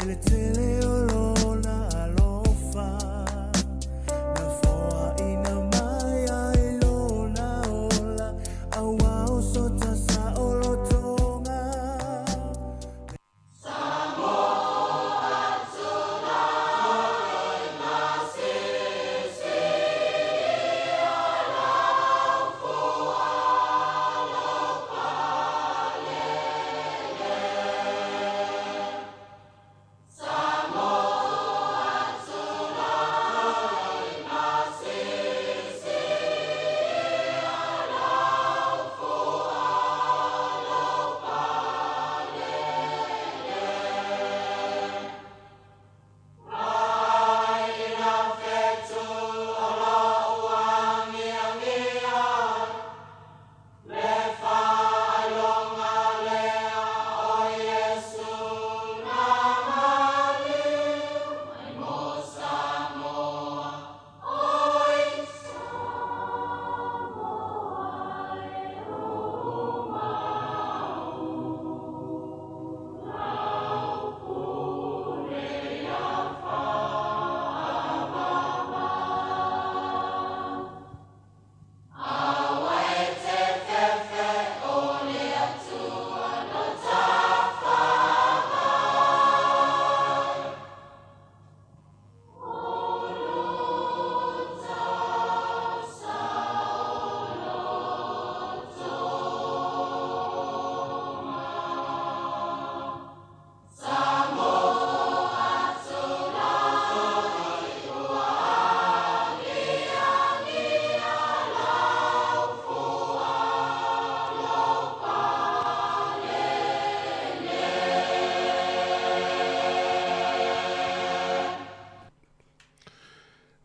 I le tele o lona alofa na foaina mai ai lona ola aua o so ta saolotoga.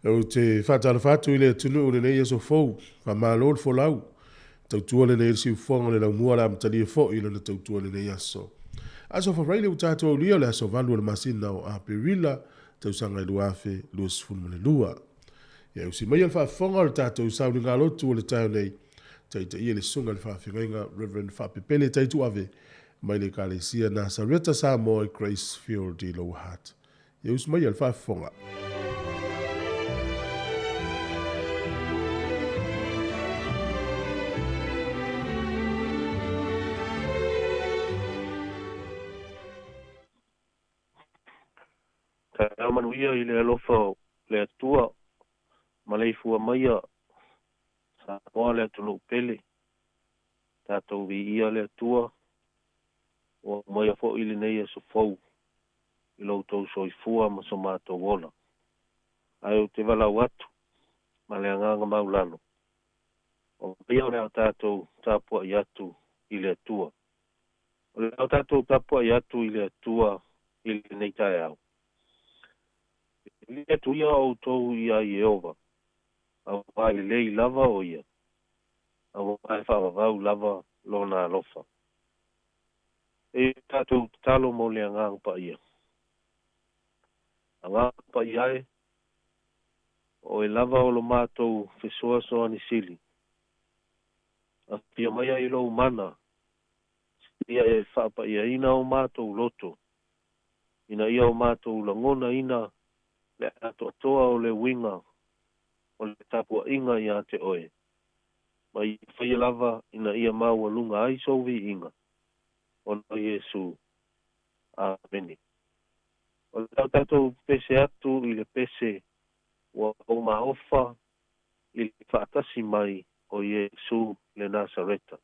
Ou te faatalofa atu i le atunuu i lenei aso fou, faamalo le folau. Tautua lenei i le siufofoga o le laumua o le amatalia foi i lana tautua i lenei aso. Aso Faraile ua tatou aulia o le aso 8 o le masina o Aperila, tausaga e 2022. Ia usi maia le faafofoga o le tatou sauniga lotu o le taeao nei, taitaia le susuga i le faafeagaiga Reverend Faapepele Taituave mai le Ekalesia Nasareta Samoa i Gracefield i Lower Hutt. Ia usi maia le faafofoga. Taeao manuia i le alofa o le Atua ma le ifua maia Samoa le atunuu pele. Tatou viia le Atua ua aumaia foi lenei aso fou i lo outou soifua ma so matou ola. Ae ou te valaau atu ma le agaga maulalo, o ia o le a tatou tapuai atu i le Atua. O le a tatou tapuai atu i le Atua i lenei taeao. E le atu ia outou ia Ieova, auā e lelei lava o ia, auā e faavavau lava lona alofa. E tatou tatalo mo le Agaga Paia. Agaga Paia e, o oe lava o lo matou fesoasoani sili. Afia maia i lou mana, ia e faapaiaina o matou loto, ina ia o matou lagonaina le atoatoa o le uiga o le tapuaiga ia te oe, ma ia faia lava ina ia maualuga ai sou viiga, ona o Iesu. Amene. O le a tatou pese atu i le pese ua ou maofa i le faatasi mai o Iesu le Nasareta.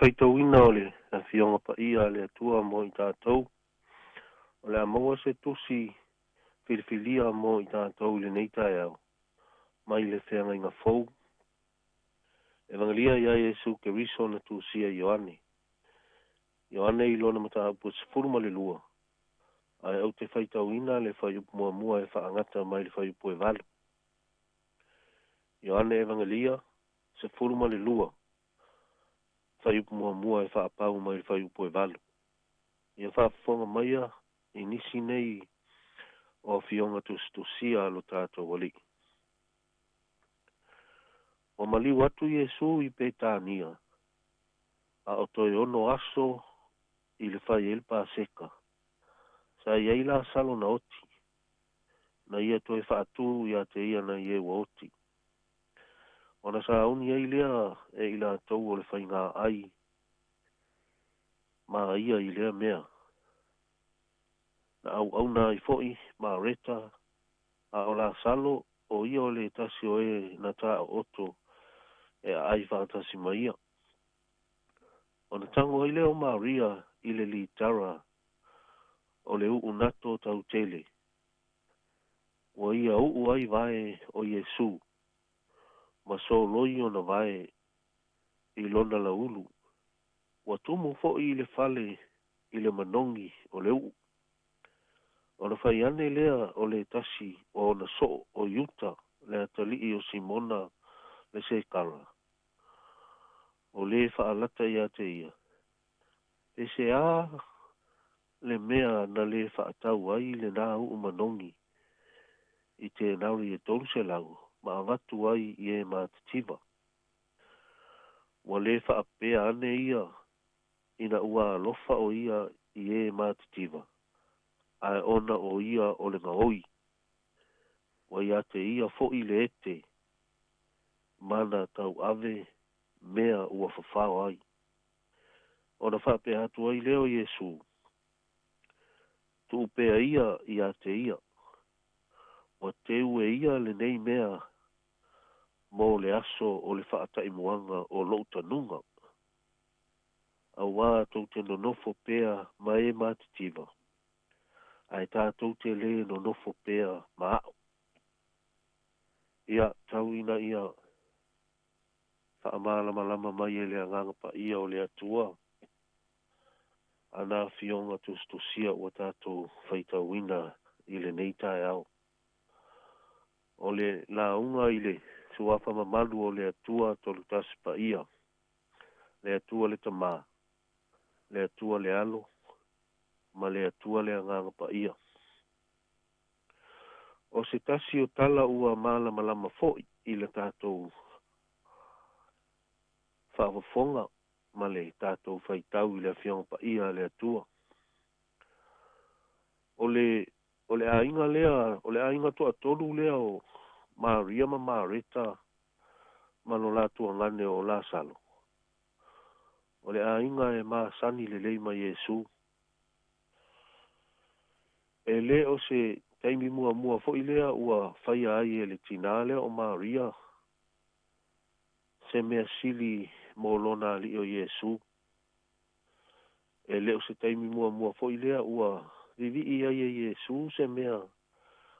faitauina o le Afioga Paia a le Atua mo i tatou, o le a maua se tusi filifilia mo i tatou i lenei taeao, mai le Feagaiga Fou. Evagelia ia Iesu Keriso na tusia e Ioane. Ioane i lona mataupu e 12, ae ou te faitauina le fuaiupu muamua e faagata mai le fuaiupu e 8. Ioane Evagelia 12, fuaiupu muamua e faapau mai le fuaiupu e 8. Ia faafofoga maia i nisi nei o afioga tusitusia a lo tatou Alii. Ua maliu atu Iesu i Petania, a o toe 6 aso i le fai ai le Paseka. Sa i ai Lasalo na oti, na ia toe faatū ia te ia nai e ua oti. Ona sauni ai lea e i latou o le faiga ai ma ia i lea mea. Na auauna ai foi Mareta, a o Lasalo o ia o le tasi o e na taooto e aai faatasi ma ia. Ona tago ai lea o Maria i le litara o le uu nato tautele, ua ia uu ai vae o Iesu, ma soloi ona vae i lona laulu. Ua tumu foi i le fale i le manogi o le uu. Ona fai ane lea o le tasi o ona soo o Iuta, le atalii o Simona le Sekara, o le faalata ia te ia, pe se a le mea na le faatau ai lenā uu manogi i tenari e 300 ma avatu ai i e matitiva. Ua le faapea ane ia ina ua alofa o ia i e matitiva, ae ona o ia o le gaoi. Ua ia te ia foi le ete, mana tauave mea ua fafao ai. Ona faapea atu ai lea o Iesu, tuu pea ia ia te ia, ua teu e ia lenei mea mo le aso o le faataimuaga o lou tanuga. Auā tou te nonofo pea ma e matitiva, ae tatou te le nonofo pea ma a'u. Ia tau ina ia faamalamalama mai e le Agaga Paia o le Atua ana afioga tusitusia ua tatou faitauina i lenei taeao. O le lauga i le suafa mamalu o le Atua Tolutasi Paia, le Atua le Tamā, le Atua le Alo, ma le Atua le Agaga Paia. O se tasi o tala ua malamalama foi i le tatou faafofoga ma le tatou faitau i le Afioga Paia a le Atua. O le aiga lea, o le aiga toatolu lea o Maria ma Mareta ma lo latou agane o Lasalo. O le aiga e masani lelei ma Iesu. E le o se taimi muamua foi lea ua faia ai e le tinā lea o Maria se mea sili mo lona alii o Iesu. E le o se taimi muamua foi lea ua vivii ai e Iesu se mea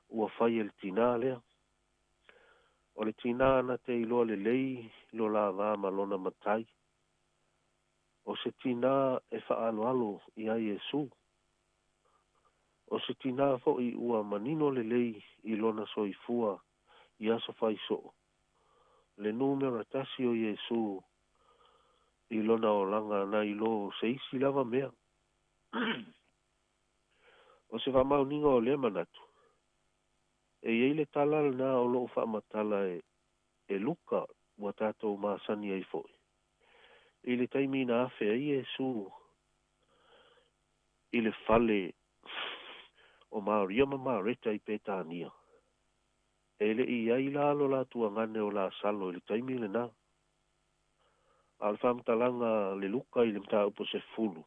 ua fai e le tinā lea. O le tinā na te iloa lelei lo la va ma lona matai. O se tinā e faaloalo ia Iesu. O se tinā foi ua manino lelei i lona soifua i aso faisoo. Le numera 1 o Iesu i lona olaga nai lo se isi lava mea. O se faamaoniga o lea manatu, e i ai le tala lena o loo faamatala e Luka ua tatou masani ai foi. I le taimi na afe ai Iesu i le fale o Maria ma Mareta i Petania, e le i ai la lo latou agane o Lasalo i le taimi lena. A o le faamatalaga le Luka i le mataupu 10,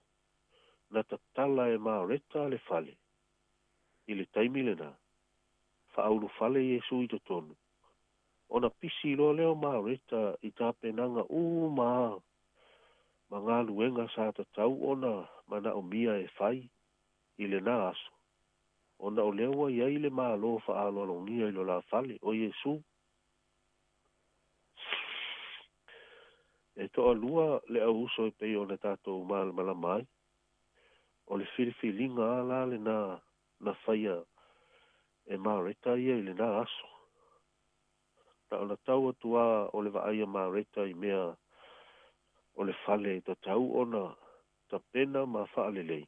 na tatala e Mareta le fale i le taimi lena, faaulufale Iesu i totonu. Ona pisi loa lea o Mareta i tapenaga uma. ma galuega sa tatau ona manaomia e fai i lenā aso, ona o lea ua i ai le Malo faaaloalogia i lo la fale, o Iesu. E toalua le au uso e pei ona tatou malamalama ai. O le filifiliga lava la lenā na faia e Mareta ia i lenā aso. Na ona tau atu lava o le vaai a Mareta i mea o le fale e tatau ona tapena ma faalelei,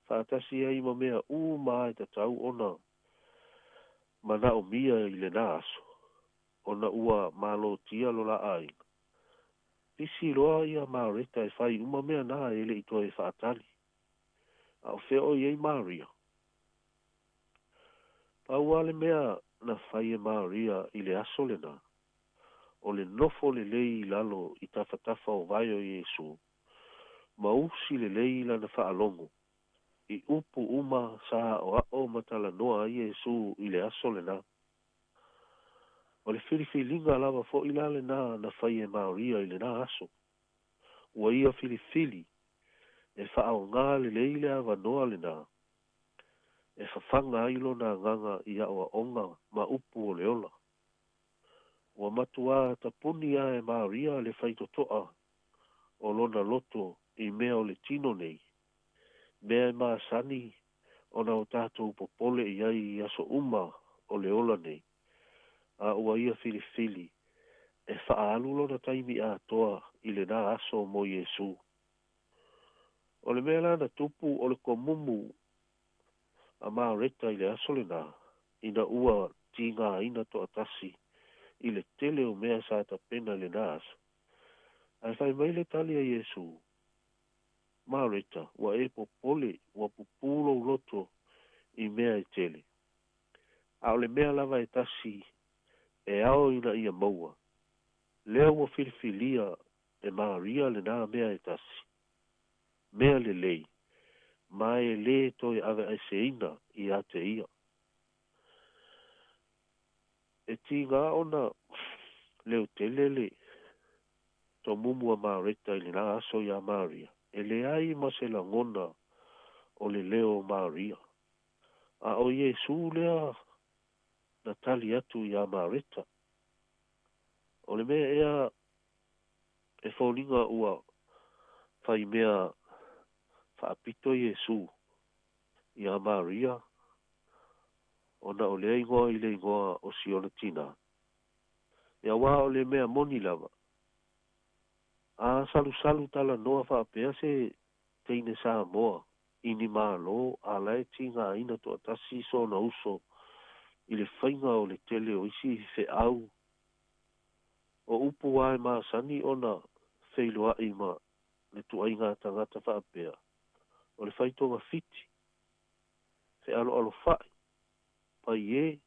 faatasi ai ma mea uma lava e tatau ona manaomia i lenā aso, ona ua malotia lo la aiga. Pisi loa ia Mareta e fai uma mea na e le i toe faatali. A o fea o i ai Maria? Pau lava le mea na fai e Maria i le aso lenā, o le nofo lelei i lalo i tafatafa o vae o Iesu, ma usi lelei lana faalogo i upu uma sa aʻoaʻo ma talanoa ai Iesu i le aso lenā. O le filifiliga lava foi la lenā na fai e Maria i lenā aso. Ua ia filifili e faaaogā lelei le avanoa lenā e fafaga ai lona agaga i aʻoaʻoga ma upu o le ola. Ua matuā tapuni lava e Maria le faitotoa o lona loto i mea o le tino nei, mea e masani ona o tatou popole i ai i aso uma o le ola nei, a ua ia filifili e faaalu lona taimi atoa i lenā aso mo Iesu. O le mea la na tupu o le komumu a Mareta i le aso lenā, ina ua tigaina toatasi i le tele o mea sa tapena i lenā aso. Ae fai mai le tali a Iesu, Mareta, ua e popole, ua pupū lou loto i mea e tele. A o le mea lava e tasi e ao ina ia maua, lea ua filifilia e Maria lenā mea e tasi, mea lelei, ma e lē toe aveeseina ia te ia. E tigā ona leotele le tomumu a Mareta i lenā aso iā Maria, e leai ma se lagona o le leo o Maria. A o Iesu lea na tali atu iā Mareta. O le mea ea e foliga ua fai mea faapito Iesu iā Maria ona o lea igoa i le igoa o siona tinā. Ia aua o le mea moni lava, a salusalu talanoa faapea se teine Samoa i ni Malo a la e tigaina toatasi sona uso i le faiga o le tele o isi feau. O upu lava e masani ona feiloai ma le tuaiga tagata faapea, o le fai togafiti, fealoalofa'i, paiē.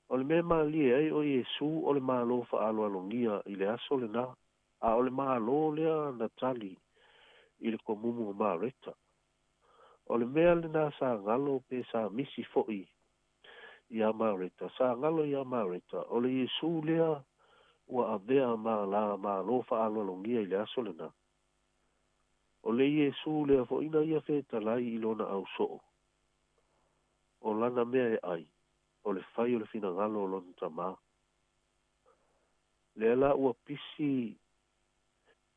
O le mea malie ai o Iesu o le Malo faaaloalogia i le aso lenā, a o le Malo lea na tali i le komumu o Mareta. O le mea lenā sa galo pe sa misi foi iā Mareta, sa galo iā Mareta, o le Iesu lea ua avea ma la Malo faaaloalogia i le aso lenā. O le Iesu lea foi na ia fetalai i lona ausoo, o lana mea e ai, o le fai o le finagalo o lona Tamā. Lea la ua pisi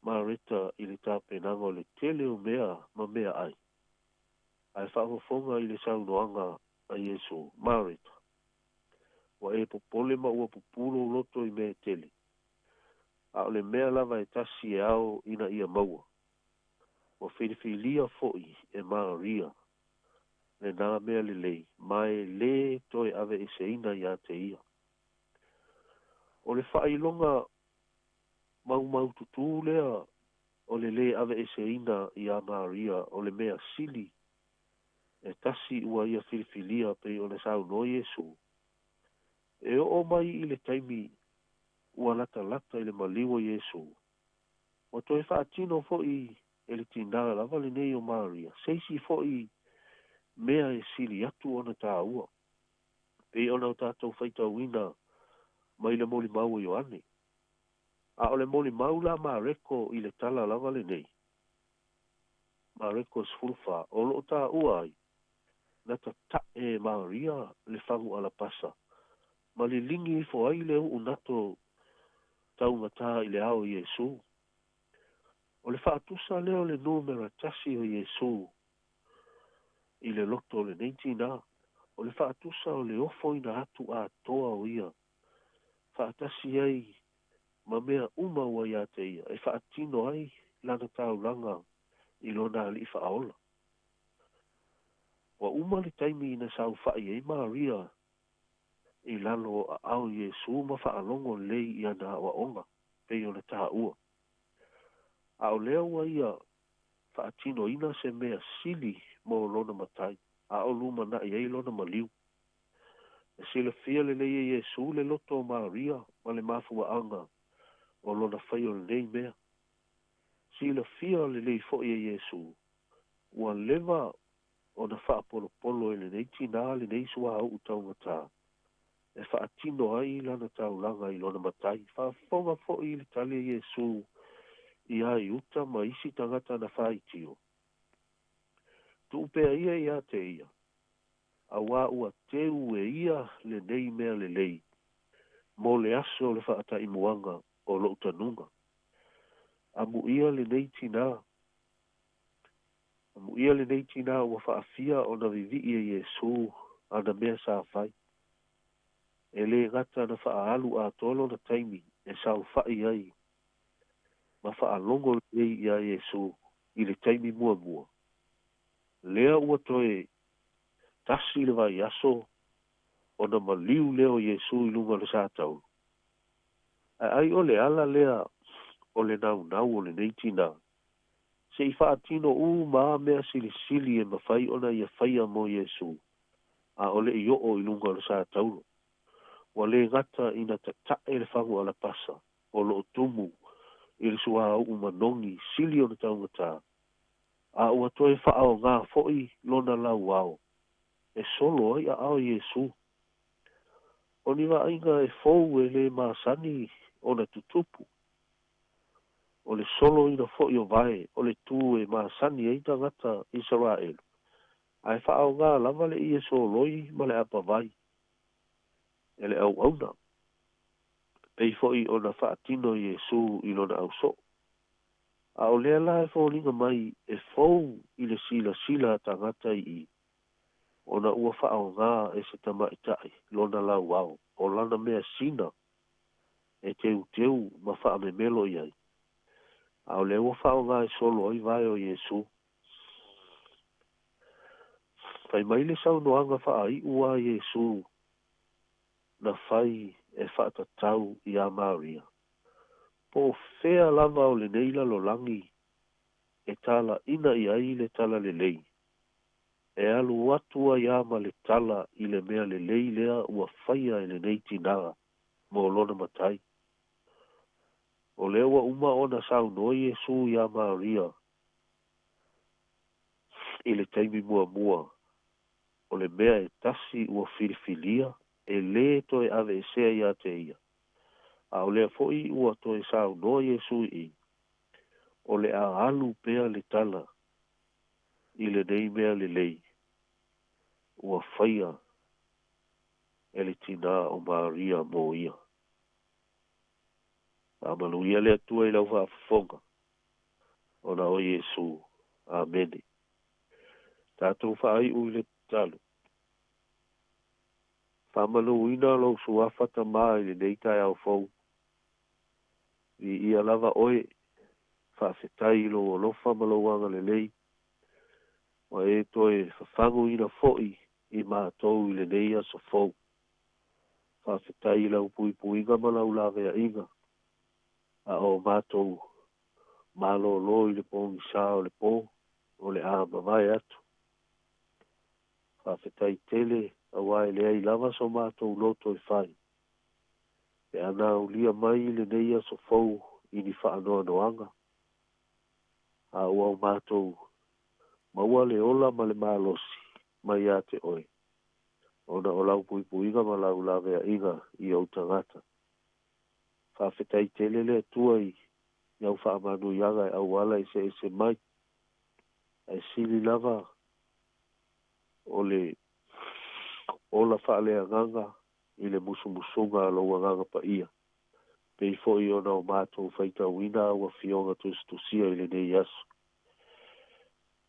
Mareta i le tapenaga o le tele o mea ma meaai, ae faafofoga i le saunoaga a Iesu, Mareta, ua e popole ma ua pupū lou loto i mea e tele, a o le mea lava e tasi e ao ina ia maua. Ua filifilia foi e Maria lenā mea lelei, ma e lē toe aveeseina ia te ia. O le faailoga maumaututū lea o le lē aveeseina iā Maria o le mea sili e tasi ua ia filifilia pei ona saunoa Iesu. E oo mai i le taimi ua latalata i le maliu o Iesu, ua toe faatino foi e le tinā lava lenei o Maria se isi foi mea e sili atu ona tāua, pei ona o tatou faitauina mai le molimau a Ioane. A o le molimau la a Mareko i le tala lava lenei, Mareko 14, o lo o taua ai, na tata'e e Maria le fagu alapasa ma liligi ifo ai le u'u nato taugatā i le ao o Iesu. O le faatusa lea o le numera tasi o Iesu i le loto o lenei tinā. O le faatusa o le ofoina atu atoa o ia faatasi ai ma mea uma ua ia te ia e faatino ai lana taulaga i lona Alii Faaola. Ua uma le taimi na saofa'i ai Maria i lalo o aao o Iesu ma faalogo lelei i ana aoaoga, pei ona taua. A o lea ua ia faatinoina se mea sili mo lona Matai, a o lumana'i ai lona maliu. E silafia lelei e Iesu le loto o Maria ma le mafuaaga o lona faia o lenei mea. Silafia lelei foi e Iesu, ua leva ona faapolopolo e lenei tinā lenei suauu taugatā e faatino ai lana taulaga i lona Matai. Faafofoga foi i le tali a Iesu iā Iuta ma isi tagata na faitio, Tuu pea ia iā te ia, auā ua teu e ia lenei mea lelei mo le aso o le faataimuaga o loʻu tanuga. Amuia lenei tinā, amuia lenei tinā ua faafia ona vivii e Iesu ana mea sa fai. E lē gata na faaalu atoa lona taimi e saofaʻi ai ma faalogo lelei iā Iesu i le taimi muamua, lea ua toe tasi le vaiaso ona maliu lea o Iesu i luga o le sataulu. Ae ai o le ala lea o le naunau o lenei tinā, se i faatino uma a mea silisili e mafai ona ia faia mo Iesu, a o le i oo i luga o le satauro. Ua lē gata ina tata'e le fagu alapasa o lo o tumu i le suauu manogi sili ona taugatā, a ua toe faaogā foi lona lauao e solo ai aao Iesu. O ni vaaiga e fou e lē masani ona tutupu, o le soloina foi o vae o le tū e masani ai tagata Isaraelu, ae faaogā lava le ie soloi ma le apavai e le auauna, pei foi ona faatino Iesu i lona ausoo. A o lea la e foliga mai e fou i le silasila a tagata i i, ona ua faaogā e se tamaitai lona lauao o lana measina e teuteu ma faamemelo i ai, a o lea ua faaogā e solo ai vae o Iesu. Fai mai le saunoaga faaiu a Iesu na fai e faatatau iā Maria, Po o fea lava o lenei lalolagi e talaina i ai le talalelei, e alu atu ai a ma le tala i le mea lelei lea ua faia e lenei tinā mo lona Matai. O lea ua uma ona saunoa Iesu iā Maria i le taimi muamua, o le mea e tasi ua filifilia e lē toe aveesea iā te ia. A o lea foi ua toe saunoa Iesu i i, o le a alu pea le tala i lenei mea lelei ua faia e le tinā o Maria mo ia. Faamanuia le Atua i lau faafofoga, ona o Iesu. Amene. Tatou faaiu i le tatalo. Faamanuina lou suafa Tama i lenei taeao fou. Viia lava oe, faafetai i lou alofa ma lou agalelei, ua e toe fafaguina foi i matou i lenei aso fou. Faafetai i lau puipuiga ma lau laveaiga, a o matou malōlō i le pogisa o le po o le a mavae atu. Faafetai tele auā e leai lava so matou loto e fai, pe a na aulia mai lenei aso fou i ni faanoanoaga, a ua o matou maua le ola ma le malosi mai ia te oe, ona o lau puipuiga ma lau laveaiga i ou tagata. Faafetai tele le Atua i au faamanuiaga e auala eseese mai, ae sili lava o le ola faaleagaga i le musumusuga a lou Agaga Paia, pei foi ona o matou faitauina au Afioga tusitusia i lenei aso.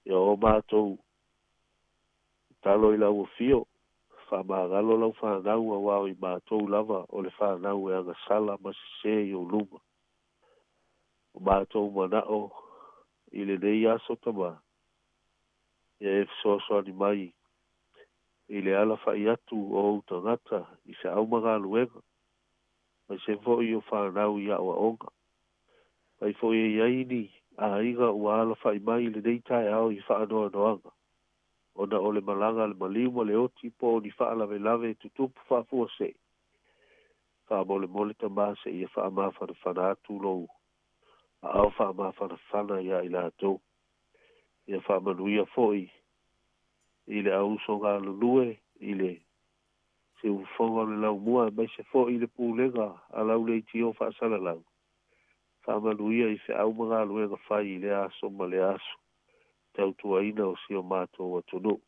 Ia o matou tatalo i lau Afio, faamagalo lau fanau auā o i matou lava o le fanau e agasala ma sesē i ou luma. O matou manao i lenei aso Tamā, ia e fesoasoani mai i le alafa'i atu o ou tagata i feau ma galuega, aemaise foi o fanau i aoaoga. Afai foi e i ai ni aiga ua alafa'i mai i lenei taeao i faanoanoaga ona o le malaga a le maliu ma le oti po o ni faalavelave e tutupu faafuasei, faamolemole Tamā seia faamafanafana atu lou aao faamafanafana iā i latou. Ia faamanuia foi i le auuso galulue i le siufofoga o le laumua aemaise foi i le pulega a lau leitio faasalalau. Faamanuia i feau ma galuega fai i lea aso ma lea aso, tautuaina o si o matou atunuu.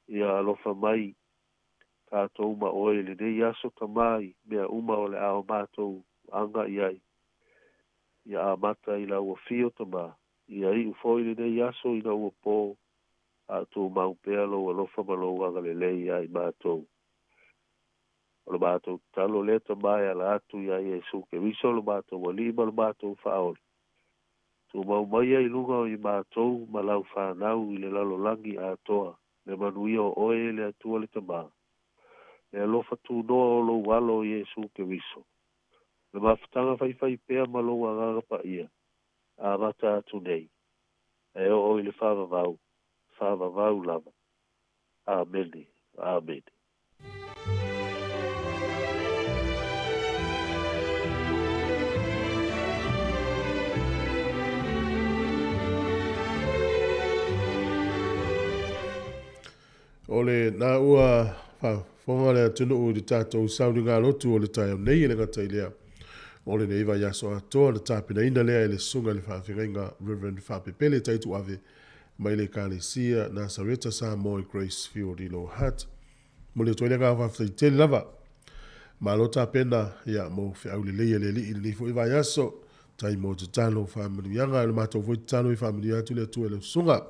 Ia alofa mai tatou ma oe i lenei aso Tamā i mea uma o le a o matou aga i ai. Ia amata i lau afio Tamā, ia iu foi lenei aso ina ua po, a o tumau pea lou alofa ma lou agalelei ia i matou. O le matou tatalo lea Tamā e ala atu iā Iesu Keriso lo matou Alii ma lo matou Faaola. Tumau maia i luga o i matou ma lau fanau i le lalolagi atoa le manuia o oe e le Atua le Tamā, le alofa tunoa o lou Alo o Iesu Keriso, le mafutaga faifaipea ma lou Agaga Paia, amata atu nei, e oo i le faavavau, faavavau lava. Amene. Amene. O lena ua faafofoga le atunuu i le tatou sauniga lotu o le taeao nei, e le gata i lea, o lenei vaiaso atoa na tapenaina lea e le Susuga i le Faafeagaiga Reverend Faapepele Taituave mai le Ekalesia Nasareta Samoa i Gracefield i Lower Hutt. Momoli atu ai le agaga faafetai tele lava. Malo tapena ia mo feau lelei a le Alii i lenei foi vaiaso. Tai mo tatalo faamanuiaga. O le matou foi tatalo i faamanuia atu le Atua i lau susuga,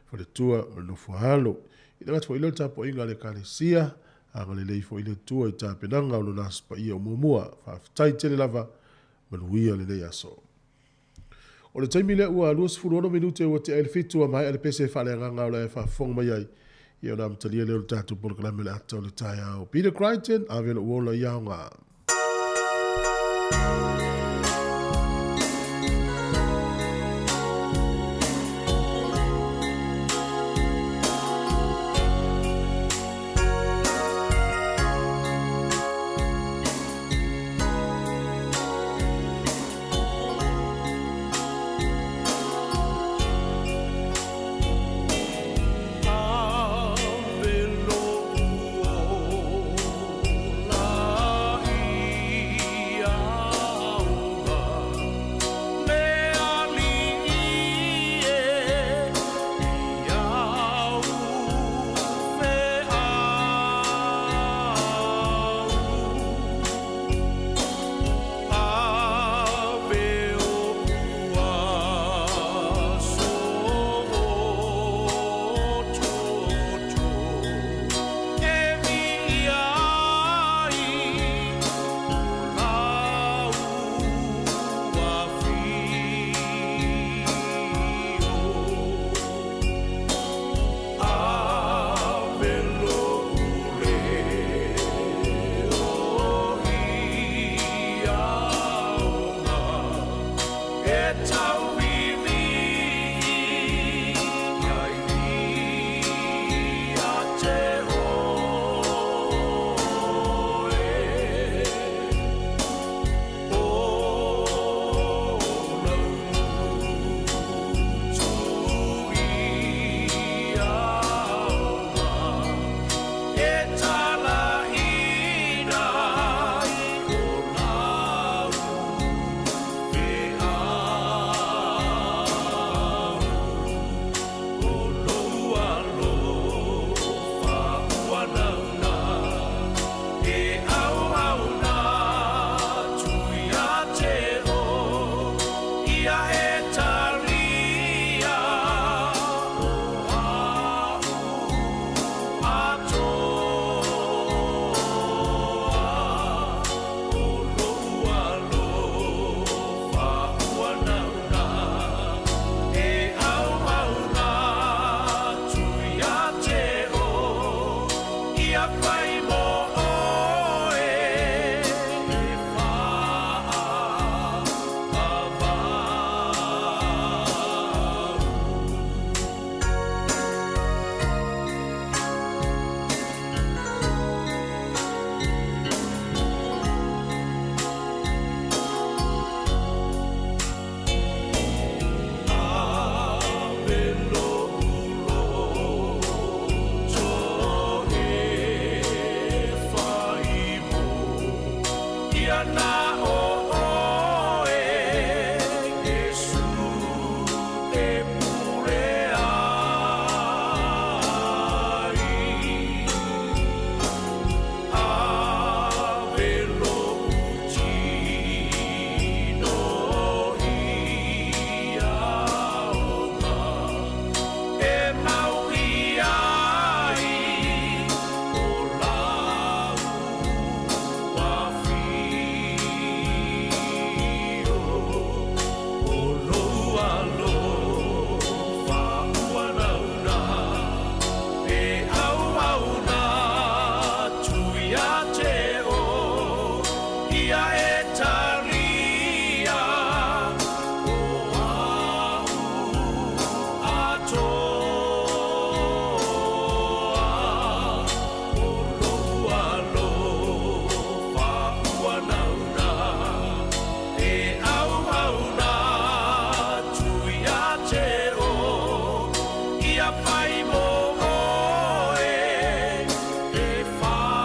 faletua ma le nofo a alo. I le gata foi lea o le tapuaiga a le Ekalesia, agalelei foi le Atua i tapenaga o lona Aso Paia o muamua. Faafetai tele lava, manuia lenei aso. O le taimi lea ua 26 minute ua tea ai le 7 ua maea le pese faaleagaga o la e faafofoga mai ai. Ia ona amatalia lea o le tatou polokalame o le ata o le taeao. Peter Crichton, ave lou ola i aoga. Ia fai mo oe e faavavau.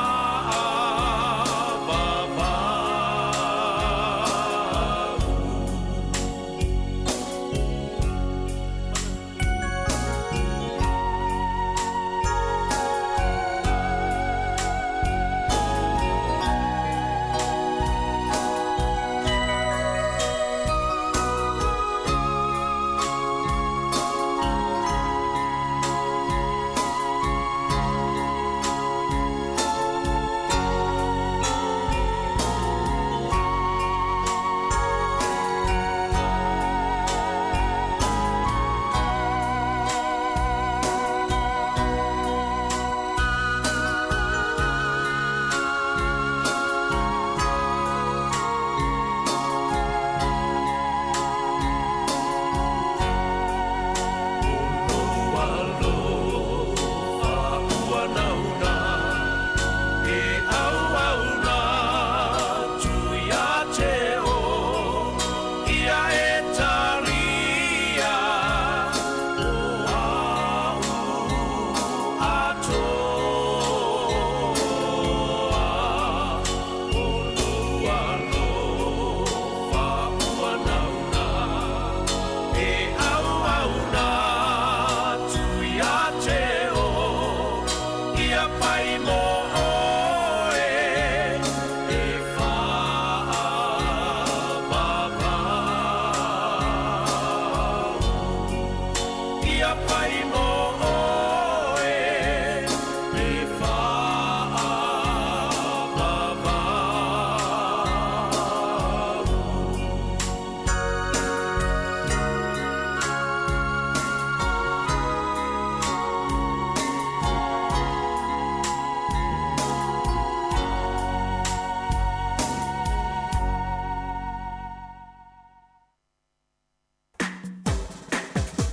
O lou alofa ua nauna e auauna atu ia te oe, ia e talia o a'u atoa. O lou alofa ua nauna e auauna atu ia te oe, ia fai mo oe e faavavau. Ia fai mo oe e faavavau.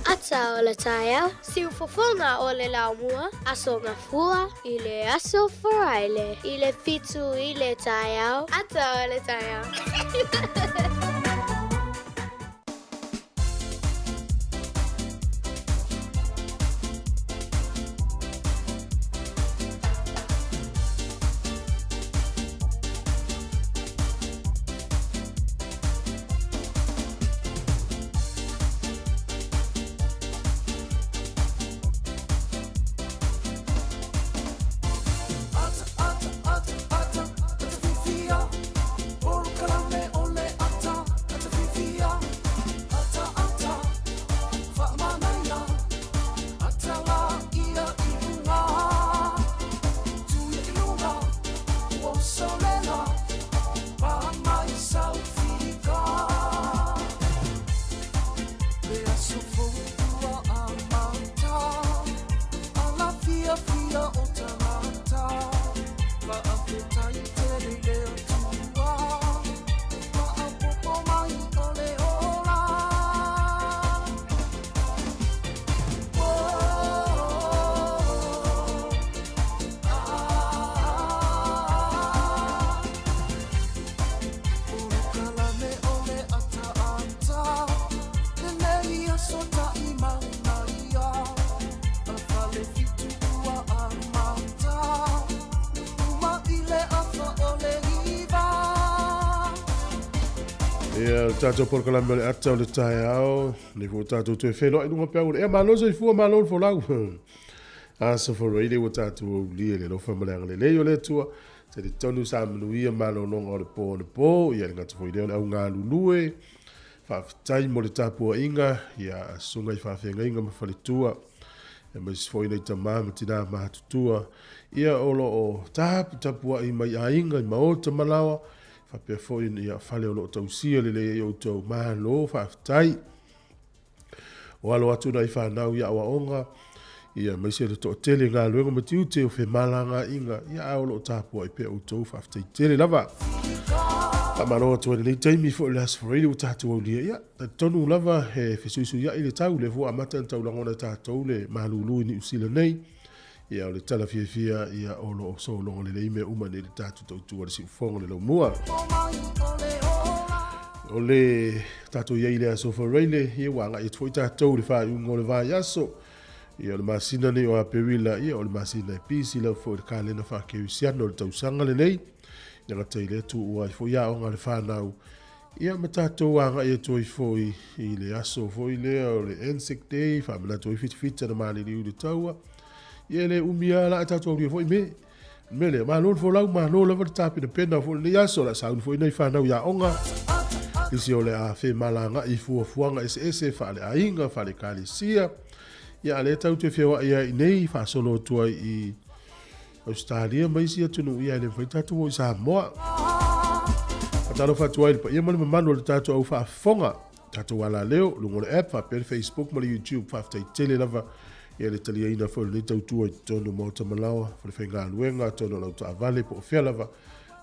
Ata o le taeao, siufofoga o le laumua, Aso Gafua i le Aso Faraile i le 7 i le taeao, ata o le taeao. Ata, ata, ata, ata, ata fifia. Polokalame o le ata, ata fifia. Ata, ata, faamanaia. Ata la ia i luga. Tuia i luga, ua solela. Pa mai sau fika. Le aso fou ua amata. Ala fia fia o tagata. Faafetai tele i le Atua. Faaopoopo mai o le ola. Oh, ah. Polokalame o le ataata. Lenei aso taʻimauna ia. A fale fitu ua amata. Uma i le afa o le 9. Ia, le tatou polokalame o le ata o le taeao, nei foi ua tatou toe feiloai i luga o peau o le ea. Malo le soifua, malo le folau. Aso Faraile ua tatou aulia i le alofa ma le agalelei o le Atua. Talitonu sa manuia malologa o le po anapo, ia le gata foi lea o le au galulue. Faafetai mo le tapuaiga ia susuga i faafeagaiga ma faletua, aemaise foi nai tama ma tina matutua, ia o lo o taputapuai mai aiga i maota ma laoa, faapea foi ia fale o lo o tausia lelei ai outou. Malo faafetai. O alo atu nai fanau i aoaoga, ia aemaise le toatele i galuega ma tiute o femalagaaiga, ia a o lo o tapuai pea outou, faafetai tele lava. Faamalo atu ai lenei taimi foi le Aso Faraile ua tatou aulia, ia talitonu lava e fesuisuiai le tau, lea foi ua amata ona taulagona e tatou le malulu i Niu Sila nei. Ia o le tala fiafia ia o lo o sologa lelei mea uma nei le tatou tautua le siufofoga o le laumua. O le tatou i ai i le Aso Faraile, ia ua agai atu foi tatou i le faaiuga o le vaiaso. Ia, o le masina nei o Aperila, ia, o le masina e pisi lava foi i le kalena faakerisiano o le tausaga lenei. Ia gata i lea tuua ai foi aoga a le fanau, ia ma tatou agai atu ai foi i le aso foi lea o le Anzac Day, faamanatu ai fitafita na maliliu i le taua. Ia e le umi lava la a tatou aulia foi me. O le mea lea, malo le folau, malo lava le tapenapena foi i lenei aso, o le a sauni foi nai fanau i aoga. Nisi o le a femalagaai i fuafuaga eseese faaleaiga, faale-ekalesia. Ia a o lea tatou te feoai ai i inei faasolo atu ai i Ausetalia ma isi atunuu, ia e le mafai tatou o i Samoa. Faatalofa atu ai i le paia ma le mamalu o le tatou au faafofoga, tatou alaleo, luga o le app faapea le Facebook ma le YouTube. Faafetai tele lava ia le taliaina foi o lenei tautua i totonu o maota malaoa, falefaigaluega, atonu o lau taavale po o fea lava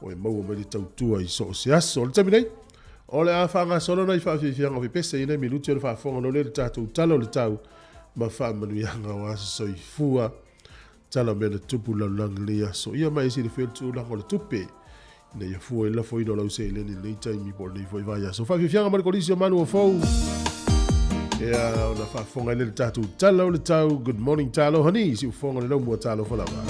o e maua mai le tautua i so o se aso. O le taimi nei, o le a faagasolo nai faafiafiaga o fepese i nai minute o le faafofoga loa lea i le tatou Tala o le Tau ma faamanuiaga o aso soifua. Tala o mea na tupu i le lalolagi i lenei aso. Ia ma e silafia le tulaga o le tupe ina ia fua i le lafoina o lau seleni i lenei taimi po o lenei foi vaiaso. Faafiafiaga ma le Kolisi o Malu o Fou. Ia, ona faafofoga ai lea i le tatou Tala o le Tau. Good morning, talo honey. Siufofoga o le laumua talofa lava.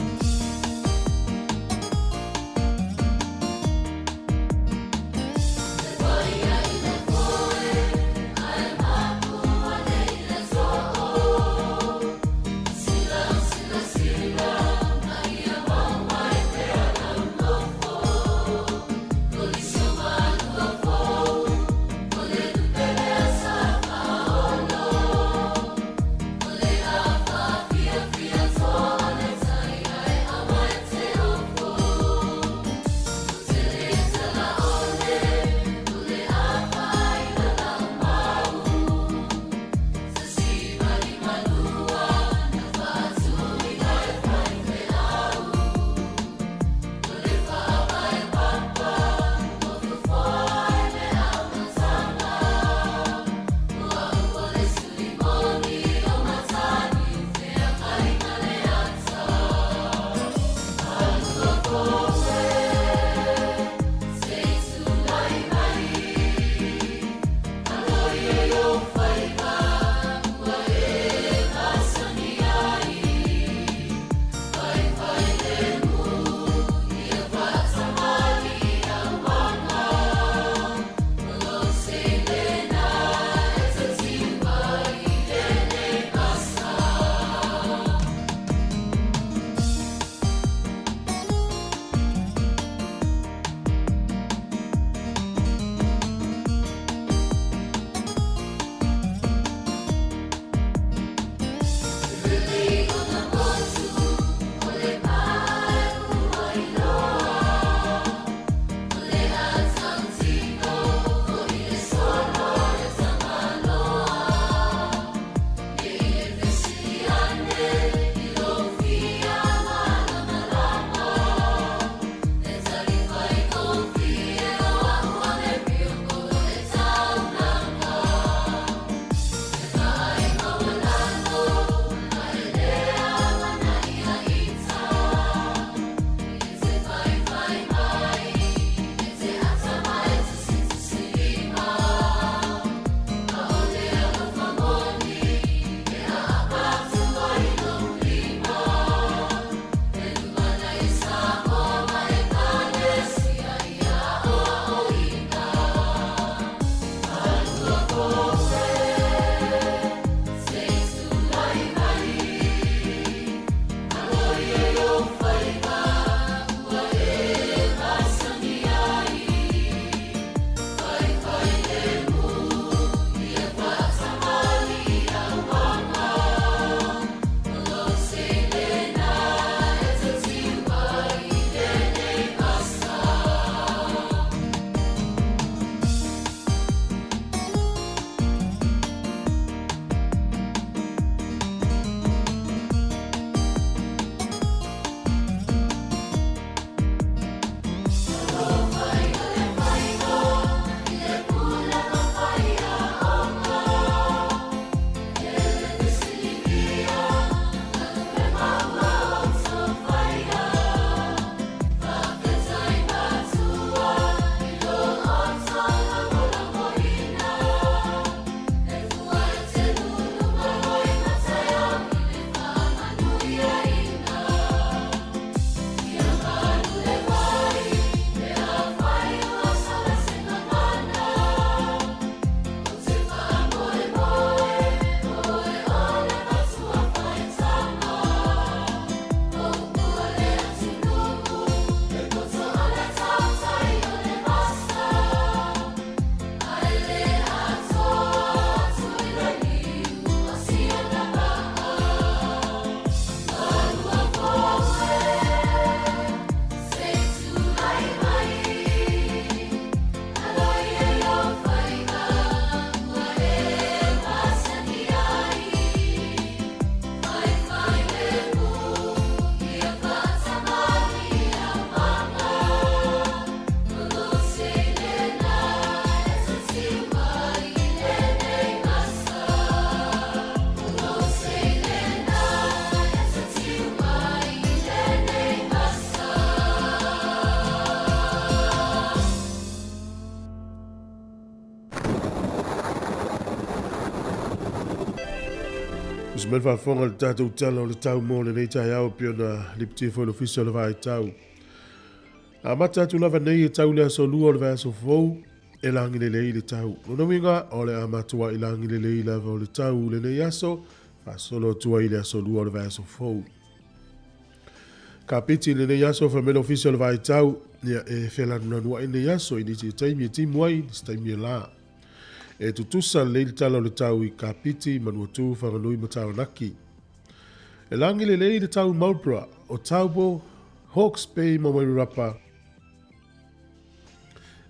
Oso mai le faafofoga i le tatou tala o le tau mo lenei taeao e pei ona lipotia foi e le Ofisa o le Vaitau. Amata atu lava nei e tau le aso Lua o le vaiaso fou e lagi lelei le tau. Lona uiga o le a matuai lagi lelei lava o le tau i lenei aso faasolo atu ai i le aso Lua o le vaiaso fou. Kapiti i lenei aso fai mai le Ofisa o le Vaitau, ia e felanulanuai lenei aso i nisi o taimi e timu ai, nisi taimi e la. E tutusa lelei le tala o le tau i Kapiti, Manuatū, Whanganui ma Taranaki. E lagi lelei le tau i Marlborough, o Taupo, Hawke's Bay ma Wairarapa.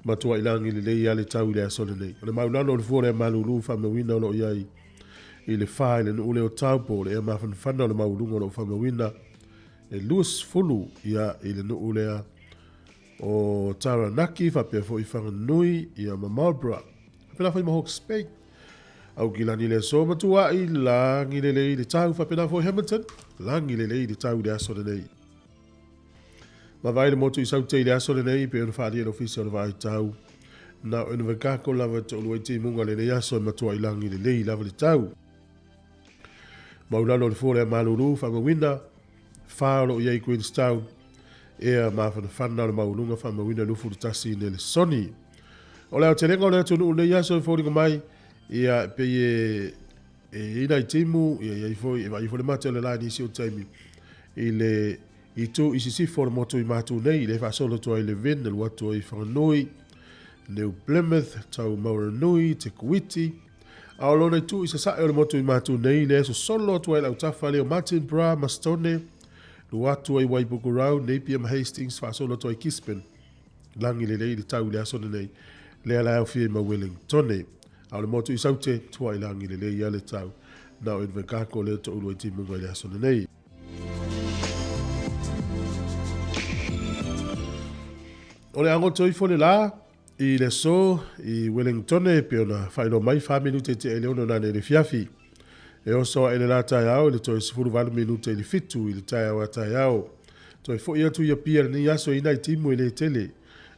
Matuai lagi lelei lava le tau i le aso lenei. O le maulalo o le fua o le malulu faamauina o lo o i ai i le fa i le nuu lea o Taupo, o le ea mafanafana o le maualuga o lo o faamauina e 20 ia i le nuu lea o Taranaki faapea foi Whanganui ia ma Marlborough. Faapena foi ma Hawke's Bay. Aukilani le aso matuai lagi lelei le tau faapena foi Hamilton lagi lelei le tau i le aso lenei. Vaavaai le motu i Saute i le aso lenei pei ona faaalia e le Ofisa o le Vaai Tau. Na o Invercargill lava e toalua i timuga i lenei aso e matuai lagi lelei lava le tau. Maulalo o le fua o le malulu faamauina fa o lo o i ai i Queenstown ea mafanafana o le maualuga faamauina 21 i Nelesoni. O le aotelega o le atunuu i lenei aso e foliga mai ia pei e E i ai nai timu, ia i ai foi, e vaai foi le mate o le la i nisi o taimi i le itu i sisifo o le motu i Matu nei, lea e faasolo atu ai Levin, alu atu ai Whanganui, New Plymouth, tau Mauranui, Te Kuiti. A o lona itu i sasae o le motu i Matu nei, lea e sosolo atu ai le autafa lea o Martinborough ma Stone, alu atu ai Waipukurau, Napier ma Hastings, faasolo atu ai Gisborne. Lagi lelei le tau i le aso lenei, lea la e aofia i ma Wellingtone. A o le motu i Saute, tuai lagi lelei ia le tau. Na o Invercargill lea toulu ai timuga i le aso lenei. O le agoto ifo le la i le aso i Wellingtone e pei ona faailoa mai 4 minute i tea i le 6 nane i le fiafi. E oso ae le la taeao i le toe 18 minute i le 7 i le taeao a taeao. Toe foi atu i Apia i lenei aso i nai timu e le tele.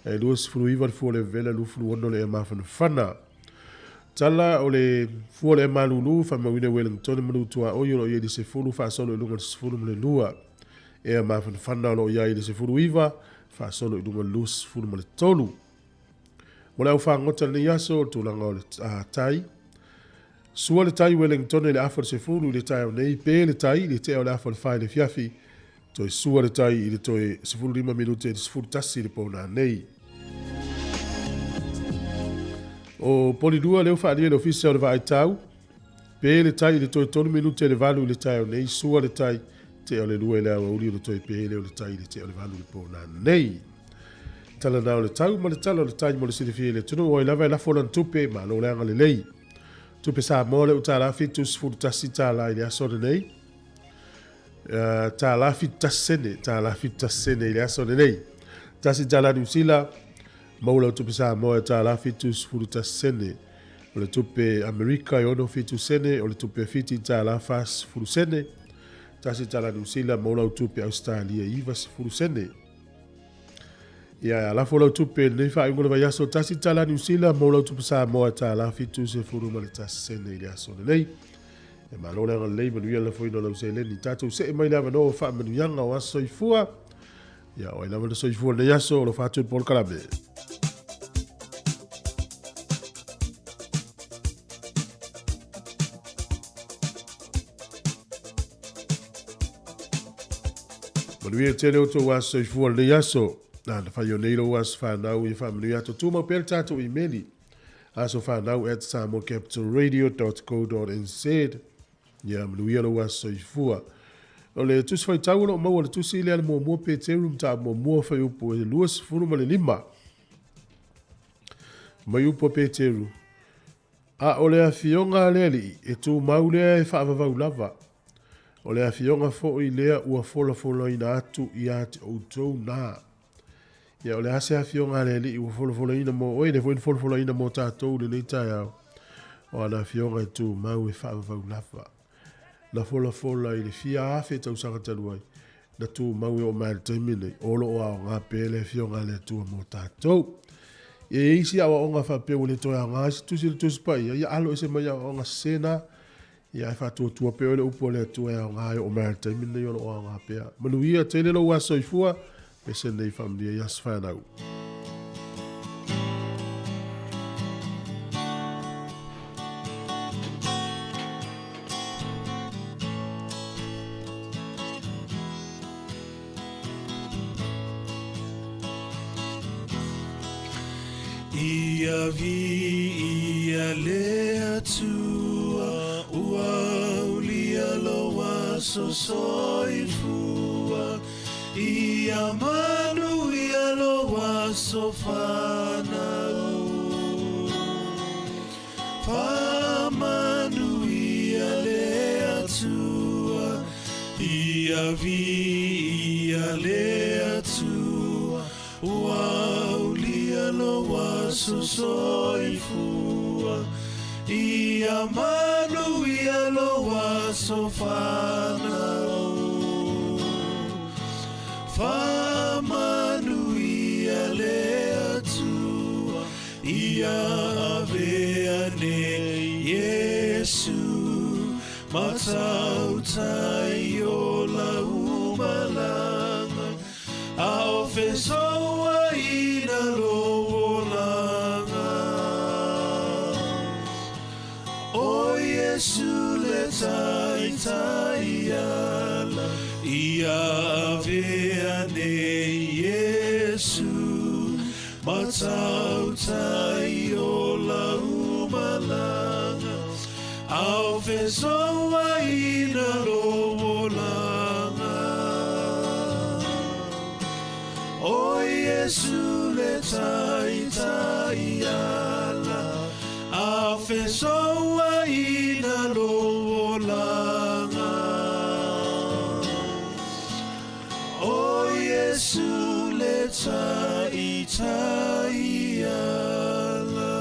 E 29 le fua o le vevela, 26 le ea mafanafana. Tala o le fua o le ea malulu, faamauina i Wellington manu tuaoi o lo o i ai le 10 faasolo i luga o le 12. Ea mafanafana o lo o i ai le 19 faasolo i luga o le 23. Mo le au fagota i lenei aso, o le tulaga o le tai. Sua le tai Wellington i le afa o le 10 i le taeao nei, pe le tai i le tea o le afa o le 4 i le afiafi, toe sua le tai i le toe 15 minute i le 11 i le po nanei. O Polilua lea ua faaalia i le Ofisa o le Vaai Tau, pe le tai i le toe 3 minute i le 8 i le taeao nei, sua le tai tea o le 2 i le aoauli ona toe pe lea o le tai i le tea o le 8 i le po nanei. Tala na o le tau ma le tala o le tai mo le silafia i le atunuu o ai lava e lafo lana tupe, malo le agalelei. Tupe Samoa lea ua tala $71 i le aso lenei. Tala 71 sene, tala 71 sene i le aso lenei. Tasi tala Niu Sila, maua lau tupe Samoa e tala 71 sene. O le tupe Amerika e 67 sene, o le tupe Fiti tala 40 sene. Tasi tala Niu Sila, maua lau tupe Ausetalia 90 sene. Ia, a lafo lau tupe i lenei faaiuga o le vaiaso, tasi tala Niu Sila, maua lau tupe Samoa e tala 71 sene i le aso lenei. E malo le agalelei, manuia le lafoina o lau seleni. Tatou see mai le avanoa o faamanuiaga o aso soifua. Ia, o ai lava na soifua lenei aso, o lo fatu le polokalame. Manuia tele o tou aso soifua lenei aso. Na na fai o nei lou aso whanau ia whaamanuia atu. Tumau pea le tatou imeli. Asofanau at samoacapitalradio.co.nz. Ia manuia lou aso soifua. O le tusi faitau o lo o maua le tusi lea le muamua Peteru mataupu muamua fuaiupu e 25. Mai upu a Peteru. A o le afioga a le Alii e tumau lea e faavavau lava. O le afioga foi lea ua folafolaina atu ia te outou na. Ia, o le a se afioga a le Alii ua folafolaina mo oe, lea foi na folafolaina mo tatou i lenei taeao, o ana afioga e tumau e faavavau lava. Na folafola i le fia afe tausaga talu ai, na tumau e oo mai i le taimi lenei, o lo o aoga pea le afioga a le Atua mo tatou. Ia, e i ai isi aoaoga faapea ua le toe aoga ai se tusi i le Tusi Paia, ia alo ese mai aoaoga sese na. Ia, e faatuatua pea oe le upu a le Atua e aoga e oo mai lava i le taimi lenei o lo o aoga pea. Manuia tele lou aso soifua, pese nei faamanuia i aso fanau. Ia viia le Atua, ua aulia lou aso soifua. Ia manuia lou aso fanau. Faamanuia le Atua, ia viia le Atua, ua aulia lou aso soifua. Ia manuia lou aso fanau. Faamanuia le Atua, ia avea nei Iesu, matautai o lau malaga, a o fesouaina lou olaga. O Iesu le taitai ala, ia avea nei Iesu, matautai o lau malaga, a o fesouaina lou olaga. O Iesu le taitai ala, a fesouaina lou olaga. O Iesu le taitai ala.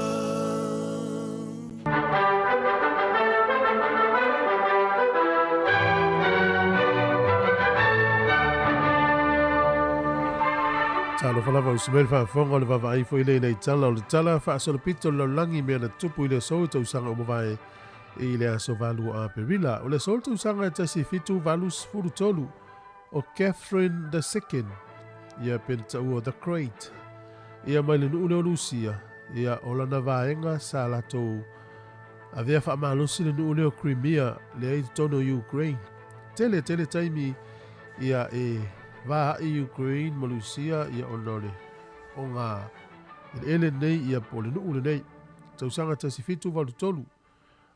Talofa lava usi mai le faafofoga o le vaavaai foi lea i nei tala o le tala faasolopito o le lalolagi mea na tupu i le aso i tausaga ua mavae i le aso 8 o Aperila. O le aso o le tausaga e 1783 o Catherine the Second, ia pe na taua The Great, ia mai le nuu lea o Lusia, ia o lana vaega sa latou avea faamalosi le nuu lea o Crimea lea i totonu o Ukraine. Tele tele taimi ia e vaai Ukraine ma Lusia ia ona o le oga eleele lenei ia po o le nuu lenei. Tausaga 1783.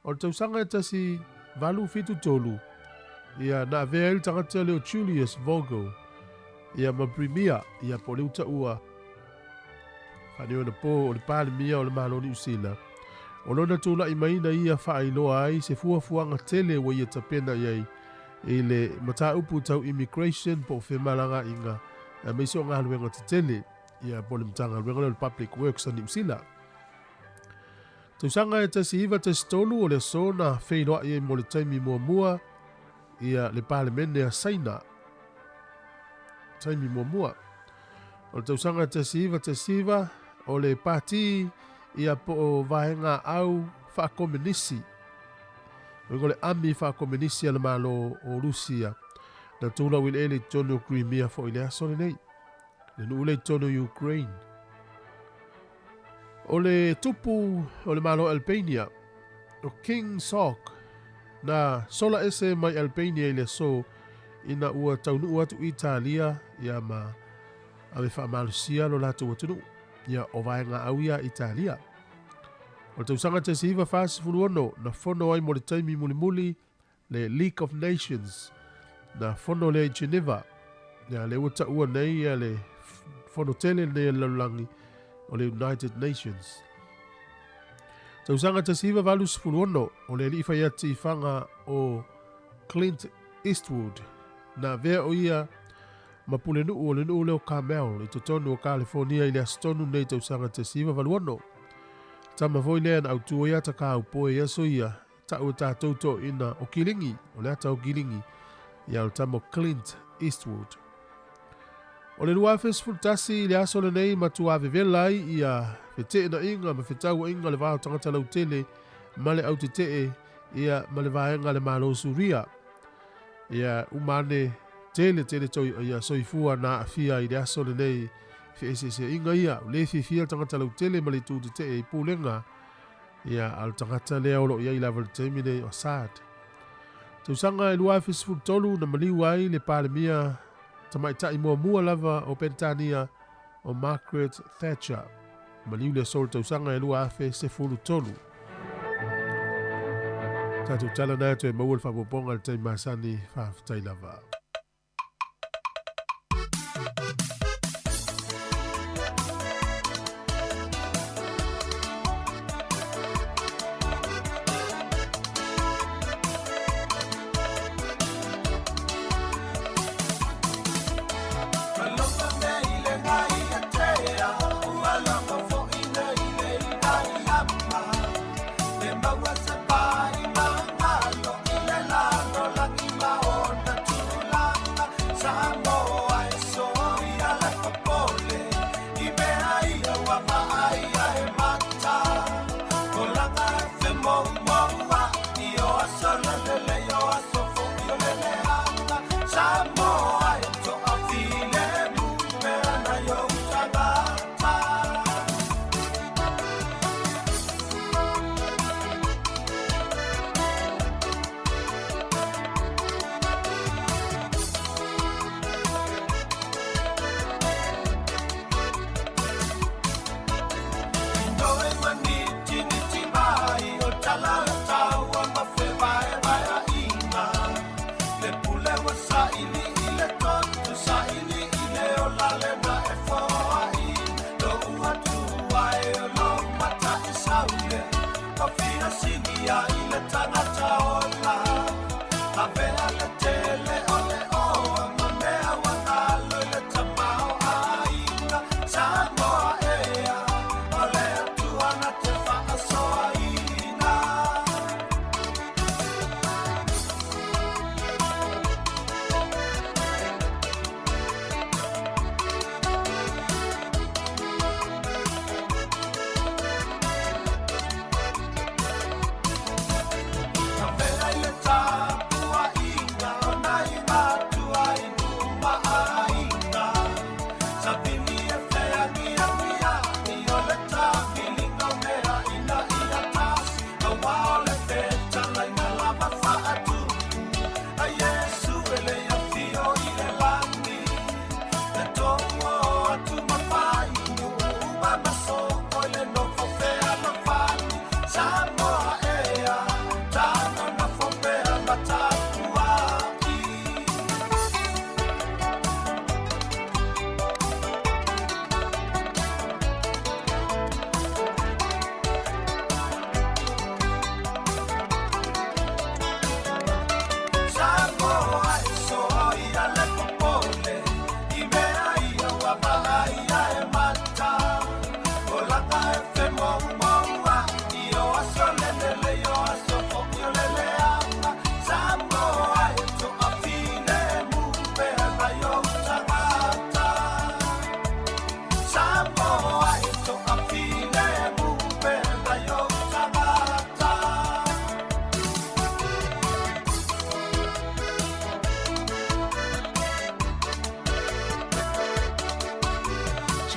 O le tausaga e 1873 ia na avea ai le tagata lea o Julius Vogel ia ma Premier ia po o le uta ua faaneionapo o le Palemia o le Malo o Niu Sila. O lona tula'i maiga ia faailoa ai se fuafuaga tele ua ia tapena i ai i le mataupu tau immigration po o femalagaaiga aemaise o galuega tetele ia po o le Matagaluega lea o le Public Works a Niu Sila. Tausaga e 1913 o le aso na feiloai ai mo le taimi muamua ia le Palemene a Saina. Taimi muamua. O le tausaga 1919 o le Pati ia po o Vaega Au Faakomenisi, o le Ami Faakomenisi a le Malo o Rusia, na tulau eleele i totonu o Crimea foi i le aso lenei, le nuu lea i totonu o Ukraine. O le tupu o le Malo o Albania, o King Zog, na sola ese mai Albania i le aso ina ua taunuu atu Italia ia ma ave faamalosia lo latou atunuu ia o vaega au ia Italia. O le tausaga 1946 na fono ai mo le taimi mulimuli le League of Nations na fono lea i Geneva. Ia lea ua taua nei ia le fono tele lenei a le lalolagi o le United Nations. Tausaga 1986 o le alii faiati faga o Clint Eastwood na avea o ia ma pulenuu o le nuu lea o Carmel i totonu o Kalifonia i le aso tonu nei tausaga 1986. Tama foi lea na autu ai ata kaupoe i aso ia, tau e tatou toeaiina o Kilingi, o le ata o Kilingi, ia o le tama o Clint Eastwood. O le 2011 i le aso lenei matua vevela ai ia feteenaiga ma fetauaiga o le va o tagata lautele ma le autetee ia ma le vaega a le Malo o Suria. Ia uma ane tele tele toi, ia soifua na aafia i le aso lenei i feeseeseaiga ia. Ua le fiafia le tagata lautele ma le itu tetee i pulega, ia a o le tagata lea o lo o i ai lava i le taimi lenei o Assad. Tausaga e 2013 na maliu ai le Palemia tamaitai muamua lava o Peretania o Margaret Thatcher. Maliu le aso o le tausaga e 2013. Tatou tala na toe maua le faaopoopoga i le taimi masani. Faafetai lava.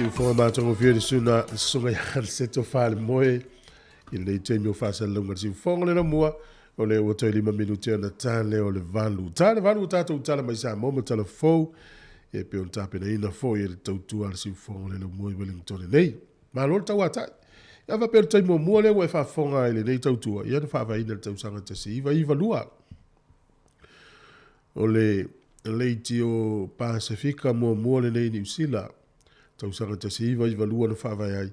Siufoga matagofie le suna susuga ia Seto Falemoe i lenei taimi o faasalalauga le siufoga le lamua o le ua toe 5 minute ona tale o le 8. Tale 8 ua tatou tala mai Samoa ma tala fou e pei ona tapenaina foi e le tautua a le siufoga le lamua i Wellington nei. Malo le tauatai. Ia faapea o le taimi muamua lea ua e faafofoga i lenei tautua, ia na faavaeina i le tausaga 1992. O le Leitio Pasefika muamua lenei i Niu Sila, tausaga 1992 na faavae ai.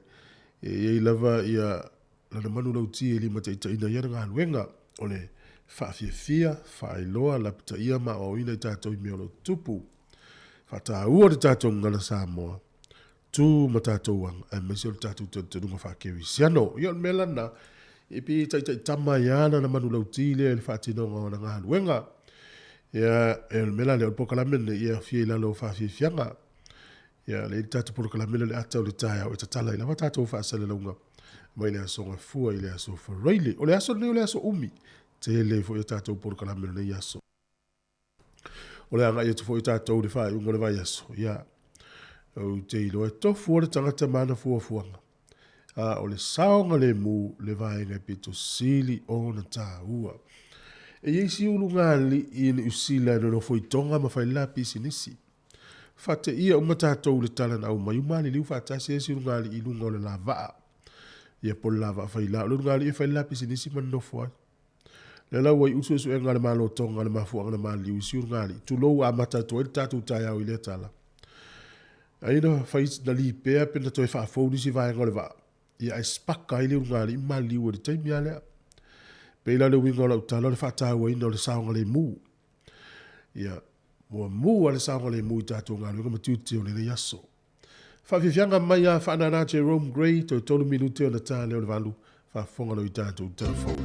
E i ai lava ia lana manulauti e limataitaiina ai ana galuega o le faafiafia, faailoa, lapataia ma aoaoina i tatou i mea o lo o tutupu. Faataua le tatou gagana Samoa, tu ma tatou aga, aemaise o le tatou talitonuga faa-kerisiano. Ia o le mea la lena, e pei e taitaitama ai lava lana manulauti lea i le faatinoga o ana galuega. Ia, e o le mea la lea, o le polokalame lenei, ia aofia i lalo o faafiafiaga. Ia, lea i le tatou polokalame lea o le ata o le taeao e tatala ai lava tatou faasalalauga mai le Aso Gafua i le Aso Faraile. O le aso lenei o le aso umi. Tele foi a tatou polokalame o lenei aso. O le agai atu foi tatou i le faaiuga o le vaiaso, ia, ou te iloa e tofu le tagata ma ana fuafuaga. A o le saogalemu le vaega e pito sili ona taua. E i ai si ulugalii i Niu Sila e nonofo i Tonga ma fai le la pisinisi. Faateia uma tatou i le tala na aumai, ua maliliu faatasi ai si ulugalii i luga o le lavaa. Ia po o le lavaa faila. O le ulugalii e fai le la pisinisi ma nonofo ai. Lea la ua iu le suesuega a le Malo o Tonga i le mafuaaga na maliliu i si ulugalii. Tulou ua amata atu ai le tatou taeao i lea tala. Ai na fai na lipea pe na toe faafou nisi vaega o le vaa, ia ae spaka ai le ulugalii ma maliliu ai i le taimi lava lea. Pei la o le uiga o lau tala o le faatauaina o le saogalemu. Ia, muamua lava le saogalemu i tatou galuega ma tiute o lenei aso. Faafiafiaga mai a Faanana Jerome Grey, toe 3 minute ona ta lea o le 8, faafofoga lou i tatou telefoni.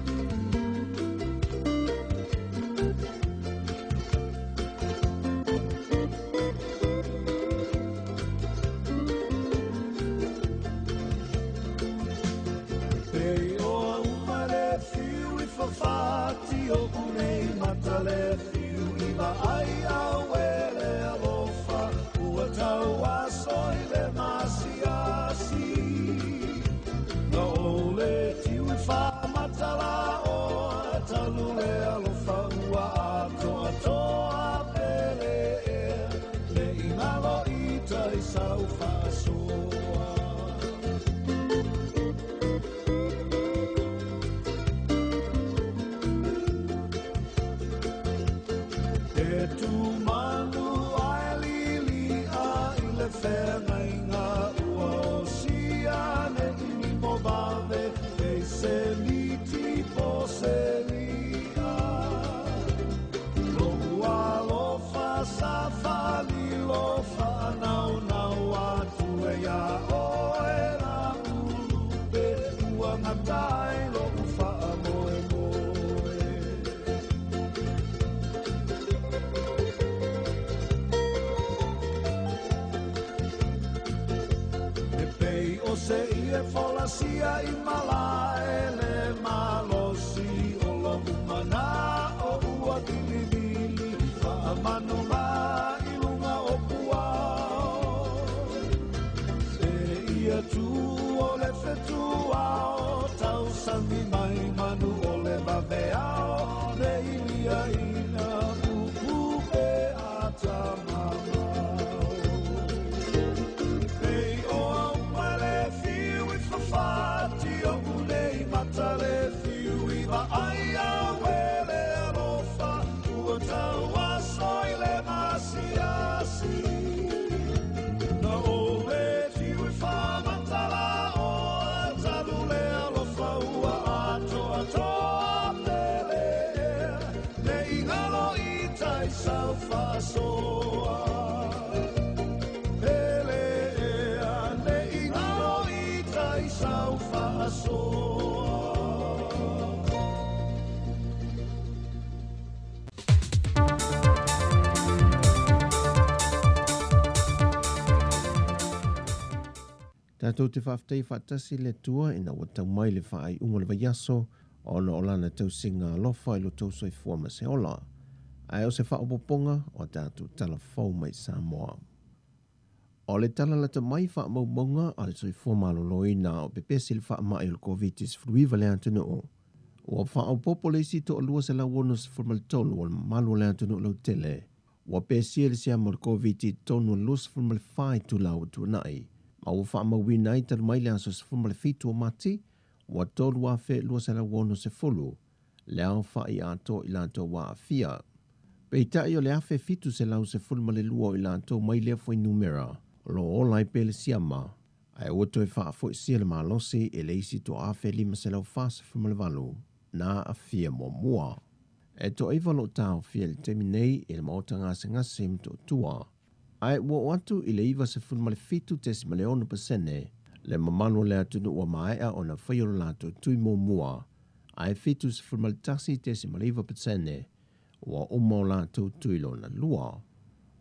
Tatou te faafetai faatasi i le Atua ina ua tau mai le faaiuga o le vaiaso ona o lana tausiga alofa i lo outou soifua ma se ola. Ae o se faaopoopoga o a tatou tala fou mai Samoa. O le tala lata mai faamaumauga a le Soifua Maloloina o pepesi le faamai o le Koviti-19 i le atunuu. Ua faaopoopo le isi 263 o le mamalu o le atunuu lautele ua pesia i le siama o le Koviti i totonu o le 24 itula ua tuanai, ma ua faamauina ai talu mai le aso 17 o Mati ua 3,260 le aofai atoa o i latou ua aafia. Peitai o le 1,712 o i latou mai lea fuainumera o lo o ola ai pea le siama, ae ua toe faafoisia le malosi i le isi 1,548 na aafia muamua. E toaiva o lo o taofia i le taimi nei i le maota gasegase i Motootua, ae ua oo atu i le 97.6% le mamalu o le atunuu ua maea ona faia lo latou tui muamua, ae 71.9% ua uma o latou tui lona lua.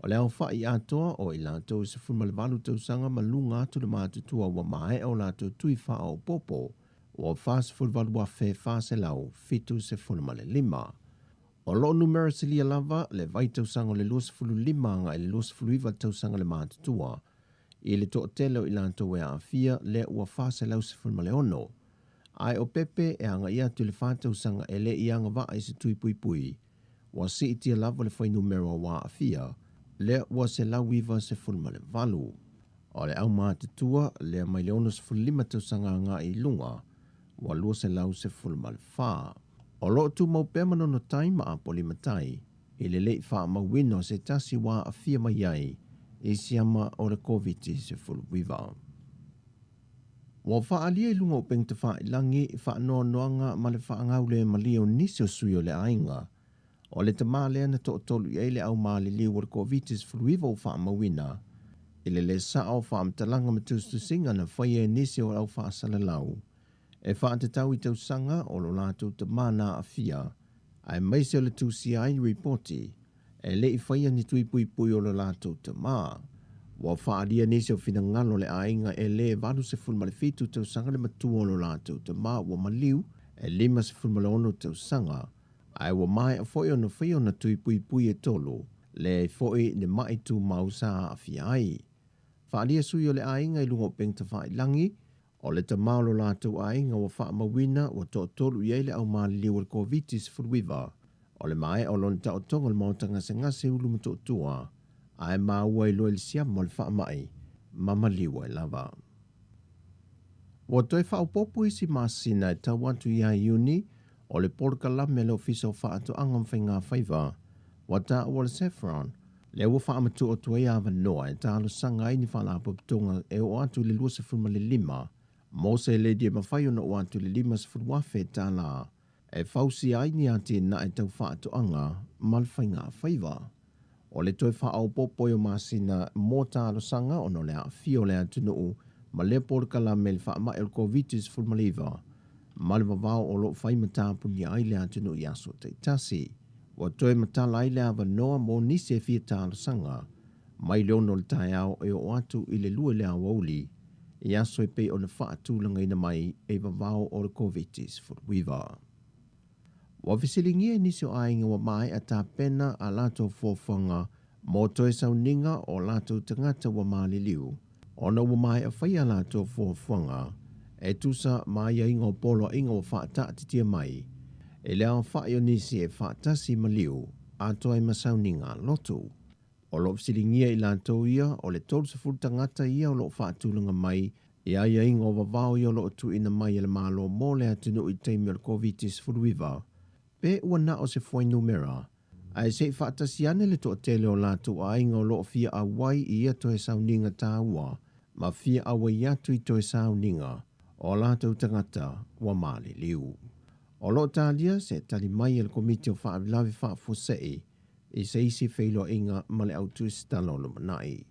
O le aofai atoa o i latou e 18 tausaga ma luga atu le matutua ua maea o latou tui faaopoopo, ua 48,475. O lo o numera silia lava le vaitausaga o le 25 agai i le 29 tausaga le matutua i le toatele o i latou e aafia lea ua 416. Ae o pepe e agai atu i le fa tausaga e le i agavaa i se tui puipui, ua siitia lava le fuainumera ua aafia lea ua 198. O le aumatutua lea mai le 65 tausaga agai i luga ua 214. O lo o tumau pea Manono Tai ma Apolima Tai i le le i faamauina o se tasi ua aafia mai ai i siama o le Koviti-19. Ua faaalia i luga o upega tafailagi faanoanoaga ma le faagaulemalie o nisi o sui o le aiga o le tamā lea na toatolu i ai le au maliliu o le Koviti-19 ua faamauina i le lē sao o faamatalaga ma tusitusiga na faia e nisi o le au faasalalau e faatatau i tausaga o lo latou tamā na aafia aemaise o le tusia ai ripoti e le i faia ni tui puipui o lo latou tamā. Ua faaalia nisi o finagalo o le aiga e lē 87 tausaga le matua o lo latou tamā ua maliu e 56 tausaga, ae ua maea foi ona faia ona tui puipui e tolu, leai foi ni ma'i tumau sa aafia ai. Faaalia sui o le aiga i luga o upega tafailagi, o le tamā o lo latou aiga ua faamauina ua toatolu i ai le au maliliu o le Koviti-19, o le maea o lona taotoga o le maota gasegase ulu Motootua, ae maua ai loa i le siama o le faamai ma maliu ai lava. Ua toe faaopoopo isi masina e tau atu ia Iuni o le polokalame a le Ofisa o Faatoaga ma Faigafaiva ua taua o le Saffron, lea ua faamatuu atu ai avanoa e talosaga ai ni faalapotopotoga e oo atu i le 25 mo seleni e mafai ona oo atu i le $50,000 e fausia ai ni atinae tau faatoaga ma le faigafaiva. O le toe faaopoopo ai o masina mo talosaga ona o le aafia o le atunuu ma lea polokalame i le faamai o le Koviti-19 ma le vavao o lo o fai ma tapunia ai le atunuu i aso taitasi. Ua toe matala ai le avanoa mo nisi e fia talosaga mai le 6 o le taeao e oo atu i le 2 i le aoauli i aso e pei ona faatulagaina mai e vavao o le Koviti-19. Ua fesiligia e nisi o aiga ua maea tapena a latou fuafuaga mo toe sauniga o latou tagata ua maliliu, ona ua maea fai a latou fuafuaga e tusa ma aiaiga o poloaiga ua faataatitia mai i le aofai o nisi e faatasi maliu atoa ai ma sauniga lotu. O lo o fesiligia i latou ia o le 30 tagata ia o lo o faatulaga mai i aiaiga o vavao ia o lo o tuuina mai e le Malo mo le atunuu i taimi o le Koviti-19, pe ua na o se fuainumera, ae se i faatasi ane le toatele o latou aiga o lo o fia auai i ia toe sauniga taua ma fia auai atu i toe sauniga o latou tagata ua maliliu. O lo o talia se tali mai a le Komiti o Faalavelave Faafuasei i se isi feiloaiga ma le au tusitala o lumanai.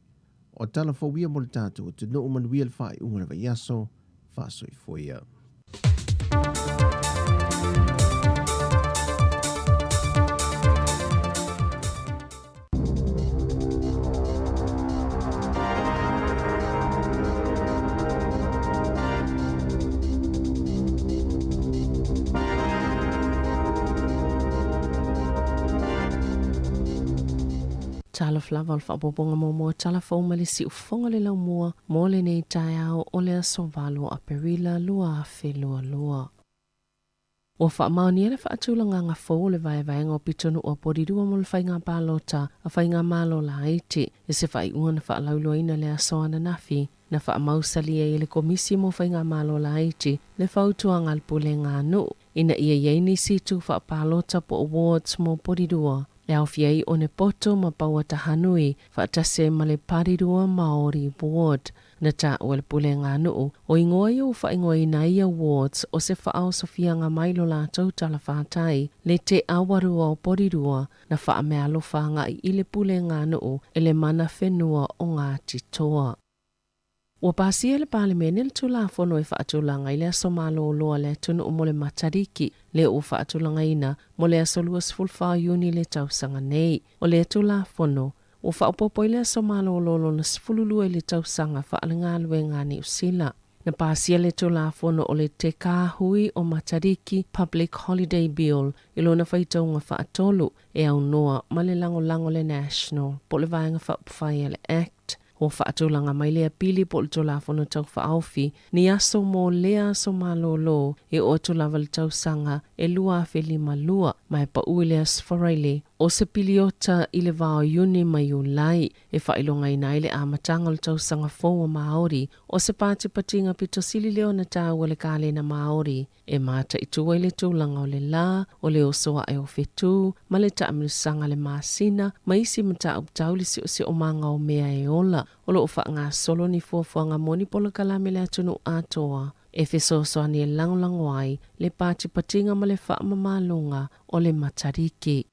O tala fou ia mo le tatou atunuu manuia le faaiuga o le vaiaso, faasoifua ia. Talofa lava o le faaopoopoga muamua tala fou mai le siufofoga le laumua mo lenei taeao o le aso 8 o Aperila 2022. Ua faamaonia le faatulagaga fou o le vaevaega o pitonuu a Porirua mo le faiga palota a Faigamalo Laiti i se faaiuga na faalauiloaina le aso ananafi na faamausali ai e le Komisi mo Faigamalo Laiti le fautuaga a le Pulega a Nuu ina ia i ai nisi itu faapalota po o wards mo Porirua e aofia ai Onepoto ma Pauatahanui faatasi ai ma le Parirua Maori Ward. Na taua e le Pulega a Nuu o igoa ia ua faaigoaina ai ia wards o se faaosofiaga mai lo latou talafatai le Te Awarua o Porirua na faameaalofa agai i le Pulega a Nuu e le mana whenua o Ngāti Toa. Ua pasia e le Palemene le Tulafono e faatulaga i le aso malolo a le atunuu mo le Matariki, lea ua faatulagaina mo le aso 24 o Iuni le tausaga nei. O lea Tulafono, ua faaopoopo ai le aso malolo lona 12 i le tausaga faalegaluega a Niu Sila. Na pasia le Tulafono o le Te Kāhui o Matariki Public Holiday Bill i lona faitauga faatolu e aunoa ma le lagolago le National po o le Vaega Faaupufai a le Act. Ua faatulaga mai lea pili po o le Tulafono Tau Faaofi ni aso mo lea aso malōlō e oo atu lava i le tausaga e 2052 ma e paʻu i le Aso Faraile o se piliota i le va o Iuni ma Iulai e faailogaina ai le amataga o le tausaga fou o Māori o se patipatiga pito sili lea ona taua le kalena Māori e mataitu ai le tulaga o le lā, o le oso aʻe o whetū, ma le taamilosaga a le masina, ma isi mataupu tau i le siosiomaga o mea e ola. O lo o faagasolo ni fuafuaga mo ni polokalame le atunuu atoa e fesoasoani e lagolago ai le patipatiga ma le faamamaloga o le Matariki.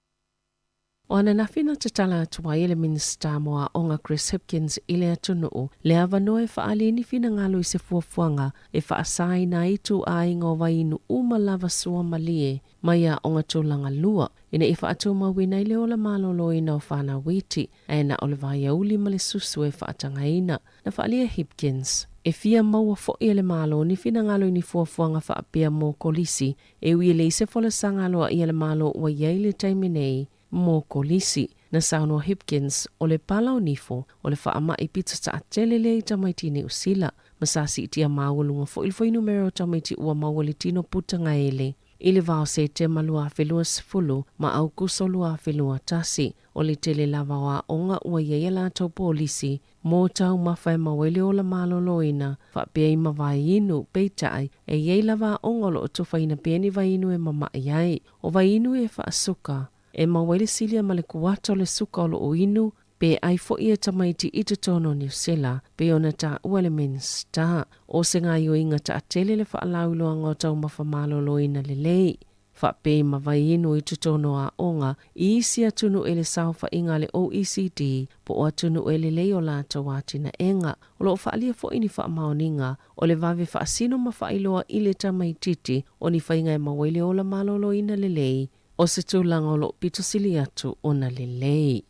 O ananafi na tatala atu ai e le Minisita mo Aoga Chris Hipkins i le atunuu le avanoa e faaali ai ni finagalo i se fuafuaga e faasaina ai ituaiga o vaiinu uma lava sua malie mai aoga tulaga lua ina ia faatumauina ai le ola malōlōina o fanau iti ae na o le vaiauli ma le susu e faatagaina. Na faaalia e Hipkins, e fia maua foi e le Malo ni finagalo i ni fuafuaga faapea mo kolisi E ui e leai se folasaga aloaia a le Malo ua i ai le taimi nei mo kolisi. Na saunoa Hipkins, o le pala o nifo, o le faamai pito taatele lea i tamaiti i Niu Sila, ma sa siitia maualuga foi le fuainumera o tamaiti ua maua le tino putagaele i le va o Setema 2020 ma Aukuso 2021. O le tele lava o aoga ua i ai a latou polisi Mō taumafa e mau ai le ola malōlōina, faapea i ma vaiinu, peitai, e i ai lava aoga o lo o tufaina pea ni vaiinu e mamaʻi ai. O vaiinu e faasuka, e mau ai le silia ma le kuata o le suka o lo o inu, pe ʻai foʻi e tamaiti i totonu o Niusela, pei ona taua e le Minisita. O se gaoioiga taatele le faalauiloaga o taumafa malōlōina lelei. Faapea i ma vaiinu i totonu o aoga i isi atunuu i le saofaiga a le OECD po o atunuu e lelei o latou atinaega. O lo o faaalia foi ni faamaoniga o le vave faasino ma faailoa i le tamaitiiti o ni faiga e maua ai le ola malōlōina lelei o se tulaga o lo o pito sili atu ona lelei.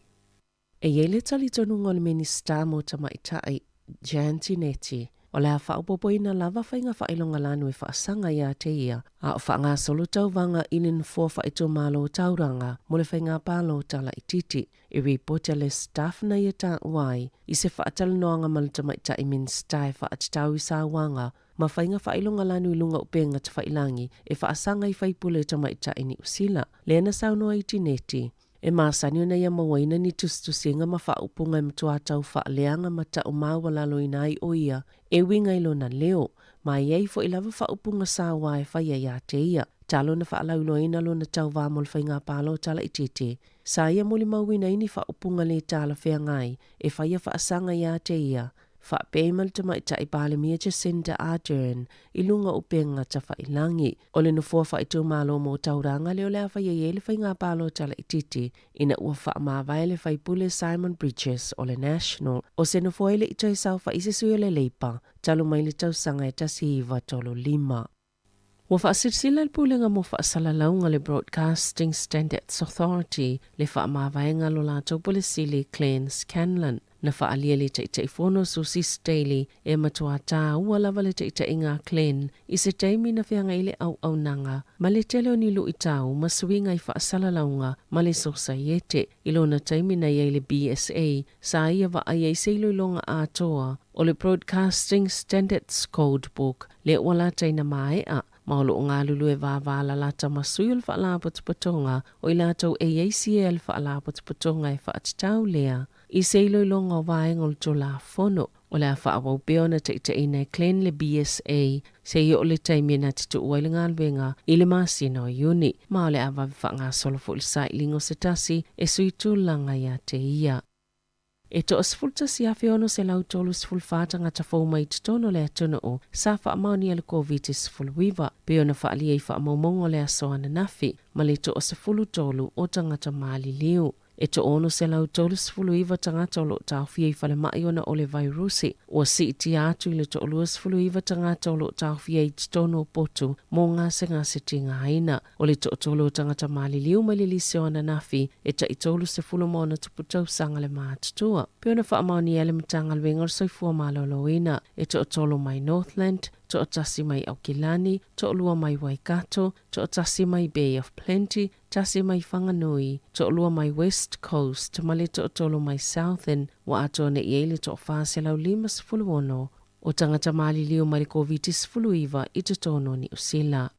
E i ai le talitonuga o le Minisita mo Tamaitai, Jan Tinetti, o le a faaopoopoina lava faiga faailoga lanu e faasaga iā te ia, a o faagasolo tauvaga i le Nofoa Faaitumalo o Tauranga mo le faiga palota laitiiti. I ripoti a le staff na ia taua ai i se faatalanoaga ma le Tamaitai Minisita e faatatau i sauaga ma faiga faailoga lanu i luga upega tafailangi e faasaga i faipule tamaitai Niu Sila, lea na saunoa ai Tinetti. E masani ona ia mauaina ni tusitusiga ma faaupuga e matua tau faaleaga ma tau maualaloina ai ʻo ia e uiga i lona leo, ma e i ai foʻi lava faaupuga sauā e faia iā te ia. Talo na faalauiloaina lona tauvā mo le faigā palota laitiiti. Sa ia molimauina ai ni faaupuga lē talafeagai e faia faasaga iā te ia, Faapea ma le Tamaitai Palemia Jacinda Ardern i luga o upega tafailangi. O le nofoa faaitumalo mo Tauranga lea o le a faia i ai le faiga palota laitiiti ina ua faamavae le faipule Simon Bridges o le National o se nofoa e le i toe saofai se sui o le Labour talu mai le tausaga e 1935. Ua faasilasila le Pulega mo Faasalalauga le Broadcasting Standards Authority le faamavaega lo latou Pule Sili Glen Scanlon. Na faaalia le Taitaifono Susie Staley e matuā tāua lava le taitaiga a Glen i se taimi na feagai le auaunaga ma le tele o ni luitau ma suiga i faasalalauga ma le Sosaiete. I lona taimi na i ai le BSA, sa ia vaai ai se iloiloga atoa o le Broadcasting Standards Code Book lea ua lataina maea, ma o lo o galulue vāvā lalata ma sui o le Faalapotopotoga o i latou e i ai sie a le Faalapotopotoga e faatatau lea i se iloiloga o vaega o le Tulafono. O le a faaauau pea ona taitaiina e Glen le BSA seia oo le taimi e na te tuu ai le galuega i le masina o Iuni, ma o le a vave faagasolo foi le sailiga o se tasi e sui tulaga iā te ia. E 11,634 tagata fou mai totonu o le atunuu sa faamaonia le Koviti-19, pei ona faaalia i faamaumauga o le aso ananafi, ma le 13 o tagata maliliu. E 639 tagata o lo o taofia i falemai ona o le vairusi. Ua siitia atu i le 29 tagata o lo o taofia i totonu o potu mo gasegase tigaina. O le toatolu o tagata maliliu mai le lisi o ananafi e tai 30 ma ono tupu tausaga le matutua. Pei ona faamaonia e le Matagaluega o le Soifua Maloloina, e toatolu mai Northland, 1 mai Aukilani, 2 mai Waikato, 1 mai Bay of Plenty, 1 mai Whanganui, 2 mai West Coast ma le 3 mai Southern, ua atoa nei i ai le 456 o tagata maliliu mai le Koviti-19 i totonu o Niu Sila.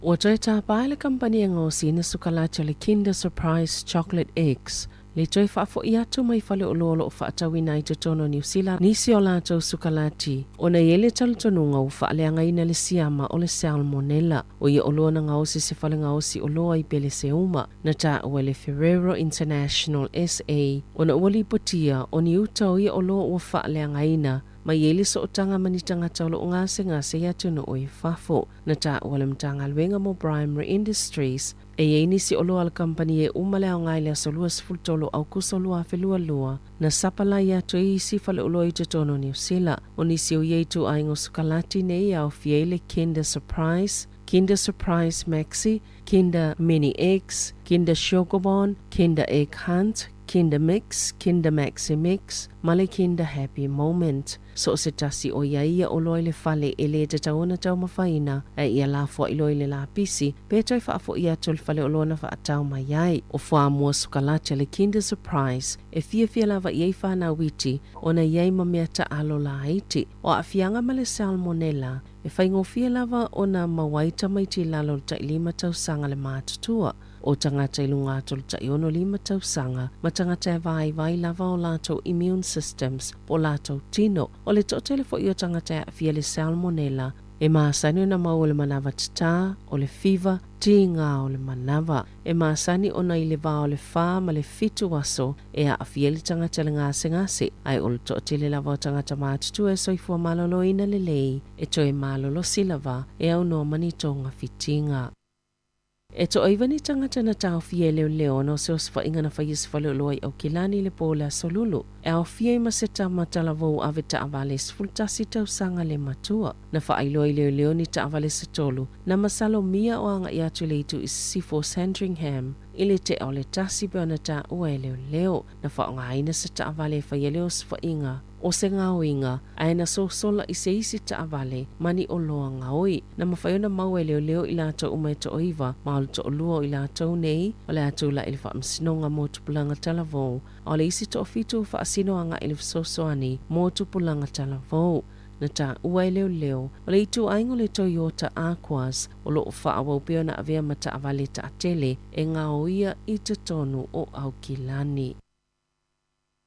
Ua toe tapa e le kamupani e gaosiina sukalati o le Kinder Surprise Chocolate Eggs le toe faafo'i atu mai faleoloa o lo o faatauina ai totonu o Niu Sila nisi o latou sukalati ona e i ai le talitonuga ua faaleagaina le siama o le salmonella. O ia oloa na gaosi e se fale gaosi oloa i Peleseuma na taua e le Ferrero International SA ona ua lipotia o ni uta o ia oloa ua faaleagaina ma i ai le sootaga ma ni tagata o lo o gasegase i atunuu i fafo. Na taua e le Matagaluega mo Primary Industries e i ai nisi oloa a le kamupani e uma le aoga i le aso 23 o Aukuso 2022 na sapalai atu ai i isi faleoloa i totonu o Niu Sila. O nisi o ia ituaiga o sukalati nei e aofia ai le Kinder Surprise, Kinder Surprise Maxi, Kinder Mini Eggs, Kinder Chocobon, Kinder Egg Hunt, Kinder Mix, Kinder Maxi Mix, ma le Kinder Happy Moment. So o se tasi o ia ia oloa i le fale e lē tatau ona taumafaina, ae ia lafoai loa i le lapisi, pe toe faafo'i atu i le faleoloa na faatau mai ai. O fuamua sukalati a le Kinder Surprise e fiafia lava i ai fanau iti ona e i ai ma mea taalo laiti. O aafiaga ma le salmonella e faigofie lava ona maua ai tamaiti i lalo o le 5 tausaga le matutua. O tagata i luga atu o le 65 tausaga ma tagata e vaivai lava o latou immune systems po o latou tino. O le toatele foi o tagata e aafia i le salmonella e masani ona maua le manava tatā, o le fiva, tiga o le manava. E masani ona i le va o le 4 ma le 7 aso e aafia ai le tagata i le gasegase, ae o le toatele lava o tagata matutua e soifua maloloina lelei e toe malolosi lava e aunoa ma ni togafitiga. E 9 ni tagata na taofia e leoleo ona o se osofaiga na faia e se faleoloa i Aukilani i le po o le Aso Lulu. E aofia ai ma se tama talavou ave taavale 11 tausaga le matua. Na faailoa i leoleo ni taavale se tolu na masalomia o aga'i atu i le itu i sisifo o Sandringham i le tea o le 1 pei ona taua e leoleo. Na faaaogaina se taavale e faia le osofaiga o se gaoiga ae na sosola i se isi taavale ma ni oloa gaoi. Na mafai ona maua e leoleo i latou uma e 9, ma o le 2 o i latou nei o le a tula'i i le Faamasinoga mo Tupulaga Talavou, a o le isi 7 ua faasino aga'i i le Fesoasoani mo Tupulaga Talavou. Na taua e leoleo o le ituaiga o le Toyota Aquas o lo o faaauau pea ona avea ma taavale taatele e gaoia i totonu o Aukilani.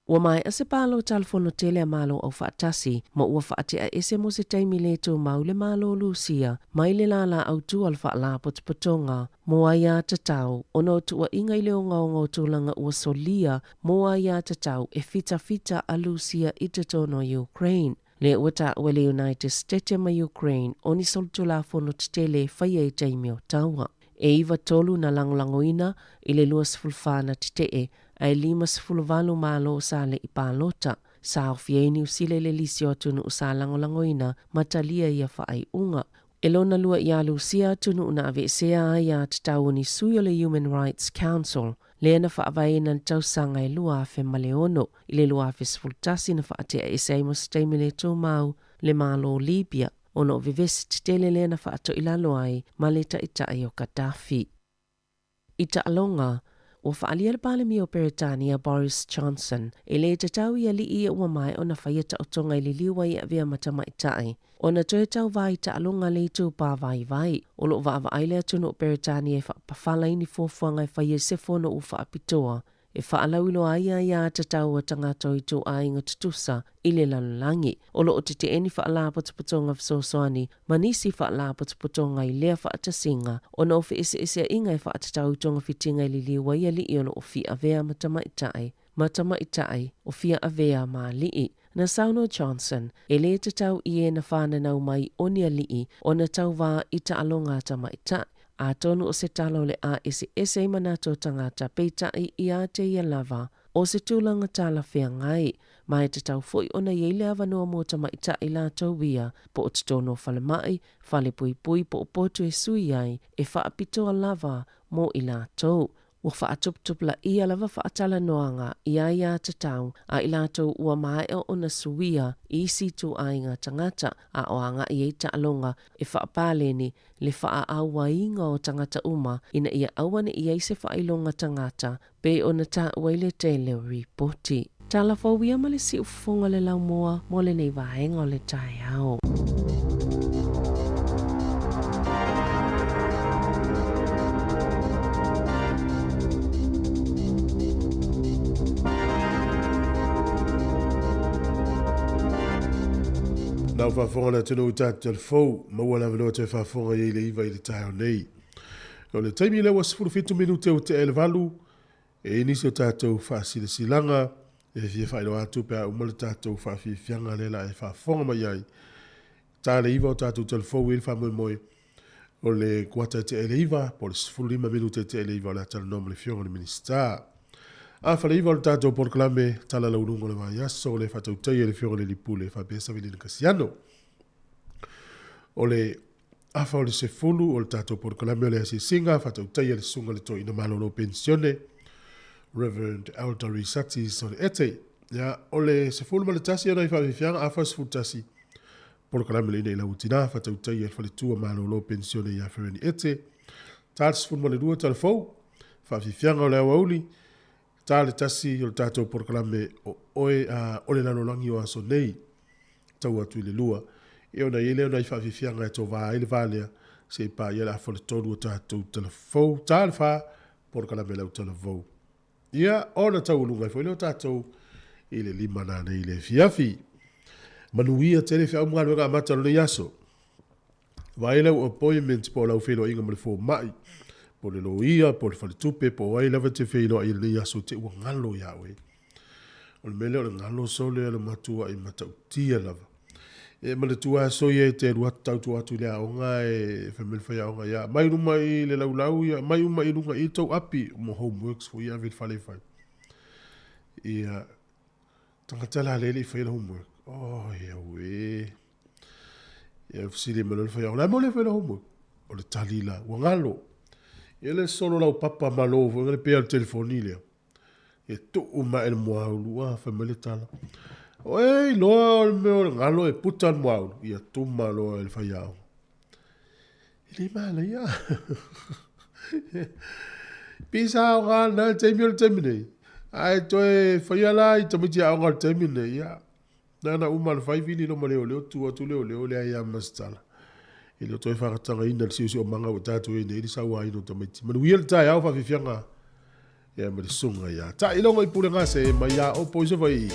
Ua maea se palota a le Fono Tele a Malo Aufaatasi ma ua faate'a ese mo se taimi lē tumau le Malo o Lusia mai le lālā autū a le Faalapotopotoga mo Aiā Tatau ona o tuua'iga i le ogaoga o tulaga ua solia mo aiā tatau e fitafita a Lusia i totonu o Ukraine. Lea ua taua e le United State ma Ukraine o ni solitulafono tetele e faia i taimi o taua. E 9-3 na lagolagoina i le 24 na tete'e, ae 58 malo sa le'i palota. Sa aofia ai Niu Sila i le lisi o atunuu sa lagolagoina ma talia ia faaiuga. E lona lua iā Lusia atunuu na aveesea aiā tatau o ni sui o le Human Rights Council, lea na faavaeina i le tausaga e 2006. I le 2011 na faate'a ese ai mo se taimi lē tumau le Malo o Libia ona o vevesi tetele lea na faato'ilalo ai ma le ta'ita'i o Gaddafi. I taaloga, ua faaalia le Palemia o Peretania Boris Johnson e lē tatau i ali'i ia ua maea ona faia taotoga i liliu ai e avea ma tamaita'i ona toe tauvā i taaloga a le itupa vaivai. O lo'o vaavaai le atunuu o Peretania e faapafala ai ni fuafuaga e faia i se fono ua faapitoa e faalauiloa ai aiā tatau a tagata o ituaiga tutusa i le lalolagi. O loo tete'e ni faalapotopotoga fesoasoani ma nisi faalapotopotoga i lea faatasiga ona o feeseesea'iga e faatatau i togafitiga i liliu ai ali'i o loo fia avea ma tamaita'i ma tamaita'i o fia avea ma ali'i. Na saunoa Johnson, e lē tatau i e na fananau mai o ni ali'i ona tauvā i taaloga a tamaita'i. Atonu o se tala o le a eseese ai manatu o tagata, peitai ia te ia lava, o se tulaga talafeagai, ma e tatau foi ona i ai le avanoa mo tamaitai latou ia, po o totonu o falemai, fale puipui po o potu e sui ai, e faapitoa lava mo i latou. Ua faatuputupulaia lava faatalanoaga i aiatatau a i latou ua maea ona suia i isi ituaiga tagata, a o agai ai taaloga e faapaleni le faaauaiga o tagata uma ina ia aua ne i ai se faailoga tagata pei ona taua i le tele o ripoti. Tala fou ia ma le siufofoga o le laumua mo lenei vaega o le taeao. Nau faafofoga le atunuu i tatou telefou, maua le avanoa toe faafofoga i ai le 9 i le taeao nei. O le taimi lea ua 17 minute ua tea i le 8, e i nisi o tatou faasilasilaga e fia faailoa atu pe a uma le tatou faafiafiaga lea la e faafofoga mai ai. Ta le 9 o tatou telefou i le faamoemoe o le kuata e tea i le 9 po o le 15 minute e tea i le 9 o le a talanoa ma le Afioga i le Minisita. A fale 9 o le tatou polokalame Tala Lauluga o le Vaiaso o le faatautaia e le Afioga i le Alii Pule faapea Savilina Kasiano. O le afa o le 10 o le tatou polokalame o le asiasiga faatautaia le Susuga le Toeaina Malolo Penisione Reverend Elder Risati Soniete. Ia, o le 11 o nai faafiafiaga afa 11 polokalame le ina i lau tina faatautaia le faletua malolo penisione ia Fereni Ete. Ta le 12 talafou faafiafiaga o le aoauli ta le tasi o le tatou polokalame o oe a o le lalolagi o aso nei tau atu i le lua. E ona i ai lea o nai faafiafiaga e tovā ai le va lea, se i paia le afa o le tolu o tatou talafou, ta le fa, polokalame lau talavou. Ia, ona taualuga ai foi lea o tatou i le 5 nanei i le afiafi. Manuia tele feau ma galuega amata o lenei aso. Vaai lau appointment po o lau feiloaiga ma le fomai, po o le loia, po o le faletupe, po o ai lava e te feiloai i lenei aso te ua galo ia oe. O le mea lea o le galo sole a le matuai matautia lava. E manatua aso ia e te alu atu tautua atu i le aoga e fai mai le faiaoga ia aumai luma i le laulau ia aumai uma i luga i tou api mo homeworks foi ia ave i le fale e fai. Ia tagata la lea e le i faia le homework. Oh, ia ue. Ia fesili mai loa le faiaoga, o le a le mea ua le faia lau homework? O le tali la, ua galo. Ia le solo lau papa malo foi le pea o le telefoni lea. E tuu mai le muaulu, a fai mai le tala. O e iloa o le mea o le galo e puta le muaulu. Ia tuma loa e le faiaoga. E le manaia. Pisa aoga lena le taimi o le taimi nei. Ae toe faia la i tamaiti aoga o le taimi nei. Ia, Na ona uma le fai vili lo ma leoleo, tu atu leoleo leai lava ma se tala. E le o toe fagatagaina le siosiomaga ua tatou i ai nei i le sauaina o tamaiti. Manuia le taeao faafiafiaga ia ma le susuga ia Taailoga i Pulegase mai ia Opo i Savaii.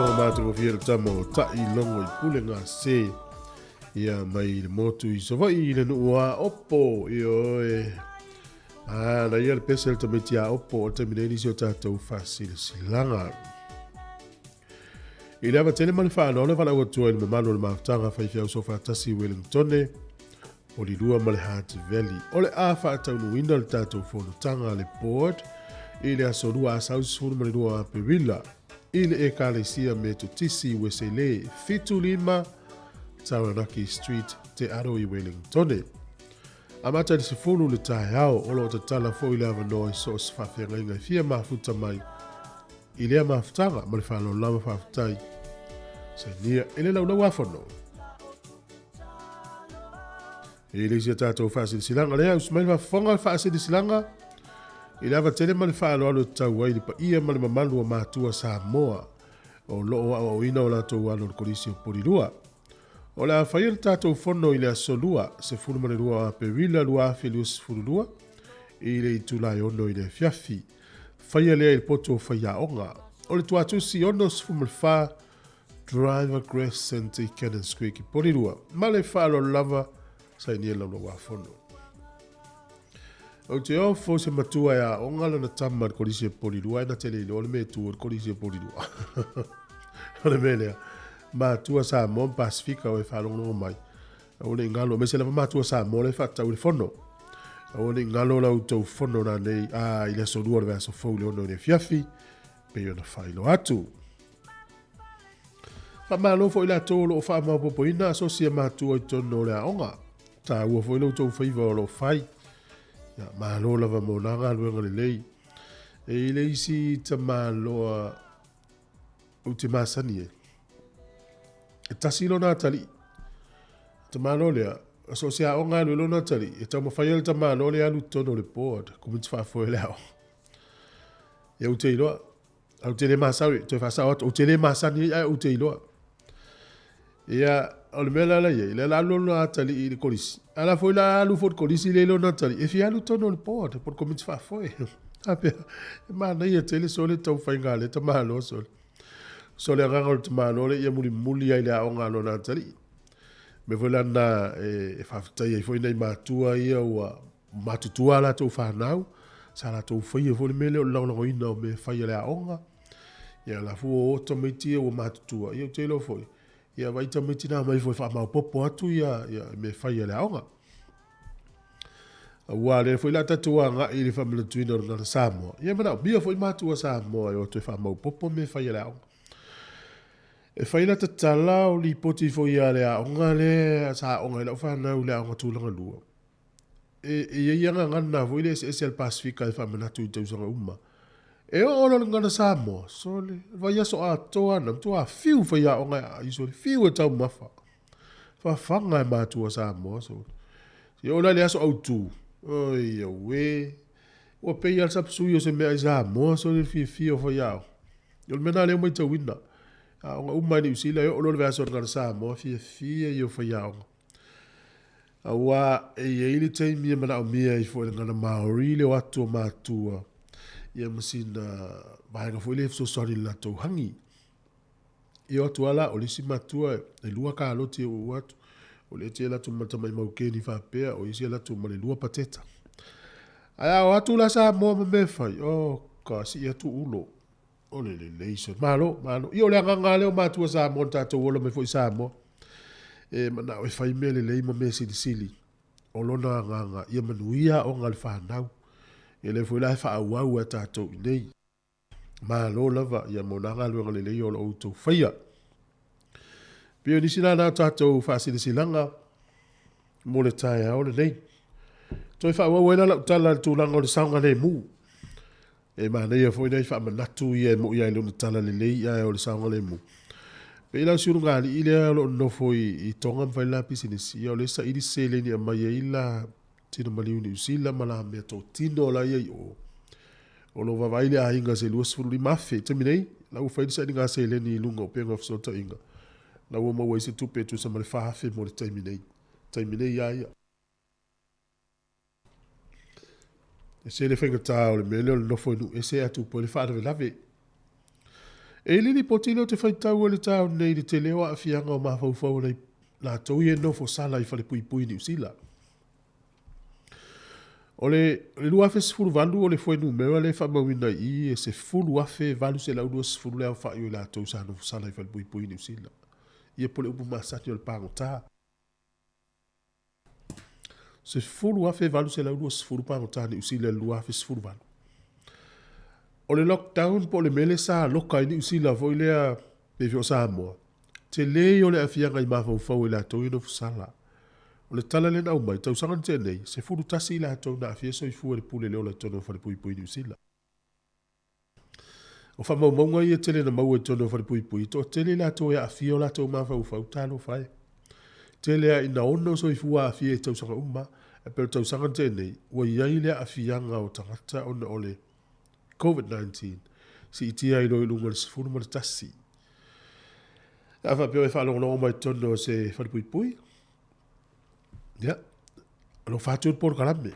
Faafofoga matagofie le tama o Tai Logo i Pulega se ia mai le motu i Savaii i le nuu a Opo ioe. A na ia le pese le tamaiti a Opo o le taimi nei nisi o tatou faasilasilaga. I le ava tele ma le faaaloalo e valaau atu ai i le mamalu o le mafutaga faifeau soofaatasi i Wellingtone, Polilua ma le Hutt Valley. O le a faataunuuina le tatou fonotaga a le Board i le aso Lua Asau 12 o Aperila i le Ekalesia Metotisi Uesele 75 Taranaki Street, Te Aro i Wellingtone. Amata i le 10 le taeao, o lo o tatala foi le avanoa i so o se faafeagaiga e fia mafuta mai i lea mafutaga. Ma le faaaloalo lava faafetai. Sainia i le Laulau-a-Fono. E le isi a tatou faasilasilaga lea, usu mai le faafofoga le faasilasilaga i le ava tele ma le faaaloalo e tatau ai i le paia ma le mamalu o matua Samoa o lo o aoaoina o latou alo i le Kolisi o Polilua. O le a faia le tatou fono i le aso Lua, 12 o Aperila 2022 i le itula e 6 i le afiafi. Faia lea i le poto o faiaoga. O le tuatusi 64 Driver Crescent i Cannons Creek i Porirua. Ma le faaaloalo lava, sainia Laulau-a-Fono. Ou te ofo se matua e aoga lana tama i le kolisi o Porirua, e na te le iloa le mea e tu ai le kolisi o Porirua. O le mea lea, matua Samoa ma Pasifika o e faalogologo mai, aua ne i galo, aemaise lava matua Samoa lea e faatatau i le fono. Aua ne i galo la outou fono nanei, a, i le aso Lua o le vaiaso fou i le 6 i le afiafi, pei ona faailoa atu. Faamalo foi latou o lo o faamaopoopoina asosi a matua i totonu o le aoga. Taua foi lo outou faiva o lo o fai. Ia, malo lava mo na galuega lelei. E i le isi tamaloa ou te masani e. E tasi lona atalii. Tamaloa lea, so o se aoga alu e lona atalii, e taumafai ai le tamaloa lea e alu i totonu o le board, komiti faafoe o le aoga. Ia ou te iloa, Ou te le masani, toe faasao atu, ou te le masani ai, ae ou te iloa. Ia, o le mea la la i ai, lea la alu lona atalii i le kolisi. A la foi la alu foi le kolisi lea i lona atalii, e fia alu tonu o le board, po o le komiti faafoe. Faapea, e manaia tele sole taumafaiga a lea tamaloa sole. So le agaga o le tamaloa lea ia mulimuli ai le aoga a lona atalii. Mea foi la lena e faafetai ai foi nai matua ia ua matutua a latou fanau, sa latou faia foi le mea lea o le lagolagoina o mea e fai a le aoga. Ia la foi ua o tamaiti ia ua matutua, ia ou te iloa foi, ia vaai tamaiti na omai foi e faamaopoopo atu ia, ia mea e fai a le aoga. Aua lea foi la tatou agai i le faamanatuina o le gagana Samoa, ia manaomia foi matua Samoa e o atu e faamaopoopo mea e fai a le aoga. E fai lata tala o lipoti foi a le aoga lea sa aoga ai lau fanau i le aoga tulaga lua. E, e i ai a gagana foi le eseese a le Pasefika e faamanatu i tausaga uma. E oo loa le gagana Samoa, sole, vaiaso atoa na matua fiu faiaoga e aai, sole, fiu e taumafa. Fafaga e matua Samoa, sole. E oo la i le aso autu, oi auē, ua pei lava le sapasui o se meaai Samoa, sole, le fiafia o faiaoga. O le mea lena lea ua matauina, aoga uma i Niu Sila, e oo loa i le vaiaso o le gagana Samoa, fiafia ia o faiaoga. Aua e i ai le taimi e manaomia ai foi e le gagana Māori le o atu o matua ia ma sina vaega foi lea e fesoasoani i le latou hangi. E o atu lava la, o le isi matua e lua kaloti e uu atu, o le isi e alu atu ma le tamai maukeni faapea, o isi e alu atu ma le lua pateta. Ae a o atu la Samoa ma mea e fai, oka, sii atu ulo. O le lelei sole. Malo, malo. Ia o le agaga lava lea o matua Samoa na tatou ola mai foi i Samoa. E manao e fai mea lelei ma mea silisili. O lona agaga, ia manuia aoga a le fanau. Ia lea foi la e faaauau e a tatou i inei. Malo lava ia mo na galuega lelei o lo outou faia. Pei o nisi la na o tatou faasilasilaga mo le taeao lenei. Toe faaauau ai la lau tala i le tulaga o le saogalemu. E manaia foi nai faamanatu ia e moi lava i lona tala lelei ae o le saogalemu. Pei la o si ulugalii lea o lo o nonofo i Tonga ma fai le la pisinisi, ia o lea e saili se seleni e aumai ai la tino maliu i Niu Sila ma la meatotino la ia i o. O lo o vaavaai le aiga i se $25,000. I le taimi nei, la ua fai le sailiga seleni i luga o upega o fesootaiga, la ua maua ai se tupe e tusa ma le $4,000 mo le taimi nei. Taimi nei lava ia. Ese le faigata o le mea lea o le nofo i nuu ese ae tupu ai le faalavelave. E i le lipoti lea ou te faitau ai i le taeao nei i le tele o aafiaga o mafaufau o nai latou ia e nofo sala i falepuipui i Niu Sila. O le 2018 o le fuainumera lea e faamauina i i e 10,820 le aofai o i latou sa nofo sala i falepuipui i Niu Sila. Ia po o le upu masani o le pagota. 10,820 pagota Niu Sila i le 2018. O le lockdown po o le mea lea sa loka ai Niu Sila foi lea pei foi o Samoa, tele ia o le aafiaga i mafaufau o i latou ia nofo sala. O le tala lea na aumai, tausaga na tea nei, 11 i latou na aafia soifua i le pule le ola i totonu o falepuipui i Niu Sila. O faamaumauga ia e tele na maua i totonu o falepuipui, e toatele i latou e aafia o latou mafaufau, talofa e. Tele lava ina ono soifua aafia i tausaga uma, ae pei o le tausaga na tea nei, ua i ai le aafiaga o tagata ona o le Covid-19, siitia ai loa i luga i le 11. A faapea e faalogologo mai i totonu o se falepuipui, ia, alofa atu le polokalame.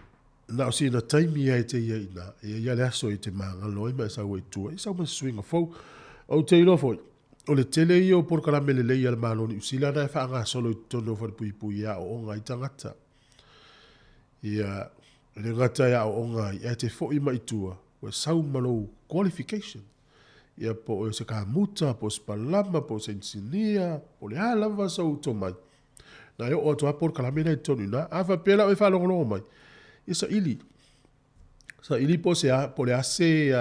Na o sina taimi lava e te i ai i ina, e i ai lava le aso e te magalo ai ma e sau ai i tua, e sau ma se suiga fou. Ou te iloa foi, o le tele ia o polokalame lelei a le Malo o Niu Sila na e faagasolo i totonu o falepuipui e aooga ai tagata. Ia, e le gata e aooga ai, ae te foi mai i tua, ua sau ma lou qualification. Ia po o se kamuta, po o se palama, po o se inisinia, po o le a lava sou tomai. Na e oo atu lava polokalame lea i totonu i ina. A faapea la o e faalogologo mai, ia saili. Saili po o se a, po o le a se,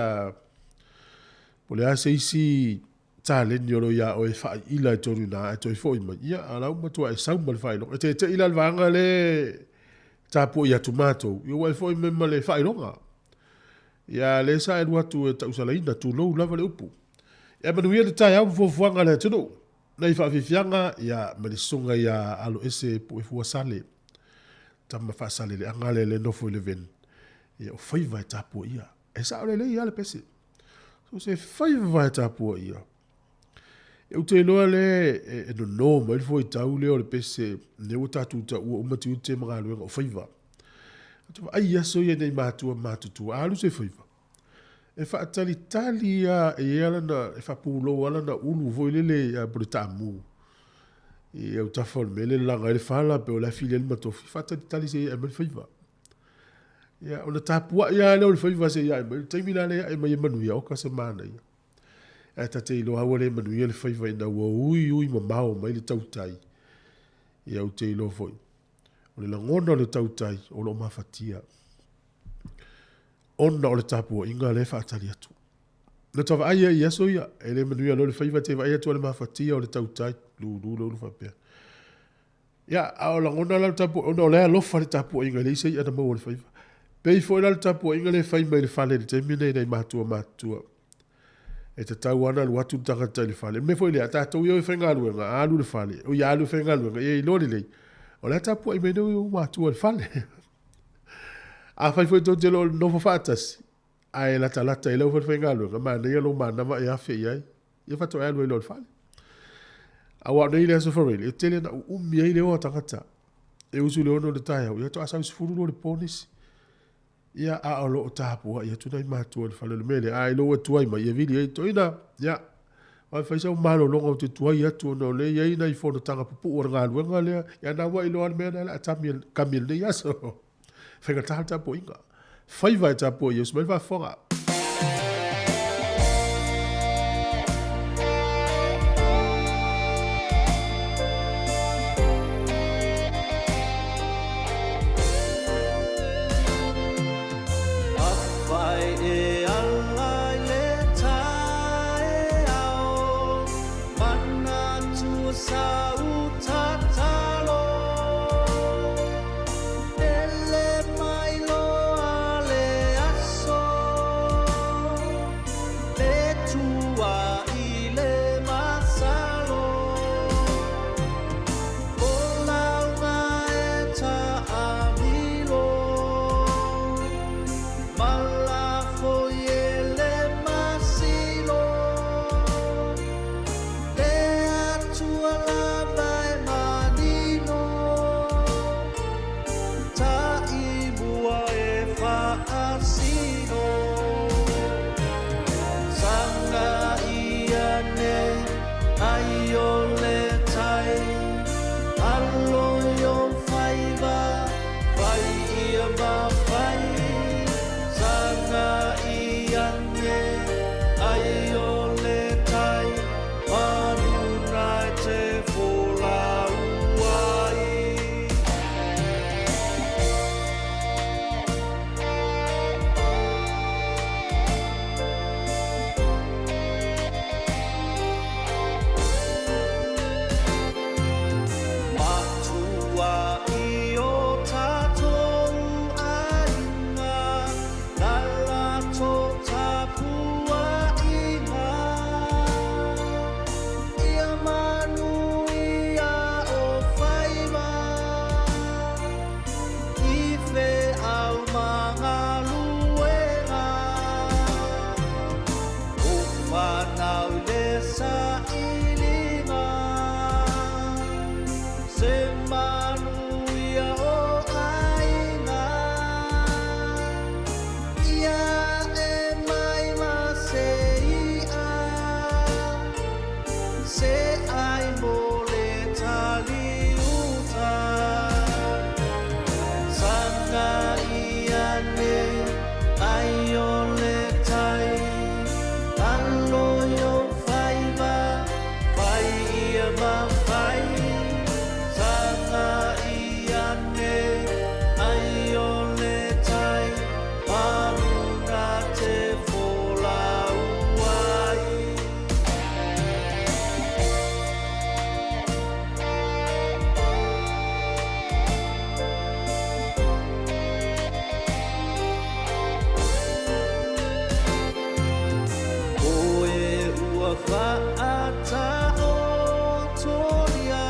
po o le a se isi taleni o lo o ia oe e faaiila i totonu i ina ae toe foi mai, ia a o la ua matua e sau ma le faailoga. E tete'i la le vaega lea e tapuai atu matou, ia ua e foi mai ma le faailoga. Ia a o lea sa e alu atu e tausalaina, tulou lava le upu. Ia manuia le taeao ma fuafuaga a le atunuu. Nai faafiafiaga, ia, ma le susuga ia Aloese Puefuasale, tama faasaleleaga lea lea e nofo i Levin, ia o faiva e tapuaia. E sao lelei lava le pese. So se faiva e tapuaia. Ou te iloa lea e nono mai le fuaitau lea o le pese, lea ua tatou taua uma tiute ma galuega o faiva. Ou te vaai i aso ia nei matua matutua, a alu se faiva, e faatalitali lava, e i ai lana, e faapulou lava lana ulu foi lele po o le taamu i autafa o le mea lea e lalaga ai le fala pe o la e fili ai le matofi, faatalitali se i ae mai le faiva. Ia, ona tapuai lava lea o le faiva se i ae mai. O le taimi la lea e ae mai ai manuia, oka se manaia. Ae ta te iloa ua le manuia le faiva ina ua uiui mamao mai le tautai. Ia ou te iloa foi, o le lagona o le tautai o lo o mafatia ona o le tapuaiga lea e faatali atu. Na ta vaai ai i aso ia, e le manuia loa le faiva, te vaai atu o le mafatia o le tautai, lulu le ulu faapea. Ia, a o lagona la le tapuaiga, ona o la e alofa le tapuaiga, e leai se i'a na maua i le faiva. Pei foi la le tapuaiga lea e fai mai le fale i le taimi lenei i nai matua matutua. E tatau lava ona alu atu le tagata i le fale. O le mea foi lea, a tatou ia o e faigaluega, a alu i le fale, oi a alu e faigaluega, ia iloa lelei, o la e tapuai mai nei ou matua i le fale. Afai foi tou te le o nofo faatasi, ae latalata i lau falefaigaluega, manaia lou manava e afe i ai. Ia faatoa e alu ai loa i le fale. Aua o nei le Aso Faraile, e tele ina uumi ai le o a tagata. E usu i le 6 i le taeao, ia faatoa sau i le 12 i le po nisi. Ia, a o lo o tapuai atu nai matua i le fale o le mea lea, a i lou e tuai mai, ia vili ai toeaina, ia, vave fai sau malologa ou te tuai atu ona o lea e i ai nai fonotaga pupuu a le galuega lea, ia na ua iloa lava le mea lea o le a kami, kami i lenei aso. Faigata le tapuaiga. Faiva e tapuai e usu mai le faafofoga. mafai Saga i ane ai o le tai Manuna e te folau ai. Matua i o tātou aiga, na latou tapuaiga. Ia manuia o faiva, i feau ma galuega. O fanau i le sailiga, se manuia o aiga. Ia e mai ma se i'a, se ai mo le taliuta. Saga i ane ai o le tai, alo i o faiva, fai ia mafai. Saga i ane ai o le tai, manuna te folau ai. O e ua whaataotoria,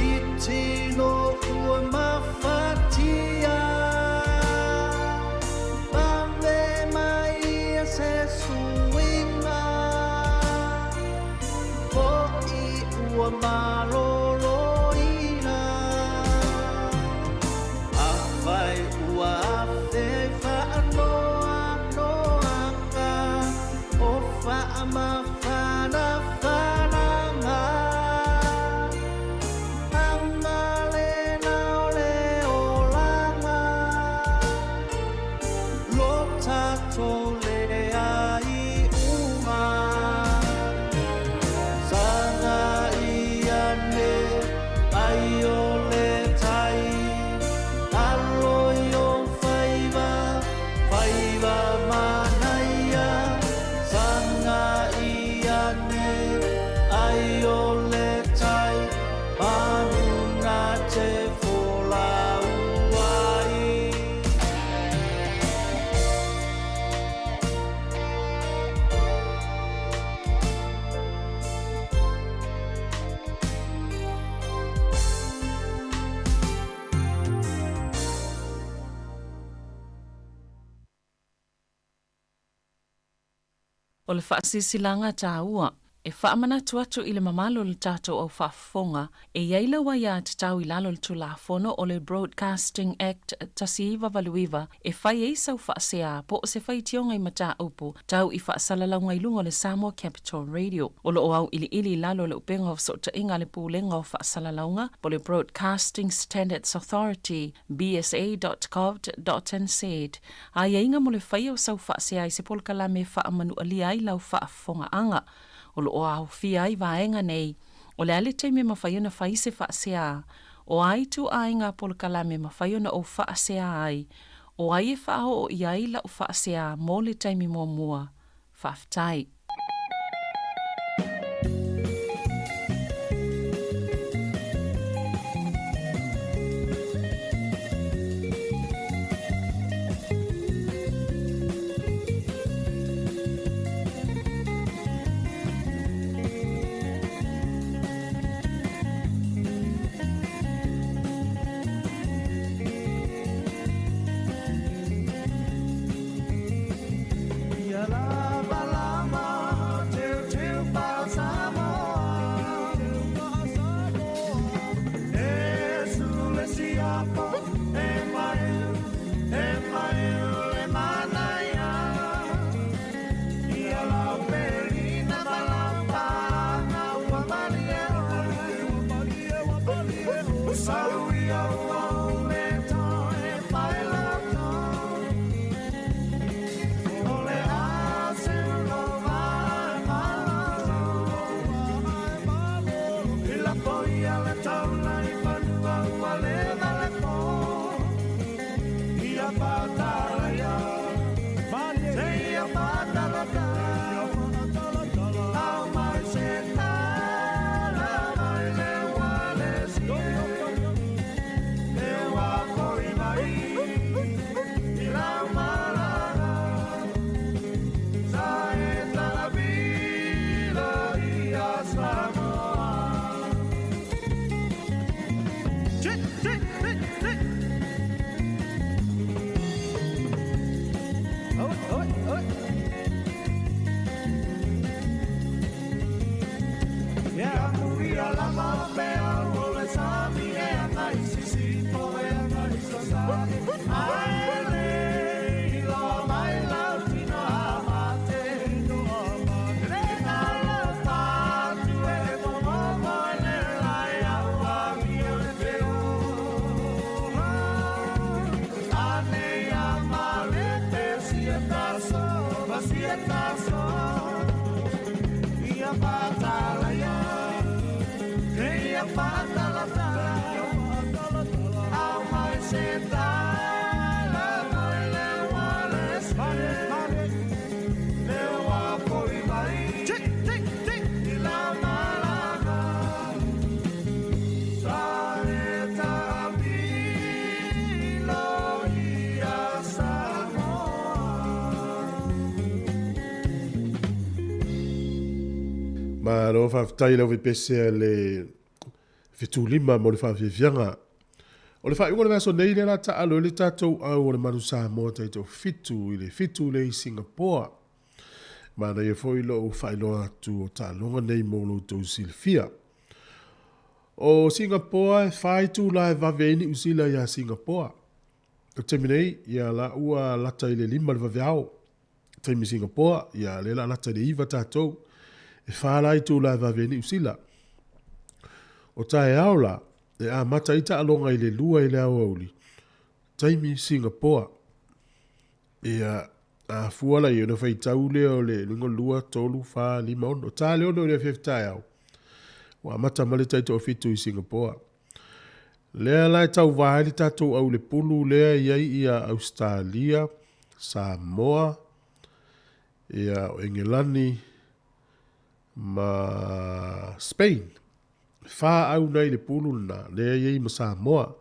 i tino ua mafatia. Mame mai ia se suiga, po i ua maloloina. Afai ua afe whaanoanoanga, o whaamawhanawhanaga. Anga le nao le olaga, lo tatou le ai unga. Saga i ane ai o le tai, alo i o faiva, faiva manaia. Saga i ane ai o le tai, manuna te folau ai. O le faasilasilaga taua e faamanatu atu i le mamalu o le tatou au faafofoga e i ai lau aiatatau i lalo o le Tulafono o le Broadcasting Act 1989 e fai ai sau faasea po o se faitioga i mataupu tau i faasalalauga i luga o le Samoa Capital Radio. O lo o auiliili i lalo o le upega o fesootaiga a le Pulega o Faasalalauga po o le Broadcasting Standards Authority bsa.govt.nz. Aiaiga mo le faia o sau faasea i se polokalame e faamanualia ai lau faafofogaaga. O lo o aofia ai vaega nei, o le a le taimi e mafai ona fai se faasea, o a ituaiga polokalame e mafai ona ou faasea ai, o ai e faaoo i ai lau faasea mo le taimi muamua. Faafetai. Ia lava lava Malo faafetai i le aufaipesia le fetulima mo le faafiafiaga. O le faaiuga o le vaiaso nei lea la taalo ai le tatou au o le Manu Samoa taitoafitu i le fitu lea i Singapoa. Manaia foi lou faailoa atu o taaloga nei mo lo outou silafia. O Singapoa e fa itula e vave ai Niu Sila iā Singapoa. O le taimi nei, ia la ua lata i le 5 le vaveao. Taimi Singapoa, ia lea la lata i le 9 tatou. E fa la itula e vave ai Niu Sila. O taeao la, e amata ai taaloga i le 2 i le aoauli. Taimi Singapoa. Ia, a fua la i ona faitau lea o le luga 2, 3, 4, 5, 6. Ta le 6 i le afiafi taeao. Ua amata mai le taitoafitu i Singapoa. Lea la e tauvā ai le tatou au i le pulu lea e i ai ia Ausetalia, Samoa, ia o Engelani ma Spain. E whā au nei le pulu lena, lea e i ai ma Samoa.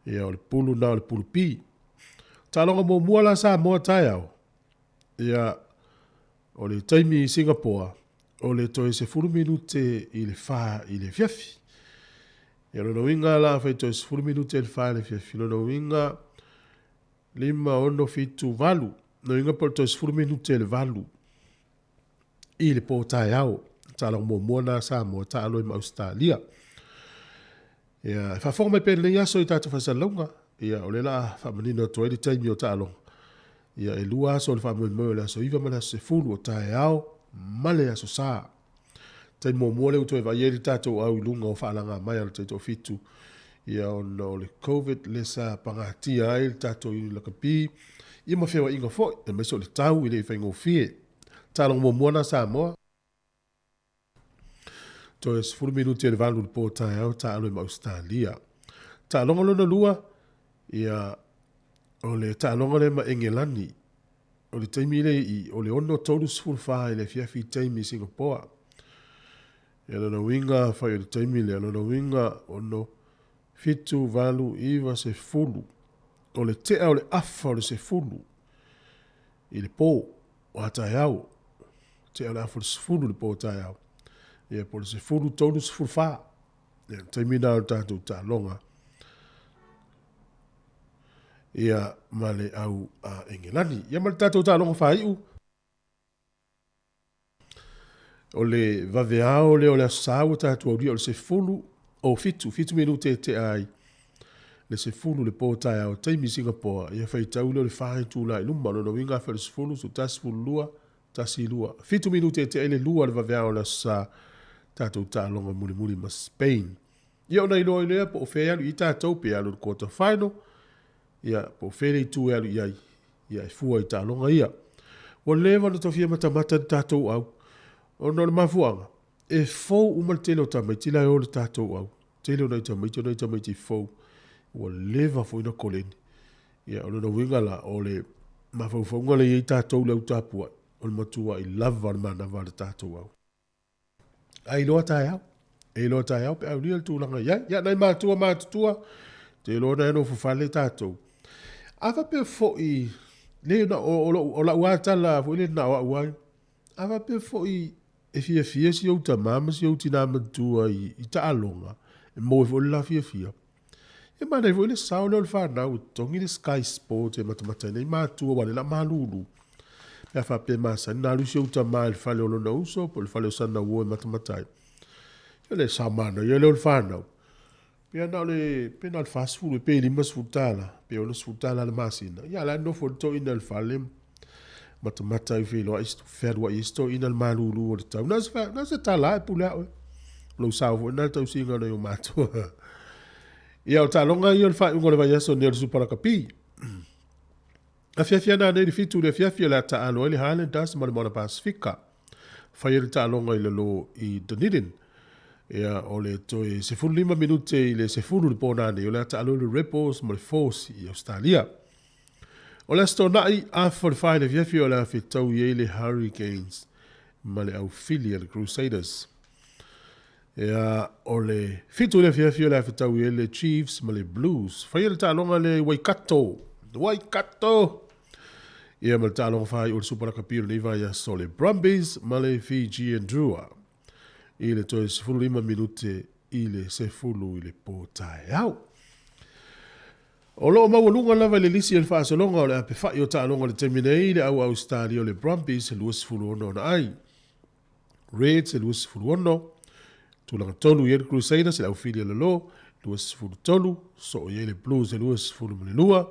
Ia o le pulu na o le pulu P. Taaloga muamua la Samoa taeao. Ia o le taimi i Singapoa, o le toe 10 minute i le 4 i le afiafi. Ia lona uiga la afai toe 10 minute i le 4 i le afiafi, lona uiga 5, 6, 7, 8. Lona uiga po o le toe 10 minute i le 8 i le pō taeao. Taaloga muamua na Samoa taalo ai ma Ausetalia. Ia, e faafofoga mai pea i lenei aso i tatou faasalalauga. Ia, o lea la a faamanino atu ai le taimi o taaloga. Ia, e lua aso o le faamoemoe o le aso 9 ma le aso 10 o taeao ma le aso Sa. Taimi muamua lea ua toe vaai ai le tatou au i luga o faalaga mai a le taitoafitu. Ia, ona o le Covid lea sa pagatia ai le tatou i lakapi, ia ma feoaiga foi, aemaise o le tau e le i faigofie. Taaloga muamua na Samoa. Toe 10 minute i le 8 i le po taeao taalo ai ma Ausetalia. Taaloga lona lua, ia, o le taaloga lea ma Engelani. O le taimi lea i, o le 6:34 i le afiafi i taimi i Singapoa. Ia lona uiga, afai o le taimi lea, lona uiga, 6, 7, 8, 9, 10. O le tea o le afa o le 10 i le po o a taeao. Tea o le afa o le 10 i le po o taeao. Ia, po o le 10, 3, 14. Ia, le taimi na o le tatou taaloga. Ia, ma le au a Engelani. Ia, ma le tatou taaloga faaiu. O le vaveao lea o le Aso Sa ua tatou aulia o le 10 o 7, 7 minute e tea ai le 10 le po taeao taimi Singapoa, ia faitau lea o le 4 itula i luma. O lona uiga afai o le 10, 11, 12, 1, 2, 7 minute e tea ai le 2 le vaveao o le Aso Sa, tatou taaloga mulimuli ma Spain. Ia ona iloa ai lea po o fea e alu i ai tatou, pe alu i le quarter final, ia po o fea le itu e alu i ai, ia e fua i taaloga ia. Ua leva ona tofia matamata ni tatou au, ona o le mafuaaga, e fou uma le tele o tamaiti la e o le tatou au. Tele o nai tamaiti o nai tamaiti fou, ua leva foi na koleni. Ia, o lona uiga la, o le mafaufauga lea e i ai tatou le au tapuai, o le matuai lava o le manava a le tatou au. Ae iloa taeao. E iloa taeao pe aulia le tulaga i ai. Ia, nai matua matutua, te iloa na e nofo fale tatou. A faapea foi, le, na, o, o, o, o lau lava tala foi le na o au ai. A faapea foi e fiafia si ou tamā ma si ou tinā matua i, i taaloga, e maua ai foi le la fiafia. E manaia foi le sao lea o le fanau e totogi le Sky Sports e matamata ai nei matua aua o lea o le a malulu. Pe a faapea e masani ona alu si ou tama i le fale o lona uso po o le fale o sana uo e matamata ai. Ia o le sao manaia lea o le fanau. Pe na o le, pe na o le 40 pe $50 pe $60 i le masina. Ia a o la e nofo ai le toeaina i le fale matamata ai feiloai fealuai ai si toeaina i le malulu o le tau. Na o se, na o se tala lava e pule au. Lou sao foi lena i le tausiga o nai o matua. Ia, o taaloga ia o le faaiuga o le vaiaso nei o le Supa Lakapi. Afiafi ana nei le 7 i le afiafi o le a taaalo ai le Highlanders ma le Moana Pasifika. Fai ai le taaloga i lalo i Dunedin. Ia, o le toe 15 minute i le 10 le po nanei o le a taalo ai le Rebels ma le Force i Australia. O le Aso Toonai, afa o le 4 i le afiafi o le a fetaui ai le Hurricanes ma le aufili a le Crusaders. Ea, o le 7 i le afiafi o le a fetaui ai le Chiefs ma le Blues. Faia le taaloga lea i Waikato. Waikato! Ia ma le taaloga faaiu o le Super Rakapi o lenei vaiaso, le Brumbies ma le Fijian Drua. I le toe 15 minute i le 10 i le po taeao. O lo o maualuga lava i le lisi o le faasologa o le apefa'i o taaloga i le taimi nei le au Ausetalia o le Brumbies e 26 ona ai. Reds e 26, tulaga 3 i ai le Crusaders i le aufili a lalo, 23, soo i ai le Blues e 22,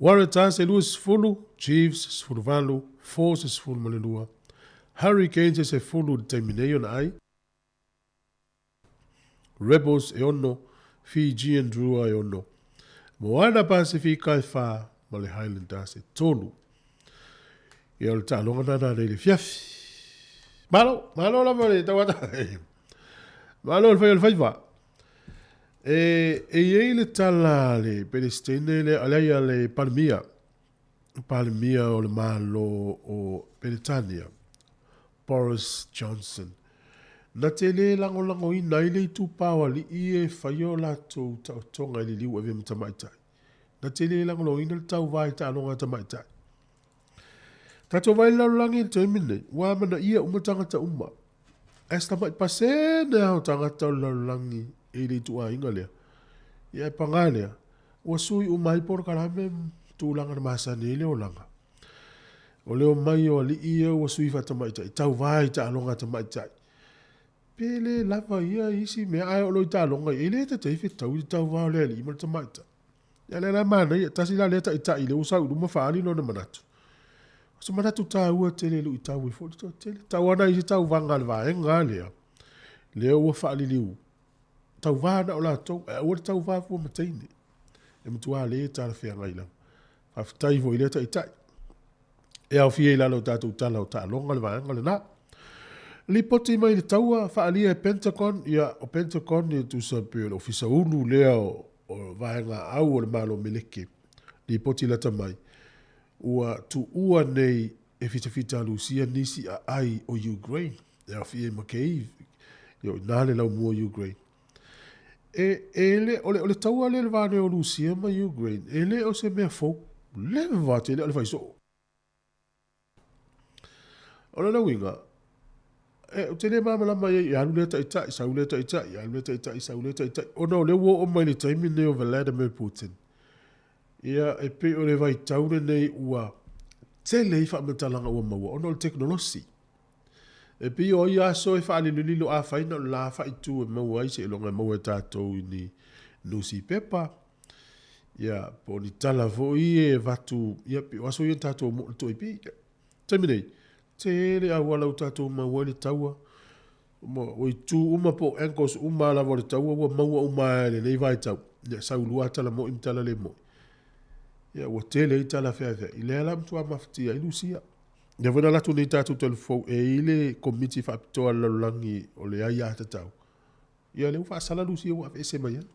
Waratahs e 20, Chiefs 18, Force 12, Hurricanes e 10 i le taimi nei ona ai, Rebels e 6, Fijian Drua e 6, Moana Pasifika e 4 ma le Highlanders e 3. Ia o le taaloga na na nei le fiafi. Malo, malo lava le tauata. Malo le fai o le faiva. E, e i ai le tala a le Peresetene le, a le, a le Palemia, Palemia o le Malo o Peretania, Boris Johnson, na te lē lagolagoina ai le itupa o alii e faia o latou taotoga i le liu ave ma tamaitai. Na te lē lagolagoina le tauva i taaloga a tamaitai. Tatou vaai i le lalolagi i le taimi lenei, ua amanaia uma tagata uma. Ae se tamai pasene lava o tagata o le lalolagi e i le ituaiga lea. Ia e pagā lea, ua sui uma ai polokalame ma tulaga na masani ai le olaga. O le omai o alii ia ua sui faatamaitai, tauva i taaloga a tamaitai. Pe le lava ia i isi mea, ae o lo i taaloga ia, e le taitai fetau i le tauva o le alii ma le tamaitai. Ia lea la manaia, tasi la lea taitai lea ua sau i luma faaali lona manatu. O se manatu taua tele e luitau ai foi le toatele. Tau ana i se tauvaga a le vaega lea, lea ua faaliliu tauva na o latou, ae aua le tauva fua ma teine. E matua le talafeagai lava. Faafetai foi i lea taitai. E aofia i lalo o tatou tala o taaloga le vaega lena. Lipoti mai le taua faaalia e Pentagon, ia o Pentagon e tusa pe o le ofisa ulu lea o, o vaega au o le Malo Meleke. Lipoti lata mai, ua tuua nei e fitafita a Lusia nisi aai o Ukraine, e aofia ai ma Kyiv, ia o ina le laumua o Ukraine. E, e le, o le, o le taua lea i le va nei o Lusia ma Ukraine, e le o se mea fou. Leva tele o le fai soo. O lona uiga, e, ou te le malamalama i ai, e alu lea taitai, sau lea taitai, alu lea taitai, sau lea taitai, ona o lea ua oo mai i le taimi lenei o Vladimir Putin. Ia, e pei o le vaitau lenei ua tele ai faamatalaga ua maua ona o le tekonolosi. E pei o ia aso e faalilolilo afai na o le la faaitu e maua ai seiloga e maua e tatou i ni nusipepa, ia, po o ni tala foi e avatu, ia, pei o aso ia na tatou mooloto ai pei. Taimi nei, tele auala ua tatou maua ai le taua, o itu uma po o angles uma lava o le taua ua maua uma lava i lenei vaitau. Ia, sau lua tala moi ma tala le moi. Ia, ua tele ai tala feaveai. Lea la matua mafatia ai Lusia. Lea foi na alu atu nei tatou talafou e i ai le Komiti Faapitoa a le Lalolagi o le Aiatatau. Ia, lea ua faasala Lusia ua aveese mai ai.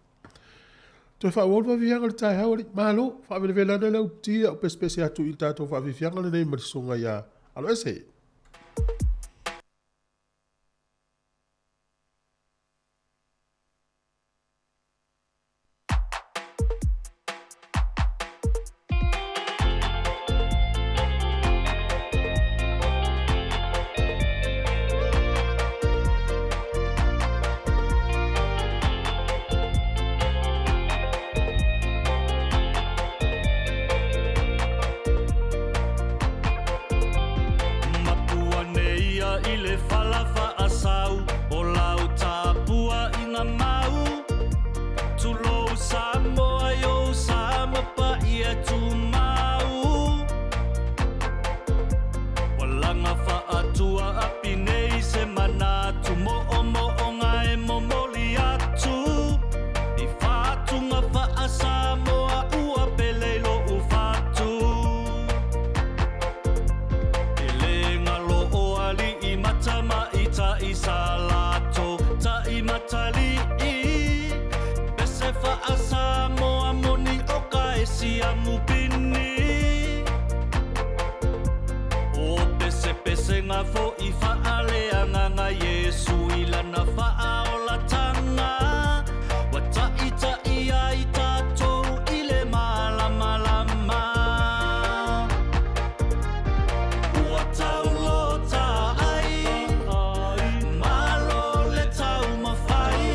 Toe faaauau le faafiafiaga o le taeao alii. Malo, faavelevele ane le upu a o pesepese atu i le tatou faafiafiaga lenei ma le susuga ia Aloese. Mapu ane ia i le fala faasau o lau tapuaiga mau. Tulou Samoa i ou sa ma paia tumau. Ua laga faatua api nei se manatu moomooga e momoli atu i fatuga faa-Samoa ua pele i lou fatu. E le galo o alii ma tamaitai sa latou taimatalii, pese faa-Samoa moni o ka e siamu pini. O pesepesega fo'i faaleagaga Iesu i lana faaolatanga, ua taʻitaʻi ai tatou i le malamalama. Ua taulota ai, malo le taumafai,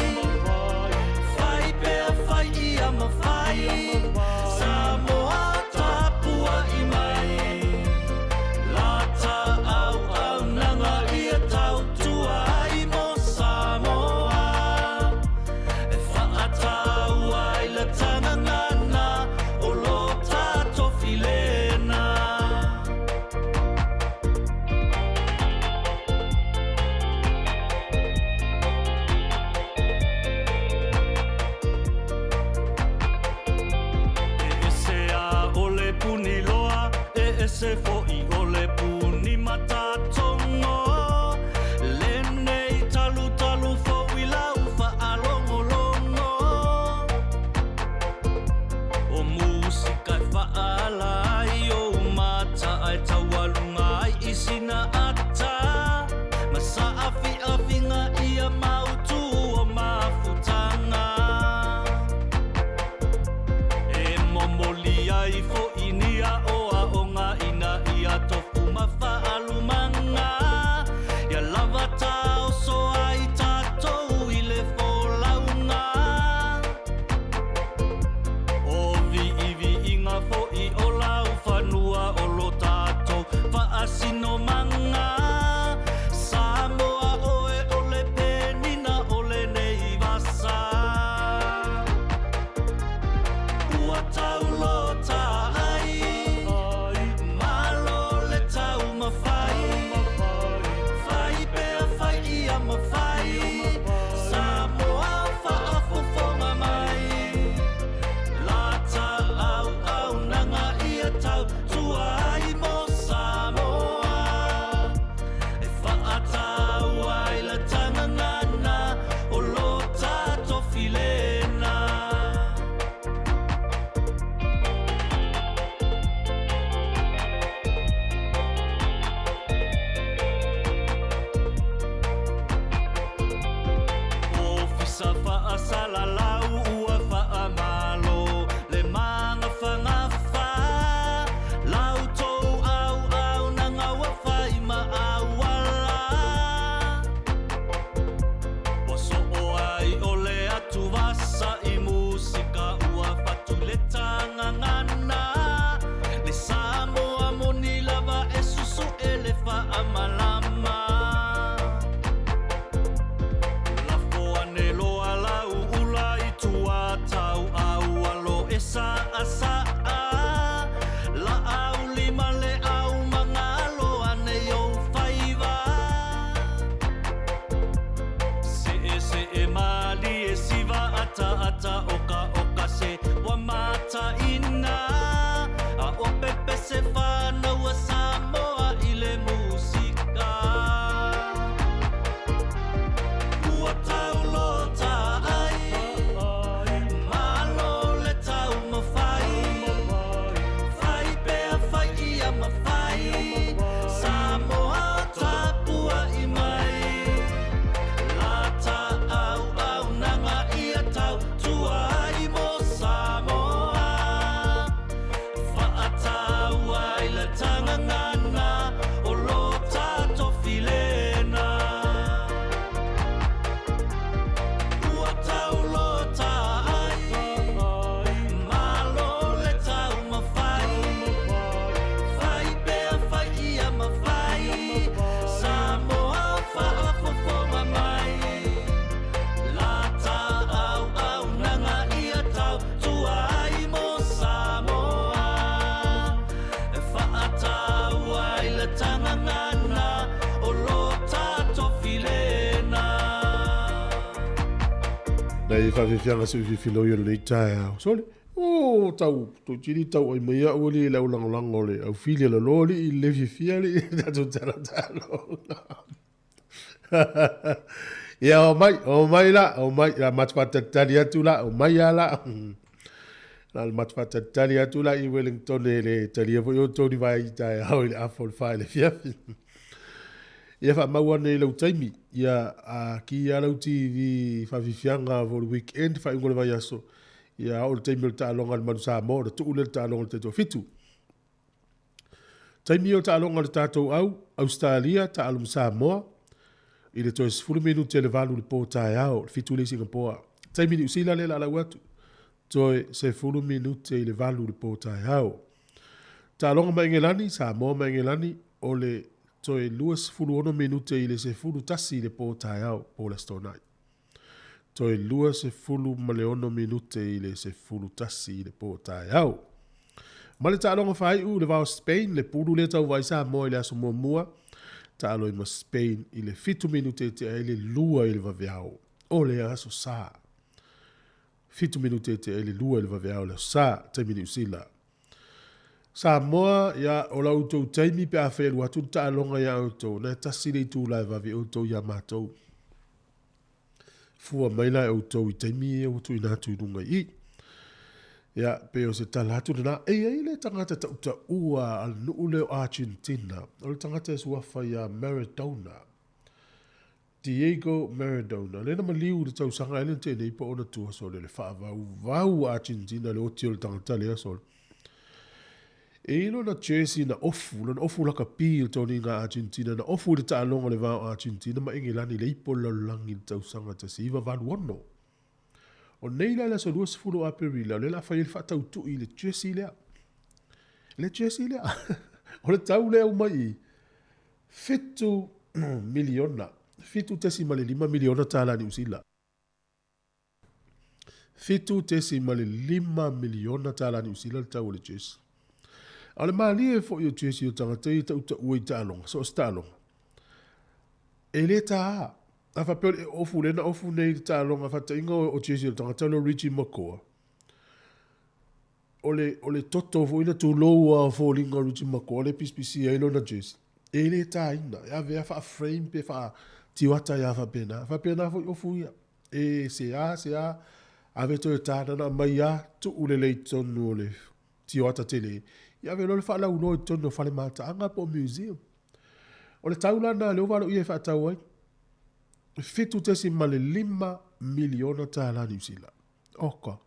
fai pea fai ia mafai, Samoa tapuai mai. Lata auaunaga ia tautua ai mo Samoa, e faataua ai le tagagana o lo tatou filena. E ese a o le puni loa, e ese fo'i o le puni matatogo. Lenei talutalu fou i lau faalogologo. O musika e faaala ai ou mata ae taualuga ai i sina ata. Ma saafiafiga ia mautu o mafutaga. E momoli ai fo'i ni aoaoga ina ia Ia, i faafiafiaga se ufifiloi o lenei taeao. Sole, o tau, toeitiiti tau ai mai au alii i le au lagolago o le au fili a lalo alii i le fiafia alii i le tatou tala taaloga. Ia, omai, omai la, omai, la matou faatalitali atu la, omai lava la. Na o le matou faatalitali atu la i Wellington e le talia foi outou ni vae i taeao i le afa o le fa i le afiafi. Ia faamau ane i lau taimi, ia a ki lava lau TV i faafiafiaga for the weekend, faaiuga o le vaiaso, ia a oo i le taimi o le taaloga a le Manu Samoa ona tuu lea o le taaloga i le taitoafitu. Taimi o taaloga a le tatou au, Ausetalia, taalo ma Samoa, i le toe 10 minute le 8 i le po taeao, le 7 lea i Singapoa. Taimi Niu Sila lea o le a lau atu, toe 10 minute i le 8 i le po taeao. Taaloga ma Engelani, Samoa ma Engelani, o le toe 26 minute i le 11 i le po taeao, po o le Aso Toonai. Toe 26 minute i le 11 i le po taeao. Ma le taaloga faaiu i le va o Spain, le pulu lea tau vaai Samoa i le aso muamua, taalo ai ma Spain i le 7 minute e tea ai le 2 i le vaveao o le Aso Sa. 7 minute e tea ai le 2 i le vaveao o le Aso Sa, taimi Niu Sila. Samoa, ia, o la outou taimi pe afai e alu atu le taaloga ia outou, na e tasi le itula e vave outou ia matou. Fua mai la e outou i taimi ia ua tuuina atu i luga i i. Ia, pei o se tala atu lena. E i ai le tagata tautaua a le nuu lea o Argentina, o le tagata e suafa ia Maradona. Diego Maradona, lea na maliu i le tausaga ea lea na tea nei po o ona tua sole, le faavauvau a Argentina le oti o le tagata lea sole. E i ai lona jersey na ofu, lona ofu lakapi i le toniga a Argentina, na ofu i le taaloga o le va o Argentina ma Engelani i le ipo o le lalolagi i le tausaga 1986. O nei la i le aso 20 o Aperila, o lea o le a fai ai le faatautui i le jersey lea. Le jersey lea. O le tau lea e aumai i i, 7 miliona, $7.5 miliona Niu Sila. $7.5 miliona Niu Sila le tau o le jersey. A o le malie foi o jersey o tagata ia e tautaua i taaloga, so o se taaloga, e le ta. A faapea o le ofu lea na ofu nei i le taaloga faataitaiga o jersey o le tagata lea o Richie McCaw, o le, o le toto foi lea tulou lava o foliga o Richie McCaw lea e pisipisia ai lona jersey, e le taina, e ave lava faa-frame pe faa-tioata ai lava faapena. E faapena foi ofu ia. E se a, se a, ave toe ta, na ona aumai lava, tuu lelei i totonu o le tioata tele, ia ave loa le faalauiloa i totonu o fale mataaga po o museum. O le tau la lena lea ua valoia e faatau ai, $7.5 miliona Niu Sila. Oka.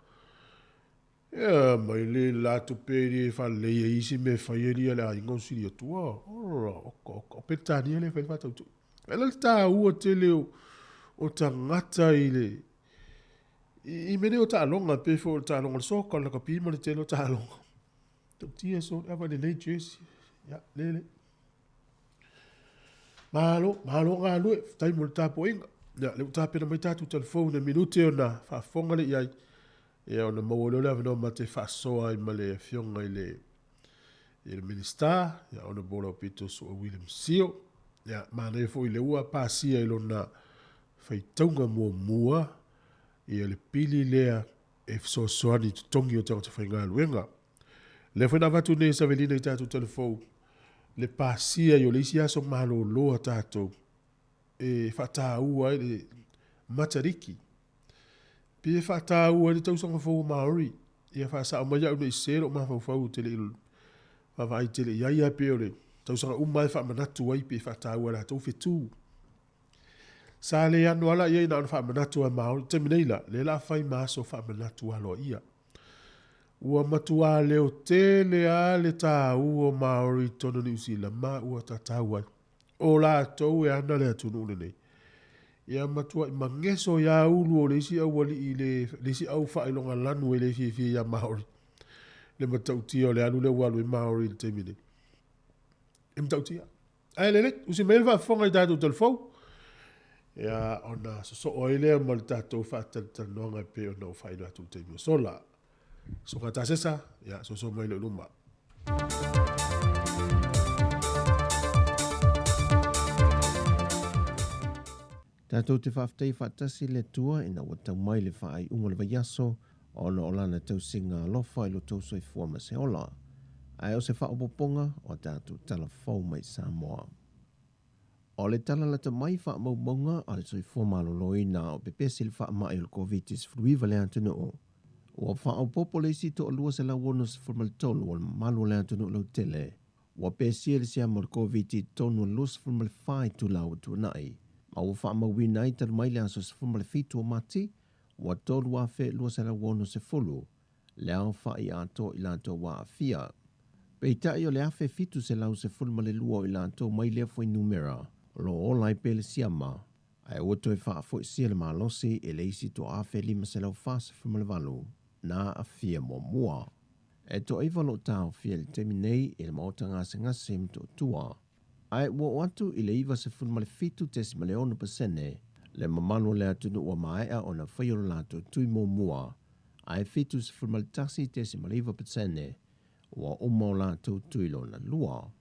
Ea mai le la tupe e faalelei ai isi mea e fai alii a le aiga o Siliatua. Ora, oka, oka. O Peretania lea e fai le faatautui. E le taua tele o, o tagata i le i, i mea nei o taaloga, pei foi o le taaloga o le soka, o le lakapi ma le tele o taaloga. Tautia so, ava lelei jersey. Ia, lele. Malo, malo galue, faafetai mo le tapuaiga. Ia, lea ua tapena mai tatou telefoni na minute ona faafofoga lea i ai. Ia, ona maua loa le avanoa ma te faasoa ai ma le afioga i le i le Minisita, ia Honourable Aupito Su'a William Sio. Ia, manaia foi lea ua pasia i lona faitauga muamua ia le pili lea e fesoasoani i totogi o tagata faigaluega. Lea foi na avatu nei e Savelina i tatou telefou le pasia i o le isi aso malolo a tatou e faataua ai le Matariki. Pe e faataua ai le tausaga fou o Māori. Ia faasao mai au nei se lou mafaufau ou te le i vaavaai tele i ai, ae pei o le tausaga uma e faamanatu ai pe faataua e latou fetu. Sa le ano ala i ai na ona faamanatu a Māori. Taimi nei la, lea la fai ma aso faamanatu aloaia. Ua matuā leo tele a le tāua o Māori i totonu o Niu Sila ma ua tatau ai. O latou e ana le atunuu lenei. Ia matuai mageso iā ulu o le isi aualii le, le isi au faailoga lanu e le fiafia iā Māori. Le matautia o le alu lea ua alu ai Māori i le taimi nei. E matautia. Ae lelei, usi mai le faafofoga i tatou telefou. Ia, ona sosoo ai lea ma le tatou faatalatalanoaga e pei ona ou faailoa atu i le taimi ua sola. Soka tasesa, ia, soso mai lou luma. Tatou te faafetai faatasi i le Atua ina ua tau mai le faaiuga o le vaiaso ona o Lana tausiga alofa i lo outou soifua ma se ola. Ae o se faaopoopoga o a tatou tala fou mai Samoa. O le tala lata mai faamaumauga a le Soifua Maloloina o pepesi le faamai o le Koviti-19 i le atunuu. Ua faaopoopo le isi toalua 163 o le mamalu o le atunuu lautele ua pesia i le siama o le Koviti i totonu o le 24 itula ua tuanai, ma ua faamauina ai talu mai le aso 17 o Mati ua 3,260 le aofai atoa i latou ua aafia. Peitai o le 1,712 o i latou mai lea fuainumera o lo o ola ai pea le siama, ae ua toe faafoisia le malosi i le isi 1,548 na aafia muamua. E toaiva o lo o taofia i le taimi nei i le maota gasegase i Motootua, ae ua oo atu i le 97.6 pasene le mamalu o le atunuu ua maea ona faia lo latou tui muamua, ae 71.9 pasene ua uma o latou tui lona lua.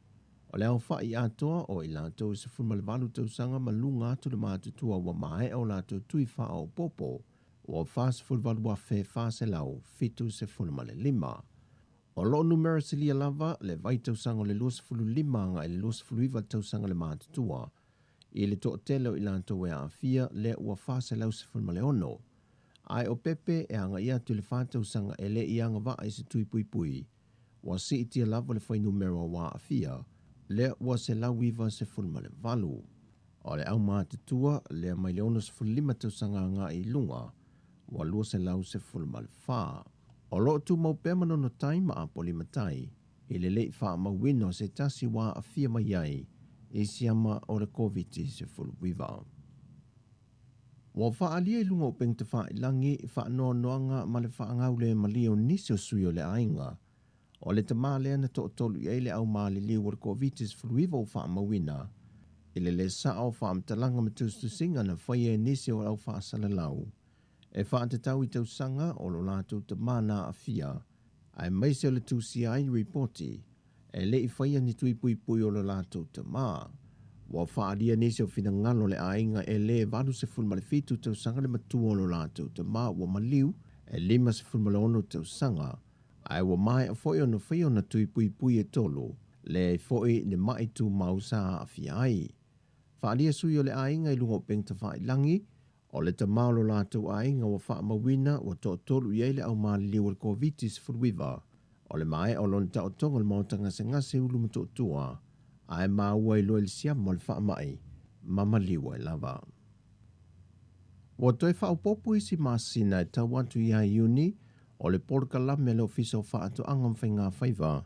O le aofai atoa o i latou e 18 tausaga ma luga atu le matutua ua maea o latou tui faaopoopo ua 48,475. O lo o numera silia lava le vaitausaga o le 25 agai i le 29 tausaga le matutua i le toatele o i latou e aafia lea ua 416. Ae o pepe e agai atu i le 4 tausaga e le i agavaa i se tui puipui, ua siitia lava le fuainumera ua aafia lea ua 198. O le aumatutua lea mai le 65 tausaga agai i luga ua 214. O lo o tumau pea Manono Tai ma Apolima Tai i le le i faamauina o se tasi ua aafia mai ai i siama o le Koviti-19. Ua faaalia i luga o upega tafailagi faanoanoaga ma le faagaulemalie o nisi o sui o le aiga o le tamā lea na toatolu i ai le au maliliu o le Koviti-19 ua faamauina i le lē sao o faamatalaga ma tusitusiga na faia e nisi o au faasalalau e faatatau i tausaga o lo latou tamā na aafia aemaise o le tusia ai ripoti e le i faia ni tui puipui o lo latou tamā. Ua faaalia nisi o finagalo o le aiga e lē 87 tausaga le matua o lo latou tamā ua maliu e 56 tausaga, ae ua maea foi ona faia ona tui puipui e tolu, leai foi ni ma'i tumau sa aafia ai. Faaalia sui o le aiga i luga o upega tafailagi, o le tamā o lo latou aiga ua faamauina ua toatolu i ai le au maliliu o le Koviti-19, o le maea o lona taotoga o le maota gasegase i Ulumotootua, ae maua ai loa i le siama o le faamai ma maliu ai lava. Ua toe faaopoopo isi masina e tau atu ia Iuni o le polokalame a le Ofisa o Faatoaga ma Faigafaiva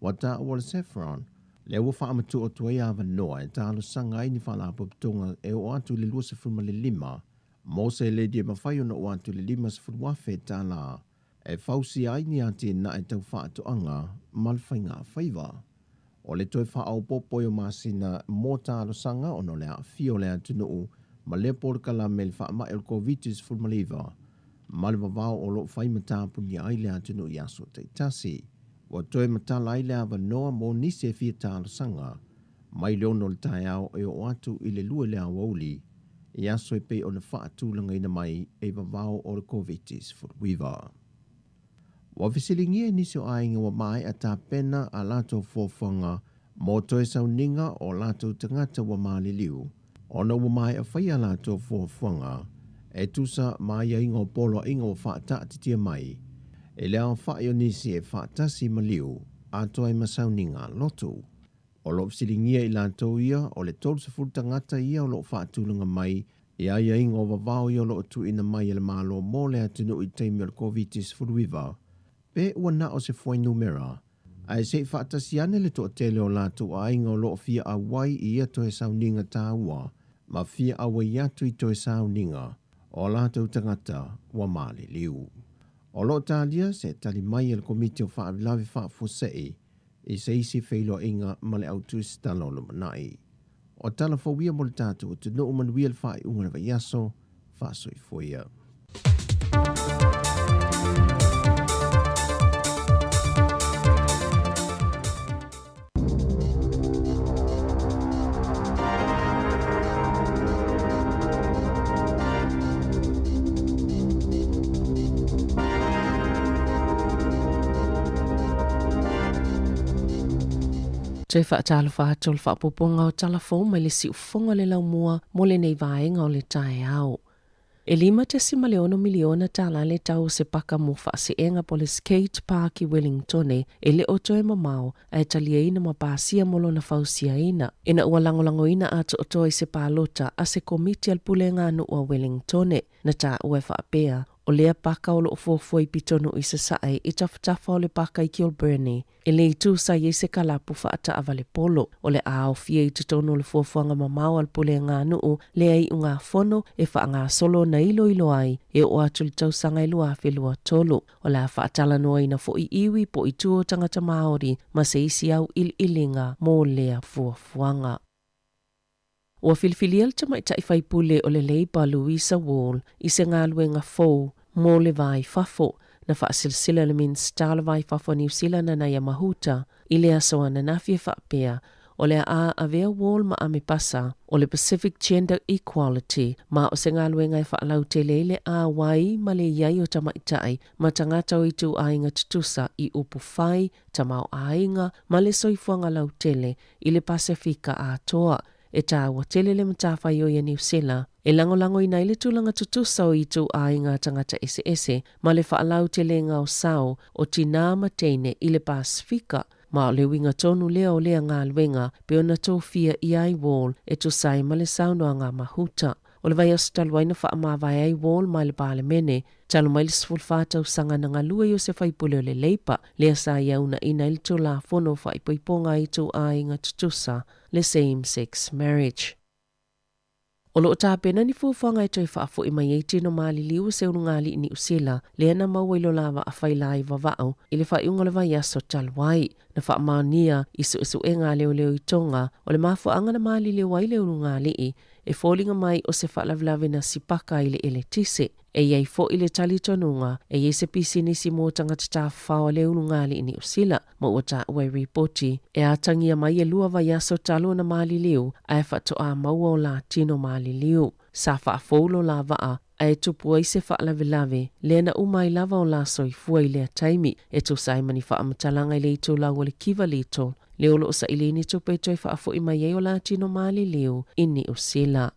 ua taua o le Saffron, lea ua faamatuu atu ai avanoa e talosaga ai ni faalapotopotoga e oo atu i le 25 mo seleni e mafai ona oo atu i le $50,000 e fausia ai ni atinae tau faatoaga ma le faigafaiva. O le toe faaopoopo ai o masina mo talosaga ona o le aafia o le atunuu ma lea polokalame i le faamai o le Koviti-19 ma le vavao o lo o fai ma tapunia ai le atunuu i aso taitasi. Ua toe matala ai le avanoa mo nisi e fia talosaga mai le 6 o le taeao e oo atu i le 2 i le aoauli i aso e pei ona faatulagaina mai e vavao o le Koviti-19. Ua fesiligia e nisi o aiga ua maea tapena a latou fuafuaga mo toe sauniga o latou tagata ua maliliu, ona ua maea faia a latou fuafuaga e tusa ma aiaiga o poloaiga ua faataatitia mai i le aofai o nisi e faatasi maliu atoa ai ma sauniga lotu. O lo o fesiligia i latou ia o le 30 tagata ia o lo o faatulaga mai i aiaiga o vavao ia o lo o tuuina mai e le Malo mo le atunuu i taimi o le Koviti-19, pe ua na o se fuainumera, ae se i faatasi ane le toatele o latou aiga o lo o fia auai i ia toe sauniga taua ma fia auai atu i toe sauniga o latou tagata ua maliliu. O lo o talia se tali mai a le Komiti o Faalavelave Faafuasei i se isi feiloaiga ma le au tusitala o lumanai. O tala fou ia mo le tatou atunuu manuia le faaiuga o le vaiaso, faasoifua ia. Toe faatalofa atu o le faaopoopoga o tala fou mai le siufofoga o le laumua mo lenei vaega o le taeao. E $5.6 miliona tala le tau o se paka mo faaseega po o le Skate Park i Wellingtone e le o toe mamao ae taliaina ma pasia mo lona fausiaina ina ua lagolagoina atoatoa i se palota a se komiti a le Pulega a Nuu a Wellingtone. Na taua e faapea, o lea paka o lo o fuafua i pitonuu i Sasae i tafatafa o le paka i Kilbirnie, e le itu sa i ai se kalapu faataavale polo. O le a aofia i totonu o le fuafuaga mamao a le Pulega a Nuu lea iugafono e faagasolo ona iloilo ai e oo atu i le tausaga e 2023. O le a faatalanoaina foi iwi po o itu o tagata Māori ma se isi auiliiliga mo lea fuafuaga. Ua filifilia le tamaitai faipule o le Labour Louisa Wall i se galuega fou mo le va i fafo. Na faasilasila le Minisita o le Va i Fafo a Niu Sila Nanaia Mahuta i le aso ananafi e faapea, o le a avea Wall ma Amepasa o le Pacific Gender Equality ma o se galuega e faalautele ai le āwai ma le i ai o tamaitai ma tagata o ituaiga tutusa i upu fai, tamaoaiga ma le soifuaga lautele i le Pasefika atoa. E tāua tele le matafaioi a Niu Sila e lagolagoina ai le tulaga tutusa o ituaiga tagata eseese ma le faalauteleina o sao o tinā ma teine i le Pasefika, ma o le uiga tonu lea o lea galuega pei ona tofia i ai Wall e tusa ai ma le saunoaga a Mahuta. O le vaiaso talu ai na faamavae ai Wall mai le Palemene, talu mai le 14 tausaga na galue i o se faipule o le Leipa, lea sa ia uunaina ai le Tulafono o Faaipoipoga Ituaiga Tutusa, le Same Sex Marriage. O lo o tapena ni fuafuaga e toe faafoi mai ai tino maliliu o se ulugalii Niu Sila lea na maua i lo la vaa faila i Vava'u i le faaiuga o le vaiaso talu ai. Na faamaonia i suesuega a leoleo i Tonga o le mafuaaga na maliliu ai le ulugalii e foliga mai o se faalavelave na sipaka i le eletise. E i ai foi le talitonuga e i ai se pisinisi mo tagata tafafao a le ulugalii Niu Sila, ma ua taua i ripoti e atagia mai e lua vaiaso talu ona maliliu ae faatoa maua o la tino maliliu. Sa faafou lo la vaa ae tupu ai se faalavelave lea na uma ai lava o la soifua i lea taimi e tusa ai ma ni faamatalaga i le itulau o le Kiva Little lea o lo o saili ni tupe e toe faafoi mai ai o la tino maliliu i Niu Sila.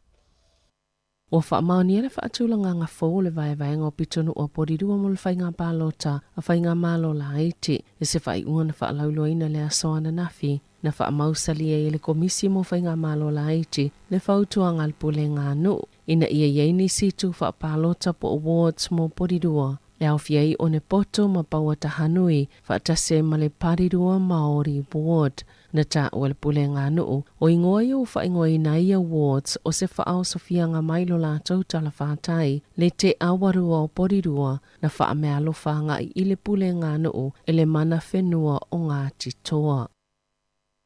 Ua faamaonia le faatulagaga fou o le vaevaega o pitonuu a Porirua mo le faiga palota a Faigamalo Laiti i se faaiuga na faalauiloaina le aso ananafi. Na faamausali ai e le Komisi mo Faigamalo Laiti le fautuaga a le Pulega a Nuu ina ia i ai nisi itu faapalota po o wards mo Porirua e aofia ai Onepoto ma Pauatahanui faatasi ai ma le Parirua Maori Ward. Na taua e le Pulega a Nuu o igoa ia ua faaigoaina ai ia wards o se faaosofiaga mai lo latou talafatai le Te Awarua o Porirua na faameaalofa agai i le Pulega a Nuu e le mana whenua o Ngāti Toa.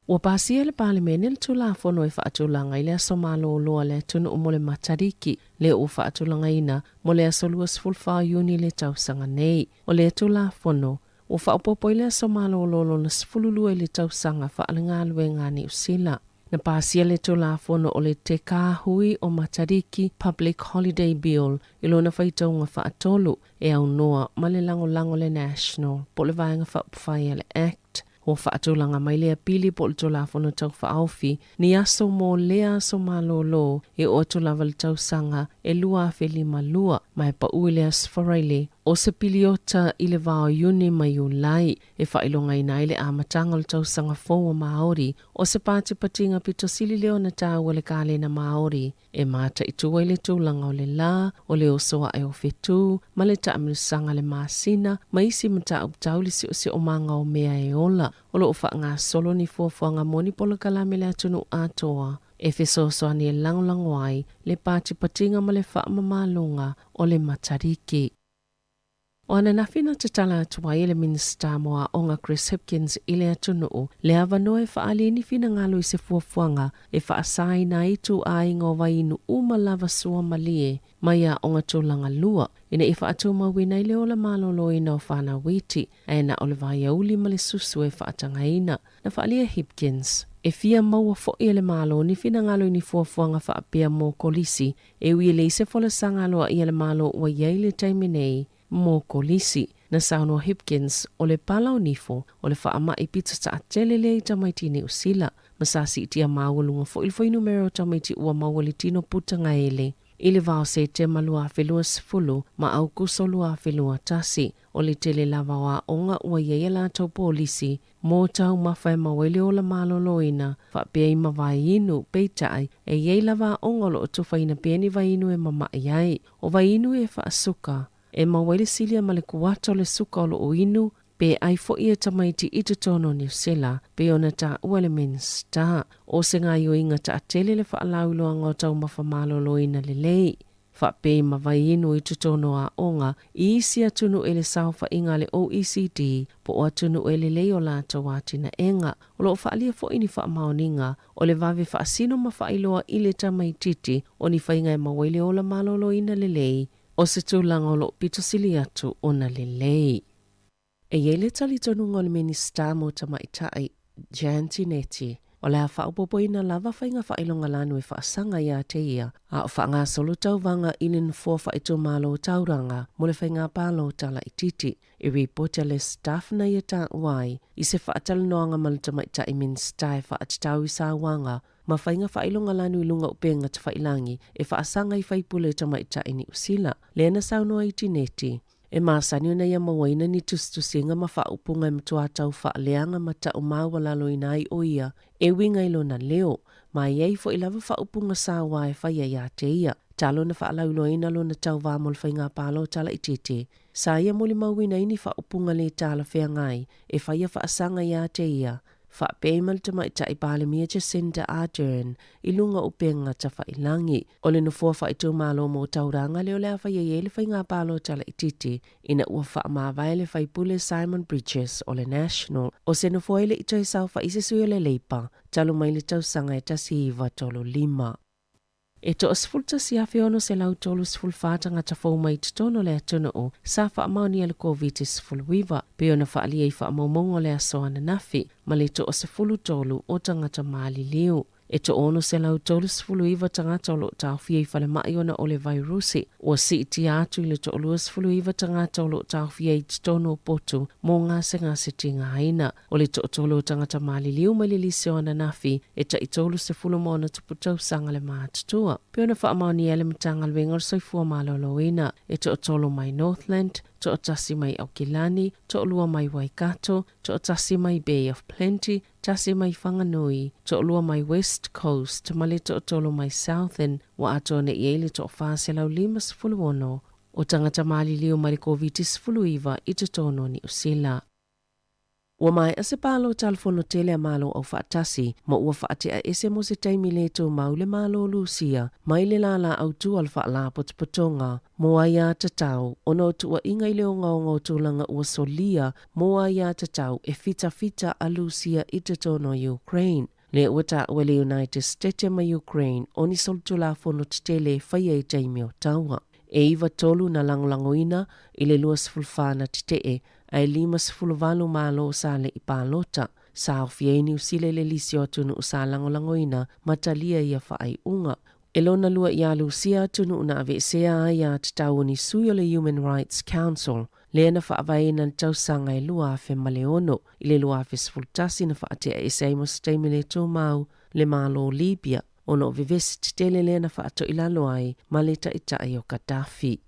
Ua pasia e le Palemene le Tulafono e faatulaga i le aso malōlō a le atunuu mo le Matariki, lea ua faatulagaina mo le aso 24 o Iuni le tausaga nei. O lea Tulafono, ua faaopoopo i le aso malōlō lona 12 i le tausaga faalegaluega a Niu Sila. Na pasia le Tulafono o le Te Kāhui o Matariki Public Holiday Bill i lona faitauga faatolu e aunoa ma le lagolago le National po o le Vaega Faaupufai a le Act. Ua faatulaga mai lea pili po o le Tulafono Tau Faaofi ni aso mo lea aso malōlō e oo atu lava i le tausaga e 2052 ma e paʻu i le Aso Faraile o se piliota i le va o Iuni ma Iulai e faailogaina ai le amataga o le tausaga fou a Māori o se patipatiga pito sili lea ona taua le kalena Māori e mataitu ai le tulaga o le lā, o le oso aʻe o whetū, ma le taamilosaga le masina, ma isi mataupu tau le siosiomaga o mea e ola. O lo o faagasolo ni fuafuaga mo ni polokalame le atunuu atoa e fesoasoani e lagolago ai le patipatiga ma le faamamaloga o le Matariki. O ananafi na tatala atu ai e le Minisita mo Aoga Chris Hipkins i le atunuu le avanoa e faaali ai ni finagalo i se fuafuaga e faasaina ai ituaiga o vaiinu uma lava sua malie mai aoga tulaga lua ina ia faatumauina ai le ola malōlōina o fanau iti ae na o le vaiauli ma le susu e faatagaina. Na faaalia e Hipkins, e fia maua foi e le Malo ni finagalo i ni fuafuaga faapea mo kolisi e ui e leai se folasaga aloaia a le Malo ua i ai le taimi nei mo kolisi. Na saunoa Hipkins, o le pala o nifo, o le faamai pito taatele lea i tamaiti i Niu Sila, ma sa siitia maualuga foi le fuainumera o tamaiti ua maua i le tino putagaele i le va o Setema 2020 ma Aukuso 2021. O le tele lava o aoga ua i ai a latou polisi mo taumafa e maua ai le ola maloloina, faapea i ma vaiinu, peitai, e i ai lava aoga o lo o tufaina pea ni vaiinu e mama'i ai. O vaiinu e faasuka, e maua ai le silia ma le kuata o le suka o lo o inu, pe ai foi e tamaiti i totonu o Niu Sila, pei ona taua e le Minisita. O se gaoioiga taatele le faalauiloaga o taumafa maloloina lelei, faapea i ma vaiinu i totonu o aoga i isi atunuu i le saofaiga a le OECD po o atunuu e lelei o latou atinaega. O lo o faaalia foi ni faamaoniga o le vave faasino ma faailoa i le tamaitiiti o ni faiga e maua ai le ola maloloina lelei o se tulaga o lo o pito sili atu ona lelei. E i ai le talitonuga o le Minisita mo Tamaitai, Jan Tinetti, o le a faaopoopoina lava faiga faailoga lanu e faasaga ia te ia, a o faagasolo tauvaga i le nofoa faaitumalo taulaga mo le faiga palota laitiiti. I ripoti a le Stuff na ia taua ai i se faatalanoaga ma le Tamaitai Minisita e faatatau i sauaga ma faiga faailoga lanu i luga o upega tafailangi e faasaga i faipule tamaitai Niu Sila, lea na saunoa ai Tinetti. E masani ona ia mauaina ni tusitusiga ma faaupuga e matua tau faaleaga ma tau maualaloina ai o ia e uiga i lona leo, ma e i ai foi lava faaupuga sauā e faia ia te ia. Talu ona faalauiloaina lona tauvā mo le faiga palota laitiiti, sa ia molimauina ai ni faaupuga le talafeagai e faia faasaga ia te ia, faapea ai ma le Tamaitai Palemia Jacinda Ardern i luga o upega tafailangi. O le nofoa faaitumalo mo Tauranga lea o le a faia i ai le faiga palota laitiiti ina ua faamavae le faipule Simon Bridges o le National, o se nofoa e le i toe saofai se sui o le Leipa talu mai le tausaga e 1935. E 11,634 tagata fou mai totonu o le atunuu sa faamaonia le Koviti-19, pei ona faaalia i faamaumauga o le aso ananafi, ma le 13 o tagata maliliu. E 639 tagata o lo o taofia i falemai ona o le vairusi. Ua siitia atu i le 29 tagata o lo o taofia i totonu o potu mo gasegase tigaina. O le toatolu o tagata maliliu mai le lisi o ananafi e tai 30 ma ono tupu tausaga le matutua. Pei ona faamaonia e le Matagaluega o le Soifua Maloloina, e toatolu mai Northland, toatasi mai Aukilani, toalua mai Waikato, toatasi mai Bay of Plenty, tasi mai Whanganui, toalua mai West Coast ma le toatolu mai Southern, ua atoa nei i ai le 456 o tagata maliliu mai le Koviti-19 i totonu o Niu Sila. Ua maea se palota a le Fono Tele a Malo Aufaatasi ma ua faatea ese mo se taimi le tumau le Malo o Lusia mai le lālā autū a le Faalapotopotoga mo Aiā Tatau ona o tuuaiga i le ogaoga o tulaga ua solia mo aiā tatau e fitafita a Lusia i totonu o Ukraine. Lea ua taua e le United State ma Ukraine o ni solitulafono tetele e faia i taimi o taua. E iva tolu na lagolagoina i le 24 na tetee ae 58 malo sa le i palota. Sa aofia ai Niu Sila i le lisi o atunuu sa lagolagoina ma talia ia faaiuga. E lona lua ia Lusia atunuu na aveesea ai aiā tatau o ni sui o le Human Rights Council, lea na faavaeina i le tausaga e 2006. I le 2011 na faatea ese ai mo se taimi le tumau le Malo o Libya ona o vevesi tetele lea na faatoilalo ai ma le taitai o Gaddafi.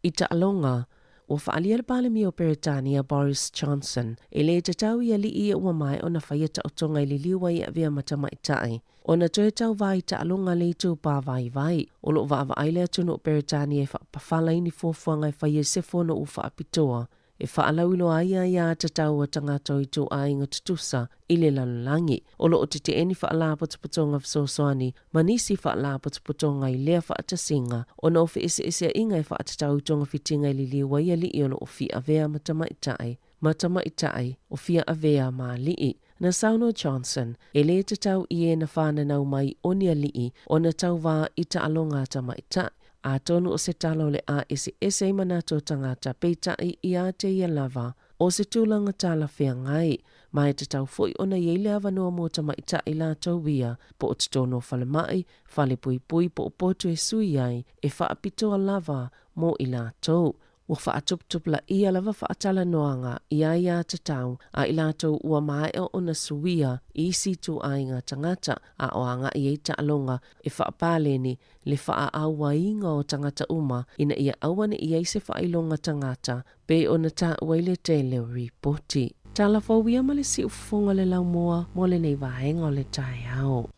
I taaloga, ua faaalia le Palemia o Peretania Boris Johnson e le tatau i alii ia ua maea ona faia taotoga i le liu ai e avea ma tamaitai ona toe tauvā i taaloga a le itupa vaivai. O lo o vaavaai le atunuu o Peretania e faapafala i ni fuafuaga e faia i se fono ua faapitoa e faalauiloa ai aiā tatau a tagata o ituaiga tutusa i le lalolagi. O lo o tetee ni faalapotopotoga fesoasoani ma nisi faalapotopotoga i lea faatasiga ona o feeseeseaiga e faatatau i togafitiga e liliu ai alii o lo o fia avea ma tamaitai ma tamaitai o fia avea ma alii. Na saunoa Johnson, e le tatau i e na fananau mai o ni alii ona tauvā i taaloga a tamaitai, atonu o se tala o le a eseese ai manatu o tagata, peitai ia te ia lava o se tulaga talafeagai, ma e tatau foi ona i ai le avanoa mo tamaitai latou ia po o totonu o falemai, fale puipui po o potu e sui ai e faapitoa lava mo i latou. Ua faatuputupulaia lava faatalanoaga i aiatatau a i latou ua maea ona suia i isi ituaiga tagata a o agai ai taaloga e faapaleni le faaauaiga o tagata uma ina ia aua ne i ai se faailoga tagata pei ona taua i le tele o ripoti. Tala fou ia ma le siufofoga o le laumua mo lenei vaega o le taeao.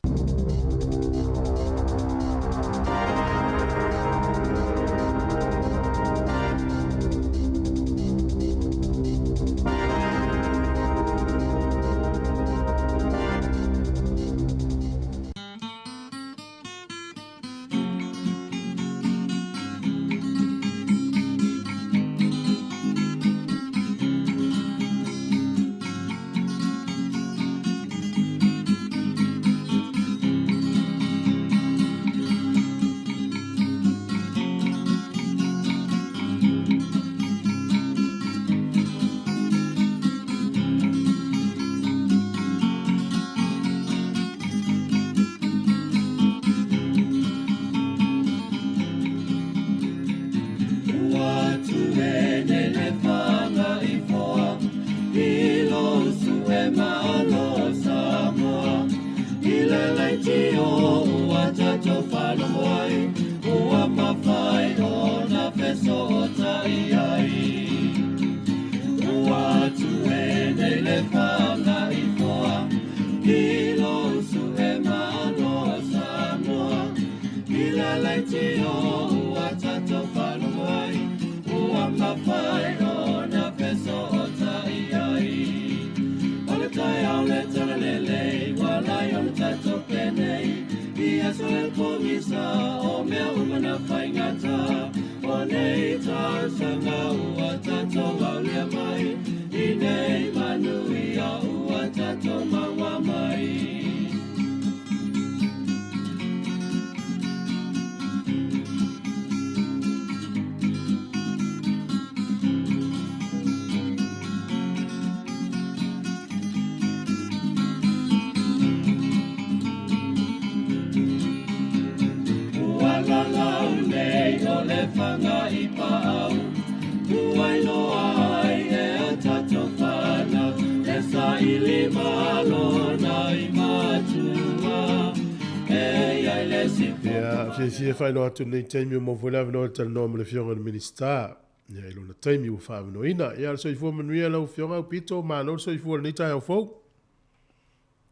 Ia, fiafia e faailoa atu i lenei taimi ua maua foi le avanoa i le talanoa ma le Afioga i le Minisita. Ia, i lona taimi ua faaavanoaina. Ia, le soifua manuia lau Afioga Aupito, malo le soifua i lenei taeao fou.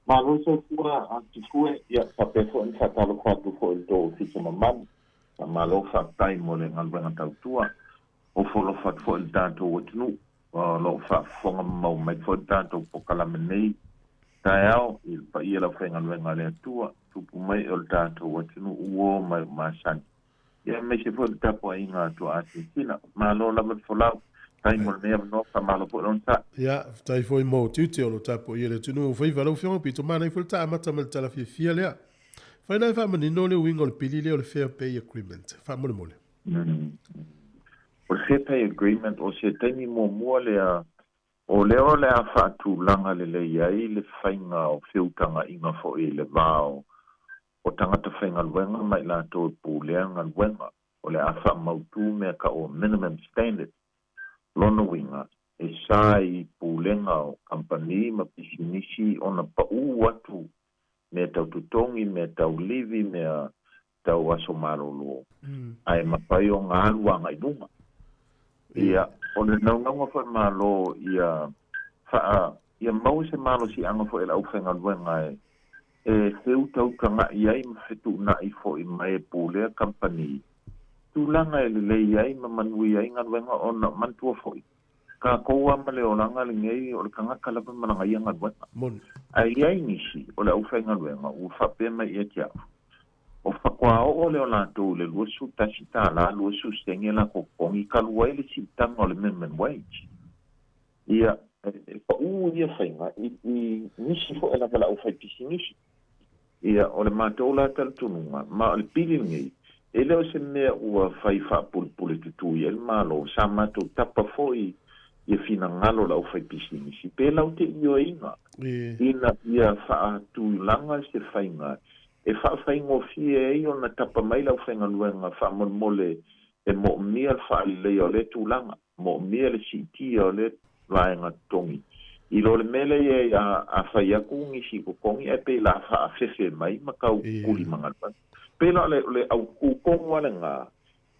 Malo le soifua a Tupue, ia faapea foi ona faatalofa atu foi i le tou ofisa mamalu. Faamalo faafetai mo le galuega tautua. Ofo alofa atu foi i le tatou atunuu o lo o faafofoga ma maua mai foi le tatou polokalame nei taeao i le paia o le aufaigaluega a le Atua, tupu mai o le tatou atunuu uo mai o masani. Ia aemaise foi le tapuaiga a tuaa silasila. Malo lava le folau. Faafetai mo lenei avanoa, faamalo foi le onosai. Ia, faafetai foi mo tiute o lo o tapuaia le atunuu. Faiva lau Afioga pito manaia foi le ta amata mai le tala fiafia lea. Fai la e faamanino le uiga o le pili lea o le Fair Pay Agreement. Faamolemole. O le Fair Pay Agreement, o se taimi muamua lea o lea o le a faatulaga lelei ai le faiga o feutagaiga foi i le va o o tagata faigaluega ma i latou e pulea galuega, o le a faamautu mea tau o minimum standards. Lona uiga, e sa i pulega o kamupani ma pisinisi ona paʻū atu mea tau totogi, mea tau livi, mea tau aso malolo, ae mafai ona alu agai i luga. Ia, o le naunauga foi Malo ia faa, ia maua se malosiaga foi e le aufaigaluega e, e feutautagaʻi ai ma fetuunaʻi foi ma e pulea kamupani, tulaga e lelei ai ma manuia ai galuega ona manatua foi, tatou lava ma le olaga lenei o le tagata lava ma lana ia galuega. Ae i ai nisi o le aufaigaluega ua faapea mai ia te au, O faatoa oo lea o latou i le $21 20 sene latou totogi talu ai le siitaga o le minimum wage. Ia, e paʻū ia faiga i nisi foi lava o le aufaipisinisi. Ia, o le matou la talitonuga, ma o le pili lenei, e le o se mea ua fai faapulepule tutū i ai le Malo, sa matou tapa foi ia finagalo o le aufaipisinisi, pe lau te ioeina ina ia faatulaga se faiga e faafaigofie ai ona tapa mai le aufaigaluega faamolemole E moomia le faaleleia o lea tulaga, moomia le siitia o lea vaega totogi. I lo le mea lea i ai a fai atu nisi totogi ae pei o le a faafefe mai ma tau kuli ma galuega. Pei la o le autū tonu lava lena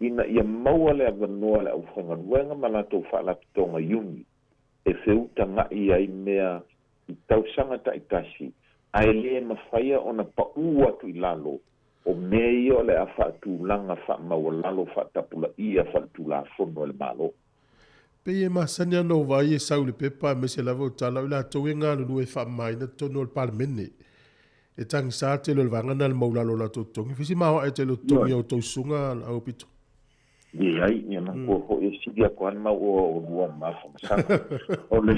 ina ia maua le avanoa i le aufaigaluega ma latou faalapotopotoga iuni e feutaga'i ai mea i tausaga taitasi ae lē mafaia ona paʻū atu i lalo o mea ia o le a faatulaga faamaualalo faatapulaia faaletulafono e le Malo. Pei e masani lava ona ou vaai e sau i le pepa aemaise lava o tala o i latou e galulue e faamamaina totonu o le Palemene. E tagisa le tele o le vaega lena i le maulalo o latou totogi. Fai si maoae tele o totogi a outou susuga Aupito. Leai, ia manatua foi e sili atu lava le mau oa o oulua ma Afamasaga. O le,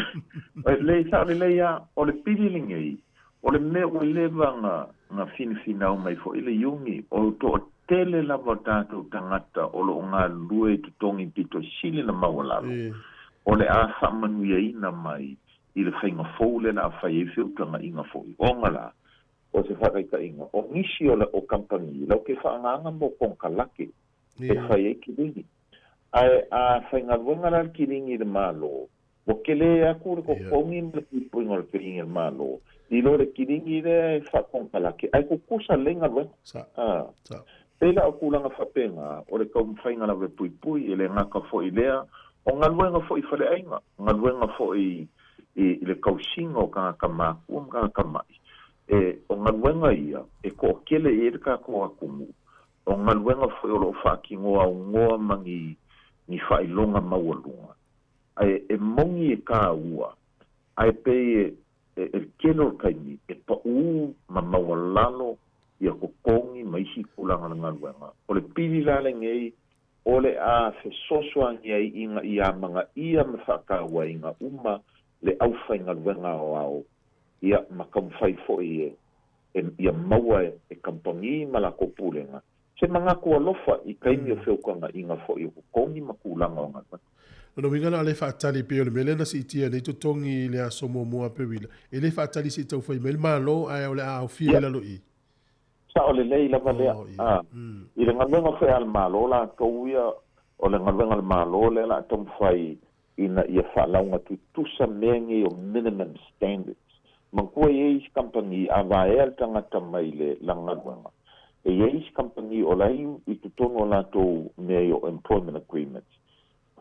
leai, sao lelei lava, o le pili lenei, o le mea ua leva na, na finafinau mai foi le Iuni, o le toatele lava o tatou tagata o lo o galulue i totogi pito sili ona maualalo, o le a faamanuiaina mai i le faiga fou lea o le a fai ai feutagaiga foi. Ona la, o se faataitaiga, o nisi o, o kamupani latou te faagaaga mo konekarate e fai ai kilini. Ae a faigaluega la le kilini i le Malo, ua tele atu le totogi ma le puipuiga o le kilini a le Malo i lo le kilini lea e faakonekarate, ae tutusa lelei galuega. Pei la o tulaga faapena, o le taumafaiga lava e puipui, e le gata foi i lea, o galuega foi i faleaiga, galuega foi i le tausiga o tagata matua ma tagata ma'i. E, o galuega ia e toatele i ai le tatou atunuu, O galuega foi o lo o faatinoa aunoa ma ni ni faailoga maualuga, ae e moni e tāua, ae pei e e le tele o le taimi e paʻū ma maualalo ia totogi ma isi tulaga o le galuega. O le pili la lenei o le a fesoasoani ai ina ia amanaia ma faatauaina uma le aufaigaluega aoao ia ma taumafai foi e e ia maua e kamupani ma latou pulega se manatu alofa i taimi o feutagaiga foi o totogi ma tulaga o galuega. Lona uiga o le a le faatali pei o le mea lea na siitia nei totogi i le aso muamua Aperila, e le faatali se i taufai mai le Malo ae o le a aofia i lalo i i. Sao lelei lava lea. I le galuega foi a le Malo latou ia, o le galuega a le Malo lea o le a taumafai ina ia faalauga tutusa mea nei o minimum standards. Manatua e i ai isi kamupani a vaea le tagata mai le lana galuega, e i ai isi kamupani o la e i totonu o latou mea ia o employment agreements,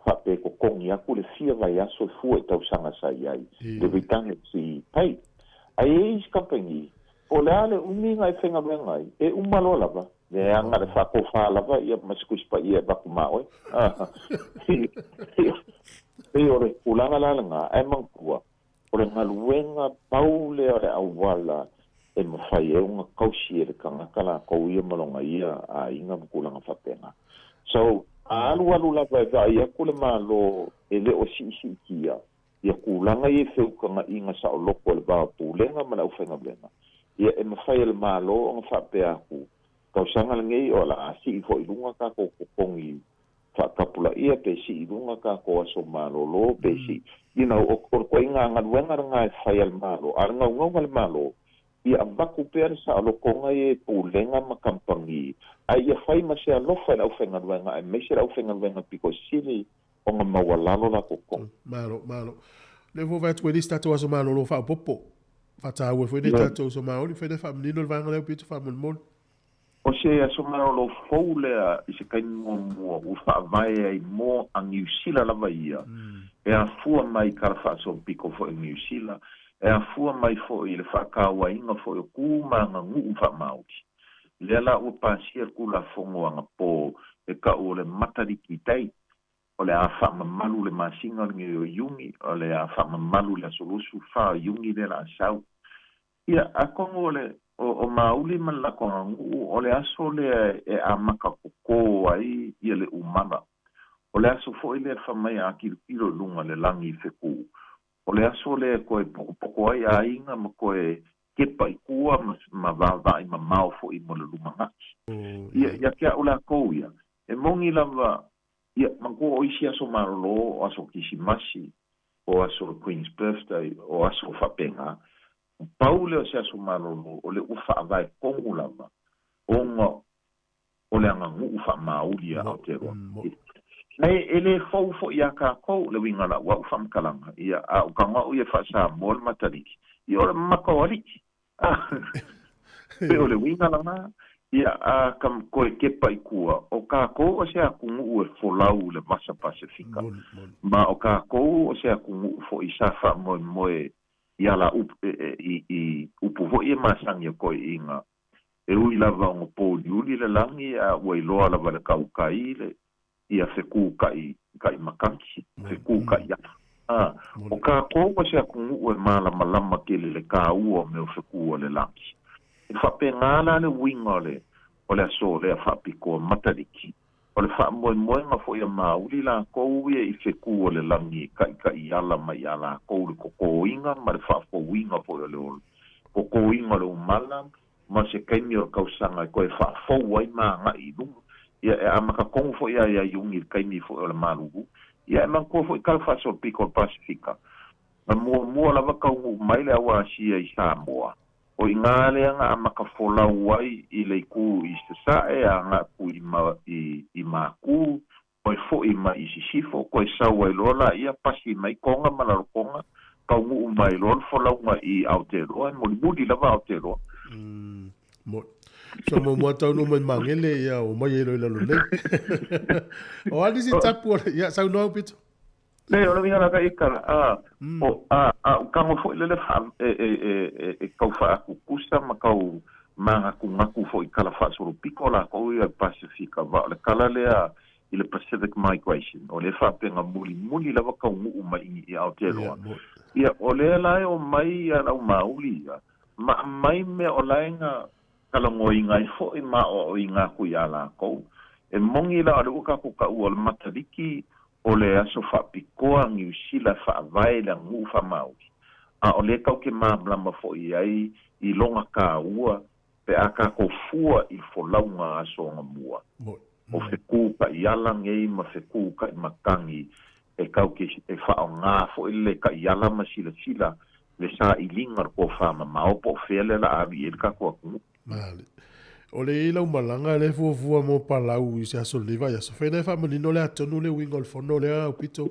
faapea e totogi atu le fia vaiaso e fua i tausaga sa i ai, le redundancy pay. Ae i ai isi kamupani, po o le a le umi na e faigaluega ai, e uma loa lava. Leaga le faatofa lava ia ma se Tusi Paia e avatu ma oe. Pei o le tulaga la lena, ae manatua, o le galuega pau lea o le auala e mafai ai ona tausi e le tagata latou ia ma lona ia aiga ma tulaga faapena. So, a alualu lava e vaai atu le Malo e le o siisiitia ia tulaga ia i feutagaiga saoloto i le va o pulega ma le aufaigaluega, ia e mafai e le Malo ona faapea atu, tausaga lenei o le a sii foi i luga tatou totogi faatapulaia pe sii i luga tatou aso malolo pe sii, you know, o le ituaiga galuega lena e fai a le Malo, a o le naunauga a le Malo, ia avatu pea le saolotoga ia i pulega ma kamupani, ae ia fai ma se alofa i le aufaigaluega aemaise le aufaigaluega pito sili ona maualalo latou totogi. Malo, malo. Lea foi vaai atu e le isi tatou aso malolo faaopoopo. Faataua foi nei tatou aso maoli, fai lea faamanino le vaega lea Aupito faamolemole. O se aso malolo fou lea i se taimi muamua ua faavae ai mo a Niu Sila lava ia, e afua mai i tala faasolopito foi o Niu Sila, e afua mai foi i le faatauaina foi o tu ma aganuu faamaoli. Lea la ua pasia le Tulafono anapō e tau o le Matariki Day, o le a faamamalu le masina lenei o Iuni, o le a faamamalu i le aso 24 o Iuni lea o le a sau. Ia, atonu o le, o, o Mauli ma le latou aganuu, o le aso lea e amata totō ai ia le umala. O le aso foi lea fai mai a tilotilo i luga le lagi i fetu, o le aso lea e toe potopoto ai aiga ma toe kepa i tua ma, ma vaavaai mamao foi mo le lumanai. Ia, ia te au latou ia, e moni lava Ia, manatua o isi aso malolo, o aso Kisimasi, o aso o le Queen's Birthday, o aso faapena, pau lea o se aso malolo o lea ua faavae tonu lava ona o o le aganuʻu faamauli a Aotearoa. Nei e lē fou foʻi iā kākou le uiga la'u a'u faamatalaga, ia a o tago a'u ia faasamoa le Mataliki, ia o le maka o aliʻi. Pe o le uiga lagā, ia a ka toe kepa i tua, o kākou o se atunuʻu e folau i le Vasa Pasefika, ma o kākou o se atunuʻu foʻi sa faamoemoe i ala upu i i upu foʻi e masani a toeʻiga, e ui lava ona pōuliuli le lagi a ua iloa lava le kaukai le ia fekūkaʻi kaʻi makani, fekūkaʻi ala. A, ʻo kākou o se atunuʻu e mālamalama tele le kāua o mea o fekū o le lagi. E faapena la le uiga o le o le aso lea faapitoa Mataliki, o le faamoemoega foʻi a mauli lākou ia i fekū o le lagi e kaʻikaʻi ala mai iā lākou le totōina ma le faafouina foʻi o le ola, totōina o le umala ma se taimi o le tausaga e toe faafou ai ma agaʻi i luma. Ia, e amata tonu foʻi a iā Iuni i le taimi foʻi o le malulu. Ia, e manatua foʻi kala faasolopito o le Pasefika. Na muamua lava taunuu mai le au Asia i Samoa. O iā lea na amata folau ai i le itu i Sasaʻe a agaʻi i ma, i, i Makū, toe foʻi mai i Sisifo, toe sau ai loa laia, pasi mai Toga ma Lalotoga, taunuu mai loa le folauga i Aotearoa, e mulimuli lava Aotearoa. Mo. So mo mo tau no mai mangele ia o mai e loi lalo nei. O ali si tapu ia sau no pito. Le o le uiga la ka ikala a o a a o kago foʻi lele faa e e e e e kau faakukusa ma kau magakugaku foʻi i kala faasolopito lākou ia i le Pasefika va o le kala lea i le Pacific Migration o lea faapega mulimuli lava taunuu mai i Aotearoa. Ia o lea la e omai ia lau mauli ia ma aumai mea o lae na talanoaina ai foʻi ma aʻoaʻoina aku iā lākou. E moni la o lea ua kākou taʻua o le Mataliki o le aso faapitoa Niu Sila e faavae i le aganuu faamauli, a o lea tatou te malamalama foʻi ai i lona tāua pe a kākou fua i le folauga aso ogamua. O fekūkaʻiala nei ma fekūkaʻi matagi e kau ke e faaaogā foʻi le kaʻiala ma silasila le saʻiliga o le tofamamao po o fea lea o le a alu i ai le tatou atunuu. Male. O le i lau malaga lea e fuafua mo Palau i se aso lenei vaiaso, fai na e faamanino le atonu le uiga o le fono lea au pito.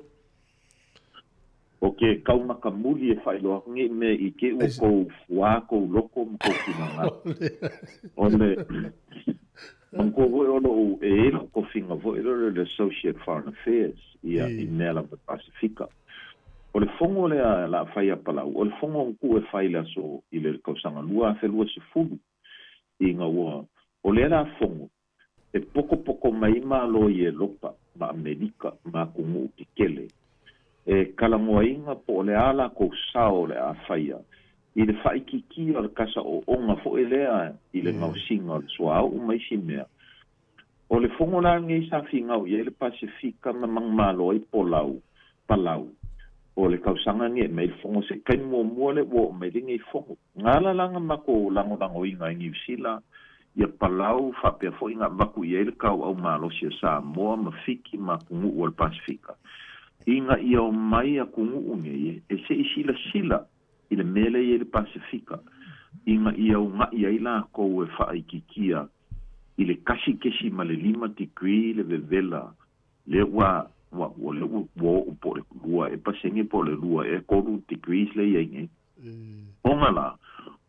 O ke kaumakamuli e faailoa aku nei mea i te i ua kou fuā kou loko ma kou finagalo. O le manatua foi o loʻu e i ai loʻu tofiga foi lea o le Associate Foreign Affairs ia i mea lava i Pasefika. O le fono lea o le a fai ia Palau, o le fono na tuu e fai i le aso i le tausaga 2020 ina ua o lea la fono e potopoto mai Malo i Elopa ma Amerika ma atunuu tetele e talanoaina po o le a lakou sao o le a faia i le faaitiitia o le kasa ooga foʻi lea i le gaosiga o le suauu ma isi mea. O le fono la lenei sa finau i ai le Pasefika ma manumalo ai Polau, Palau, o le tausaga nei e mai le fono se taimi muamua lea ua oo mai lenei fono. Na ala la na matou lagolagoina ai Niu Sila ia Palau faapea foʻi na avatu i ai le tauau malosi a Samoa ma Fiti ma atunuu o le Pasefika ina ia omai atunuu nei e seʻi silasila i le mea lea e i ai le Pasefika ina ia unaʻi ai lākou e faaitiitia i le 1.5 degree le vevela lea ua ua ua lea ua ua oo po o le lua ea pasene po o le lua ea tolu degrees lea e i ai nei. Ona la,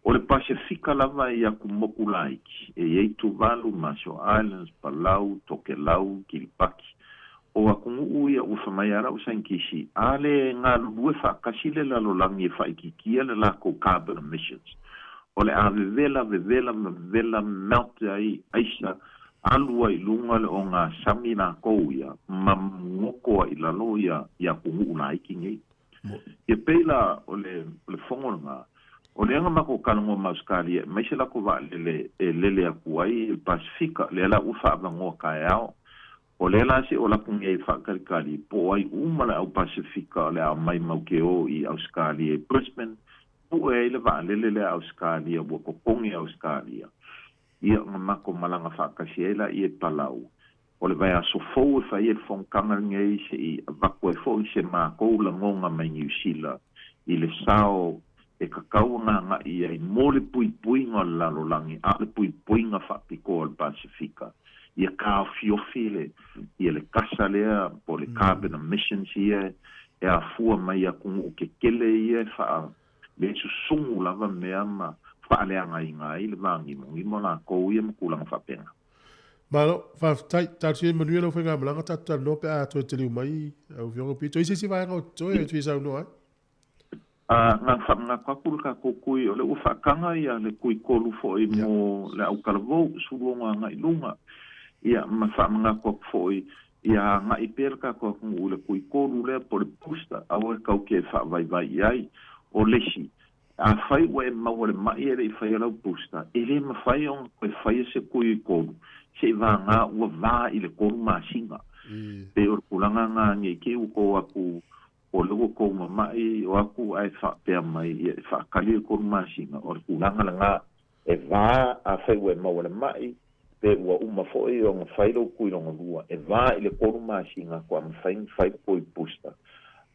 o le Pasefika lava i aku moku laiti, e i ai Tuvalu, Marshall Islands, Palau, Tokelau, Kiribati. O atunuu ia ua fai mai a lau sainikisi, a le galulue faatasi le lalolagi e faaitiitia le latou carbon emissions, o le a vevela, vevela ma vevela melt ai aisa, alu ai i luga le ogasami lakou ia ma goto ai i lalo ia atunuu laiti nei. Ia pei la o le o le fono lenā, o lea na matou talanoa ma Ausetalia e aumai se latou vaalele e lele atu ai i le Pasefika, lea la ua faaavanoa taeao. O lea la se o latou nei e faatalikali po o ai uma le au Pasefika o le a omai mau ke o i Ausetalia i Brisbane, pue ai le vaalele lea a Ausetalia ua totogi e Ausetalia. Ia na matou malaga faatasi ai laia i Palau. O le vaiaso fou e fai ai le fonotaga lenei seʻi avatu ai foʻi se makou lagoga mai Niu Sila i le sao e tatau ona agaʻi ai mo le puipuiga o le lalolagi a o le puipuiga faapitoa o le Pasefika. Ia taofiofi le ia le kasa lea po o le carbon emissions ia e afua mai i atunuu tetele ia e faa le susugu lava mea ma faaleagaina ai le vagimogimo o lakou ia ma tulaga faapena. Malo, faafetai. Talosia ia manuia lau faigamalaga, tatou talanoa pe a toe taliu mai lau Afioga Pito. I se isi vaega o totoe e fia saunoa ai? A, na ona faamanatu atu le tatou kui, o lea ua faataga ia le kui kolu foi mo le autalavou, 16 agai i luga. Ia, ma faamanatu atu foi, ia agai pea le tatou atunuu i le kui kolu lea po o le booster, aua e tatou te faavaivai i ai. O le isi, afai ua e maua i le mai e le i faia lau booster, e le mafai ona toe faia se kui kolu, seivaga ua va i le tolu masina. Pei o le tulaga lena ne i te i ua tou o atu O lea ua tou mama'i o atu ae faapea mai ia e faakali le tolu masina, o le tulaga lena e va afai ua e maua le ma'i pe ua uma foi ona fai lou tui lona lua, e va i le tolu masina faatoa mafai ona fai le toi booster.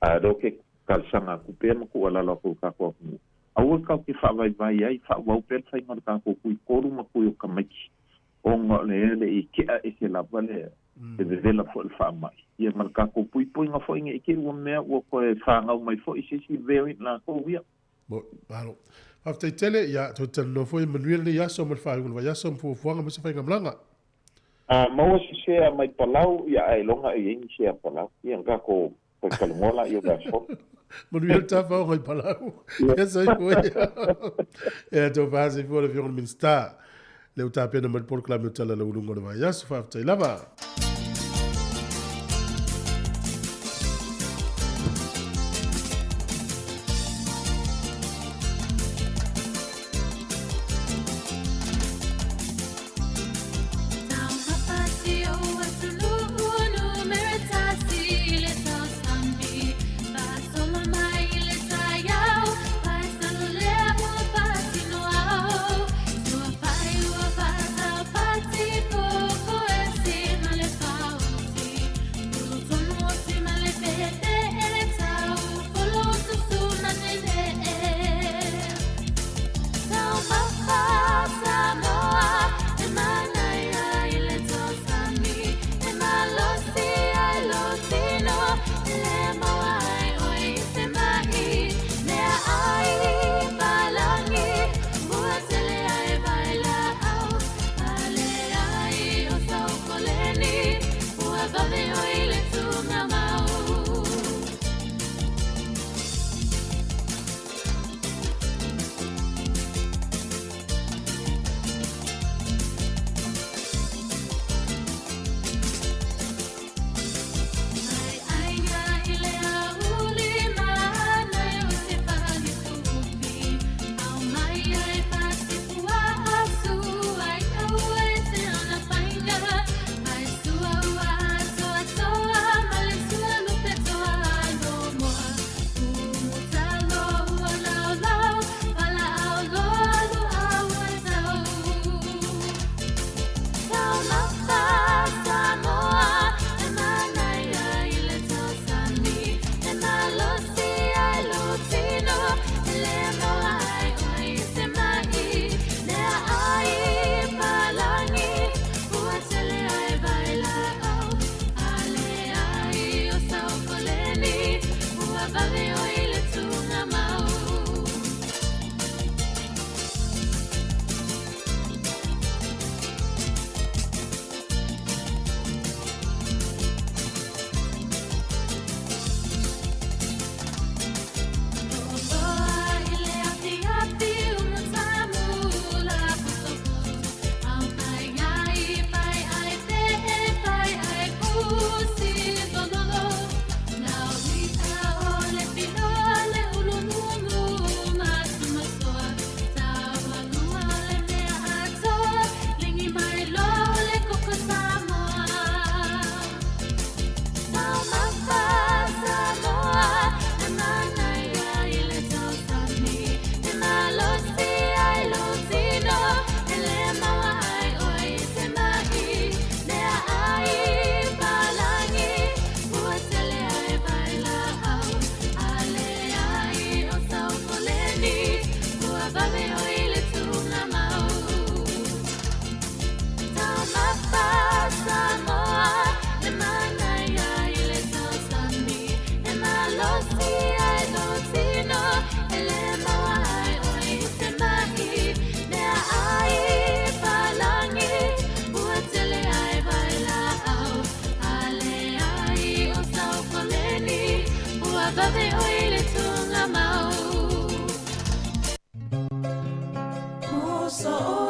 A o lea ou te talosaga atu pea ma tuualalo atu i le tatou atunuu, aua tatou te faavaivai ai, faaauau pea le faiga o le tatou tui kolu ma tui o tamaiti. ona o le le i ke'a ese lava le le vevela foi o le faamai, ia ma le tatou puipuiga foi ne i te i ua mea ua toe fanau mai foi se isi variant latou ia. Mo, malo. Faafetai tele, ia, toe talanoa foi, manuia lenei aso ma le faaiuga o le vaiaso ma fuafuaga ma se faigamalaga. A maua se sea mai Palau, ia ailoga e i ai ni sea Palau. Ia na tatou toe talanoa laia o le aso. Manuia le tafaoga i Palau. Ia soifua ia. Ia tofa soifua le Afioga i le Minisita. Lea ua tapena mai le polokalame o Tala Laualuga o le Vaiaso. Faafetai lava.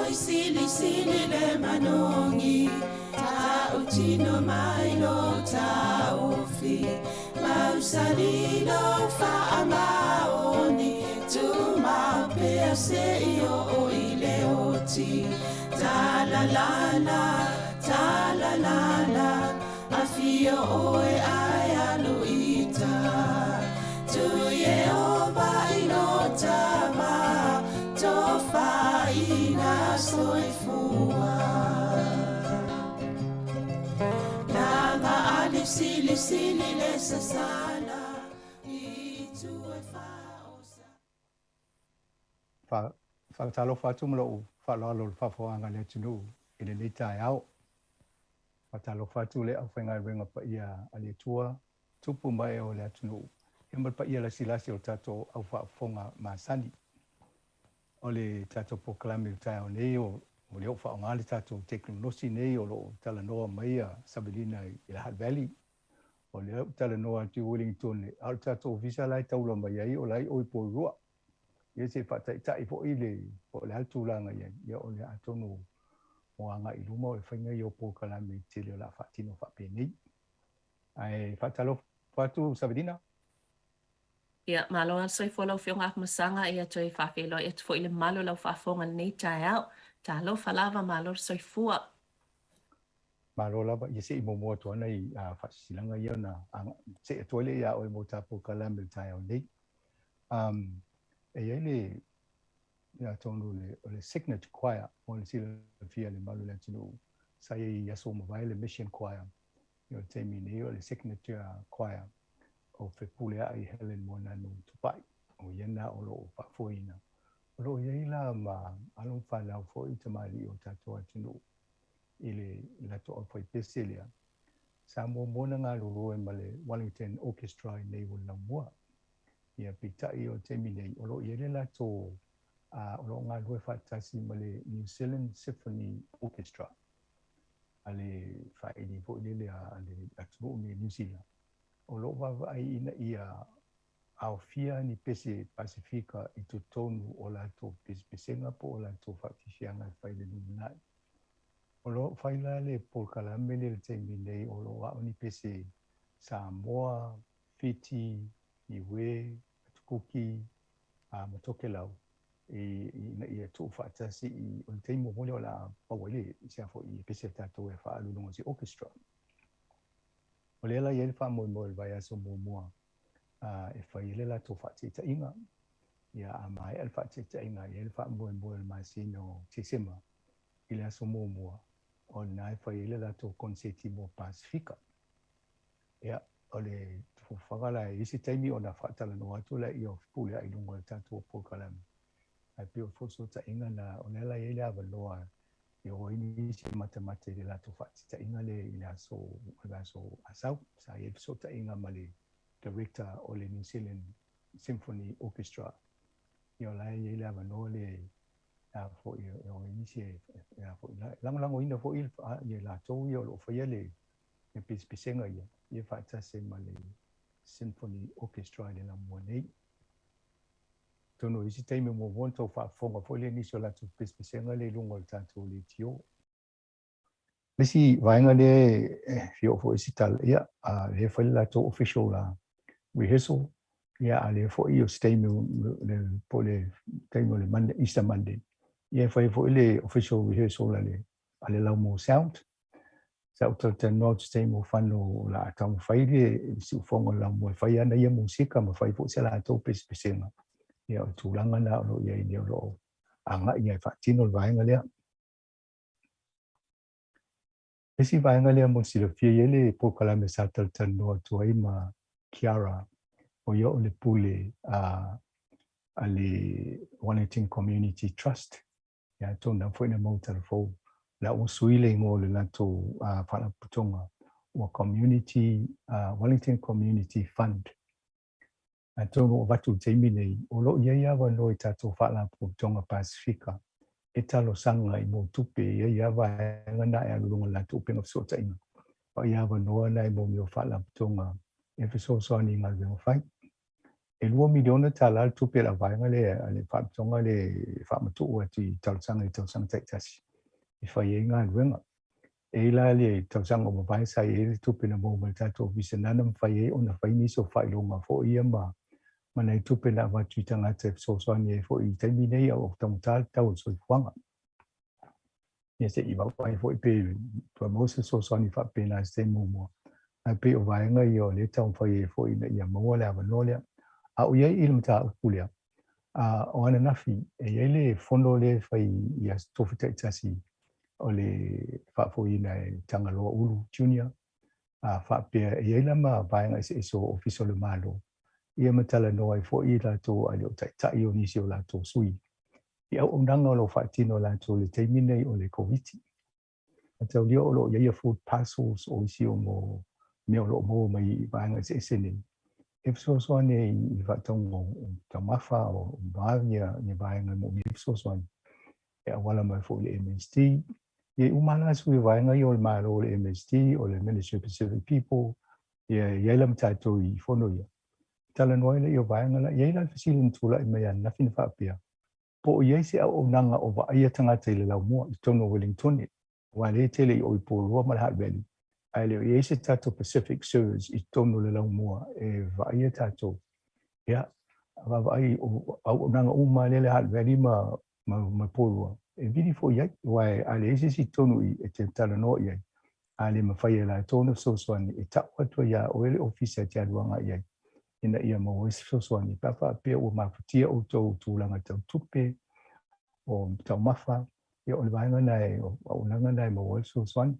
Oi silisili le manogi Tautino mai lo taofi Mausali lo faamaoni Tumau pea seia oo i le oti Talalala, talalala Afio oe ae alu i uta Tu Ieova i lo tama Tofaina soifua Laga ali silisili le sasala I tu e faaosa. Faatalofa atu ma lou faaaloalo i le faafofogaaga a le atunuu i lenei taeao. Faatalofa atu le aufaigaluega paia a le Atua, tupu ma ee o le atunuu, ia ma le paia lasilasi o le tatou au faafofoga masani. O le tatou polokalame i le taeao nei, o lea ua faaaoga le tatou tekonolosi nei o lo o talanoa mai a Savelina i le Hutt Valley. O lea ua talanoa atu i Wellington, a o le tatou ofisa la e taula mai ai, o la e i o i Porirua. Ia se i faataitai foi le po o le a le tulaga i ai, ia o le atonu o agai i luma o le faiga ia o polokalame tele o le a faatino faapenei. Ae faatalofa atu Savelina. Ia, malo lava le soifua lau Afioga Afamasaga, ia toe faafeiloai atu foi i le mamalu o lau faafofoga i lenei taeao. Talofa lava, malo le soifua. Malo lava, ia se i muamua atu lava nai faasilasilaga ia ona see atu ai lea ia oe mo ta polokalame i le taeao nei. E i ai le, ia atonu o le Signet Choir mo le silafia e le mamalu o le atunuu, sa i ai i aso ua mavae le Mission Choir, ia o le taimi nei o le Signature Choir o Fepuleai Helen Moananu Tupai, o ia na o lo o faafoeina. O lo o i ai la ma alo ma fanau foi tamalii o tatou atunuu i le latou aufaipese lea. Sa muamua ona galulue ma le Wellington Orchestra i nei o le laumua. Ia peitai o le taimi nei, o lo o i ai le latou, o lo o galulue faatasi ma le New Zealand Symphony Orchestra a le faaili foi lele a le atunuu nei o Niu Sila. O lo o vaavaai ina ia aofia ni pese Pasefika i totonu o latou pesepesega po o latou faafiafiaga e fai i le lumanai. O lo o fai la le polokalame lea i le taimi nei, o lo o ao ni pese Samoa, Fiti, Niue, Atukuki, a ma Tokelau ina ia tuufaatasi i o le taimi muamua lea o le a pau ai le sea foi pese a tatou e faaalu i luga o se orchestra. O lea la e i ai le faamoemoe o le vaiaso muamua e fai ai le latou faataitaiga. Ia, a maea le faataitaiga, e i ai le faamoemoe o le masina o Tesema i le aso muamua, o lena e fai ai le latou konseti mo Pasefika. Ia, o le fuafuaga la, e i ai se taimi ona faatalanoa atu lea o Fepuleai i luga o le tatou polokalame. Ae pei o le fesootaiga lena, o lea la e i ai le avanoa e o ai nisi e matamata i le latou faataitaiga lea i le aso, o le aso Asau. Sa i ai le fesootaiga ma le Director o le New Zealand Symphony Orchestra. Ia o la e i ai le avanoa lea e a foi e o ai nisi e a foi lagolagoina foi ia latou ia o lo o faia le pesepesega ia, ia faatasi ma le Symphony Orchestra i le lamua nei. Atonu i isi taimi muamua ona tou faafofoga foi lea i nisi o latou pesepesega lea i luga o le tatou leitio. Le isi vaega lea e fia oo foi i se tala, ia, lea e fai le latou official rehearsal, ia, a lea foi o se taimi po o le taimi o le Monday, Easter Monday, ia e fai foi le official rehearsal a le, a le Laumua Sound. Sa ou talatalanoa atu i se taimi ua fano o le a taumafai le siufofoga o le laumua e fai ana ia musika ma fai foi se latou pesepesega. Ia, o le tulaga lena o lo o i ai nei o lo o agai e faatino le vaega lea. Le isi vaega lea mo le silafia, e i ai le polokalame sa talatalanoa atu ai ma Kiara, o ia o le pule a a le Wellington Community Trust. Ia atonu foi na maua tala fou, la ua sui le igoa o le latou faalapotopotoga ua Community, Wellington Community Fund. Atonu ua avatu i le taimi nei, o lo o i ai avanoa i tatou faalapotopotoga Pasefika e talosaga i mo tupe, e i ai lava vaega na e alu i luga o le latou upega fesootaiga, o i avanoa na e mo mea o faalapotopotoga e fesoasoani i galuega fai. E $2 miliona le tupe a le auvaega lea a le Faalapotopotoga lea e faamatuu atu i talosaga i tausaga taitasi e fai ai galuega. E i ai la le tausaga ua mavae sa i ai le tupe na maua mai le tatou ofisa na na mafai ai ona fai nisi o faailoga foi ia ma ma nai tupe na avatu i tagata e fesoasoani ai foi i taimi nei a o taugata le tau o le soifuaga. Ia se i vaavaai foi pe toe maua se fesoasoani faapena i se taimi muamua. Ae pei o vaega ia o lea e taumafai ai foi ina ia maua le avanoa lea. A o i ai i le mataupu lea, a o ananafi e i ai le fono lea e fai i Aso Tofi taitasi o le faafoeina e Tagaloa Ulu Junior, a faapea e i ai la ma vaega eseese o Ofisa o le Malo, ia ma talanoa ai foi i latou a le o taitai o nisi o latou sui i auaunaga o lo o faatino e latou i le taimi nei o le Koviti. Mataulia o lo o i ai ia food parcels o isi o mo mea o lo o maua mai i vaega eseese nei e fesoasoani ai i le faatauga o taumafa o a ni vaega e moomia ai fesoasoani e auala mai foi i le MSD. Ia e uma lava sui o vaega ia o le Malo o le MSD, o le Ministry of Pacific People, ia e i ai la ma tatou i fono ia. Talanoa ai lea o vaega la. E i ai la le fesili na tulai mai ananafi na faapea, po o i ai se auaunaga o vaaia tagata i le laumua i totonu o Wellingtone, aua lea e tele i o i Porirua ma le Hutt Valley, ae le o i ai se tatou Pacific Service i totonu o le laumua e vaaia tatou. Ia, vaavaai o auaunaga uma lea i le Hutt Valley ma Porirua, e vili foi i ai, aua a leai se isi i totonu i i e te talanoa i ai, a le mafai e latou ona fesoasoani e tau atu ai ia oe le ofisa e te alu agai i ai ina ia maua ai se fesoasoani pe a faapea ua mafatia outou tulaga tau tupe o taumafa, ia o le vaega lena e o auaunaga lena e maua ai le fesoasoani.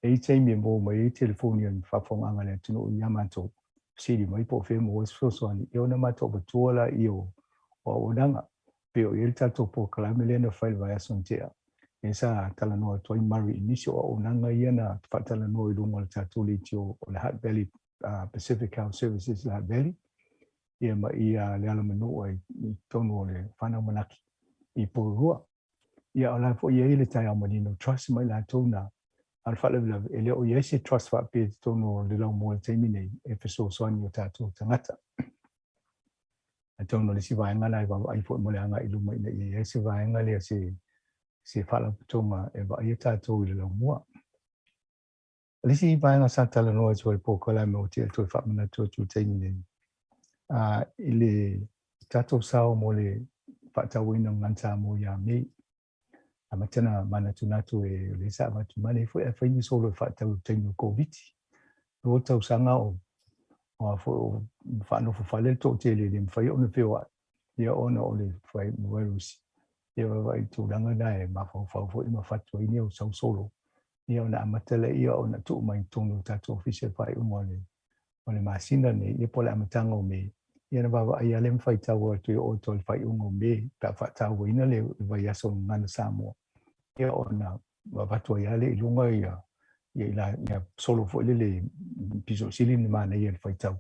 E i ai taimi e maua mai ai telefoni a le faafofogaaga a le atunuu ia matou, fesili mai po o fea e maua ai se fesoasoani, ia ona matou avatua laia o auaunaga. Pei o i ai le tatou polokalame lea na fai i le vaiaso na tea, lea sa talanoa atu ai Murray i nisi o auaunaga ia na faatalanoa i luga o le tatou leitio o le Hutt Valley Pacific Health Services i le Hutt Valley, ia ma ia le Alamanu'a i totonu o le Whānau Manaki i Porirua. Ia o la foi e i ai le Taeao Manino Trust ma i latou na, a o le faalavelave, e le o i ai se trust faapea i totonu o le laumua i le taimi nei e fesoasoani i o tatou tagata. Atonu o le isi vaega la e vaavaai foi mo le agai i luma ina ia i ai se vaega lea se faalapotopotoga e vaaia tatou i le laumua. O le isi vaega sa talanoa atu ai le polokalame o tea toe faamanatu atu i le taimi nei, i le tatou sao mo le faatauaina o Gana Samoa ia Mei. Amata na manatunatu e le sa avatu mai nei foi ae fai ni solo e faatau i le taimi o Koviti. 2 tausaga o a foi o faanofo fale le toatele e le mafai ona feoai ia ona o le virus. Ia vaavaai i tulaga na e mafaufau foi ma fatu ai ni au sau solo. Ia ona amata lea ona tuu mai i totonu o le tatou ofisa i le faaiuga o le masina lenei, ia po o le amataga o Me, ia ona vaavaai lava lea ma faitau atu e oo atu i le faaiuga o Me pe a faatauaina le vaiaso o le Gagana Samoa, ia ona avatu ai lava lea i luga ia solo foi lele pito sili ona manaia i le faitau.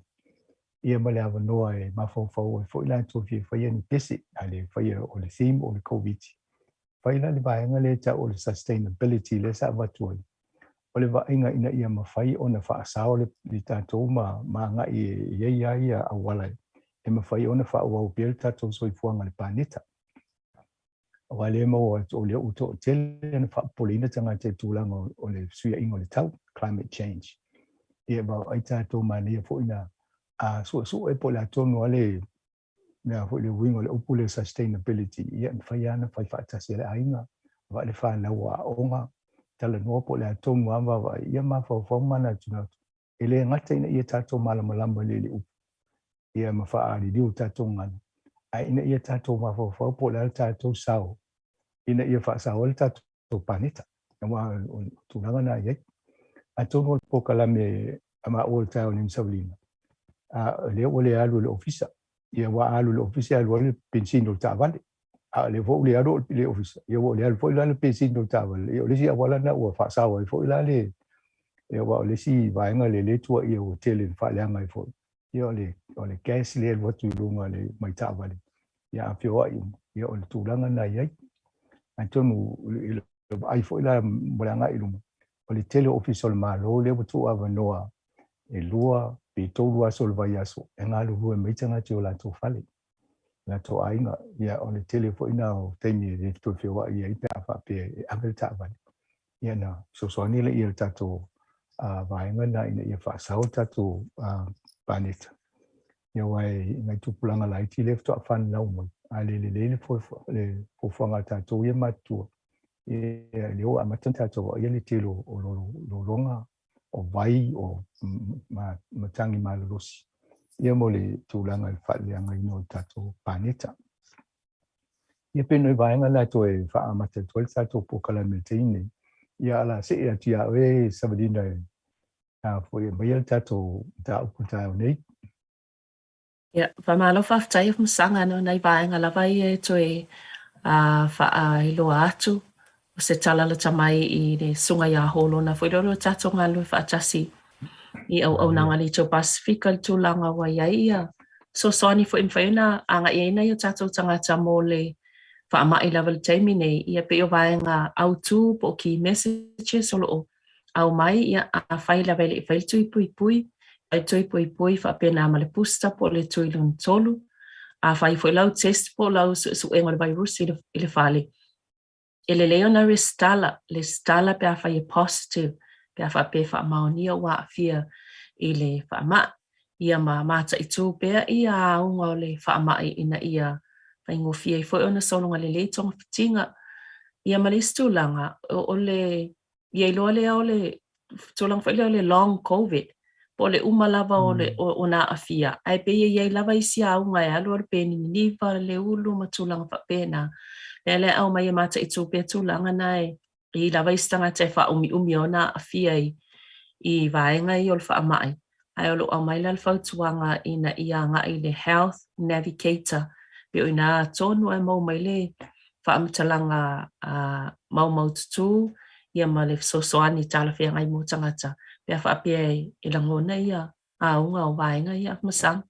Ia ma le avanoa e mafaufau ai foi latou e fia faia ni pese, a le faia o le theme o le Koviti. Fai la le vaega lea e tau o le sustainability lea sa avatu ai, o le vaaiga ina ia mafai ona faasao le tatou ma agai e i ai lava ia auala e mafai ona faaauau pea le tatou soifuaga i le paneta. Aua lea e maua atu o lea ua toatele ona faapopoleina tagata i le tulaga o le fesuiaiga o le tau, climate change. Ia e vaavaai tatou manaia foi na a suesue po o le a tonu lava le mea foi le uiga o le upu lea sustainability, ia e mafai lava ona fai faatasi e le aiga, vaai le fanau o aoga, talanoa po o le a tonu lava vaavaai, ia mafaufau ma manatunatu. E le gata ina ia tatou malamalama i le upu, ia ma faaliliu o tatou gagana, ae ina ia tatou mafaufau po o le a le tatou sao, ina ia faasao ai le tatou paneta. Aua o le tulaga na i ai. Atonu o le polokalame a maua i le taeao nei ma Savalina, a o lea ua le alu i le ofisa. Ia ua alu i le ofisa e alu ai le penisini o le taavale. A o lea foi ua le alu i le ofisa, ia ua le alu foi la le penisini o le taavale. Ia o le isi auala lena ua faasao ai foi la le, ia aua o le isi vaega lea lea e tuuaia ua tele ina faaleaga ai foi, ia o le gas lea e alu atu i luga mai taavale, ia a feoai uma, ia o le tulaga lena e i ai. Atonu i le vaai foi la mo le agai i luma, o le tele o ofisa o le Malo lea ua tuuavanoa E 2 pe 3 aso o le vaiaso e galulue mai tagata i o latou fale, latou aiga. Ia, o le tele foi lena o taimi e le toe feoai ai pe a faapea e ave le taavale. Ia na fesoasoani lea i le tatou vaega lena ina ia faasao le tatou paneta. Ia aua e nai tupulaga laiti lea faatoa fananau mai, a le lelei le fuafuaga a tatou ia matutua, ia lea ua amata ona tatou vaaia le tele o lologa, o vai, o matagi malolosi, ia mo le tulaga i le faaleagaina o le tatou paneta. Ia pei o nai vaega na e toe faaamata atu ai le tatou polokalame i le taimi nei. Ia a o le a see atu ia oe Savalina e foi e aumaia le tatou mataupu i le taeao nei. Ia, faamalo faafetai Afamasaga no nai vaega lava ia e toe faailoa atu o se tala lata mai i le Susuga ia Holona foi lea o lo o tatou galulue faatasi i auaunaga a le Itu Pasefika i le tulaga ua i ai ia fesoasoani foi e mafai ona agai ai nai o tatou tagata mo le faamai lava i le taimi nei. Ia pei o vaega autu po o key messages o lo o aumai, ia, afai lava e le i fai le tui puipui, fai le tui puipui faapena ma le booster po o le tui lona tolu. A fai foi lau test po o lau suesuega o le vairusi i le fale, e lelei ona resitala, resitala pe afai e positive, pe a faapea e faamaonia ua aafia i le faamai. Ia ma mataitu pea ia auga o le faamai ina ia faigofie ai foi ona sologa lelei togafitiga. Ia ma le isi tulaga, o le ia iloa lea o le tulaga foi lea o le long covid, po o le uma lava o le ona aafia, ae pei e i ai lava isi auga e alu alu pe niniva le ulu ma tulaga faapena. Lea la e aumai e mataitu pea tulaga na e i ai lava isi tagata e faaumiumi ona aafia i vaega ia o le faamai, ae o lo o aumai la le fautuaga ina ia agai i le Health Navigator, pei o i ina tonu e maua mai le faamatalaga maumaututu ia ma le fesoasoani talafeagai mo tagata pe a faapea e lagona ia auga o vaega ia Afamasaga.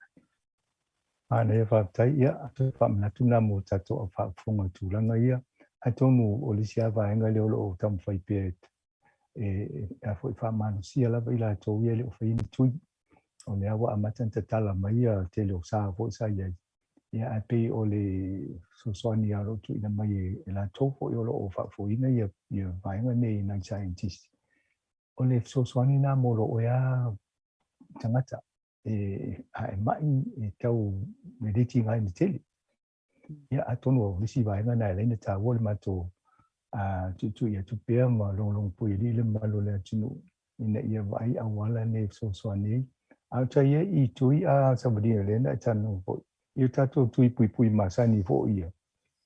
Manaia faafetai. Ia, toe faamanatu lena mo tatou au faafofoga i tulaga ia. Atonu o le isi lava vaega lea o lo o taumafai pea e a foi faamalosia lava i latou ia e le o faia ni tui. O lea ua amata ona tatala mai ia tele o sa foi sa i ai. Ia ae pei o le fesoasoani lava o lo o tuuina mai e latou foi o lo o faafoeina ia vaega nei i nai scientist. O le fesoasoani lena mo lou oe lava tagata e a e mai e tau e le tiga ai ona tele. Ia, atonu o nisi vaega na e ala ai ona taua le matou tuitui atu pea ma logologo puialii le mamalu o le atunuu ina ia vaai auala nei e fesoasoani ai. A o tai ia i tui a Savalina lea na e talanoa foi, i o tatou tui puipui masani foi ia,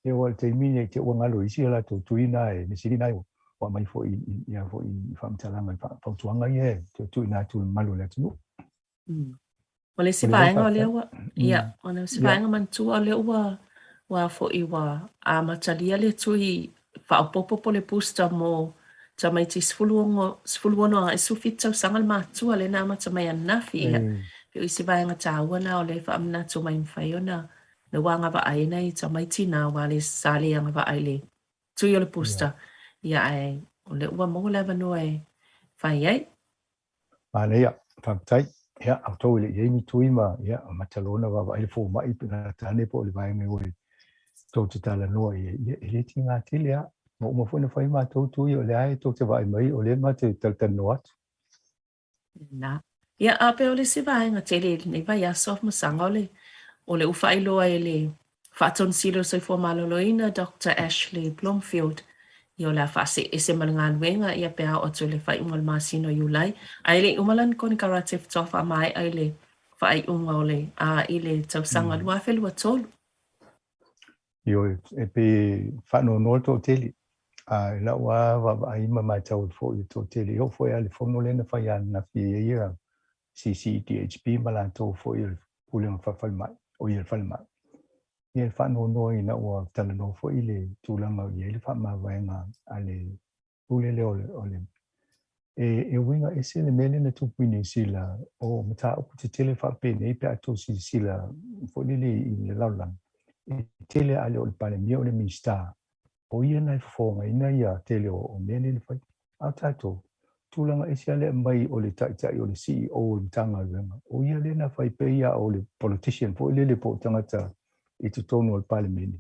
ia aua o le taimi nei te ua galo isi a latou tui na e mesili na ua aumai foi i a foi i faamatalaga i fautuaga ia e tuuina atu i le mamalu o le atunuu. O le isi vaega o lea ua, ia, o le isi vaega manatua o lea ua, ua foi ua amatalia le tui faaopoopo po o le booster mo tamaiti 16, 16 agai 17 tausaga le matutua lea na amata mai ananafi. Ia, pei o isi vaega taua na o lea e faamanatu mai mafai ona na ua agavaa ai nai tamaiti na aua le sa le agavaa i le tui o le booster. Ia, ae o lea ua maua le avanoa e fai ai. Manaia, faafetai. Ia, a outou e le i ai ni tui ma, ia, amata loa ona vaavaai le fomai pe gata ane po o le vaega e o e tou te talanoa i ai, ia, e le tiga tele lava. Ua uma foi ona fai matou tui, o lea lava e tou te vaai mai, o lea matou te talatalanoa atu. Na. Ia, a pei o le isi vaega tele i lenei vaiaso Afamasaga, o le, o le ua faailoa e le Faatonu Sili o le Soifua Maloloina, Doctor Ashley Bloomfield, ia o le a faasee ese ma le galuega ia pe a oo atu i le faaiuga o le masina o Iulai. Ae le i uma lana konekarate faatoa faamaea i le faaiuga o le a i le tausaga 2023. Ioe, e pei e faanoanoa le toatele. A i lau lava vaavaai ma matau atu foi i le toatele, e oo foi lava i le fono lea na fai ananafi e i ai ia CCDHB ma latou foi o le Pulega Faa-Falemai, o ia le falemai. Ia e faanoanoa ina ua talanoa foi i le tulaga o i ai le faamavaega a le pule lea o le, o le e uiga ese le mea lea na tupu i Niu Sila, o mataupu tetele faapenei pe a tou silasila foi lele i le lalolagi, e tele a le o le Palemia o le Minisita, o ia na e fofogaina ia tele o mea nei na fai. A o tatou, tulaga ese lava le aumai o le taitai o le CEO o le Matagaluega, o ia lea na fai pei lava o le politician foi lele po o tagata i totonu o le Palemene.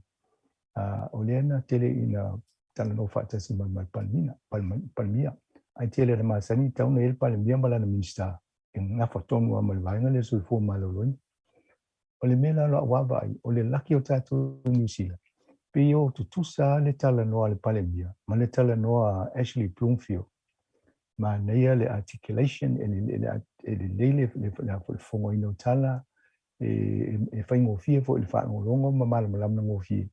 O lea na tele ina talanoa faatasi mai ma le Palemina, Palemia. Ae tele ina masani tatau ona i ai le Palemia ma lana Minisita e gafa tonu lava ma le vaega lea o le soifua maloloina. O le mea la o lau vaavaai, o le laki o tatou i Niu Sila, pei o tutusa lava le talanoa a le Palemia ma le talanoa a Ashley Bloomfield. Manaia le articulation, e lelei le fofogaina o tala, e faigofie foi i le faalogologo ma malamalama gofie.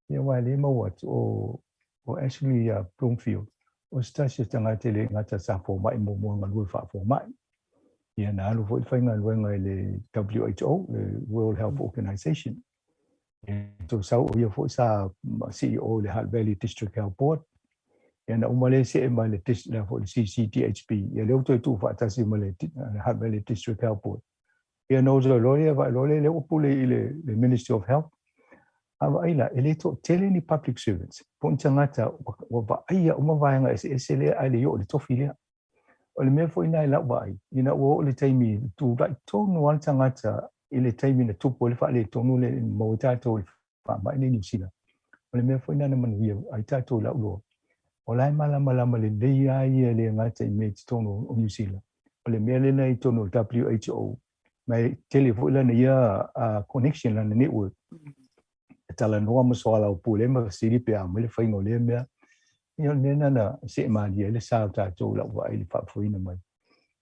Ia aua e le maua atu o Ashley Bloomfield, o se tasi o tagata e le gata sa fomai muamua galue faafomai. Ia na alu foi le faigaluega i le WHO, le World Health Organization. Ia tou sau o ia foi sa CEO i le Hutt Valley District Health Board. Ia na uma lea see mai le, le, foi le CCDHB. Ia lea ua toe tuufaatasi ma le Hutt Valley District Health Board. Ia na ou loa lea vaai loa lea, lea ua pule i le Ministry of Health. A vaai la, e le toatele ni public servants, po o ni tagata ua vaaia uma vaega eseese lea ae le i oo i le tofi lea. O le mea foi lena i lau vaai, ina ua oo i le taimi, tulai tonu lava le tagata i le taimi na tupu ai le faaletonu lea na maua ai tatou i le faamai lea i Niu Sila. O le mea foi lena na manuia ai tatou i lau iloa, o la e malamalama lelei lava ia e le gata i mea i totonu o Niu Sila. O le mea lena i totonu o le WHO, ma e tele foi lana ia connection, lana network. E talanoa ma soalaupule ma fesili pe a mai le faiga o lea mea. Ia o le mea lena na see malie ai le sa o tatou i lau vaai i le faafofogaina mai.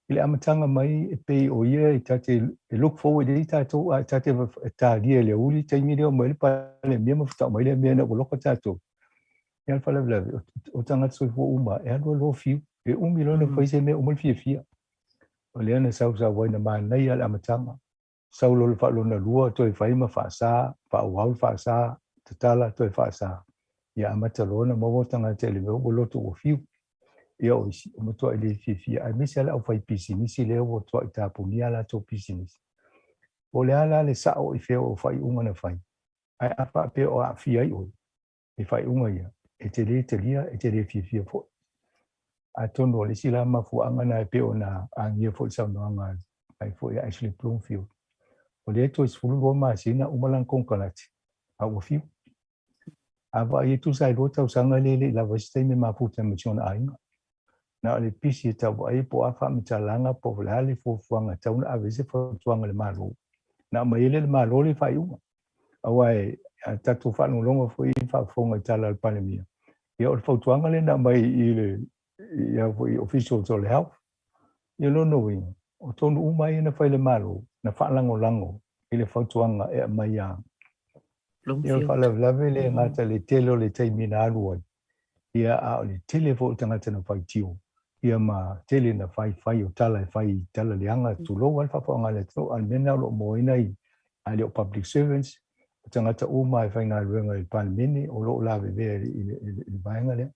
I le amataga mai e pei o ia e ta te e look forward ai tatou a ta te talia i le aoauli taimi lea omai le Palemia ma faatoa aumai lea mea ina ua loka tatou. Ia le faalavelave o tagata soifua uma e alu alu fiu e umi loa ona fai se mea uma le fiafia. O lea na sausau ai na manaia le amataga. Sau loa le faalona lua toe fai ma faasa, faaauau le faasa, tatala toe faasa. Ia amata loa ona maua tagata i le mea ua loto ua fiu. Ia o isi, ua matuai le fiafia, aemaise lava le aufaipisinisi lea ua matuai tapunia a latou pisinisi. Po o le a la le sao i fea o faaiuga na fai, ae a faapea o aafia ai oe i faaiuga ia, e te le talia, e te le fiafia foi. Atonu o le isi la mafuaaga na e pei ona agia foi i le saunoaga ai foi a Ashley Bloomfield, o lea toe 12 masina uma lana konekarate, a ua fiu. A vaai e tusa ai 2 tausaga lea e le i lava ai se taimi e mafuta ai ma si ona aiga. Na o le pisi e tau vaai po o a faamatalaga po o le a le fuafuaga e tatau ona ave ai se fautuaga i le Malo. Na aumai ai lea e le Malo le faaiuga. Aua e a tatou faalogologo foi i faafofoga i tala a le Palemia, ia o le fautuaga lea na aumai i le ia foi officials o le health. Ia lona uiga, o tonu uma ia na fai e le Malo, na faalagolago i le fautuaga e aumai ia Ia o le faalavelave le gata i le tele o le taimi na alu ai, ia a o le tele foi o tagata na faitio, ia ma tele na faifai o tala e fai i tala leaga, tulou lava le faafofooga a le atunuu, a o le mea lena o lo o moaina i a le o public servants, o tagata uma e faigaluega i le Palemene o lo o lavevea i le vaega lea.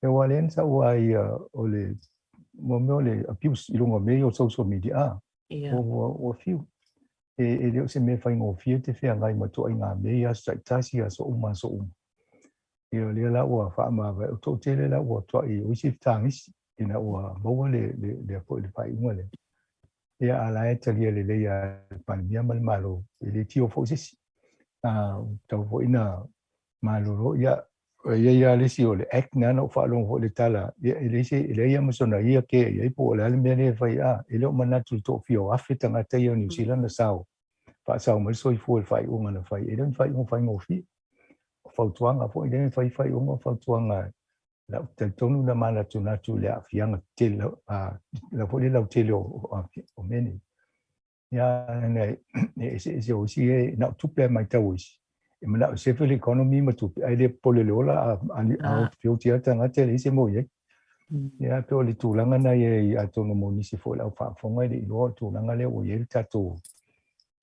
Ia aua o lea na taua ai o le mea o le abuse i luga o mea ia o social media, a, ua fiu. E le o se mea faigofie te feagai ma ituaiga mea i aso taitasi, aso uma, aso uma. Ia o lea la ua faamavae, o toatele la ua tuai o isi fetagisi ina ua maua le le foi le faaiuga lea. Ia a la e talia lelei e le Palemia ma le Malo, e le tio foi se isi. A tau foi na malolo, ia e i ai lava le isi o le act na na ou faalogo foi i le tala, ia e leai se e leai lava ma sona ia ke i ai po o le a le mea lea e fai, a e le o manatu i le toafia o afe tagata ia o Niu Sila na sao, faasao mai le soifua i le faaiuga na fai. E le o ni faaiuga faigofie. O fautuaga foi lea e fai faaiuga o fautuaga lau talitonu na manatunatu i le aafiaga tetele la foi le lautele o mea nei. Ia na e eseese o isi e na o tupe a matau o isi. E manao e sefe le economy ma tupe, ae le popole i le ola a otioti lava tagata e leai se mea o i ai. Ia pei o le tulaga na ia atonu mo nisi foi o le au faafofoga e le i iloa o le tulaga lea ua i ai le tatou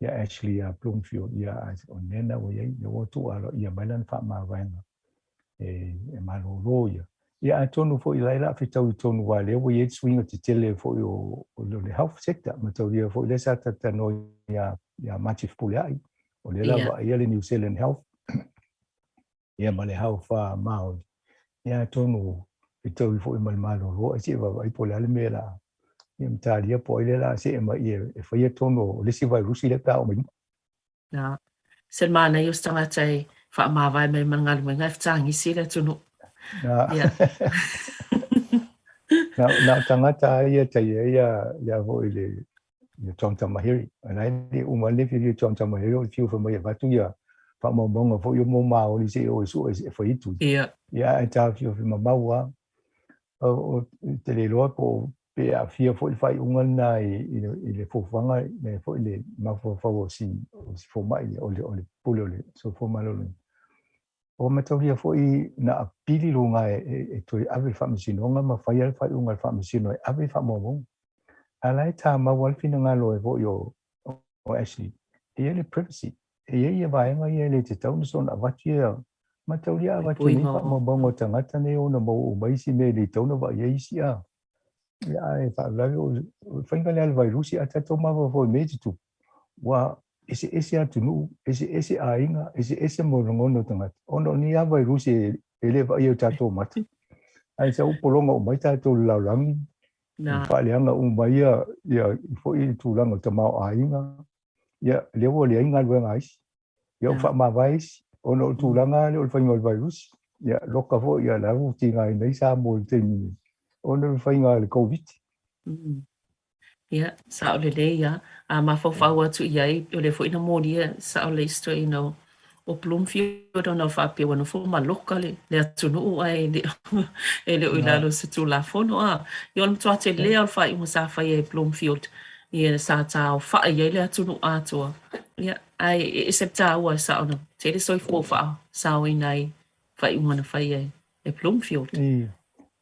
ia Ashley Bloomfield ia o le mea lena ua i ai, lea ua tuu aloaia mai lana faamavaega e malolo ia. Ia atonu foi la e la fetau i tonu aua lea ua i ai le suiga tetele foi o le health sector mataulia foi lea sa talatalanoa ia Mati Fepuleai o lea la vaaia le New Zealand Health ia ma le Health Māori. Ia atonu fetaui foi ma le malolo, ae seʻi vaavaai po o le a le mea la ia matalia po o ai lea la seʻe mai e faia tonu o le isi vairusi lea pe a oo mai luma. Na, se le manaia o se tagata e faamavae mai ma le galuega ae fetagisi le atunuu. Na, na, na o tagata lava ia tai ai ia, ia foi le ia John Tamihere. O la e le uma le fiafia John Tamihere o le fiu fai mai e avatu ia faamaumauga foi ia mo Māori se i o e sue e fai tui. Ia. Ia ae taofiofi mamau lava. O te le iloa po o pe aafia foi le faaiuga lena i le fuafuaga le foi le mafaufau o si o si fomai lea o le o le pule o le soifua maloloina. Ua mataulia foi na apili luga e toe ave i le faamasinoga ma faia le faaiuga a le faamasino e ave i faamaumauga. A la e tamau lava le finagalo e foi o Ashley, e i ai le privacy, e i ai ia vaega ia e le tatau ona soona avatu ia mataulia avatu nei faamaumauga o tagata nei ona maua uma isi mea e le tatau ona vaai ai isi a. Ia ae faalavelave o le faiga lea a le vairusi a tatou mafaufau i mea e tutupu, ua eseese atunuu, eseese aiga, eseese mo lagona o tagata, ona o nei lava vairusi e le vaaia e o tatou mata. Ae sau pologa uma ai tatou i le lalolagi, faaleaga uma ai ia foi le tulaga o le tamaoaiga, ia lea ua leai galuega a isi, ia ua faamavae isi, ona o le tulaga lea o le faiga o le vairusi. Ia loka foi ia la ua tigaina ai Samoa i le taimi nei, ona o le faiga a le Koviti. Ia, sao lelei lava. A mafaufau atu i ai, o lea foi na molia sao lelei si toeaina o Bloomfield ona faapea ua nofo ma loka le atunuu ae e le o i lalo o se Tulafono. A, ia o le matua tele lava o le faaiuga sa faia e Bloomfield, ia sa taofai ai le atunuu atoa. Ia, ae e ese le taua e sao na tele soifua ua faasaoina ai faaiuga na faia e Bloomfield. Ioe.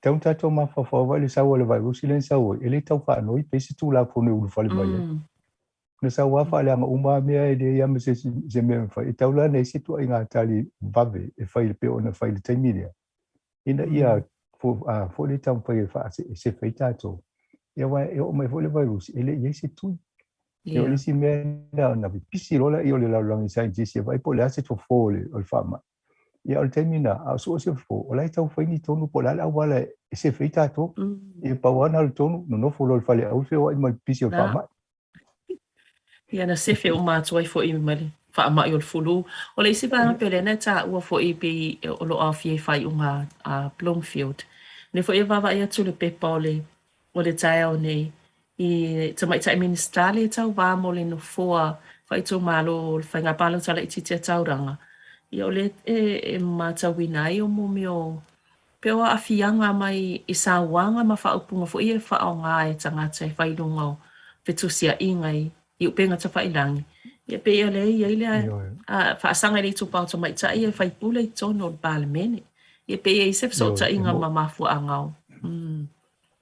Tatau ona tatou mafaufau lava i le sau a le vairusi lea na sau ai, e le tau faanoi pe se Tulafono e ulufale mai ai. Na sau lava faaleaga uma lava mea e leai lava ma se isi se mea e mafai. E tatau la ona i ai se ituaiga tali vave e fai pei ona fai i le taimi lea, ina ia foi le taumafai e sefe ai tatou. Ia aua e oo mai foi le vairusi e le i ai se tui. Ia o le isi mea lena na pipisi loa lea o le lalolagi i saienitisi e vaai po o le a se fofo o le faamai. Ia o le taimi lena, a o sue se fofo, o la e tau fai ni tonu po o le a le auala e sefe ai tatou. Ia pau lava na o le tonu, nonofo loa i le fale aua le feoai ma le pipisi o le faamai. Ia na sefe uma atu ai foi ma le faamai o le fulu. O le isi vaega pei o lea na e taua foi pei o lo o aofia i faaiuga a Bloomfield. O lea foi e vaavaai atu i le pepa o le o le taeao nei i Tamaitai Minisita lea e tauva mo le nofoa faaitumalo o le Faiga Palota Laitiiti a Tauranga, ia o lea e matauina ai o mo mea o pei o aafiaga mai i sauaga ma faaupuga foi ia e faaaoga e tagata e fai i luga o fetusiaiga i upega tafailagi. Ia pei o lea e i ai le faasaga i le itupa o tamaitai e faipule i totonu o le Palemene. Ia pei e i ai se fesootaiga ma mafuaaga o.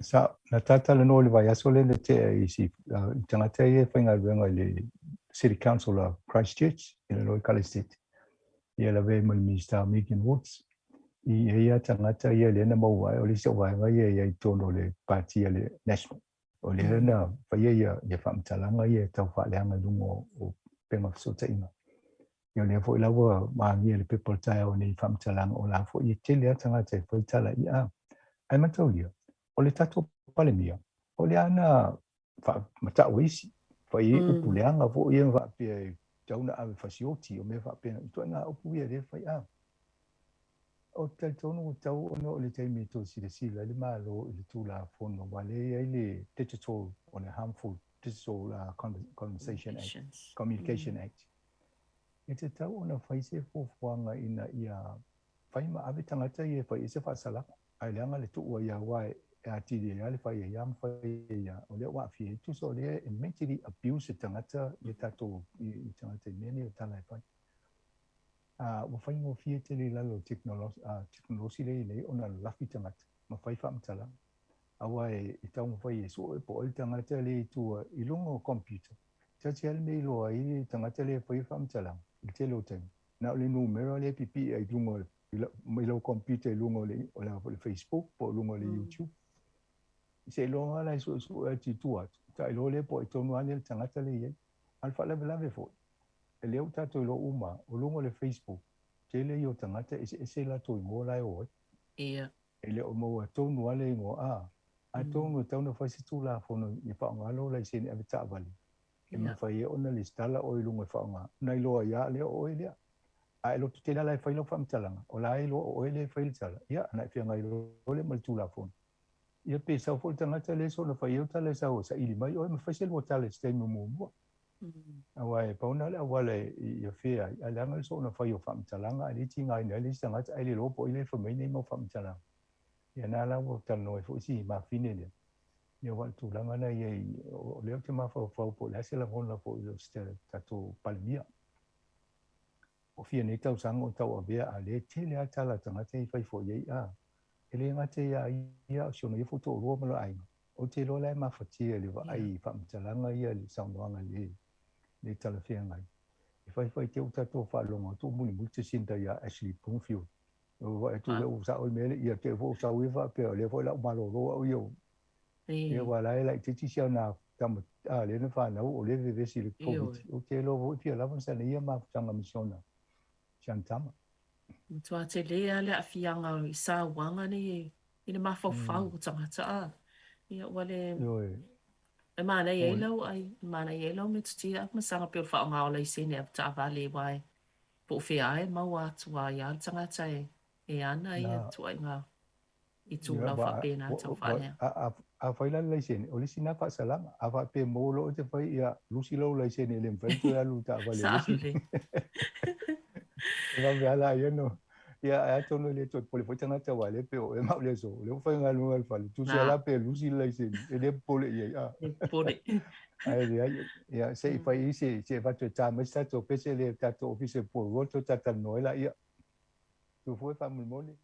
Sa, na talatalanoa i le vaiaso lea na tea i isi i tagata ia e faigaluega i le City Council of Christchurch i lalo i Kalesiti. Ia lavea ai ma le Minista o Megan Woods. I ai lava tagata ia lea na maua ai, o le isi o vaega ia e i ai i totonu o le pati a le National. O lea na faia ia, ia faamatalaga ia e tau faaleaga i luga o upega fesootaiga. Ia o lea foi la ua magia i le pepa o le taeao nei i faamatalaga o la foi e tele lava tagata e fai tala i a. Ae mataulia, o le tatou Palemia, o lea na faamatau e isi, fai ai upu leaga foi ia faapea e tatau ona ave fasioti o mea faapena, ituaiga upu ia lea e fai a. Ou te talitonu ua tatau ona o le taimi e toe silasila ai le Malo i le Tulafono aua lea e i ai le Digital o le Harmful Digital Conversation Act, Communication Act. E tatau ona fai se fuafuaga ina ia fai ma ave tagata ia e fai ai se faasalaga, ae leaga le tuu ai aua e atili ai lava le fai ai lava ma fai ai lava, o lea ua aafia ai. Tusa o lea e mentally abuse le tagata ia tatou i tagata i mea nei o tala e fai. A ua faigofie tele i lalo o le tekonolosi lea e i ai nei ona lalafi tagata ma fai faamatalaga. Aua e taumafai e sue po o ai le tagata lea i tua i luga o computer. Tiati lava le mea e iloa ai le tagata lea e faia faamatalaga i le tele o taimi, na o le numera lea e pipii ai i luga i lau computer i luga o le, o le, le Facebook po o luga o le YouTube. Seiloga lava la e suesue atu i tua atu, ta iloa lea po o ai tonu lava lea le tagata lea e i ai. A o le faalavelave foi, e lea ua tatou iloa uma, o luga o le Facebook, tele ia o tagata e eseese latou igoa la e o ai. Ia. E le o maua tonu lava le igoa a. Atonu e tatau ona fai se Tulafono ia faaaoga lou laisene ave taavale e mafai ai ona lesitala oe i luga e faaaoga ona iloa ai lava lea o oe lea. A e loto tele lava la e fai lau faamatalaga, o la e iloa o oe lea e fai le tala, ia ona e feagai loa lea ma le Tulafono. Ia pe sau foi le tagata lea soona fai ai au tala e sau e saili mai oe ma fai se lua tala i se taimi o muamua. Aua e pau na le auala ia fair ai, ae leaga le soona fai o faamatalaga ae le tigaina ai le isi tagata ae le iloa po o ai lea e fai mai nei mau faamatalaga. Ia na la ua talanoa ai foi si mafine lea. Ia aua o le tulaga lena e i ai, o lea ou te mafaufau po o le a se lagona foi o si tatou Palemia. O fia nei tausaga o tauavea a lea e tele lava tala a tagata ia e fai foi i ai a. E le gata ia ia a o si ona ia foi toalua ma lona aiga. Ou te iloa la e mafatia i le vaai i faamatalaga ia i le saunoaga le talafeagai. E faifai te i ua tatou faalogo atu o mulimuli Jacinda ia Ashley Bloomfield. Ua vaai atu lea ua sao le mea lea, ia te i foi ua sau ia faapea o lea foi o le a ou malolo au ia. Ia aua la e laitiiti si ana tama a lea na fanau o lea e vevesi i le Covid. Ou te iloa foi e fia lava sana ia mafutaga ma si ana tama. Matua tele lava le aafiaga i sauaga nei i le mafaufau o tagata a. Ia ua le. Ioe. E manaia ai lau ai, e manaia ai lau metotia ma saga pei o le faaaoga o laisene avetaavale aua e po o fea lava e maua atu ai lava le tagata e ana ia ituaiga itulau faapena tau faalea. Afai la le laisene, o le isi lena faasalaga. A faapea e maua loa oe te fai, ia lusi lou laisene e le mafai ona toe alu i le taavale a le isi. E vave lava la ia no. Ia, ae atonu e le toe popole foi tagata aua o lea e pei o oe ma au i le aso, o lea ua faigaluega i le fale, tusa la pe lusi le laisene, e le popole i ai. A. Le popole. Ae leai, ia, se i fai i se, se i avatu e ta mai se tatou pese lea i le tatou ofisa i Upolu toe talatalanoa ai laia. Tu foi faamolemole.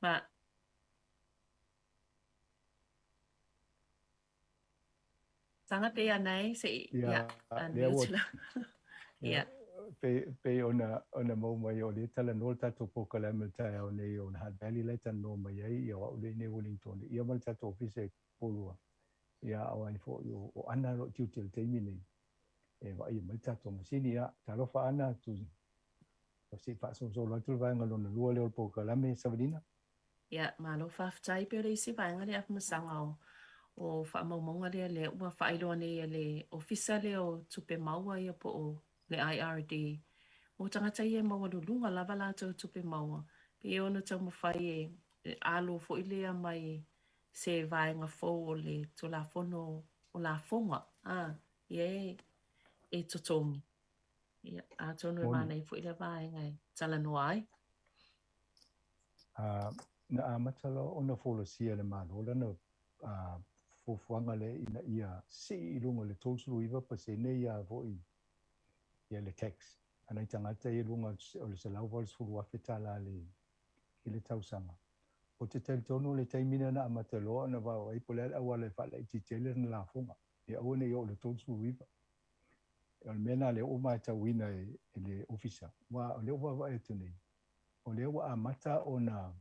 Ma Saga pei ana e se i Ia, ia lea ua unmute la. Ia, Ia. pei ona ona maua mai o lea e talanoa le tatou polokalame i le taeao nei o le Hutt Valley la e talanoa mai ai, ia o au lea i inei i Wellington, ia ma le tatou ofisa i Upolu. Ia, a o ai foi o Ana o lo o tiute i le taimi nei. e vaaia mai le tatou masini. Ia, talofa Ana, tu se i faasolosolo atu le vaega lona lua lea o le polokalame Savalina. Ia, malo faafetai. Pei o le isi vaega lea Afamasaga o o faamaumauga lea lea ua faailoa nei e le Ofisa lea o Tupe Maua ia po o le IRD. O tagata ia e maualuluga lava latou tupe maua, pei e ono taumafai e alo foi lea mai se vaega fou o le Tulafono o Lafoga, a, ia e e totogi. Ia, atonu e manaia foi lea vaega e talanoa ai. Na amata loa ona folasia e le Malo lana fuafuaga lea ina ia sii i luga o le 39% ia foi ia le tax a nai tagata ia i luga o le $180,000 i le tausaga. Ou te talitonu o le taimi lea na amata loa ona vaavaai po o le a le auala e faalaitiiti ai lana lafoga, ia aua ne i oo i le 39. O le mea lena lea ua matauina e le Ofisa, aua o lea ua vaavaai atu nei, o lea ua amata ona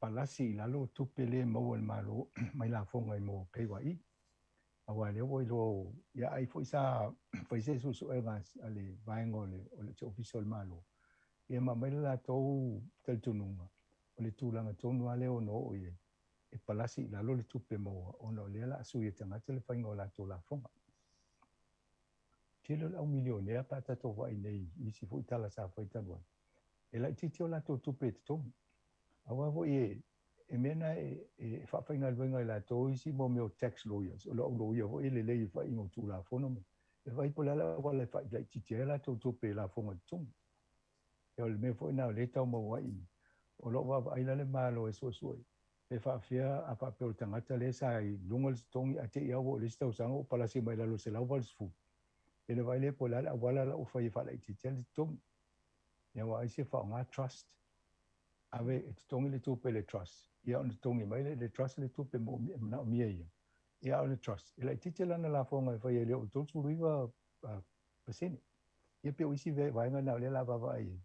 palasi i lalo tupe lea e maua e le Malo mai lafoga i mo PAYE. Aua o lea ua iloa, ia ai foi sa fai se suesuega a le vaega o le, o le Ofisa o le Malo, ia ma aumai le latou talitonuga, o le tulaga tonu lava lea e ono oo i ai, e palasi i lalo le tupe maua ona o lea o le a sui e tagata le faiga o latou lafoga. Tele o le au milionea pe a tatou vaai nei i isi foi tala sa fai talu ai, e laitiiti o latou tupe e totogi. Aua foi e, e mea na e, e faafaigaluega e latou isi mo mea o tax lawyers, o le au loia foi e lelei i faiga o Tulafono ma e vaai po o le a le auala e faalaitiiti ai a latou tupe i lafoga totogi. Ia o le mea foi lena o lea e tau maua ai i i. O lo o vaavaai la le Malo e suesue pe faafefea a faapea o le tagata lea sa i luga o le totogi ae te i lava ua oo i le isi tausaga ua palasi mai i lalo i le 180. Ia ona vaai lea po o le a le auala la ua fai e faalaitiiti ai le totogi. Ia aua ai se faaaoga trust. Ave e totogi le tupe i le trust, ia ona totogi mai lea i le trust le tupe e manaomia ia. Ia a o le trust, e laitiiti lana lafoga e fai ai e le oo i le 39%. Ia pei o isi vaega na o lea o le a vaavaai i ai.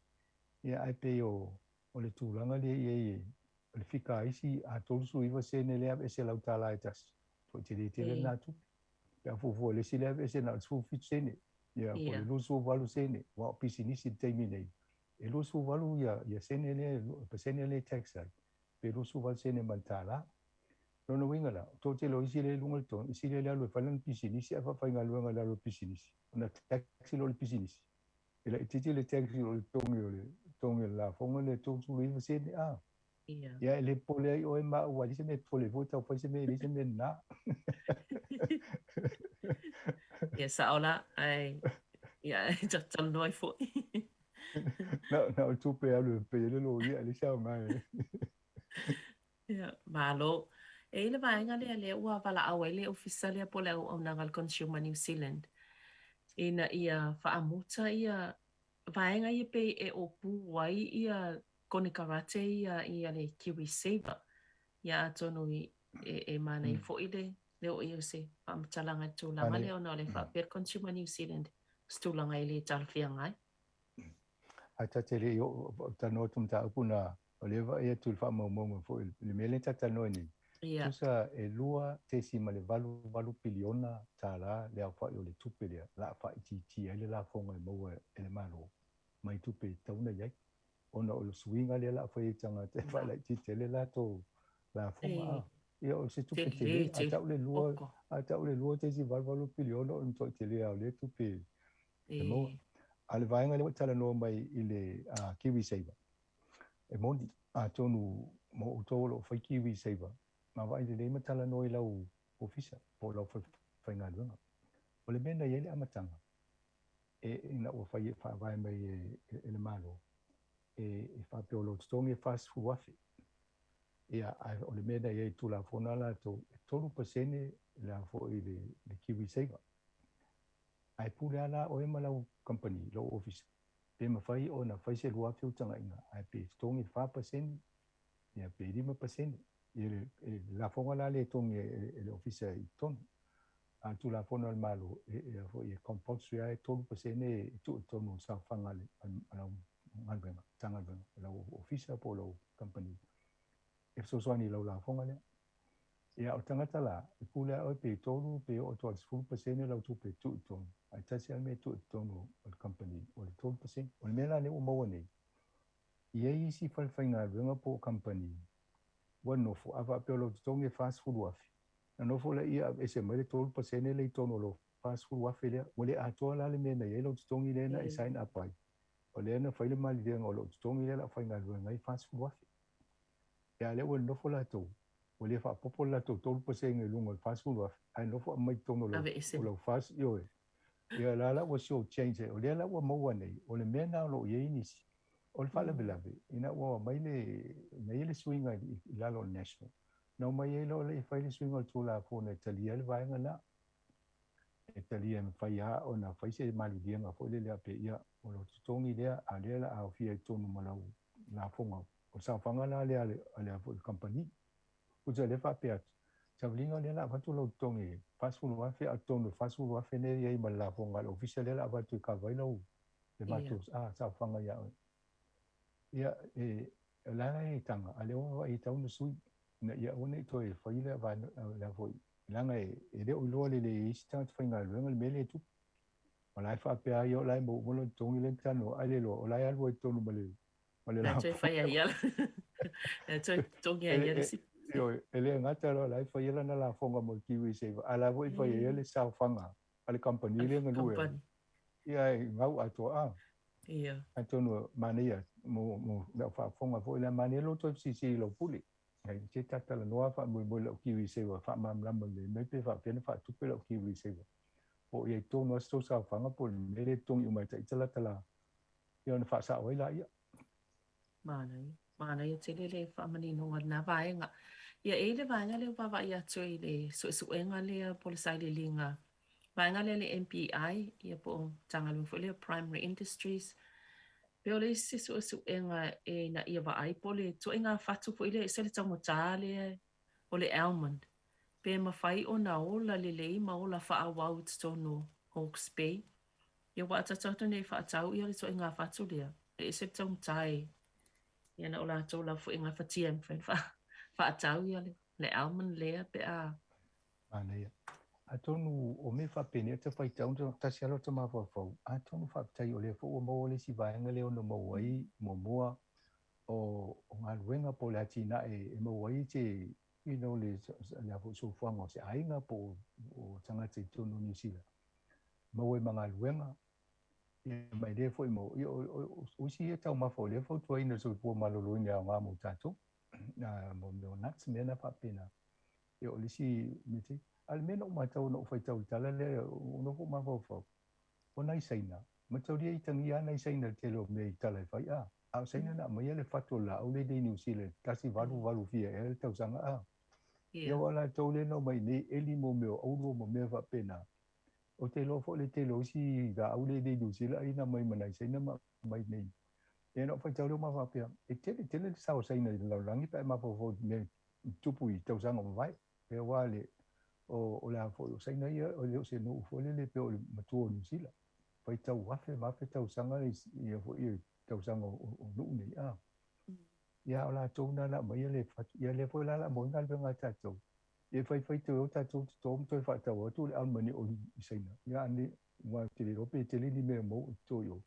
Ia ae pei o o le tulaga lea i ai o le fika a isi a 39 sene lea aveese lau $1 e tasi. Foi tele tele lena tupe. Pe a fuafua i le isi lea aveese na o le 17 sene. Ia po o le 28 sene. Aua o pisinisi i le taimi nei, e 28 ia ia sene lea, pasene lea e tax ai, pe 28 sene ma le $1. Lona uiga la, o toatele o isi lea i luga o le totogi, isi lea e alu e fai lana pisinisi ae faafaigaluega i lalo o le pisinisi, ona tax loa le pisinisi. E laitiiti le tax i lo le totogi o le totogi o le lafoga lea e 39 sene a. Ia e le popole ai oe ma au, aua e leai se mea e popole ai fua tau fai se mea e leai se mea lena. Ia sao la, ae ia e talanoa ai foi. Na o le tupe e alu e pay ai le loia, e leai se aoga e. Ia, malo. E i ai le vaega lea lea ua valaau ai le ofisa lea po o le auaunaga a le Consumer New Zealand ina ia faamuta ia vaega ia pei e opu ai ia konekarate ia ia le KiwiSaver. Ia atonu i e, e manaia foi le le oo i ai o se faamatalaga i le tulaga lea ona o le faapea le Consumer New Zealand o se tulaga e le talafeagai. Ae ta te le i oo talanoa atu mataupu na o lea e vaai atu i le faamaumauga foi i le mea lea ta talanoa ai nei. Tusa e $2.88 piliona le aofai o le tupe lea o le a faaitiitia ai le lafoga e maua e le Malo mai tupe e tatau ona i ai ona o le suiga lea o le a fai ai i tagata e faalaitiiti ai le latou lafoga. Ia o se tupe tele, a tau le lua, a tau le 2.88 piliona o le matuai tele lava o lea tupe e maua. A o le vaega lea ua talanoa mai i le KiwiSaver, e moni, atonu mo outou o lo o fai KiwiSaver, vaavaai lelei ma talanoa i lau ofisa po o lau falefaigaluega. O le mea na i ai le amataga, e, ina ua fai e faavae mai e le Malo, e faapea o lou totogi e $40,000. Ia, ae o le mea na i ai i Tulafono a latou, e 3% le a foi le KiwiSaver. Ae pule lava la oe ma lau kamupani, lou ofisa, pe mafai ona fai se 2,000 ou tagaiga, ae pe totogi le 4%, ia pe 5%. Ia le lafoga la lea e totogi e le ofisa i totonu. A o le Tulafono a le Malo, e a foi e compulsory lava e 3% e tuu i totonu o le saofaga a lau galuega, Matagaluega, lau ofisa po o lau kamupani e fesoasoani i lau lafoga lea. Ia, o tagata la, e pule lava oe pe 3 pe oo atu i le 10% lau tupe e tuu i totonu, ae tasi lava le mea e tuu i totonu o le kamupani, o le 3%. O le mea la lea ua maua nei, e i ai isi falefaigaluega po o kamupani ua nofo, a faapea o lou totogi e $40,000, na nofo laia aveese mai le 3% lea i totonu o lou $40,000 lea, ua le atoa la le mea na i ai lou totogi lea na e sign up ai, o lea na fai le maliega o lou totogi lea o le a faigaluega ai e $40,000. Ia a lea ua nofo latou, ua le faaopoopo le latou 3% i luga o le $40,000, ae nofo aumai i totonu o lau, o lau 40, ioe. Ia la la ua short change ai. O lea la ua maua nei, o le mea lena o lo o i ai nisi. O le faalavelave, ina ua aumai le, na i ai le suiga i lalo o le National, na omai ai loa lea e fai le suiga o le Tulafono e talia ai le vaega lena. E talia e mafai lava ona fai se maliliega foi lele a pe ia, o lou totogi lea, a o lea o le a aofia i totonu ma lau lafoga. O le saofaga la lea a le foi kamupani. Tusa o lea e faapea atu, savaliga o lea o le a avatu lou totogi e $40,000, a o totonu o le $40,000 lea e i ai ma le lafoga a le ofisa lea o le a avatu e kava ai lau le matou saofaga ia oe. Ia, e, o le a la e taga, a o lea ua vaai e tatau ona sui, ina ia aua ne i toe fai le lea foi, leaga e le o iloa lelei e isi tagata faigaluega le mea lea e tupu. O la e faapea ai, o la e maua uma lona totogi lea na talanoa, ae le iloa, o la e alu ai i totonu ma le ma le La toe fai ai ia. La toe totogi ai ia le isi. Ioe, e le gata loa la e fai ai lana lafoga mo le KiwiSaver, a o la foi e fai ai le saofaga a le kamupani lea e galue ai. Ia, e gau atoa a. Ia. Atonu manaia mo lau faafofoga foi lea, manaia lou toe fesilisili i lau pule. Ai se ta talanoa faamoemoe i lau KiwiSaver faamalamalama lelei mai pe faapefea ona faatupe lau KiwiSaver. Po o i ai tonu lava se tou saofaga po o le mea lea e totogi uma e ita lata la ia ona faasao ai laia. Manaia. Manaia tele le faamaninoga o lena vaega. Ia, e i ai le vaega lea ua vaavaai atu i le suesuega lea po o le sailiiliga, vaega lea le MPI, ia po o Matagaluega foi lea o Primary Industries. Pe o le isi suesuega ina ia vaai po o le ituaiga fatu foi lea e ese le taugata lea o le almond, pe mafai ona ola lelei ma ola faaauau i totonu o Hawke's Bay. Ia aua a tatou atu nei e faatau ia le ituaiga fatu lea, e ese le taugata e ia na o latou lava foi e gafatia e mafai ona faatau ia le almond lea pe a. Manaia. Atonu o mea faapenei o ta faitau tasi lava lota mafaufau, atonu faafetai o lea foi ua maua le isi vaega lea ono maua ai muamua o galuega po o le atinae e maua ai se you know le lea foi soifuaga o se aiga po o tagata i totonu o Niu Sila. Maua ai ma galuega, ia ma e le foi mo, ia o isi ia taumafa o lea e fautuaina e le soifua maloloina e aoga mo tatou, mo mea o nuts, mea na faapena. Ia o le isi mea tele. A o le mea na ou matau na ou faitau i le tala lea, ua nofo ou mafaufau, o nai Saina, mataulia i itagia lava nai Saina i le tele o mea i tala e fai, a. A o Saina na aumaia le fatu o le laau lea i Niu Sila i le 188 fia ea le tausaga, a. Ia aua o latou lea na omai i inei eli mo mea o auro ma mea faapena. Ou te iloa foi le tele o isi laau lea i Niu Sila ai na aumai ma nai Saina ma aumai i inei. Ia na ou faitau lea ma faapea, e tele tele le sao o Saina i le lalolagi pe a e mafaufau i mea i tupu i tausaga ua mavae. Pe aua le o le a foi o Saina ia e le o se nuu foi lele pei o le matua o Niu Sila. Faitau afe ma afe tausaga ia foi i tausaga o nuu nei a. Ia o latou na na aumaia le fatu, ia lea foi la la maua ai galuega a tatou. Ia e faifai toe o tatou toto ma toe faatau atu le almond o i Saina. Ia ane aua ou te le iloa pe tele ni mea e maua i totonu i o.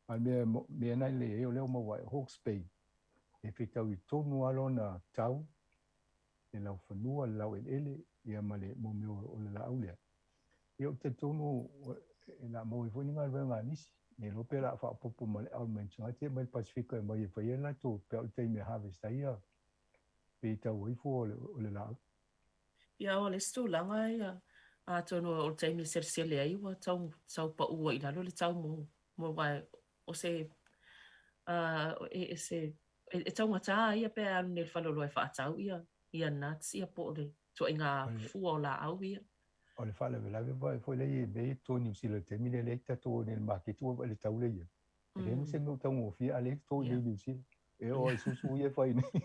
A o le mea na i ai o lea ua maua ai Hawke's Bay e fetaui tonu lava lona tau, le laufanua, le laueleele ia ma le mo mea o le laau lea. Ia ou te talitonu e le a maua ai foi ni galuega a nisi. Ne iloa pe o le a faaopoopo ma le almonds gate mai le Pasifika e omai e fai ai latou pe a o le taimi e harvest ai ia pe i tau ai fua o le laau. Ia, o le isi tulaga ia, atonu o le taimi e selesele ai ua tau tau pau ai i lalo le tau mo mo aua o se e se e taugata ia pe a alu nei i le faleoloa e faatau ia ia nuts ia po o le ituaiga fua o laau ia. O le faalavelave foi lea i mea ia i totonu o Niu Sila i le taimi lea, leai tatou o nei i le maketi ua vaai i le tau lea i ai. E leai ma se mea o taugofie a lea e toto i nei i Niu Sila. E oo lava i susu ia e fai nei.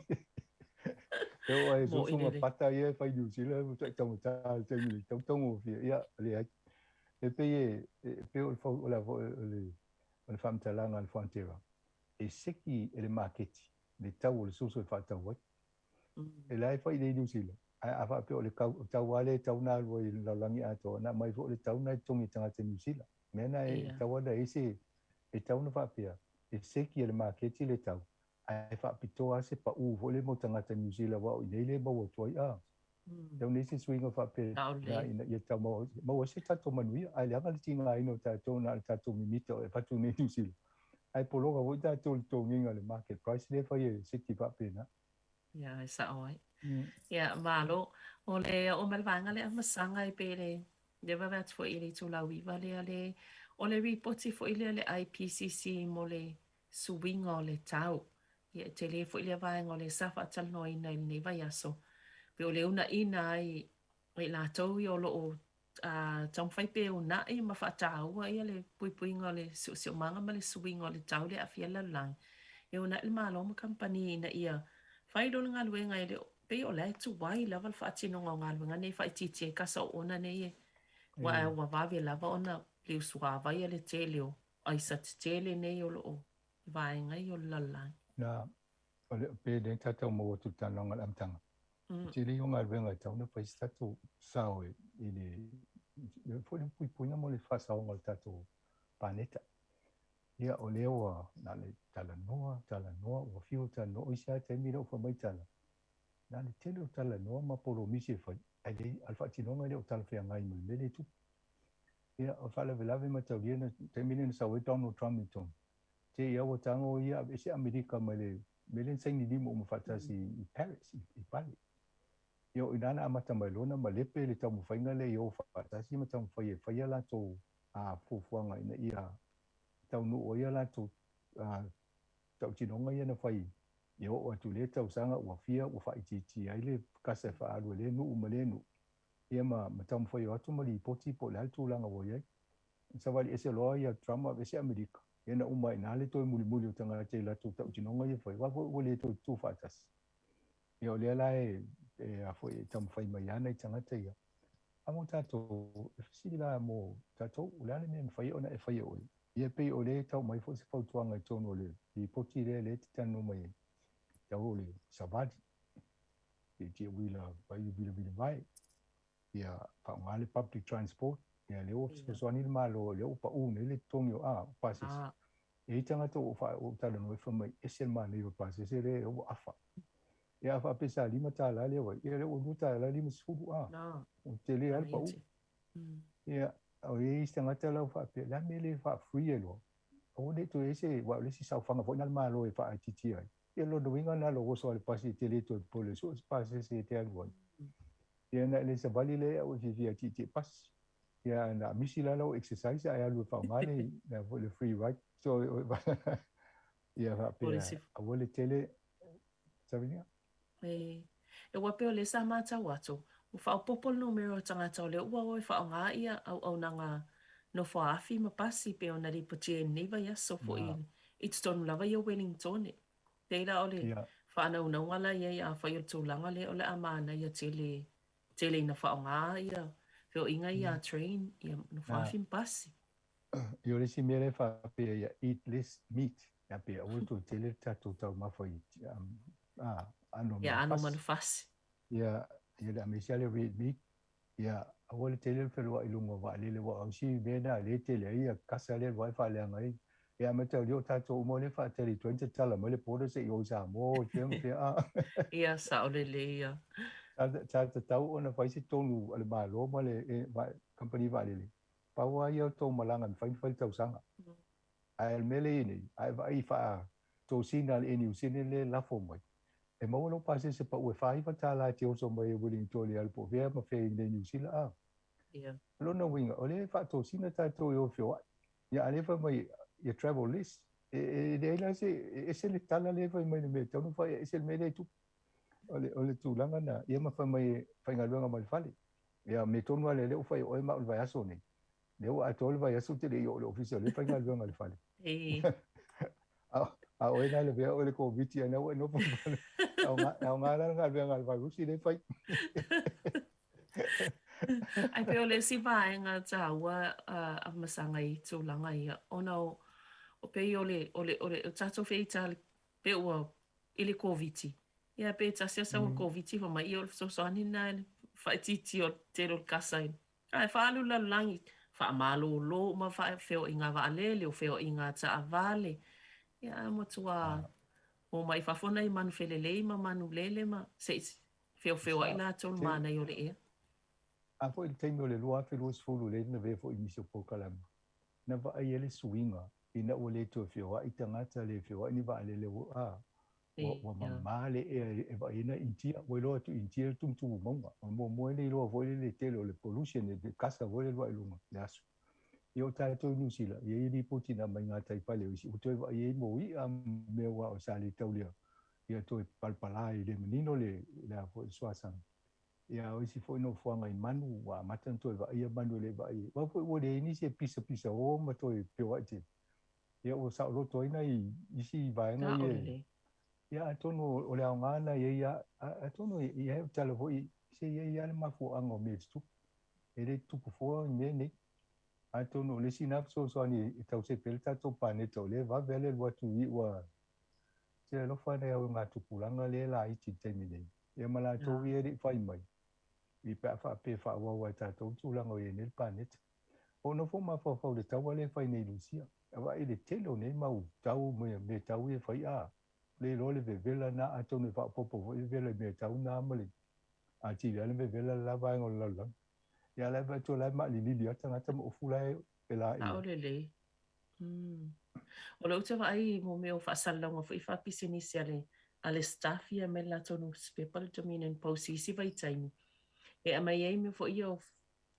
E oo lava i susu ma pata ia e fai i Niu Sila e matuai taugata i le taimi nei, tau taugofie. Ia, leai. E pei e pei o le o le o le faamatalaga a le Fonterra, e seki e le maketi le tau o le susu e faatau ai. E la e fai nei i Niu Sila. Ae a faapea o le tau lava lea e tatau ona alu ai i le lalolagi atoa, na aumai foi o le tau lena e totogi e tagata Niu Sila. O le mea lena e tatau lava ona i ai se, e tatau ona faapea, e seki e le maketi le tau, ae faapitoa lava se pau foi lea mo tagata Niu Sila aua o i inei lea e maua atu ai. A tatau ona i ai se suiga faapena ina ia tau maua ai se tatou manuia, ae leaga le tigaina o tatou na o le tatou mimita e avatu i inei i Niu Sila, ae pologa foi tatou i le totogiina o le market price lea e fai e seki faapena. Ia, e sa'o ai. Ia, malo. O le oo mai le vaega lea masaga e pe le le vaavaai atu foi i le itulau 9 lea le o le ripoti foi lea le IPCC mo le suiga o le tau. Ia e tele foi lea vaega o lea sa faatalanoaina i lenei vaiaso. Pei o le uunaina ai e i latou ia o lo o taumafai pea e uunai ma faataua ia le puipuiga o le siosiomaga ma le suiga o le tau lea e aafia ai le lalolagi, e uunai le Malo ma kamupani ina ia fai loa le galuega e le o pei o la e tuai lava le faatinoga o galuega nei e faaitiitia ai kasa oona nei e aua ua vave lava ona liu suāvaia le tele o aisa tetele nei o lo o i vaega ia o le lalolagi. Na, o le, pe le tatau maua atu i le talanoaga i le amataga. E tele ia o galuega e tatau ona fai se tatou sao i le foi le puipuiga mo le faasaoga o le tatou paneta. Ia, o lea ua na le talanoa, talanoa, ua fiu e talanoa, o isi lava taimi lea ua fai mai tala, na le tele o talanoa ma polomisi e fai, ae le, a o le faatinoga e le o talafeagai ma le mea lea e tupu. Ia, o le faalavelave mataulia na taimi lea na sau ai Donald Trump i totonu, te i ua tago ia aveese Amerika mai le mea lea na saini lima uma faatasi i Paris, i Pali. Ia o i ina na amata mai loa ona malepe le taumafaiga lea i o faatasi ma taumafai e fai a latou fuafuaga ina ia taunuu ai a latou tautinoga ia na fai e oo atu i lea tausaga ua fia ua faaitiitia ai le kasa e faaalu e lea nuu ma lea nuu, ia ma taumafai o atu ma lipoti po o le a le tulaga ua i ai. Savali ese loa ia Trump aveese Amerika, ia na uma ai i ina le toe mulimuli o tagata i latou tautinoga ia fai, aua foi ua le toe tutu faatasi. Ia o lea la e, e, a foi, e taumafai mai lava nai tagata ia. A mo tatou, e fesili la mo tatou, o le a le mea e mafai ona e fai e oe? Ia e pei o lea e tau mai foi se fautuaga i totonu o le lipoti lea lea e te talanoa mai ai, tau o le savali, tietie uila vai vilavila vae, ia faaaoga le public transport, ia lea ua fesoasoani le Malo, lea ua pau nei le totogi o a, o pasese. E i ai tagata ua ou talanoa ai fai mai, ese le manaia o le pasese lea ua afa. Ia a faapea sa $5 lea ua, ia lea ua $2.50 a. Ua tele lava le pau. Ia, o i ai isi tagata la ua faapea, o le a le mea e le faa-free ai loa? Aua ne i toe i ai se, aua o le isi saofaga foi lena a le Malo e faaitiitia ai. Ia lona uiga na lou oso a le pasi e te le toe popole soo se pasese e te alu ai. Ia na le savali lea au e fiafia e tietie pasi. Ia na misi la lau exercise ae alu e faaaoga le mea foi le free ride. So ia faapea aua le tele Savinia. E, e ua pei o lea sa matau atu, ua faaopoopo le numera o tagata o lea ua o e faaaoga ia auaunaga nofoa-afi ma pasi pei ona lipotia i lenei vaiaso foi i totonu lava ia o Welingtone. Pei la o le faanaunauga la i ai afai o le tulaga lea o le a manaia tele tele ina faaaoga ia feoaiga ia a train, ia nofoa-afi ma pasi. Ia o le isi mea lea e faapea ia eat less meat, ia pe aua le toe tele le tatou taumafa i aano Ia aano manufasi. Ia, ia le aemaise lava le red meat, ia aua le tele le feloai i luga o vaalele aua o isi mea na lea e tele ai ia kasa lea e alu ae faaleaga ai. Ia a mataulia o tatou uma lea e faatali atu ai na tatala mai le border se i o i Samoa i fea ma fea a. Ia sao lelei ia. Sa tatau ona fai se tonu a le Malo ma le kamupani vaalele Pau lava ia o le tou malaga e mafai ona fai i le tausaga. Ae o le mea lea e i ai nei, a e vaai i faatosina a le Air New Zealand lea e lafo mai, e maua lou pasese pau e $49 e te oso mai ai Wellington e alu po o fea ma fea i inei i Niu Sila a. O lona uiga, o lea e faatosina tatou e o e feoai. Ia a o lea e fai mai ia travel less. E leai la se, e ese le tala lea e fai mai i le mea e tatau ona fai, e ese le mea lea e tupu. O le tulaga lena, ia ma fai mai e faigaluega mai le fale. Ia, mea tonu lava lea, lea ua fai e oe ma au i le vaiaso nei. Lea ua atoa le vaiaso ou te le i oo i le ofisa, o lea e faigaluega i le fale. A o oe na lavea oe i le Koviti, a na ua e nofo i le fale. E aoga la le galuega a le vairusi lea e fai. Ae pei o le isi vaega taua a Masaga i tulaga ia, ona o pei o le, o le, o le tatou feita pei ua i le Koviti. Ia pe tasi a sau o le Koviti fai mai, ia o le fesoasoani lena i le faaitiitia o le tele o le kasa i Ae faaalu i le lalolagi, faamalolo uma feoaiga a vaalele, o feoaiga a taavale, ia ae matua omai i fafo nai manu felelei ma manu lele ma se i feofeoai latou i le manaia o le ea. A foi i le taimi o le 2020 lea na avea foi i nisi o polokalame, na vaai ai le suiga ina ua le toe feoai tagata, le feoai ni vaalele ua ua mamā le ea e vaai ai nai Initia. Ua iloa atu i Initia le tumutumu mauga. O le muamua e le iloa foi le tele o le pollution, le kasa foi le lua i luga le aso. Ia o tatou i Niu Sila, e i ai lipoti na aumai gataifale o isi, ua toe vaai ai mo i'a mea aua o sa le tau lea, ia toe palapala i le manino le le a foi le suasami. Ia o isi foi nofoaga i manu, ua amata ona toe vaaia manu e le i vaai ai. Aua foi ua leai nisi e pisapisa o ma toe feoai tele. Ia ua saoloto ai nai isi vaega Sao ia. lelei. Ia atonu o le aoga lena e i ai, atonu e i ai tala foi se i ai lava le mafuaaga o mea e tutupu. E le tutupu fua ni mea nei. Atonu o le isi lena fesoasoani e tau sepe ai le tatou paneta o lea e vave lava le alu atu i ua se alofa ane au i gatupulaga lea e laiti i le taimi nei. Ia ma latou ia e le i fai mai, i pe a faapea e faaauau lava e tatou le tulaga o i ai nei le paneta. Ua ou nofo mafaufau i le taua lea e fai nei i Lusia. E vaai i le tele o nei mau tau ma mea tau ia e fai, a le iloa le vevela na, atonu e faaopoopo foi vevela i mea tau na ma le atili ai le vevela le la vaega o le lalolagi. Ia a o la e vaai atu o la e maalilili lava tagata ma ofu la e laei Sao ai. lelei. O lea ou te vaai i mo mea o faasalalauga foi faapisinisi a le a le Stuff ia mai le latou nusipepa le Dominion Post i isi vaitaimi e aumai ai mea foi ia o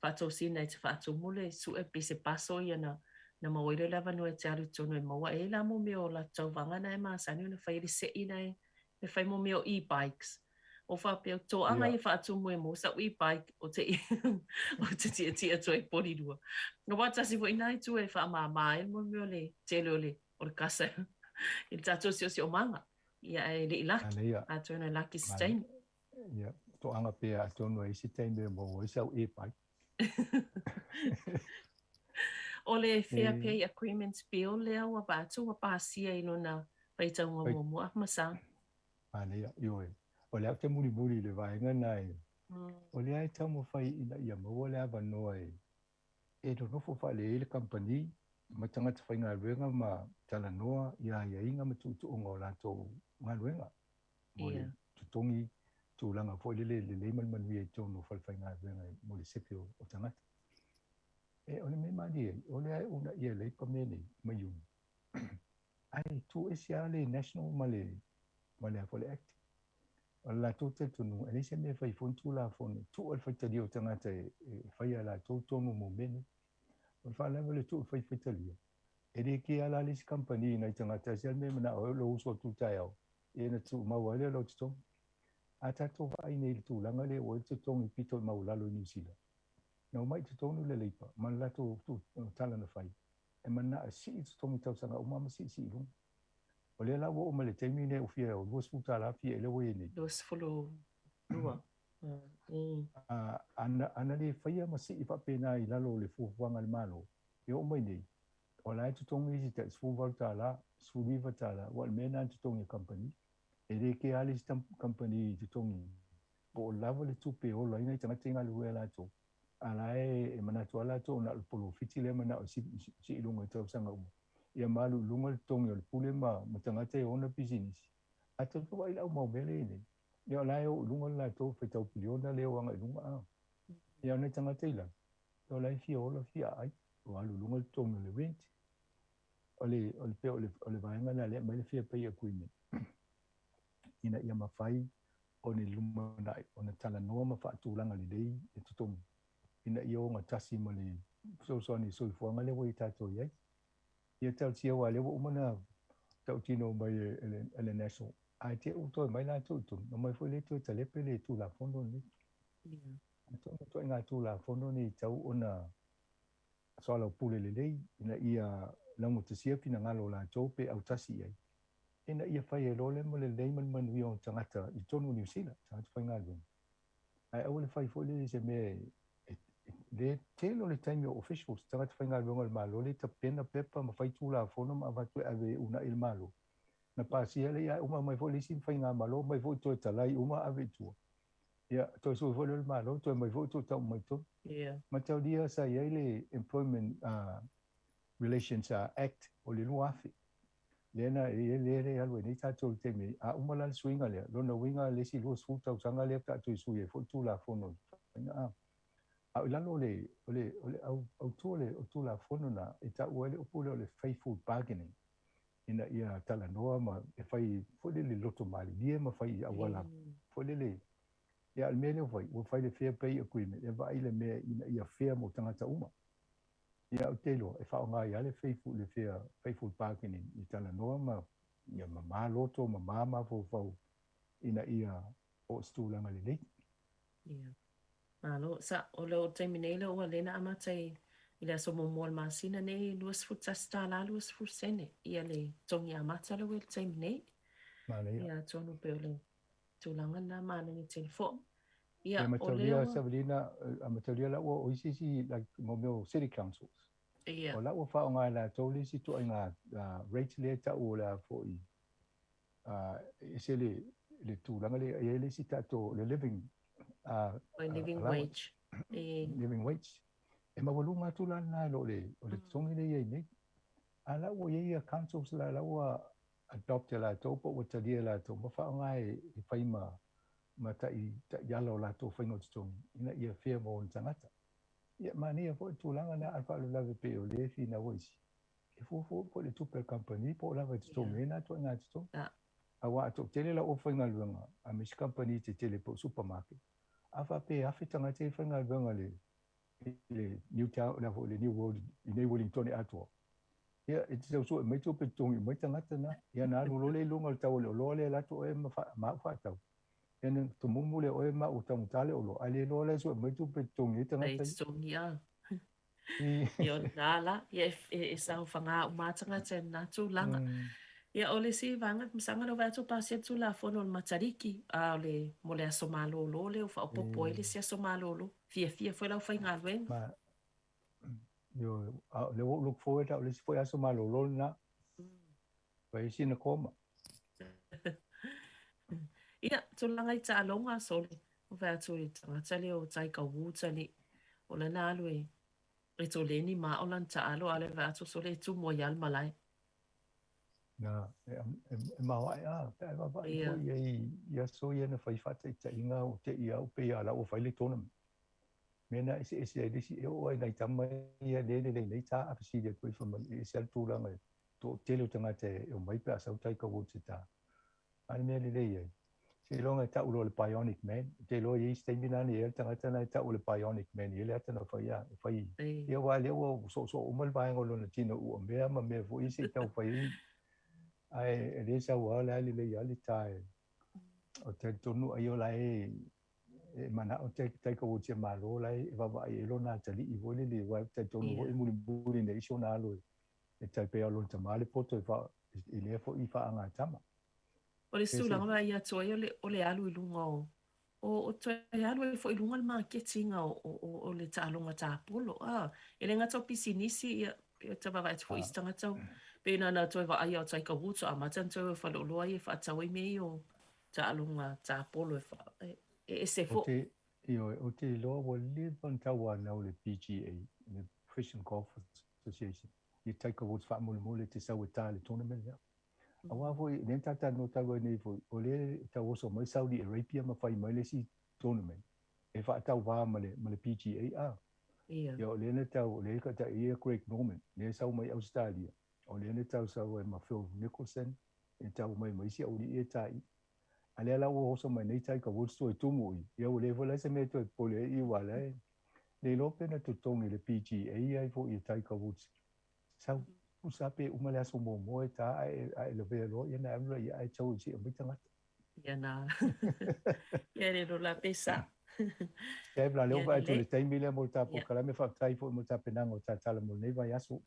faatosina e te faatumu le sue pe se paso ia na na maua ai lea o le avanoa e te alu i totonu e maua ai la mo mea o latou tauvaga na e masani ona fai le sei na e e fai mo mea o e-bikes. O faapea, o toaga ia faatumu e maua sau e-bike o te o te tietie atu ai polilua. Aua tasi foi na itu e faamāmā ai mo mea o le tele o le o le kasa i le tatou siosiomaga. Ia ae le i laki, atonu e laki se taimi. Ia, toaga pea atonu e i se taimi e maua ai sau e-bike. O le Fair Pay Agreement Bill lea ua vaai atu ua pasia i lona faitauga muamua ma sa. Manaia, ioe. O lea ou te mulimuli i le vaega lena e, o lea e taumafai ina ia maua le avanoa e, e nonofo faalelei ai le kamupani ma tagata faigaluega ma talanoa i aiaiga ma tuutuuga o latou galuega mo le totogi tulaga foi lele lelei ma le manuia i totonu o falefaigaluega mo le sefe o tagata. E, o le mea malie ai, o lea e uunaia e Leipa mea nei ma Iuni. Ae tu ese lava le National ma le ma le a foi le Act. O le latou talitonuga, e leai se mea e fai fua ni Tulafono e tuu ai le faitalia o tagata e faia e latou tonu mo mea nei. O le faalavelave o le tuu e fai faitalia, e le kea la le isi kamupani i nai tagata e ese lava le mea e manao ai o lou uso atu i le taeao, ia ona tuumau ai lea o lou totogi. A tatou vaai nei i le tulaga lea ua i ai le totogi pito i maualalo i Niu Sila, na omai i totonu le Leipa ma le latou tala na fai, e manao e sii totogi tausaga uma ma siisii i luga. O lea la ua oo mai le taimi lenei ua fia o $20 fia i lea ua i ai nei. 22. Ana le faia ma sii faapena i lalo o le fuafuaga a le Malo, e oo mai nei, o la e totogi isi tai $18, $19, aua o le mea lena na totogi e kamupani. E le kea lava le isi kamupani i totogi po o lava le tupe e ola ai nai tagata i galulue a latou, a la e manatu lava latou na o le polofiti lea manao e sii i luga i tausaga uma, ia ma alu i luga le totogi o le pule ma tagata e ona pisinisi. A tatou vaai i le au mau mea lea e i ai nei, ia o la e o i luga le latou faitau piliona lea e o agai i luga, a. Ia o nai tagata i lalo, ia o la e fia ola fia aai, ua alu i luga le totogi o le rent. O le, o le, pei o le, o le vaega lena lea e aumai le Fair Pay Agreement ina ia mafai ona lumanai, ona talanoa ma faatulaga lelei le totogi ina ia ogatasi ma le fesoasoani i le soifuaga lea ua i tatou i ai. Ia talosia aua o lea ua uma ona tautino mai e le National, ae te i ua toe mai latou i totonu, omai foi lea toe talepe le Tulafono lenei. Atonu o ituaiga Tulafono nei e tatau ona soalaupule lelei ina ia laugatasia finagalo o latou pe autasi i ai, ina ia fai ai loa lea ma lelei ma le manuia o tagata i totonu o Niu Sila, tagata faigaluega. Ae aua le fai foi lele i se mea e le tele o le taimi o officials, tagata faigaluega o le Malo lea e tapena pepa ma fai tulafono ma avatu e ave e uunai le Malo. Na pasia lea, ia uma mai foi le isi faigamalo, omai foi toe talai uma ave i tua. Ia, toe sui foi lea o le Malo, toe omai foi toe tau mai i totonu. Mataulia sa i ai le Employment Relations Act o le 2000, lea na lea e alu ai nei tatou i le taimi nei. A uma la le suiga lea, lona uiga le isi 20 tausaga lea faatoa toe sui ai foi le Tulafono i faiga a. A o i lalo o le o le o le autu o le Tulafono lena e taua ai le upu lea o le faithful bargaining, ina ia talanoa ma e fai foi lele loto malilie ma fai i auala foi lele. Ia, a o le mea lea ua fai, ua fai le fair pay agreement e vaai le mea ina ia fair mo tagata uma. Ia, ou te iloa e faaaoga ai lava le faithful, le fair, faithful bargaining i talanoa ma ia mamā loto, mamā mafaufau ina ia oo i se tulaga lelei. Ia. Malo. Sa, o le taimi nei lea ua lena amata i i le aso muamua o le masina nei, $21 20 sene ia le togi amata lea ua i le taimi nei. Manaia. Ia, atonu pei o le tulaga lena manaia tele foi. Ia, Ia o lea mataulia ua. Savelina, a mataulia la ua o isi isi like mo mea o city councils. Ia. O la ua faaaoga e latou le isi ituaiga rate lea e tau o le a foi e ese le le tulaga lea e i ai le isi tatou le living living allowance. Wage. E. Living wage. E maualuga atu la lena i lo le o le totogi lea e i ai nei. A la ua i ai ia councils la la ua adopt e latou po ua talia e latou ma faaaoga e fai ma ma taiala o latou faiga o totogi ina ia fair mo ona tagata. Ia, manaia foi le tulaga lena, a o le faalavelave pei o lea e finau ai isi, e fuafua po o le tupe a le kamupani po o lava e totogi ai na ituaiga totogi. Aua a toatele lau aufaigaluega a me isi kamupani tetele po o supermarket, a faapea e 1000 tagata ia e faigaluega i le New Town, le foi le New World i nei Wellington atoa. Ia, e te tau sue mai tupe totogi uma ai tagata na. Ia na alu loa lea i luga o le tau o le oloa lea e alu atu oe ma ma au faatau. Ia na tumumu lea o oe ma ua taugata le oloa, ae le iloa la e sue mai tupe totogi ai tagata ia. Totogi a. Ia o lena la, ia e saofaga uma lava tagata i lena tulaga. Ia o le isi vaega, masalo o lea ua vaai atu ua pasia le Tulafono o le Matariki, a o le mo le aso malolo lea ua faaopoopo ai le isi aso malolo. Fiafia foi le aufaigaluega. Ma, ioe, a o lea ua ou look forward o le isi foi aso malolo lena. Fai ai sina koma. Ia, tulaga i taaloga, sole, ua fai atu i le tagata lea o Tiger Woods alii, o lana alu e e toleni ma aʻo lana taalo, a o lea vaai atu sole e tumu ai lava le malae. Na, e maoae a, pe a e vaavaai foi i ai i aso ia na fai faataitaiga o te i au pei a la ua fai le tournament. Mea na eseese ai le isi e oo ai nai tama ia le lelei nei ta a fesili atu ai fai mai e ese lava le tulaga e toatele o tagata e omai pe a sau Tiger Woods e ta. A o le mea lelei ai, seiloga e tau loa le Bionic Man. Ou te iloa e i ai se taimi lana e i ai le tagata lena e tau o le Bionic Man, e i ai le ata na fai a, e fai. Ia aua lea ua soosoo uma le vaega o lona tino ua mea ma mea foi ia se i tau fai ai. Ae e le sau lava la e lelei lava le ta e. Ou te talitonu ai o la e e manao Tiger Woods ia malo la e vaavaai ai lona atalii foi lele, aua e talitonu foi mulimuli nei si ona alo e tai pei o lona tama le poto e fa, i lea foi faagatama. O le isi tulaga e vaai atu ai o le, o le alu i luga o, o, o toe alu ai foi i luga le maketi ina o, o, o, o le taaloga tapolo. A, e le gata o pisinisi, ia, e tau vaavaai atu foi i isi tagata, pei na ona toe vaaia o Tiger Woods, amata ona toe o i faleoloa ia e faatau ai mea ia o taaloga tapolo e, fa, e, e ese Ou foi. te, ioe, ou te iloa ua leva ona tauanau le PGA, le Professional Golf Association, i Tiger Woods faamolemole te sau e ta i le tournament lea. Aua foi, lea na ta talanoa talu ai nei foi, o lea e tauoso mai Saudi Arabia ma fai mai le isi tournament e faatauvā ma le, ma le PGA. A, ia o lea na tau, o lea e taitai ia Greg Norman, lea e sau mai Ausetalia, o lea na tau sau ai ma Phil Nicholson, e tau mai ma isi aualii e taii. A lea la ua oso mai nei Tiger Woods toe tumu i, ia ua leai foi la se mea e toe popole ai i aua la e le iloa pe na totogi e le PGA ai foi e Tiger Woods. Sau usa pe uma le aso muamua e ta ae ae lavea loa ia na alu la ia ae tau i seia mai tagata. Ia na. Ia le lola pe sa. Deb, la lea ua Ia vaai atu i le lelei. taimi lea mo le ta Ia. polokalame, faafetai foi mo le tapenaga o ta tala mo lenei vaiaso.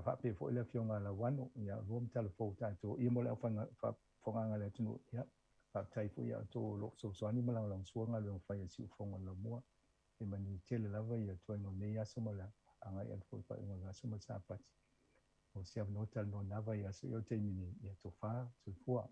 Faapea foi le Afioga a Lauano, ia lua ma tala fou tatou ia mo le aufaiga faafofogaaga a le atunuu. Ia, faafetai foi ia outou o lo o fesoasoani ma lagolagosua galuega fai a Siufofoga o le Laumua. E manuia tele lava ia tuaiga o lenei aso ma le agai atu foi i le faaiuga o le aso ma le Sapati. O se avanoa talanoa i lena vaiaso. Ia o le taimi nei, ia tofa, soifua.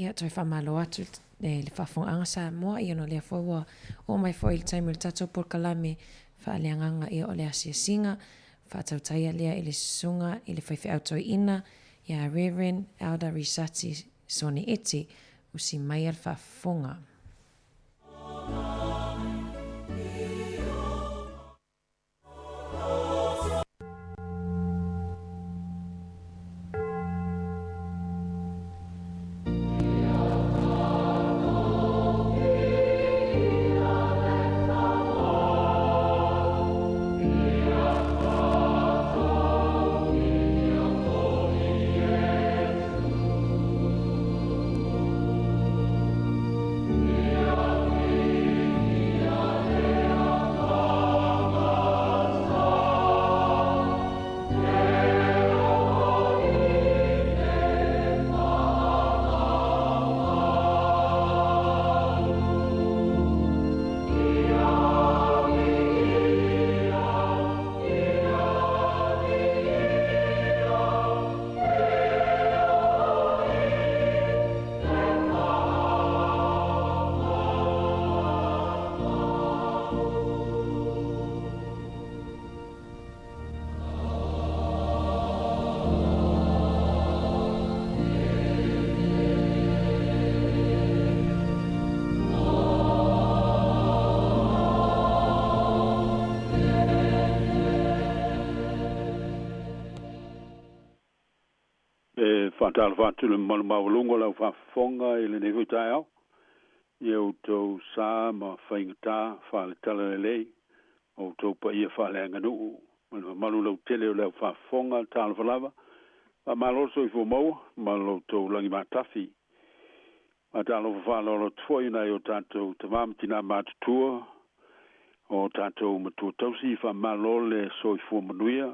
Ia, toe faamalo atu i le faafofogaaga Samoa, ia ona o lea foi ua oo mai foi i le taimi o le tatou polokalame faaleagaga, ia o le asiasiga faatautaia lea i le susuga i le faifeau toeaina ia Reverend Elder Risati Sone Eti, usi maia le faafofoga. E faatalofa atu i le mamalu maualuga o lau faafofoga i lenei foi taeao, i a outou sa ma faigata faale-talalelei, o outou paia faaleaganuu ma le mamalu lautele o le au faafofoga. Talofa lava, faamalo le soifua maua ma lo outou lagi matafi. Faatalofa faaaloalo atu foi i nai o tatou tama ma tinā matutua, o tatou matua tausi, faamalo le soifua manuia.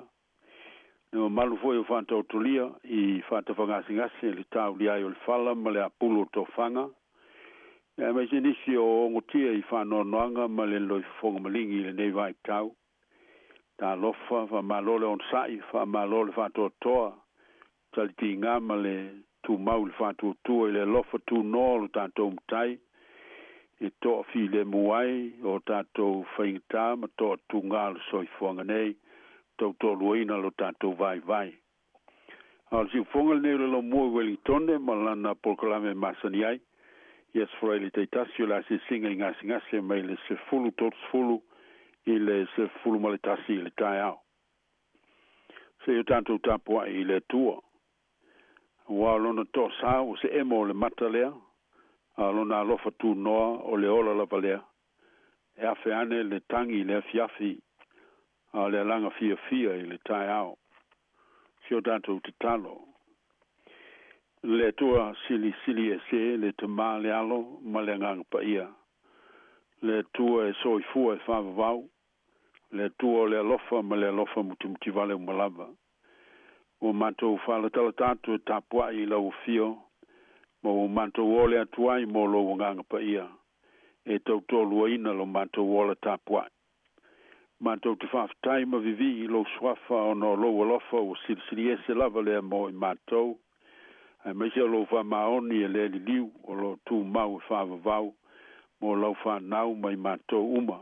Le mamalu foi o faataotolia i faatafagasegase le taulia ai o le fala ma le apulu o tofaga, aemaise nisi o ogotia i faanoanoaga ma le loifofoga maligi i lenei vaitau. Talofa, faamalo le onosai, faamalo le faatoatoa, talitiga ma le Tumau i le faatuatua i le alofa tunoa o lo tatou Matai, e toafilemu ai o tatou faigata ma toatuga o le soifuaga nei, tautoaluaina lo tatou vaivai. A o le siufofoga lenei o le Laumua i Uelintone ma lana polokalame e masani ai, i Aso Faraile taitasi o le asiasiga i gasegase mai le 10:30 i le 11 i le taeao. Se i o tatou tapuai i le Atua. Aua o lona toasā ua se emo o le mata lea, a o lona alofa tunoa o le ola lava lea. E afe ane le tagi i le afiafi, a o le alaga fiafia i le taeao. Si o tatou tatalo. Le Atua silisili ese, le Tama, le Alo ma le Agaga Paia. Le Atua e soifua e faavavau, le Atua o le alofa ma le alofa mutimutivale uma lava. Ua matou faalatalata atu e tapuai i lau afio, ma ua matou ole atu ai mo lou Agaga Paia, e tautoaluaina lo matou ola tapuai. Matou te faafetai ma vivii i lou suafa ona o lou alofa ua silisili ese lava lea mo i matou, aemaise o lou faamaoni e le liliu o lo o tumau e faavavau mo lau fanau ma i matou uma.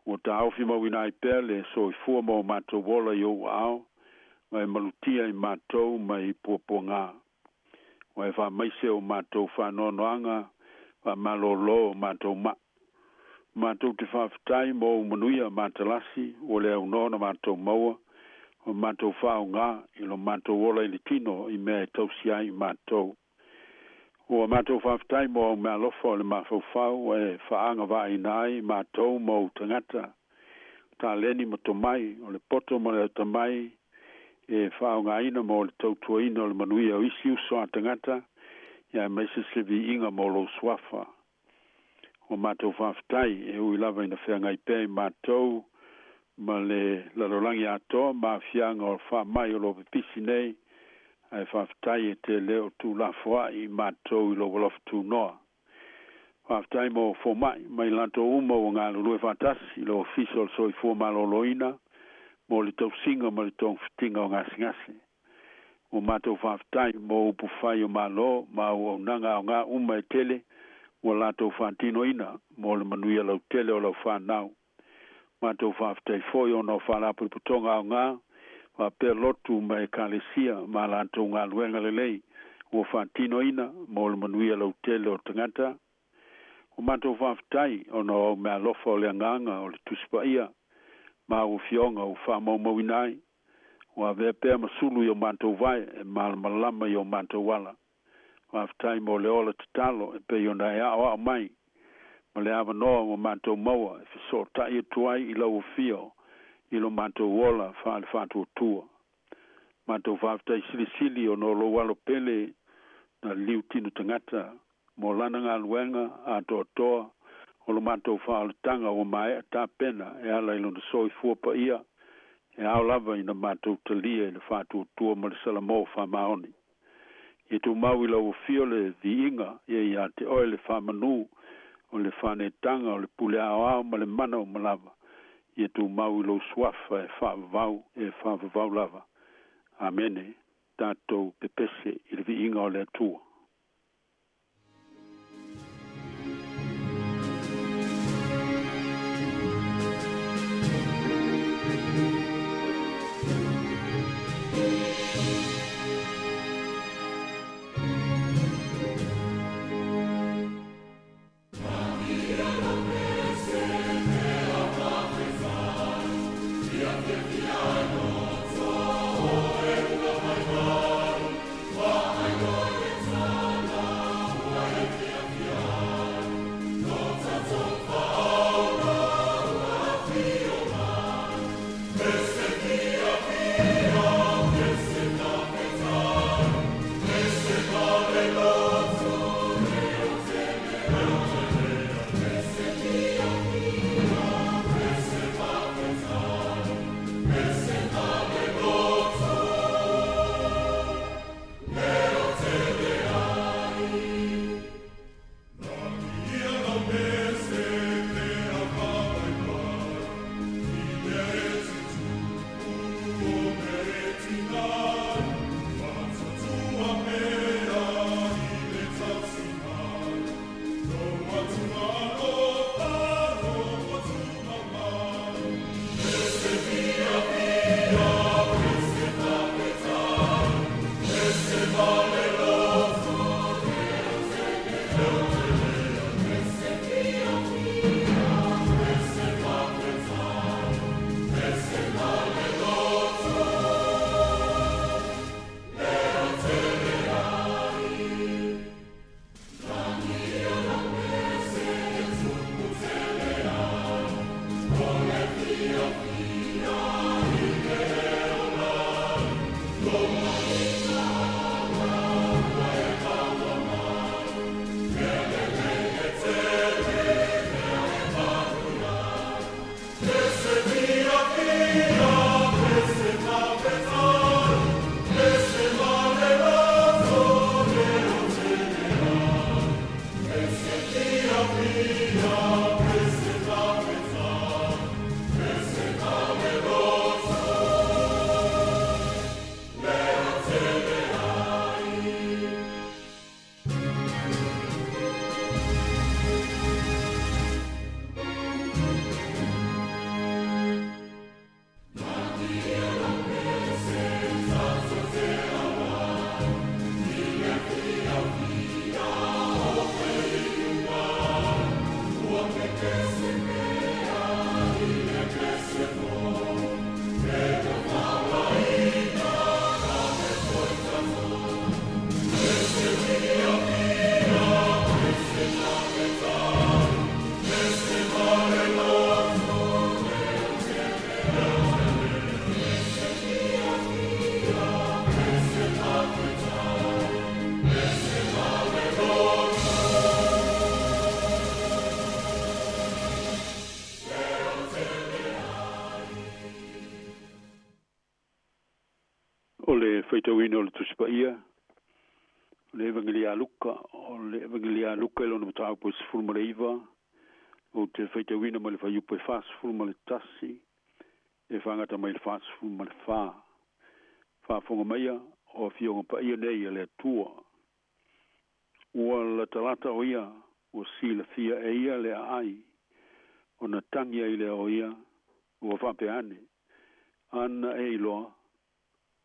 Ua taofi mauina ai pea le soifua ma o matou ola i ou aao, ma e malutia i matou mai puapuaga. Ua e faamaise o matou faanoanoaga, faamalōlō o matou mai. Matou te faafetai mo ou manuia matalasi ua le aunoa ona matou maua, ma matou faaaoga i lo matou ola i le tino i mea e tausi ai i matou. Ua matou faafetai mo au meaalofa o le mafaufau ua e faaagavaaina ai i matou ma ou tagata, taleni ma tomai, o le poto ma le atamai e faaaogaina mo le tautuaina o le manuia o isi uso a tagata, aemaise se viiga mo lou suafa. Ua matou faafetai e ui lava ina feagai pea i matou ma le lalolagi atoa ma aafiaga o faamai o lo o pipisi nei, ae faafetai e te le o tuulafoai i matou i lou alofa tunoa. Faafetai mo fomai ma i latou uma ua galulue faatasi i le Ofisa o le Soifua Maloloina mo le tausiga ma le togafitiga o gasegase. Ua matou faafetai mo upu fai o Malo ma auaunaga aoga uma e tele ua latou faatinoina mo le manuia lautele o lau fanau. Matou faafetai foi ona o faalapotopotoga aoga faapea lotu ma ekalesia ma a latou galuega lelei ua faatinoina mo le manuia lautele o tagata. Ua matou faafetai ona o au meaalofa o le Agaga o le Tusi Paia ma au Afioga ua faamaumauina ai, ua avea pea ma sulu i o matou vae e malamalama i o matou ala. Faafetai mo le ola tatalo e pei ona e aoao mai ma le avanoa ua matou maua e fesootai atu ai i lau afio i lo matou ola faale-faatuatua. Matou faafetai silisili ona o lou alo pele na liliu tino tagata mo lana galuega atoatoa o lo matou faaolataga ua maea tapena e ala i lona soifua paia e ao lava ina matou talia i le faatuatua ma le salamo faamaoni. Ia tumau i lau afio le viiga, ia ia te oe le faamanu o le faanetaga o le pule aoao ma le mana uma lava. Ia tumau i lou suafa e faavavau e faavavau lava. Amene. Tatou pepese i le viiga o le Atua. Faitauina o le Tusi Paia, o le Evagelia a Luka, o le Evagelia a Luka i lona mataupu e 19, ou te faitauina mai le fuaiupu e 41 e faagata mai le 44. Faafofoga maia, o Afioga Paia nei a le Atua. Ua latalata o ia, ua silafia e ia le aai, ona tagi ai lea o ia, ua faapea ane, Ana e iloa,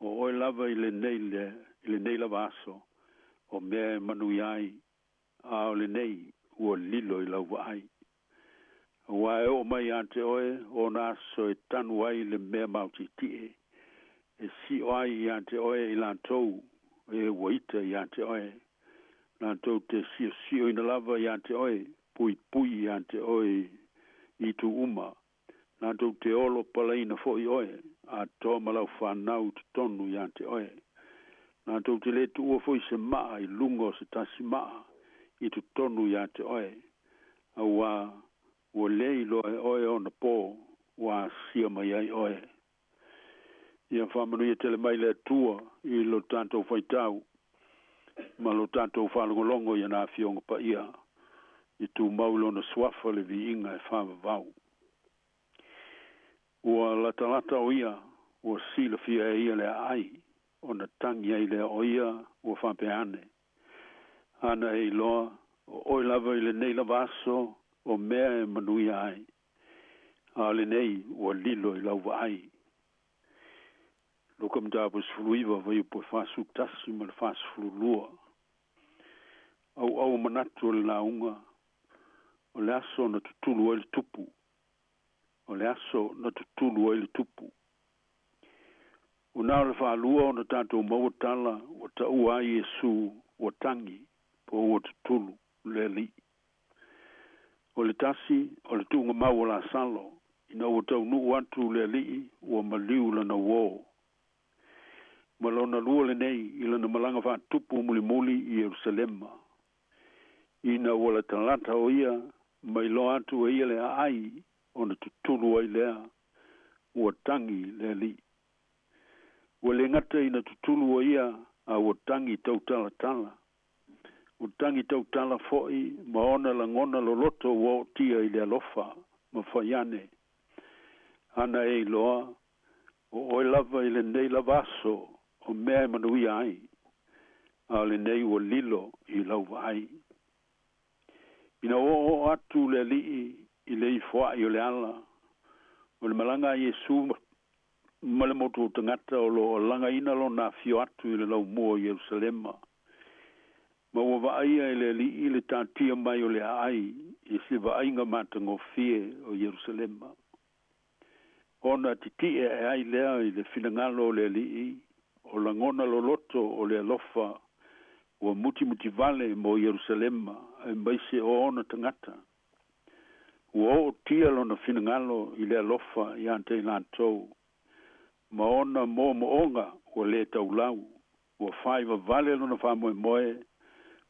o oe lava i lenei le, i lenei lava aso, o mea e manuia ai, a o lenei ua lilo i lau vaai. Aua e oo mai ia te oe ona aso e tanu ai le mea maotietie, e sio ai ia te oe i latou e ua ita ia te oe, latou te siosioina lava ia te oe, puipui ia te oe i itu uma, latou te olo palaina foi oe, atoa ma lau fanau i totonu ia te oe. Latou te le tuua foi se maa i luga o se tasi maa i totonu ia te oe, auā ua le iloa e oe ona pō ua asia mai ai oe. Ia faamanuia tele mai le Atua i lo tatou faitau ma lo tatou faalogologo i ana Afioga Paia, i tumau i Lona Suafa le viiga e faavavau. Ua latalata o ia, ua silafia e ia le aai, ona tagi ai lea o ia ua faapea ane, Ana e iloa, o oe lava i lenei lava aso o mea e manuia ai, a o lenei ua lilo i lau vaai. Luka Mataupu 19, fuaiupu e 41 ma le 42. Auau manatu o le lauga, o le aso na tutulu ai le tupu. O le aso na tutulu ai le tupu. Ua na o le faalua ona tatou maua tala ua taua ai Iesu ua tagi po ua tutulu le Alii. O le tasi, o le tuugamau o Lasalo, ina ua taunuu atu le Alii ua maliu lana uō. Ma lona lua lenei i lana malaga faatupu mulimuli i Ierusalema. Ina ua latalata o ia ma iloa atu e ia le aai ona tutulu ai lea, ua tagi le Alii. Ua le gata ina tutulu o ia, a ua tagi tautalatala. Ua tagi tautala foi ma ona lagona loloto ua ootia i le alofa ma fai ane, Ana e iloa, o oe lava i lenei lava aso o mea e manuia ai, a o lenei ua lilo i lau vaai. Ina ua oooo atu le Alii i le ifoai o le ala, o le malaga a Iesu ma le motu o tagata o lo o lagaina lona afio atu i le laumua o Ierusalema. Ma ua vaaia e le Alii le taatia mai o le aai i se vaaiga matagofie o Ierusalema. Ona titie ae ai lea i le finagalo o le Alii, o lagona loloto o le alofa ua mutimutivale mo Ierusalema aemaise o ona tagata. Ua ootia lona finagalo i le alofa ia te i latou, ma ona moomooga ua le taulau, ua faaivavale lona faamoemoe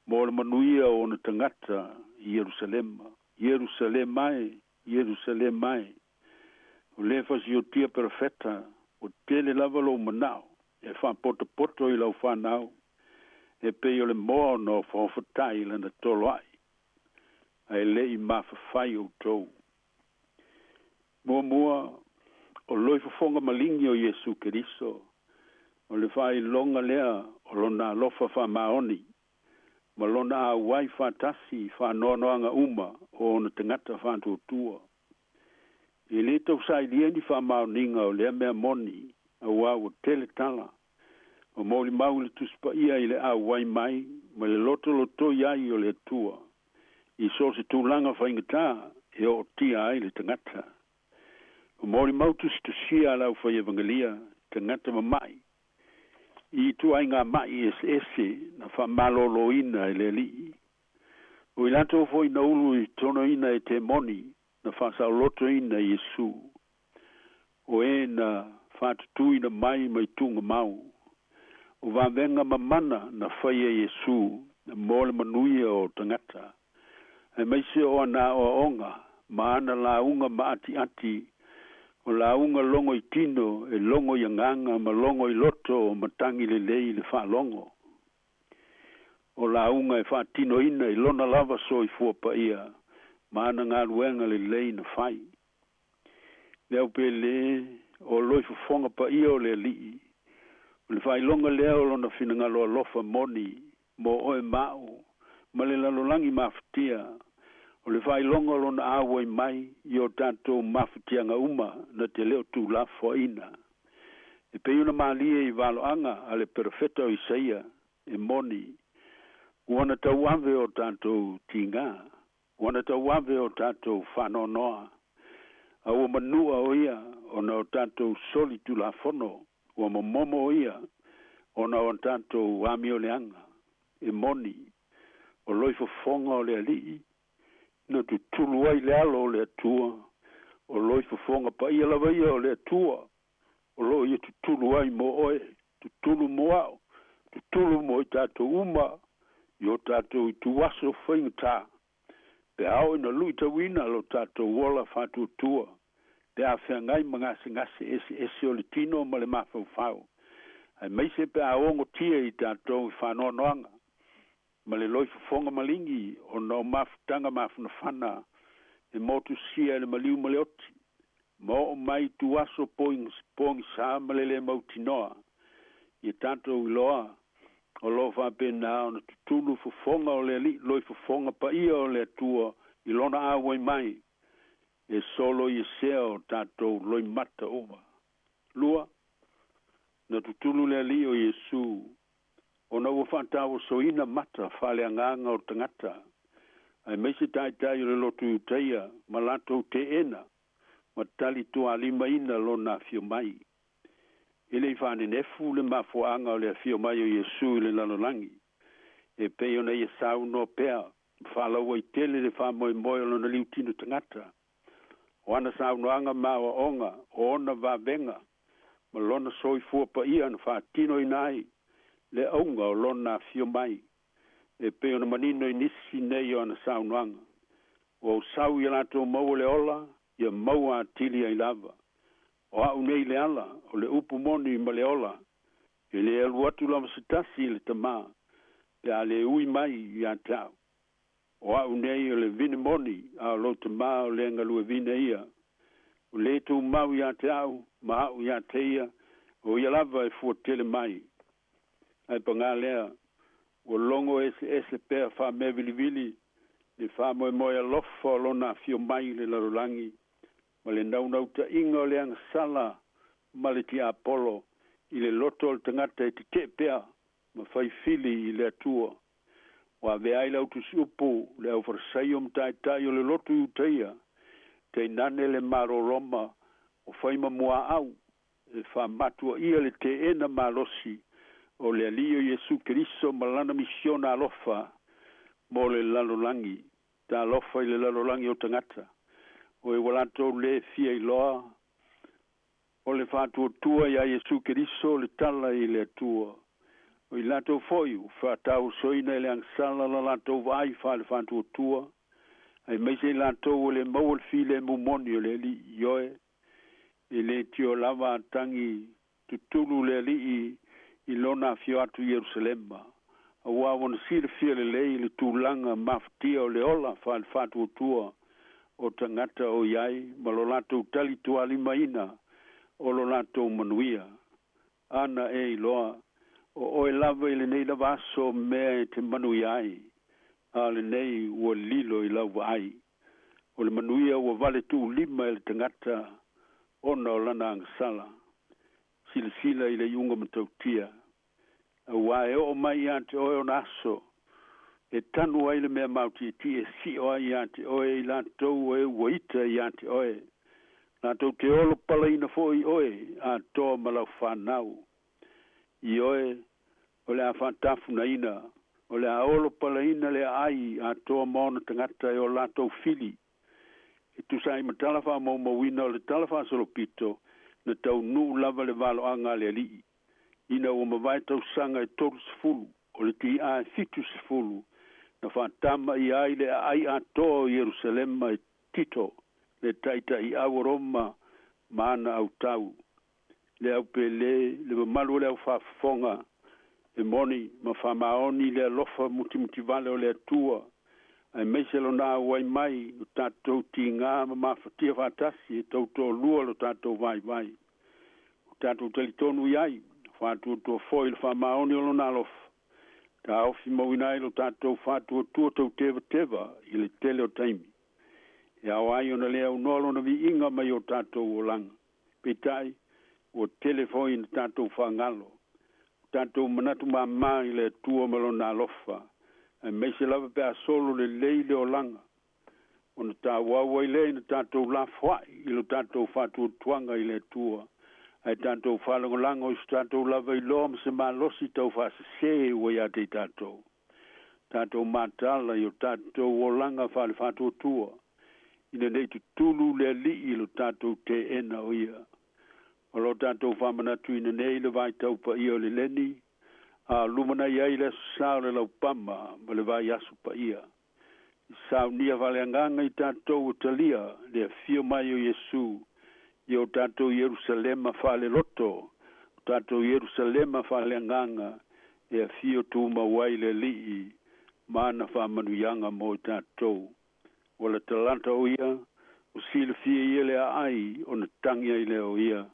mo le manuia o ona tagata i Ierusalema. Ierusalema e, Ierusalema e, o le fasiotia perofeta, ua tele lava lou manao e faapotopoto i lau fanau, e pei o le moa ona ofaofatai i lana toloai, ae le i mafafai outou. Muamua, o loifofoga maligi o Iesu Keriso, o le faailoga lea o lona alofa faamaoni ma lona auai faatasi i faanoanoaga uma o ona tagata faatuatua. E le tau sailia ni faamaoniga o lea mea moni, auā ua tele tala ma molimau i le Tusi Paia i le auai mai ma le lotolotoi ai o le Atua i so o se tulaga faigata e ootia ai le tagata. Ua molimau tusitusia a le aufai-evangelia i tagata mama'i i ituaiga ma'i eseese na faamaloloina e le Alii. O i latou foi na ulu i tonoina e temoni na faasaolotoina e Iesu, o e na faatutuina mai mai tuugamau, o vavega mamana na faia e Iesu mo le manuia o tagata, aemaise o ana aoaoga ma ana lauga maatiati. O lauga logo i tino e logo i agaga ma logo i loto o matagi lelei i le faalogo. O lauga e faatinoina i lona lava soifua paia ma ana galuega lelei na fai. Le au pele o loifofoga paia o le Alii, o le faailoga lea o lona finagalo alofa moni mo oe ma a'u ma le lalolagi mafatia, o le faailoga o lona auai mai i o tatou mafatiaga uma na te le o tulafoaina. E pei ona malie i valoaga a le perofeta o Isaia, e moni, ua na tauave o tatou tigā, ua na tauave o tatou faanoanoa, a ua manua o ia ona o tatou soli tulafono, ua momomo o ia ona o tatou amioleaga. E moni, o loifofoga o le Alii, na tutulu ai le alo o le Atua, o loifofoga paia lava ia o le Atua, o loo ia tutulu ai mo oe, tutulu mo a'u, tutulu mo i tatou uma i o tatou ituaso faigata, pe a oo ina luitauina lo tatou ola faatuatua, pe a feagai ma gasegase eseese o le tino ma le mafaufau, aemaise pe a ogotia i tatou i faanoanoaga ma le loifofoga maligi ona o mafutaga mafanafana e motusia e le maliu ma le oti, ma oo mai ituaso pogisā ma le lē mautinoa. Ia tatou iloa o loo faapena ona tutulu fofoga o le Alii, loifofoga paia o le Atua i lona auai mai e solo i sea o tatou loimata uma. Lua, na tutulu le Alii o Iesu ona ua faatauosoina mata faaleagaga o tagata, aemaise taitai o le lotu Iutaia ma latou teena ma tali tualimaina lona afio mai. E le i faanenefu le mafuaaga o le afio mai o Iesu i le lalolagi, e pei ona ia saunoa pea ma faalauaitele le faamoemoe o lona liutino tagata. O ana saunoaga ma aoaoga, o ona vavega ma lona soifua paia na faatinoina ai le auga o lona afio mai, e pei ona manino i nisi nei o ana saunoaga. Ua ou sau ia latou maua le ola, ia maua atili ai lava. O a'u nei le ala, o le upu moni ma le ola, e le alu atu lava se tasi i le Tamā, pe a le ui mai ia te a'u. O a'u nei o le vine moni, a o lou Tamā o le galuevine ia. O le tumau ia te a'u, ma a'u ia te ia, o ia lava e fuatele mai. Ae pagā lea, ua logo eseese pea faamea vilivili le faamoemoe alofa o lona afio mai i le lalolagi, ma le naunautaiga o le agasala ma le tiapolo i le loto o le tagata e tetee pea ma faifili i le Atua. Ua avea ai le autusiupu le aufarasaio ma taitai o le lotu Iutaia, tainane le Malo Roma o fai ma muaau e faamatuaia le teena malosi o le Alii o Iesu Keriso ma lana misiona alofa mo le lalolagi. Talofa i le lalolagi o tagata, o e ua latou lē fia iloa o le faatuatua iā Iesu Keriso le tala i le Atua. O i latou foi ua faatauosoina e le agasala la latou vaai faale-faatuatua, aemaise i latou ua le maua le filemu moni o le Alii. Ioe, e le tio lava a tagi tutulu le Alii i lona afio atu i Ierusalema, auā ua na silafia lelei le tulaga mafatia o le ola faale-faatuatua o tagata o i ai ma lo latou tali tualimaina o lo latou manuia. Ana e iloa, o oe lava i lenei lava aso mea e te manuia ai, a o lenei ua lilo i lau vaai. O le manuia ua vale tuulima e le tagata ona o lana agasala. Silasila i le iuga matautia, auā e oo mai ia te oe ona aso e tanu ai le mea mautietie e sio ai ia te oe i latou e ua ita ia te oe, latou te olo palaina foi i oe atoa ma lau fanau. Ioe, o le a faatafunaina, o le a olo palaina le aai atoa ma ona tagata e o latou fili, e tusa ai ma tala faamaumauina o le Tala Faasolopito na taunuu lava le valoaga a le Alii, ina ua mavae tausaga e 30, o le tiā e 70, na faatamaia ai le aai atoa o Ierusalema e Tito, le taitaiau o Roma. ma ana autau. Le au pēlē, le mamalu o le au faafofoga, e moni ma faamaoni le alofa mutimutivale o le Atua, aemaise Lona auai mai i o tatou tigā ma mafatia faatasi e tautoalua lo tatou vaivai. Ua tatou talitonu i ai, faatuatua foi i le faamaoni o Lona alofa, taofi mauina ai lo tatou faatuatua tautevateva i le tele o taimi. E ao ai ona le aunoa Lona viiga mai o tatou olaga. Peitai, ua tele foi ina tatou faagalo, o tatou manatu māmā i le Atua ma Lona alofa, aemaise lava pe a solo lelei le olaga, ona tauau ai lea ina tatou lafoai i lo tatou faatuatuaga i le Atua, ae tatou faalagolago i so tatou lava iloa ma se malosi taufaasese ua ia te i tatou. Tatou mataala i o tatou olaga faale-faatuatua, ina ne i tutulu le Alii i lo tatou teena o Ia. O lo tatou faamanatuina nei le vaitau paia o le leni, a o lumanai ai le aso sa o le laupama ma le vaiaso paia. I saunia faaleagaga i tatou ua talia le afio mai o Iesu i o tatou Ierusalema faaleloto, o tatou Ierusalema faaleagaga e afio tumau ai le Alii ma ana faamanuiaga mo i tatou. Ua latalata o ia, ua silafia ia le aai ona tagi ai lea o ia.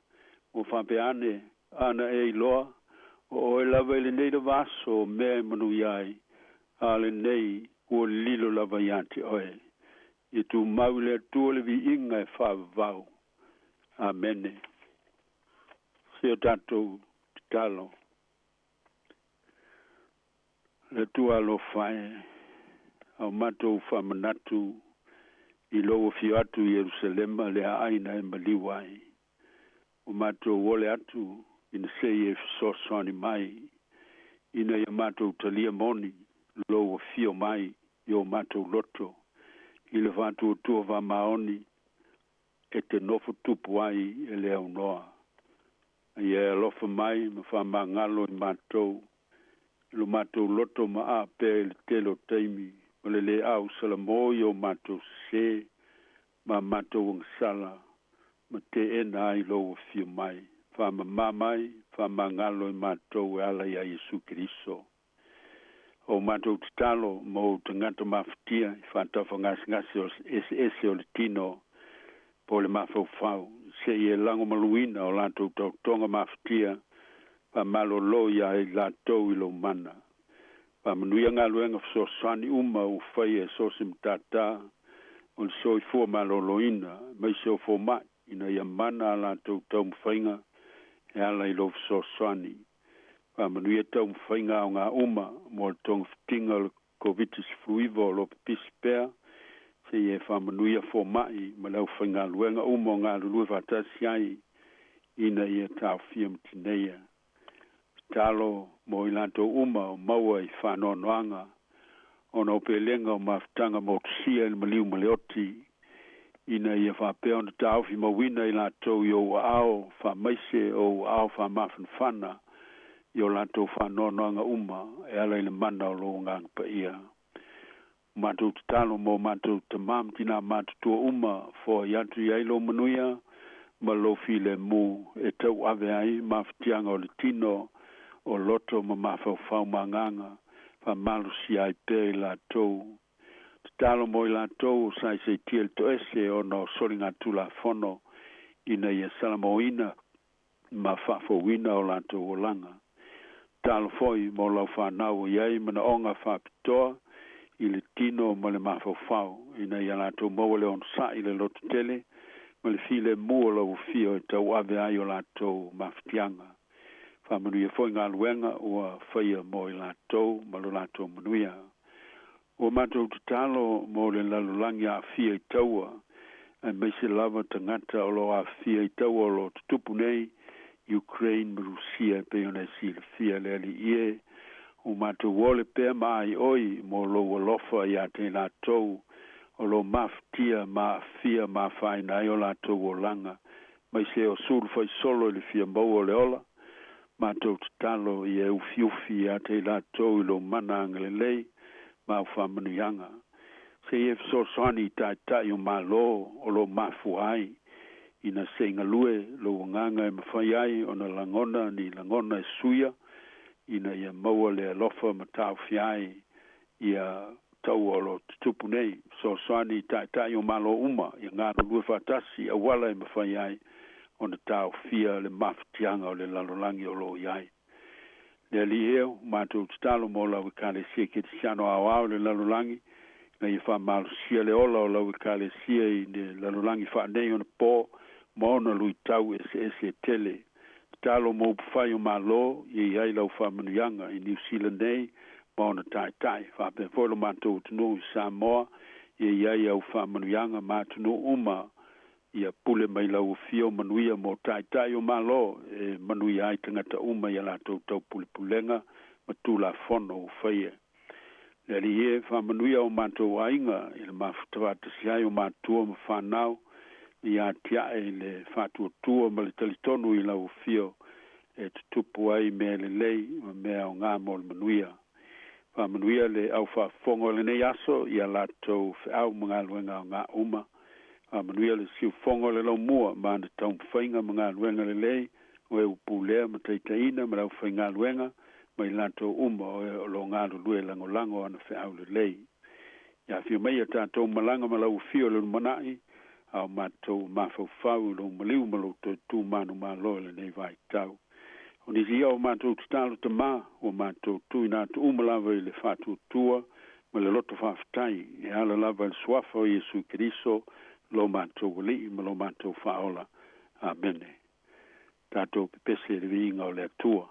Ua faapea ane, Ana e iloa, o oe lava i lenei lava aso o mea e manuia ai, a o lenei ua lilo lava ia te oe. Ia tumau i le Atua le viiga e faavavau. Amene. Se o tatou tatalo. Le Atua alofa e, a o matou faamanatu i lou afio atu i Ierusalema le aai na e maliu ai. Ua matou ole atu ina se i e fesoasoani mai ina ia matou talia moni lou afio mai i o matou loto i le faatuatua faamaoni e te nofo tupu ai e le aunoa. A ia e alofa mai ma faamagalo i matou i lo matou loto maaa pea i le tele o taimi ma le lē au salamo i o matou sesē ma matou agasala ma teena ai lou afio mai. Faamamā mai, faamagalo i matou e ala iā Iesu Keriso. O matou tatalo mo ou tagata mafatia i faatafagasegase eseese o le tino po o le mafaufau, se i e lagomaluina o latou taotoga mafatia, faamalōlō iā i latou i lou mana. Faamanuia galuega fesoasoani uma ua faia e so o se matata o le soifua malōlōina, aemaise o fomai, ina ia mana a latou taumafaiga e ala i lou fesoasoani. Faamanuia taumafaiga aoga uma mo le togafitiga o le Koviti-19 o lo o pipisi pea, se i e faamanuia fomai ma le aufaigaluega uma o galulue faatasi ai ina ia taofia ma tineia. Tatalo mo i latou uma o maua i faanoanoaga ona o pelega o mafutaga motusia i le maliu ma le oti, ina ia faapea ona taofi mauina i latou i ou aao faamaise o ou aao faamafanafana i o latou faanoanoaga uma e ala i le mana o lou Agaga Paia. O matou tatalo mo matou tamā ma tinā matutua uma, foai atu i ai lou manuia ma lou filemu e tauave ai mafatiaga o le tino, o loto ma mafaufau ma agaga, faamalosia ai pea i latou. Tatalo mo i latou o saisaitia i le toese ona o soligatulafono ina ia salamoina ma faafouina o latou olaga. Tatalo foi mo lau fanau o i ai manaoga faapitoa i le tino ma le mafaufau ina ia latou maua le onosai, le lototele ma le filemu o lau afio e tauave ai o latou mafatiaga. Faamanuia foi galuega ua faia mo i latou ma lo latou manuia. Ua matou tatalo mo le lalolagi aafia i taua, aemaise lava tagata o lo o aafia i taua o lo o tutupu nei i Ukraine ma Rusia e pei ona e silafia le Alii e. Ua matou ole pea ma aioi mo lou alofa iā te i latou o lo o mafatia ma aafia ma afaina ai o latou olaga mai se o sulu faisolo i le fia maua o le ola. Matou tatalo ia e ufiufi iā te i latou i lou mana agalelei ma au faamanuiaga. Se i e fesoasoani i taitai o Malo o lo o mafua ai, Ina se i galue lou agaga e mafai ai ona lagona ni lagona e suia, ina ia maua le alofa ma taofia ai ia taua o lo o tutupu nei. Fesoasoani i taitai o Malo uma ia galulue faatasi i auala e mafai ai ona taofia le mafatiaga o le lalolagi o lo o i ai. Le Alii e, ua matou tatalo mo lau Ekalesia Kerisiano aoao i le lalolagi, ina ia faamalosia le ola o lau Ekalesia i le lalolagi faaneionapo ma ona luitau eseese e tele. Tatalo mo upufai o Malo, ia i ai lau faamanuiaga i Niu Sila nei ma ona taitai, faapea foi lo matou atunuu i Samoa, ia i ai au faamanuiaga ma atunuu uma ia pule mai lau afio manuia mo taitai o Malo e manuia ai tagata uma i a latou taupulepulega ma Tulafono ua faia. Le Alii e, faamanuia o matou aiga i le mafuta faatasi ai o matua ma fanau, ia atiae i le faatuatua ma le talitonu i lau afio e tutupu ai mea lelei ma mea aoga mo le manuia. Faamanuia le au faafofoga o lenei aso i a latou feau ma galuega aoga uma. Faamanuia le siufofoga o le laumua ma ana taumafaiga ma galuega lelei o e ua pulea ma taitaiina ma le aufaigaluega ma i latou uma o e o lo o galulue lagolago ana feau lelei. Ia afio mai a tatou malaga ma lau afio i le lumanai, a o matou mafaufau i lou maliu ma lou toe tu manumalo i lenei vaitau. O nisi ia o matou tatalo Tamā, ua matou tuuina atu uma lava i le faatuatua ma le loto faafetai, e ala lava i le Suafa o Iesu Keriso, lo matou Alii ma lo matou Faaola. Amene. Tatou pepese i le viiga o le Atua.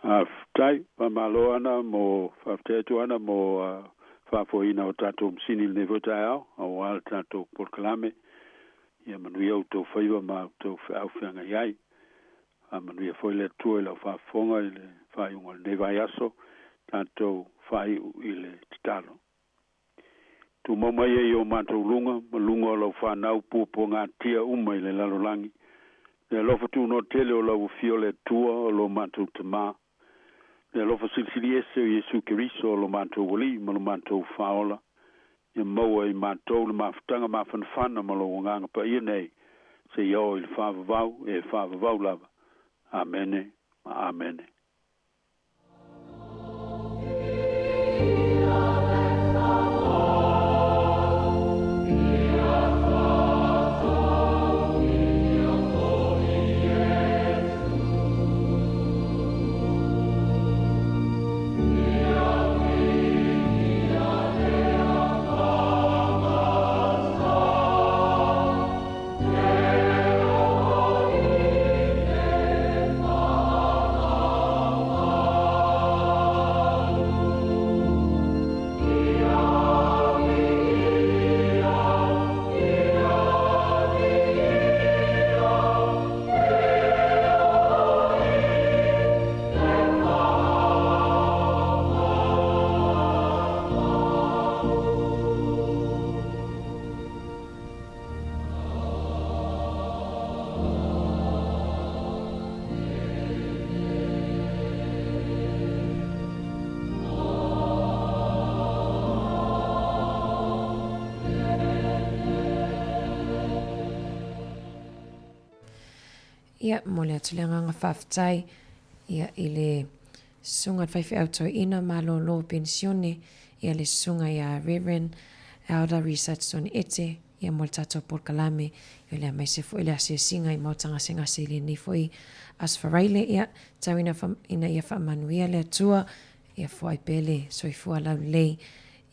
Faafetai, faamalo Ana mo faafetai atu Ana mo faafoeina o tatou masini i lenei foi taeao auā le tatou polokalame. Ia manuia outou faiva ma outou feau feagai ai. Faamanuia foi le Atua i lau faafofoga i le faaiuga o lenei vaiaso, tatou faaiu i le tatalo. Tumau mai ai i o matou luga ma luga o lau fanau puapuagatia uma i le lalolagi, le alofa tunoa tele o lau Afio le Atua o lo matou Tamā, le alofa silisili ese o Iesu Keriso o lo matou Alii ma lo matou Faaola, ia maua e i matou le mafutaga mafanafana ma lou Agaga Paia nei, seia oo i le faavavau e faavavau lava. Amene ma Amene. Ia, momoli atu le agaga faafetai ia i le Susuga i le Faifeau Toeaina Malolo Penisione, ia le Susuga ia Rev. Elder Richardson Ete, ia mo le tatou polokalame, ia le aemaise foi le asiasiga i Maota Gasegase i lenei foi Aso Faraile, ia tau ina, ina ia faamanuia le Atua, ia foai pea le soifua laulelei,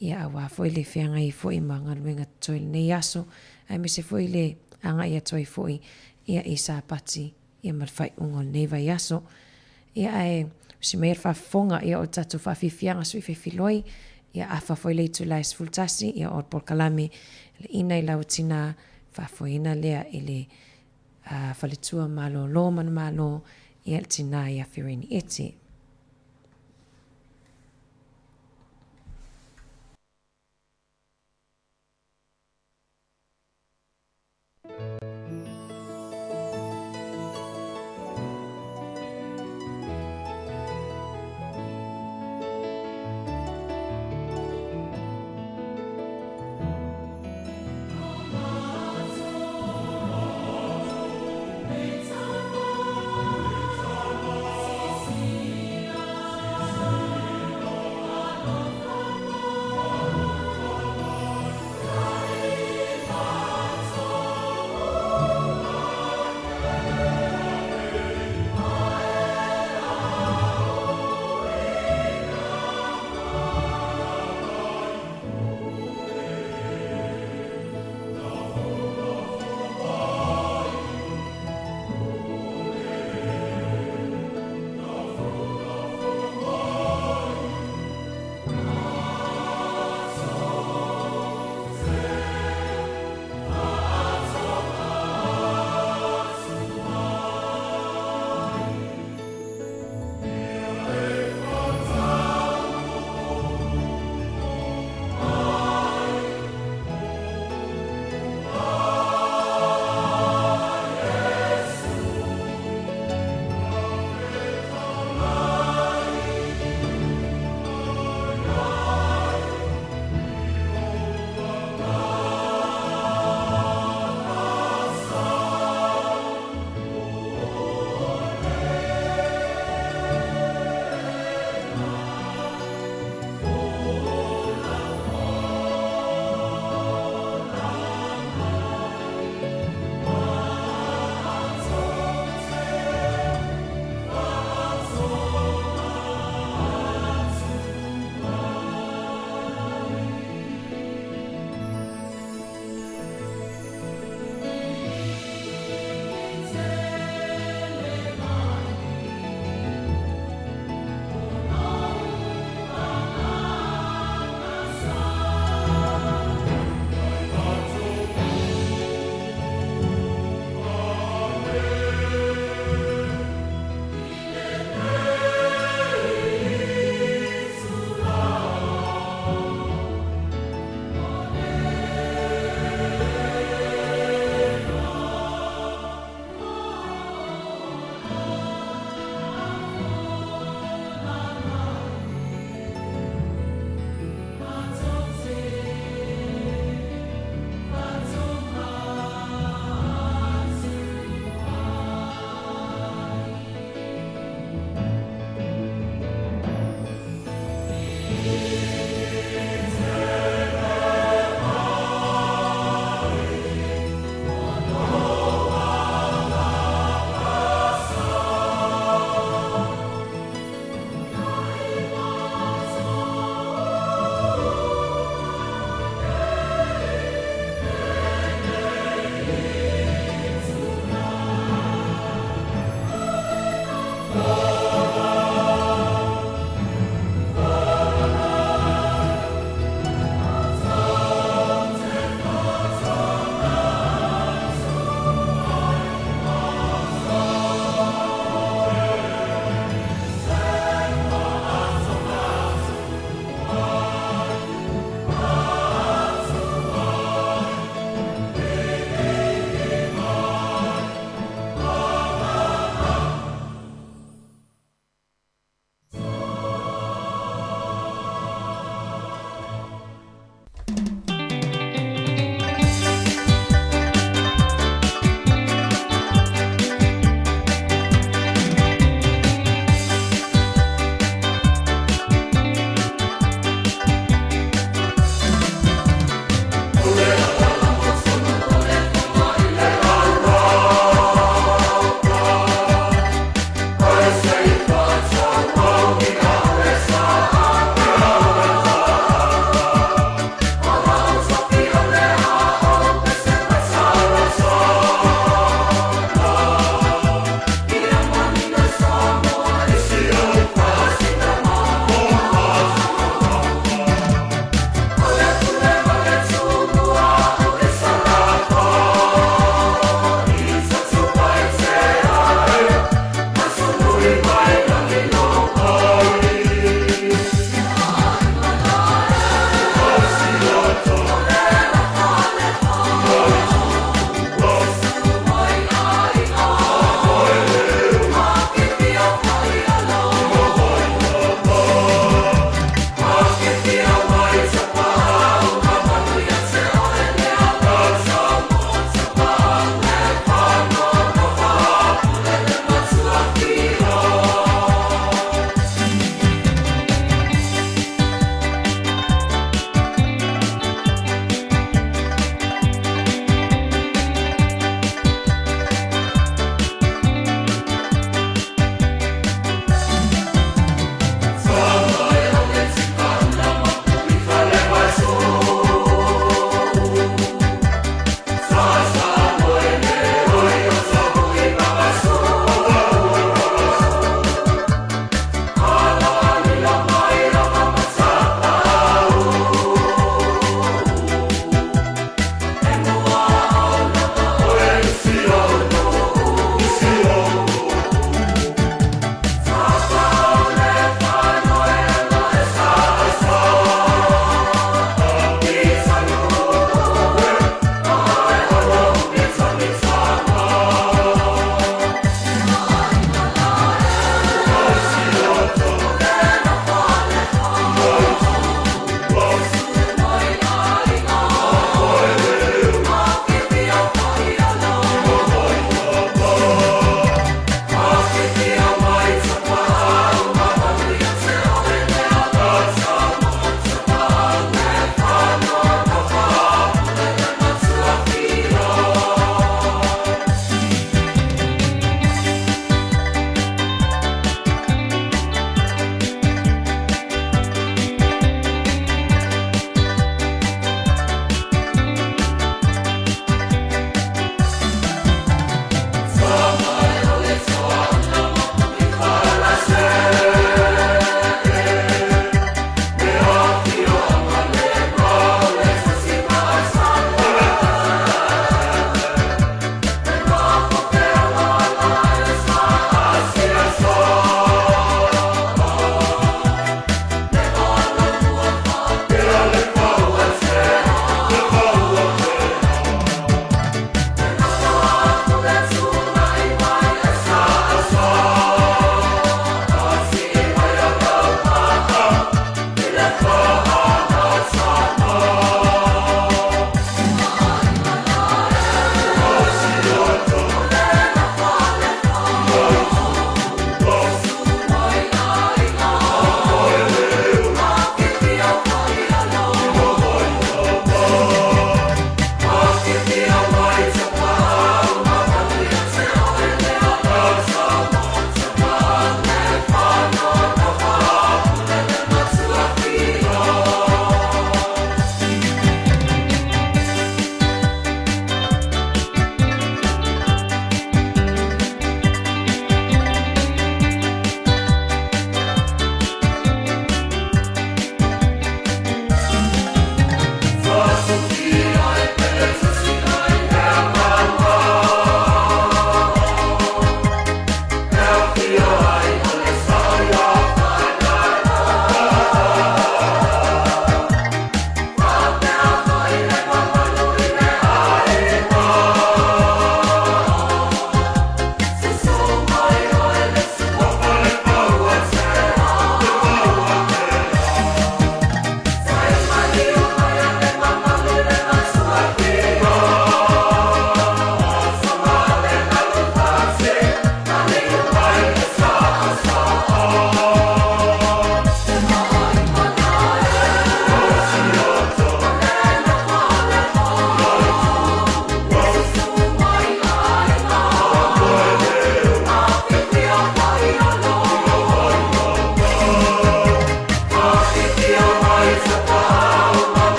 ia aua foi le feagai ai foi ma galuega totoe i lenei aso, aemaise foi le agai atu ai foi ia i Sapati ia ma le faaiuga o lenei vaiaso. Ia ae usi mai le faafofoga ia o le tatou faafiafiaga sui faifiloi ia afa foi le itula e 11 ia o le polokalame le ina i lau tina faafoeina lea i le faletua malōlō manumalo ia le tina ia Fereni Ete.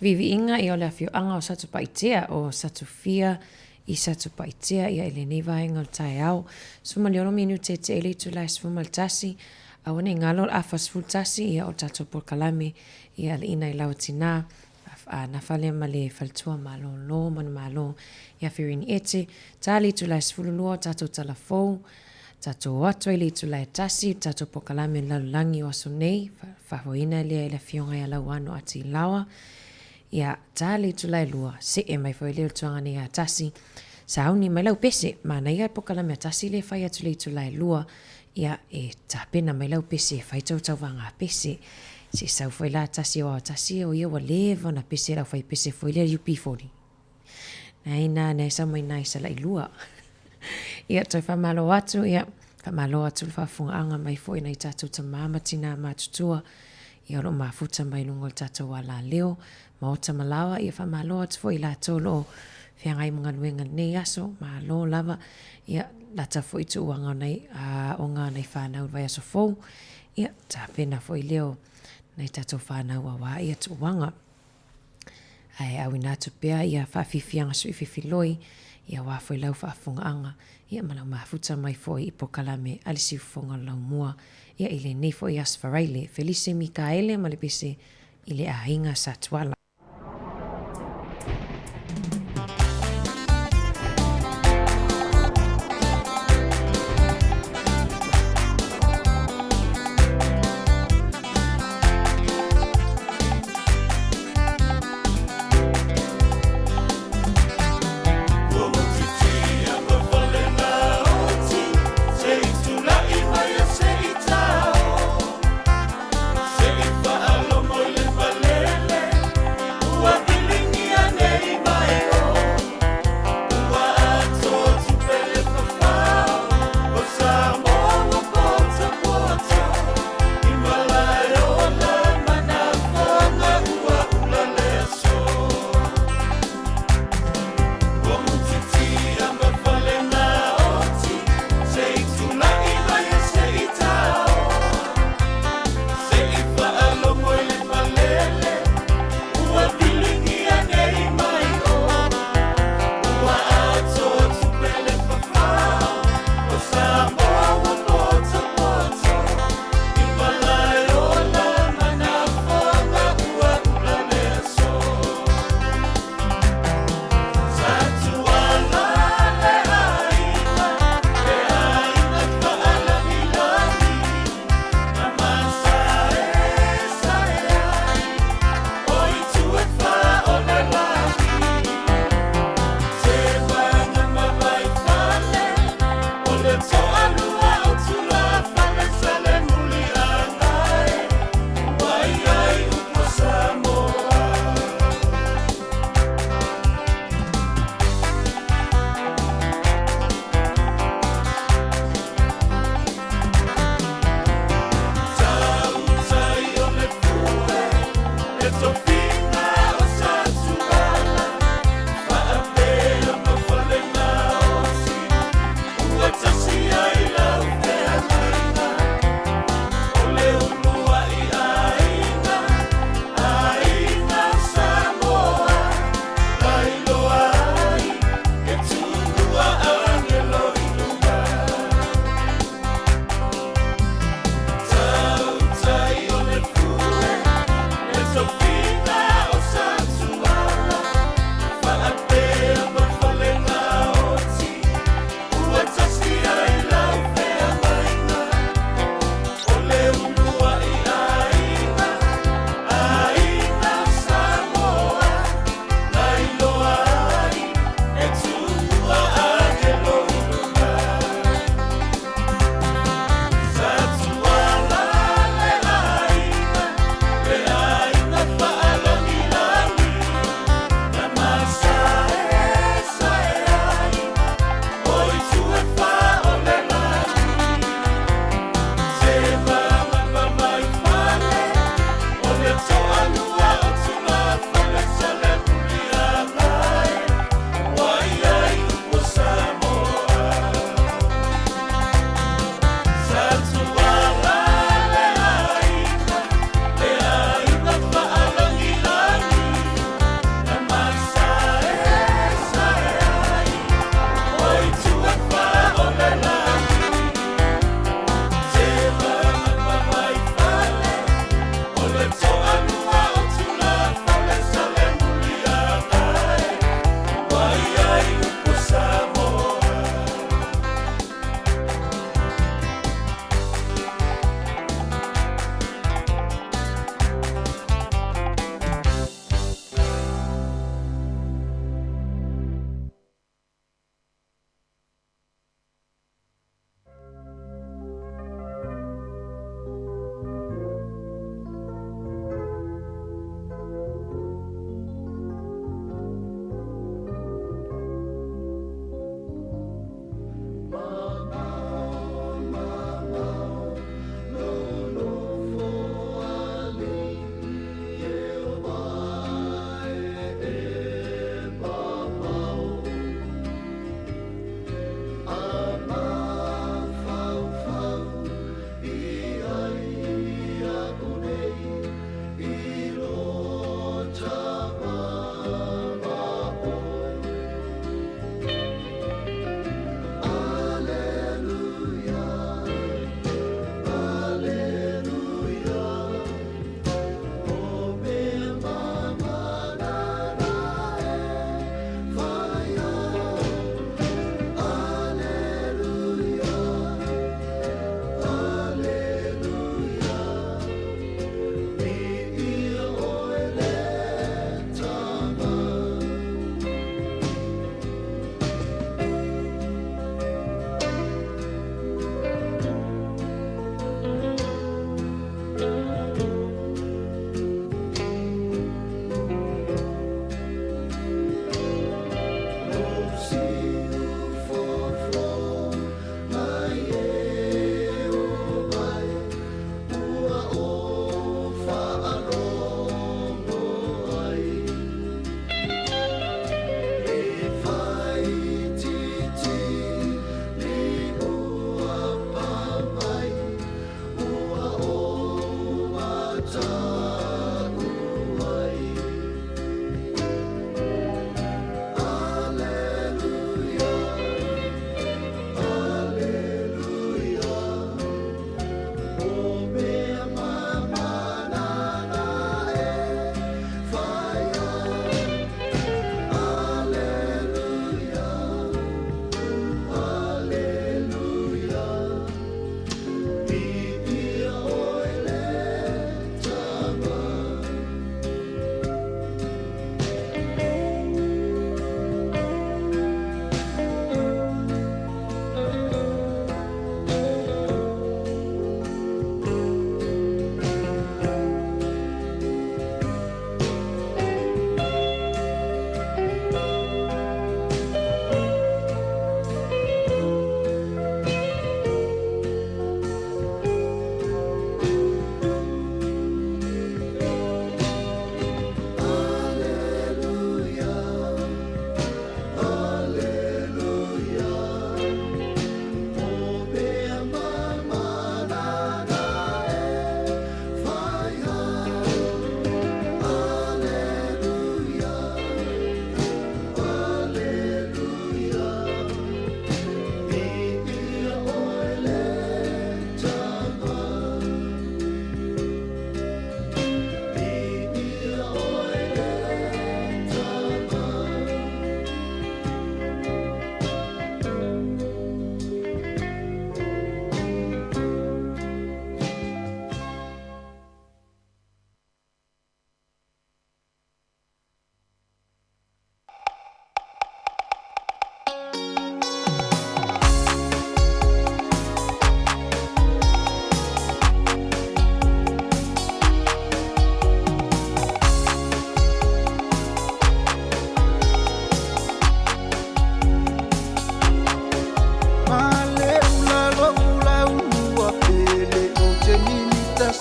Viiviiga ia o le afioaga o Satupaitea o Satufia i Satupaitea ia i lenei vaega o le taeao. 16 minute e tea i le itula e 11, aua ne i galo o le afa 11 ia o le tatou polokalame ia Aliina i Lau Tina, a nafa lea ma le faletua malōlō manumalo ia Ferini Ete, ta le itula e 12 o tatou tala fou, tatou o atu ai i le itula e 1 i le tatou polokalame o le lalolagi o aso nei, faafoeina lea e le Afioga ia Lauano Atilaoa. Ia, ta le itula e 2, see mai foi lea o le tuaga nei a tasi, sauni mai lau pese, manaia le polokalame a tasi lea e fai atu i le itula e 2, ia, e tapena mai lau pese e fai tou tauvaga pese. Se i sau foi la tasi aua o tasi o ia ua leva ona pese i le aufaipese foi lea UB40. Nai ina nai sau mai nai Salailua. Ia, toe faamalo atu, ia, faamalo atu le faafofogaaga mai foi nai tatou tamā ma tinā matutua, ia o lo o mafuta mai luga o le tatou alaleo, maota ma laoa, ia faamalo atu foi i latou o lo o feagai ma galuega i lenei aso, malo lava, ia, lata foi tuuaga o nai aoga a nai fanau i le vaiaso fou, ia, tapena foi lea o nai tatou fanau aua ia tuuaga. Ae auina atu pea ia faafiafiaga sui fefiloi ia aua foi lau faafofogaaga ia ma lau mafuta mai foi i polokalame a le Siufofoga o le Laumua ia i lenei foi Aso Faraile. Felise Mikaele ma le pese i le aiga Sa Tuala.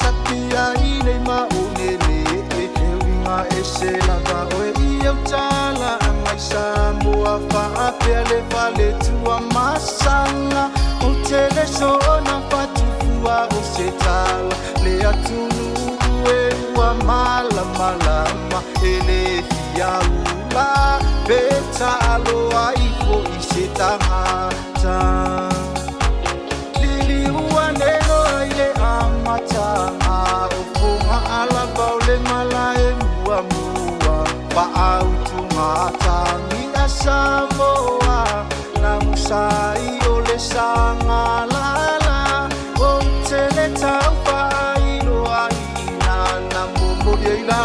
satia i nei maunene e uiga ese lava oe i au tala agai Samoa faapea le faletua masaga o tele soona fatufua o se tala le atunuu e ua malamalama e le fiaula pe taalo ai fo'i se tagata liliua nelo ai le amataga o foga alava o le malae muamua faautugatagi a Samoa namusai o le sagalala o tele taufailoaina na momoli ai la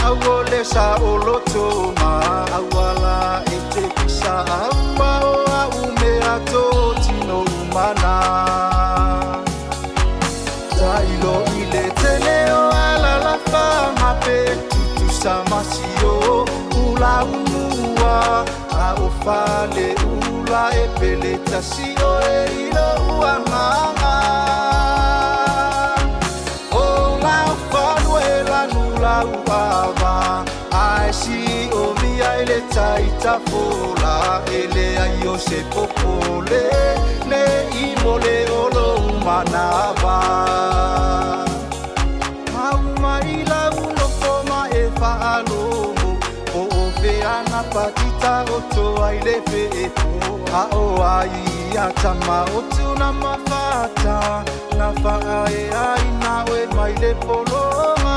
au o le saoloto ma auala e te pisa aua o au mea totino umana tailo i le tele o alalafaga pe tutusa masio ulaumua a o fale ula e pele tasi o e ilo uagaga o lau falue lanu lau ava ae si o mia i le taitafola e leai o se popole le i mo le olo manava maumai lau nofo ma e faalogo o o feana patita o toa i le feepo a o ai ia tama o tuna mafata na faae ai na oe mai le pologa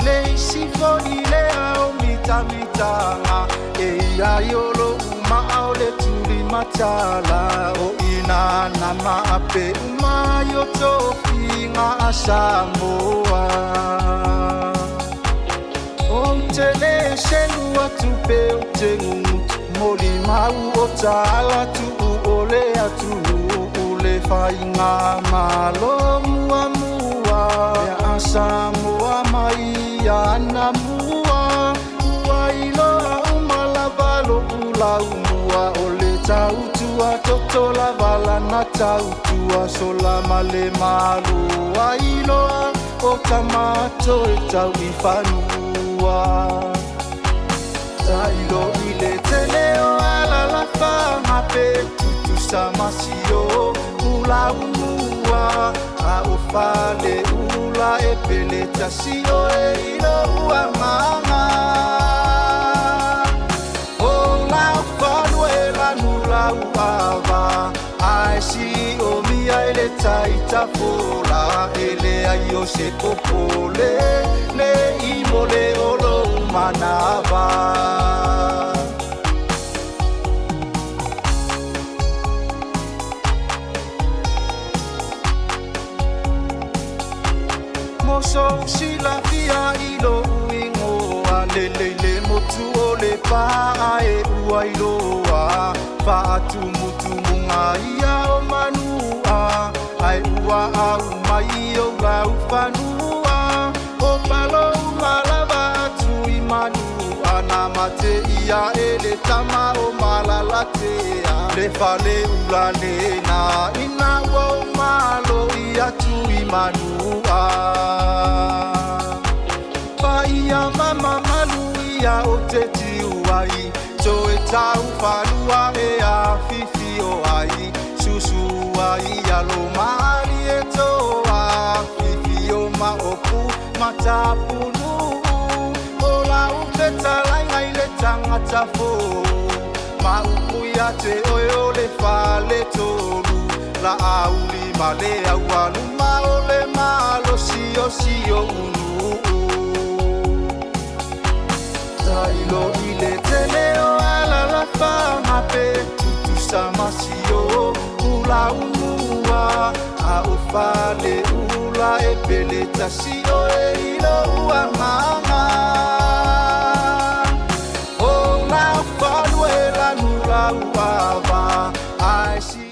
le isi fo'i le ao mitamitaga e ia i o lo'u ma'a o le tulimatala o ina na maape umai o tofiga a Samoa o te lē selu atu pe o te gugutu molimau o tala tuu o le atunuu le faiga malo muamua ia a Samoa mai ana mua ua iloa uma lava lo'u laumua o le tautua toto lava lana tautua sola ma le malo ailoa o tamato e tau i fanua tailo i le tele o alalafaga pe tutusa masio ulaumua a o fale ula e pele tasi o e ilo uagaga o lau falue lanu lau ava ae si o mia i le taitafola e leai o se popole le i mo le olo manava. Moso silafia i lo'u igoa lelei le motu o le paa e ua iloa faatumutumuga ia o manua ae ua au mai o lau fanua o palo malava atu i manua na mate ia e le tama o malalatea le fale ula lena ina ua o malo i atu i manua paia mama malu ia o te tiu ai toe tau falua e afifi o ai susu ai alo maali e toa fifi o maopu matapunu o lau fetalaiga i le tagata fou maupu ia te oe o le fale tolu la auli ma le aualuma o le malosiosio unuu tailo i le tele o alalafaga pe tutusa masio ulaumua a o fale ula e pele tasi o e ilo uagaga o lau falue lanu lau ava ae si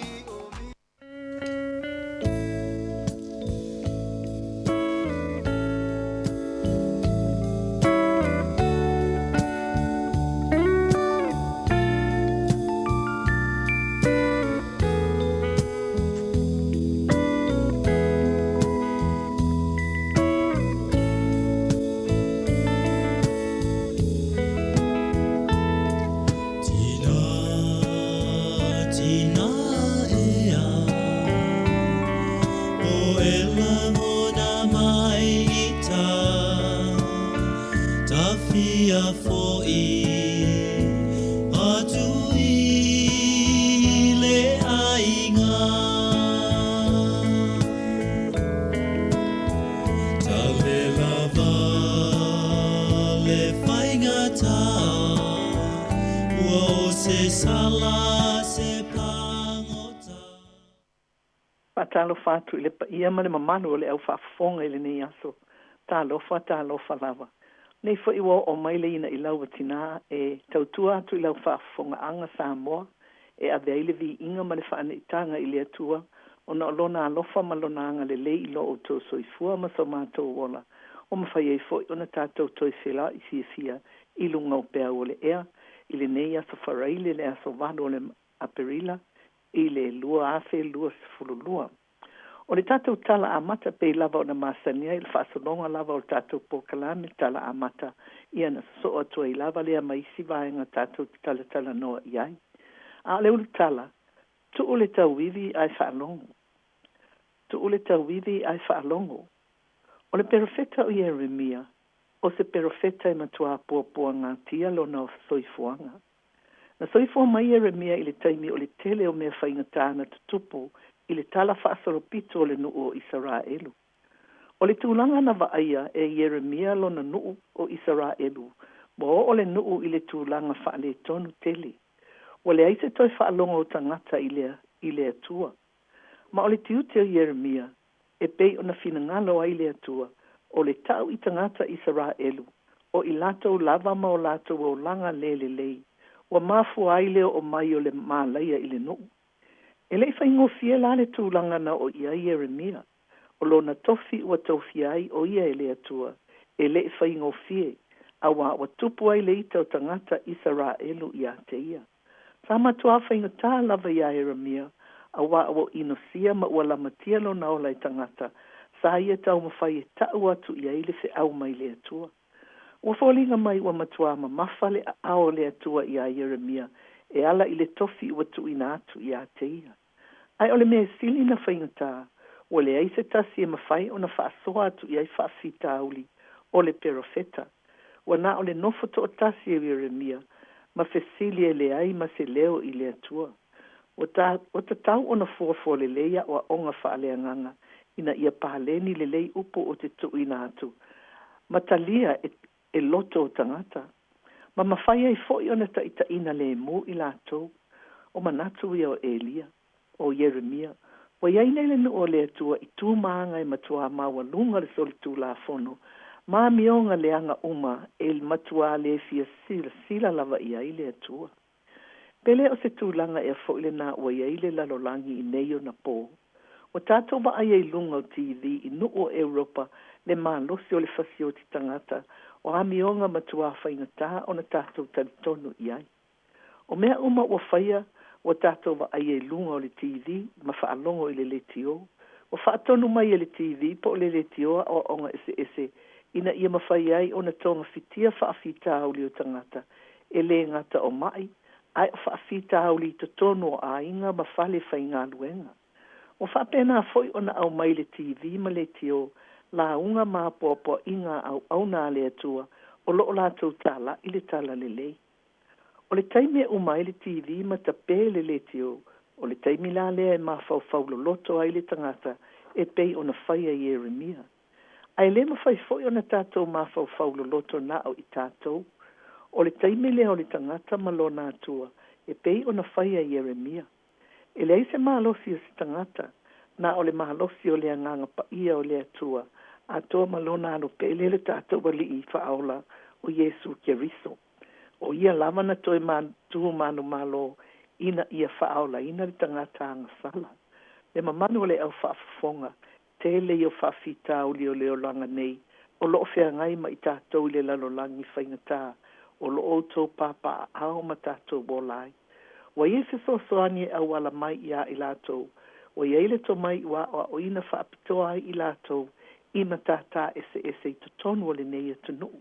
ia fo'i atu i le aiga. Tale lava le faigata, ua o se sala se pagota. Faatalofa atu i le paia ma le mamalu o le au faafofoga i lenei aso. Talofa, talofa lava. Nei foi ua oo mai le ina i lau a tinā e tautua atu i lau faafofogaaga Samoa e ave ai le viiga ma le faaneetaga i le Atua ona o lona alofa ma lona agalelei i lo outou soifua ma so matou ola ua mafai ai foi ona tatou toe feiloai fiafia i luga o peau o le ea i lenei aso Faraile le aso 8 o le Aperila i le 2022. O le tatou tala amata pei lava ona masani ai le faasologa lava o le tatou polokalame tala amata ia na sosoo atu ai lava lea ma isi vaega tatou te talatalanoa i ai. A o le ulutala, tuu le tauivi ae faalogo. Tuu le tauivi ae faalogo. O le perofeta o Ieremia, o se perofeta e matuā puapuagatia lona soifuaga. Na soifua mai Ieremia i le taimi o le tele o mea faigata na tutupu i le tala faasolopito o le nuu o Isaraelu. O le tulaga na vaaia e Ieremia lona nuu o Isaraelu, ua oo le nuu i le tulaga faaletonu tele. Ua leai se toe faalogo o tagata i le i le Atua. Ma o le tiute o Ieremia, e pei ona finagalo ai le Atua, o le ta'u i tagata Isaraelu, o i latou lava ma o latou olaga le lelei, ua mafua ai le oo mai o le malaia i le nuu. E le i faigofie la le tulaga na oo i ai Ieremia. O lona tofi ua tofia ai o ia e le Atua, e le i faigofie, auā ua tupu ai le ita o tagata Isaraelu ia te ia. Sa matuā faigata lava iā Ieremia, auā ua inosia ma ua lamatia lona ola e tagata, sa ia taumafai e ta'u atu i ai le feau mai le Atua. Ua foliga mai ua matuā mamafa le aao o le Atua iā Ieremia e ala i le tofi ua tuuina atu ia te ia. Ae o le mea sili ona faigata, ua leai se tasi e mafai ona faasoa atu i ai faafitauli o le perofeta. Ua na o le nofo toatasi o Ieremia ma fesili e leai ma se leo i le Atua. Ua, ta, ua tatau ona fuafua lelei aʻoaʻoga faaleagaga ina ia paleni lelei upu o te tuuina atu ma talia e, e loto o tagata. Ma mafai ai foi ona taʻitaʻina lemu i latou. O manatu ia o Elia, o Ieremia. Ua iai nei le nuu o le Atua i tu ma aga e matuā maualuga le solitulafono ma amioga leaga uma e matuā le fia silasila lava i ai le Atua. Pe le o se tulaga ea foi lenā ua i ai le lalolagi i nei ona pō. Ua tatou vaaia i luga o TV i nuu o Europa le malosi o le fasioti tagata o amioga matuā faigata ona tatou talitonu i ai. O mea uma ua faia ua tatou vaaia i luga o le TV ma faalogo i le leitio. Ua faatonu mai e le TV po o le leitio aʻoaʻoga eseese ina ia mafai ai ona togafitia faafitauli o tagata e lē gata o maʻi ae o faafitauli i totonu o aiga ma fale faigaluega. Ua faapena foi ona aumai le TV ma leitio lauga ma apoapoaiga a auauna a le Atua o loo latou talaʻi le talalelei. O le taimi e uma ai le TV ma tapē le leitio, o le taimi la lea e mafaufau loloto ai le tagata e pei ona faia Ieremia. Ae le mafai foi ona tatou mafaufau loloto na o i tatou. O le taimi lea o le tagata ma lona Atua e pei ona faia Ieremia. E leai se malosi o se tagata, na o le malosi o le agaga paia o le Atua, atoa ma lona alo pele le tatou Alii faaola o Iesu Keriso. O ia lava na toe tu manumalo ina ia faaolaina le tagata agasala. Le mamalu o le au faafofoga, tele ia o faafitauli o le olaga nei, o loo feagai ma i tatou i le lalolagi faigata, o loo outou papaaao ma tatou ola ai. Ua iai fesoasoani e auala mai iā i latou, ua iai le tomai ua aʻoaʻoina faapitoa ai i latou i matātā eseese i totonu o lenei atunuu.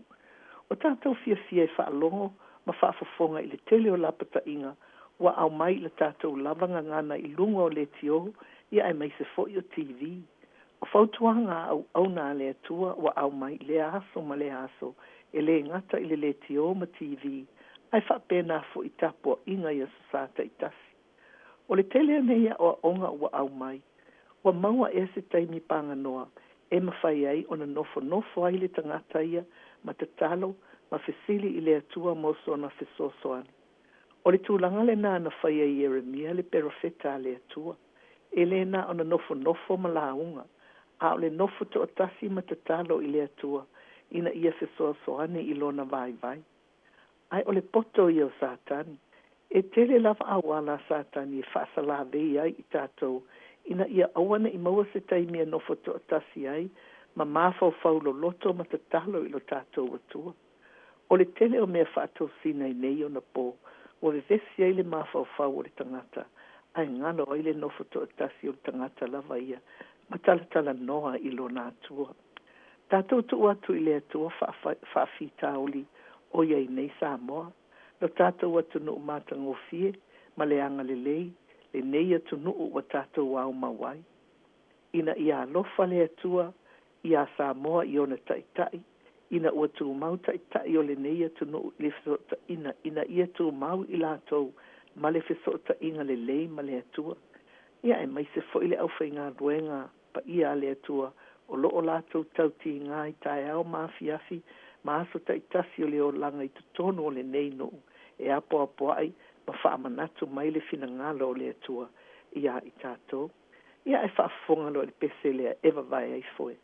Ua tatou fiafia e faalogo ma faafofoga i le tele o lapataiga ua aumai i le tatou lava gagana i luga o leitio ia aemaise foi o TV. O fautuaga a auauna a le Atua ua aumai i lea aso ma lea aso, e lē gata i le letiō ma TV, ae faapena foi i tapuaʻiga i Aso Sa taitasi. O le tele o nei aʻoaʻoga ua aumai, ua maua ea se taimi paganoa e mafai ai ona nofonofo ai le tagata ia ma tatalo ma fesili i le Atua mo sona fesoasoani. O le tulaga lenā na faia e Ieremia le perofeta a le Atua. E lē na ona nofonofo ma lauga, a o le nofo toatasi ma tatalo i le Atua ina ia fesoasoani i lona vaivai. Ae o le poto ia o Satani. E tele lava auala a Satani e faasalavei ai i tatou ina ia aua ne i maua se taimi e nofo toatasi ai ma mafaufau loloto ma tatalo i lo tatou Atua. O le tele o mea faatosina i nei ona po ua vevesi ai le mafaufau o le tagata ae galo ai le nofo toatasi o le tagata lava ia ma talatalanoa i lona Atua. Tatou tuu atu i le Atua faafitauli o i ai nei Samoa, lo tatou atunuu matagofie ma le agalelei, lenei atunuu ua tatou aumau ai. Ina ia alofa le Atua iā Samoa i ona taitai, ina ua tumau taitai o lenei atunuu i le fesootaiga ina ia tumau i latou ma le fesootaiga lelei ma le Atua, ia aemaise foi le aufaigaluega paia a le Atua o lo o latou tautigā i taeao ma afiafi ma aso taitasi o le olaga i totonu o lenei nuu e apoapoai ma faamanatu mai le finagalo o le Atua iā i tatou. Ia ae faafofoga loa i le pese lea e vavae ai foe.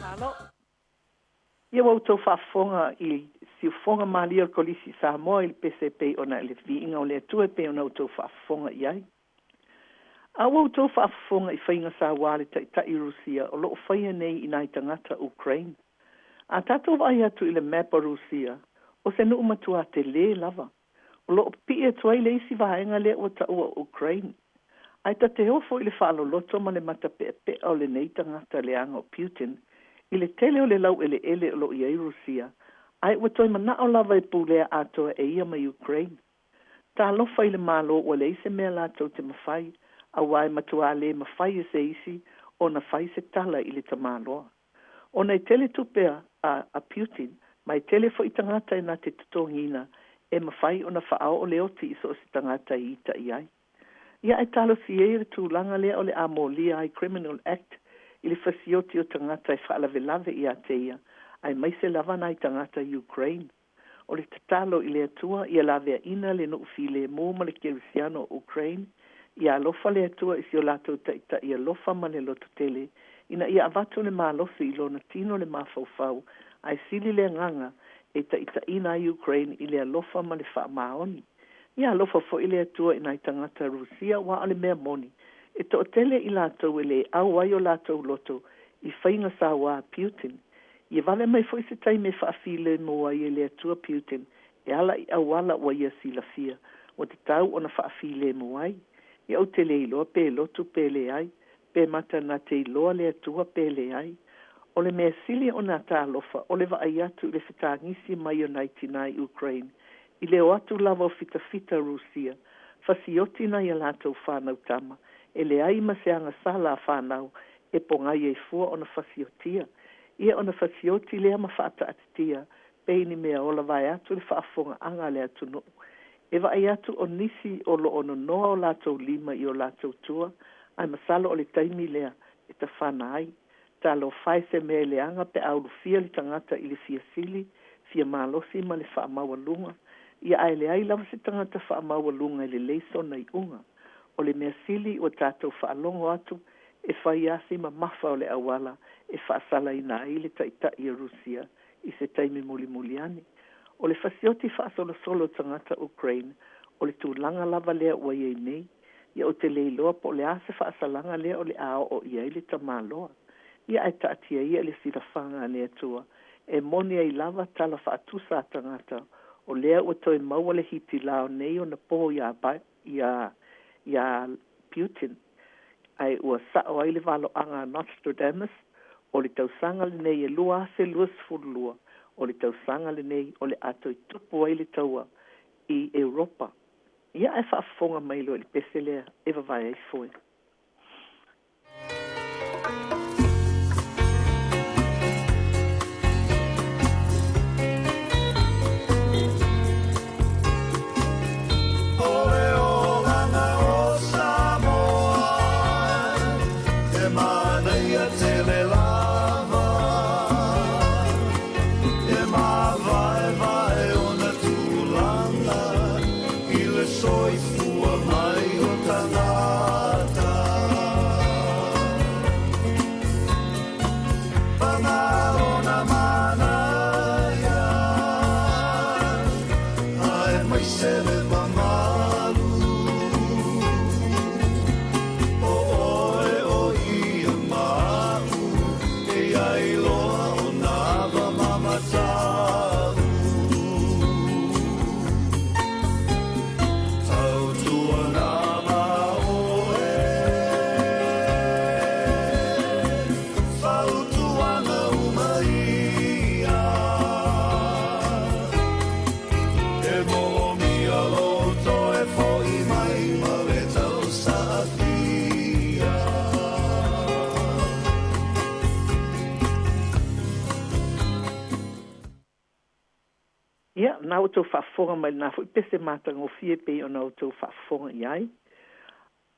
Malo. Ia ua outou faafofoga i siufofoga malie o le Kolisi Samoa i le pese e pei ona i le viiga o le Atua e pei ona outou faafofoga i ai. A ua outou faafofoga i faiga sauā a le Taitai Rusia o lo o faia nei i nai tagata Ukraine. A tatou vaai atu i le map o Rusia, o se nuu matuā telē lava. O lo o pipii atu ai le isi vaega lea ua taua o Ukraine. Ae ta te ofo i le faaloloto ma le matapeapea o lenei tagata leaga o Putin i le tele o le laueleele o lo o i ai Rusia, ae ua toe manao lava e pulea atoa e ia ma Ukraine. Talofa i le Malo ua leai se mea latou te mafai, auā e matuā lē mafai e se isi ona fai se tala i le tamaloa. Ona e tele tupe a, a, a Putin, ma e tele foi tagata e na te totogiina e mafai ona faaoo le oti i so o se tagata e ita i ai. Ia ae talosia ia le tulaga lea o le a molia ai Criminal Act i le fasioti o tagata e faalavelave ia te ia, aemaise lava nai tagata Ukraine. O le tatalo i le Atua ia laveaina le nuu filemu ma le kerisiano o Ukraine, ia alofa le Atua i si o latou Taitai alofa ma le lototele, ina ia avatu le malosi i lona tino le mafaufau, ae sili le agaga e taitaiina ai Ukraine i le alofa ma le faamaoni. Ia alofa foi le Atua i nai tagata Rusia aua o le mea moni, e toatele i latou e le au ai o latou loto i faiga sauā a Putin. Ia vave mai foi se taimi e faafilemu ai e le Atua Putin e ala i auala ua ia silafia ua tatau ona faafilemu ai. Ia ou te le iloa pe lotu pe leai, pe mata na te iloa le Atua pe leai. O le mea sili ona talofa o le vaai atu i le fetagisi mai o nai tinā i Ukraine i le o atu lava o fitafita Rusia, fasioti nai a latou fanau tama, e leai ma se agasala a fanau e pogai ai fua ona fasiotia. Ia ona fasioti lea ma faataatitia pei ni mea ola vaeatu le faafofogaaga a le atunuu. E vaai atu o nisi o lo o nonoa o latou lima i o latou tua, ae masalo o le taimi lea e tafana ai. Talofa e se mea e leaga pe a ulufia le tagata i le fia sili, fia malosi ma le faamaualuga, ia ae leai lava se tagata faamaualuga e lelei sona iuga. O le mea sili ua tatou faalogo atu e fai lava si mamafa o le auala e faasalaina ai le Taitai o Rusia i se taimi mulimuli ane. O le fasioti faasolosolo o tagata Ukraine, o le tulaga lava lea ua i ai nei. Ia ou te le iloa po o le a se faasalaga lea o le a oo i ai le tamaloa. Ia ae taatia ia i le silafaga a le Atua, e moni ai lava tala faatusa a tagata, o lea ua toe maua le hitila o nei ona po iā iā iā Putin, ae ua sao ai le valoaga a Nostradamus, o le tausaga lenei e 2022, o le tausaga lenei o le a toe tupu ai le taua i Europa. Ia ae faafofoga mai loa i le pese lea e vavae ai foe. O le olaga o Samoa e manaia tele lava, e mavaevae ona tulaga i le soifua mai o tagata. Paga ona manaia, aemaise le mamalu, o oe o ia ma a'u, e iai loa ona ava ma mata'u. Tautuana ma oe, fautuaga uma ia, e moomia lou toe fo'i mai ma le tausaafia. Ia, na ua outou faafofoga mai i lena foi pese matagofie pei ona outou faafofoga i ai.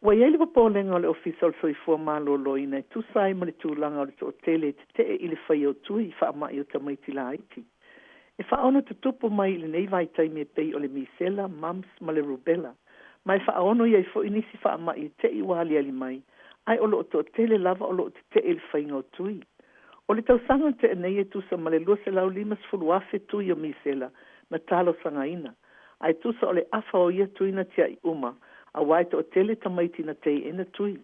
Ua i ai le popolega o le Ofisa o le Soifua Maloloina e tusa ai ma le tulaga o le toatele e tetee i le faia o tui i faamai o tamaiti laiti. E faaono tutupu mai i lenei vaitaimi e pei o le misela, mumps, ma le rubella. Ma e faaono i ai foʻi nisi faamaʻi e teʻi ua aliali mai, ae o loo toʻatele lava o loo teteʻe i le faiga o tui. O le tausaga na tea nei e tusa ma le 250,000 tui o misela na talosagaina, ae tusa o le afa o ia tui na tiaʻi uma, auā e toʻatele tamaiti na teʻena tui.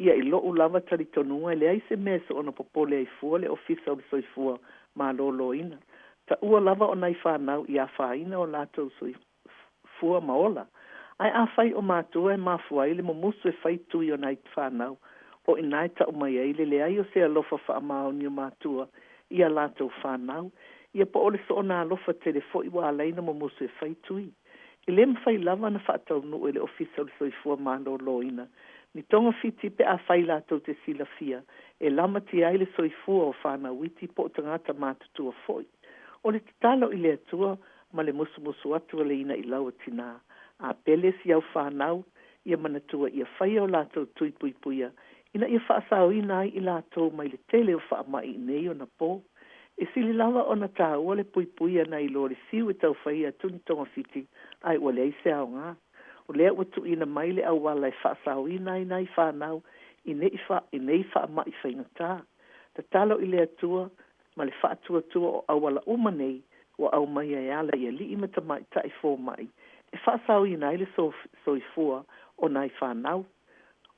Ia i loʻu lava talitonuga e leai se mea e soona popole ai fua le Ofisa o le Soifua Malōlōina. Taʻua lava o nai fanau i afaina o latou soifua ma ola. Ae afai o matua e mafua ai le mumusu e fai tui o nai fanau, o inā e taʻu mai ai le leai o se alofa faamaoni o matua i a latou fanau, ia po o le soona alofa tele foʻi ua ala ai ona mumusu e fai tui. E lē mafai lava ona faataunuu e le Ofisa o le Soifua Malōlōina ni togafiti pe afai latou te silafia e lamatia ai le soifua o fanau iti po o tagata matutua foʻi. O le tatalo i le Atua ma le musumusu atu a le inaʻilau a tinā, a pele si au fanau, ia manatua ia faia o latou tui puipuia ina ia faasaoina ai i latou mai le tele o faamaʻi i nei ona pō. E sili lava ona tāua le puipuia nai lo le fiu e tau faia atu ni togafiti ae ua leai se aogā. O lea ua tuuina mai le auala e faasaoina ai nai fanau i nei fa i nei faamaʻi faigata. Tatalo i le Atua ma le faatuatua o auala uma nei ua aumaia e ala i alii ma tamaitai fomaʻi e faasaoina ai le soifua o nai fanau.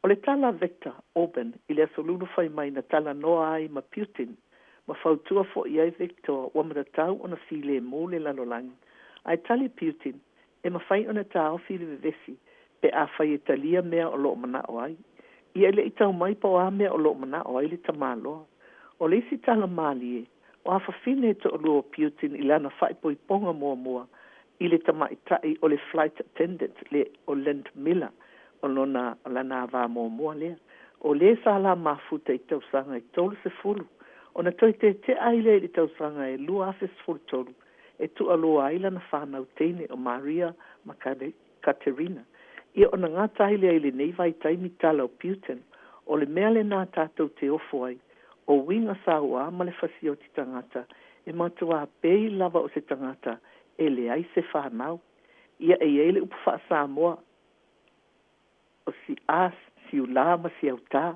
O le tala a Viktor Orban i le Aso Lulu fai mai na talanoa ai ma Putin ma fautua foʻi ai Viktor ua matatau ona filemu le lalolagi. Ae tali Putin e mafai ona taofi le vevesi pe afai e talia mea o loo manaʻo ai. Ia e leʻi tau mai po o a mea o loo manaʻo ai le tamāloa. O le isi tala malie, o afafine e toʻalua o Putin i lana faaipoipoga muamua i le tamaʻitaʻi o le flight attendant le o Lyudmila, o lona lana avā muamua lea. O lē sa la mafuta i tausaga e 30, ona toe teteʻa ai lea i le tausaga e 2013 e tuualua ai lana fanau teine o Maria ma Katerina. Ia ona gata ai lea i lenei vaitaimi tala o Putin, o le mea lenā tatou te ofo ai, o uiga sauā ma le fasioti tagata e matuā pei lava o se tagata e leai se fanau. Ia e i ai le upu faa-Samoa o si a siulā ma siautā,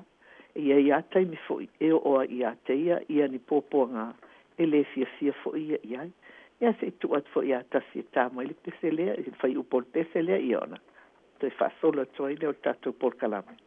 e i ai a taimi foʻi e oo ai iā te ia ia ni puapuagā e lē fiafia foʻi ia i ai. Ia se i tuu atu foʻi ia Tasi e tā mai le pese lea, le fuaiupu o le pese lea, ia ona toe faasolo atu ai lea o le tatou polokalame.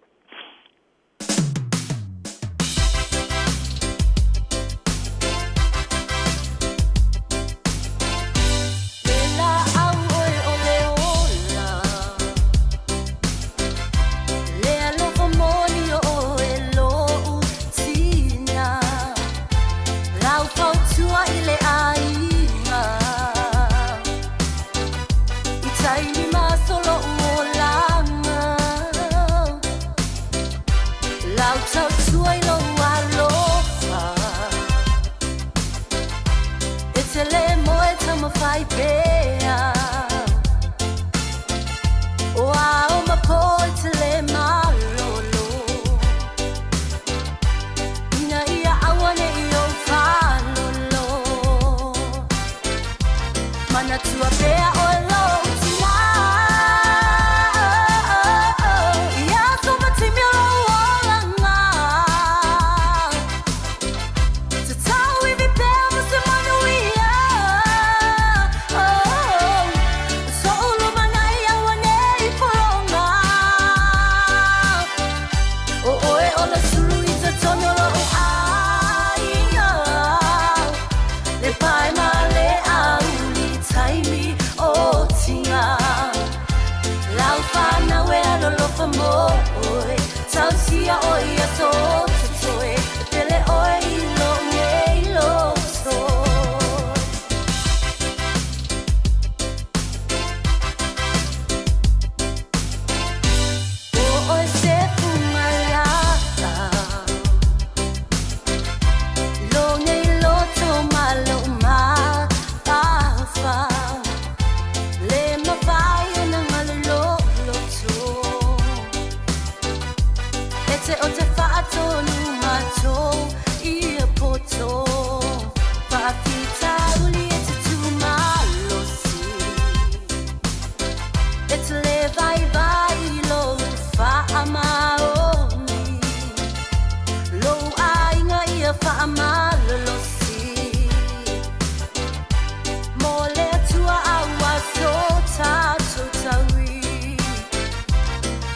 Te o te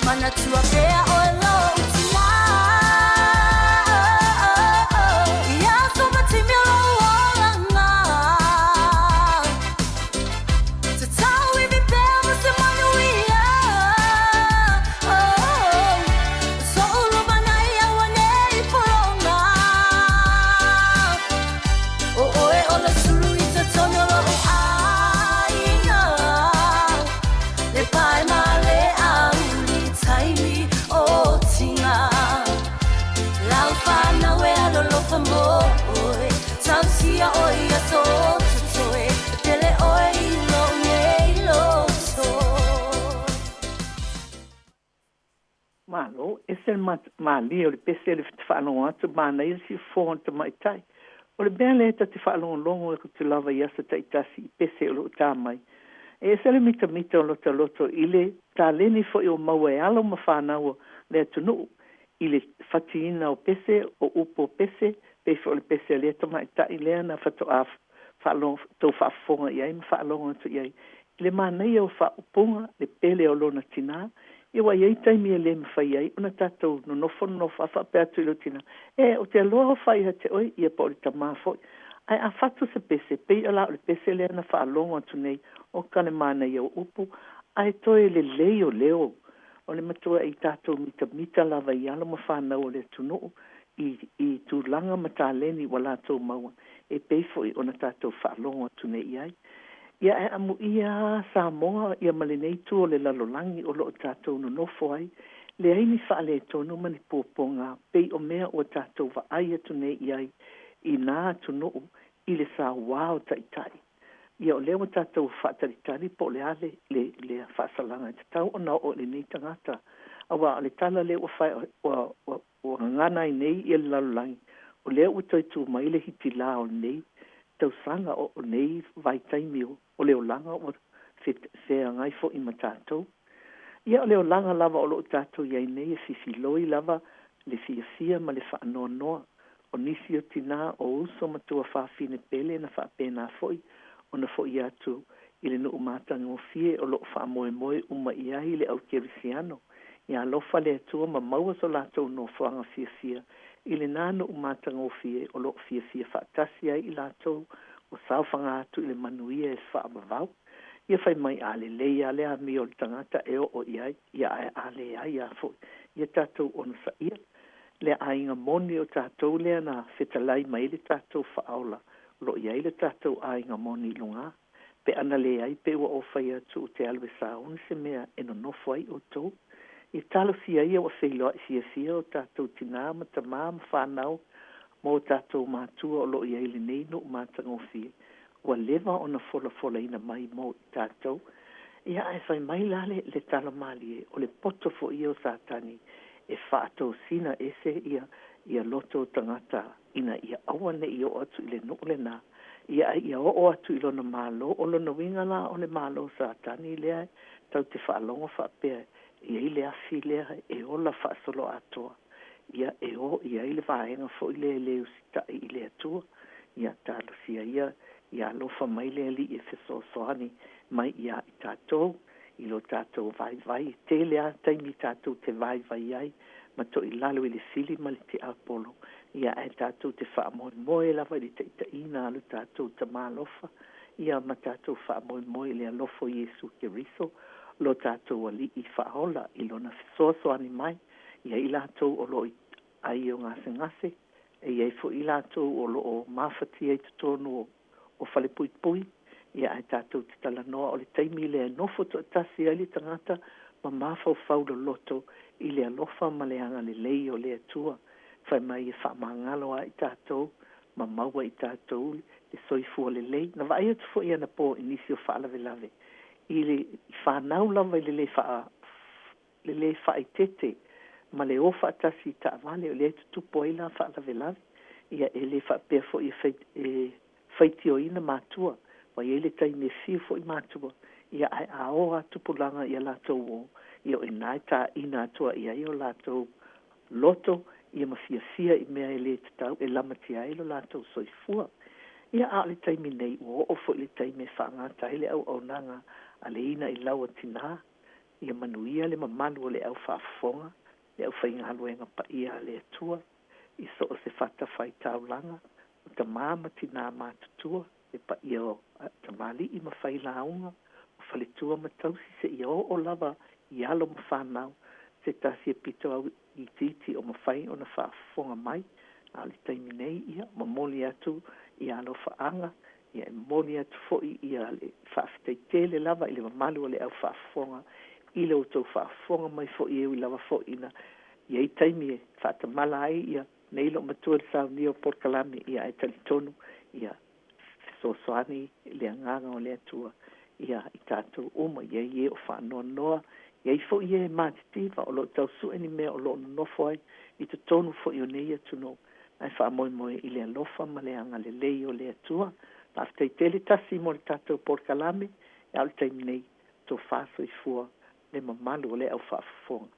Manatua pea ʻoe lou tinā I aso ma taimi o lou olaga Tatau iwi pea ma se manuia Soʻu lumanai auanei pologa ʻO ʻoe o le sulu i totonu o loʻu ʻāina Le pae ma le auli taimi o tiga Lau whānau e alolofa mō ʻoe Tausia ʻoe i aso o totoe E pele ʻoe i lou nei loto. Malo, ese le malie o le pese le faalogo atu, manaia le siufofoga o le tamaitai. O le mea lea ta te faalogologo atu lava i aso taitasi i pese o loo tā mai. E ese le mitamita o lota loto i le taleni foi o maua e alo ma fanau o le atunuu i le fatiina o pese, o upu o pese, pei foi o le pese a lea tamaitai lea na faatoa faalogo tou faafofoga i ai ma faalogo atu i ai i le manaia o faaupuga, le pele o lona tinā. Ia ua i ai taimi e le mafai ai ona tatou nonofo nonofo a faapea atu i lou tinā, E, ou te alofa ia te oe, ia po o le tamā foi. Ae a fatu se pese, pei o la o le pese lea na faalogo atu nei, o ka le manaia o upu, ae toe lelei o leo o le matua i tatou mitamita lava i alo ma fanau o le atunuu i i tulaga ma taleni ua latou maua e pei foi ona tatou faalogo atu nei i ai. Ia ae amuia a Samoa ia ma lenei itu o le lalolagi o loo tatou nonofo ai, leai ni faaletonu ma ni puapuaga pei o mea ua tatou vaai atu nei i ai i nā atunuu i le sauā o taitai. Ia o lea ua tatou faatalitali po o le a le le le faasalaga e tatau ona oo i lenei tagata auā o le tala lea ua fai ua ua ua gagana ai nei ia le lalolagi o lea ua toe tu mai le Hitilā o lenei tausaga o o nei vaitaimi o o le olaga ua feagai foi ma tatou. Ia o le olaga lava o loo tatou i ai nei e fifiloi lava le fiafia ma le faanoanoa. O nisi o tinā o uso ma tuafafine pele na faapena foi ona fo'i atu i le nuu matagofie o loo faamoemoe uma i ai le au kerisiano. Ia alofa le Atua ma maua so latou nofoaga fiafia i lenā nuu matagofie o loo fiafia faatasi ai i latou ua saofaga atu i le manuia e faavavau. Ia fai mai a lelei a le amio o le tagata e oo i ai, ia ae a leai a foi. Ia tatou onosaia le aiga moni o tatou lea na fetalai mai ai le tatou Faaola o loo i ai le tatou aiga moni i lugā. Pe ana leai pe ua ou fai atu ou te alu e sauni se mea e nonofo ai outou. I talosia ia ua feiloai fiafia o tatou tinā ma tamā ma fanau ma o tatou matua o loo i ai i lenei nuu matagofie ua leva ona folafolaina mai mo i tatou. Ia ae fai mai la le, le tala malie, o le poto foi ia o Satani e faatosina ese ia, ia loto o tagata ina ia aua ne i oo atu i le nuu lenā, ia ae ia oo atu i lona malo. O lona uiga la o le malo o Satani lea tatou te faalogo faapea e i ai le afi lea e ola faasoloatoa, ia e o i ai le vaega foi lea e le usitai i le Atua. Ia talosia ia, ia alofa mai le Alii e fesoasoani mai iā i tatou i lo tatou vaivai. E tele lava taimi tatou te vaivai ai ma toilalo i le fili ma le tiapolo, ia ae tatou te faamoemoe lava i le taitaiga a lo tatou Tamā alofa, ia ma tatou faamoemoe i le alofa o Iesu Keriso, lo tatou Alii Faaola, i Lona fesoasoani mai ia i latou o lo o i ai o gasegase, e i ai foi i latou o lo o mafatia i totonu o o falepuipui, ia ae tatou te talanoa o le taimi lea e nofo toatasi ai le tagata ma mafaufau loloto i le alofa ma le agalelei o le Atua, fai mai e faamagalo a i tatou ma maua i tatou le soifua lelei. Na vaai atu foi anapo i nisi o faalavelave i le i fanau lava i le le faa le lē faaeteete ma le o faatasi i taavale, o lea e tutupu ai la faalavelave. Ia, e le faapea foi e fai, e faitioina matua, ua i ai le taimi e fiu foi matua, ia, ae a o lava tupulaga i a latou o, ia o i ina e tāina atu ai i ai o latou loto, ia ma fiafia i mea e lē tatau e lamatia ai lo latou soifua. Ia, a o le taimi nei, ua oo foi i le taimi e faagata ai le auaunaga a le ina i lau o tinā. Ia manuia le mamalu o le au faafofoga, le aufaigaluega paia a le Atua, i so o se fatafaitaulaga, o tamā ma tinā matutua, le paia o tamalii ma failauga, o faletua ma tausi seia oo lava i alo ma fanau, se tasi e pito au itiiti o mafai ona faafofoga mai. A o le taimi nei, ia, momoli atu ia alofaaga, ia e momoli atu foi ia le faafetai tele lava i le mamalu o le au faafofoga i lo outou faafofoga mai foi, e ui lava foi ina i ai taimi e faatamala ai ia nei loomatua i le saunia o polokalame, ia ae talitonu ia fesoasoani le agaga o le Atua ia i tatou uma. I ai e o faanoanoa, i ai foi e matitiva o loo tau sue ni mea o loo nonofo ai i totonu foi o nei atunuu, ae faamoemoe i le alofa ma le agalelei o le Atua. Faafetai tele tasi mo le tatou polokalame, a o le taimi nei, tofa soifua le mamalu o le au faafofoga.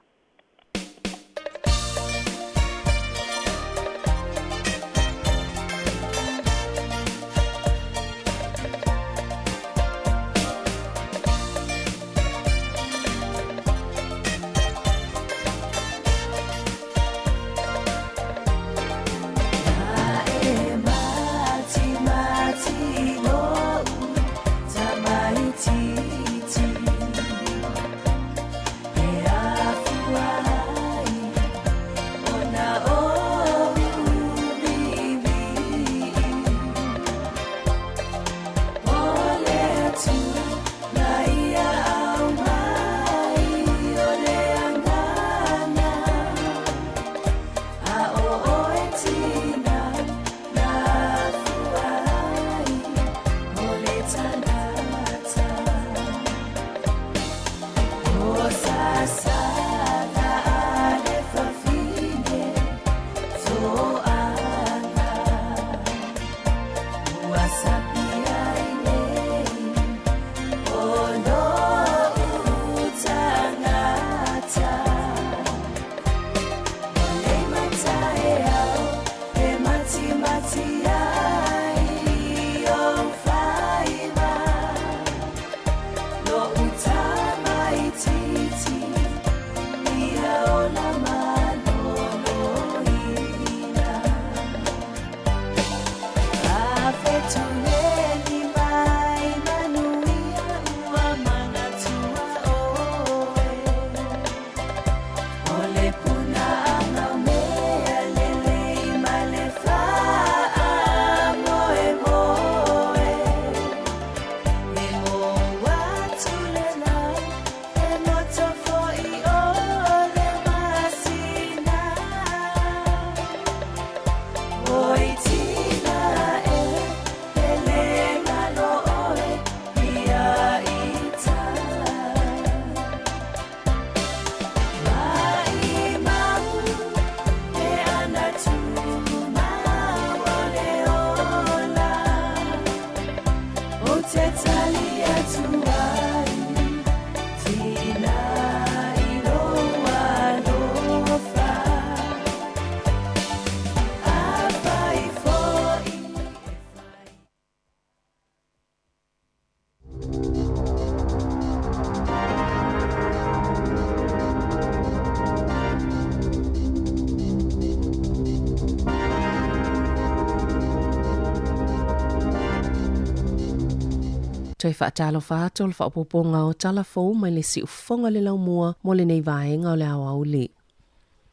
Toe faatalofa atu o le faaopoopoga o tala fou mai le siufofoga le laumua mo lenei vaega o le aoauli.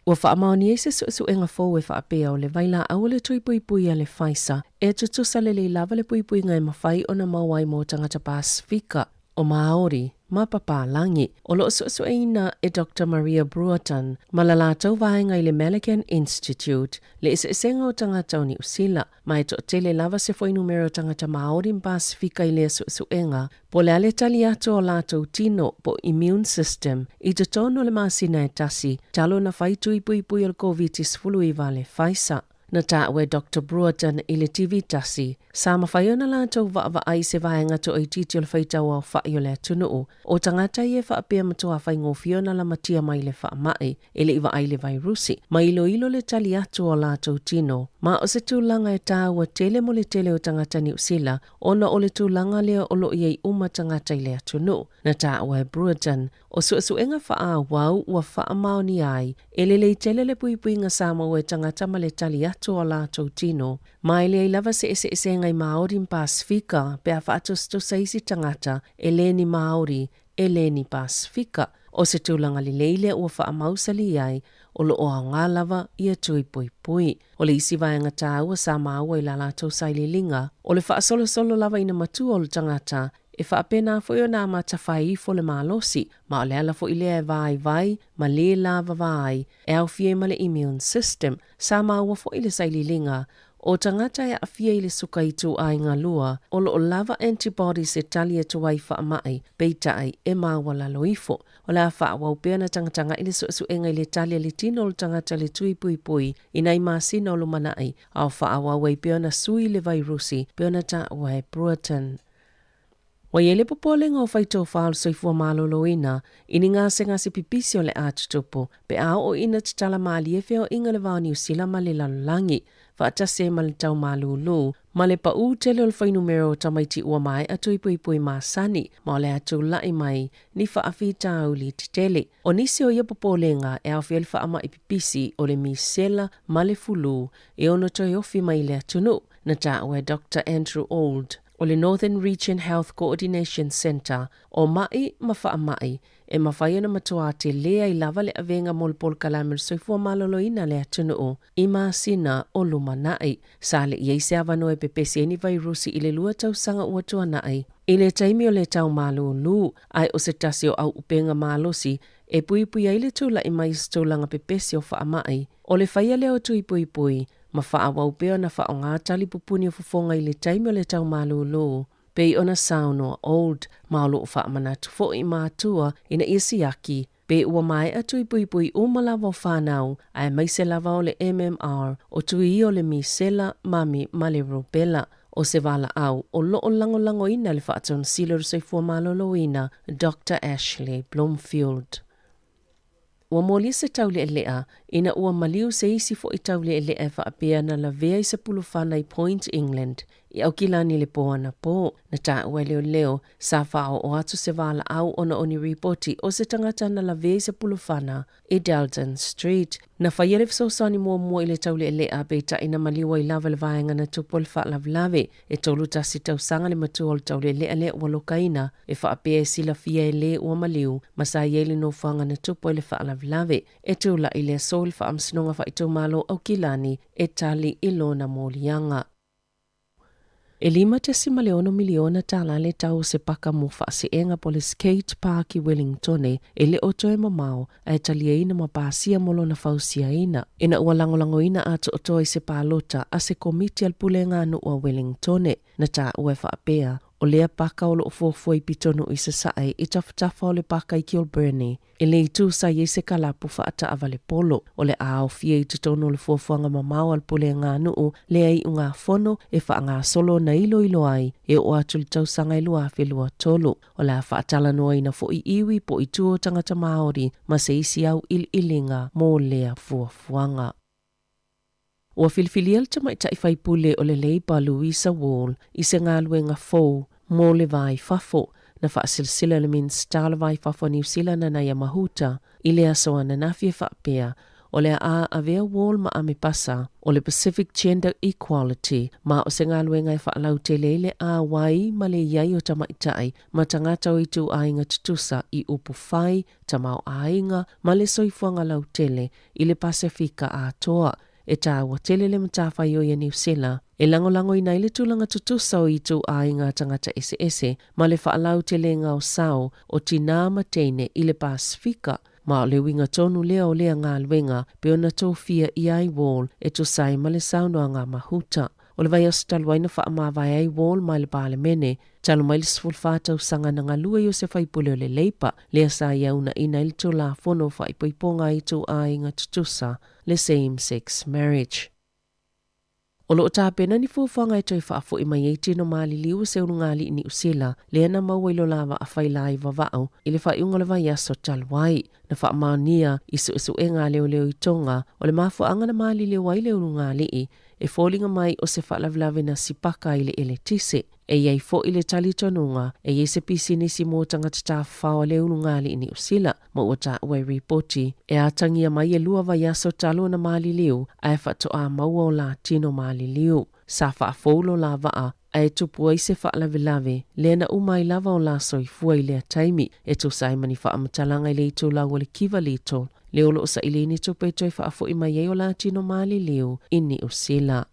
Ua faamaonia i se suesuega fou e faapea o le vailaau o le tui puipui a le Pfizer e tutusa lelei lava le puipuiga e mafai ona maua ai mo tagata Pasefika, o Māori, ma papalagi. O lo o suesueina e Doctor Maria Bruaton ma la latou vaega i le Malaghan Institute le eseesega o tagata o Niu Sila, ma e toatele lava se fuainumera o tagata Māori ma Pasefika i lea suesuega, po o le a le tali atu o latou tino po o immune system i totonu o le masina e tasi talu ona fai tui puipui o le Koviti-19 a le Pfizer. Na taua e Doctor Brewerton i le TV tasi, sa mafai ona latou vaavaai i se vaega toaitiiti o le faitau aofa'i o le atunuu, o tagata ia e faapea matuā faigofie ona lamatia mai le faama'i e le i vaai le vairusi, ma iloilo le tali atu o latou tino. Ma o se tulaga e taua tele mo le tele o tagata Niu Sila ona o le tulaga lea o lo o i ai uma tagata i le atunuu. Na taua e Brewerton, O suesuega faaauau ua faamaonia ai, e lelei tele le puipuiga sa maua e tagata ma le tali atu o latou tino. Ma e leai lava se eseesega i Māori ma Pasifika pe a faatusatusa isi tagata e le ni Māori, e le ni Pasifika. O se tulaga lelei lea ua faamausali ai, o lo o aoga lava ia tui puipui. O le isi vaega taua sa maua i la latou sailiiliga, o le faasolosolo lava ina matua o le tagata E faapena foi ona amata fai ifo le malosi, ma o le ala foi lea e vaivai ma lē lavava ai, e aofia ai ma le immune system. Sa maua foi le sailiiliga, o tagata e aafia i le suka ituaiga lua, o lo o lava antibodies e tali atu ai i faamai, peitai, e maualalo ifo. O le a faaauau pea ona tagatagai le suesuega i le tali a le tino o le tagata i le tui puipui i nai masina o lumanai, a o faaauau ai pea ona sui le vairusi, pei ona taua e Brewerton. Ua i ai le popolega o faitofa o le soifua maloloina i ni gasegase pipisi o le a tutupu pe a oo ina tatala malie feoaiga le va o Niu Sila ma le lalolagi, faatasi ai ma le tau malūlū ma le paʻū tele o le fuainumera o tamaiti ua maea tui puipui masani ma o le a tulaʻi mai ni faafitauli tetele. O nisi o ia popolega e aofia ai le faamaʻi pipisi o le misela ma le fulū e ono toe ofi mai i le atunuu, na taua e Doctor Andrew Auld o le Northern Region Health Coordination Centre, o maʻi ma faamaʻi e mafai ona matuā telē ai lava le avega mo le polokalame o le soifua maloloina a le atunuu i masina o lumanai. Sa le i ai se avanoa e pepesi ai ni vairusi i le lua tausaga ua tuanai i le taimi o le tau malūlū, ae o se tasi o auupega malosi e puipui ai le tulaʻi mai o se tulaga pepesi o faamaʻi, o le faia lea o tui puipui ma faaauau pea ona faaaoga tali pupuni o fofoga i le taimi o le tau malūlū, pei ona saunoa Old, ma o lo o faamanatu foi i mātua ina ia siaki pe ua maea tui puipui uma lava o whānau, aemaise lava o le MMR, o tui ia o le misela, mami ma le rubella. O se valaau o lo o lagolagoina le Faatonesili o le Soifua Maloloina, Doctor Ashley Bloomfield. Ua molia se taulealea ina ua maliu se isi foi taulealea e faapea na lavea i se pulufana i Point England i Aukilani i le pō anapō. Na taua e leoleo, sa faaoo atu se valaau ona o ni ripoti o se tagata na lavea i se pulufana i Dalton Street. Na faia le fesoasoani muamua i le taulealea peitai na maliu ai lava le vaega na tupu o le faalavelave. E 31 tausaga le matua o le taulealea lea ua lokaina, e faapea e silafia e lē ua maliu ma sa i ai le nofoaga na tupu ai le faalavelave. E tulaʻi le aso i le Faamasinoga Faaitumalo Aukilani e tali i lona moliaga. E $5.6 miliona tālā le tau o se paka mo faaseega po o le Skate Park i Wellingtone e le o toe mamao ae taliaina ma pasia mo lona fausiaina. Ina ua lagolagoina atoatoa i se palota a se komiti a le Pulega a Nuu a Wellingtone, na taua e faapea, o lea paka o lo o fuafua i pitonuu i Sasae i tafatafa o le paka i Kilbirnie, e le i tū sa i ai se kalapu faataavale polo. O le a aofia i totonu o le fuafuaga mamao a le Pulega a Nuu lea iugafono e faagasolo ona iloilo ai e oo atu i le tausaga e 2023. O le a faatalanoaina foi iwi po i tua o tagata Māori ma se isi auiliiliga mo lea fuafuaga. Ua filifilia le tamaitai faipule o le Labour Louisa Wall i se galuega fou mo le va i fafo. Na faasilsila le Minisita o le Va i Fafo a Niu Sila Nanaia Mahuta i le aso ananafi e faapea, o le a avea Wall ma Amepasa o le Pacific Gender Equality ma o se galuega e faalautele ai le āwai ma le i ai o tamaitai ma tagata o ituaiga tutusa i upu fai, tamaoaiga ma le soifuaga lautele i le Pasefika atoa. E tāua tele le matafaioi a Niu Sila e lagolagoina ai le tulaga tutusa o ituaiga tagata eseese ma le faalautelega o sao o tinā ma teine i le Pasefika. Ma o le uiga tonu lea o lea galuega pei ona tofia i ai Wall e tusa ai ma le saunoaga a Mahuta. O le vaiaso talu ai na faamavae ai Wall mai le Palemene, talu mai le 14 tausaga na galue ai o se faipule o le Leipa, lea sa ia uunaina ai le Tulafono o Faaipoipoga a Ituaiga Tutusa, le Same Sex Marriage. O lo o tapena ni fuafuaga e toe faafo'i mai ai tino maliliu o se ulugalii Niu Sila lea na maua i lo la vaa faila i Vava'u i le faaiuga o le vaiaso talu ai. Na faamaonia i suesuega a leoleo i Toga o le mafuaaga na maliliu ai le ulugalii e foliga mai o se faalavelave na sipaka i le eletise. E i ai foi le talitonuga e i ai se pisinisi mo tagata tafafao a le ulugalii Niu Sila ma ua taua i ripoti e atagia mai e 2 vaiaso talu ona maliliu ae faatoa maua o la tino maliliu. Sa faafou lo la vaa ae tupu ai se faalavelave lea na uma ai lava o la soifua i lea taimi e tusa ai ma ni faamatalaga i le itulau o le Kiva Little lea o lo o saili ni tupe e toe faafo'i mai ai o la tino maliliu i Niu Sila.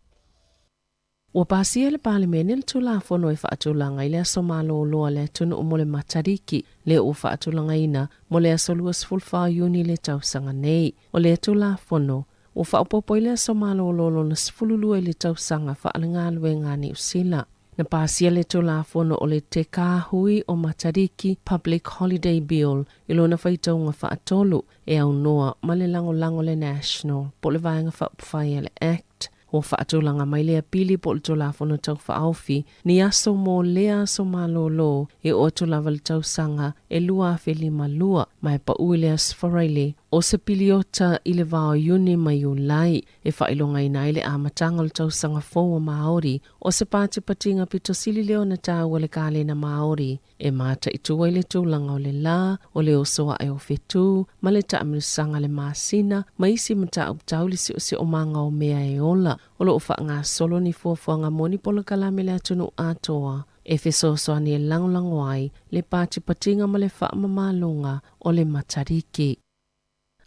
Ua pasia e le Palemene le Tulafono e faatulaga i le aso malōlō a le atunuu mo le Matariki, lea ua faatulagaina mo le aso 24 o Iuni le tausaga nei. O lea Tulafono, ua faaopoopo ai le aso malōlō lona 12 i le tausaga faalegaluega a Niu Sila. Na pasia le Tulafono o le Te Kāhui o Matariki Public Holiday Bill i lona faitauga faatolu, e aunoa ma le lagolago le National po o le Vaega Faaupufai a le Act. Ua faatulaga mai lea pili po o le Tulafono Tau Faaofi ni aso mo lea aso malōlō e oo atu lava i le tausaga e 2052, ma e paʻu i le Aso Faraile o se piliota i le va o Iuni ma Iulai e faailogaina ai le amataga o le tausaga fou o Māori. O se patipatiga pito sili lea ona taua le kalena Māori e mataitu ai le tulaga o le lā, o le oso aʻe o whetū, ma le taamilosaga a le masina, ma isi mataupu tau i le siosiomaga o mea e ola. O lo o faagasolo ni fuafuaga mo ni polokalame le atunuu atoa e fesoasoani e lagolago ai le patipatiga ma le faamamaloga o le Matariki.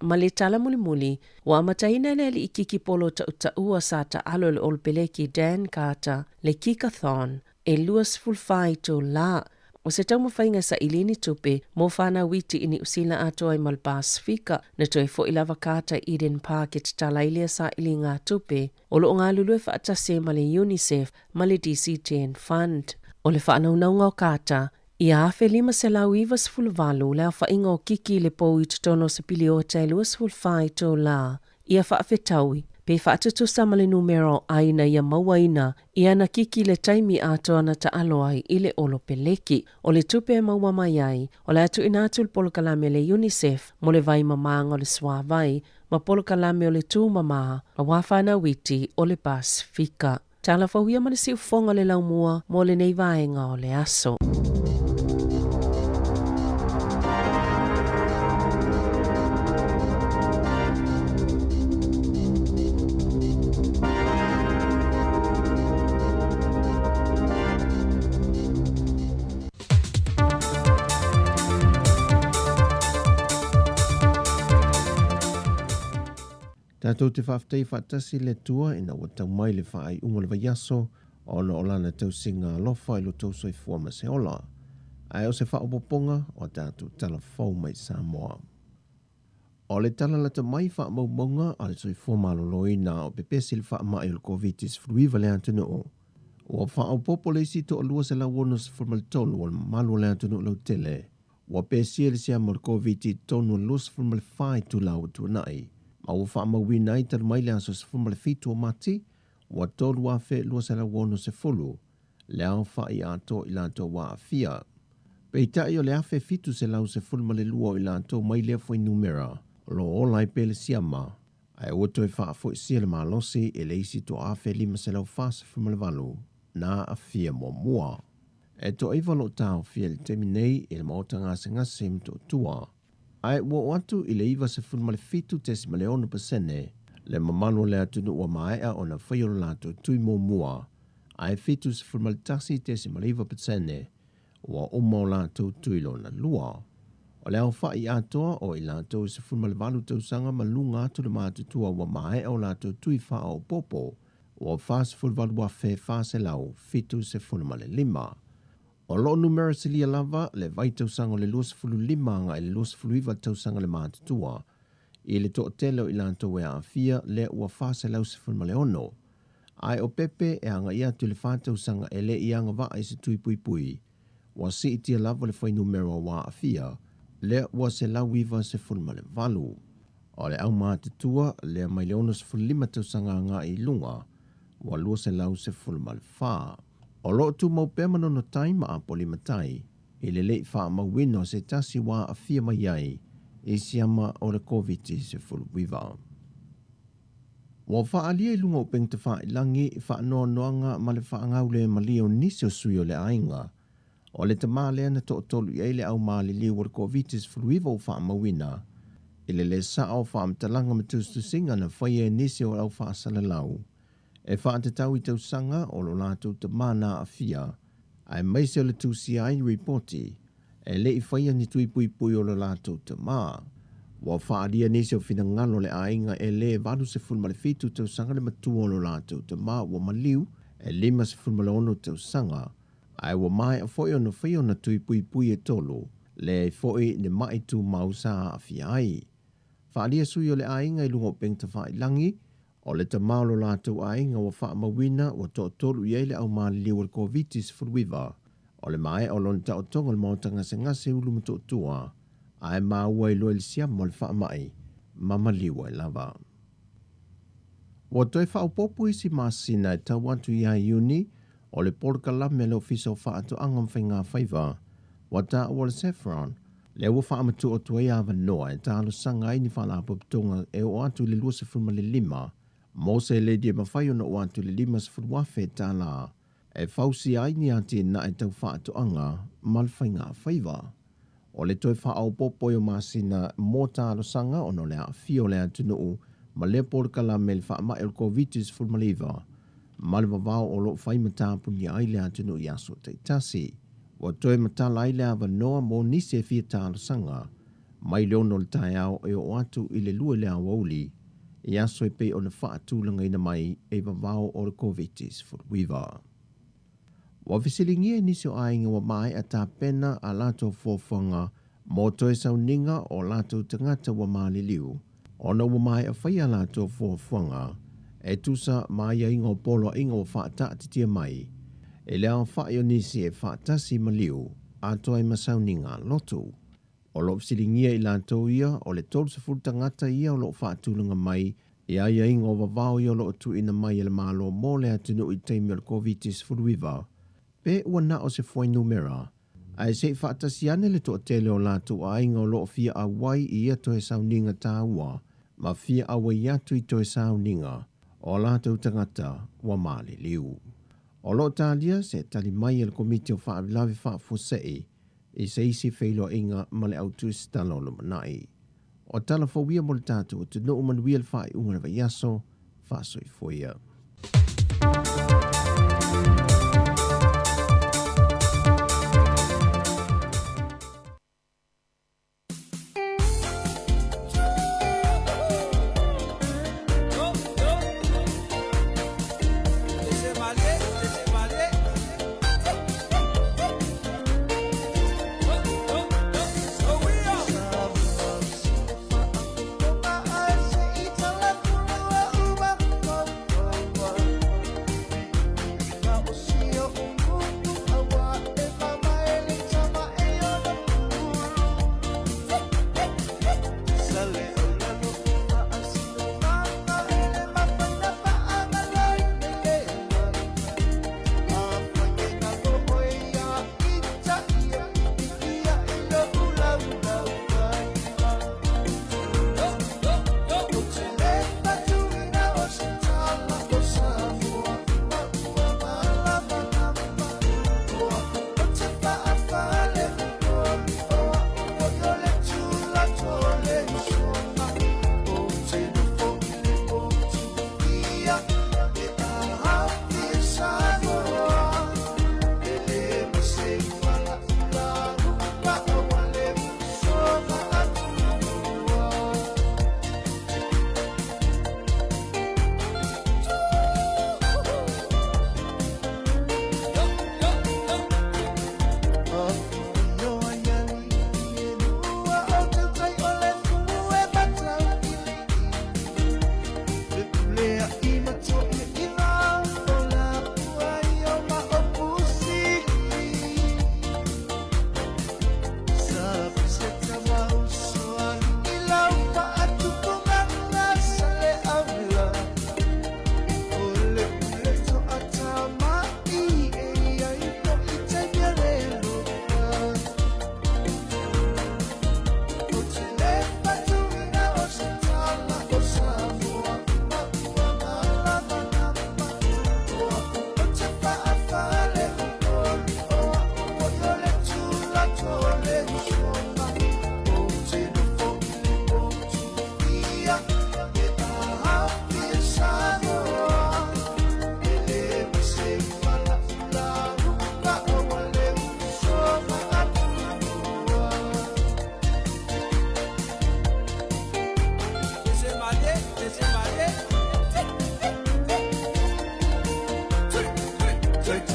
Ma le tala mulimuli, ua amataina e le alii kiki polo taʻutaʻua sa taalo i le Olopeleki Dan Carter le Kickathon e 24 itulā. O se taumafaiga e saili ni tupe mo fanau iti i Niu Sila atoa ai ma le Pasefika. Na toe fo'i lava Carter i Eden Park e tatala ai lea sailiga tupe o lo o galulue faatasi ai ma le UNICEF ma le DC-10 Fund. O le faanaunauga o Carter, Ia 1598 le aofaiga o kiki i le pou i totonu o se piliota e 24 itulā. Ia faafetaui, pe faatutusa ma le numera o ʻāina ia mauaina i ana kiki i le taimi atoa na taalo ai i le ʻolopeleki. O le tupe e maua mai ai, o le a tuuina atu i le polokalame a le UNICEF mo le vai mamāga o le suāwai ma polokalame o le tūmamā aua whānau iti o le Pasifika. Tala fou ia ma le siufofoga o le laumua mo lenei vaega o le aso. Tatou te faafetai faatasi i le Atua ina ua tau mai le faaiuga o le vaiaso ona o Lana tausiga alofa i lo tou soifua ma se ola. Ae o se faaopoopoga o a tatou tala fou mai Samoa. O le tala lata mai faamaumauga a le soifua maloloina o pepesi le faamai o le Koviti-19 i le atunuu. Ua faaopoopo le isi 263 o le mamalu o le atunuu lautele Ua pesia le siama o le Koviti i totonu o le 24 itula ua tuanai, ma ua faamauina ai talu mai le aso 17 o Mati, ua 3,260 le aofai atoa o i latou ua aafia. Peitai o le 1,712 o i latou mai lea fuainumera o lo o ola ai pea le siama, ae ua toe faafoisia le malosi i le isi 1,548 na aafia muamua. E toaiva o lo o taofia i le taimi nei i le maota gasegase i Motootua, ae ua oo atu i le 97.6 pasene le mamalu o le atunuu ua maea ona faia lo latou tui muamua, ae 71.9 pasene ua uma o latou tui lona lua. O le aofai atoa o i latou e 18 tausaga ma luga atu le matutua ua maea o latou tui faaopoopo, ua 48,475. O lo o numera silia lava le vaitausaga o le 25 agai i le 29 tausaga le matutua i le toatele o i latou e aafia lea ua 416. Ae o pepe e agai atu i le fa tausaga e le i agavaa i se tui puipui, ua siitia lava le fuainumera ua aafia lea ua 198. O le aumatutua lea mai le 65 tausaga agai i luga, ua 214. O lo o tumau pea Manono Tai ma Apolima Tai i le le i faamauina o se tasi ua aafia mai ai i siama o le Koviti-19. Ua faaalia i luga o upega tafailagi faanoanoaga ma le faagaulemalie o nisi o sui o le aiga o le tamā lea na toatolu i ai le au maliliu o le Koviti-19 ua faamauina i le lē sao o faamatalaga ma tusitusiga na faia e nisi o le au faasalalau e faatatau i tausaga o lo latou tamā na aafia aemaise o le tusia ai ripoti e le i faia ni tui puipui o lo latou tamā. Ua faaalia nisi o finagalo o le aiga e lē 87 tausaga le matua o lo latou tamā ua maliu e 56 tausaga, ae ua maea foi ona faia ona tui puipui e tolu, leai foi ni ma'i tumau sa aafia ai. Faaalia sui o le aiga i luga o upega tafailagi, o le tamā o lo latou aiga ua faamauina ua toatolu i ai le au maliliu o le Koviti-19, o le maea o lona taotoga o le maota gasegase i Ulumotootua, ae maua ai loa i le siama o le faamai ma maliu ai lava. Ua toe faaopoopo isi masina e tau atu ia Iuni o le polokalame a le Ofisa o Faatoaga ma Faigafaiva ua taua o le Saffron, lea ua faamatuu atu ai avanoa e talosaga ai ni faalapotopotoga e oo atu i le 25 mo seleni e mafai ona oo atu i le $50,000 e fausia ai ni atinae tau faatoaga ma le faigafaiva. O le toe faaopoopo ai o masina mo talosaga ona o le aafia o le atunuu ma lea polokalame i le faamai o le Koviti-19 ma le vavao o lo o fai ma tapunia ai le atunuu i aso taitasi. Ua toe matala ai le avanoa mo nisi e fia talosaga mai le 6 o le taeao e oo atu i le 2 i le aoauli i aso e pei ona faatulagaina mai e vavao o le Koviti-19. Ua fesiligia e nisi o aiga ua maea tapena a latou fuafuaga mo toe sauniga o latou tagata ua maliliu, ona ua maea faia a latou fuafuaga e tusa ma aiaiga o poloaiga ua faataatitia mai i le aofai o nisi e faatasi maliu atoa ai ma sauniga lotu. O lo o fesiligia i latou ia o le 30 tagata ia o lo o faatulaga mai i aiaiga o vavao ia o lo o tuuina mai e le Malo mo le atunuu i taimi o le Koviti-19, pe ua na o se fuainumera, ae se i faatasi ane le toatele o latou aiga o lo o fia auai i ia toe sauniga taua ma fia auai atu i toe sauniga o latou tagata ua maliliu. O lo o talia se tali mai a le Komiti o Faalavelave Faafuasei i se isi feiloaiga ma le au tusitala o lumanai. O tala fou ia mo le tatou atunuu manuia le faaiuga o le vaiaso, faasoifua ia.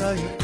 Me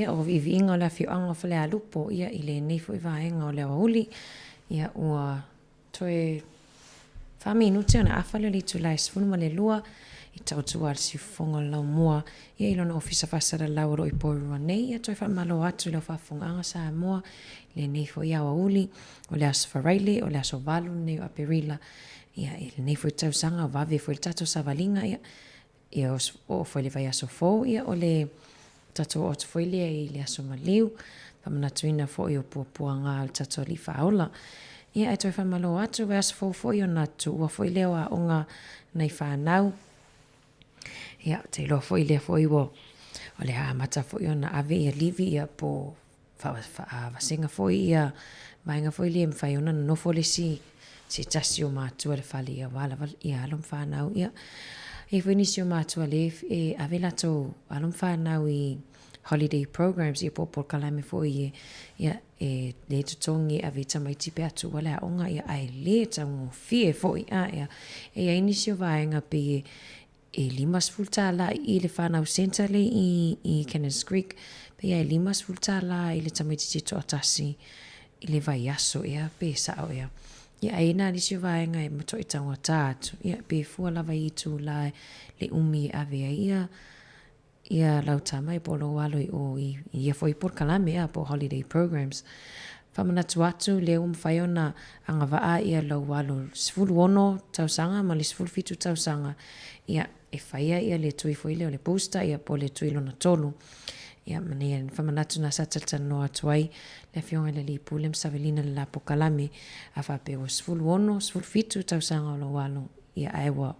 Ia, o viiviiga o le afioaga o Falealupo, ia, i lenei foi vaega o le aoauli, ia, ua toe faaminute ona afa lea o le itula e 12 i tautua a le siufofoga o le laumua, ia, i lona ofisa faasalalau o lo o i Porirua nei. Ia, toe faamalo atu i lau faafofogaaga Samoa i lenei foi aoauli o le Aso Faraile, o le aso 8 lenei o Aperila, ia, i lenei foi tausaga, o vave foi le tatou savaliga, ia, Ia oo foi i le vaiaso fou, ia o le tatou oo atu foi lea i le aso maliu, faamanatuina foi o puapuaga o le tatou Alii Faaola. Ia ae toe faamalo atu, vaiaso fou foi ona tuua foi lea o aoga nai fanau. Ia, ou te iloa foi lea foi ua o le a amata foi ona ave ia livi ia po faavasega foi ia vaega foi lea e mafai ona nonofo le isi se tasi o matua i le fale ia aua lava ia alo ma fanau. Ia, e i ai foi nisi o matua lea e ave latou alo ma fanau i holiday programs ia po o polokalame foi e ia e lē totogi e ave ai tamaiti pe a tuua le aoga ia ae le taugofie foi. A ia e i ai nisi o vaega pei e e 50 tālā i le whānau centre le i, i Cannons Creek, pei e 50 tālā i le tamaitiiti toatasi i le vaiaso ea pe sao ea. Ia ai nā nisi o vaega e matuai taugata atu, ia pe fua lava i itulā le umi e ave ai ia ia lau tama ia po o lou alo i o i ia foi polokalame a po o holiday programs. Faamanatu atu lea ua mafai ona agavaa ia lou alo 16 tausaga ma le 17 tausaga ia e faia ia le tui foi lea o le booster ia po o le tui lona tolu. Ia ma nei faamanatu na sa talatalanoa atu ai le Afioga i le Alii Pule ma Savelina le la polokalame a faapea ua 16, 17 tausaga o lou alo ia ae ua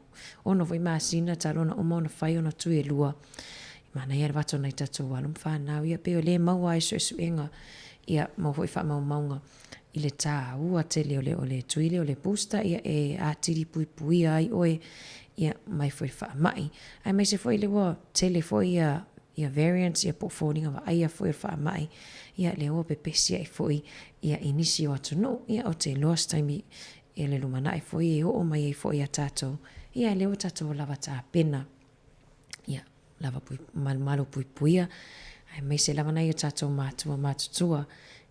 ono foi masina talu ona uma ona fai ona tui e lua. Manaia le avatu o nai tatou alo ma fanau ia pei o lea e maua ai suesuega ia maua foi faamaumauga i le taua tele o le o le tui lea o le booster ia e atili puipuia ai oe ia mai foi faamai aemaise foi lea ua tele foi ia ia variants ia po o foliga vaaia foi o le faamai ia lea ua pepesi ai foi ia i nisi o atunuu ia ou te iloa se taimi i le lumanai foi e oo mai ai foi ia tatou ia lea ua tatou lava tapena ia lava pui, malumalu puipuia aemaise lava nai o tatou matua matutua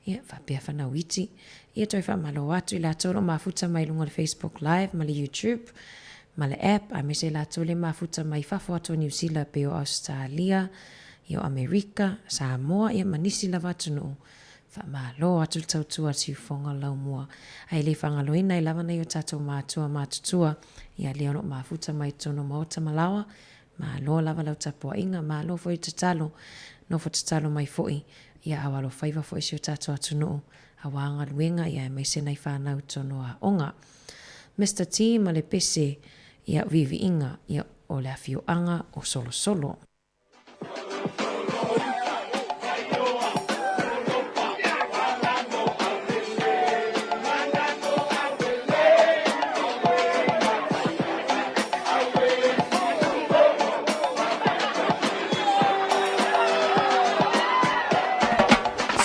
ia faapea fanau iti. Ia toe faamalo atu i latou o lo o mafuta mai luga o le Facebook Live ma le YouTube ma le app, aemaise i latou le mafuta mai fafo atu o Niu Sila pei o Ausetalia, ia o Amerika, Samoa ia ma nisi lava atunuu. Faamalo atu le tautua a le siufofoga o le laumua. Ae le faagaloina ai lava nai o tatou matua matutua ia lea o lo o mafuta mai totonu o maota ma laoa. Malo lava lau tapuaiga, malo foi le tatalo, nofo tatalo mai foi ia ao alofaiva foi si o tatou atunuu aua galuega ia aemaise nai fanau i totonu o aoga. Mister T ma le pese ia viiviiga ia o le afioaga o Solosolo.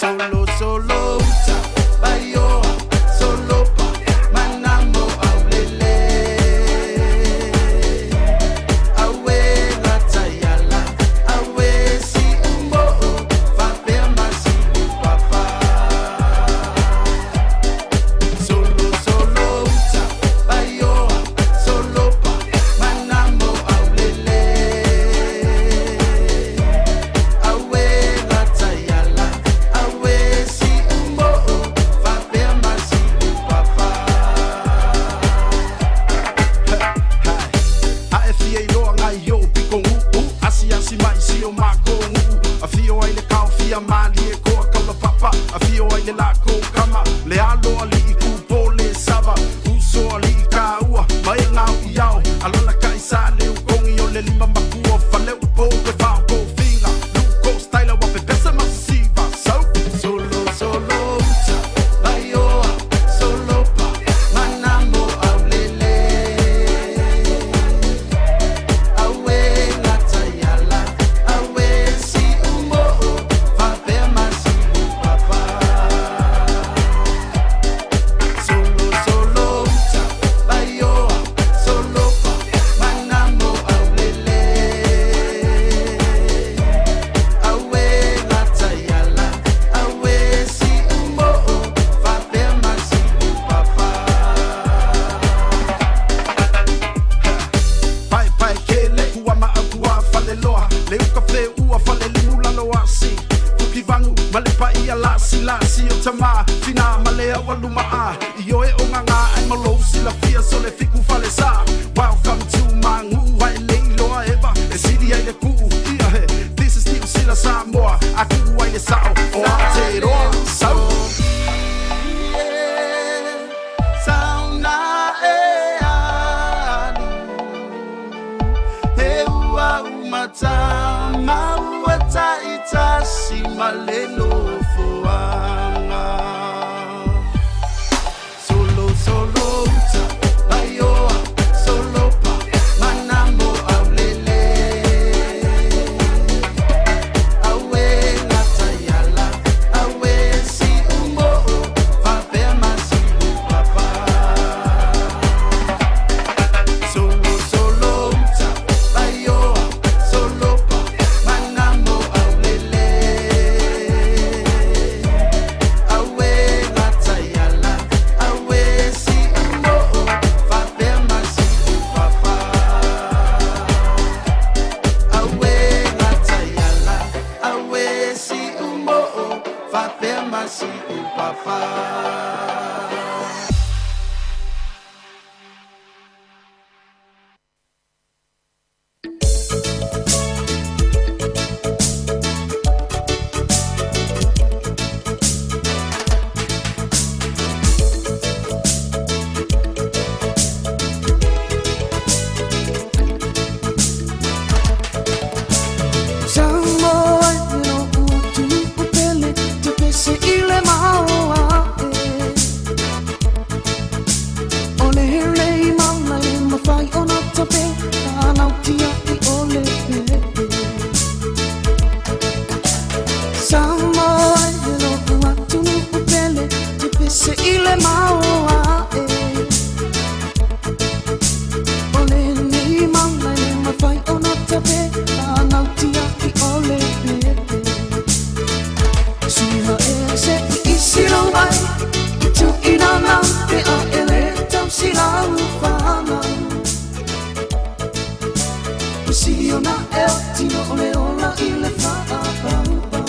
Solo solo uta baioa solopa manamo aulele aue lataiala aue si umoo faapea ma siupapa solo solo uta baioa solopa manamo aulele aue lataiala aue si umoo faapea ma siupapa. Ae fia iloa ngai o'u pikogu'u Asiasi mai si o makou nu'u Afio ai le kaofia malie koa kaula papa Afio ai le lakou kama Le alo ali'i kupo le sava Uso ali'i kāua Ma e gao i ao Alalakai sa le ukogi o le lima makua Faleupo e fao kofiga Luko styla wa pepesa ma siva So Solo solo uta Vaioa solopa Manamo aulele Aue lataiala Aue si umoo Faapea ma siupapa. tamā Tina ma le aualumaa Ioe o gaga ae ma lou silafia So le fiku falesā Welcome to Magu'u Ae le iloa eva E sili ai le ku'u Ia he This is Niu Sila Samoa A ku'u ai le sa'o O Aotearoa Sau Sauna e alu He ua umata ma ua ta'itasi ma le nofoaga Solosolo uta laioa solopa manamo aulele Aue gataiala aue si'umo'o faapea ma si'upapa Solosolo uta laioa solopa manamo aulele Aue gataiala aue si'umo'o faapea ma si'upapa Aue gataiala aue si'umo'o faapea ma si'upapa. Samoa e lo'u atunu'u pele te pese i le mao a'e O le lei mala e mafai ona tape Fanautia i o le pepe Samoa e lo'u atunu'u pele te pese i le mao a'e O lenei mala e mafai ona tape Fanautia i o le pepe Suiga e se i isi lau ai I tu'ina nau pe a e le tausi lau fanau Ua sili ona e o tino o le ola i le fa'apaupau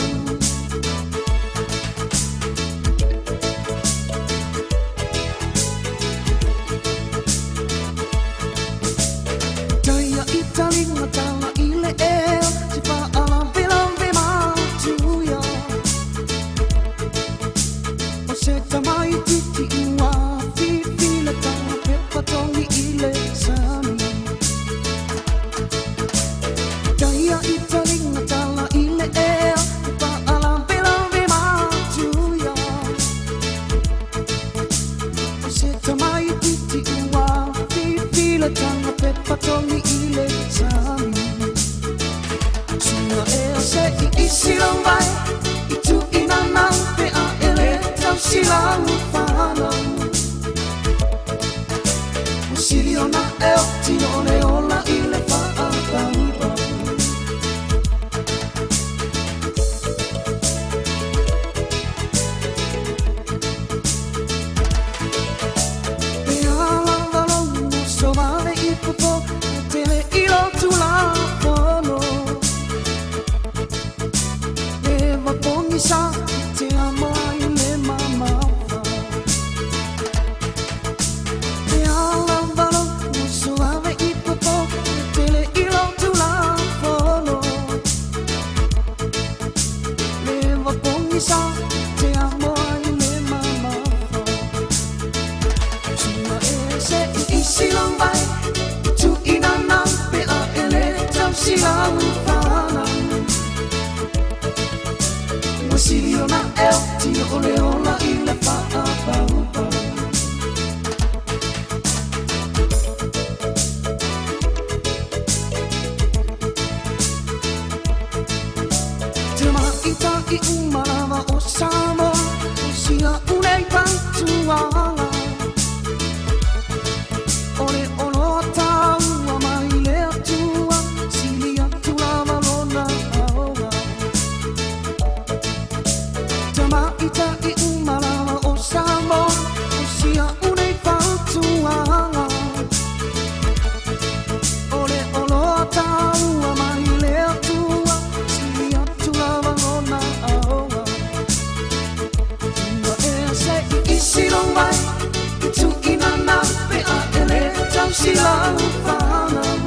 Taia i taliga tala i le ea Te fa'alavelave matuia O se tamaititi ua fifi le taga pepa togi i le sami Taia i taliga tala i le ea Te fa'alavelave matuia O se tamaititi ua fifi le taga pepa togi i le sami Suiga ea se i isi lau vai I tu'ina nau pe a e le tausi lau fanau Ua sili ona e o tino o le ola i le fa'apaupau Pe a lava lou uso vave i popo E tele i lo tulafono E vapogisa i te amo ai le mamafa Pe a lava lou uso vave i popo E tele i lo tulafono Le vapogisa i te amo ai le mamafa Suiga e se i isi lau vai I tu'ina nau pe a e le tausi lau fanau Ua sili ona e o tino o le ola i le fa'apaupau Tama'ita'i uma lava o Samoa O sia'u nei fautuaga O le oloa taua mai le Atua Sili atu lava lona aoga Tama'ita'i uma lava o Samoa O sia'u nei fautuaga O le oloa taua mai le Atua Sili atu lava lona aoga tausi lau fanau.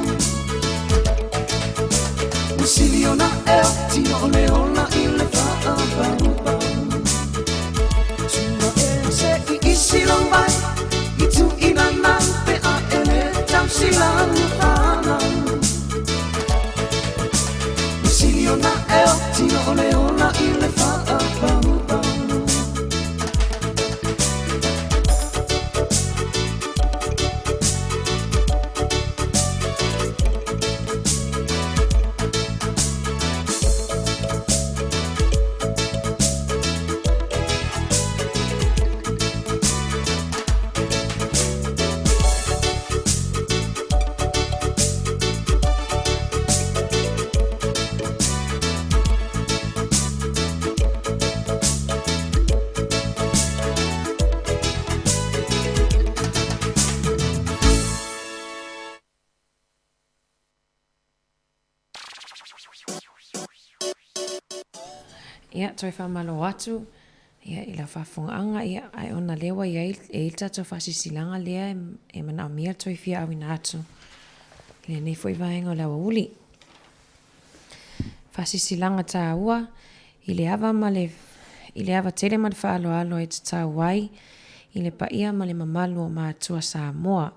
Ua sili ona e o tino o le ola i le faapaupau. Sua ea se i isi lou vai i tuuina nau pe a e le tausi lau fanau. Ua sili ona e o tino o le ola i le faapaupau. Ia, toe faamalo atu ia, i lau faafofogaaga, ia, ae ona lea ua i ai e i ai le tatou faasilasilaga lea e, e manaomia le toe fia auina atu i lenei foi vaega o le aoauli. Faasilasilaga taua i le ava ma le i le ava tele ma le faaaloalo e tatau ai i le paia ma le mamalu o matua Samoa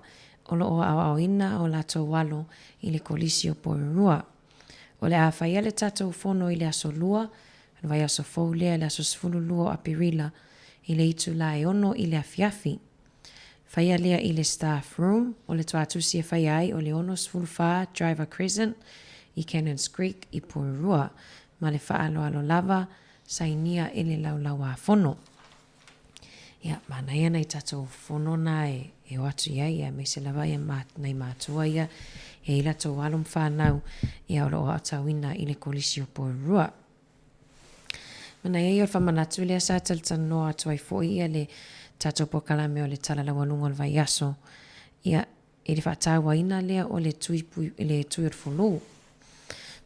o lo o aoaoina o latou alo i le Kolisi o Porirua. O le a faia le tatou fono i le aso Lua, le vaiaso fou lea i le aso 12 o Aperila i le itula e 6 i le afiafi. Faia lea i le staff room o le tuatusi e faia ai o le 64 Driver Crescent i Cannons Creek i Porirua ma le faaaloalo lava sainia e le Laulau-a-Fono. Ia, manaia nai tatou fono na e, e o atu i ai, ia, aemaise lava ia ma, nai matua ia, e i ai latou alo ma fanau, ia o lo o aotauina i le Kolisi o Porirua. Manaia ia o le faamanatu lea sa talatalanoa atu ai foi ia le tatou polokalame o le Tala Laualuga o le Vaiaso, ia, i le faatauaina lea o le tui, le tui o le fulu.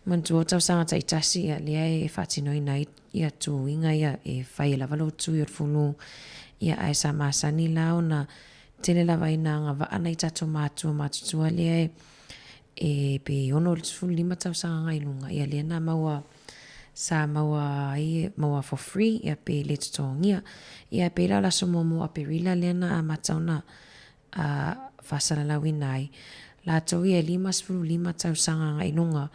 Manatua o tausaga taitasi ia lea e faatinoina ai ia tuiga ia e fai ai lava lou tui o le fulu, ia ae sa masani la ona tele lava ina agavaa nai tatou matua matutua lea e e pe 65 tausaga agai i luga, ia lea na maua sa maua ai maua for free ia pe le totogia. Ia e pei la o le aso muamua o Aperila lea na amata ona a faasalalauina ai latou ia e 55 tausaga agai i luga,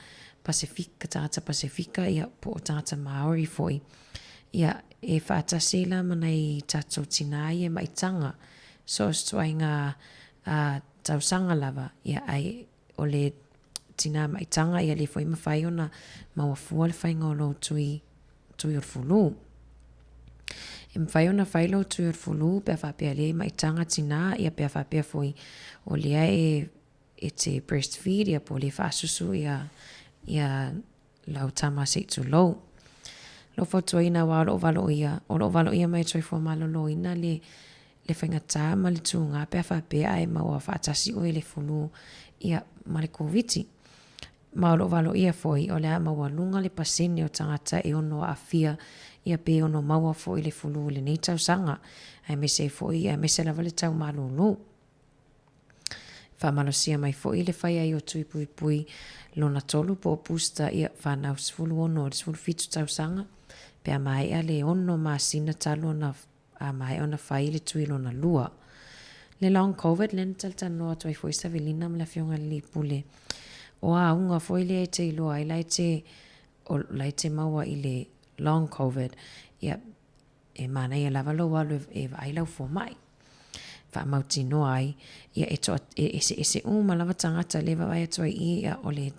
Pasefika, tagata Pasefika ia po o tagata Māori foi, ia e faatasi ai la ma nai tatou tinā ia e maitaga so o se ituaiga tausaga lava, ia ae o le tinā maitaga ia le foi mafai ona maua fua le faiga o lou tui, tui o le fulu. E mafai ona fai lou tui o le fulu pe a faapea lea e maitaga tinā, ia pe a faapea foi o lea e e te breastfeed ia po o lea e faasusu ia ia lau tama se i tulou. Lou fautuaina aua o loo valoia, o loo valoia mai e Soifua Maloloina le le faigata ma le tūgā pe a faapea ae maua faatasi oe i le fulu ia ma le Koviti. Ma o loo valoia foi o le a maualuga le pasene o tagata e ono aafia ia pe ono maua foi le fulu i lenei tausaga aemaise ai foi aemaise lava le tau malūlū. Faamalosia mai foi le fai ai o tui puipui lona tolu po o booster ia fanau 16 i le 17 tausaga pe a maea le ono masina talu ona a maea ona fai le tui lona lua. Le long covid lea na talatalanoa atu ai foi Savelina ma le afioga i le alii pule. O auga foi lea e te iloa ai la e te o la e te maua i le long covid ia e manaia lava lou alu e vaai lau fomai. Faamautinoa ai, ia e toa, e eseese uma lava tagata lea e vaavaai atu ai i ia o le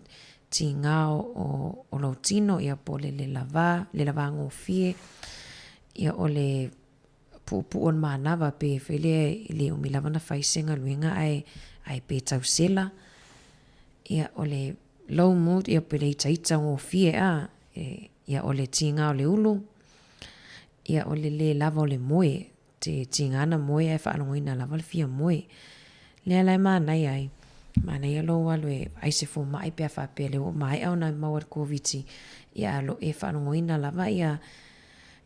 tigā o, o lou tino, ia po o le lelavā, lelavāgofie, ia o le puupuu o le manava pe foi lea e le umi lava ona fai se galuega ae, ae pe tau sela, ia o le low mood, ia pe le itaita gofie a, e, ia o le tigā o le ulu, Ia, o le lē lava o le moe, te tiga ana moe ae faalogoina lava le fia moe. Lea la e manaia ai, manaia lou alu e vaai se fomai pe a faapea lea ua maea ona maua i le Koviti, ia a lo e faalogoina lava ia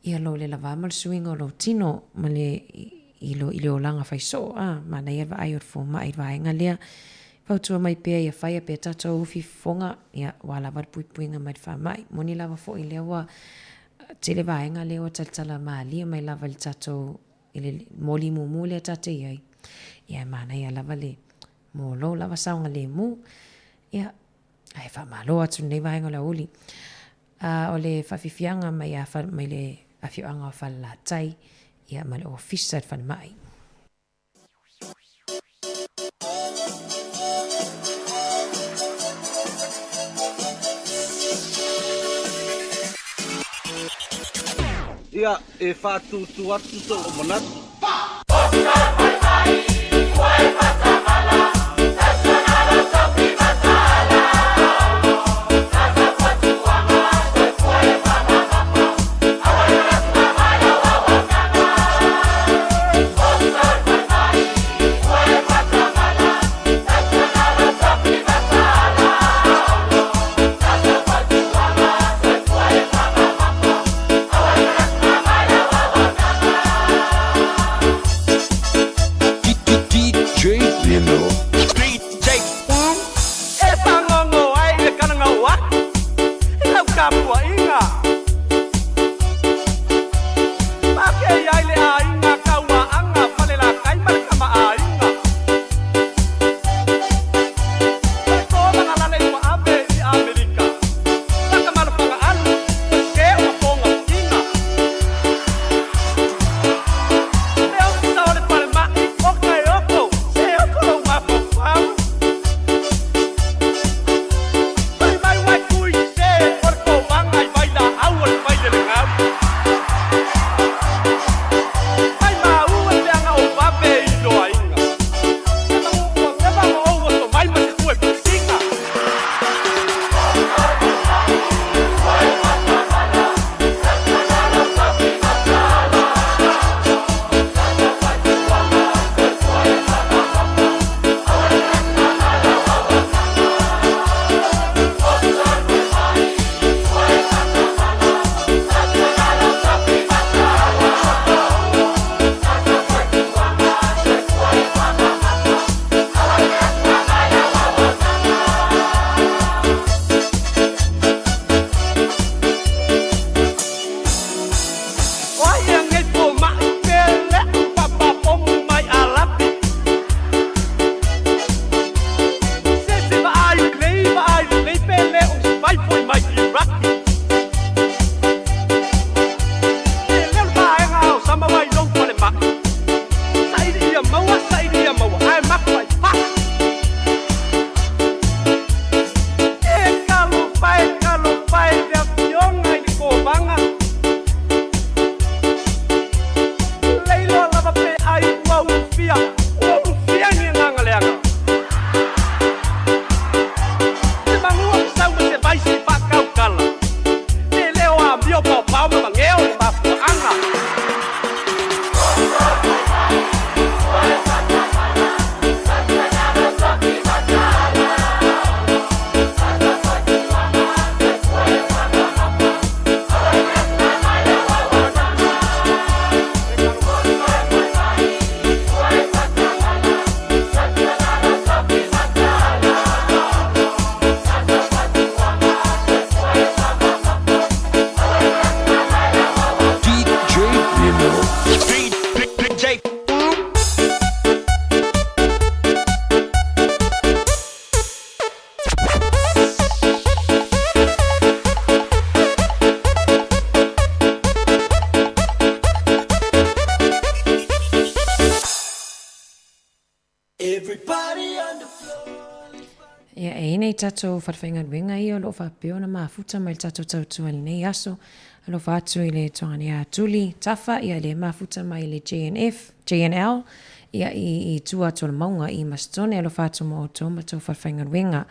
ia lou lelavā ma le suiga o lou tino ma le i, i, lo, i le olaga faisoo, a, manaia le vaai o le fomai i le vaega lea. Fautua mai pea ia whaia pea tātou ufi fofoga, ia, ua lava le puipuiga mai le faamai. Moni lava foi lea ua tele vaega lea ua talatala malie mai lava i le tatou, i le moli mumu lea ta te i ai. Ia e manaia lava le mo lou lava saogalemu. Ia, ae faamalo atu i lenei vaega o le aoauli. A o le faafiafiaga mai a mai le afioaga o Falelatai, ia ma le ofisa i le falemai. Ia, e faatūtū atu sou manatu. E fagogo ai le kalagau atu i lau tapuaiga. Pakei ai le aiga Kauaaga Falelatai ma le Tamaaiga. O le tolaga lale ua ave i Amerika. Takamalofaga alu ua sē o mapoga tiga. Le ofisa o le falemai o Kaioko se oko lou mafaufau. Fai mai uai tui sē o le kovaga i vailaau o le failelegau. Mai maua le leaga o vave i loaiga. Se manu ua leva ma ou oso mai ma se sue pusiga. O ai ea nei fomai pe leʻu papapomu mai Alapi. Se se vaai lelei vaai lelei pe le o se vai foi mai Iraki. E leo le vaega o sama mai lou falemai. Saili ia maua, saili ia maua, ae matua i fasi. E talofa e, talofa e le afioga i le kovaga. Leiloa lava pe ai ua ulufia, ua ulufia ni agaga leaga. Se manua fesau ma se vai se i faakaukala. Le leo amio paopao ma mageo le mafuaaga. Ia, e i ai nei tatou falefaigaluega ia o lo o faapea ona mafuta mai le tatou tautua i lenei aso. Alofa atu i le Tuagania Tuli Tafa, ia le mafuta mai le JNF, JNL, ia i, i tua atu o le mauga i Masitone. Alofa atu mo outou ma tou falefaigaluega.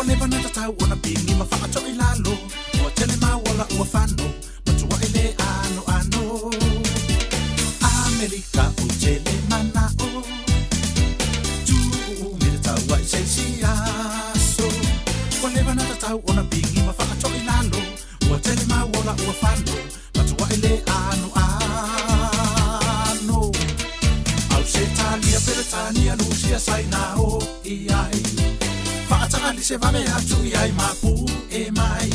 leva na tatau ona pigi ma faatoʻi lalo. Ua tele mau ola ua fano matuaʻi le anoano. Amerika o tele mana'o tuuumi le tauaʻi seisi aso. Ua leva na tatau ona pigi ma faatoʻi lalo. Ua tele mau ola ua fano matuaʻi le anoano. Ausetalia, Peretania, Lusia, Saina o i ai. Faataali se vave atu i ai mapu e mai.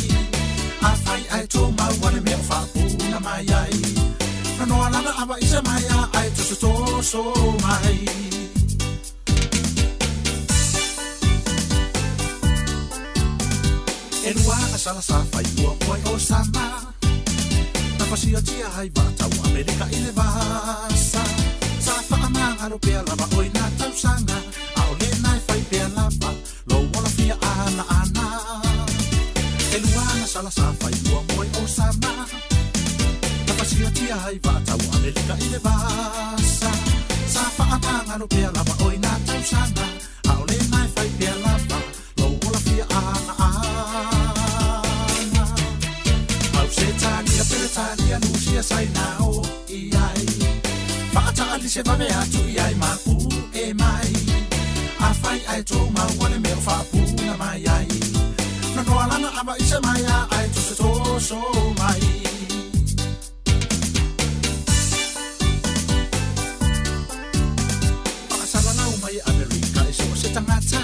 Afai ai tō maua le mea o faapuna mai ai. Nonoa lana ava i se mai a ai toso toso mai. E lua asala sa fai ua mua i o sama. Na fasia tia ai vaatau Amerika i le vasa. Sa faamagalo pea lava oi na tausaga. A o lena e fai pea lava lou ola fia ana ana. E lua sala sa fai ua mua i o sama. Na fasia tia ai vaatau Amerika i le vasa. Sa faamagalo pea lava oi na tausaga. A o lena e fai pea lava lou ola fia ana ana. Ausetalia, Peretania, Lusia, Saina o i ai. Faataali se vave atu i ai mapu e mai. Afai ai tō maua le mea o faapuna mai ai. Nonoa lana ava i se mai a ai toso toso mai. Faasalalau mai Amerika e so o se tagata.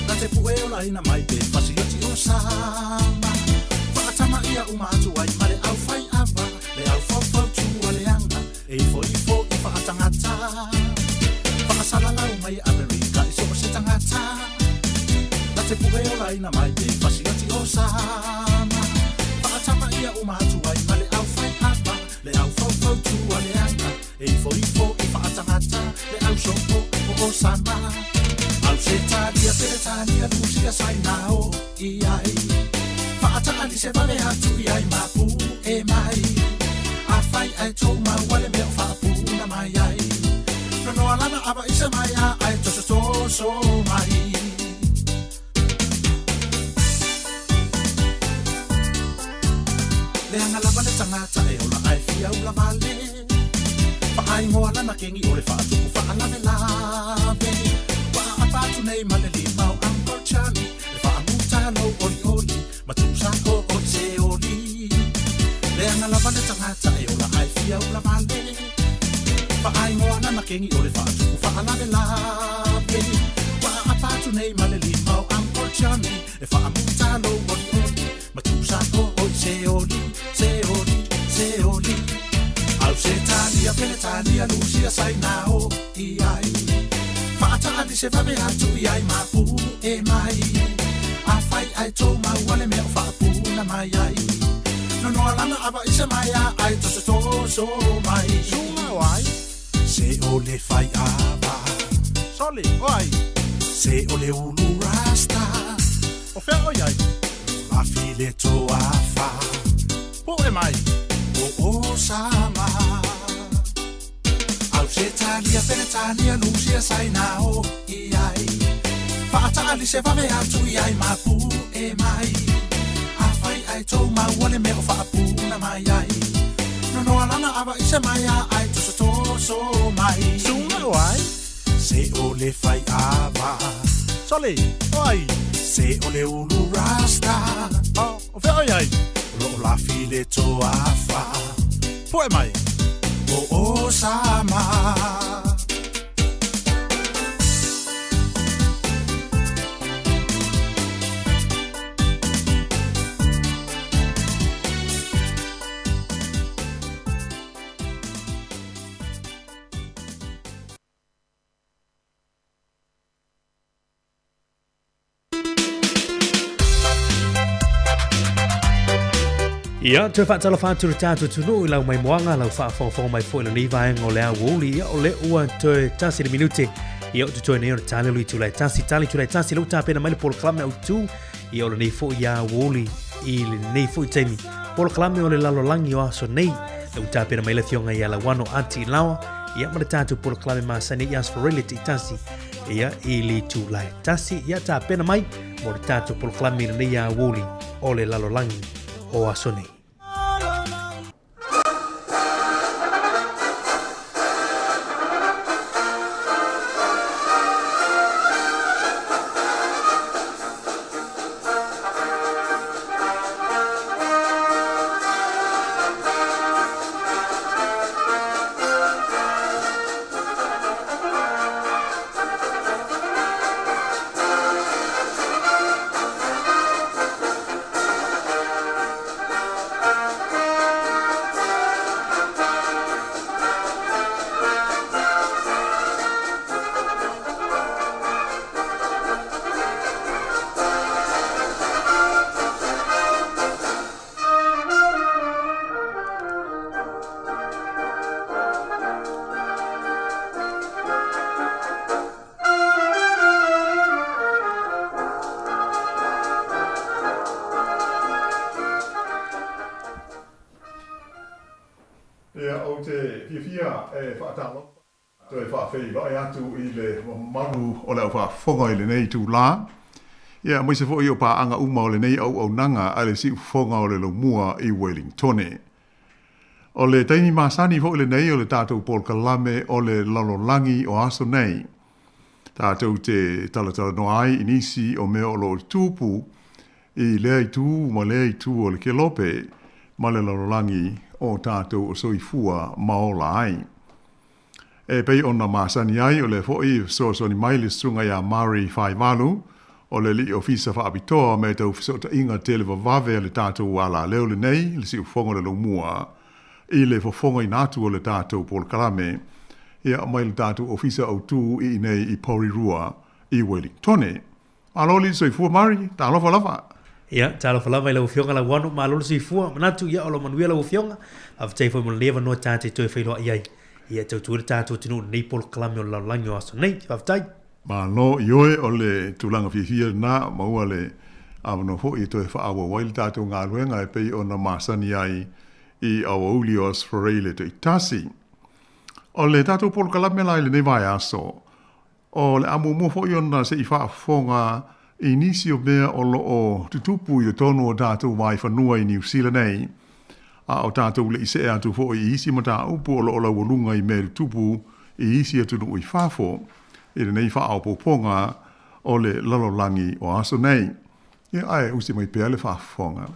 Na te pue o laina mai pe fasioti o sama. Faatama ia uma atu ai ma le au fai ava. Le au faufautua le anga. E ifo ifo i faatagata. Faasalalau mai Amerika e so o se tagata. Na te pue o laina mai pe fasioti o sama. Faatama ia uma atu ai ma le au fai ava. Le au faufautua le anga. E ifo ifo i faatagata. Le au sopo o o sama. Ausetalia, Peretania, Lusia, Saina o i ai. Faataali se vave atu i ai mapu e mai. Afai ai tō maua le mea o faapuna mai ai. Nonoa lana ava i se mai a ai toso toso mai. Leaga lava le tagata e ola ai fia ula vale. Faaingoa lana kegi o le faatupu faalavelave. Ua aapa atu nei ma le lima o Uncle Charlie. Le faamuta lou olioli ma tusa o oi se oli. Leaga lava le tagata e ola ai fia ula vale. Faaingoa lana kegi o le faatupu faalavelave. Ua aapa atu nei ma le lima o Uncle Charlie. Le faamuta lou olioli ma tusa o oi se oli, se oli, se oli. Ausetalia, Peretania, Lusia, Saina o i ai. Faataali se vave atu i ai mapu e mai. Afai ai tō maua le mea o faapuna mai ai. Nonoa lana ava i se mai a ai toso toso mai. Sunga o ai. Se o le fai ava. Soli o ai. Se o le ulu rasta. O fea o iai. Lafi le toafa. Po e mai. O o sama. Ausetalia, Peretania, Lusia, Saina o i ai. Faataali se vave atu i ai mapu e mai. Afai ai tō maua le mea o faapuna mai ai. Nonoa lana ava i se mai a ai toso toso mai. Sunga o ai. Se o le fai ava. Soli o ai. Se o le ulu rasta. O fea o iai. Lo o lafi le toafa. Po e mai. O o sama. Ia, toe faatalofa atu le tatou atunuu i lau maimoaga, lau faafogafoga mai foi i lenei vaega o le aoauli. Ia, o lea ua toe tasi le minute, ia o totoe nei o le talelu i itula e tasi, tali itula e tasi, lea ua tapena mai le polokalame autu, ia o lenei foi aoauli i lenei foi taimi. Polokalame o le lalolagi o aso nei, lea ua tapena mai le afioga ia Lauano Ati Laoa, ia ma le tatou polokalame masani i Aso Faraile taitasi, ia i le itula e tasi, ia tapena mai. mo le tatou polokalame i lenei aoauli o le lalolagi o aso nei. Ia, ou te fiafia e faatalofa toe faafeiloai atu i le mamalu o le aufaafofoga i lenei itulā, ia aemaise foi o paaga uma o lenei auaunaga a le Siufofoga o le Laumua i Welingtone. O le taimi masani foi lenei o le tatou polokalame o le lalolagi o aso nei. Tatou te talatalanoa ai i nisi o mea o lo o tupu i lea itu ma lea itu o le kelope ma le lalolagi o tatou o soifua ma ola ai. E pei ona masani ai, o lea foi e fesoasoani mai le Susuga ia Murray Faivalu, o le Alii Ofisa Faapitoa me tau fesootaiga televavave a le tatou alaleo lenei, le Siufofoga o le Laumua, i le fofogaina atu o le tatou polokalame, ia mai le tatou Ofisa Autu i inei i Porirua i Welingtone. Malo le soifua Murray, talofa lava. Ia, talofa lava i lau Afioga Lauano, malo le soifua. Manatu, ia, o lo o manuia lau Afioga. Faafetai foi mo lenei avanoa ta te toe feiloai ai. Ia, e tautua ai le tatou atunuu i lenei polokalame o le lalolagi o aso nei. Faafetai. Malo, ioe, o le tulaga fiafia lena, maua le avanoa foi e toe faaauau ai le tatou galuega e pei ona masani ai i aoauli o Aso Faraile taitasi. O le tatou polokalame la i lenei vaiaso, O le a muamua foi ona se i faafofoga i nisi o mea o lo o tutupu i totonu o tatou vaifanua i Niu Sila nei, a o tatou le i see atu foi i isi mataupu o lo o laualuga i mea tutupu i isi atunuu i fafo i lenei faaopoopoga o le lalolagi o aso nei. Ia, ae usi mai pea le faafofoga.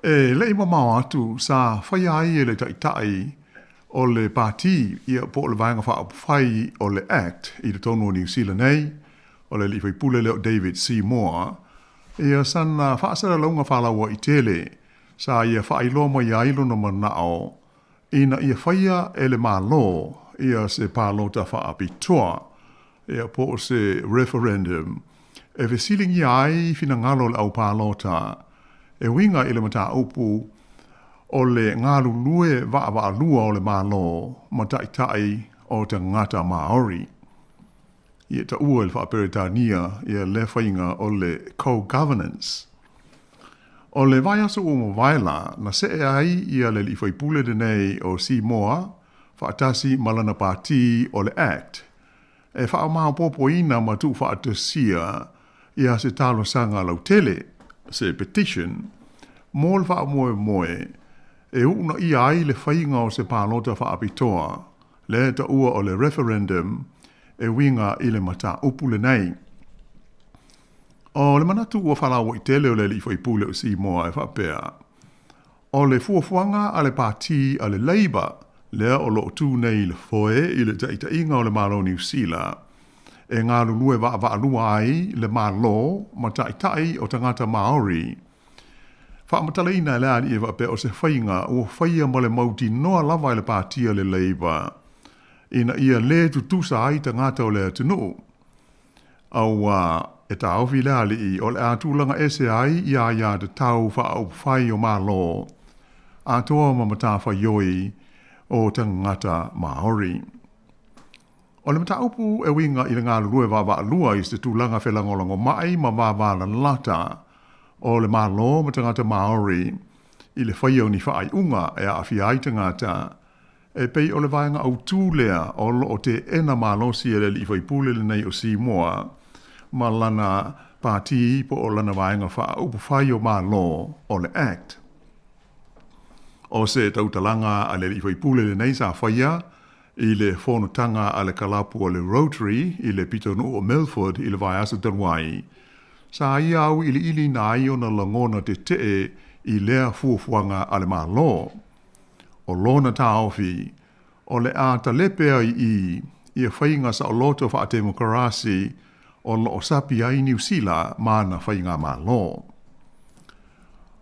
E le i mamao atu, sa faia ai e le Taitai o le Pati ia po o le Vaega Faaupufai o le act i totonu o Niu Sila nei, o le alii faipule lea o David Seymour, ia sana faasalalauga faalauaitele sa ia faailoa mai ai lona manao ina ia faia e le Malo ia se palota faapitoa ia po o se referendum e fesiligia ai finagalo o le aupalota e uiga i le mataupu o le galulue vaavaalua o le Malo ma taitai o tagata Māori. Ia taua i le faa-Peretania ia lea faiga o le co-governance. O le vaiaso ua mavae la, na see ai ia le alii faipule lenei o Seymour faatasi ma lana pati o le act e faamaopoopoina ma tuufaatasia ia se talosaga lautele, se petition, mo le faamoemoe e uunaia ai le faiga o se palota faapitoa, lea e taua o le referendum, e uiga i le mataupu lenei. O le manatu ua falauaitele o le alii faipule o Seymour e faapea, O le fuafuaga a le Pati a le Labour, lea o lo o tu nei i le foe i le taitaiga o le Malo o Niu Sila, e galulue vaavaalua ai le Malo ma taitai o tagata Maori. Faamatalaina e le alii e faapea o se faiga ua faia ma le mautinoa lava e le Pati a le Labour ina ia le tutusa ai tagata o le atunuu. Auā, e taofi le alii o le a tulaga ese ai i aiatatau faaupufai o Malo. atoa ma matafaioi o tagata Māori. O le mataupu e uiga i le galulue vaavaalua i se tulaga felagolagomai ma vavalalata o le Malo ma tagata Māori i le faia o ni faaiuga e aafia ai tagata, e pei o le vaega autū lea o lo o teena malosi e le alii faipule lenei o Simoa ma lana pātī po o lana vaega faaupufai o Malo o le act. O se tautalaga a le alii faipule lenei sa faia i le fonotaga a le kalapu o le Rotary i le pitonuu o Milford i le vaiaso talu ai, sa ia auiliiliina ai ona lagona tetee i lea fuafuaga a le Malo. O lona taofi, o le a talepe ai i ia faiga saoloto faatemokarasi o lo o sapi ai Niu Sila ma ana faigamalo.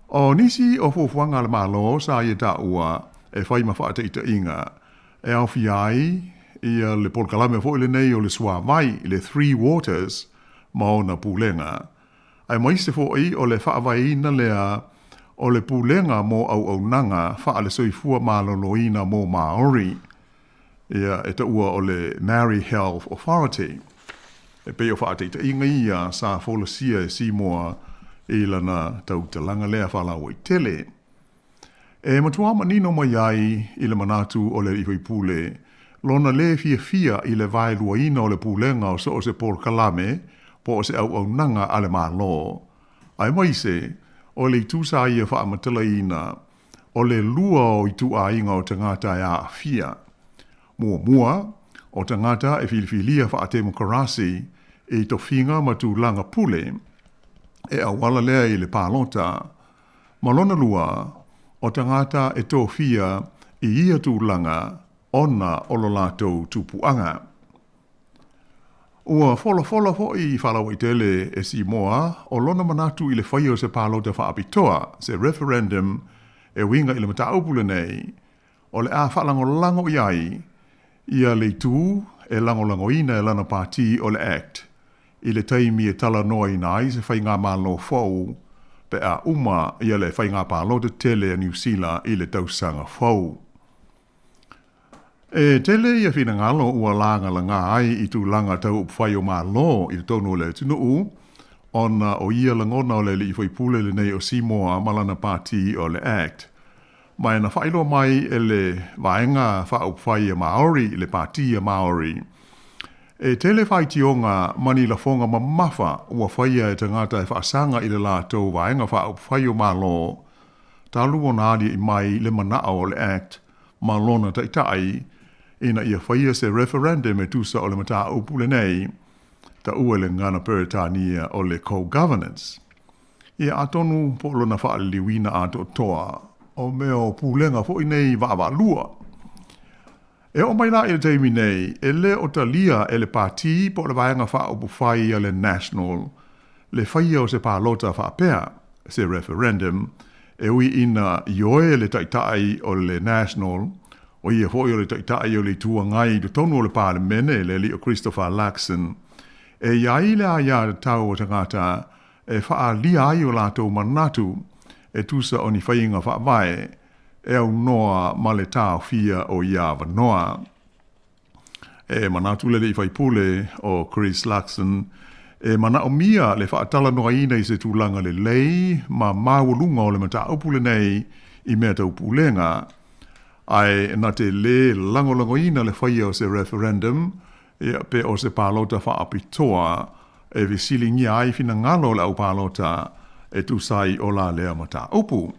O nisi o fuafuaga a le Malo sa ia taua e fai ma faataitaiga e aofia ai ia le polokalame foi lenei o le suavai, le Three Waters, ma ona pulega, aemaise foi o le faavaeina lea o le pulega mo auaunaga faale-soifua maloloina mo Māori, ia, e taua o le Maori Health Authority. E pei o faataitaiga ia sa folasia e Seymour i lana tautalaga lea faalauaitele. E matua manino mai ai i le manatu o le alii faipule lona lē fiafia i le vaeluaina o le pulega o so o se polokalame po o se auaunaga a le Malo, aemaise o le itu sa ia faamatalaina o le lua o ituaiga o tagata e aafia. Muamua, o tagata e filifilia faatemokarasi i tofiga ma tulaga pule, e auala lea i le palota, Ma lona lua, o tagata e tofia i ia tulaga ona o lo latou tupuaga. Ua folafola foi faalauaitele e Simoa o lona manatu i le faia o se palota faapitoa, se referendum, e uiga i le mataupu lenei, o le a faalagolago i ai ia le itu e lagolagoina e lana pātī o le act i le taimi e talanoaina ai se faigamalo fou pe a uma ia le faiga palota tele a Niu Sila i le tausaga fou. E tele ia finagalo ua lagalagā ai i tulaga tau upufai o Malo i totonu o le atunuu ona o ia lagona o le alii faipule lenei o Simoa ma lana pātī o le act. Ma e na faailoa mai e le Vaega Faaupufai a Māori, le Pātī a Māori, e tele faitioga ma ni lafoga mamafa ua faia e tagata e faasaga i le latou Vaega Faaupufai o Malo talu ona aliaʻi mai le manaʻo o le Act ma lona taitai ina ia faia se referendum e tusa o le mataupu lenei, taua i le gagana Peretania o le co-governance. Ia, atonu po o lona faaliliuina atoatoa o mea o pulega foi nei vaavaalua. E oo mai la i le taimi nei, e le o talia e le Pātī po o le Vaega Faaupufai a le National le faia o se palota faapea, se referendum, e ui ina ioe le Taitai o le National, o ia foi o le Taitai o le Itu Agai i totonu o le Palemene, le alii o Christopher Luxon, e i ai le aiatatau a tagata e faaalia ai o latou manatu e tusa o ni faiga faavae e aunoa ma le taofia o ia avanoa. E manatu le alii faipule o Chris Luxon e manaomia le faatalanoaina i se tulaga lelei ma maualuga o le mataupu lenei i mea tau pulega, ae na te lē lagolagoina le faia o se referendum Ia, pe o se palota faapitoa e fesiligia ai finagalo o le aupalota e tusa ai o la lea mataupu.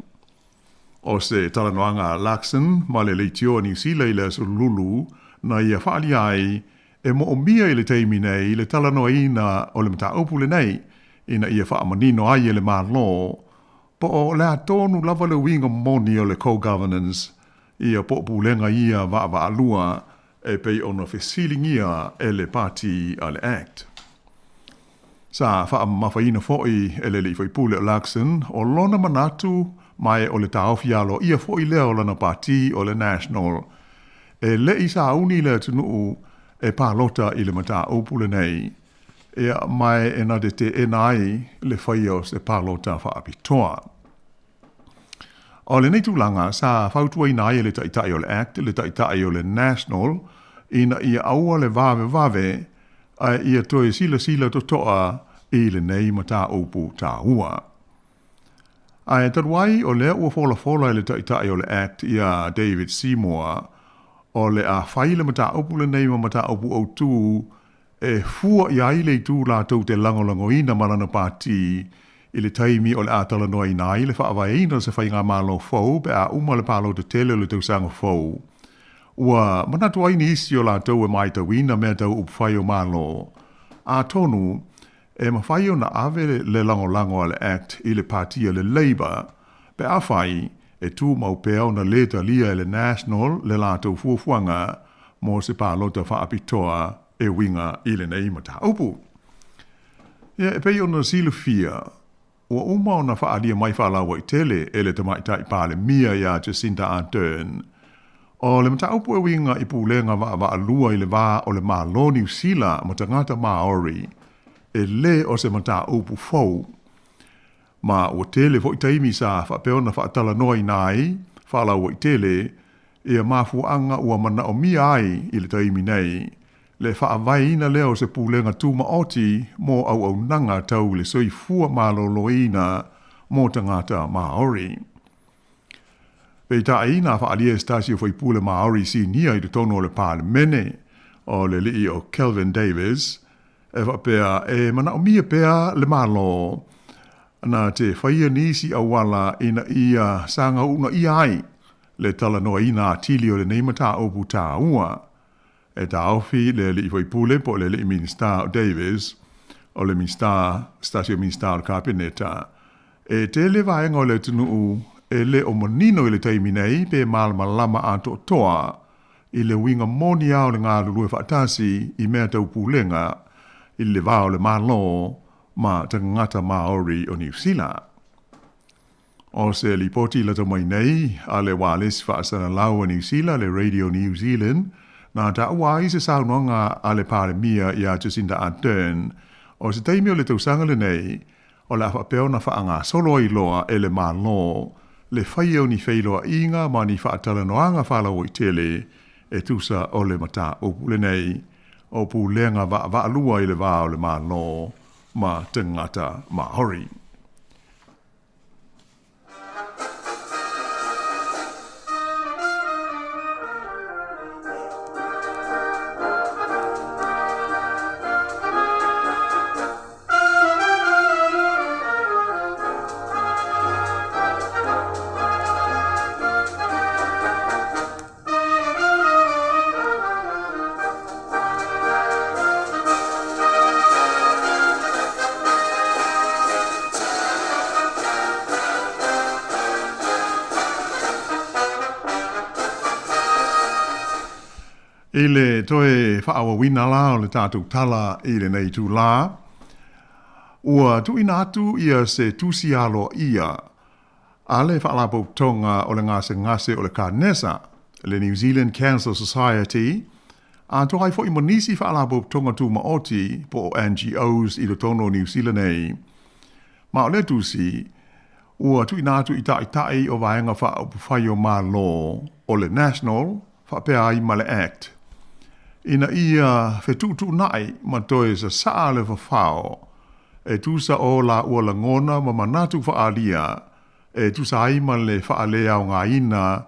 O se talanoaga a Luxon ma le leitio a Niu Sila i le Aso Lulu na ia faaalia ai e moomia i le taimi nei le talanoaina o le mataupu lenei ina ia faamanino ai e le Malo po o le a tonu lava le uiga moni o le co-governance ia po o pulega ia vaavaalua e pei ona fesiligia e le Pāti a le act. Sa faamamafaina foi e le alii faipule o Luxon o lona manatu mae o le taofi aloaia foi lea o lana pāti o le National e le i sauni le atunuu e palota i le mataupu lenei, ia mae e na te teena ai le faia o se palota faapitoa. O lenei tulaga, sa fautuaina ai e le Taitai o le Act le Taitai o le National ina ia aua le vavevave ae ia toe silasila totoa i lenei mataupu taua. Ae talu ai o lea ua folafola e le Taitai o le Act iā David Seymour o le a fai le mataupu lenei ma mataupu autū e fua i ai le itu latou te lagolagoina ma lana pātī i le taimi o le a talanoaina ai le faavaeina o se faigamalo fou pe a uma le palota tele o le tausaga fou. Ua manatu ai nisi o latou e maitauina mea tau upufai o Malo, atonu e mafai ona ave le lagolago a le Act i le pātī a le Labour pe afai e tumau pea ona lē talia e le National le latou fuafuaga mo se palota faapitoa e uiga i lenei mataupu. Ia, e pei ona silafia, ua uma ona faaalia mai faalauaitele e le Tamaitai Palemia iā Jacinda Ardern, o le mataupu e uiga i pulega vaavaalua i le va o le Malo Niu Sila ma tagata Māori, e lē o se mataupu fou. Ma ua tele foi taimi sa faapea ona faatalanoaina ai faalauaitele ia mafuaaga ua manaomia ai i le taimi nei le faavaeina lea o se pulega tumaoti mo auaunaga tau i le soifua maloloina mo tagata Māori. Peitai, na faaalia e se tasi o faipule Māori sinia i totonu o le Palemene, o le alii o Kelvin Davis, e faapea e manaomia pea le Malo na te faia nisi auala ina ia saga uunaia ai le talanoaina atili o lenei mataupu taua. E taofi le alii faipule po o le alii Minisita o Davis, o le Minisita, se tasi o Minisita o le Kapeneta, e tele vaega o le atunuu e le o manino i le taimi nei pe malamalama atoatoa i le uiga moni lava o le galulue faatasi i mea tau pulega i le va o le Malo ma tagata Māori o Niu Sila. O se lipoti lata mai nei a le ualesi faasalalau a Niu Sila, le Radio New Zealand, na taua ai se saunoaga a le Palemia iā Jacinda Ardern, o se taimi o le tausaga lenei, o le a faapea ona faagasolo ai loa e le Malo le faia o ni feiloaiga ma ni faatalanoaga faalauaitele e tusa o le mataupu lenei o pulega vaavaalua i le va o le Malo ma tagata Māori. I le toe faaauauina la o le tatou tala i lenei itulā, ua tuuina atu ia se tusi aloaia a le Faalapotopotoga o le Gasegase o le Kanesa, le New Zealand Cancer Society, atoa ai foi ma nisi faalapotopotoga tumaoti po o NGOs i totonu o Niu Sila nei. Ma o lea tusi, ua tuuina atu i taitai o Vaega Faaupufai o Malo o le National faapea ai ma le Act, ina ia fetuutuunai ma toe sasaa le fafao e tusa o laua lagona ma manatu faaalia e tusa ai ma le faaleaogaina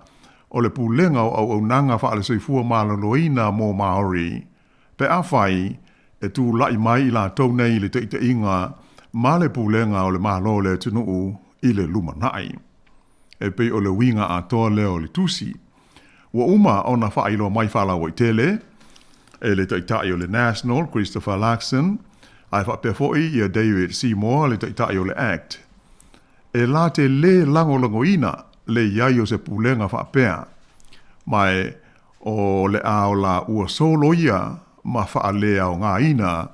o le Pulega o Auaunaga Faale-Soifua Maloloina mo Māori, pe afai e tulai mai i latou nei le taitaiga ma le pulega o le Malo o le atunuu i le lumanai. E pei o le uiga atoa lea o le tusi. Ua uma ona faailoa mai faalauaitele e le Taitai o le National, Christopher Luxon, ae faapea foi ia David Seymour, le Taitai o le act. E la te lē lagolagoina le i ai o se pulega faapea, ma e o le a o la ua soloia ma faaleaogaina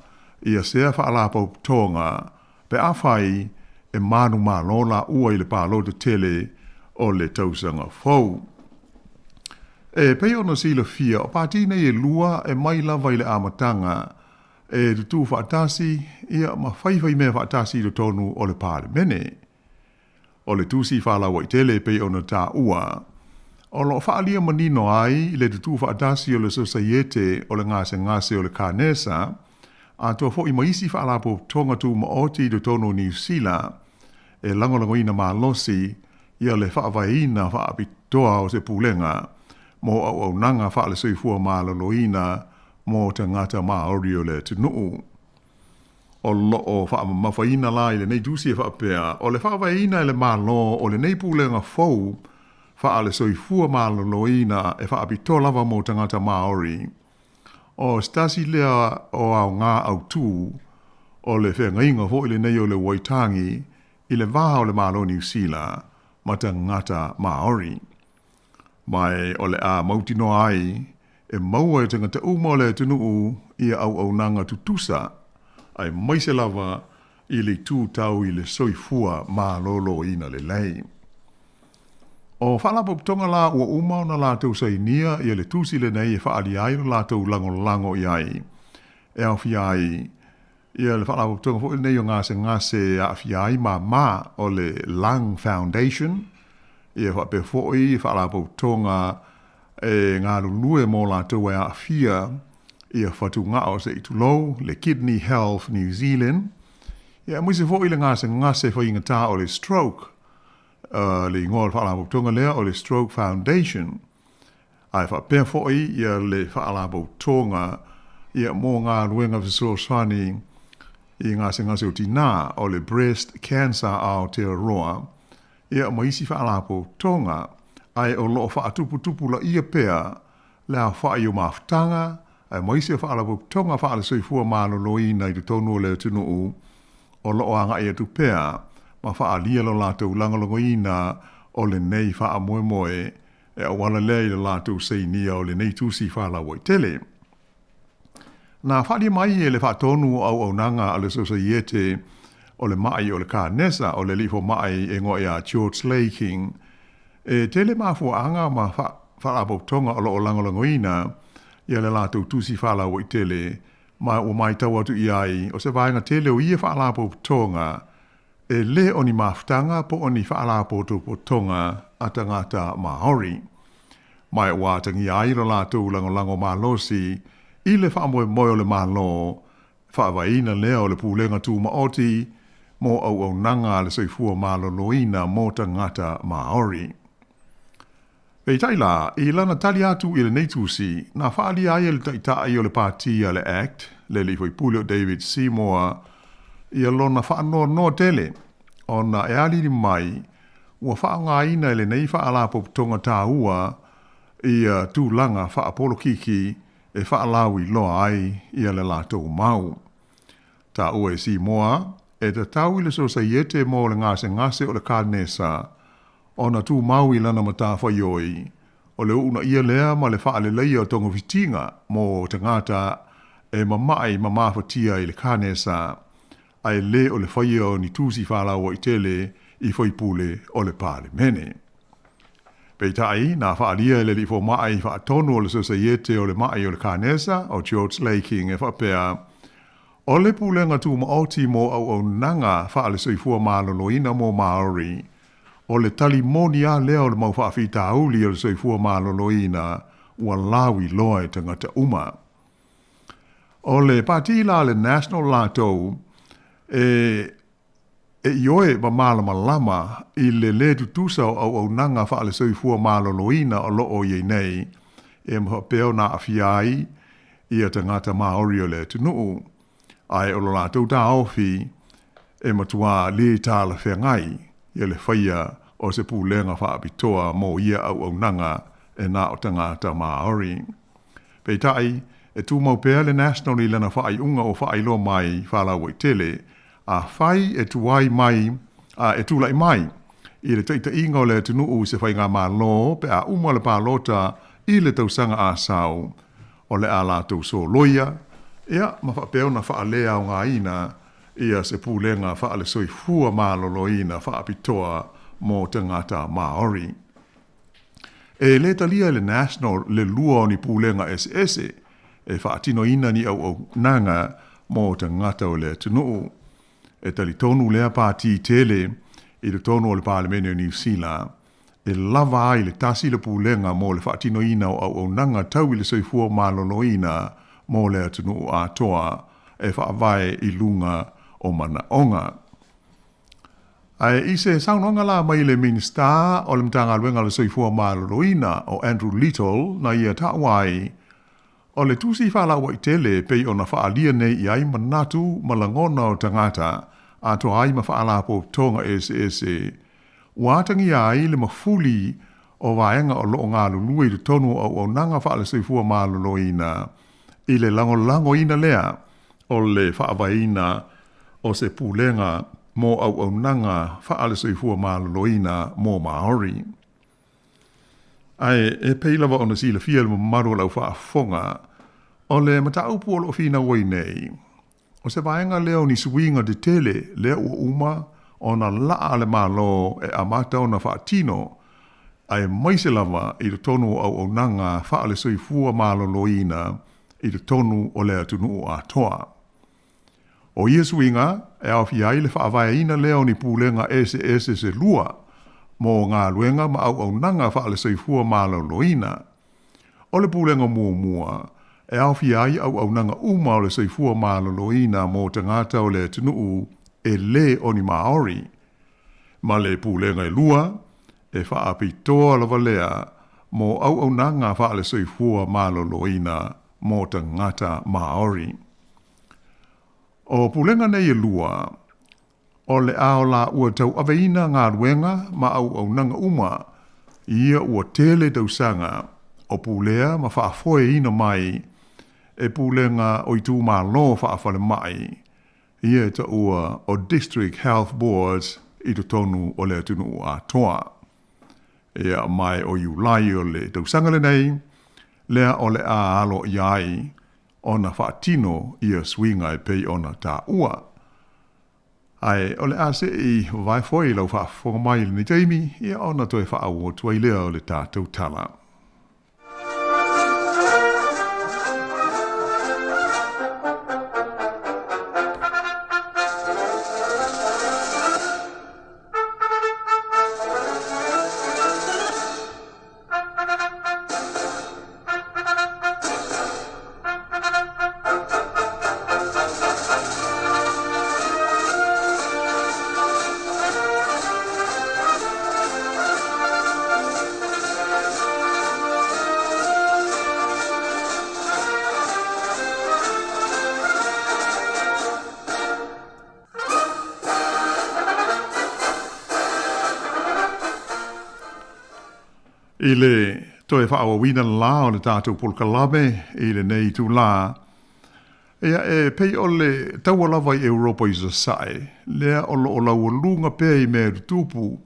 ia sea faalapotopotoga pe afai e manumalo laua i le palota tele o le tausaga fou. E pei ona silafia, o pātī nei e lua e mai lava i le amataga e tutū faatasi ia ma faifai mea faatasi i totonu o le Palemene. O le tusi faalauaitele e pei ona taua, o lo o faaalia manino ai le tutū faatasi o le Sosaiete o le Gasegase o le Kanesa, atoa foi ma isi faalapotopotoga tumaoti i totonu o Niu Sila e lagolagoina malosi ia le faavaeina faapitoa o se pulega mo auaunaga faale-soifua maloloina mo tagata Māori o le atunuu. O lo o faamamafaina la i lenei tusi e faapea, o le faavaeina e le Malo o lenei pulega fou faale-soifua maloloina e faapitoa lava mo tagata Māori, o se tasi lea o aoga autu o le feagaiga foi lenei o le Waitangi i le va o le Malo o Niu Sila ma tagata Māori. Ma o le a mautinoa ai e maua e tagata uma o le atunuu ia auaunaga tutusa, aemaise lava i le itu tau i le soifua maloloina lelei. O Faalapotopotoga la ua uma ona latou sainia ia le tusi lenei e faaalia ai lo latou lagolago i ai, e aofia ai ia le Faalapotopotoga foi lenei o gasegase e aafia ai māmā o le Lung Foundation, ia faapea foi Faalapotopotoga e galulue mo latou e aafia ia fatugao se i tulou, le Kidney Health New Zealand, ia aemaise foi le gasegase faigata o le stroke, le igoa o le faalapotopotoga lea o le Stroke Foundation, ae faapea foi ia le faalapotopotoga ia mo galuega fesoasoani i gasegase o tinā o le Breast Cancer Aotearoa, ia ma isi faalapotopotoga, ae o lo o faatuputupulaia pea le aofai o mafutaga aemaise o faalapotopotoga faale-soifua maloloina i totonu o le atunuu o lo o agai atu pea ma faaalia lo latou lagolagoina o lenei faamoemoe e auala lea i le latou sainia o lenei tusi faalauaitele. Na faaalia mai e le faatonu o auaunaga a le Sosaiete o le Ma'i o le Kanesa o le alii fomai e igoa ia George Laking, e tele mafuaaga ma faalapotopotoga o lo o lagolagoina ia le latou tusi faalauaitele ma ua matau atu i ai o se vaega tele o ia faalapotopotoga e lē o ni mafutaga po o ni faalapotopotoga a tagata Māori. Ma ua atagia ai lo latou lagolago malosi i le faamoemoe o le Malo faavaeina lea o le Pulega Tumaoti mo auaunaga a le soifua maloloina mo tagata Māori. Peitai la, i lana tali atu i lenei tusi, na faaalia ai e le Taitai o le Pati a le act, le alii faipule o David Seymour, ia lona faanoanoa tele, ona e alili mai ua faaaogaina e lenei faalapotopotoga taua ia tulaga faapolokiki e faalauiloa ai ia le latou mau. Taua e Seymour, e tatau i le Sosaiete mo le gasegase o le Kanesa ona tumau i lana matafaioi, o le uunaia lea ma le faaleleia o togafitiga mo tagata e mama'i ma mafatia i le kanesa, ae lē o le faia o ni tusi faalauaitele i faipule o le Palemene. Peitai, na faaalia e le alii fomai faatonu o le Sosaiete o le Ma'i o le Kanesa, o George Laking, e faapea, O le Pulega Tumaoti mo Auaunaga Faale-Soifua Maloloina mo Māori, o le tali moni lava lea o le mau faafitauli o le soifua maloloina ua lauiloa e tagata uma. O le Pati la a le National latou e e ioe ma malamalama i le lē tutusa o auaunaga faale-soifua maloloina o lo o i ai nei, e ma faapea ona aafia ai ia tagata Māori o le atunuu, ae o lo latou taofi e matuā lē talafeagai ia le faia o se pulega faapitoa mo ia auaunaga e na o tagata Māori. Peitai, e tumau pea le National i lana faaiuga ua faailoa mai faalauaitele, afai e tuai mai, a e tulai mai i le taitaiga o le atunuu i se faigamalo pe a uma le palota i le tausaga asau, o le a latou soloia, ia, ma faapea ona faaleaogaina ia se pulega faale-soifua maloloina faapitoa mo tagata Māori. E lē talia e le National le lua o ni pulega eseese e faatinoina ni auaunaga mo tagata o le atunuu. E talitonu lea pati tele i totonu o le Palemene o Niu Sila e lava ai le tasi le pulega mo le faatinoina o auaunaga tau i le soifua maloloina mo le atunuu atoa e faavae i luga o manaoga. Ae i se saunoaga la mai le Minisita o le Matagaluega o le Soifua Maloloina o Andrew Little na ia taua ai, o le tusi faalauaitele e pei ona faaalia nei i ai manatu ma lagona o tagata atoa ai ma faalapotopotoga eseese ua atagia ai le mafuli o vaega o lo o galulue i totonu o auaunaga faale-soifua maloloina i le lagolagoina lea o le faavaeina o se pulega mo auaunaga faale-soifua maloloina mo Māori. Ae e pei lava ona silafia e le mamalu o le au faafofoga, o le mataupu o lo o finau ai nei, o se vaega lea o ni suiga tetele lea ua uma ona laa le Malo e amata ona faatino, aemaise lava i totonu o auaunaga faale-soifua maloloina i totonu o le atunuu atoa. O ia suiga e aofia ai le faavaeina lea o ni pulega eseese se lua mo galuega ma auaunaga faale-soifua maloloina. O le pulega muamua e aofia ai auaunaga uma o le soifua maloloina mo tagata o le atunuu e lē o ni Māori, ma le pulega e lua e faapitoa lava lea mo auaunaga faale-soifua maloloina mo tagata Māori. O pulega nei e lua, o le a o la ua tauaveina galuega ma auaunaga uma ia ua tele tausaga o pulea ma faafoeina mai e pulega o itumalo faafalemai ia e taua o District Health Boards i totonu o le atunuu atoa. Ia mae o Iulai o le tausaga lenei, lea o le a alo ia ai ona faatino ia suiga e pei ona taua. Ae o le a se i vavae foi lau faafofoga mai i lenei taimi, ia ona toe faaauau atu ai lea o le tatou tala. I le toe faaauauina la o le tatou polokalame i lenei itulā, ia e pei o le taua lava i Europa i Sasae, lea o lo o laualuga pea i mea e tutupu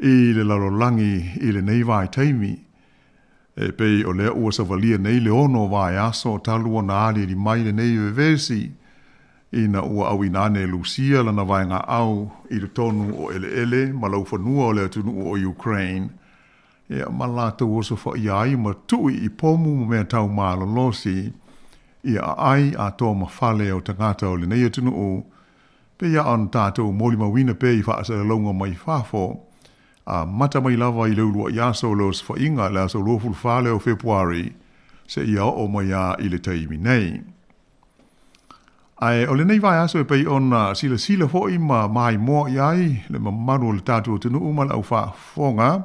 i le lalolagi i lenei vaitaimi. E pei o lea ua savalia nei le ono vaiaso talu ona aliali mai lenei vevesi, ina ua auina ane e Lusia lana vaegaau i totonu o eleele ma laufanua o le atunuu o Ukraine, ia, ma latou osofaia ai ma tui i pomu ma mea tau malolosi, ia aai atoa ma fale o tagata o lenei atunuu, pei lava ona tatou molimauina pea i faasalalauga mai fafo, amata mai lava i le uluai aso o le osofaiga, le aso 24 lea o Fepuari, seia oo mai lava i le taimi nei. Ae o lenei vaiaso e pei ona silasila foi ma maimoa i ai le mamalu o le tatou atunuu ma le au faafofoga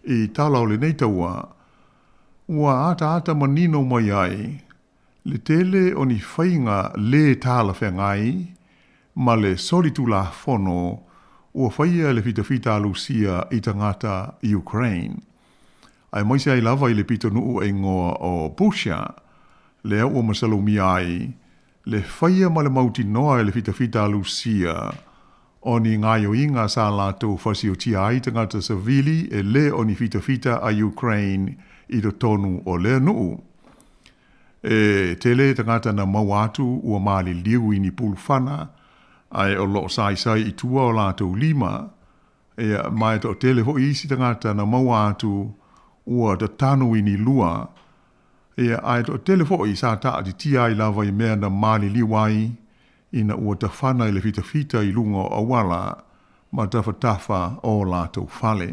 i tala o lenei taua, ua ataata manino mai ai le tele o ni faiga lē talafeagai ma le solitulafono ua faia e le fitafita a Lusia i tagata Ukraine. Aemaise ai lava i le pitonuu e igoa o Busha, lea ua masalomia ai le faia ma le mautinoa e le fitafita a Lusia o ni gaioiga sa latou fasiotia ai tagata savili e lē o ni fitafita a Ukraine i totonu o lea nuu. E tele tagata na maua atu ua maliliu i ni pulufana ae o lo o saisai i tua o latou lima. Ia, ma e toatele foi isi tagata na maua atu ua tatanu i ni lua. Ia, ae toatele foi sa taatitia ai lava i mea na maliliu ai ina ua tafana i le fitafita i luga o auala. ma tafatafa o o latou fale.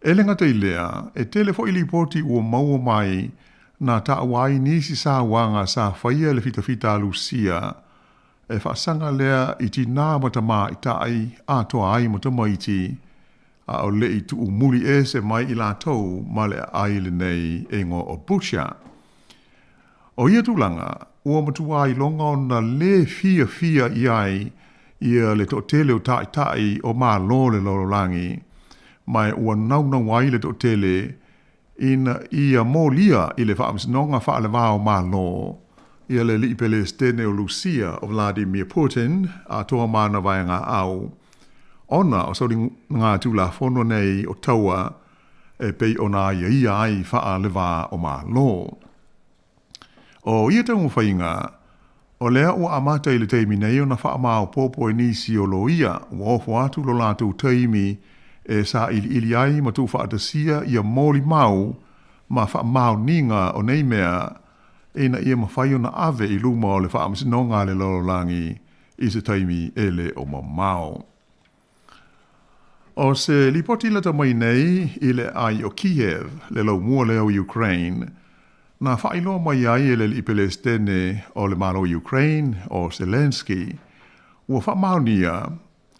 E le gata i lea, e tele foi lipoti ua maua mai na taua ai nisi sauaga sa faia e le fitafita a Lusia e faasaga lea i tinā ma tamaitai atoa ai ma tamaiti a o le i tuumuli ese mai i latou ma le aai lenei e igoa o Bucha. O ia tulaga, ua matua iloga ona lē fiafia i ai ia le toatele o taitai o Malo o le lalolagi, ma ua naunau ai le toatele ina ia molia i le Faamasinoga Faale-va o Malo ia le Alii Pelesitene o Lusia o Vladimir Putin atoa ma ana vaegaau, ona o soligatulafono nei o taua e pei ona aiaia ai faale-va o Malo. O ia taumafaiga, o lea ua amata i le taimi nei ona faamaopoopo e nisi o loia ua ofo atu lo latou taimi e sailiili ai ma tuufaatasia ia molimau ma faamaoniga o nei mea ina ia mafai ona ave i luma o le Faamasinoga a le Lalolagi i se taimi e le o mamao. O se lipoti lata mai nei i le aai o Kiev, le laumua lea o Ukraine, na faailoa mai ai e le alii Pelesitene o le Malo o Ukraine, o Zelenskyy, ua faamaonia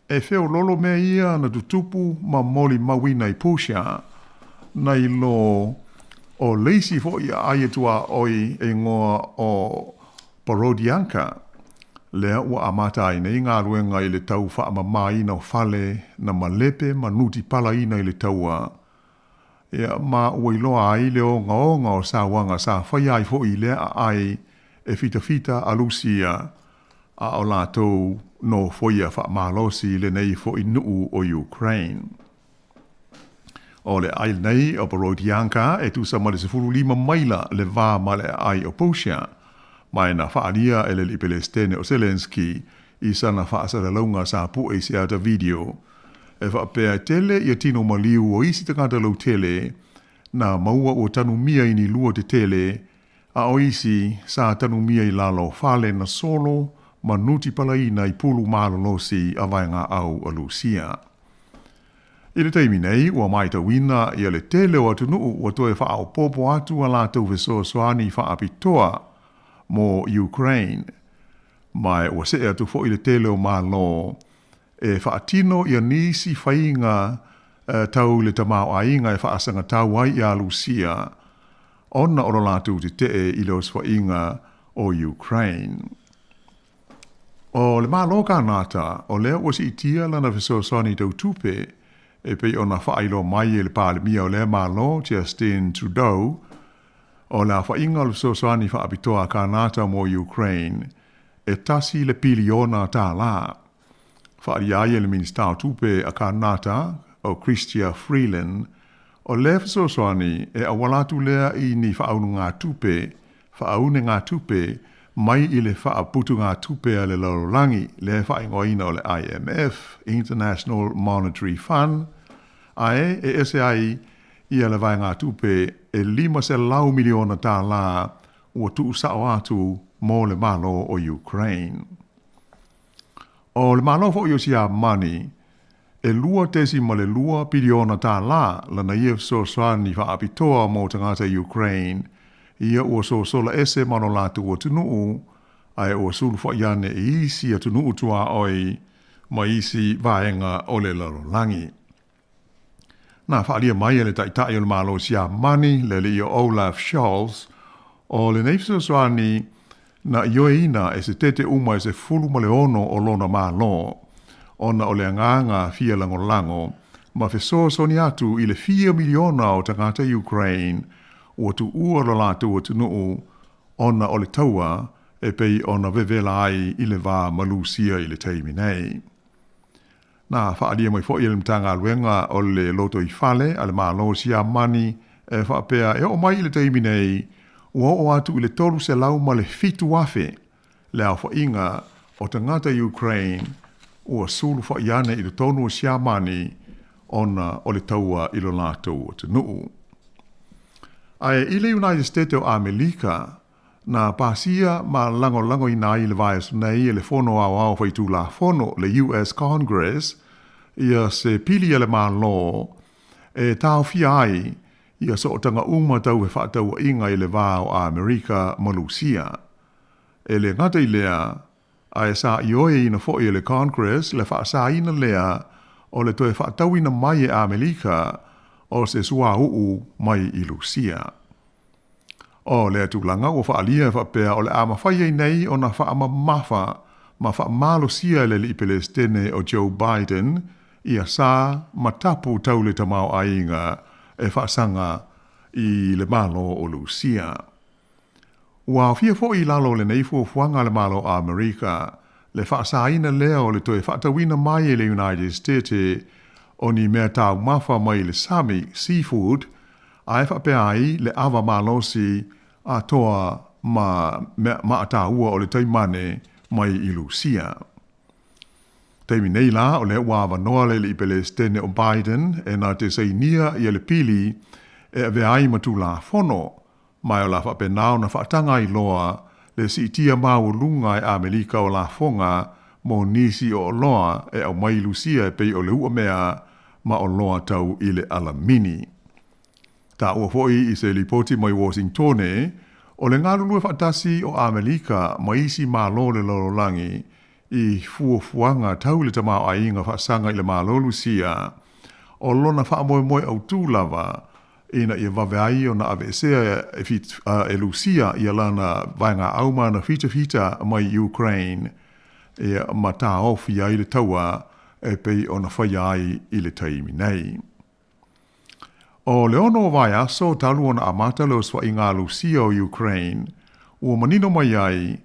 e feololo mea ia na tutupu ma molimauina i Pusha, nai lo o le isi foi aai e tuaoi e igoa o Borodianka, lea ua amata ai nei galuega i le tau faamamaina o fale na malepe ma nutipalaina i le taua, ia, ma ua iloa ai le ogaoga o sauaga sa faia ai foi i lea aai e fitafita a Lusia, a o latou nofoia faamalosi lenei foi nuu o Ukraine. O le aai lenei o Borodianka e tusa ma le 15 maila le va ma le aai o Busha, ma e na faaalia e le Alii Pelesitene o Zelenskyy i sana faasalalauga sa pue i se ata video e faapea e tele ia tino maliu o isi tagata lautele na maua ua tanumia i ni lua tetele a o isi sa tanumia i lalo o fale na solo ma nutipalaina i pulu malolosi a vaegaau a Lusia. I le taimi nei, ua maitauina ia le tele o atunuu ua toe faaopoopo atu a latou fesoasoani faapitoa mo Ukraine, ma ua see atu foi le tele o Malo e faatino ia nisi faiga tau i le tamaoaiga e faasagatau ai iā Lusia ona o lo latou tetee i le osofaiga o Ukraine. O le Malo o Kanata, o lea ua siitia lana fesoasoani tau tupe e pei ona faailoa mai e le Palemia o lea Malo, Justin Trudeau, o le aofaiga o le fesoasoani faapitoa a Kanata mo Ukraine e $1 piliona. Faaalia ai e le Minisita o Tupe a Kanata, o Chrystia Freeland, o lea fesoasoani e auala atu lea i ni faaunegatupe, faaunegatupe mai i le Faaputugatupe a le Lalolagi, lea e faaigoaina o le IMF, International Monetary Fund, ae e ese ai ia le vaegatupe e $500 miliona ua tuusao atu mo le Malo o Ukraine. O le Malo foi o Siamani, e $2.2 piliona lana ia fesoasoani faapitoa mo tagata Ukraine ia ua sosola ese ma lo latou atunuu ae ua sulufai ane i isi atunuu tuaoi ma isi vaega o le lalolagi. Na faaalia mai e le Taitai o le Malo o Siamani, le Alii o Olaf Scholz, o lenei fesoasoani na ioeina e Setete uma e 16 o lona Malo, ona o le agaga fia lagolago ma fesoasoani atu i le fia miliona o tagata Ukraine ua tuua lo latou atunuu ona o le taua e pei ona vevela ai i le va ma Lusia i le taimi nei. Na faaalia mai foi e le Matagaluega o le Lotoifale a le Malo o Siamani e faapea e oo mai i le taimi nei ua oo atu i le 307,000 le aofaiga o tagata Ukraine ua sulufai ane i totonu o Siamani ona o le taua i lo latou atunuu. Ae i le United States o Amelika, na pasia ma lagolagoina ai i le vaiaso nei e le Fono Aoao Faitulafono, le US Congress, Ia se pili a le Malo e taofia ai ia sootaga uma tau fefaatauaiga i le va o Amerika ma Lusia. E le gata i lea, ae sa ioeina foi e le Congress le faasaina lea o le toe faatauina mai e Amelika o se suauu mai i Lusia. O lea tulaga ua faaalia e faapea o le a mafai ai nei ona faamamafa ma faamalosia e le Alii Pelesitene o Joe Biden ia sa ma tapu tau le tamaoaiga e faasaga i le Malo o Lusia. Ua aofia foi i lalo o lenei fuafuaga a le Malo o Amerika le faasaina lea o le toe faatauina mai e le United States o ni mea taumafa mai le sami, seafood, ae faapea ai le ava malosi atoa ma mea maataua o le taimane mai i Lusia. Taimi nei la, o lea ua avanoa le Alii Pelesitene o Biden e na te sainia ia le pili e avea ai ma Tulafono, ma e o la faapena ona faataga ai loa le siitia maualuga e Amelika o lafoga mo nisi o oloa e aumai i Lusia e pei o le uamea ma oloa tau i le alamini. Taua foi i se lipoti mai Washingtone, o le galulue faatasi o Amelika ma isi Malo o le lalolagi i fuafuaga tau i le tamaoaiga faasaga i le Malo Lusia, o lona faamoemoe autū lava ina ia vave ai ona aveesea e Lusia ia lana vaegaau ma ana fitafita mai Ukraine ia ma taofi ai le taua e pei ona faia ai i le taimi nei. O le ono o vaiaso talu ona amata le osofaiga a Lusia o Ukraine, ua manino mai ai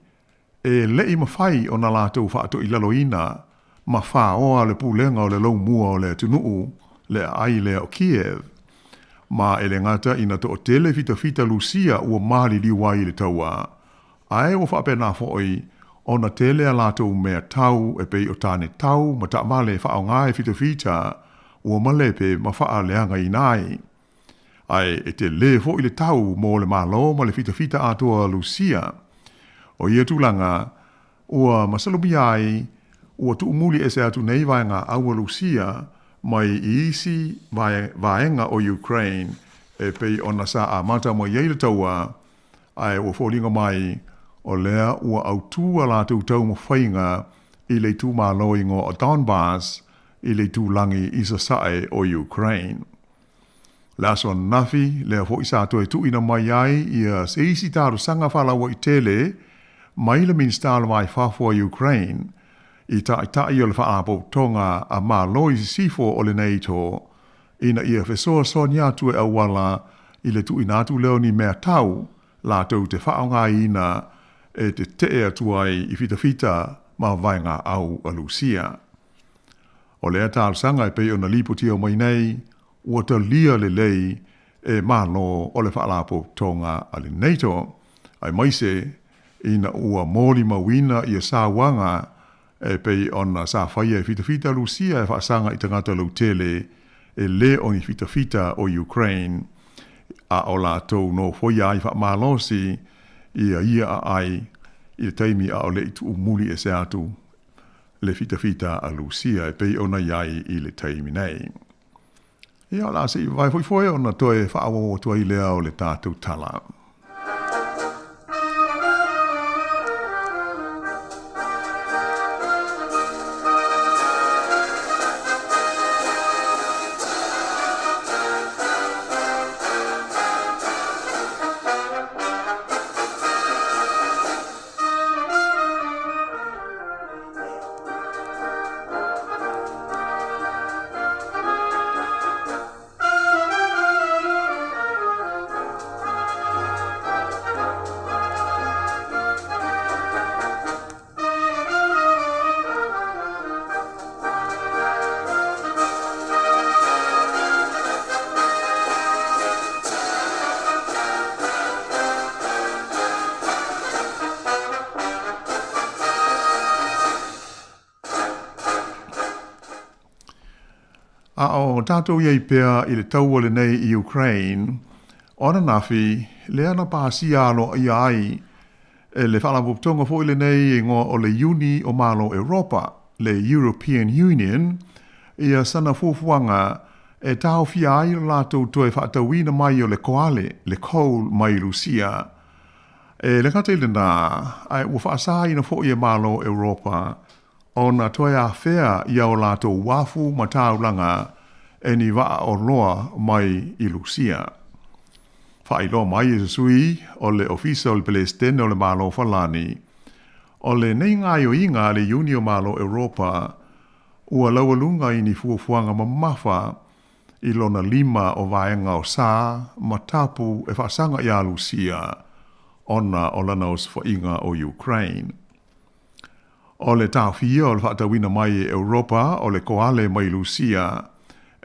e leʻi mafai ona latou faatoʻilaloina ma faoa le pulega o le laumua o le atunuu, le aai lea o Kiev. Ma e le gata ina toʻatele fitafita Lusia ua maliliu ai i le taua, ae ua faapena foi ona tele a latou mea tau e pei o tane tau ma taavale e faaaoga e fitafita ua malepe ma faaleagaina ai. Ae e telē foi le tau mo le Malo ma le fitafita atoa a Lusia. O ia tulaga, ua masalomia ai ua tuumuli ese atu nei vaega au a Lusia mai i isi vaega o Ukraine e pei ona sa amata mai ai le taua, ae ua foliga mai o lea ua autū a latou taumafaiga i le itumalo igoa o Donbas i le itulagi i sasae o Ukraine. Le aso ananafi, lea foi sa toe tuuina mai ai ia se isi talosaga faalauaitele mai le Minisita o le Va i Fafo a Ukraine i Taitai o le Faalapotopotoga a Malo i Sisifo o le NATO ina ia fesoasoani atu e auala i le tuuina atu lea o ni mea tau latou te faaaogaina e tetee atu ai i fitafita ma vaegaau a Lusia. O lea talosaga e pei ona lipotia mai nei, ua talia lelei e Malo o le Faalapotopotoga a le NATO, aemaise ina ua molimauina ia sauaga e pei ona sa faia e fitafita Lusia e faasaga i tagata lautele e le o ni fitafita o Ukraine, a o latou nofoia ai faamalosi ia ia aai i le taimi a o le i tuumuli ese atu le fitafita a Lusia e pei ona i ai i le taimi nei. Ia, o le a se i vae foi foe ona toe faaauau atu ai lea o le tatou tala. A o tatou i ai pea i le taua lenei i Ukraine, o ananafi, lea na pasia aloaia ai e le Faalapotopotoga foi lenei e igoa o le Iuni o Malo Europa, le European Union, Ia sana fuafuaga e taofia ai lo latou toe faatauina mai o le koale, le coal, mai Lusia. E le gata i lenā, ae ua faasāina foi e Malo o Europa ona toe afea ia o latou uafu ma taulaga e ni vaa oloa mai i Lusia. Faailoa mai e se sui o le Ofisa o le Pelesitene o le Malo o Falani, o lenei gaoioiga a le Iuni o Malo o Europa ua laualuga i ni fuafuaga mamafa i lona lima o vaega o sa ma tapu e faasaga iā Lusia ona o lana osofaiga o Ukraine. O le taofia o le faatauina mai e Europa o le koale mai Lusia,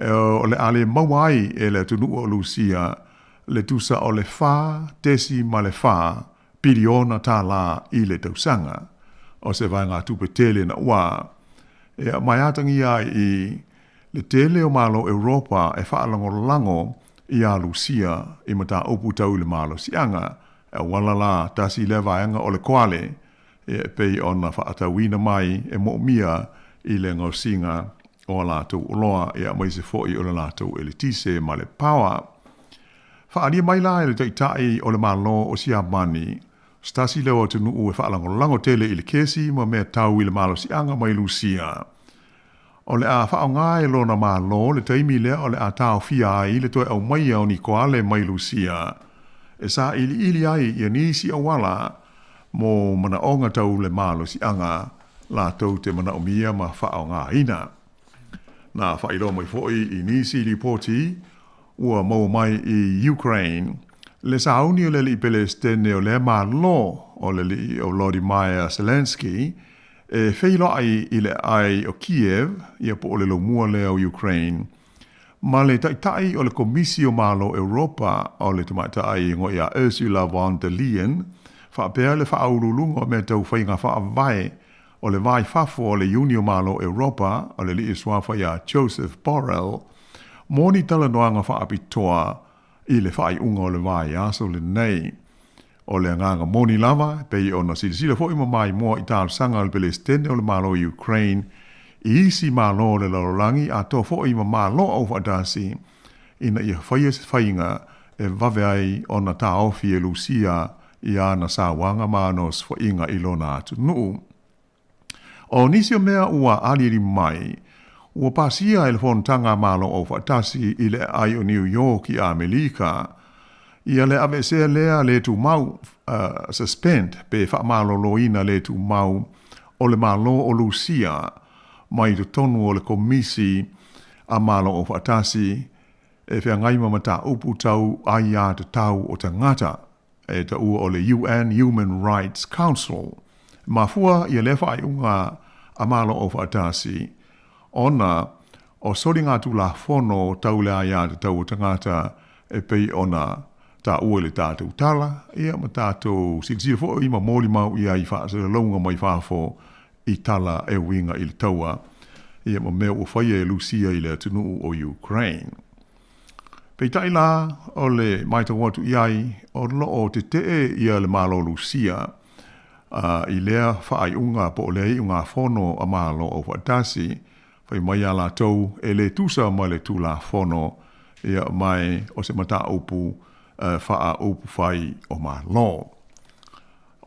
o le a le maua ai e le atunuu o Lusia le tusa o le $4.4 piliona tālā i le tausaga. O se vaegatupe tele naʻuā e aumai atagia ai i le tele o Malo Europa e faalagolago iā Lusia i mataupu tau i le malosiaga, e auala la tasi lea vaega o le koale e pei ona faatauina mai e moomia i le gaosiga o a latou oloa e aemaise foi o le latou eletise ma le paoa. Faaalia mai la e le Taitai o le Malo o Siamani, o se tasi lea o atunuu e faalagolago tele i le kesi ma mea tau i le malosiaga mai Lusia. O le a faaaoga e lona Malo le taimi lea o le a taofia ai le toe aumaia o ni koale mai Lusia e sailiili ai ia nisi auala mo manaoga tau le malosiaga latou te manaomia ma faaaogaina. Na faailoa mai foi i nisi lipoti ua maua mai i Ukraine le sauni o le alii Pelesitene o lea Malo o le alii o Volodymyr Zelenskyy e feiloai i le aai o Kiev, ia po o le laumua lea o Ukraine, ma le Taitai o le Komisi o Malo Europa o le Tamaitai e igoa ia Ursula von der Leyen, faapea le faauluuluga o mea tau faiga faavae o le va i fafo o le Iuni o Malo Europa o le alii suafa ia Joseph Borrell, mo ni talanoaga faapitoa i le faaiuga o le vaiaso lenei. O le agaga moni lava, e pei ona silasila foi ma maimoa i talosaga a le Pelesitene o le Malo o Ukraine i isi Malo o le lalolagi atoa foi ma Malo Aufaatasi ina ia faia se faiga e vave ai ona taofi e Lusia i ana sauaga ma ana osofaiga i lona atunuu. O nisi o mea ua aliali mai, ua pasia e le Fonotaga a Malo Aufaatasi i le aai o New York i Amelika, ia le aveesea lea le tumau, suspend, pe faamaloloina le tumau o le Malo o Lusia mai totonu o le Komisi a Malo Aufaatasi e feagai ma mataupu tau aiatatau o tagata. e taua o le UN Human Rights Council. E mafua ia lea faaiuga a Malo Aufaatasi ona o soligatulafono tau le aiatatau o tagata e pei ona taua i le tatou tala, ia ma tatou silasila foi ma molimau i ai i faasalalauga mai fafo i tala e uiga i le taua, ia ma mea ua faia e Lusia i le atunuu o Ukraine. Peitai la, o le matau atu i ai, o lo o tetee ia le Malo Lusia i lea faaiuga po o lea iugafono a Malo Aufaatasi, fai mai a latou e le tusa ma le Tulafono, ia mae o se mataupu faa-upu fai o Malo.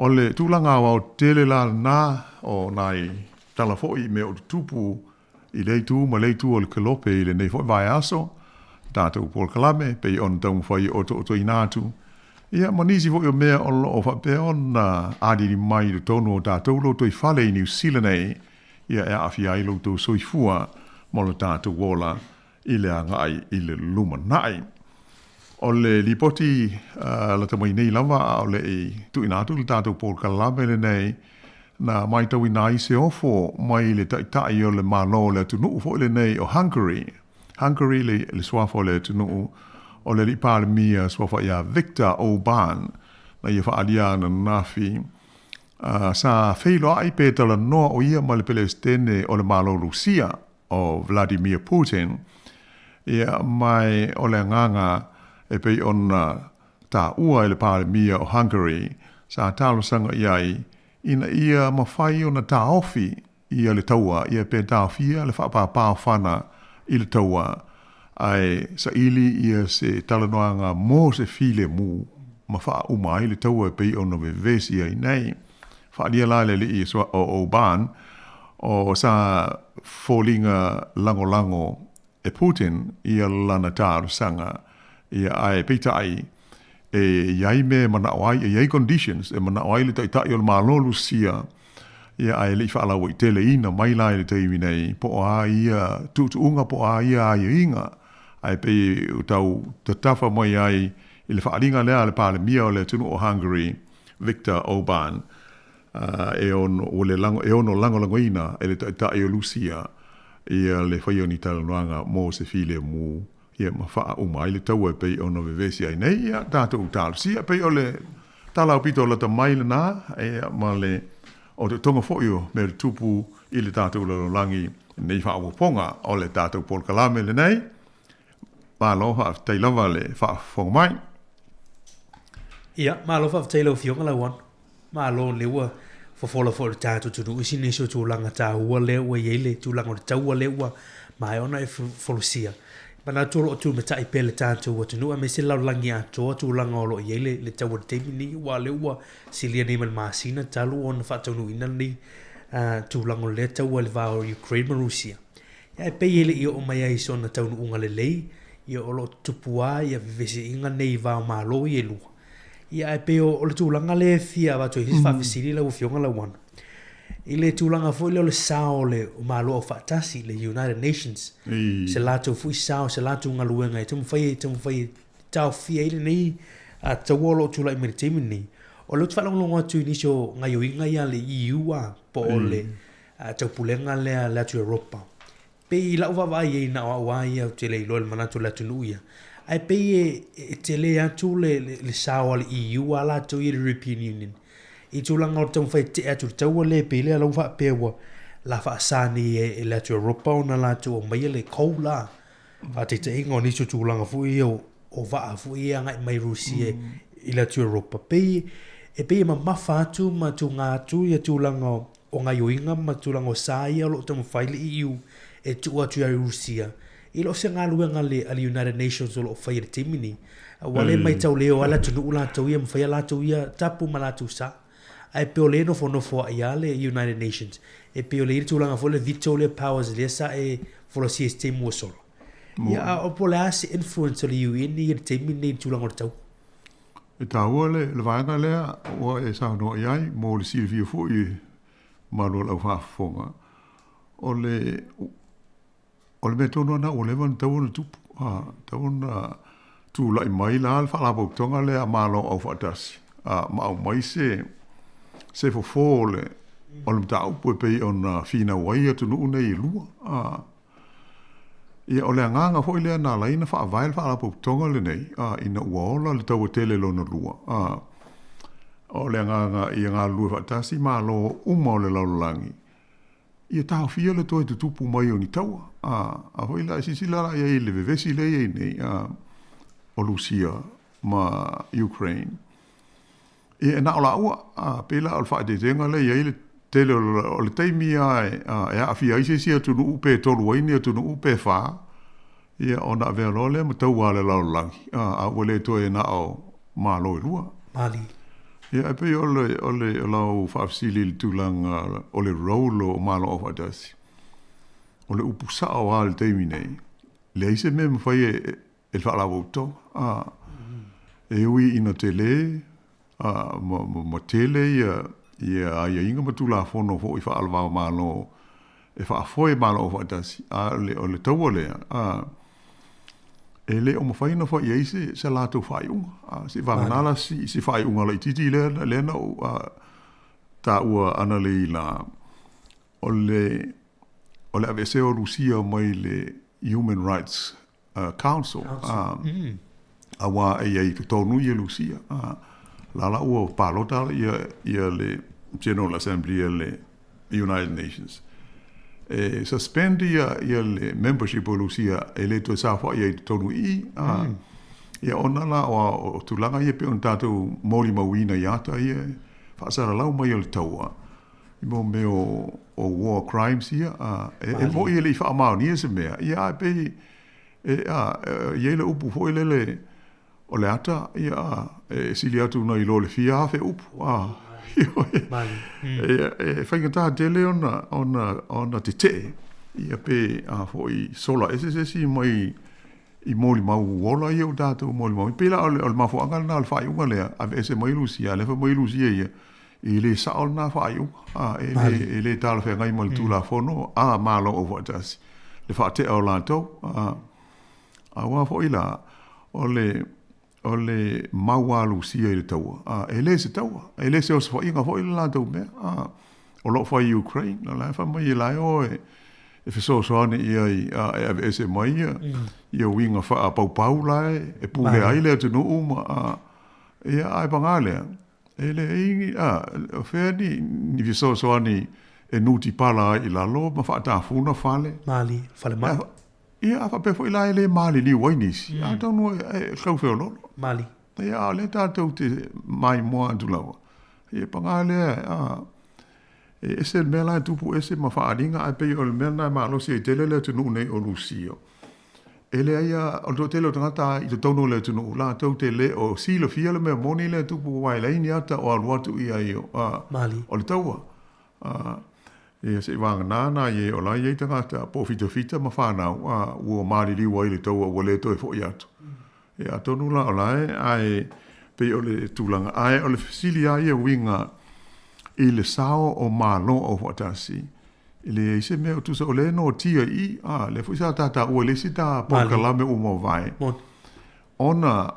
O le tulaga aoaotetele la lena o nai tala foi i mea o tutupu I lea itu ma lea itu o le kelope i lenei foi vaiaso, tatou polokalame pei ona taumafai e otootoina atu, ia ma nisi foi o mea o lo o faapea ona aliali mai i totonu o tatou lotoifale i Niu Sila nei, ia e aafia ai lo outou soifua ma lo tatou ola i le agai i le lumanai. O le lipoti lata mai nei lava a o le i tuuina atu le tatou polokalame lenei, na matauina ai se ofo mai le taitai o le Malo o le atunuu foi lenei o Hungary, Hungary le, le suafa o le atunuu o le alii Palemia suafa ia Viktor Orbán, na ia faaalia ananafi sa feiloai pe talanoa o ia ma le Pelesitene o le Malo Lusia o Vladimir Putin, ia, ma o le agaga e pei ona taua e le Palemia o Hungary sa talosaga i ai ina ia mafai ona taofi ia le taua ia pe taofia le faapāpāofana i le taua ae saili ia se talanoaga mo se filemu ma faauma ai le taua e pei ona vevesi ai nei. Faaalia la e le alii o Oban o sa foliga lagolago e Putin ia lana talosaga ia ae peitai e i ai mea e manao ai, e i ai conditions e manao ai le Taitai o le Malo Lusia ia ae le i faalauaiteleina mai la i le taimi nei po o a ia tuutuuga po o a ia aiaiga ae pei ua tau tatafa mai ai i le faaaliga lea a le Palemia o le atunuu o Hungary Viktor Orbán e ono ua le lago e ono lagolagoina e le Taitai o Lusia ia le faia o ni talanoaga mo se filemu ia ma faauma ai le taua e pei ona vevesi ai nei ia tatou talosia. E pei o le tala aupito lata mai lena ia ma le o te toga foi o mea tutupu i le tatou lalolagi nei faaopoopoga o le tatou polokalame lenei. Malo faafetai lava le faafofoga mai. Ia, malo faafetai i lau Afioga Lauano. Malo o lea ua fofola foi le tatou atunuu i si nisi o tulaga taua lea ua i ai le tulaga o le taua lea ua maea ona e folasia. E manatu o lo o tumatai pea le tatou atunuu aemaise le lalolagi atoa tulaga o lo o i ai le taua i le taimi lenei aua o lea ua silia nei ma le masina talu ona faataunuuina lenei tulaga o lea taua i le va o Ukraine ma Rusia. Ia e pei e le i oo mai ai i sona taunuuga lelei, ia o lo o tutupu lava ia vevesiaiga nei i va o Malo ia e lua. Ia ae pei o le tulaga lea e fia avatu ai se faafesili lau Afioga Lauana, i le tulaga foi lea o le sao o le Malo Aufaatasi, le United Nations, se latou foi sao, se latou galuega e taumafai e taumafai e taofia ai lenei taua o lo o tulai mai i le taimi lenei. O lea ou te faalogologo atu i nisi o gaoioiga ia a le EU po o le taupulega lea a le atu Europa. Pei i lau vaavaai i ai na o au lava ia ou te le iloa i le manatu o le atunuu ia, ae pei e, e tele atu le, le, le sao a le EU a latou ia le European Union i tulaga o le taumafai e tea atu i le taua lea, pei lea la ua faapea ua la faasa nei e, e le atu Europa ona latou aumaia le coal la. Faataitaiga o nisi o tulaga foi ia o, o vaa foi ia agai mai Rusia i le atu Europa. Pei, e pei e mamafa atu ma tuga atu ia tulaga o, o gaioiga ma tulaga o sa ia o lo o taumafai le EU e tuu atu ia Rusia i le o se galuega a le, a le United Nations o lo o faia i le taimi nei. Aua lea e matau leo lava le atunuu latou ia ma fai a latou ia tapu ma latou sa. Ae pei o lea e nofonofoa'i lava le United Nations. E pei o lea e i ai le tulaga foi lea veto lea powers lea sa e folasia i se taimi ua sola. Ia a o po o le a se influence o le UN i le taimi lenei i le tulaga o le taua? E taua le le vaega lea ua e saunoa i ai mo le silafia foi e malu o lau faafofoga. O le o le mea tonu lava lena ua leva ona tatau ona tupu, a, tatau ona tulai mai la le Faalapotopotoga lea a Malo Aufaatasi, a, ma aumai se se fofo o le o le mataupu e pei ona finau ai atunuu nei e lua, a. Ia, o le agaga foi lea na ala ai ona faavae le Faalapotopotoga lenei, a, ina ua ola le taua tele lona lua, a, o le agaga ia galulue faatasi Malo uma o le lalolagi, ia taofia le toe tutupu mai o ni taua. A, a foi la, silasila la i ai i le vevesi lea e i ai nei, a, o Lusia ma Ukraine. Ia, e na o lāua, a, pei la o le faaeteetega lea e i ai le tele o le, o le taimi lava e, a, e aafia ai se isi atunuu pe tolu ai ni atunuu pe fā, ia, ona avea loa lea ma taua a le lalolagi, a, a ua le toe na o Malo e lua. Mali. Ia, e pei o le, o le, o lau faafesili i le tulaga o le role o Malo Aufaatasi, o le upu sao lava i le taimi nei, leai se mea e mafai e, e le Faalapotopotoga. A, e ui ina tele, a, ma, ma, ma tele ia, ia aiaiga ma Tulafono foi faale-va-o-Malo e faafoe Malo Aufaatasi, a o le, o le taua lea, a, e le o mafai ona fai i ai se, se latou faaiuga. A, se i vagana la si, si faaiuga laitiiti lea, lea na ou taua analeila la, o le, o le aveesea o Rusia mai le Human Rights Council, auā e i ai i totonu ia Rusia. La la ua palota ia, ia le General Assembly a le United Nations e suspend ia, ia le membership o Rusia e le toe saofai ai i totonu i i. Ia ona la o, o tulaga ia pei ona tatou molimauina i ata ia e faasalalau mai o le taua. i mo mea o, o war crimes ia, a, e, e mo'i e le i faamaonia se mea, ia ae pei, e, a, e, i ai le upu foi lele, o le ata, ia, a, e sili atu nai lo le fia afe upu, a, e, e faigata tele ona, ona, ona tete'e, ia pe, a foi, sola ese se isi mai i molimau ola ia ua tatou molimau. E pei la o le, o le mafuaaga lena o le faaiuga lea, aveese mai Lusia, lea fai mai Lusia ia, e le sao lena faaiuga, a, e le, e le talafeagai ma le Tulafono a Malo Aufaatasi, le faatea o latou, a. Aua foi la, o le, o le mau a Lusia i le taua, a, e le se taua, e le se osofaiga foi le latou mea, a, o lo o fai i Ukraine, o la e fai mai e la e o e, e fesoasoani i ai a, e aveese mai ia, ia uiga faapaupau la e, e pulea ai le atunuu ma, a, ia, ae paga lea, e leai ni, a, o fea ni, ni fesoasoani e nutipala ai i lalo ma faatafuna fale. Mali, falemai. Ia, a faapea foi la e le maliliu ai nisi, atonu e tau feoloolo. Mali. Ia, a o lea tatou te maimoa atu lava, ia paga lea, a, e ese le mea la e tupu ese ma faaaliga, ae pei o le mea lena e malosi ai tele le atunuu nei o Lusia. E leai a, o le toatele o tagata i totonu o le atunuu, latou te le o silafia le mea moni lea e tupu aua e leai ni ata o alu atu i ai o, a, Mali. o le taua. A, ia seʻi vagana nai e o la e i ai tagata po o fitafita ma fanau, a, ua maliliu ai le taua ua le toe foʻi atu. Ia, atonu la o la e, ae pei o le tulaga, ae o le fesili lava ia uiga i le sao o Malo Aufaatasi, e leai se mea o tusa o lea e noatia i i, a, lea foi sa ta taua i le isi ta polokalame ua mavae, ona,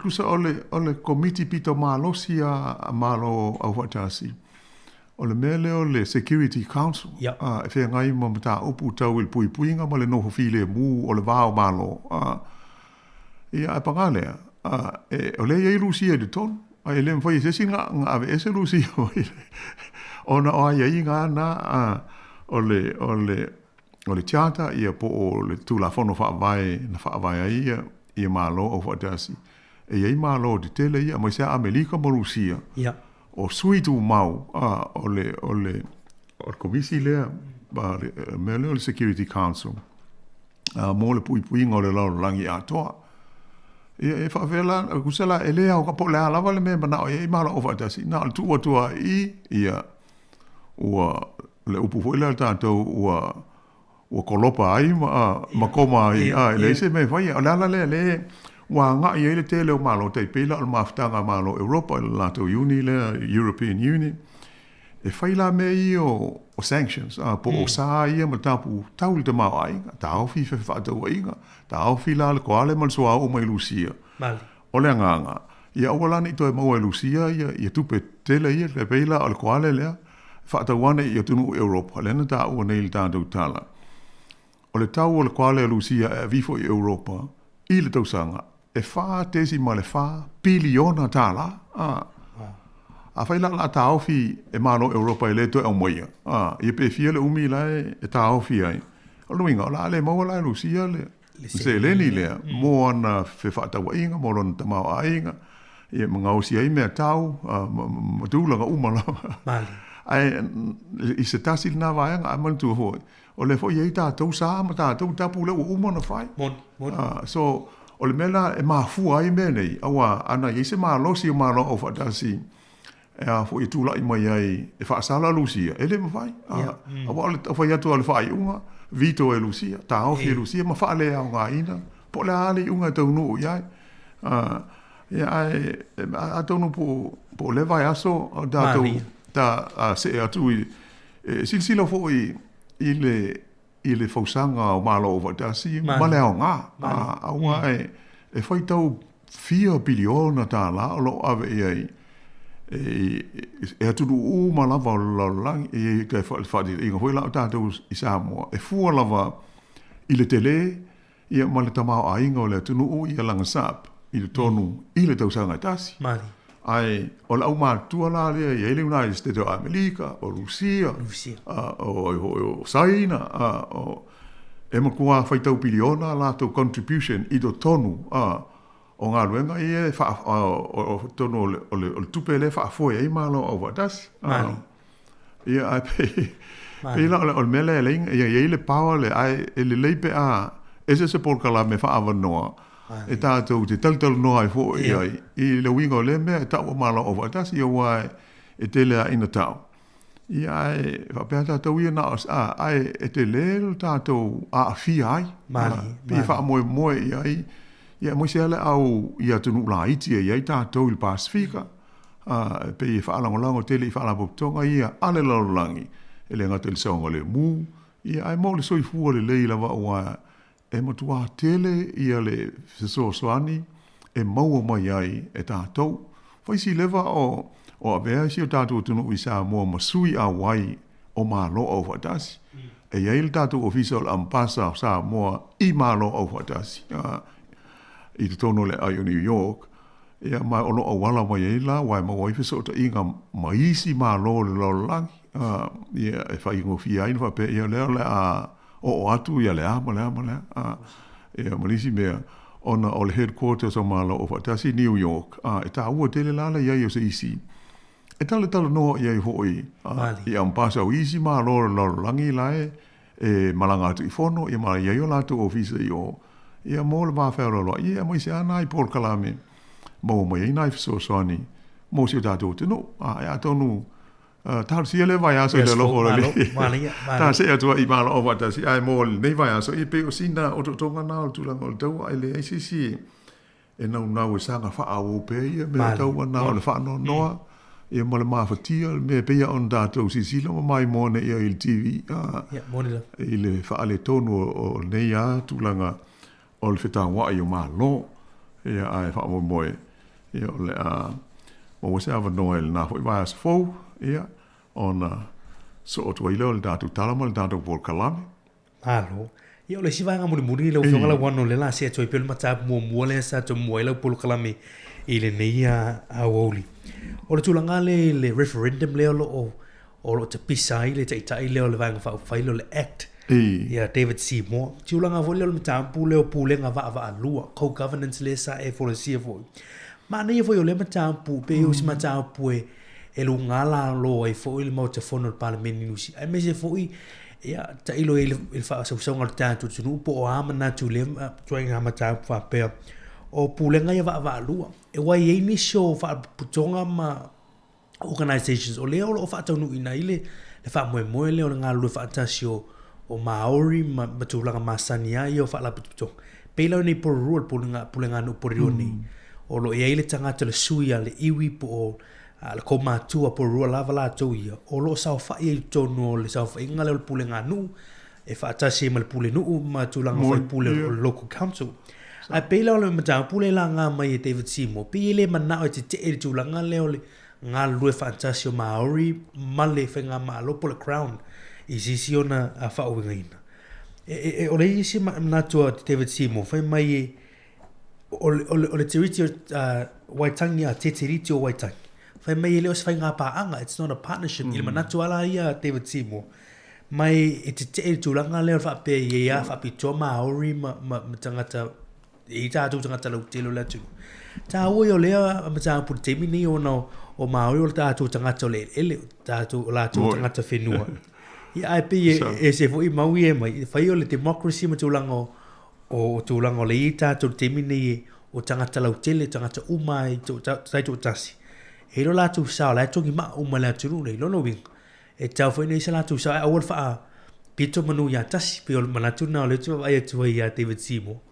tusa o le, o le Komiti pito malosi a Malo Aufaatasi, O le mea lea o le Security Council, ā, e feagai ma mataupu tau i le puipuiga ma le nofo filemu o le va o Malo, ā, ia, ae paga lea, ā, e, o lea e i ai Lusia i totonu, a e le mafai e se isi ona, ona aveese Lusia mai le, ona o aiaiga lava na, ā, o le, o le, o le Charter, ia, po o le Tulafono Faavae na faavae ai ia, ia Malo Aufaatasi. E i ai Malo tetele ia, aemaise lava Amerika ma Lusia, o sui tumau o le, o le, o le komisi lea, a le mea lea o le Security Council, mo le puipuiga o le lalolagi atoa. Ia, e faapefea la, tusa la, e le ao, po o le a lava le mea e manao i ai Malo Aufaatasi, na o le tuu atu lava i i, ia, ua, le upu foi lea a tatou, ua, ua kolopa ai ma, ma koma ai, a, e leai se mea e faia. O le ala lea lea ua agai ai le tele o Malo, tai pei la o le mafutaga a Malo o Europa i le latou iuni lea, European Union, e fai la mea ia o, o sanctions, a, po o sa ia ma tapu tau i le tamaoaiga, taofi fefaatauaiga, taofi la le koale ma le suauu mai Lusia. O le agaga, ia aua la ne i toe maua e Lusia ia, ia tupe tele ia, e pei la o le koale lea, e faatau ane i atunuu o Europa, lea na taua nei i le tatou tala. O le tau o le koale a Lusia e ave ifo i Europa i le tausaga, e $4.4 piliona tālā. A, afai la o le a taofi e Malo o Europa e le toe aumaia, a, ia pe fia le umi la e taofi ai. O lona uiga, o le a le maua la e Lusia le, le seleni lea mo ana fefaatauaiga, mo lona tamaoaiga, ia ma gaosi ai mea tau, ma tulaga uma lava. Ae i se tasi lena vaega, ae manatua foi, o lea foi e i ai tatou sa ma tatou tapu lea ua uma ona fai. So, o le mea lena e mafua ai mea nei, aua ana i ai se malosi o Malo Aufaatasi e a foi e tulai mai ai e faasala Lusia, e le mafai. Aua o le fai atu o le faaiuga, veto e Lusia, taofi e Lusia ma faaleaogaina, po o le a le iuga e taunuu i ai. Ia, ae atonu po o lea vaiaso o tatou ta see atu i, e silasila foi i le i le fausaga o Malo Aufaatasi ma le aoga, aua e faitau fia piliona tālā o lo o ave i ai e atunuu uma lava o le lalolagi. E i ai le faataitaiga foi la o tatou i Samoa, e fua lava i le tele ia ma le tamaoaiga o le atunuu ia lana sap i totonu i le tausaga e tasi. Ae o le aumatutua la lea e i ai le United States o Amerika, o Rusia, o ai foi o Saina, o, e matua faitau piliona a latou contribution i totonu o galuega ia e faa, o totonu o le, o le, o le tupe lea e faafoe ai Malo Aufaatasi. Ia, ae pei, pei la o le, o le mea lea e leai, ia i ai le power lea, ae e lelei pe a ese se polokalame faaavanoa e tatou te talatalanoa ai foi i ai, i le uiga o lea mea e tau o Malo Aufaatasi, aua e tele lava ina tau. Ia, ae faapea tatou ia na o, a, ae e tele lo tatou aafia ai. Pei e faamoemoe i ai, ia aemaise lava le au i atunuu laiti e i ai tatou i le Pasefika. Ā, e pei e faalagolago tele i faalapotopotoga ia a le lalolagi, e le gata i le saogalemu, ia ae mo le soifua lelei lava aua e matuā tele ia le fesoasoani e maua mai ai e tatou. Fai si leva o o avea si o tatou atunuu i Samoa ma sui auai o Malo Aufaatasi. E i ai le tatou Ofisa o le Ambasa o Samoa i Malo Aufaatasi, ā, i totonu o le aai o New York, Ia, ma o lo o auala mai ai la, aua e maua ai fesootaiga ma isi Malo o le lalolagi, a, ia, e faigofie ai ona faapea, ia, o lea o le a oo atu ia le a ma le a ma le a, a, ia, ma le isi mea, ona o le headquarters o Malo Aufaatasi i New York, a, e taua tele la le i ai o se isi e talatalanoa i ai foi, a, i ambassador o isi Malo o le lalolagi la e e malaga atu i fono, ia ma i ai o latou ofisa i o, ia mo le va fealoaloai, ia aemaise lava nai polokalame maua mai ai nai fesoasoani mo si o tatou atunuu. A, e atonu talosia lea vaiaso i le alofa o le Alii. Ta see atu ai i Malo Aufaatasi, ae mo lenei vaiaso, ia pei o sina otootoga na o le tulaga o le taua, ae leai se isi e naunau e saga faaauau pea ia mea taua na o le faanoanoa ia ma le mafatia le mea e pei ona tatou silasila ma maimoa nei i ai i le TV i le faaletonu o lenei lava tulaga o le fetauai o Malo. Ia ae faamoemoe ia o le a maua se avanoa i lena foi vaiaso fou ia ona soo atu ai lea o le tatou tala ma le tatou polokalame. Malo. Ia, o le isi vaega mulimuli lau Afioga Lauano, lea o le a see atu ai pea o le mataupu muamua lea sa tomua ai lau polokalame i lenei aoauli. O le tulaga lea i le referendum lea o lo o o lo o tapisa ai le taitai lea o le Vaega Faaupufai lea o le Act, ia David Seymour. Tulaga foi lea o le mataupu lea o pulega vaavaalua, co-governance lea sa e folasia foi. Manaia foi o lea mataupu, pei o se mataupu e e luga lalo ai foi le Maota Fono o le Palemene i Niu Sila, aemaise foi ia tailo i le faasausauga o le tatou atunuu po o a manatu i lea ituaiga mataupu faapea o pulega ia vaavaalua. Aua e i ai nisi o faalapotopotoga ma organizations o lea o lo o faataunuuina ai le faamoemoe lea o le galulue faatasi o o Māori ma tulaga masani lava ia o faalapotopotoga. Pei la o nei Porirua, le puleganuu Porirua nei, o lo o i ai le tagata le sui a le iwi po o le kaumatua Porirua lava latou ia, o lo o saofai ai i totonu o le saofaiga lea o le puleganuu e faatasi ai ma le pulenuu ma tulaga faipule o le local council. Ae pei la o le mataupu lea e laga mai e David Seymour, pei e le manao e tetee i le tulaga lea o le galulue faatasi o Māori ma le faigamalo po o le Crown i se isi ona faauigaina. E, o le isi manatu a David Seymour, fai mai e, o le, o le, o le Tiriti o Waitangi a Te Tiriti o Waitangi. Fai mai e le o se faiga paaga, it's not a partnership. I le manatu ala ia a David Seymour, mai e tetee i le tulaga lea o le faapea i ai a faapitoa Māori ma, ma, ma tagata e i tātou tagata lautele o le atunuu. Tāua ia o lea mataupu i le taimi nei ona o Māori o le tātou tagata o le eleele, o tātou, o lātou tagata whenua. Ia ae pei e, e se foi mau ia e mai, whai o le democracy ma tulaga o, o, o tulaga o le i tātou le taimi nei e, o tagata lautele, tagata uma i to, ta, tai toatasi. E ilo lātou sao, la e tongi maa uma le atunuu nei, lona uiga. E tatau foi ona i ai se latou sao, ae aua le faa pito manu ia tasi, pei o le manatu lena o lea ou te vaavaai atu ai ia David Seymour.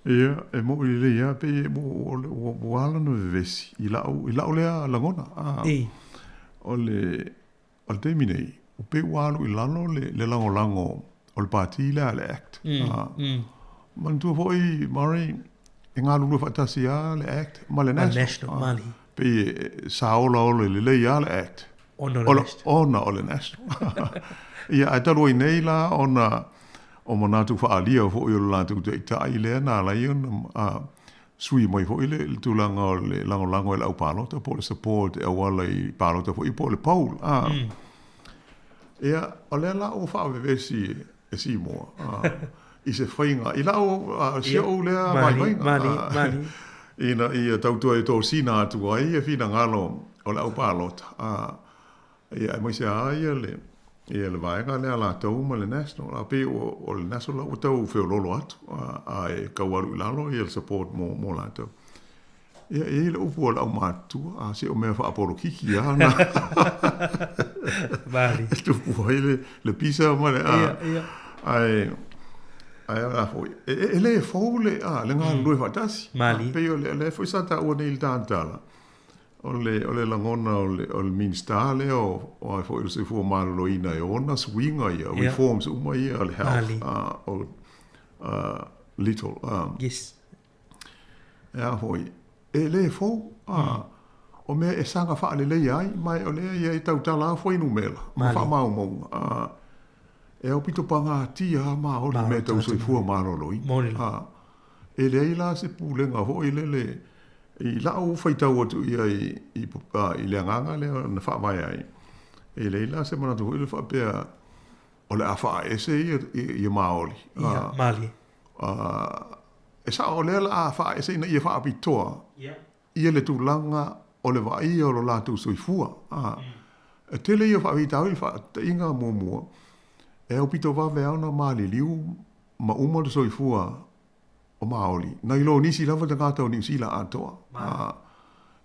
Ia, e moʻi lelei lava, pei ua ua ala ona vevesi i la'u, i la'u lea lagona, a, o le, o le taimi nei, ua pei ua alu i lalo le, le lagolago o le pātī lea a le act. A, manatua foi Murray, e galulue faatasi lava le act ma le National. Ma le National, Pei e sa olaola lelei lava le act. Ona o le National. Ona o le National. Ia, ae talu ai nei la ona o manatu faaalia foi o le latou taitai lea na ala ai ona sui mai foi le tulaga o le lagolago e le au palota po o le support e auala i palota foi po o le poll. Ia, o lea la ua faavevesi e Seymour i se faiga, i lau si ou lea vaivaiga, ina ia tautua e tosina atu ai ia finagalo o le au palota. Ia, aemaise lava ia le, ia le vaega lea a latou ma le National. A pei o, o le National ua tau feoloolo atu, a, a e tau alu i lalo ia le support mo, mo latou. Ia, e i ai le upu a le aumatutua, a se o mea faapolokiki lava na. Mali. E tupu ai le, le pisa ma le, a, Ia, ia. ae, ae o le a foi, e, e, e le fou le, a, le galulue faatasi. Mali. A, pei o le, o lea foi sa taua nei i le talatala, o le, o le lagona o le, o le Minisita lea o, o ai foi o le Soifua Maloloina e ona suiga ia, reforms uma ia o le health, Mali. a, o, a, Little, a, Yes. E a foi, e lē fou, a, o mea e saga faaleleia ai, ma o lea ia e tautala lava fuainumera ma faamaumauga, a, e aupito pagatia lava maoli i mea tau soifua maloloina. A, e leai la se pulega foi lele i la'u faitau atu i ai i, i le agaga lea na faavae ai, e leai la se manatu foi lele faapea o le a faaese ia, ia maoli. Ia, malie. E sao o lea la a faaese ina ia faapitoa ia le tulaga o le vaaia o lo latou soifua. E tele ia o faafitauli i le faataitaiga muamua, e aupito vave lava ona maliliu ma uma le soifua o Maoli, nai lo nisi lava tagata o Niu Sila atoa.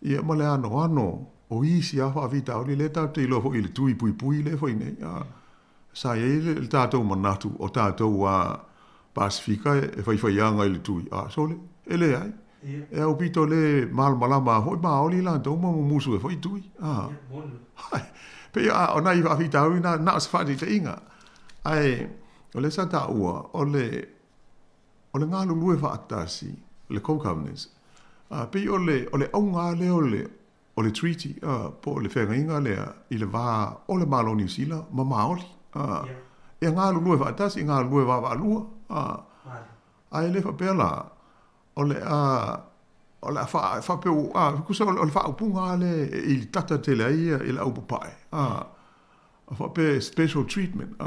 Ia ma le anoano o isi lava faafitauli lea tatou te iloa foi i le tui puipui lea e fai nei. Sa i ai le tatou manatu o tatou a Pasefika e faifaiaga i le tui, a sole, e leai. E aupito le malamalama foi Maoli latou ma mumusu e fai tui. A, pei a o nai faafitauli na, na o se faataitaiga. Ae o lea sa taua, o le, o le galulue faatasi, le co-governance, a, pei o le, o le auga lava lea o le, O le Treaty, po o le feagaiga lea i le va o le Malo o Niu Sila ma Maoli. E galulue faatasi, e galulue vaavaalua. Ae le faapea la, o le a, o le a faapea, tusa o le faaupuga lava lea e ilitata tele ai i le au papae. Faapea special treatment,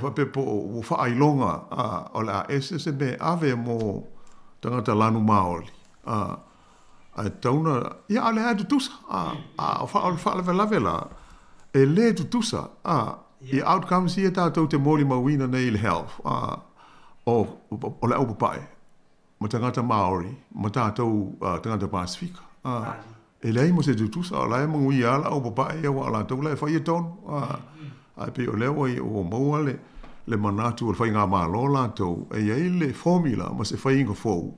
faapea po o ua faailoga o le a ese se mea e ave mo tagata lanu Maoli. Ae tatau ona, ia a o lea lava e tutusa, a o le faalavelave la, e le tutusa, i outcomes ia tatou te molimauina nei i le health, o le au papae ma tagata Māori ma tatou tagata Pasefika, e leai ma se tutusa, o la e manuia lava le au papae ia aua o latou la e faia tonu, ae pei o lea ua maua le manatu o le faigamalo latou e i ai le formula ma se faiga fou,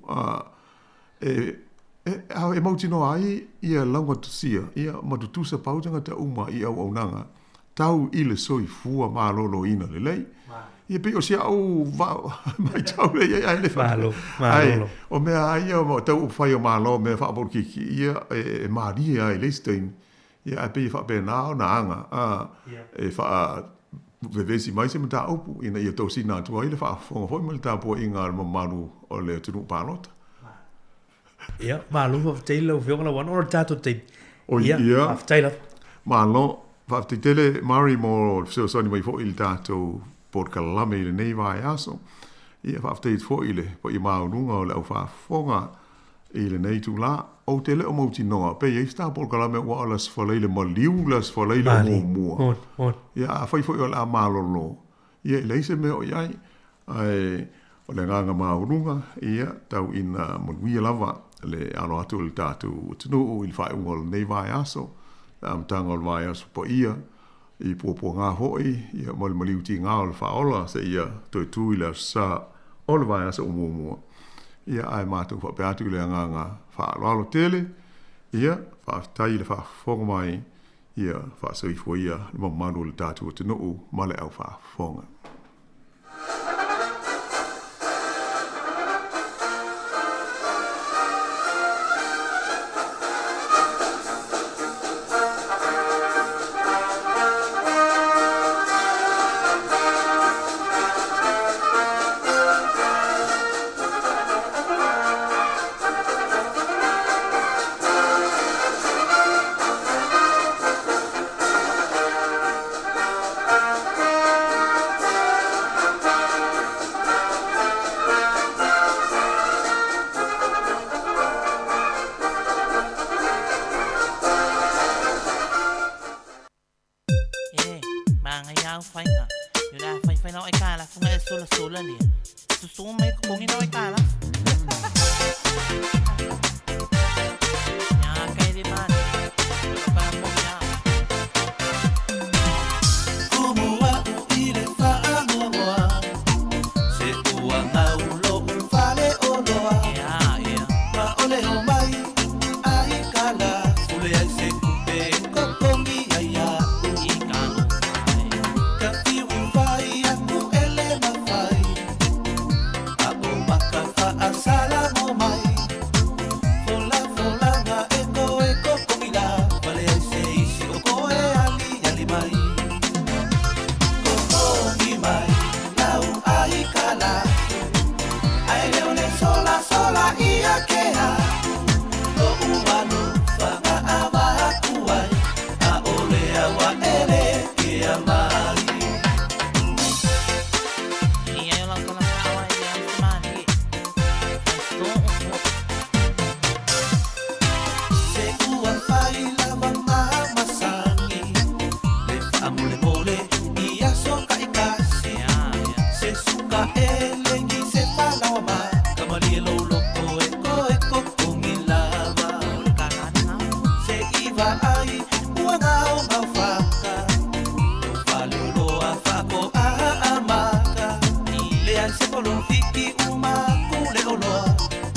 e, e, e mautinoa ai ia laugatasia ia ma tutusa pau tagata uma i auaunaga tau i le soifua maloloina lelei. Ia pei o si a'u matau lea i ai, ae le Malo, Ae, malolo. o mea lava ia o tau upufai o Malo, mea faapolokiki, ia e malie lava i le isi taimi. Ia ae pei e faapena ona aga, a, e faa vevesi mai se mataupu ina ia tosina atu ai le faafofoga foi ma le tapuaiga a le mamalu o le atunuu palota. Ia, malo faafetai lau Afioga Lauano ona o le tatou taimi. Oi, Ia, ia. faafetai lava. Malo, faafetai tele Murray mo le fesoasoani mai foi i le tatou polokalame i lenei vaiaso. Ia, faafetai atu foi i le paia maualuga o le au faafofoga i lenei itulā, ou te le o mautinoa pe i ai se ta polokalame ua o le Aso Faraile maliu le Aso Faraile o muamua. Ia, afai foi o le a malolo, ia e leai se mea o i ai. Ae o le agaga maualuga, ia, tau ina manuia lava le alo atu o le tatou atunuu i le faaiuga o lenei vaiaso, le amataga o le vaiaso paia, i puapuaga foi, ia, ma le maliu tiga o le Faaola seia toe tu i le Aso Sa o le vaiaso o muamua. Ia, ae matou faapea atu i le agaga faaaloalo tele, ia, faafetai i le faafofoga mai, ia, faasoifua ia le mamalu o le tatou atunuu ma le au faafofoga. vaai ua gaogao faka lou faleoloa faakoaamaka leai se polofiki umaku le oloa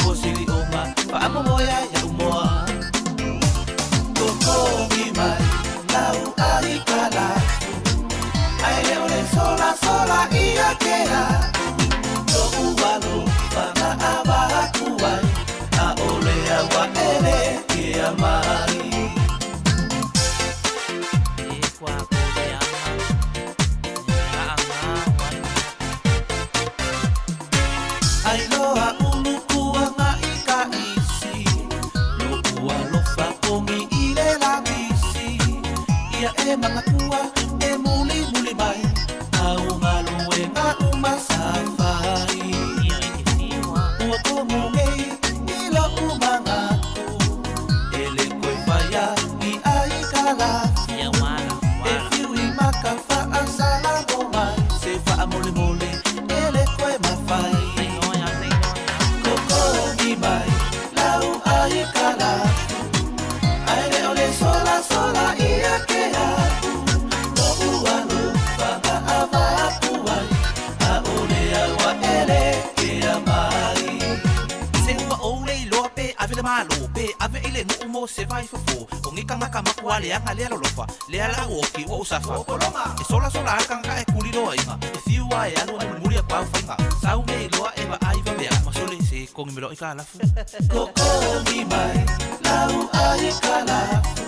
osilioma faamomoea iaʻu moa kokogi mai lau ai kalafu ae le o le solasola ia ke aku loʻu alofa na avaku ai ʻaʻole au aʻele ke amai. Ai loa ulu kuanga i ka isi Loʻu alofa kogi i le labisi Ia e mangakua e muli muli mai Au galuega uma sa fai Ua komu nei i loʻu manatu E le koe faia i ai ka lafu E fiu i maka faasalamo mai Se faamolemole e le koe mafai Kokogi mai lau ai ka lafu Ae le o le solasola ia ke aku Loʻu alofa na avaku ai ʻAʻole au aʻele ke amai Se ua ou le iloa pe ave le malo pe ave i le nuu mo se vai fofo o ngi kangaka makua leaga lea lolofa lea la au oki ua ou safa e solasola a le kagaka e kuliloa iga e fiu a e alu a mulimuli aku au faiga sau me iloa e vaai vavea ma sole se kogi me loʻi ka lafu Kokogi mai lau ai ka lafu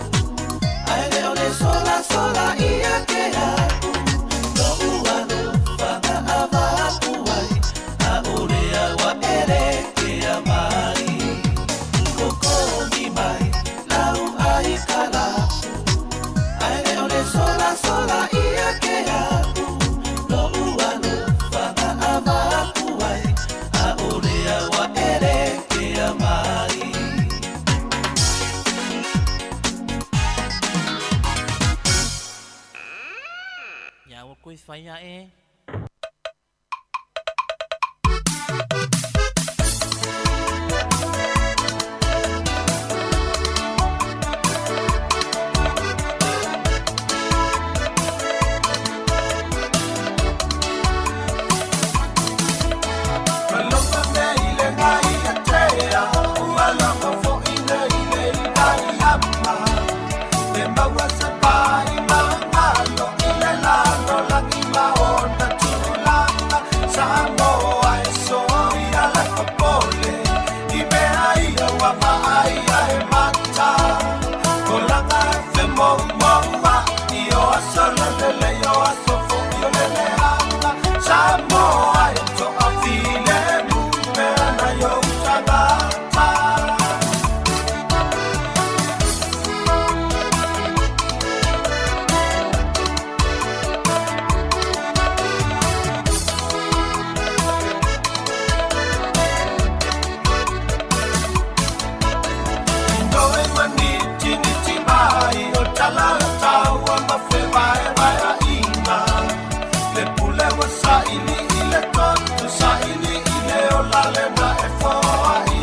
Ae le o le solasola ia ke aku Loʻu alofa na avaku ai ʻAʻole au aʻele ke amai Kokogi mai lau ai ka lafu Ae le o le solasola ia ke aku Loʻu alofa na avaku ai ʻAʻole au aʻele ke amai. Ia ua koe whai aʻe. Malofa nei le ngai atea, ua logo foʻi nei le itaiama. Le maua se pai magalo i le lalolagi ma ona tulaga. Samoa e soia le popole, i mea ia ua vaaia e mata. Tolaga e femoumoua, i o aso lelele i o aso foʻi o le leaga. Samoa e toafilemu mea nai ou tagata. Noe maniti niti mai o tala taua ma fevaevaeaʻiga. Le pule ua saili i le toto, saili i le ola lena e foai.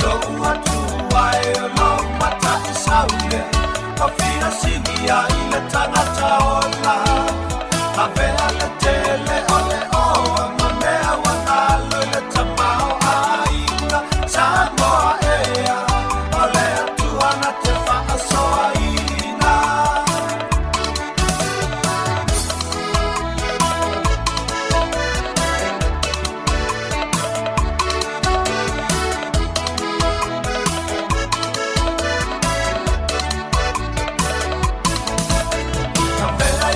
Loʻu atua e o lou mataʻisaule, o fia silia i le tagata ola. Avea le tele o le oa ma mea ua galo i le tamaoaiga. Samoa ea, o le Atua na te faasoaina. Avea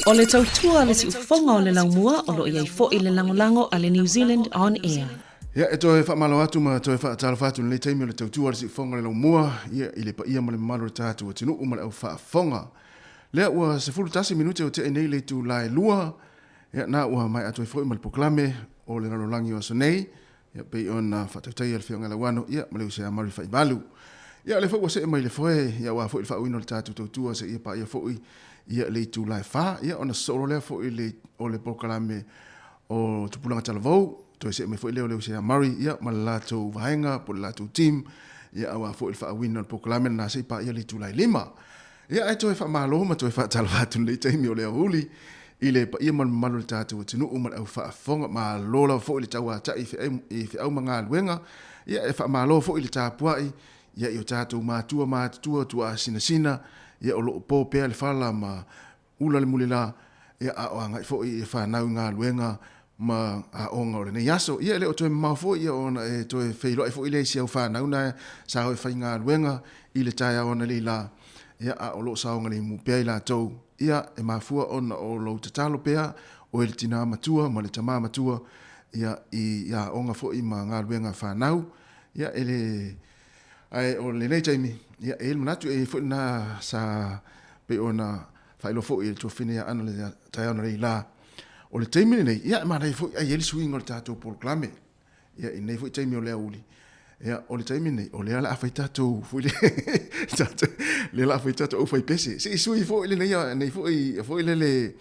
O le tautua a le siufofoga o le laumua o lo o i ai foi le lagolago a le New Zealand On Air. Ia, e toe faamalo atu ma toe faatalofa atu i lenei taimi o le tautua a le siufofoga o le laumua, ia, i le paia ma le mamalu o le tatou atunuu ma le au faafofoga. Lea ua 11 minute o te'e nei le itula e 2, ia, na ua maea atu ai foi ma le polokalame o le lalolagi o aso nei, ia, pei ona faatautaia le Afioga ia Lauano, ia, ma le uso ia Mary Faivalu. Ia, o lea foi ua see mai le foe, ia aua foi le faauiina o le tatou tautua seia paia foi ia le itula e fa, ia ona sosoo loa lea foi le, o le polokalame o Tupulaga Talavou, toe see mai foi lea o le Hosea Murray, ia ma le latou vaega po o le latou team, ia aua foi le faauiina o le polokalame lena seia paia le itula e 5. Ia ae toe faamalo ma toe faatalofa atu i lenei taimi o le aoauli i le paia ma le mamalu o le tatou atunuu ma le au faafofoga. Malo lava foi le tauatai i feau ma galuega. Ia e faamalo foi le tapuai ia i o tatou matua matutua tuaasinasina ia o lo o po pea le fala ma ula le mulila, ia a o agai foi e fanau i galuega ma aoga o lenei aso. Ia e le o toe mamao foi ia ona e toe feiloai foi lea i si au fanau na sa o e faigaluega i le taeao analeila, ia a o lo o saogalemu pea i latou. Ia e mafua ona o lou tatalo pea oe le tinā matua ma le tamā matua ia i aoga foi ma galuega a fanau. Ia e le Ae o lenei taimi, ia, e i ai le manatu, e i ai foi lena sa pei ona faailoa foi e le tuafafine ia Ana le taeao analeila. O le taimi lenei, ia, e manaia foi ai i ai le suiga o le tatou polokalame. Ia, i lenei foi taimi o le aoauli, ia, o le taimi lenei, o lea o le a fai tatou foi le, tatou, lea o le a fai tatou aufaipese. Se i sui foi lenei, lenei foi, foi lele,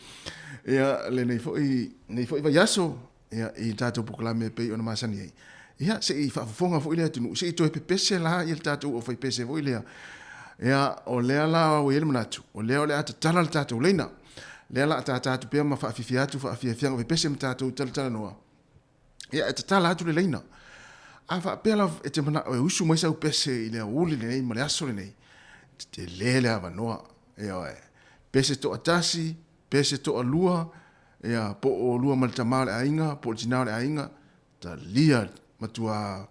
ia, lenei foi, lenei foi vaiaso, ia, i le tatou polokalame e pei ona masani ai. Ia, se i faafofoga foi le atunuu, se i toe pepese la ia le tatou aufaipese foi lea. Ia, o lea la ua i ai le manatu, o lea o le a tatala le tatou laina. Lea la a tata atu pea ma faafiafia atu faafiafiaga pepese ma tatou talatalanoa. Ia, e tatala atu le laina. A faapea la e te manao e usu mai sau pese i le aoauli lenei ma le aso lenei, tetele le avanoa. Ioe. Pese toatasi, pese toalua, ia, po o olua ma le tama o le aiga, po o le tina o le aiga, talia, matua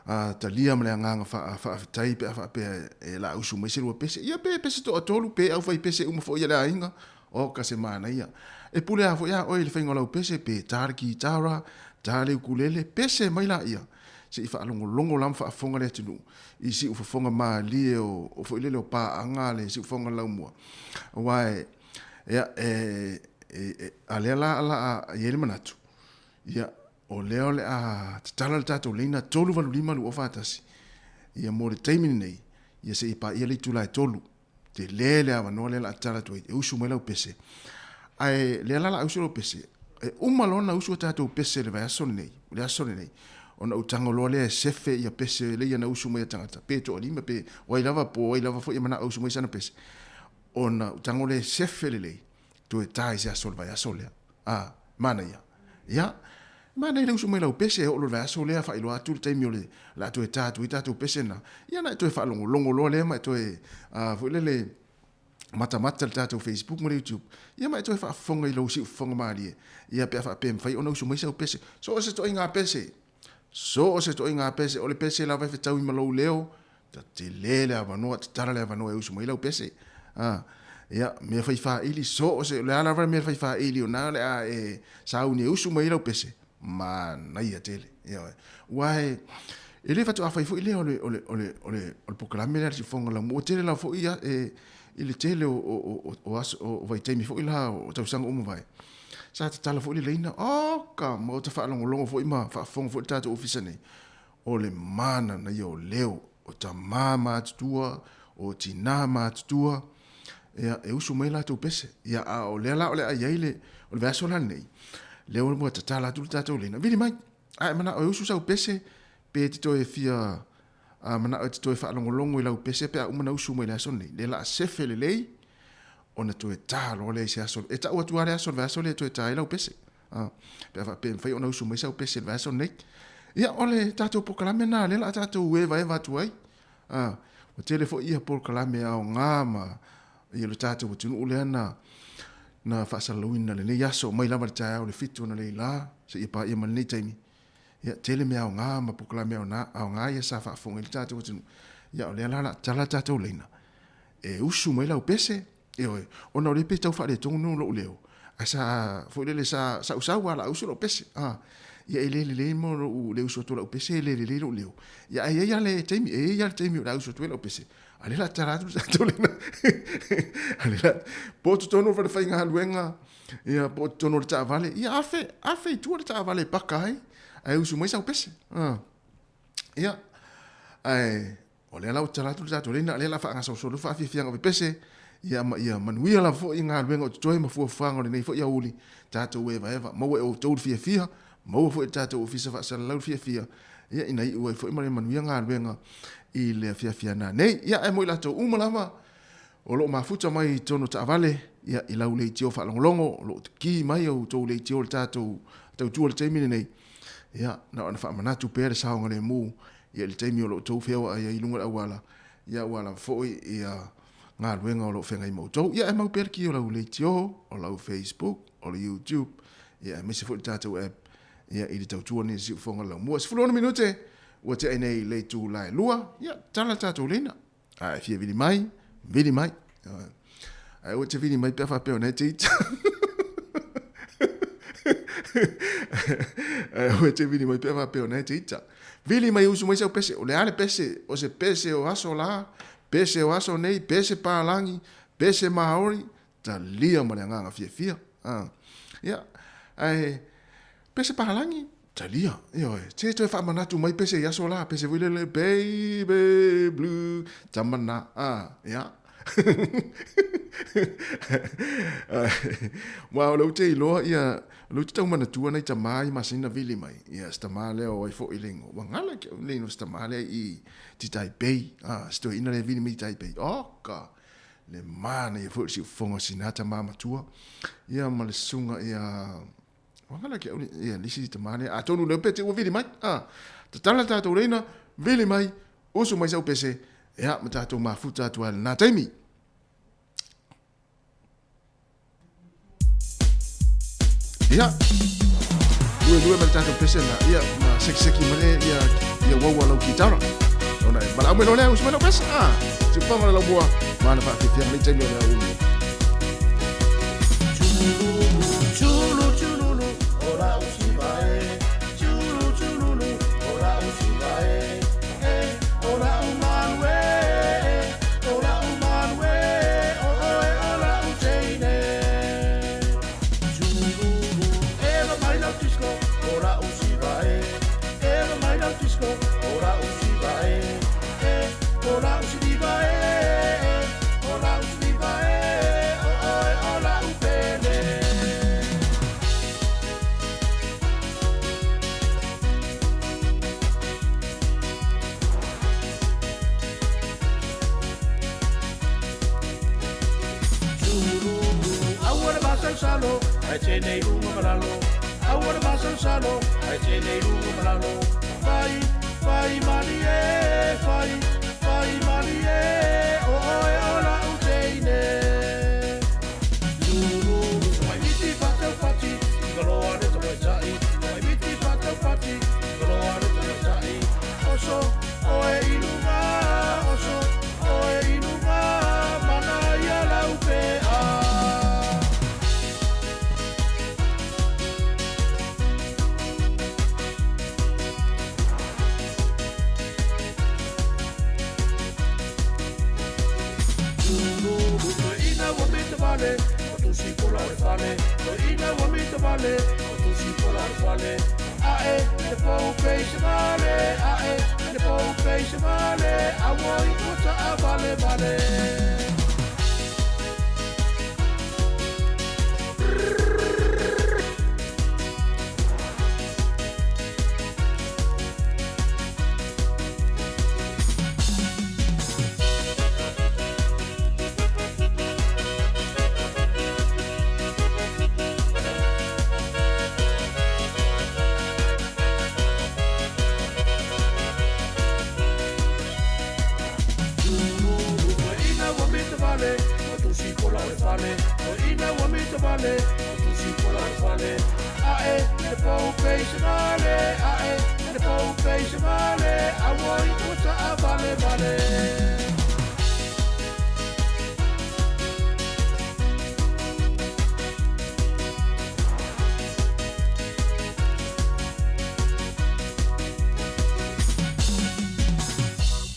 a, talia ma le agaga faafetai pe a faapea e laausu mai se lua pese. Ia pe pese toatolu, pe aufai pese uma foi a le aiga, oka se manaia. E pule lava foi a oe i le faiga o lau pese, pe ta le kitara, ta le ukulele, pese mai laia, se i faalogologo la ma faafofoga le atunuu i siufofoga malie o, o foi lele o paaga a le siufofoga laumua. Aua e, Ia, e, e, e, a lea la la a i ai le manatu, ia, o lea o le a tatala le tatou leina 385 241, ia mo le taimi lenei, ia se i paia le itula e 3. Tele le avanoa lea la a tatala atu ai, e usu mai lau pese. Ae lea la la a usu lau pese, e uma loa ona usu a tatou pese i le vaiaso lenei, le aso lenei, ona ou tago loa lea e sefe ia pese leia na usu mai a tagata, pe toalima, pe o ai lava, po o ai lava foi e manao e usu mai sana pese. Ona ou tago lea e sefe lelei, toe ta i se aso o le vaiaso lea. A, manaia. Ia, manaia le usu mai lau pese e oo loa i le vaiaso lea, faailoa atu le taimi o le, le a toe ta atu ai tatou pese na. Ia ona e toe faalogologo loa lea ma e toe, a, foi lele, matamata i le tatou Facebook ma le YouTube, ia ma e toe faafofoga i lou siufofoga malie, ia pe a faapea e mafai ona usu mai sau pese. So o se ituaiga pese, so o se ituaiga pese, o le pese lava e fetaui ma lou leo, Tele le avanoa, tatala le avanoa e usu mai lau pese. A, ia, mea fai faaili, so o se, o le a lava le mea fai faaili, o na le a e sauni e usu mai lau pese, manaia tele. Ia, ua e, e le faatoa fai foi lea o le, o le, o le, o le, o le polokalame lea a le siufofoga laumua. Ua tele lava foi ia, e, i le tele o, o, o, o aso, o vaitaimi foi la o tausaga ua mavae, sa tatala foi le laina, oka, maota faalogologo foi ma faafofoga foi le tatou ofisa nei, O le mana na ia o leo o tamā matutua, o tinā matutua, ia, e usu mai latou pese. Ia, a o lea la o le a i ai le, o le vaiaso la lenei, lea ua tatala atu le tatou laina, vili mai, a e manao e usu sau pese, pe e te toe fia a, manao e te toe faalogologo i lau pese pe a uma na usu mai i le aso lenei, lea la a sefe lelei, ona toe tā loa lea i se aso, e tau atu lava le aso o le vaiaso lea e toe tā ai lau pese. Pe a faapea e mafai ona usu mai sau pese i le vaiaso lenei. Ia, o le tatou polokalame lena lea o le a tatou evaeva atu ai. Ua tele foi ia polokalame aoga ma ia le tatou atunuu lea na na faasalalauina i lenei aso mai lava i le taeao i le 7 analeila seia paia ma lenei taimi. Ia, tele mea aoga ma polokalame aoga ia sa faafofoga ai le tatou atunuu. Ia, o lea la o le a tatala le tatou laina e usu mai lau pese. Ioe, ona o lea pei tau faaletonu lou leo, ae sa, foi lele, sa, sa ou sau lava o le a usu lau pese, a. Ia e le lelei mo lou le usu atu o lau pese, e le lelei lou leo. Ia ae i ai lava le taimi, e i ai lava le taimi o le a usu atu ai lau pese, a o lea o le a tatala atu le tatou laina. A o lea o le a, po o totonu o le falefaigaluega, ia po o totonu o le taavale, ia afe, afe i tua le taavale e paka ai, ae usu mai sau pese, a. Ia, ae. O lea la ua tatala atu le tatou laina, o lea o le a faagasolosolo atu faafiafiaga o pepese, ia ma ia manuia lava foi galuega o totoe ma fuafuaga o lenei foi aoauli, tatou evaeva, maua e outou le fiafia, maua foi e le tatou Ofisa Faasalalau le fiafia, ia ina iu ai foi ma le manuia galuega i le afiafi a nanei. Ia, ae mo i latou uma lava o lo o mafuta mai i totonu o taavale, ia, i lau leitio faalogologo, o lo o ki mai outou leitio i le tatou tautua i le taimi lenei, ia, na ona faamanatu pea le saogalemu ia i le taimi o lo o outou feoai ai i luga o le auala, ia aua lava foi ia galuega o lo o feagai ma outou. Ia ae mau pea le ki o lau leitio, o lau Facebook, o le YouTube, ia aemaise foi le tatou app ia i le tautua nei i le siufofoga o le laumua. 16 minute ua tea ai nei le itula e 2, ia tala le tatou leina. A e fia vili mai, vili mai. Ae aua e te vili mai pe a faapea o lena e te ita. Ae aua e te vili mai pe a faapea o lena e te ita. Vili mai usu mai sau pese, o le a le pese, o se pese o aso la, pese o aso nei, pese palagi, pese Maori, talia ma le agaga fiafia. Ah. Ia, ae pese palagi, talia. Ioe, se toe faamanatu mai pese i aso la, pese foi lele, baby blue, tamana, ah, ia. Aua o lea ou te iloa ia, o lea ou te tau manatua nai tama i masina vili mai, ia si tama lea o ai foi le igoa, ua gala ke le igoa o si tama lea i ti Taipei, ah, si toeaina lea e vili mai i Taipei, oka, le manaia foi o le siufofoga o sina tama matua, ia ma le susuga ia, ua gala ke au ia le isi tama lea, atonu lea pe te ua vili mai, ah, tatala tatou leina, vili mai, Usu mai sau pese, ia, ma tatou mafuta atu ai i lena taimi. Ia, lue lue ma le tatou pese na, ia, ma sekiseki ma le, ia, ia uaua lau kitara. Ona e valaau mai loa lea, usu mai lau pese, ah, siufaga le laumua, ma ana faafiafiaga nei taimi o le aoauli. Tulu tululu o la usiva e Tulu tululu o la usiva e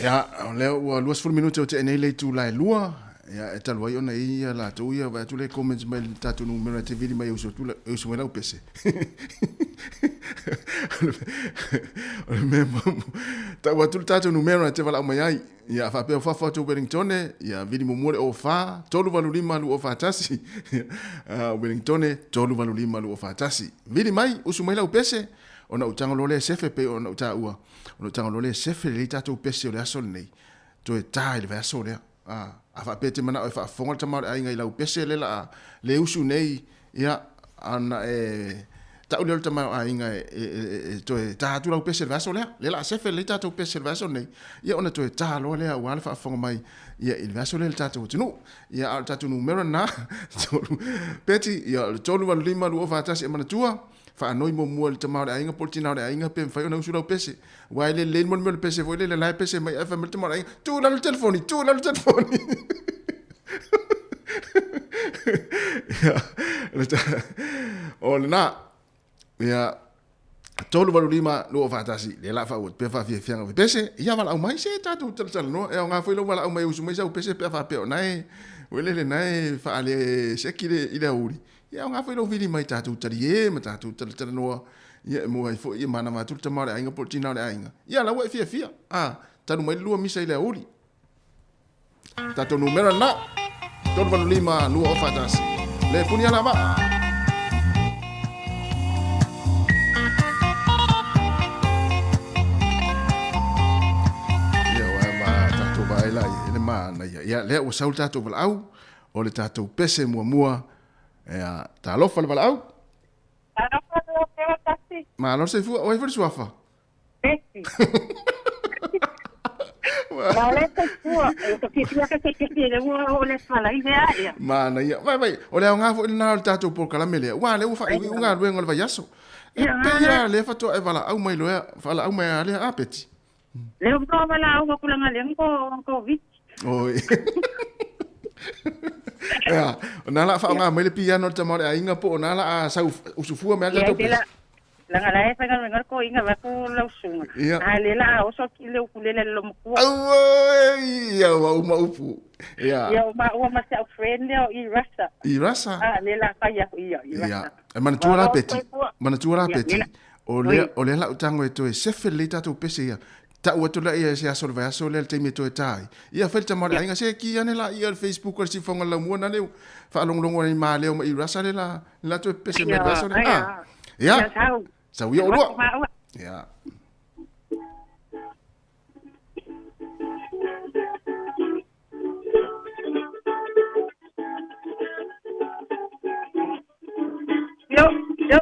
Ia, o lea ua 20 minute o tea nei le itula e 2, ia, e talu ai ona i ia latou ia, vaai atu le comments mai le tatou numera e te vili mai e usu atu, e usu mai lau pese. O le mea tau atu le tatou numera e te valaau mai ai. Ia, a faapea o fafo atu o Wellingtone, ia, vili muamua le 04 385 241. Wellingtone 385 241. Vili mai, usu mai lau pese, ona ou tago loa lea e sefe pei ona ou taua, ona ou tago loa lea e sefe lelei tatou pese o le aso lenei, toe ta i le vaiaso lea. A faapea e te manao e faafofoga le tama o le aiga i lau pese lea la a le usu nei, ia, ona e tau lea o le tama o aiga e toe ta atu lau pese i le vaiaso lea. Lea la a sefe lelei tatou pese i le vaiaso lenei, ia ona toe ta loa lea aua le faafofoga mai ia i le vaiaso lea i le tatou atunuu. Ia, a o le tatou numera lena, Peti, ia, o le 385 241 e manatua, Faanoi muamua i le tama o le aiga po o le tina o le aiga pe mafai ona usu lau pese. Aua e le lelei le mea o le pese foi lele la e pese mai ae fai mai le tama o le aiga, tuu i lalo le telefoni, tuu i lalo le telefoni. Ia, o lena. Ia, 385 241, lea la faaauau atu pea faafiafiaga o pese, ia valaau mai se tatou talatalanoa. E aoga foi lou valaau mai e usu mai sau pese pe a faapea o na e, foi lele, na e faale seki i le aoauli. Ia aoga foi lou vili mai tatou talie ma tatou talatalanoa, ia e maua ai foi e manava atu le tama o le aiga po o le tina o le aiga. Ia la ua e fiafia. A, talu mai le lua misa i le aoauli. Tatou numera lena, 385 241. Le puni ala vaa. Ia, ua ma tatou vaai la i le manaia. Ia, lea ua sau le tatou valaau, o le tatou pese muamua. Ia, talofa le valaau. Talofa le Afioga Tasi. Malo le soifua. O ai foi le suafa? Beti. Malo le soifua. E ka fiafia ka se pese le ua o le fala i mea ia. Manaia. Vai, vai, o le aoga foi lena o le tatou polokalame lea. Ua lea ua faaiuiu galuega o le vaiaso. E pei lava lea faatoa e valaau mai loa, valaau mai a lea a Beti. Lea faatoa valaau atu langa lea ko ko viti. Oi. Ia, o na la whaonga mai le piano le tama o le aiga po o na la a sau usufua mai a Ia tatou te la pese. langa la e whainga wenga ko inga wa ko lausunga. Ia. A le la a oso ki le ukulele le lomakua. Auoi, ia ua uma upu. Ia. Ia uma ua ma se au friend leo i Rasa. I Rasa? A le la whai aku ia i Ia. Rasa. E manatua la Malo Peti. soifua. Manatua la Ia, Peti. nena. O lea, o lea lau tago e toe sefe lelei tatou pese ia. Tau atu lea ia se aso o le vaiaso lea le taimi e toe ta ai. Ia fai le tama o le aiga, se ki ane la ia le Facebook o le siufoga o le laumua na leu faalogologo ai ma leo ma i rasa le la, le la toe pese mai le vaiaso lea. Ah, ia, sau ia olua. Ia. Yo, yo.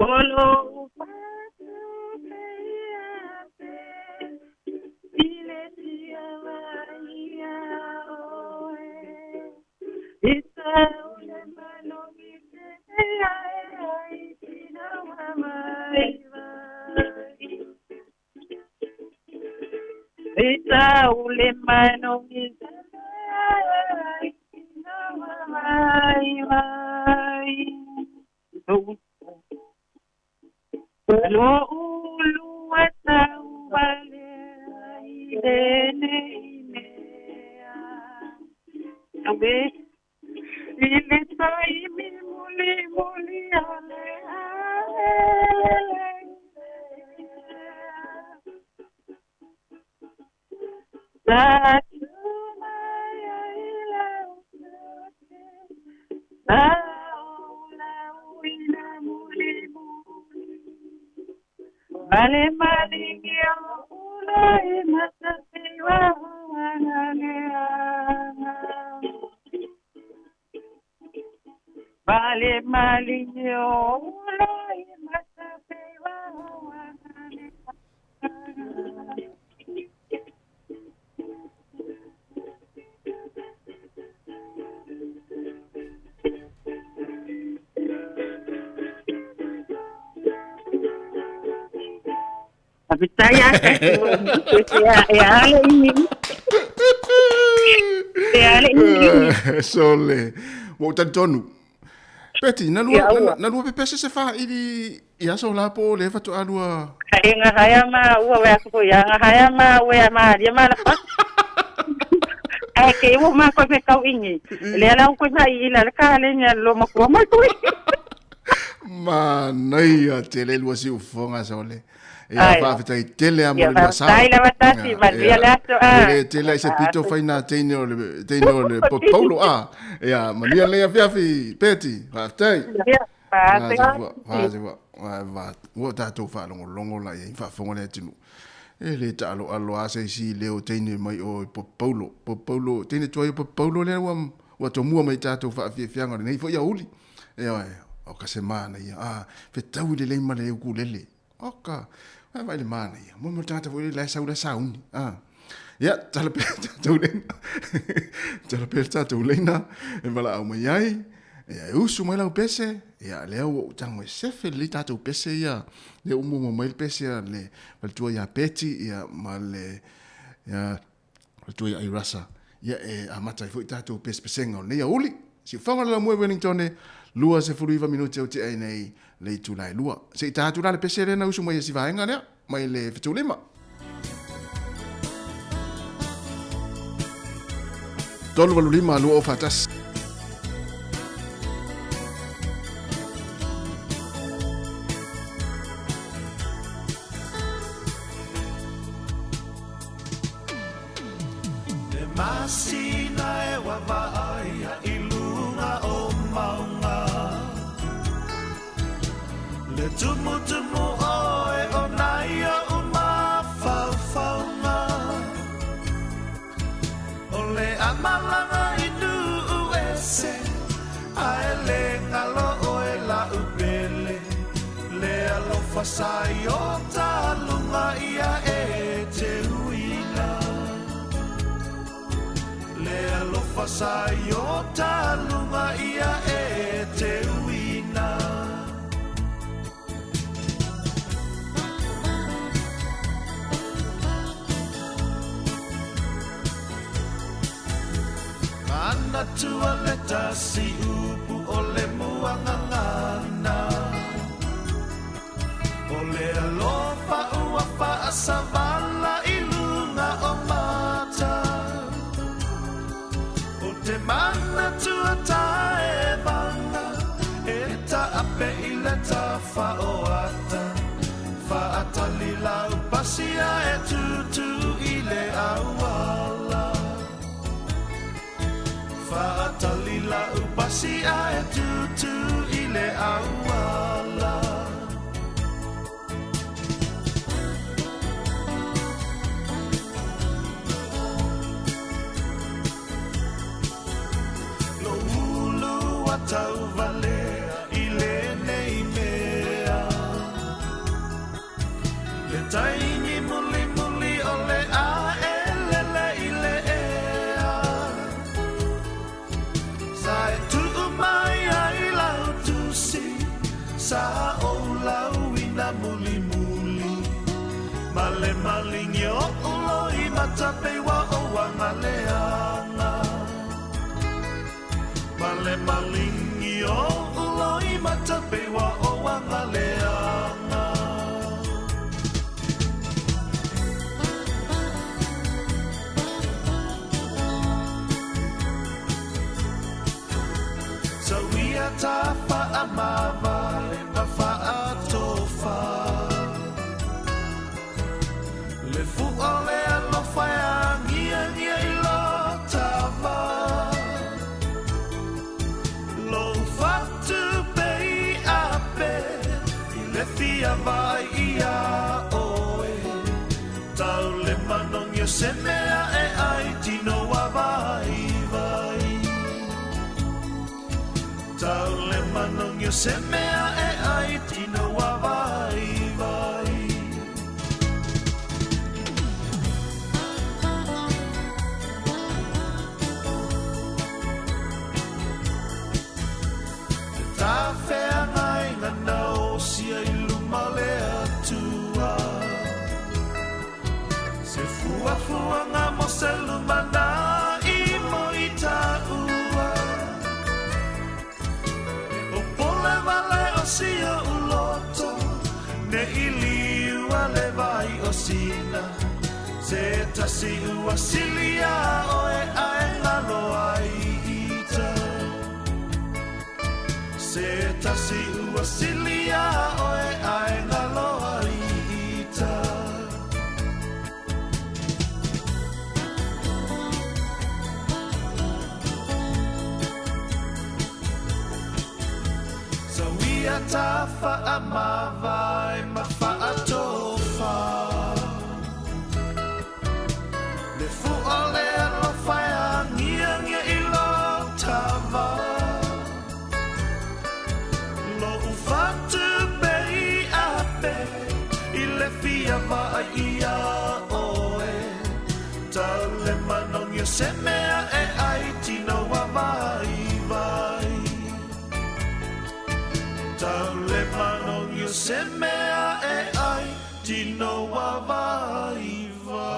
Olo ile tia ia oe. Ita ule manogi te ai ai tina mai vai. Ita ule manogi te ai tina mai vai. Lo ulu atau wale ai lene imea. Awe ile taimi muli muli ale ale. Sa ila usute, sa ula uina muli muli. Male malingi o ula e matasiwa wanganeanga. Male malingi o ula e matasiwa wanganeanga. Faafetai a e ale imi. E ale imi. Sole. Ua ou talitonu. Peti, na lua, Ia ua. na lua pepese se faaili i aso la po o le faatoa lua. E gahaia ma ua we aso foi a gahaia ma ua ma lia ma la fa. Ae ke ua ma koe me kau ingi. Le ala u koe sa i ila le ka le nya lo makua mai koe. Manaia tele lua siufofoga sole. Ia Ai. faafetai tele a mo Ia le lua sao. faafetai lava tasi manuia le aso a. E le tele ai se pito faina teine o le teine o le Paulo a. Ia manuia lenei afiafi Peti. Faafetai. Ia faafetai. Faafetai. Ua ua tatou faalogologo la i ai faafofoga le atunuu. E le taaloalo lava se isi leo teine mai o i Paulo. Paulo teine tuai o Paulo lea ua ua tomua mai tatou faafiafiaga o lenei foi aoauli. Ioe, o ka se manaia. A, fetaui lelei ma le ukulele. O ka, vaai le manaia. Mo mo le tagata foi lele la e sau la e sauni. A. Ia, tala pea tatou leina. Tala pea tatou leina e valaau mai ai. Ia, e usu mai lau pese. Ia, lea ua ou tago e sefe lelei tatou pese ia. Lea ua muamua mai le pese a le faletua ia Peti, ia, ma le, ia, faletua ia Airasa. Ia, e amata ai foi tatou pesepesega o lenei aoauli. Siufaga o le laumua i Wellington, 29 minute o tea ai nei le itula e 2. Se i ta atu la le pese lea na usu mai e si vaega lea, mai le 75. 385 241. Le masina e vaavaaia i luga o mauga Le tumutumu oe o nai oʻu mafaufauga O le a malaga i nuu ese Ae le galo oe laʻu pele Le alofa sa i o taluga ia e te uina Le alofa sa i o taluga ia e te uina Manatua le tasi upu o le muagagana O le alofa ua faasavala i luga o mata O te manatua taevaga E taape i le tafaoata Faatali lau pasia e tutu i le auala Faatali lau pasia e tutu i le auala Lou ulu a tauvalea i lenei mea pei wa o wanga leanga. Ma le malingi o uloi mata pei wa o wanga leanga. Sawia ta fa amava ma fa atofa. Le fu o le alofa e angia ngia i lo tava. Lo fatu pei ape i le fia vai ia oe. Tau le manongi o se mea e ai tino wa vai vai. Tau le manongi o se mea e ai tino wa vai vai. Te tawhea ngai ngana o sia i luma le atua. Se fuafua ngā mo se luma nā i mo i tā ua. O pole vale o sia uloto, ne i liua le vai o sina. Se tasi ua silia oe ae ngalo ai ita. Se tasi ua silia oe ae ngalo ai ita. Sawia ta whaamawai ma whaatofa. Le fua le alofa e angia ngia i lo tava. Lo ufatu pei ape i le fia vai ia oe. Tau le manongi o se mea e ai tino wa vai vai. Tau le manongi o se mea e ai tino wa vai vai.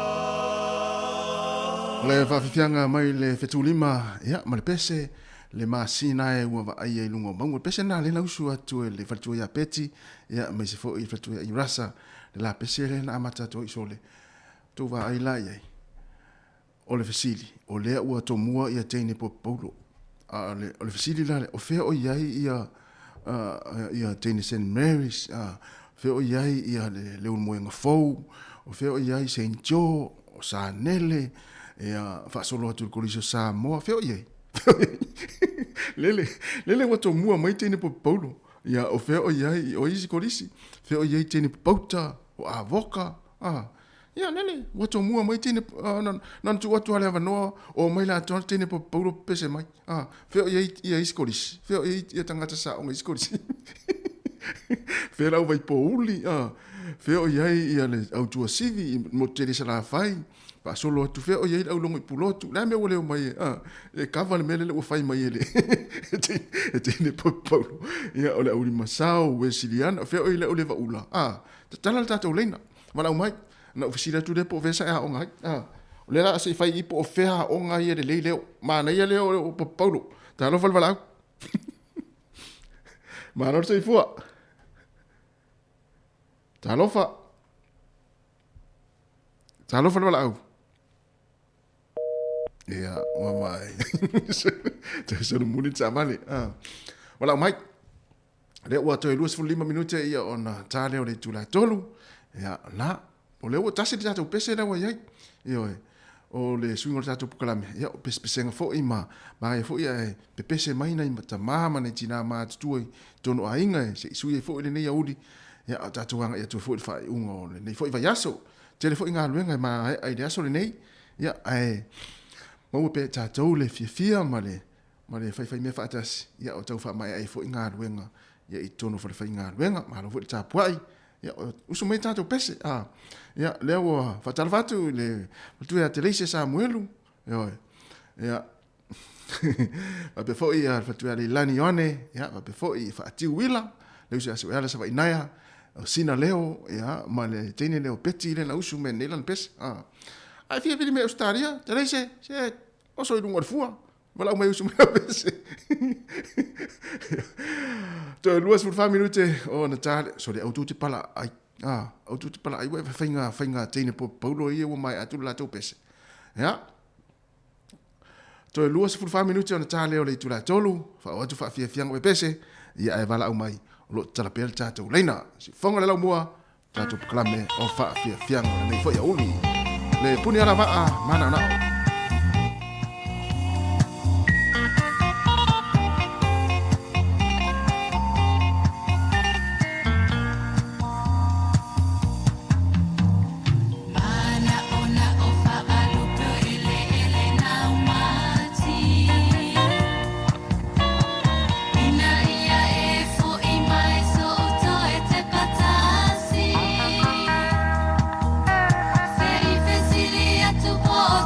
Le whawhiwhianga mai le whetulima, ia, ma le pese, le masina e ua vaai ai lunga o maunga. Le pese nā le lausu atu e le whaletua ia Peti, ia, mai se fo i whaletua ia Irasa, le la pese le na amata atu i sole. Tō vaai la iai. O le fesili, o lea ua tō mua ia teine po paulo. A o le fesili la le, o fea o iai ia, ia teine St. Mary's, fea o iai ia le ulumoenga fou, o fea o iai St. Joe, o Sanele, ia whaasolo atu le kolisi o Samoa, fea o iai. Lele, lele ua tō mua mai teine po paulo. Ia, o fea o iai, o isi kolisi, fea o iai teine pauta, o avoka, Ia, lele, ua tō mua mai teine, na tu atu ale avanoa, o mai la atu teine po paulo pese mai. Fea o iai ia isi kolisi, fea o iai ia tangata sa onga isi kolisi. Fea lau vai po uli, fea o iai ia le au tua sivi, mo tere sa la whai, pa solo atu fea o iai au longo i pulotu, la mea ua leo mai e, e kawa le mea lele ua whai mai e le, e teine po paulo. Ia, o le auri masao, ue siliana, fea o i le au le vaula, tatala le tātou leina, walau mai, na ufisila atu le po vesa e aonga ai. O le la se i whai ipo o fea aonga ia le lei leo, mana ia leo o po paulo, tā alofa le walau. Mana o le soifua. Tā alofa. Tā alofa le walau. Ia, ua mai. Te sulu muli tsa vale. Walau mai. Lea ua toe 25 minute ia ona tā leo le itula tolu. Ia, la, o lea ua tasi le tātou pese lea ua iai. Ia oe, o le suiga o le tātou pukalame. Ia, o pesepesega foi ma maia foi ae pepese mai nai tamā ma nai tinā matutua i tonu aiga e se i sui ai foi lenei auli. Ia, o tātou aga'i atu ai foi i le faaiuga o lenei foi vaiaso. Tele foi galuega e maea i le aso lenei. Ia, ae maua pea e tātou le fiafia ma le ma le whaiwhai mea whaatasi, ia o tau whaamae ai fo i ngā ia i tono whare whai ngā luenga, malo fo i le tāpuai, ia o usu mai tātou pese, ia lea ua whaatalafa atu i le whatu e a te leise Samuelu, ia oe, ia, whape fo i a whatu e a Leilani Ioane, ia, whape fo i whaatiu wila, le usu aso e ala sa wainaia, o sina leo, ia, ma le teine leo peti le na usu me nei lana pese, Ae fia vili mai Australia, te se, se oso i luga o le fua. Valaau mai usu mai lau pese. Toe 24 minute o na tale. So le autu te pala ai. Ah, autu te pala ai ua e whainga, whainga teine po paulo ia ua mai atu le latou pese. Ia. Toe 24 minute o na tale o le itula e tolu. Whaau atu whaafiafianga pe pese. Ia ae valaau mai. O loo tatala pea le tatou laina. Siufofoga le laumua. Tatou polokalame o faafiafiaga o lenei foi aoauli. Le puni ala vaa manaonao. Ina ia e fo'i mai so'u toe tepa tasi. Se i fesili atu po o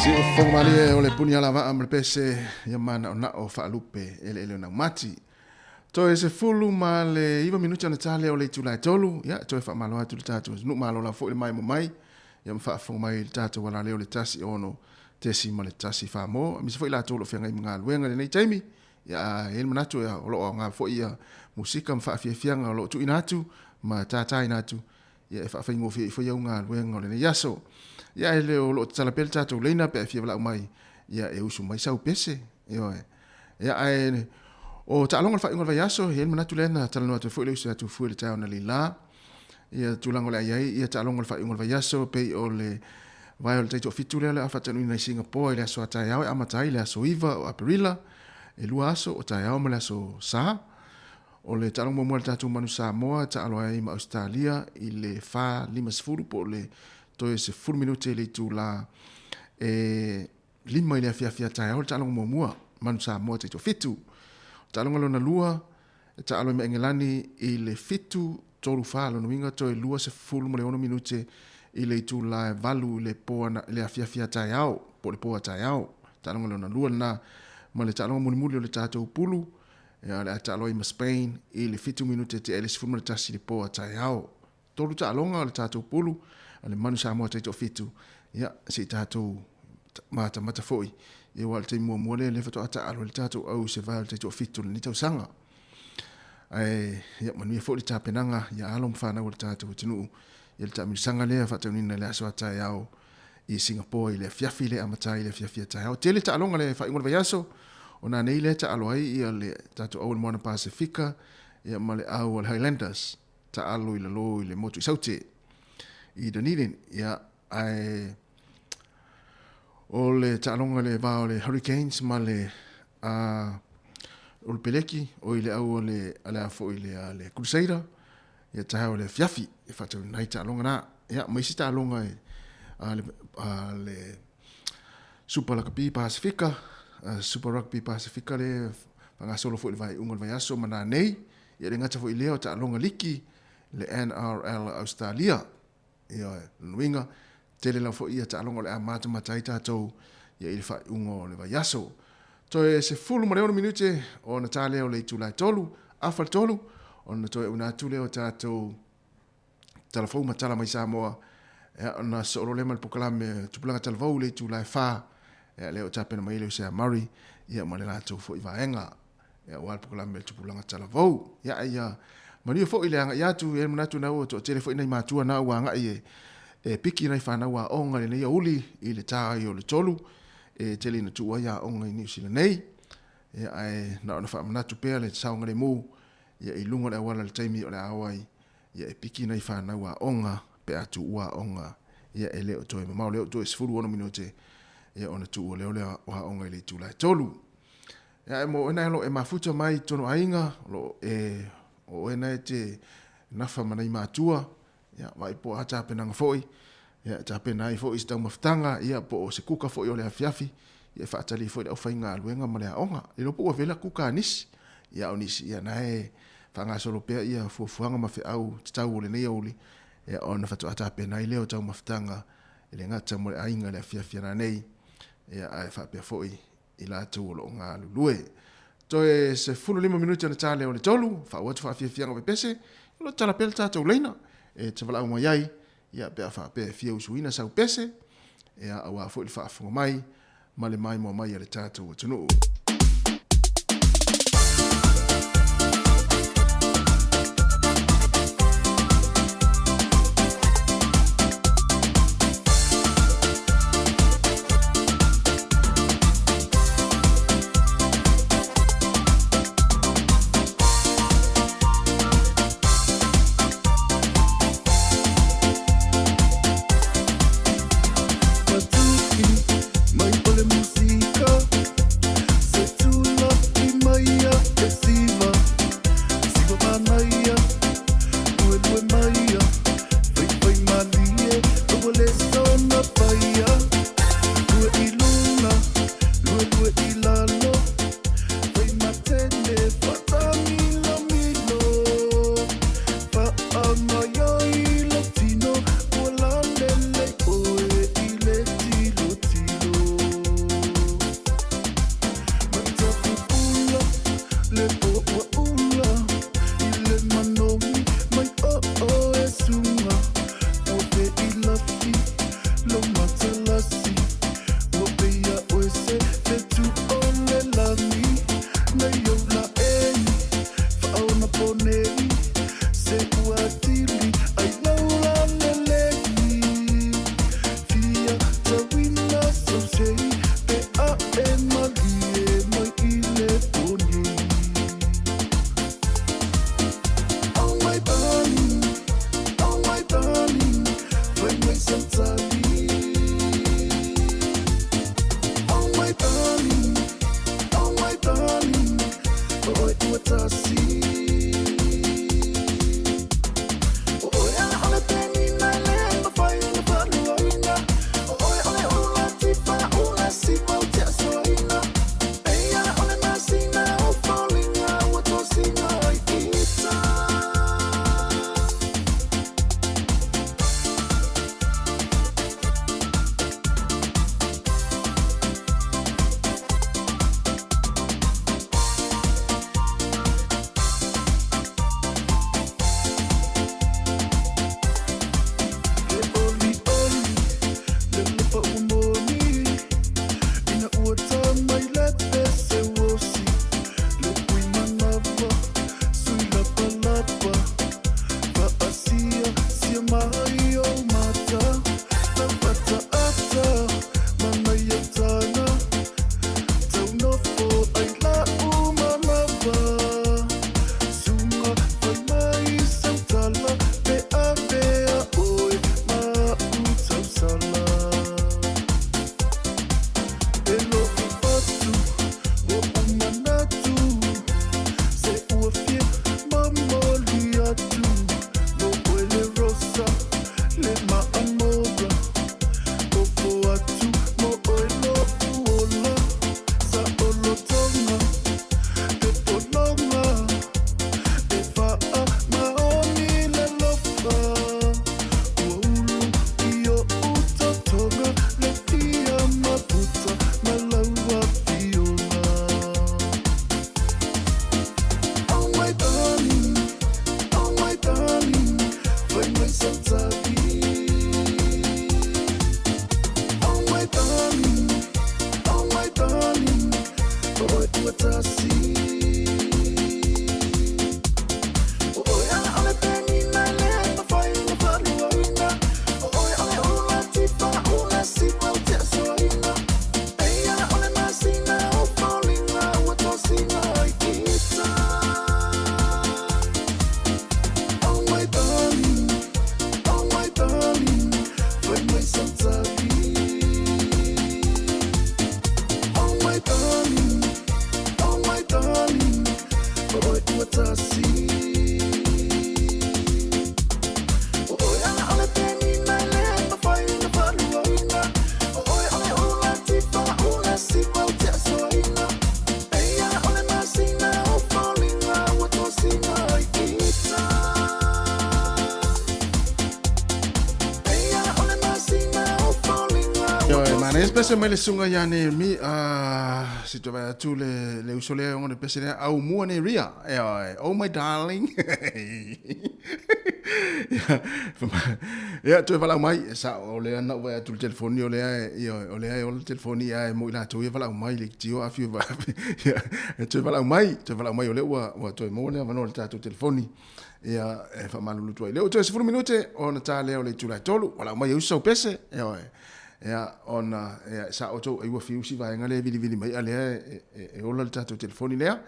Siufofoga malie o le puni alavaa ma le pese ia manaonao faalupe eleele o naumati. Toe 19 minute ona ta lea o le itula e 3, ia toe faamalo atu i le tatou atunuu, malo lava foi le maimoa mai, ia ma faafofoga mai i le tatou alaleo le 1 6.1 Samoa, aemaise foi i latou o lo o feagai ma galuega i lenei taimi, ia a i ai le manatu ia o lo o aoga foi ia musika ma faafiafiaga o lo o tuuina atu ma tataina atu, ia e faafaigofie ai foi au galuega o lenei aso. Ia ae le o lo o tatala pea le tatou leina pe a e fia valaau mai, ia e usu mai sau pese, ioe. Ia ae o taaloga o le faaiuga o le vaiaso, e i ai le manatu lea na talanoa atu ai foi le uso ia Tufue i le taeao analeila, ia tulaga o le a i ai ia taaloga o le faaiuga o le vaiaso, pei o le vae o le taitoafitu lea o le a faataunuuina i Singapoa i le aso a taeao e amata ai i le aso 9 o Aperila, e 2 aso, o taeao ma le aso Sa. O le taaloga muamua a le tatou Manu Samoa e taalo ai ma Ausetalia i le 4:50 po o le toe 10 minute i le itula e 5 i le afiafi a taeao le taaloga muamua, Manu Samoa taitoafitu. O le taaloga lona lua e taalo ai ma Engelani i le 7:34, lona uiga toe 26 minute i le itula e 8 i le po i le afiafi a taeao po o le po a taeao. Taaloga lona lua lena ma le taaloga mulimuli o le tatou pulu Ia, o le a taalo ai ma Spain i le 7 minute tea i le 11 i le po a taeao. 3 taaloga o le tatou pulu a le Manu Samoa taitoafitu. Ia, se i tatou matamata foi. Ia, aua o le taimi muamua lea lea faatoa taalo ai le tatou au i se vae o le taitoafitu o lenei tausaga. Ae, ia, manuia foi le tapenaga ia alo ma fanau a le tatou atunuu i le taamilosaga lea faataunuuina i le aso a taeao i Singapore i le afiafi lea e amata ai i le afiafi a taeao. Tele taaloga le faaiuga o le vaiaso, o nanei lea e taalo ai ia le tatou au o le Moana Pasefika ia ma le au a le Highlanders taalo i lalo i le motu i Saute i Dunedin. Ia, ae o le taaloga le va o le Hurricanes ma le o le Peleki, o i le au o le, a le a foi le, a le Crusader, ia taeao i le afiafi e faatauina ai taaloga na. Ia, ma isi taaloga e, a le, a le Super Rugby Pasifika, Super Rugby Pasifika le faagasolo foi i le vaaiuga o le vaiaso ma nanei, ia le gata foi i lea o taaloga liki le NRL Australia. Ia, lona uiga, tele lava foi ia taaloga o le a matamata ai tatou ia i le faaiuga o le vaiaso. Toe 16 minute ona ta lea o le itula e 3, afa le 3, ona toe auina atu lea o tatou tala fou ma tala mai Samoa, ia, ona sosoo loa lea ma le polokalame Tupulaga Talavou i le itula e 4, ia, lea o tapena mai ai le Hosea Murray, ia, ma le latou foi vaega. Ia, aua le polokalame Tupulaga Talavou. Ia, ia manuia foi le agai atu, e i ai le manatu na ua toatele foi nai matua na ua agai e, e piki nai fanau aoga i lenei aoauli i le ta ai o le 3, e tele ina tuu ai aoga i Niu Sila nei. Ia, ae na ona faamanatu pea le saogalemu, ia, i luga o le auala i le taimi o le a o ai, ia, e piki nai fanau aoga pe a tuua aoga, ia, e le o toe mamao, le o toe 16 minute, ia, ona tuua lea o le aoga i le itula e 3. Ia, ae mo oe nae o lo o e mafuta mai i totonu o aiga, o lo o e, o oe nae e te nafa ma nai matua, ia, vaai po o a tapenaga foi, ia, e tapena ai foi i se taumafataga, ia, po o se kuka foi o le afiafi, ia, e faatali ai foi le aufaigaluega ma le aoga. Le iloa po ua vela kuka a nisi, ia, a o nisi, ia, nae e faagasolo pea ia fuafuaga ma feau tatau o lenei aoauli, ia, ona faatoa tapena ai lea o taumafataga e le gata mo le aiga i le afiafi a nanei, ia, ae faapea foi i latou o lo o galulue. Toe 15 minute ona ta lea o le 3, faaauau atu faafiafiaga o pepese, o lo o tatala pea le tatou leina e te valaau mai ai, ia pe a faapea e fia usuina sau pese, ia aua foi le faafofoga mai ma le maimoa mai a le tatou atunuu. Pese mai le susuga ia Neemi, se i toe vaai atu le le uso lea e ogo le pese lea, au mua nei Ria, ioe, oh my darling. Ia, toe valaau mai, e sao, o lea na ou vaai atu i le telefoni, o lea e, ioe, o lea e ola le telefoni, ae mo i latou ia valaau mai, leitio afio ia, e toe valaau mai, toe valaau mai, o lea ua, ua toe maua le avanoa i le tatou telefoni. Ia, e faamalulu atu ai. Lea ua toe 10 minute ona ta lea o le itula e 3, valaau mai e uso sau pese, ioe. Ia, ona, ia, sa outou ai ua fiu si vaega lea e vilivili mai, a lea e, e, e ola le tatou telefoni lea,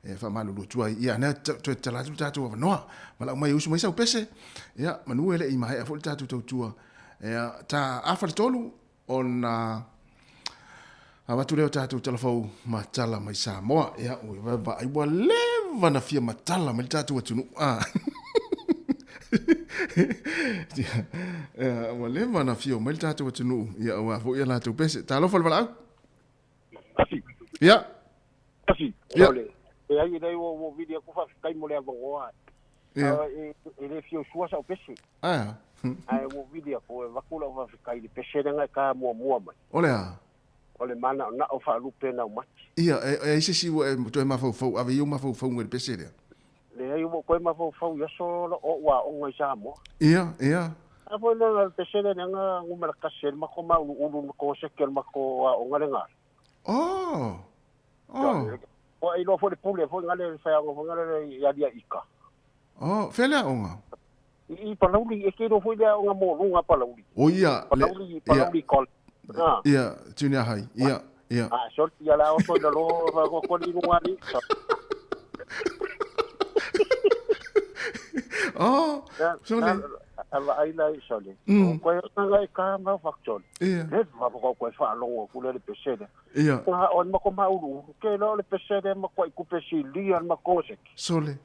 e faamalulu atu ai. Ia, nea toe tatala atu le tatou avanoa. Valaau mai e usu mai sau pese. Ia, manu e le i maea foi le tatou tautua. Ia, ta afa le tolu, ona avatu lea o tatou talafou ma tala mai Samoa. Ia, ua vaai ua leva na fia matala mai le tatou atunuu. Ah. Ia, ua leva na fia mai le tatou atunuu. Ia, aua foi a latou pese. Talofa le valaau. Asi. Ia. Asi. Ia. E ai nei ua ua vili aku faafetai mo le avanoa. Ia. E, e le fia usua sau pese. Ae a? Ae ua vili aku e avatu lau faafetai i le pese lea na e taea muamua mai. O le a? O le manaonao faalupe naumati. Ia, e, e ai se isi ua e toe mafaufau, ave i ou mafaufauga i le pese lea? Leai, ua ou toe mafaufau i aso o ou aoga i Samoa. Ia, ia. A foi lea, o le pese lea na numera tasi ai le matou mauluulu i le matou seke o le matou aoga lena. Oh, oh. Ua iloa foi le pule foi na le faiaoga foi na le i Aliaika. Oh, fea le aoga? I i Palauli, e te iloa foi le aoga maualuga a Palauli. O ia, Palauli, Palauli College. Ia, junior high. Ia, ia. A sole ia la oso i lalo ko ko ni lunga ni. Oh, sole. Ala ai lai sole. Ko nga e ka ma fa sole. Ia. Le va ko ko fa longo ku le pesele. Ia. Nga on ma ko ma ulu. Ke lo le pesele ma ko ku pesilia ma ko se. Sole.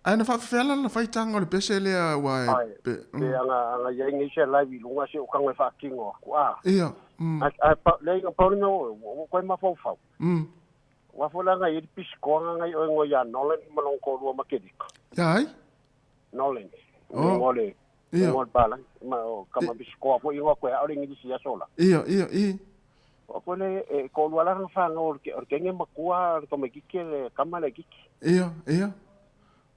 Ai na faafefea la faitaga o le pese lea ua e pe anga anga ia ngi se lai vi lunga se o kanga fa kingo ku a. Ia. A pa le nga pa no o ko ma fau fau. Wa fo la nga i pisco nga ngai o ngo ya nolen ma long ko ru ma kedik. Ya ai? Nolen. Oh. Ngo le. Ia. Ngo bala ma o kama pisco fo ingo ko ya ore ngi si ya sola. Ia, ia, ia. O ko le e ko lu ala fa nga o ke o ke nge makua ko me kike le kama le kiki. Ia, ia.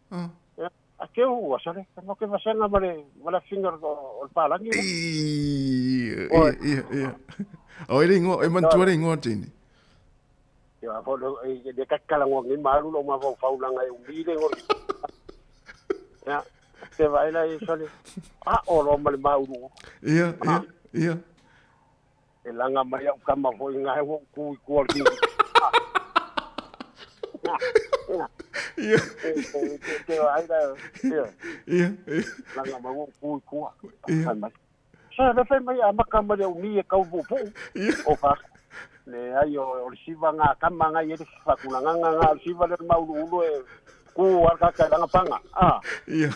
A ke u sale mo ke vasenga male mala finger o palangi. Ia, ia, ia. O ile ingo e mantua le ingo tini. Ia fo lo e de kakala ngo ngi malu lo ma fo faulanga e umile ngo. Ya te vai la e sale. A o lo male maulu. Ia, ia, ia. E langa mai au kama fo inga he ku ku al ki. Ia. Te vai la. Ia. Ia, ia. Langa mai ku ku. Ia. Sa le fe mai a maka mai o ni e kau pu. O fa. Le ai o siva nga kama nga ye fa ku nga nga nga siva le maulu ulo e ku ar ka ka nga panga. Ah. Ia.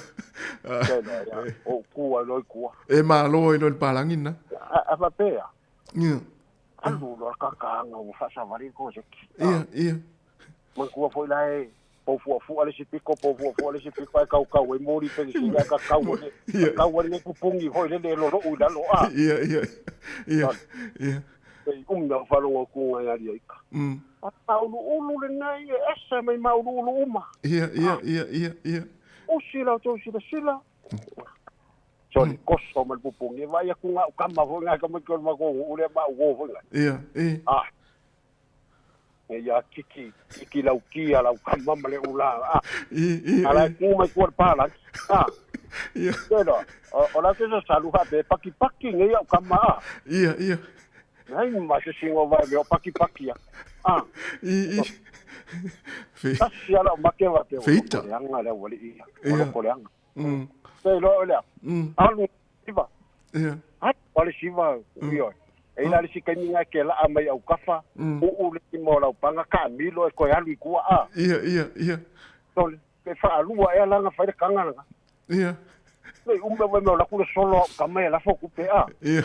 O ku a loi ku. E malo e lo palangina. A fa pea. Ia. Alu lo ka ka nga o fa sa vari ko se. Ia, ia. Man ku foi la e po fu fu ale si piko po fu fu ale si piko ai kau kau e mori pe si ka kau ne kau ne ku pungi hoi le le lo ro u la lo a. Ia, ia. Ia. Ia. E umna fa lo ku nga ya ika. A ulu ulu le nai e esa mai ma ulu ulu uma. Ia, ia, ia, ia, ia. O sila to sila sila. Sorry, koso mal pupungi vai ku nga kama fo nga kama ko ma ko ule ma o fo nga. Ia, e. Ah. Ia kiki kiki lau kia lau kama ma le ula a. I i. Ala ku mai ku pala. Ah. Ia. Pero o la te sa saluha pe paki paki ngi au kama a. Ia, ia. Nai ma se singo vai me o paki paki a. I i. Fe. Tasi ala ma ke wa te. Feita. Anga le wali ia. O ko le anga. Te lo le. Alu siva. Ia. Ai wale siva io. E la si kai nga ke la mai au kafa. U u le mo la panga ka milo e ko alu ku a. Ia, ia, ia. Tole pe fa alua e la nga fa le kanga nga. Ia. Le umbe we mo la ku solo ka mai la fo ku pe a. Ia.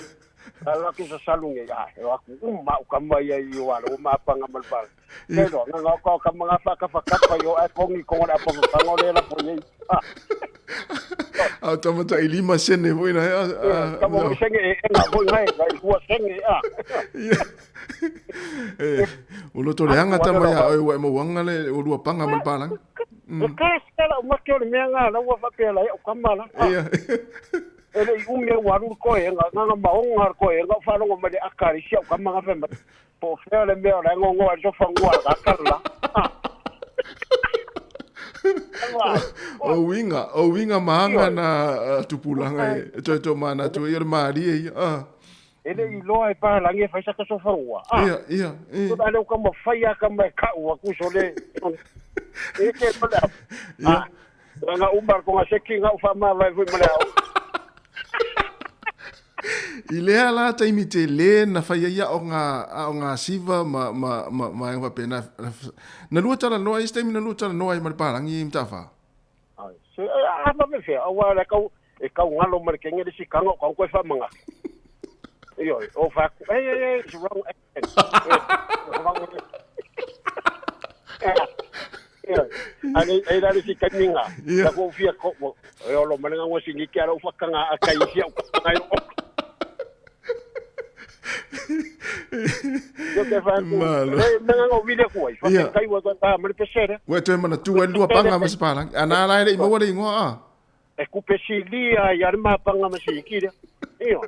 Ala ke sa salunge a e wa ku umma u ka mai ai o ala o ma panga mal pal. Pero nga ko ka mga fa ka fa ka yo e kongi ko la po pa ngole la po ye. Ah. A tamata i lima sene foi na a. Ka mo senge e nga foi ngai ngai ku senge a. Ia. E o lo tole anga tama ya o e mo wanga le o lua panga mal palang. E ka sala o ma ke o le mea nga la ua fa pe la o kamala. Ia. E le ume waru ko e nga nga maonga ko e nga fa longo ma le akari sia ka manga fe ma po fe le mea la ngo ngo so fa ngo la kala. O winga maanga na tupulanga e to to mana tu ia mari e a. E le iloa e pa langi fa sa ka so fa ngo. Ia, ia. Ko le ka mo fa ia ka ma ka wa ku so le. E ke pa la. Ia. Nga umar ko nga seki nga fa ma vai foi ma le. I lea la taimi te le na whai ia o ngā siva ma ma ma ma ma pena na lua tala noa i taimi na lua tala noa i mariparangi i mtafa. Ai se a ma me fe a wa la kau e kau ngalo mar ke ngere si kanga kau ko fa manga. Io o fa hey hey hey it's wrong accent. Ani e la si kaninga la ko fia ko e o lo mananga ngo singi ke ara u fakanga a kai sia u ngai o. Yo te fa ku. E nanga ngo vile ku ai fa kai wa ta ma pesere. Wa te mana tu lua panga ma sepala. Ana la ile mo le ingoa a. E ku pesilia ia ma panga ma sikira. Io.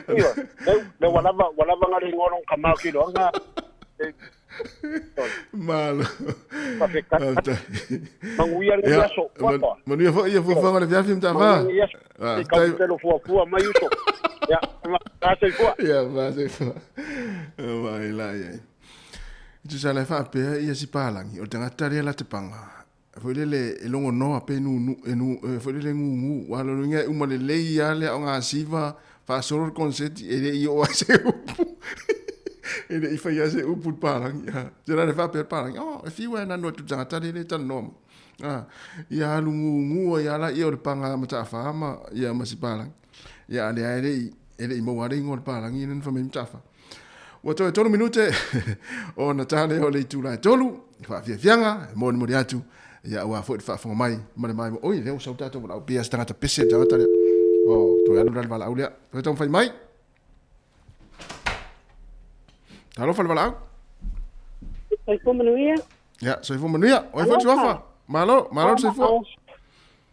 Io. Le wala wala ngari ngono ka ma ki lo nga. Malo. Faafetai. Manuia lenei aso. Ua Manuia foi ia fuafuaga o le afiafi Mataafa. Manuia lenei aso. Se i tau fuafua mai uso. Ia, va soifua. Ia, va soifua. Vai la ia. I tusa la e faapea ia si palagi, o le tagata lea la te paga, foi lele e logonoa pe nunu, e nu, foi lele gugu, ua loloiga e uma lelei lava le aoga siva, faasolo le konseti, e le i oo lava se upu. E le i faia se upu i le palagi. Se la le faapea le palagi, oh, e fiu lava e nanu atu i le tagata lea e le talanoa mai. Ia alu gugu ai lava laia o le paga Mataafa ma, ia ma si palagi. Ia a lea e le i, e le i maua lava le igoa o le palagi lea na fai mai Mataafa. Ua toe tolu minute ona ta lea o le itula e tolu, faafiafiaga, e molimoli atu, ia aua foi le faafofoga mai ma le maimoa. Oi, lea ua sau tatou valaau pia se tagata pese le tagata lea. Oh, toe alu la le valaau lea. Toe taumafai mai. Talofa le valaau. Soifua manuia. Ia, soifua manuia. Oi foi Tuafa. Malo, malo le soifua.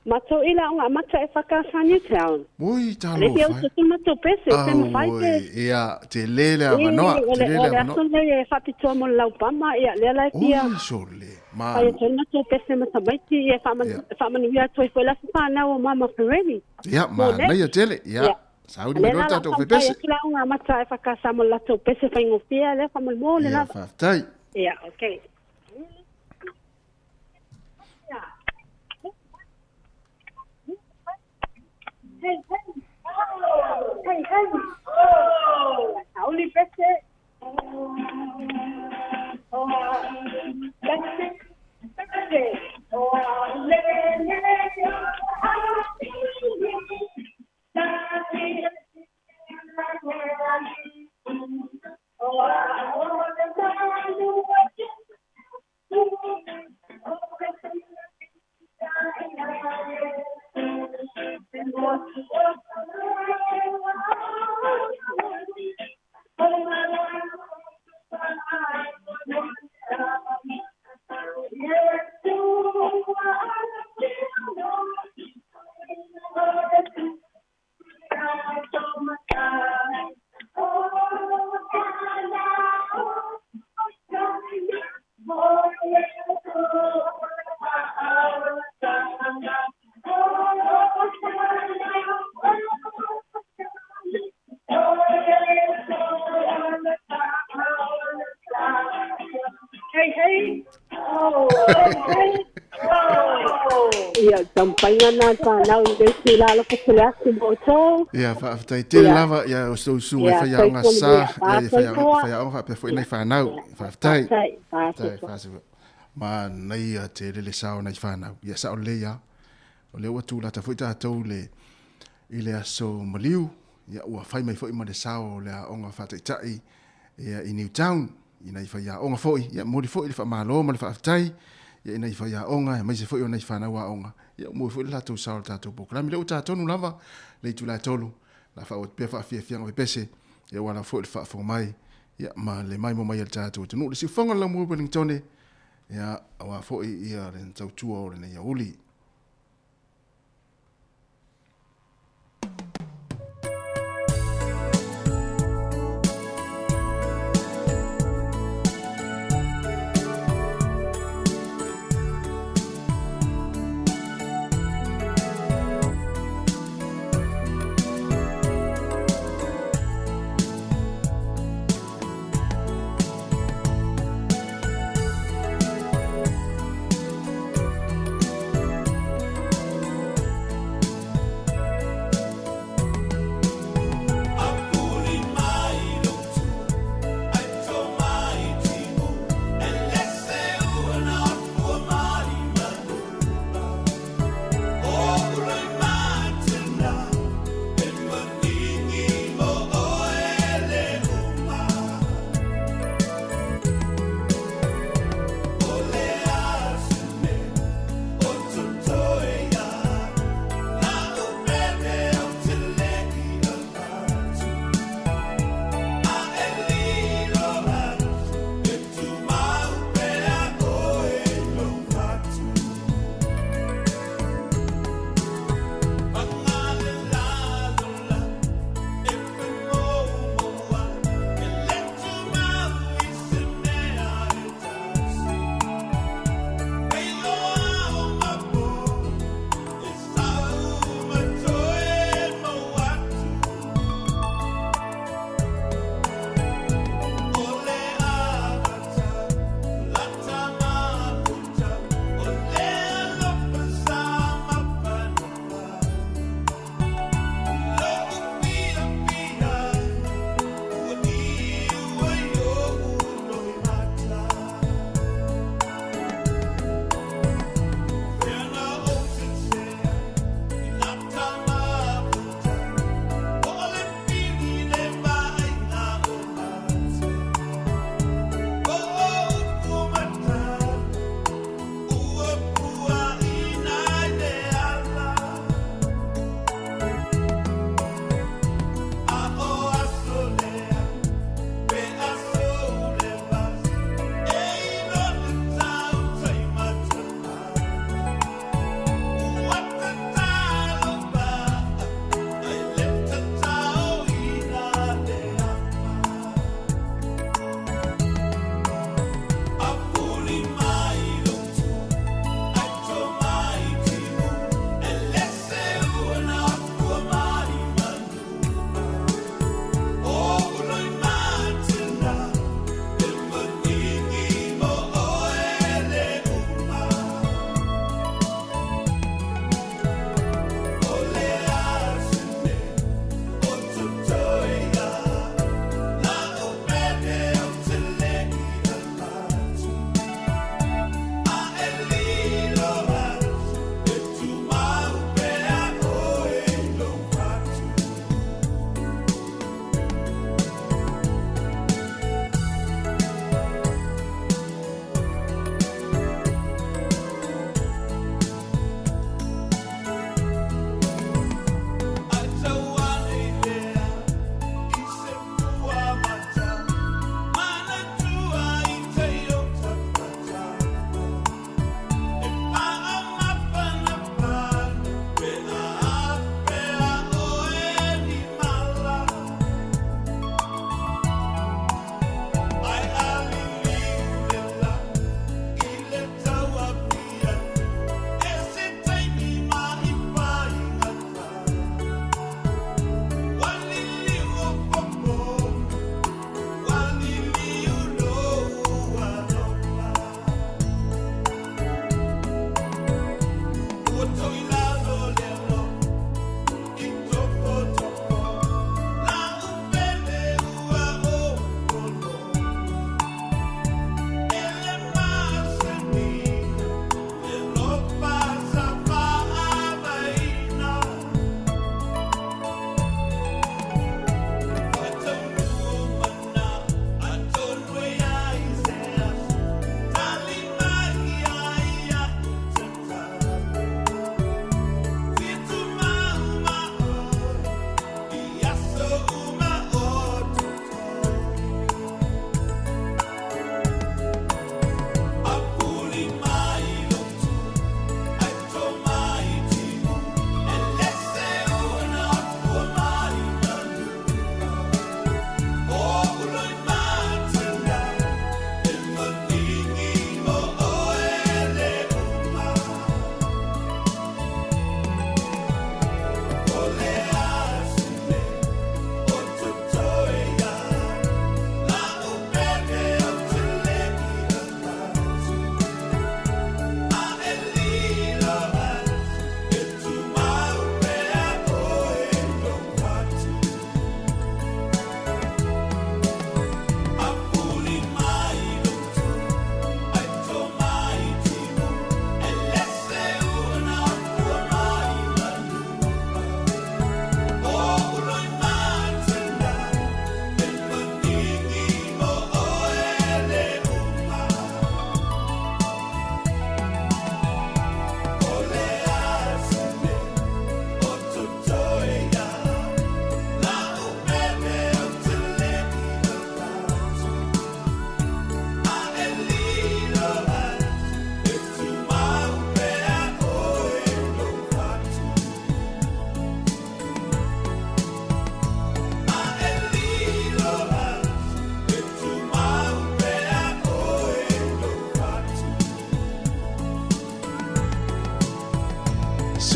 Matou ila o nga mata e whakasa Newtown. Ui, talofa. Le au te matou pese, te mawhai te. Ia, te le le avanoa, te le le avanoa. O le aso nei e whapitoa mo le laupama, ia, lea la e fia. Ui, sole, ma. Ai, te matou pese ma tamaiti, ia, whaamanuia atu ai foi la whanau o Mama Pereni. Ia, ma, naia tele, ia. Sauni mai loa tatou fai pese. Lea la nga mata e whakasa mo le latou pese whaingofia, lea whamalmo le lava. Ia, whaftai. Ia, okay. Hey, hey. Hey, hey. Sauli pese. Pese. Pese. Hey, hey. Oh, hey, hey. Oh. Ia, taumafaiga na fanau i le isi la loko le aso mo outou. Ia, faafetai tele lava, ia, o se usuga e faiaoga sa, ia, e faiaoga faapea foi nai fanau. Faafetai. Faafetai, faafetai. Manaia tele le sao o nai fanau. Ia, sao lelei lava. O lea ua tulata foi tatou i le aso maliu, ia, ua fai mai foi ma le sao o le aoga faataitai ia, i Newtown, i nai faiaoga foi, ia, momoli foi le faamalo ma le faafetai ia, i nai faiaoga, aemaise foi o nai fanau aoga, ia, ua maua foi le latou sao i le tatou polokalame. Lea ua ta tonu lava le itula e tolu, la faaauau atu pea faafiafiaga pepese, ia, aua lava foi le faafofoga mai, ia, ma le maimoa mai a le tatou atunuu. Le siufofoga o le Laumua i Wellingtone, ia, aua foi ia le tautua o lenei aoauli.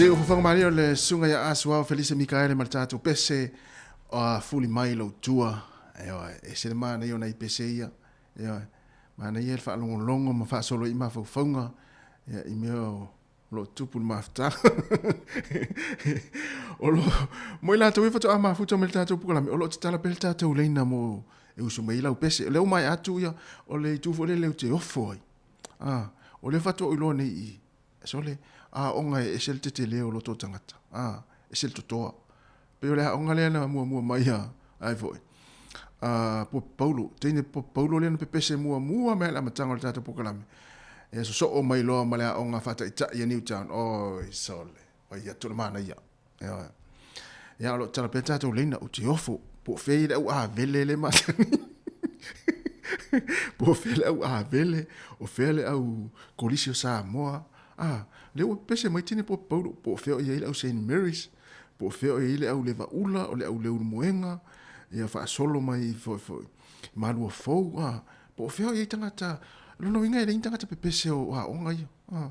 Siufofoga malie o le susuga ia Asuao Felise Mikaele ma le tatou pese o fuli mai lou tua. Ioe, ese le manaia o nai pese ia. Ioe, manaia le faalogologo ma faasolo i mafaufauga ia, i mea o lo o tupu le mafutaga. O lo mo i latou ia faatoa mafuta mai le tatou pukalame, o lo o tatala pea le tatou leina mo e usu mai ai lau pese. O lea ua maea atu ia, o le itu foi lele ou te ofo ai. Ah, o lea faatoa ou iloa nei i Sole, aoga e ese le tetele o loto o tagata. A, ese le totoa. Pei o le aoga lea na muamua mai a, ai foi. A, Pope Paulo, teine Pope Paulo lea na pepese muamua mai le amataga o le tatou polokalame. E sosoo mai loa ma le aoga faataitai a Newtown. Oi, sole, vai atu le manaia. Ioe. Ia, o lo o tala pea tatou leina, ou te ofo, po o fea i le au avele le masani. Po o fea le au avele, o fea le au kolisi o Samoa. Ah, lea ua pese mai tine po Paulo, po o fea o i ai le au St. Mary's, po o fea o i ai le au Levaula, o le au Leulumoega, ia faasolo mai foi foi. Malua fou, ah, po o fea o i ai tagata, lona uiga e leai ni tagata pepese o aoga ia. Ah,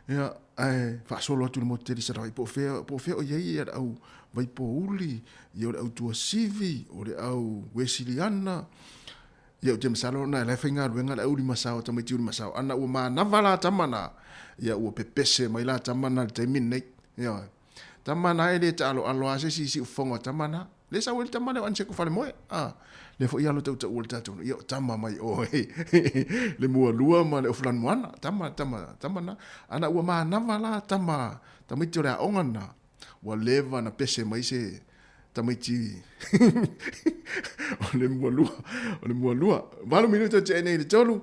ia, ae faasolo atu i le motu tele i Sarawa'i, po o fea, po o fea o i ai le au Vaipouli, ia o le au Tuasivi, o le au Uesiliana. Ia ou te masalo ona e la e faigaluega le au Limasao, tamaiti o Limasao, ana ua manava la tama na, ia ua pepese mai la tama na i le taimi lenei. Ioe. Tama na e le taaloalo lava se isi i siufofoga o tama na. Le sau ai le tama lea o Aniseko Falemoe. A, lea foi alo tautaua le tatou, ia o tama mai oe. Le mualua ma le Ofulanuana, tama, tama, tama na. Ana ua manava la tama, tamaiti o le aoga na, ua leva na pese mai se tamaiti o le mualua, o le mualua. 8 minuta tea nei i le 3.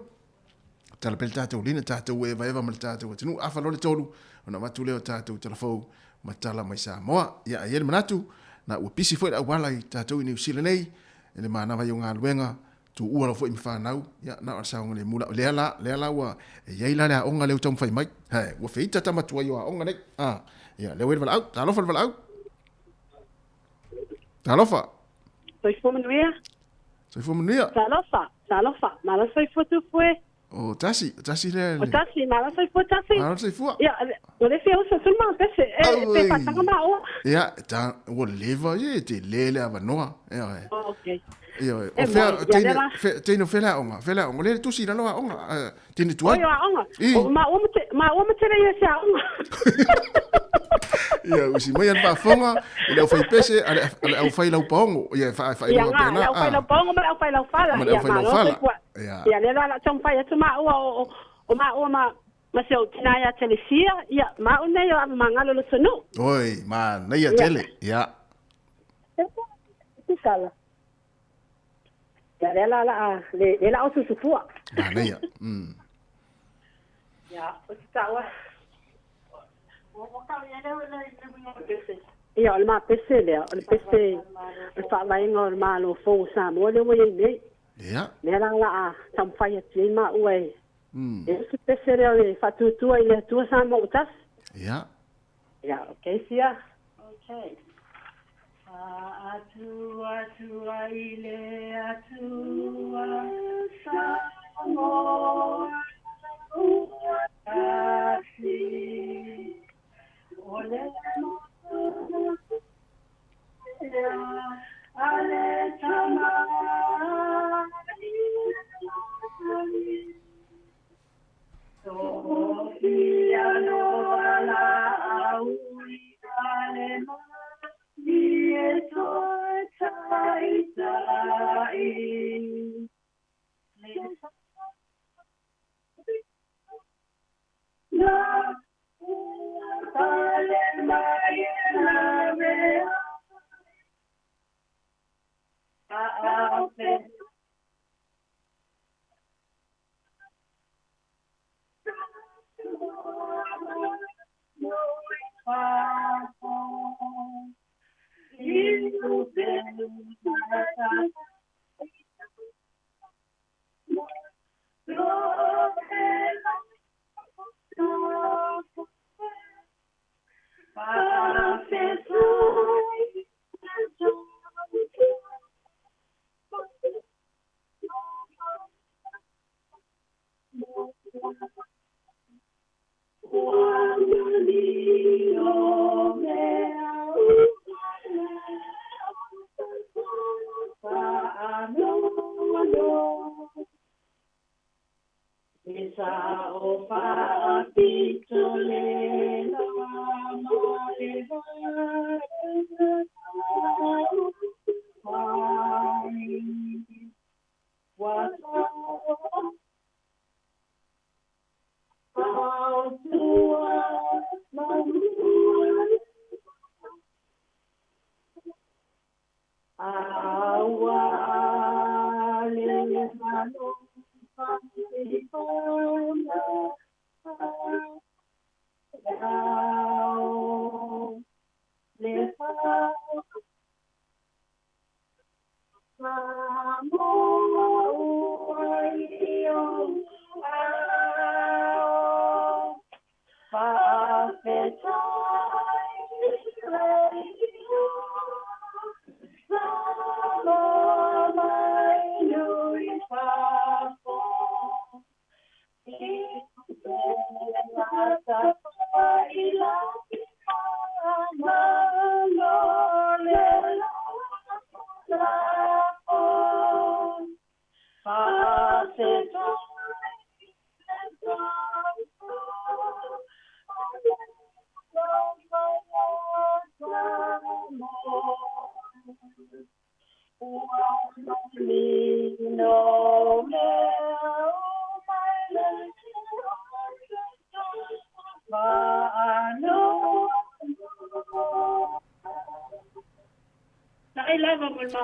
Tala pea le tatou lina, tatou evaeva ma le tatou atunuu. Afa loa le 3, ona avatu lea o tatou talafou ma tala mai Samoa. Ia, e i ai le manatu, na ua pisi foi le auala i tatou i Niu Sila nei, e le manava i o galuega, tuua lau foi ma fanau, ia, na o le saogalemu la. Lea la, lea la ua, e i ai la le aoga lea ua taumafai mai. He, ua feita tama tuai o aoga nei. A, ia, lea ua i le valaau. Talofa le valaau. Talofa. Soifua manuia. Soifua manuia. Talofa, talofa. Malo soifua tupu e. O tasi, o tasi lea. O tasi, malo soifua tasi. Malo soifua. Ia, o le fia uso atu ma pese. E, pe faataga ma oa. Ia, ta, ua leva, ia, te le le avanoa. Ia, e. Oh, okay. Ia, o fea, teine, teine o fea le aoga, fea le aoga. O le tusi i lalo aoga, teine tuai. Oi, o aoga. O, ma ua mate, ma ua mate le ia se aoga. Ia, usi mai a le faafofoga i le aufaipese a le aufai laupaogo. Ia, e faailoa pea na. Ia, le aufai laupaogo ma le aufai laufala. Ma le aufai laufala. Ia, ia lea la la taumafai atu maua o, o maua ma ma si ou tina ia Telesia, ia, ma au nei o Avamagalo le atunuu. Oi, manaia tele. Ia. Tikala. Ia, lea la la le le la o susufua. Manaia. Ia, o te taua. Ia, o le mapese lea, o le pese, o le faavaega o le Malo fou o Samoa lea ua i ai nei. Ia. Lea la la a taumafai atu ai maua e e usu pese lea o le faatuatua i le Atua Samoa ua tasi. Ia. Ia, okay, sia. Okay. Faatuatua i le Atua Samoa ua tasi. O le a le Tama Tofia loa laau i le e toe taitai. Na pale mai e lawe a E sa o faapito le la ma le vai wa tua manua aua le malo le fa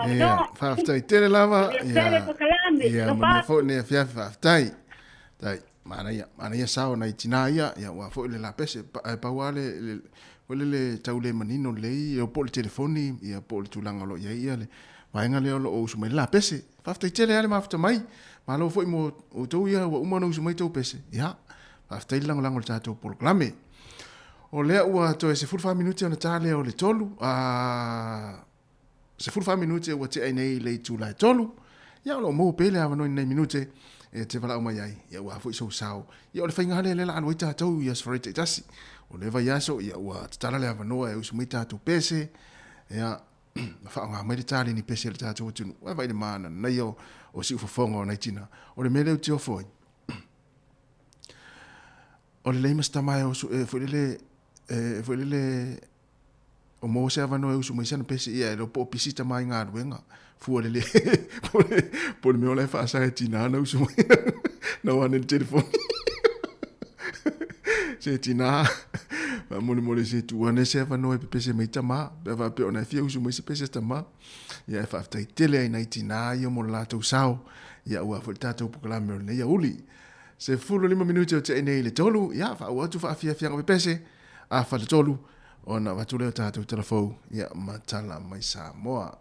Ia, faafetai tele lava. Ia, ia manuia foi lenei afiafi, faafetai. Tai, manaia, manaia sao nai tinā ia, ia ua foi le lapese, ae pau lava le, foi le le tau le manino lelei, ia po o le telefoni, ia po o le tulaga o lo o i ai ia le vaega lea o lo o usu mai le lapese. Faafetai tele lava le mafuta mai. Malo foi mo outou ia ua uma ona usu mai tou pese. Ia, faafetai le lagolago i le tatou polokalame. O lea ua toe 14 minute ona ta lea o le 3, a 14 minute ua tea ai nei le itula e 3. Ia, o lo o maua pea le avanoa i lenei minute e te valaau mai ai, ia ua foi sou sao. Ia, o le faiga lea lea la alu ai tatou i Aso Faraile taitasi. O lea vaiaso, ia ua tatala le avanoa e usu mai tatou pese, ia, ma faaaoga mai le taleni pese a le tatou atunuu. Ua vaai le mananaia o siufofoga o nai tina. O le mea lea ou te ofo ai, o le leai ma se tama e oso, e foi lele, e foi lele, o maua se avanoa e usu mai sana pese, ia e iloa po o pisi tama i galuega, fua le le, po o le mea o la e faasa e tina na usu mai, na ua ane i le telefoni. Se tina, faamolemole se tuu ane se avanoa e pepese mai tama, pe a faapea o na e fia usu mai se pese a tama. Ia e faafetai tele ai nai tina ia mo le latou sao, ia aua foi le tatou polokalame o lenei aoauli. 15 minute o tea nei i le 3, ia faaauau atu faafiafiaga pepese a faletolu ona avatu lea o tatou tala fou, ia ma tala mai Samoa.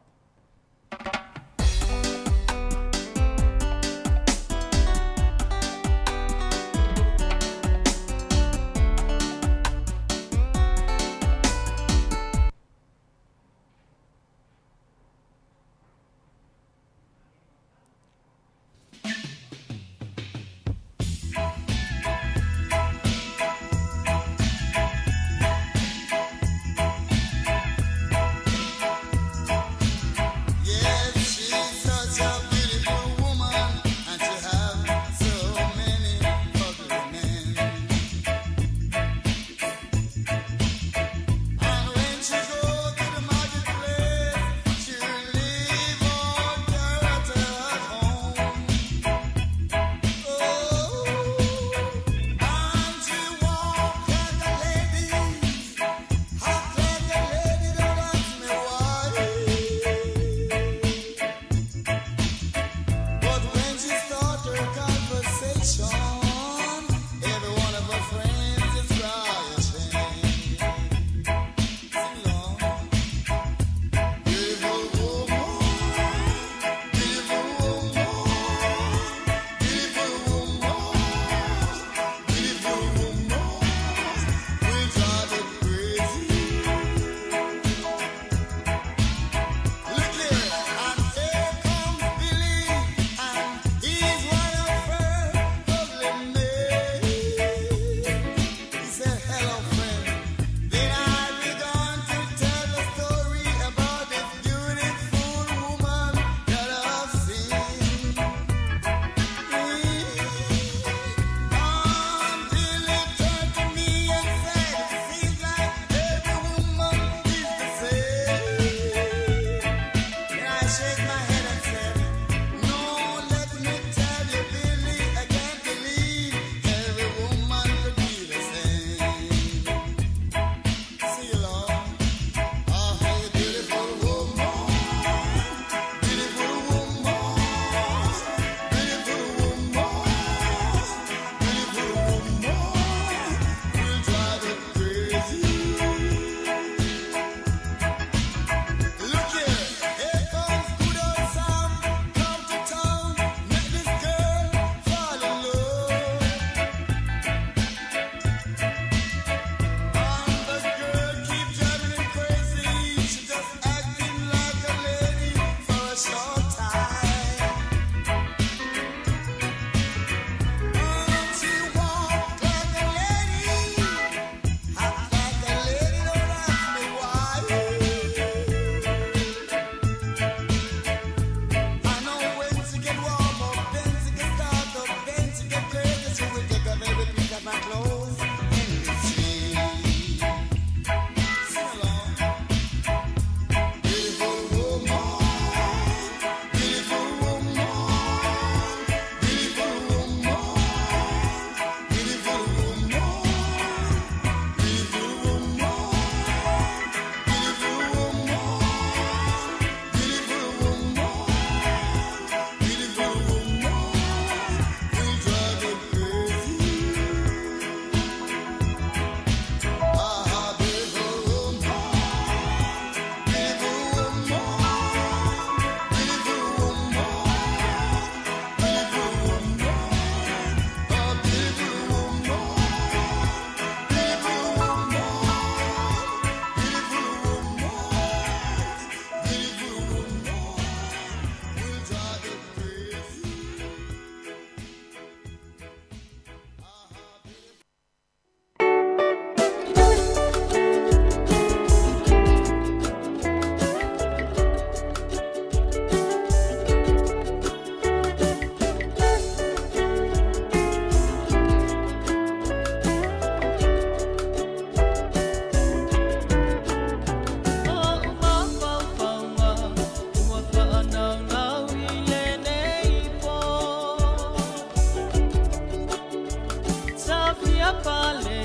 pale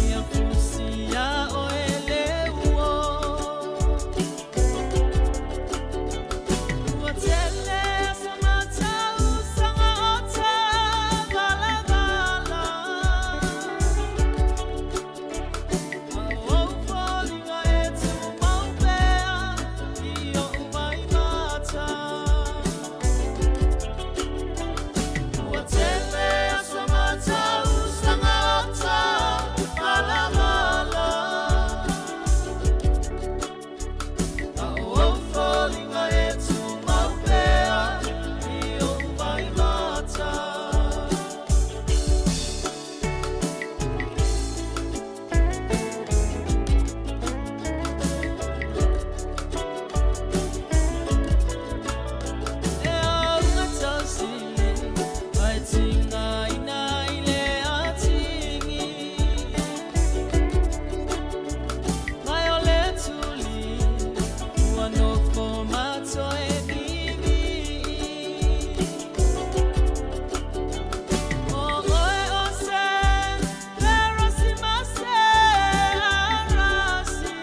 Ia fusia o ele uo Ua tele sa matau sanga o ta valavala Au foliga e tu mau pea I o mai mata Ua tele sa matau sanga o ta valavala Au foliga e tu mau pea I o mai mata. E auga tausile, ai tinga ina i le atigi. Mai o le tuli, ua nofo matoe vivii. O oe o se, le rosi ma se arasi.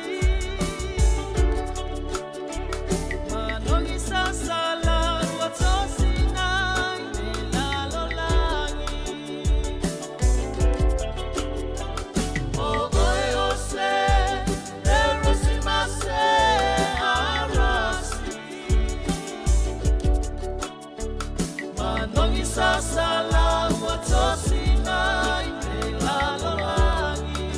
Manogi sasala ua tosina i le lalolagi. O oe o se, le rosi ma se arasi. Manogi sasala ua tosina i le lalolagi.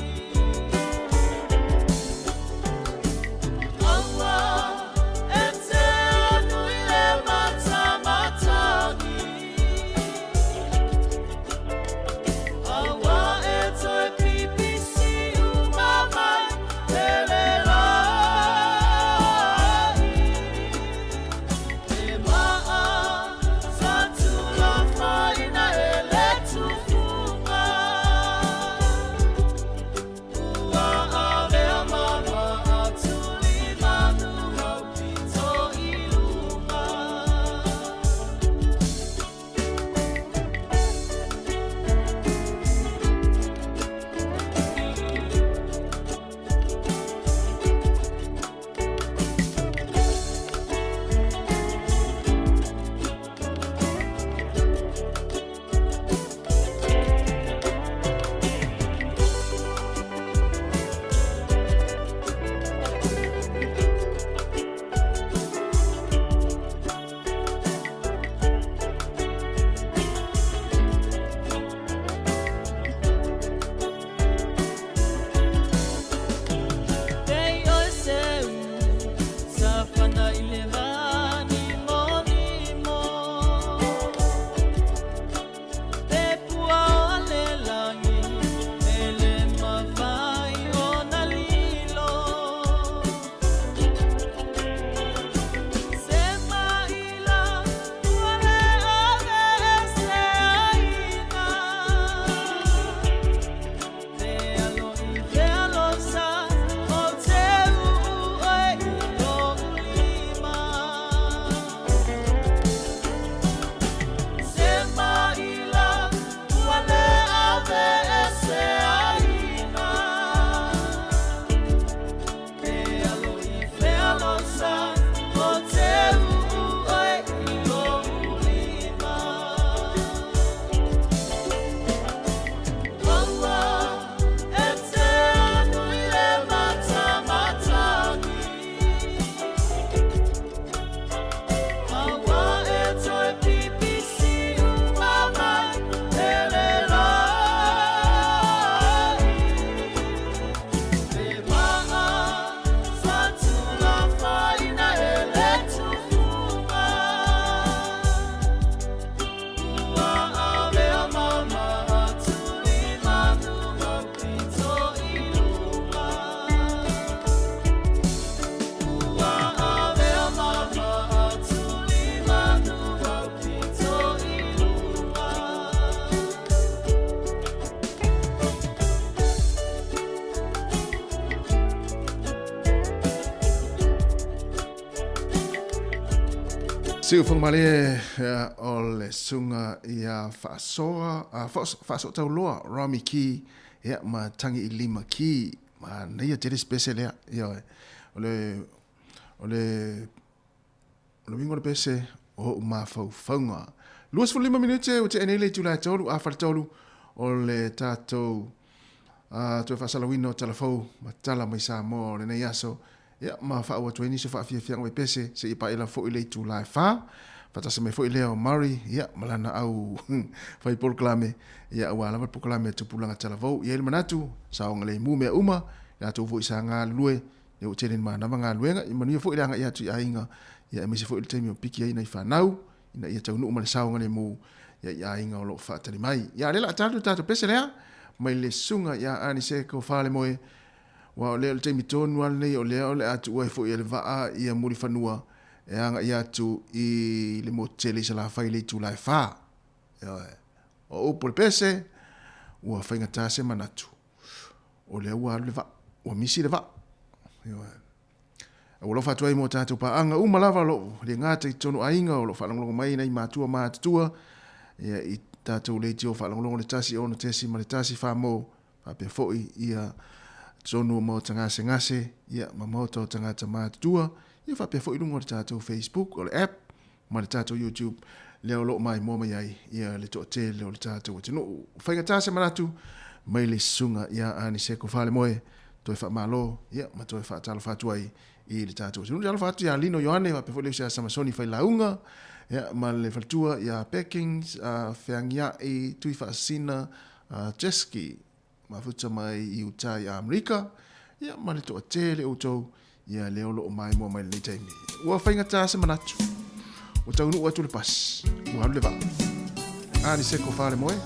Aua e te anu i le matamatagi. Aua e toe pipisi uma mai ele lai. E maa sa tulafaina Siufogomalie o le susuga ia Faasoa, Faasootauloa Romy Key, ia, ma Tagi i Lima Key. Manaia tele se pese lea. Ioe. O le, o le, o le uiga o le pese, o ou mafaufauga. 25 minute ua tea nei le itula e 3, afa le 3 o le tatou toe faasalauina o tala fou ma tala mai Samoa o lenei aso. Ia, ma faauu atu ai nisi o faafiafiaga vaipese seia paia lava foi le itula e 4. Faatasi mai foi lea o Murray, ia, ma lana au fai polokalame, ia, aua lava le polokalame a Tupulaga Talavou. E i ai le manatu, saogalemu mea uma, i latou foi sa galulue, ia ua tele ni manava galuega, ia manuia foi le agai atu i aiga, ia aemaise foi le taimi o piki ai nai fanau, ina ia taunuu ma le saogalemu, ia, i aiga o lo o faatali mai. Ia, a o lea o le a talu le tatou pese lea, mai le susuga ia Aniseko Falemoe, Aua o lea o le taimi tonu lava lenei o lea o le a tuua ai foi e le vaa ia Mulifanua e agai atu i le motu tele i Salafai i le itula e 4. Ioe. O upu o le pese, ua faigata se manatu. O lea ua alu le vaa, ua misi le vaa. Ioe. A ua alofa atu ai mo tatou paaga uma lava o lo o le gata i totonu aiga o lo o faalogologo mai nai matua ma matutua ia i tatou leitio faalogologo le 1 6.1 famo faapea foi ia totonu o maota gasegase ia ma maota o tagata matutua ia faapea foi luga o le tatou Facebook o le app ma le tatou YouTube lea o lo o maimoa mai ai ia le toatele o le tatou atunuu. Faigata se manatu mai le susuga ia Aniseko Falemoe toe faamalo ia ma toe faatalofa atu ai i le tatou atunuu. Talofa atu ia Lino Ioane faapea foi le uso ia Samasoni Failauga ia ma le faletua ia Peckings Feagiai Tuifaasisina Jesky, mafuta mai i uta i Amerika, ia ma le toatele outou, ia lea o lo o maimoa mai lenei taimi. Ua faigata se manatu. Ua taunuu atu le pasi, ua alu le vaa. Aniseko Falemoe.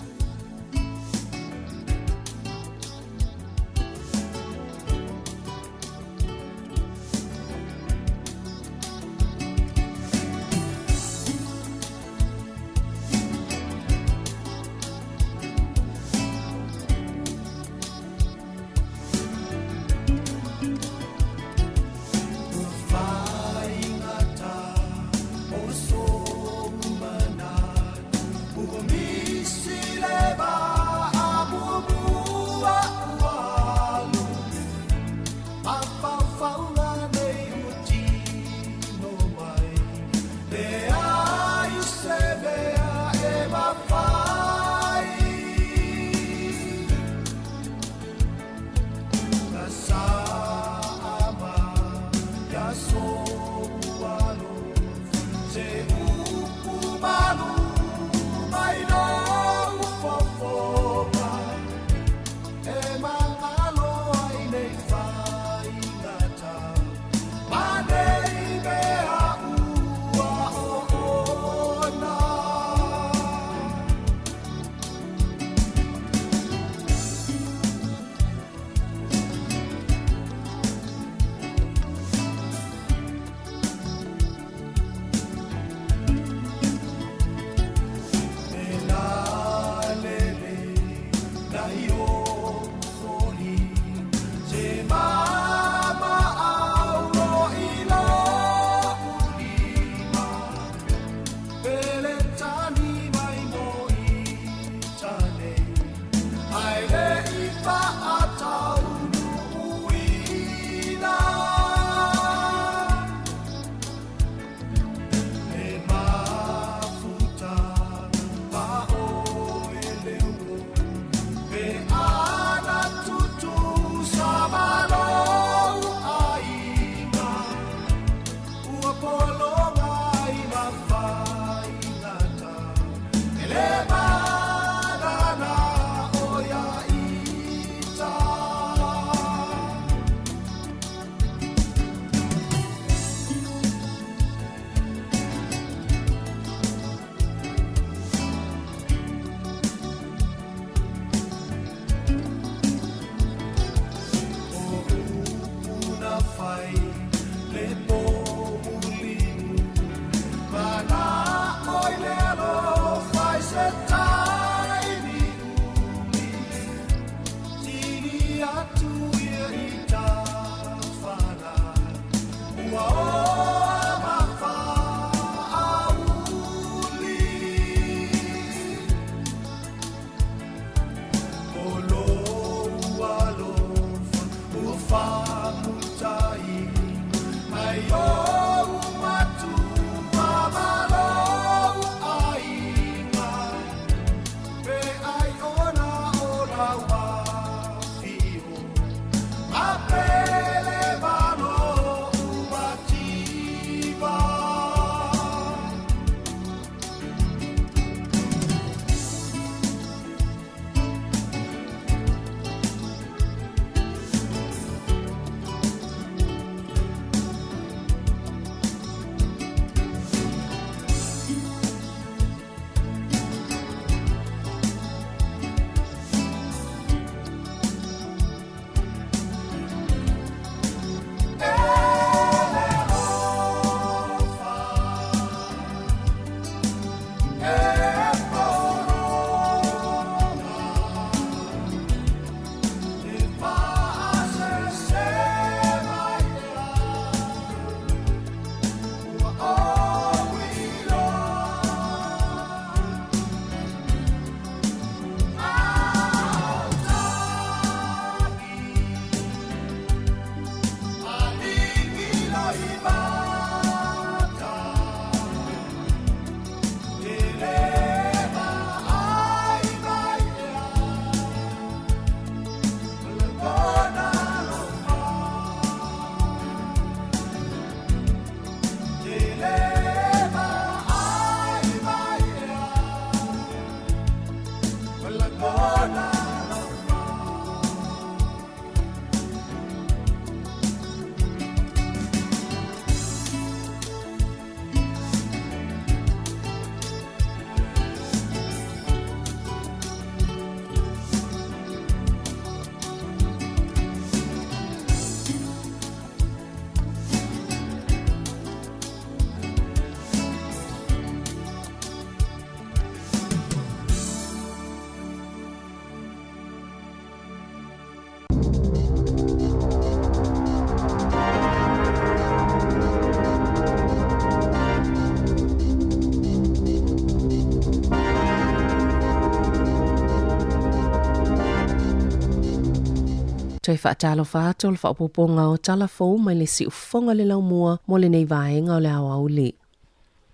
Toe faatalofa atu o le faaopoopoga o tala fou mai le siufofoga le laumua mo lenei vaega o le aoauli.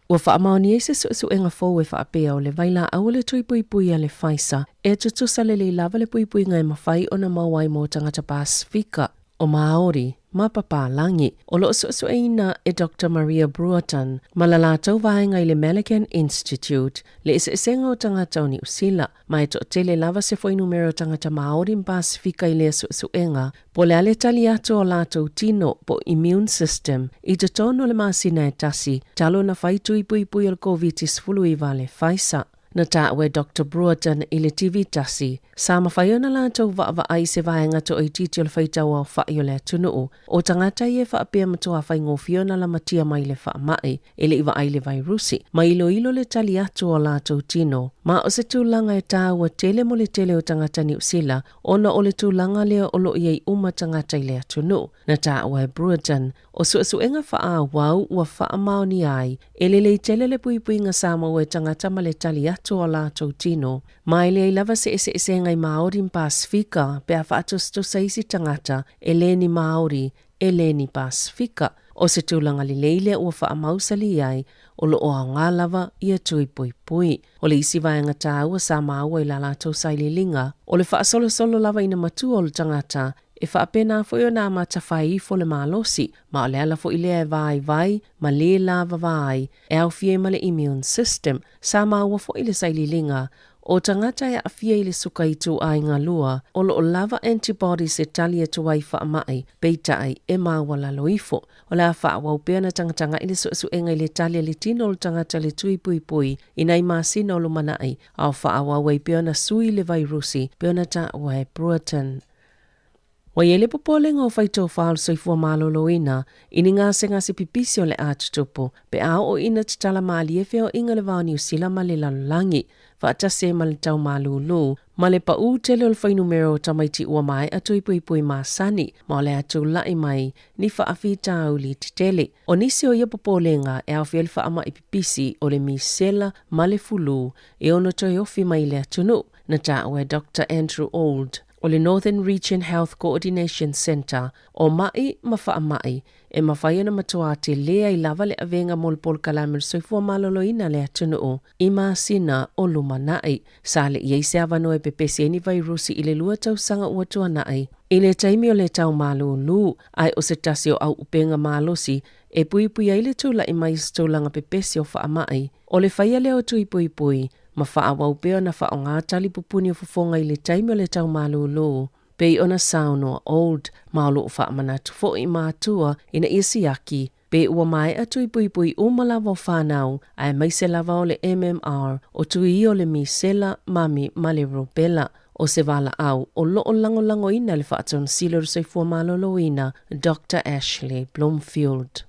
Ua faamaonia ai se suesuega fou e faapea o le vailaau o le tui puipui a le Pfizer e tutusa lelei lava le puipuiga e mafai ona maua ai mo tagata Pasefika, o Māori, ma papalagi. O lo o suesueina e Doctor Maria Bruaton ma la latou vaega i le Malaghan Institute le eseesega o tagata o Niu Sila, ma e toatele lava se fuainumera o tagata Māori ma Pasefika i lea suesuega, po o le a le tali atu o latou tino po o immune system i totonu o le masina e tasi talu ona fai tui puipui o le Koviti-19 a le Pfizer. Na taua e Doctor Brewerton i le TV tasi, sa mafai ona latou vaavaai i se vaega toaitiiti o le faitau aofa'i o le atunuu, o tagata ia e faapea matuā faigofie ona lamatia mai le faama'i e le i vaai le vairusi, ma iloilo le tali atu o latou tino. Ma o se tulaga e taua tele mo le tele o tagata Niu Sila ona o le tulaga lea o lo o i ai uma tagata i le atunuu. Na taua e Brewerton, o suesuega faaauau ua faamaonia ai e lelei tele le puipuiga sa maua e tagata ma le tali atu o latou tino. Ma e leai lava se eseesega i Māori ma Pasefika pe a faatusatusa isi tagata e le ni Māori, e le ni Pasefika. O se tulaga lelei lea ua faamausali ai o lo o aoga lava ia tui puipui. O le isi vaega taua sa maua i la latou sailiiliga, o le faasolosolo lava ina matua o le tagata, e faapena foi ona amata fai ifo le malosi, ma o le ala foi lea e vaivai ma lē lavava ai, e aofia ai ma le immune system. Sa maua foi le sailiiliga, o tagata e aafia i le suka ituaiga lua, o lo o lava antibodies e tali atu ai i faamai, peitai, e maualalo ifo. O le a faaauau pea ona tagatagai le suesuega i le tali a le tino o le tagata le tui puipui i nai masina o lumanai, a o faaauau ai pea ona sui le vairusi pei ona taua e Brewerton. Ua i ai le popolega o faitofa o le soifua maloloina i ni gasegase pipisi o le a tutupu pe a oo ina tatala malie feoaiga le va o Niu Sila ma le lalolagi faatasi ai ma le tau malūlū ma le paʻū tele o le fuainumera o tamaiti ua maea tui puipui masani ma o le a tulaʻi mai ni faafitauli tetele. O nisi o ia popolega e aofia ai le faamaʻi pipisi o le misela ma le fulū e ono toe ofi mai i le atunuu, na taua e Doctor Andrew Auld o le Northern Region Health Coordination Centre, o maʻi ma faamaʻi e mafai ona matuā telē ai lava le avega mo le polokalame o le soifua maloloina a le atunuu i masina o lumanai. Sa le i ai se avanoa e pepesi ai ni vairusi i le lua tausaga ua tuanai i le taimi o le tau malūlū, ae o se tasi o auupega malosi e puipui ai le tulaʻi mai o se tulaga pepesi o faamaʻi. O le faia lea o tui puipui ma faaauau pea ona faaaoga tali pupuni o fofoga i le taimi o le tau malūlū, pei ona saunoa Old, ma o lo o faamanatu foi i matua ina ia siaki pe ua maea tui puipui uma lava o fanau, aemaise lava o le MMR, o tui ia o le misela, mami ma le rubella. O se valaau o lo o lagolagoina e le Faatonesili o le Soifua Maloloina, Doctor Ashley Bloomfield.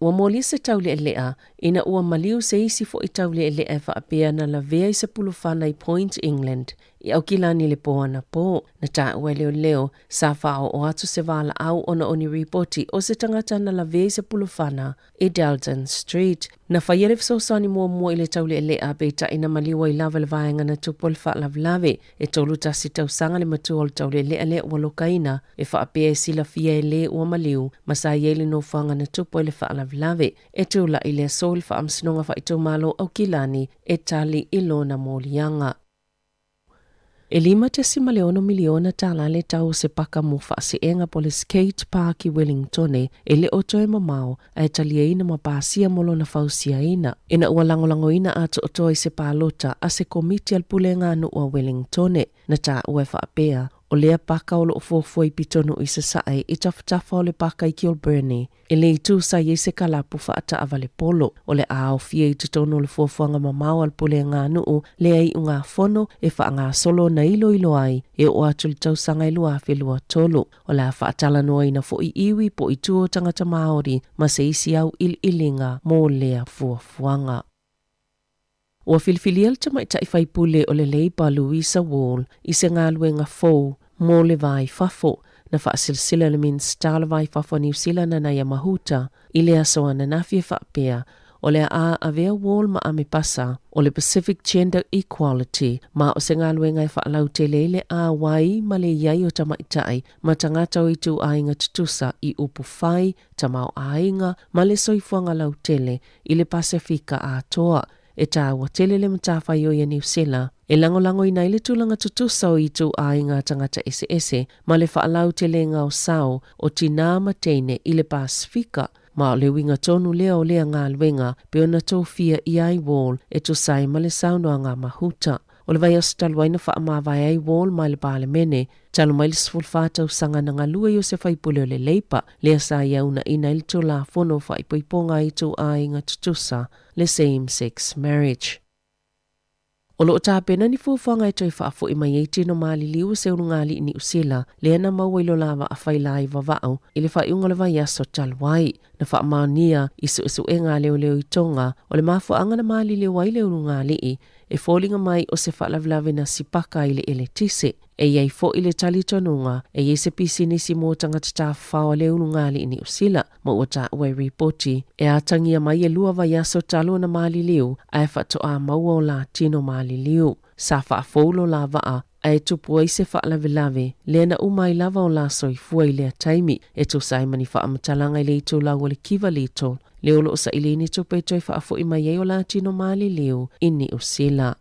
Ua moli se taulealea ina ua maliu se isi foi taulealea e faapea na lavea i se pulufana i Point England i Aukilani i le pō anapō. Na taua e leoleo, sa faaoo atu se valaau ona o ni ripoti o se tagata na lavea i se pulufana i Dalton Street. Na faia le fesoasoani muamua i le taulealea peitai na maliu ai lava le vaega na tupu le faalavelave. E 31 tausaga le matua o le taulealea lea ua lokaina, e faapea e silafia e le ua maliu ma sa i ai le nofoaga na tupu ai le faalavelave. E tulaʻi le aso i le Faamasinoga Faaitumalo Aukilani e tali i lona moliaga. E $5.6 miliona tālā le tau o se paka mo faaseega po o le Skate Park i Wellingtone e le o toe mamao ae taliaina ma pasia mo lona fausiaina ina ua lagolagoina atoatoa i se palota a se komiti a le Pulega a Nuu a Wellingtone. Na taua e faapea, o lea paka o lo o fuafua i pitonuu i Sasae i tafatafa o le paka i Kilbirnie, e le itu sa i ai se kalapu faataavale polo. O le a aofia i totonu o le fuafuaga mamao a le Pulega a Nuu lea iugafono e faagasolo ona iloilo ai e oo atu i le tausaga e 2023. O le a faatalanoaina foi iwi po o itu o tagata Māori ma se isi auiliiliga mo lea fuafuaga. Ua filifilia le tamaitai faipule o le Labour Louisa Wall i se galuega fou mo le Va i Fafo. Na faasilasila e le Minisita o le Va i Fafo a Niu Sila Nanaia Mahuta i le aso ananafi e faapea, o le a avea Wall ma Amepasa o le Pacific Gender Equality ma o se galuega e faalautele ai le auai ma le i ai o tamaitai ma tagata o ituaiga tutusa i upu fai, tamaoaiga ma le soifuaga lautele i le Pasefika atoa. E tāua tele le matafaioi a Niu Sila e lagolagoina ai le tulaga tutusa o ituaiga tagata eseese ma le faalauteleina o sao o tinā ma teine i le Pasefika, ma o le uiga tonu lea o lea galuega pei ona tofia i ai Wall e tusa ai ma le saunoaga a Mahuta. O le vaiaso talu ai na faamavae ai Wall mai le Palemene, talu mai le 14 tausaga na galue i o se faipule o le Leipa, lea sa ia uunaina ai le Tulafono o Faaipoipoga a Ituaiga Tutusa, le Same Sex Marriage. O lo o tapena ni fuafuaga e toe faafoi mai ai tino maliliu o se ulugalii Niu Sila lea na maua i lo la vaa faila i Vava'u i le faaiuga o le vaiaso talu ai. Na faamaonia i suesuega a leoleo i Tonga o le mafuaaga na maliliu ai le ulugalii e foliga mai o se faalavelave na sipaka i le eletise. E i ai foi le talitonuga e i ai se pisinisi mo tagata tafafao a le ulugalii Niu Sila, ma ua taua i ripoti e atagia mai e lua vaiaso talu ona maliliu ae faatoa maua o la tino maliliu. Sa faafou lo la vaa ae tupu ai se faalavelave lea na uma ai lava o la soifua i lea taimi e tusa ai ma ni faamatalaga i le itulau o le Kiva Little lea o lo o saili ni tupe e toe faafoi mai ai o la tino maliliu i Niu Sila.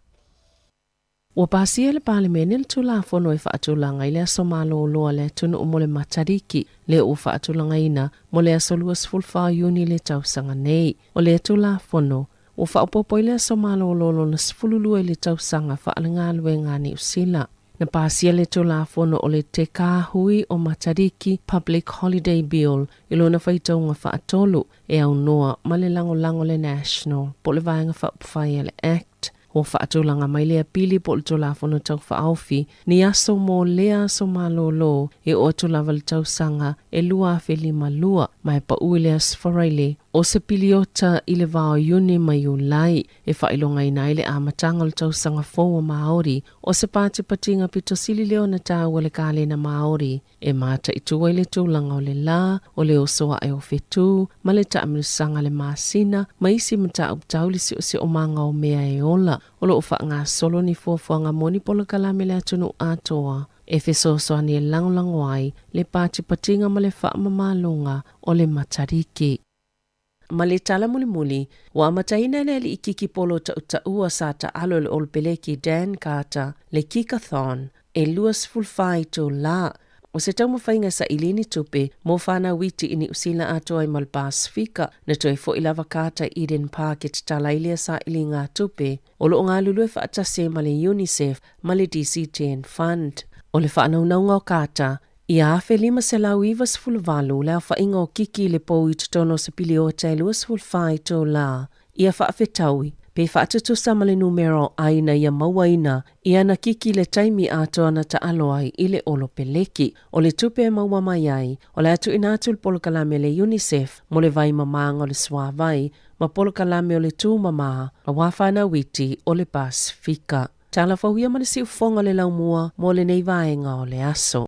Ua pasia e le Palemene le Tulafono e faatulaga i le aso malōlō a le atunuu mo le Matariki, lea ua faatulagaina mo le aso 24 o Iuni le tausaga nei. O lea Tulafono, ua faaopoopo ai le aso malōlō lona 12 i le tausaga faalegaluega a Niu Sila. Na pasia le Tulafono o le Te Kāhui o Matariki Public Holiday Bill i lona faitauga faatolu, e aunoa ma le lagolago a le National po o le Vaega Faaupufai a le Act. Ua faatulaga mai lea pili po o le Tulafono Tau Faaofi ni aso mo lea aso malōlō e oo atu lava le tausaga e 2052, ma e paʻu i le Aso Faraile o se piliota i le va o Iuni ma Iulai e faailogaina ai le amataga o le tausaga fou o Māori. O se patipatiga pito sili lea ona taua le kalena Māori E mataitu ai le tulaga o le lā, o le oso aʻe o whetū, ma le taamilosaga a le masina, ma isi mataupu tau i le siosiomaga o mea e ola. O lo o faagasolo ni fuafuaga mo ni polokalame le atunuu atoa e fesoasoani e lagolago ai le patipatiga ma le faamamaloga o le Matariki. Ma le tala mulimuli, ua amataina e le alii kiki polo tautaua sa taalo e le Olopeleki Dan Carter le Kickathon e 24 itulā. O se taumafaiga e saili ni tupe mo fanau iti i Niu Sila atoa ai ma le Pasefika. Na toe foi lava Carter i Eden Park e tatala ai lea sailiga tupe o lo o galulue faatasi ai ma le UNICEF ma le DC-10 Fund. O le faanaunauga o Carter Ia 1598 le aofaiga o kiki i le pou i totonu o se piliota e 24 itulā. Ia faafetaui, pe faatutusa ma le numera o ʻāina ia mauaina i ana kiki i le taimi atoa na taalo ai i le ʻolopeleki. O le tupe e maua mai ai, o le a tuuina atu i le polokalame a le UNICEF mo le vai mamāga o le suāwai ma polokalame o le tūmamā aua whānau iti o le Pasifika. Tala fou ia ma le siufofoga o le laumua mo lenei vaega o le aso.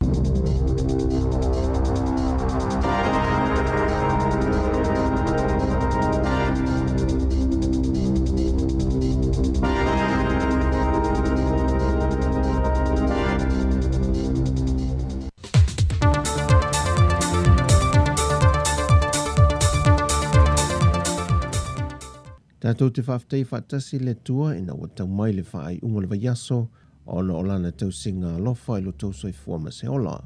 Tatou te faafetai faatasi i le Atua ina ua tau mai le faaiuga o le vaiaso, ona o Lana tausiga alofa i lo outou soifua ma se ola.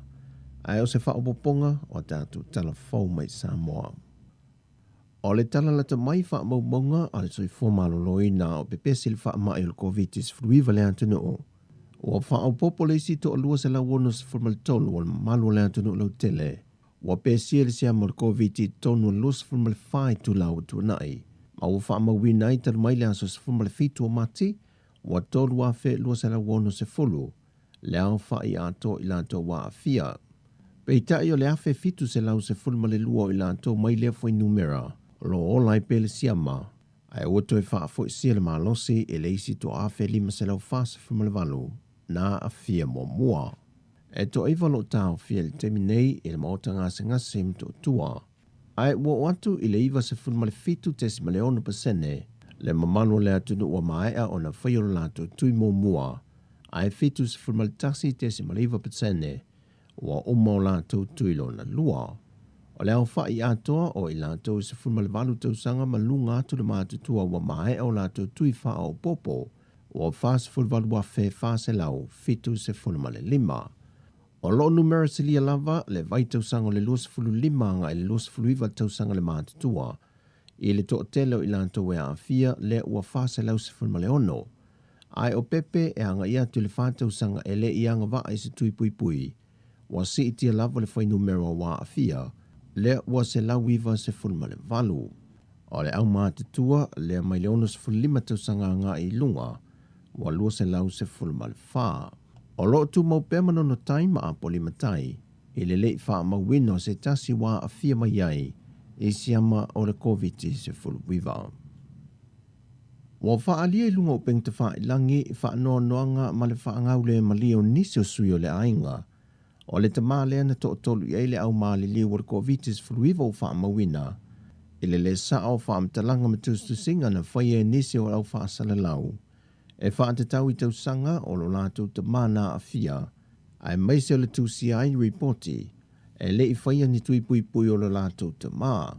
Ae o se faaopoopoga o a tatou tala fou mai Samoa. O le tala lata mai faamaumauga a le Soifua Maloloina o pepesi le faamai o le Koviti-19 i le atunuu, ua faaopoopo le isi 263 o le mamalu o le atunuu lautele ua pesia i le siama o le Koviti i totonu o le 24 itula ua tuanai, ma ua faamauina ai talu mai le aso 17 o Mati ua 3,260 le aofa'i atoa o i latou ua aafia. Peitai o le 1,712 o i latou mai lea fuainumera o lo o ola ai pea le siama, ae ua toe faafoisia le malosi i le isi 1,548 na aafia muamua. E toaiva o lo o taofia i le taimi nei i le maota gasegase i Motootua, ae ua oo atu i le 97.6 pasene le mamalu o le atunuu ua maea ona faia lo latou tui muamua, ae 71.9 pasene ua uma o latou tui lona lua. O le aofa'i atoa o i latou e 18 tausaga ma luga atu le matutua ua maea o latou tui faaopoopo ua 48,475. O lo o numera silia lava le vaitausaga o le 25 agai i le 29 tausaga le matutua i le toatele o i latou e aafia lea ua 416. Ae o pepe e agai atu i le 4 tausaga e le i agavaa i se tui puipui, ua siitia lava le fuainumera ua aafia lea ua 198. O le aumatutua lea mai le 65 tausaga agai i luga ua 214. O lo o tumau pea Manono Tai ma Apolima Tai i le le i faamauina o se tasi ua aafia mai ai i siama o le Koviti-19. Ua faaalia i luga o upega tafailagi faanoanoaga ma le faagaulemalie o nisi o sui o le aiga o le tamā lea na toatolu i ai le au maliliu o le Koviti-19 ua faamauina i le lē sao o faamatalaga ma tusitusiga na faia e nisi o le au faasalalau e faatatau i tausaga o lo latou tamā na aafia, aemaise o le tusia ai ripoti e le i faia ni tui puipui o lo latou tamā.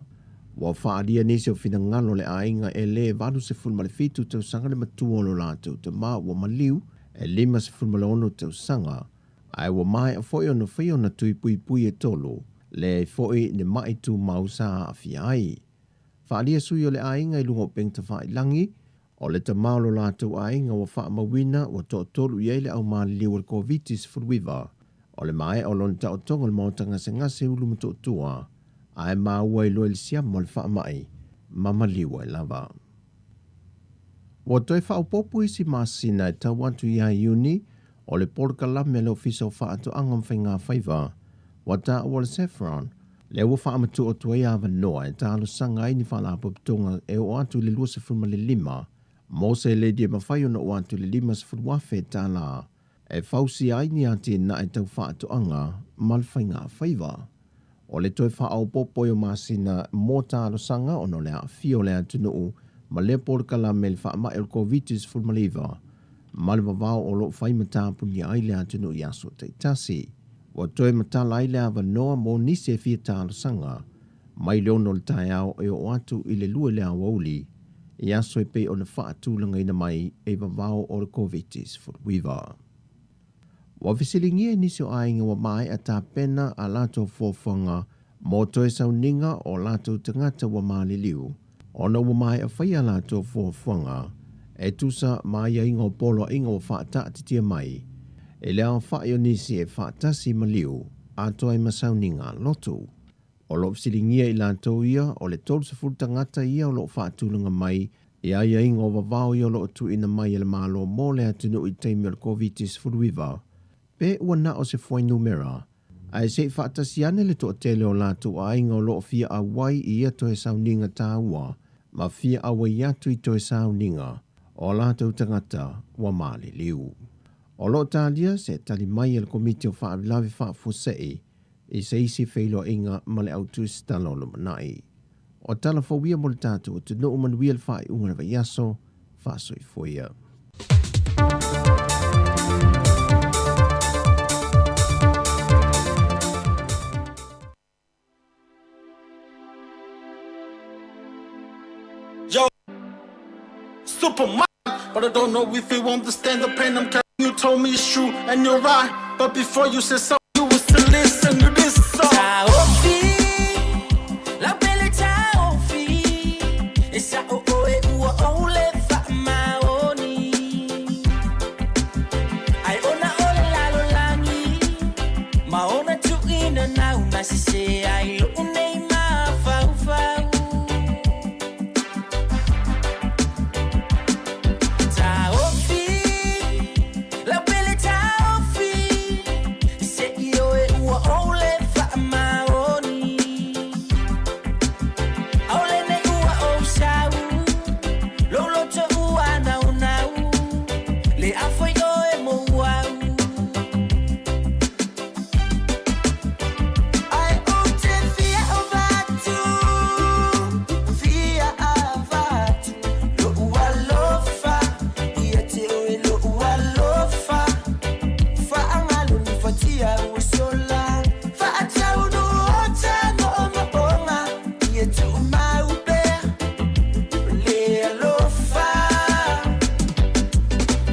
Ua faaalia nisi o finagalo o le aiga e lē 87 tausaga le matua o lo latou tamā ua maliu e 56 tausaga, ae ua maea foi ona faia ona tui puipui e tolu, leai foi ni ma'i tumau sa aafia ai. Faaalia sui o le aiga i luga o upega tafailagi, O le tama o lo latou aiga ua faamauina ua toatolu i ai le au maliliu o le Koviti-19, o le maea o lona taotoga o le maota gasegase ulu Motootua, ae maua ai loa i le siama o le faamai ma maliu ai lava. Ua toe faaopoopo isi masina e tau atu ia Iuni o le polokalame a le Ofisa o Faatoaga ma Faigafaiva ua taua o le Saffron, lea ua faamatuu atu ai avanoa e talosaga ai ni faalapotopotoga e oo atu i le 25 mo seleni e mafai ona oo atu i le $50,000 e fausia ai ni atinae tau faatoaga ma le faigafaiva. O le toe faaopoopo ai o masina mo talosaga ona o le aafia o le atunuu ma lea polokalame i le faamai o le Koviti-19 ma le vavao o lo o fai ma tapunia ai le atunuu i aso taitasi. Ua toe matala ai le avanoa mo nisi e fia talosaga mai le 6 o le taeao e oo atu i le 2 i le aoauli i aso e pei ona faatulagaina mai e vavao o le Koviti-19. Ua fesiligia e nisi o aiga ua maea tapena a latou fuafuaga mo toe sauniga o latou tagata ua maliliu, ona ua maea faia a latou fuafuaga e tusa ma aiaiga o poloaiga ua faataatitia mai i le aofa'i o nisi e faatasi maliu atoa ai ma sauniga lotu. O lo o fesiligia i latou ia o le 30 tagata ia o lo o faatulaga mai i aiaiga o vavao ia o lo o tuuina mai e le Malo mo le atunuu i taimi o le Koviti-19, pe ua na o se fuainumera, ae se i faatasi ane le toatele o latou aiga o lo o fia auai i ia toe sauniga taua ma fia auai atu i toe sauniga o latou tagata ua maliliu. O lo o talia se tali mai a le Komiti o Faalavelave Faafuasei i se isi feiloaiga ma le au tusitala o lumanai. O tala fou ia mo le tatou atunuu manuia le faaiuga o le vaiaso, faasoifua ia. Yo, Superman, but I don't know if you understand the pain I'm carrying. You told me is true and you're right But before you said something you was to listen to this song Taofi, lau pele taofi, e sa'o oe ua ou le faamaoni. Ai ona o le lalolagi, ma ona tuuina nau na sese ai lo'u nei mafaufau. Taofi, lau pele taofi, se'i oe ua ou le faamaoni. ʻAʻole nei ua ou sau, lou loto ua naunau, le afai oe mo au. Ai ou te fia avatu, fia avatu, lo'u alofa, ia te oe lo'u alofa. Faagalo ni fatia ua sola, faataunu o ta mo'omo'oga, ia tu'umau pea le alofa.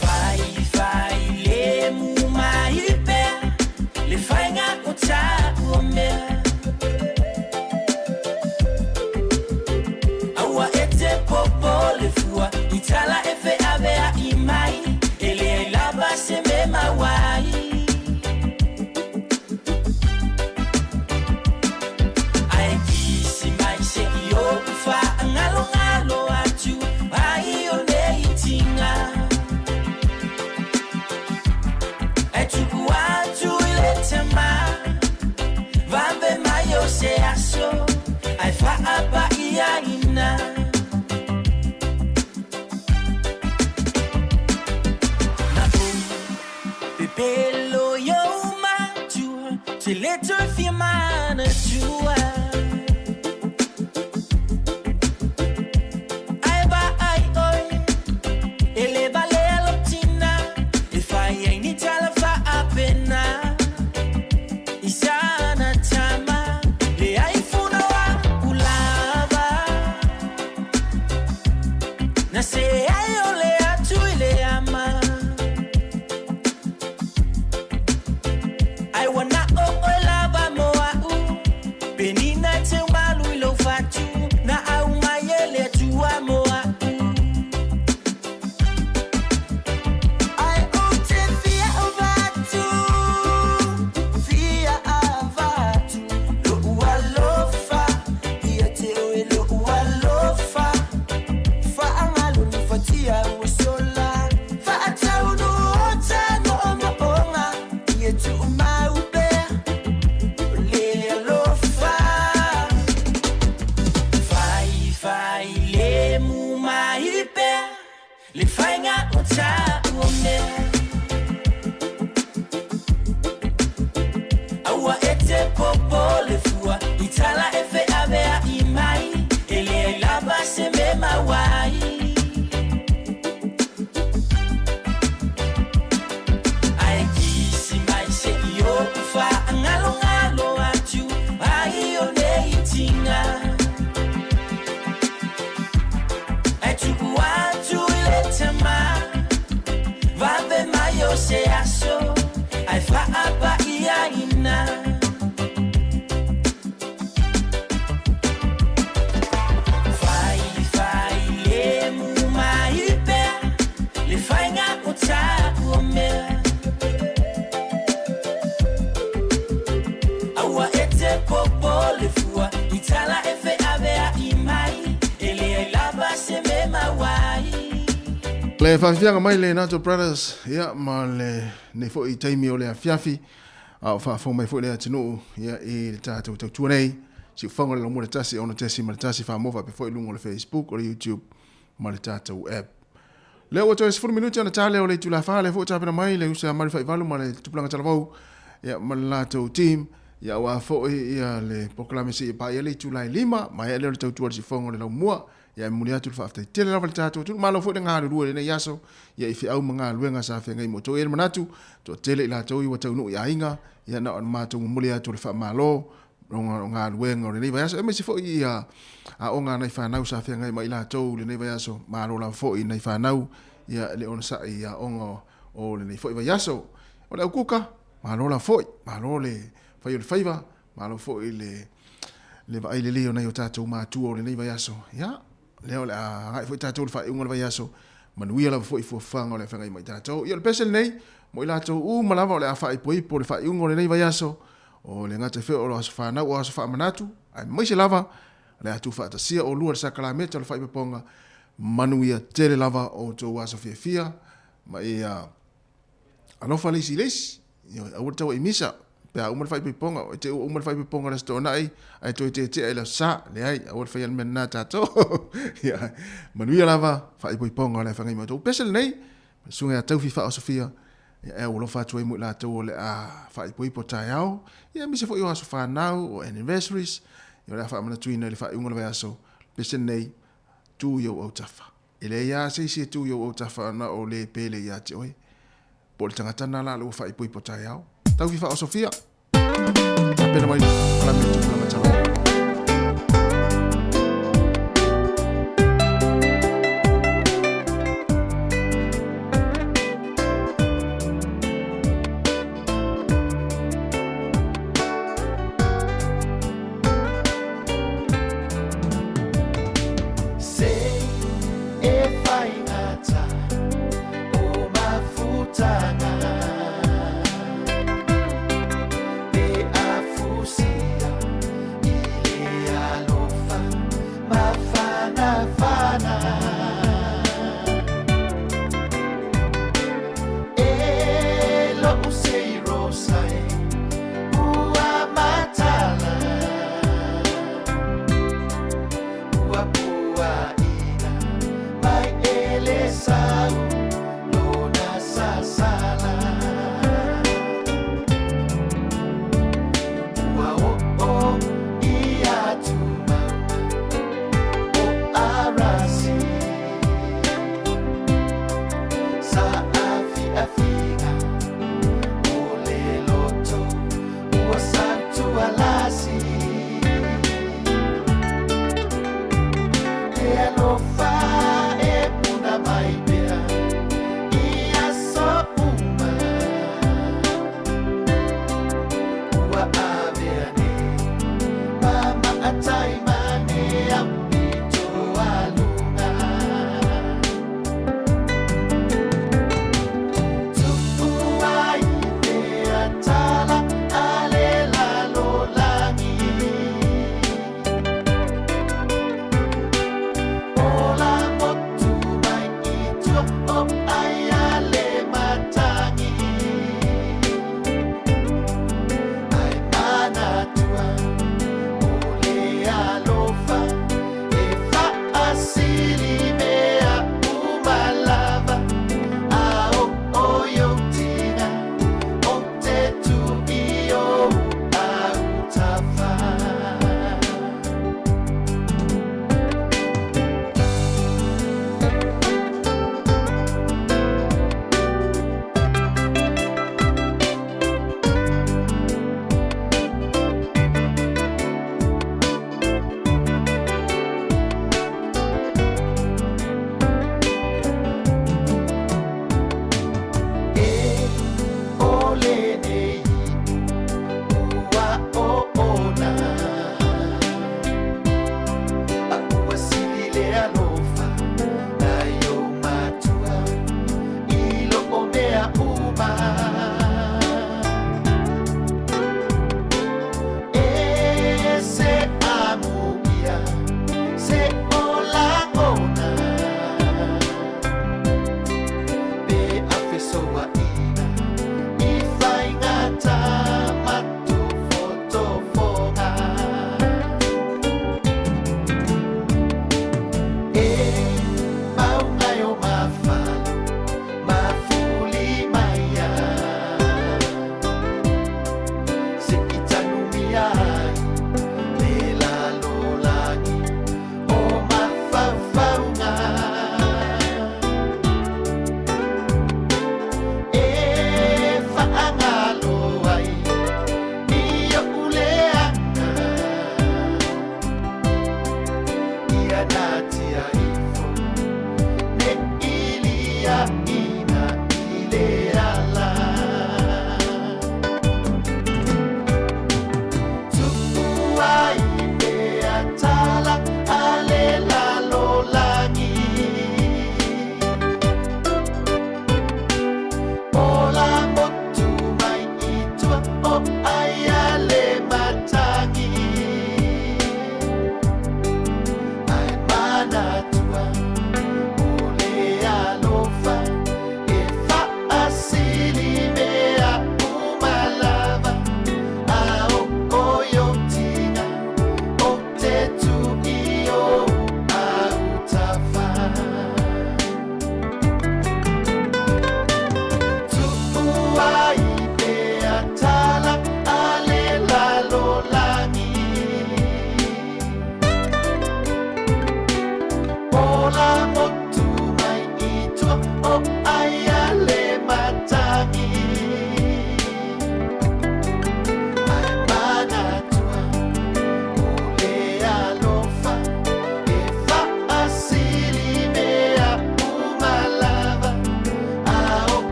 Faifai le mu mai pea, le faiga o ta'ua mea. Aua e te popole fua, i tala e fe'avea'i mai, e leai lava se mea mau ai. Ae kisi mai se'i ou fa'agalogalo atu ai o nei tiga. Ae tu'u atu i le tamā, vave mai o se aso, ae fa'apa'iaina. Na ou pepelo i ou matua, te lē toe fia manatua. Ae vaai oe, e lē valea lou tinā, e fai ai ni tala fa'apena. I sana tama, leai funa o a'u lava. Na se ai o le atu i le ama. Ai ua na'o oe lava mo a'u, penina e teumalu i lou fatu, na aumai e le Atua mo a'u. Ai ou te fia avatu, fia avatu, lo'u alofa, ia te oe lo'u alofa. Faagalo ni fatia ua sola, faataunu o ta mo'omo'oga, ia tu'umau pea le alofa. Faifai le mu mai pea, le faiga o ta'ua mea. Aua e te popole fua, i tala e fe'avea'i mai, e leai lava se mea mau ai. Ae kisi mai se'i ou fa'agalogalo atu ai o nei tiga. Ae tu'u atu i le tamā, vave mai o se aso, ae fa'apa'iaina. Faifai le mu mai pea, le faiga o ta'ua mea. Aua e te popole fua, i tala e fe'avea'i mai, e leai lava se mea mau ai. Le faafiafiaga mai le Nato Brothers, ia, ma lenei foi taimi o le afiafi, a o faafofoga mai foi le atunuu, ia, i le tatou tautua nei, siufaga o le laumua le tasi, ono tesi ma le tasi Famoa faapea foi i luga o le Facebook, o le YouTube ma le tatou app. Lea ua toe 10 minute ona ta lea o le itula e 4, lea foi ua tapena mai le uso ia Mari Faivalu ma le Tupulaga Talavou, ia, ma le latou team, ia, aua foi, ia, le polokalame seia paia le itula e 5, maea lea o le tautua i le siufofoga o le laumua. Ia e momoli atu le faafetai tele lava i le tatou atunuu. Malo foi le galulue i lenei aso, ia i feau ma galuega sa feagai mo outou. E i ai le manatu, toatele i latou ia ua taunuu i aiga, ia na ona matou momoli atu o le faamalo ona o galuega o lenei vaiaso, aemaise foi ia aoga a nai fanau sa feagai ma i latou i lenei vaiaso. Malo lava foi i nai fanau, ia le onosai i aoga o lenei foi vaiaso. O le aukuka, malo la foi, malo le fai o le faiva, malo foi le le vaai lelei o nai o tatou matua o lenei vaiaso. Ia, lea o le a agai foi tatou i le faaiuga o le vaiaso, manuia lava foi fuafuaga o le a feagai ma i tatou. Ia, o le pese lenei, mo i latou uma lava o le a faaipoipo le faaiuga o lenei vaiaso, o le gata foi o aso fanau o aso faamanatu, aemaise lava o le a tuufaatasia oulua i le sakalameta o le faaipoipoga, manuia tele lava outou aso fiafia, ma ia alofa le isi i le isi. Ioe, aua le tauai misa pe a uma le faaipoipoga, e te i ua uma le faaipoipoga i le Aso Toonai, ae toe tetea i le Aso Sa. Leai, aua le faia le mea lena a tatou. Ia, manuia lava faaipoipoga o le a feagai ma outou. Pese lenei, ma le Susuga ia Taufi Faaosofia, ia, e aualofa atu ai mo i latou o le a faaipoipo taeao, ia, aemaise foi o aso fanau, o anniversaries, ia, o le a faamanatuina i le faaiuga o le vaiaso. Pese lenei, tu i ou autafa. E leai lava se isi e tu i ou autafa na o le pele ia te oe. Po o le tagata lena la ua faaipoipo taeao. Taufi faaosofia. Tapena mai kalame tupulaga tala. Se e whaingata o mafutanga Pe a fusia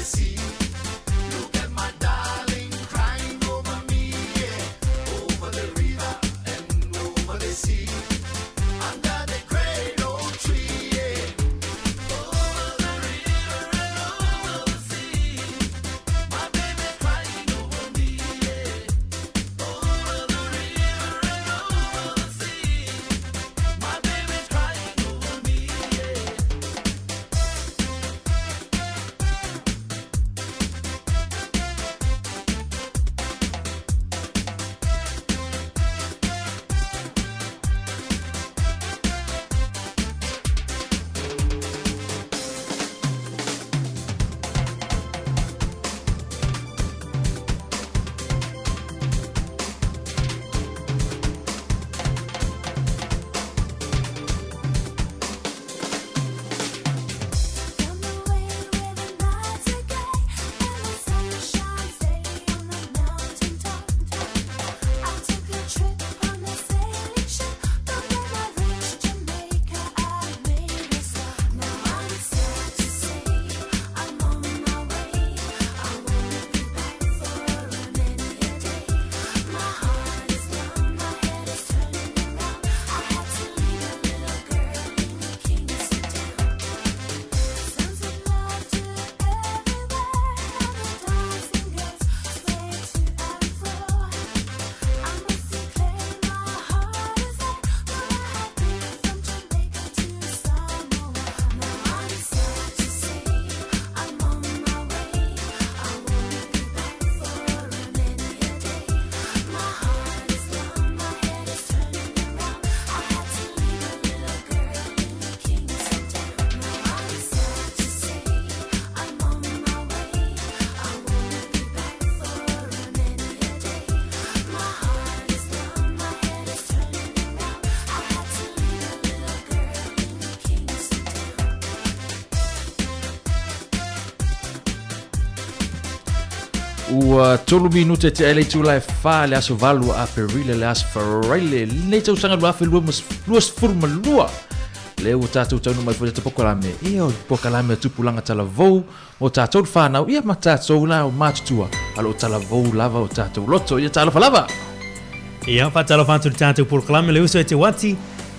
the sea. Look at my darling crying over me, yeah. Over the river and over the sea. Under the cradle tree, yeah. Over the river and over the sea. My baby crying over me, yeah. Over the river and over the sea. My baby crying over me, yeah. Ua tolu minute te ele tula e wha le aso valu a Aperila le aso Faraile lenei tausaga 2022. Le ua tātou taunu mai foi te pokalame. Ia o pokalame a tupulaga talavou o tātou le whanau. Ia ma tātou la o mātutua. Alo o talavou lava o tātou loto. Ia talofa lava. Ia, faatalofa atu i le tatou polokalame le uso e te uati.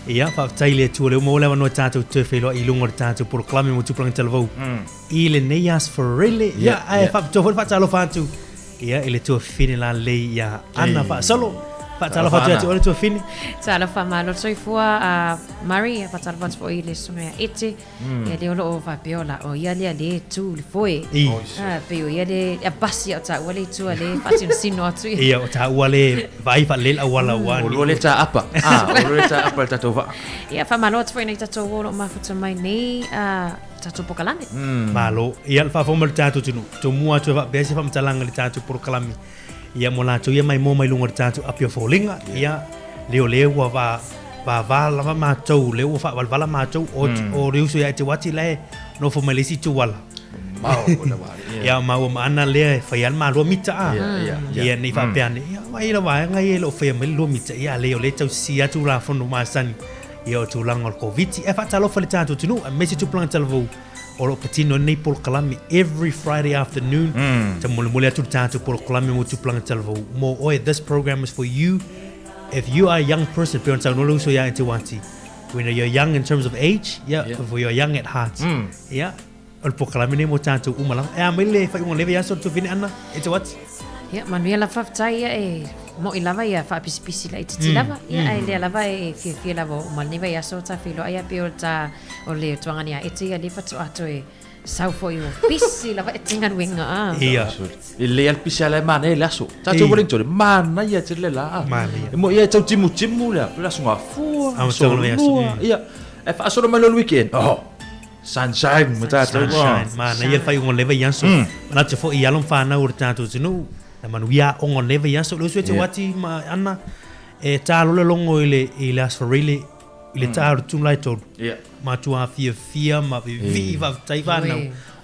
Ia, faafetai i le Atua lea ua maua le avanoa e tatou toe feiloai i luga o le tatou polokalame mo tupulaga talavou i lenei aso Farele. Ia, ae faapitoa foi le faatalofa atu ia i le tuafafine lalelei ia Ana Faasolo. Faatalofa atu ia te oe le tuafafine. Talofa malo le soifua a Murray, ia faatalofa atu foi i le susuga ia Ete. Ia lea o lo o faapea o la o ia lea le tu i le foe. Ah, pei o ia le abasi o taua le itu le faasinosino atu ia. Ia, o taua le vaai faalelei le auala ua O lua le taapa. Ah, o lua le taapa i le tatou vaa. Ia, faamalo atu foi i nai tatou uo o lo o mafuta mai nei a tatou polokalame. Malo. Ia, le faafofoga mai o le tatou atunuu, tomua atu e faapea se faamatalaga i le tatou polokalame. Ia, mo latou ia maimoa mai luga o le tatou api o foliga. Ia, lea o lea ua va vava lava matou, lea ua faavalavala matou, o, o le uso ia e te uati la e nofo mai le isi itu ala. Mamao o le wā. Ia, maua ma ana lea e fai lava le ma lua mita a. Ia, nei faapea ane, ia, vaai la vaega ia e le o faia mai le lua mita, ia, a lea o lea e tausisi atu Tulafono masani, ia, o tulaga o le Koviti. Ae faatalofa i le tatou atunuu, aemaise tupulaga talavou o lo o patino ai lenei polokalame every Friday afternoon. Ta molemole atu le tatou polokalame mo tupulaga talavou mo oe. This program is for you. If you are a young person, pei ona saunoa le uso ia e te Wati, when you're young in terms of age, yeah, if you're young at heart, yeah, o le polokalame lenei mo tatou uma lava. E a mai le faaiuga o lenei vaiaso le tuafafine Ana e te Wati? Ia, manuia lava faafetai ia e mo'i lava ia faapisipisi laitiiti lava. Ia, ae lea lava e fiafia lava oo ma lenei vaiaso ta feiloai ia pei o ta o le tuagani a ete ia lea faatoa toe sau foi ua pisi lava ete galuega a. Ia. E lelei lava le pisi ala e manaia i le aso. Tatou Wellington, e manaia tele le la. Manaia. E mo'i ia e tau timutimu le le aso Gafua, Aso aso Lua. Ia, ae faasolo mai loa le weekend, oh, sunshine ma tatou. Sunshine. Manaia le faaiuga o lenei vaiaso. Manatu foi i alo ma fanau o le tatou atunuu, na manuia aoga o lenei vaiaso. Le uso e te uati ma Ana, e tā loa le logo i le, i le Aso Faraile, i le tā o le tū la e tolu. Matua fiafia ma vivii faafetai fanau.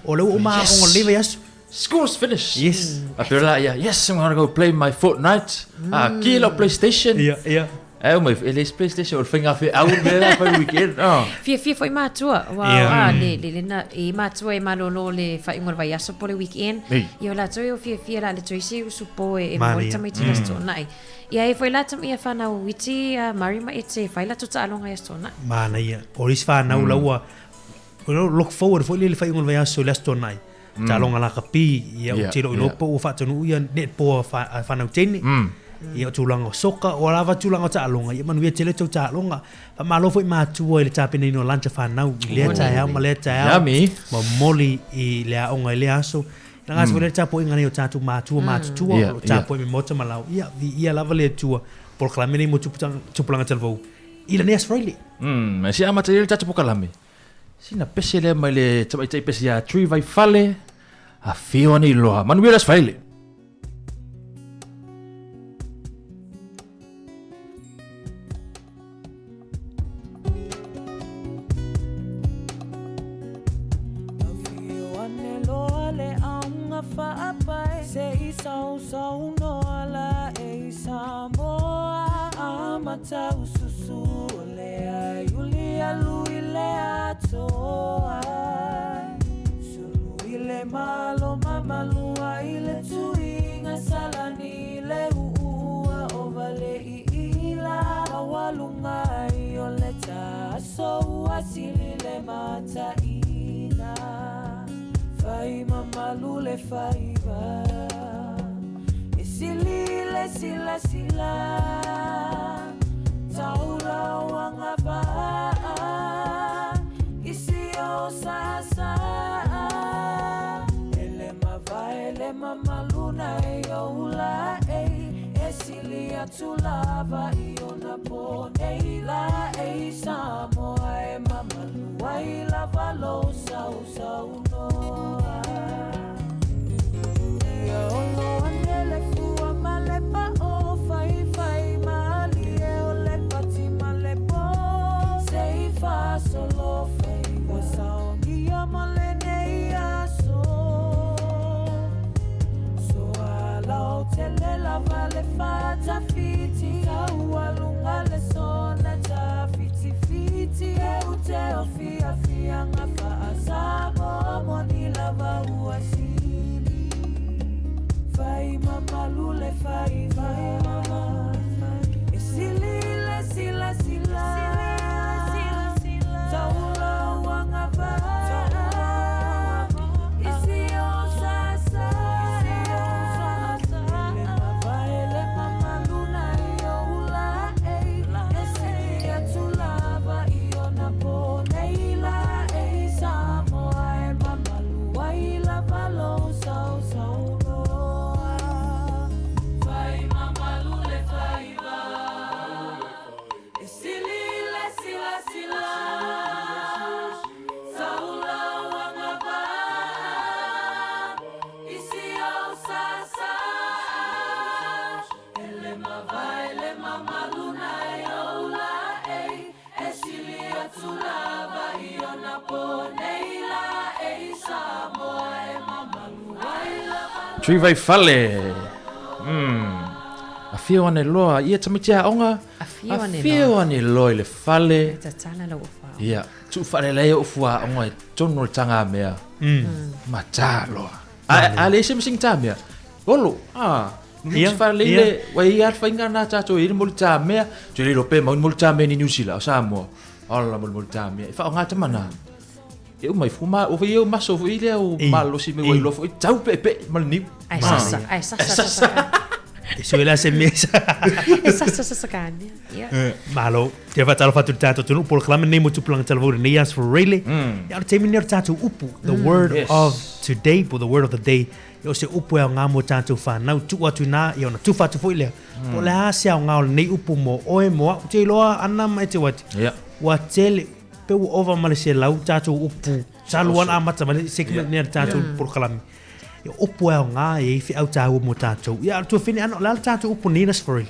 O lea ua uma aoga o lenei vaiaso. School's finished. Yes. A pera la ia, yes, I'm gonna go play my Fortnite. Ah, ki lau PlayStation. Ia, ia. Ae uma e le PlayStation o le faiga feau le mea la fai weekend. Oh. Fiafia foi matua. Ua yeah. a le le le na e matua e malolo le faaiuga o le vaiaso po le weekend. Ei. Ia o latou e o fiafia la le toe se usu po e e Manaia. mo tamaiti mm. to'ona'i. Ia e foi la tam ia whanau iti a Mari ma ete fai latou taaloga i aso to'ona'i. Manaia. O le isi fanau la ua o lo look forward foi le le faaiuga o le vaiaso i le aso Toonai. Taaloga lakapi, ia ou te iloa po ua faatanuu ia netball a fanau teine. Ia o tulaga o soka, o a lava tulaga o taaloga, ia manuia tele tou taaloga. Faamalo foi matua i le tapenaina o lunch a fanau i lea taeao ma lea taeao. Yummy. Momoli i le aoga i lea aso. E lagasi foi lea tapuaiga nei o tatou matua matutua o lo o tapuai mai maota ma laoa. Ia, viia lava le Atua. Polokalame nei mo tupulaga talavou i lenei aso Friday. Se amata ia le tatou polokalame. Sina pese lea mai le tamaitai pese ia Tree Vaifale, afio ane iloa. Manuia le aso Friday. Afio ane loa le auga faapae Se i sausaunoa la e i Samoa Amata ususu o le ai uli alu i le atoa Sulu i le malo mamalua i le tuiga Salani i le uua o vale i ila Maualuga ai o le taso ua sili le mataina Fai mamalu le faiva E sili le silasila Taula o agavaa I si o saasaa E le mavae le mamalu na e oula ei E sili atu lava i ona po nei la ei Samoa e mamalu ai lava lou sausaunoa Ia olo ane le fua ma le pao Faifai malie o le pati ma le po Se i faasolo faiva saogia mo lenei aso Soalautele lava le faatafiti Taualuga le sona tafitifiti E ute o fiafiaga faa-Samoa Moni lava ua sili Fai mamalu le faiva E sili le silasila Taula o agavaa I si o saasaa E le mavae le mamalu na i ou la ei E sili atu lava i ona po nei la ei Samoa e mamalu ai lava lou sausaunoa Fai mamalu le faiva E sili le silasila Taula o agavaa I si ou saasaa E le mavae le mamalu na e ou la ei E sili atu lava i ona po nei la ei Samoa e mamalu ai lava Tree Vaifale. Afio ane loa ia tamaiti aoga. Afio ane loa. Afio ane loa i le fale. E tatala lau ofu aoga. Ia, tuufaalelei o'u fua aoga i totonu o le tagamea. Matā loa. A a leai se masini tamea. Olo, a. Ia, Faalelei ia. le ua i ai lava le faiga lena a tatou e i ai le moli tamea. Ou te le iloa pe mauni moli tamea ni Niu Sila o Samoa. Ola molimoli tamea. E faaaoga tama na. E uma i fuma, o foi eu maso foi lea o malosi me ua iloa foi tau peepee ma le niu. Ae sasa, ae sasa, sasa. E sui la se mea. E sasa, sasa ka mea. Ia. Malo, te whaatalofa atu le tātou tunu, polokalame nei mo tupulaga talavou lenei aso Freile. Ia o le taimi nei o le tātou upu, the word of today, po the word of the day. Ia o se upu e aoga mo tātou whanau, tuu atu nā, ia ona tufa atu foi lea. Po o le a se aoga o lenei upu mo oe, mo au, te iloa ana ma e te wati. Ua tele, pe ua ova ma le selau tātou upu, talu ana amata mai le segment nei a le tātou polokalame. Ia upu e aoga e i ai feau tāua mo tātou. Ia, tuafine ana, o le a le tātou upu nei aso Freile?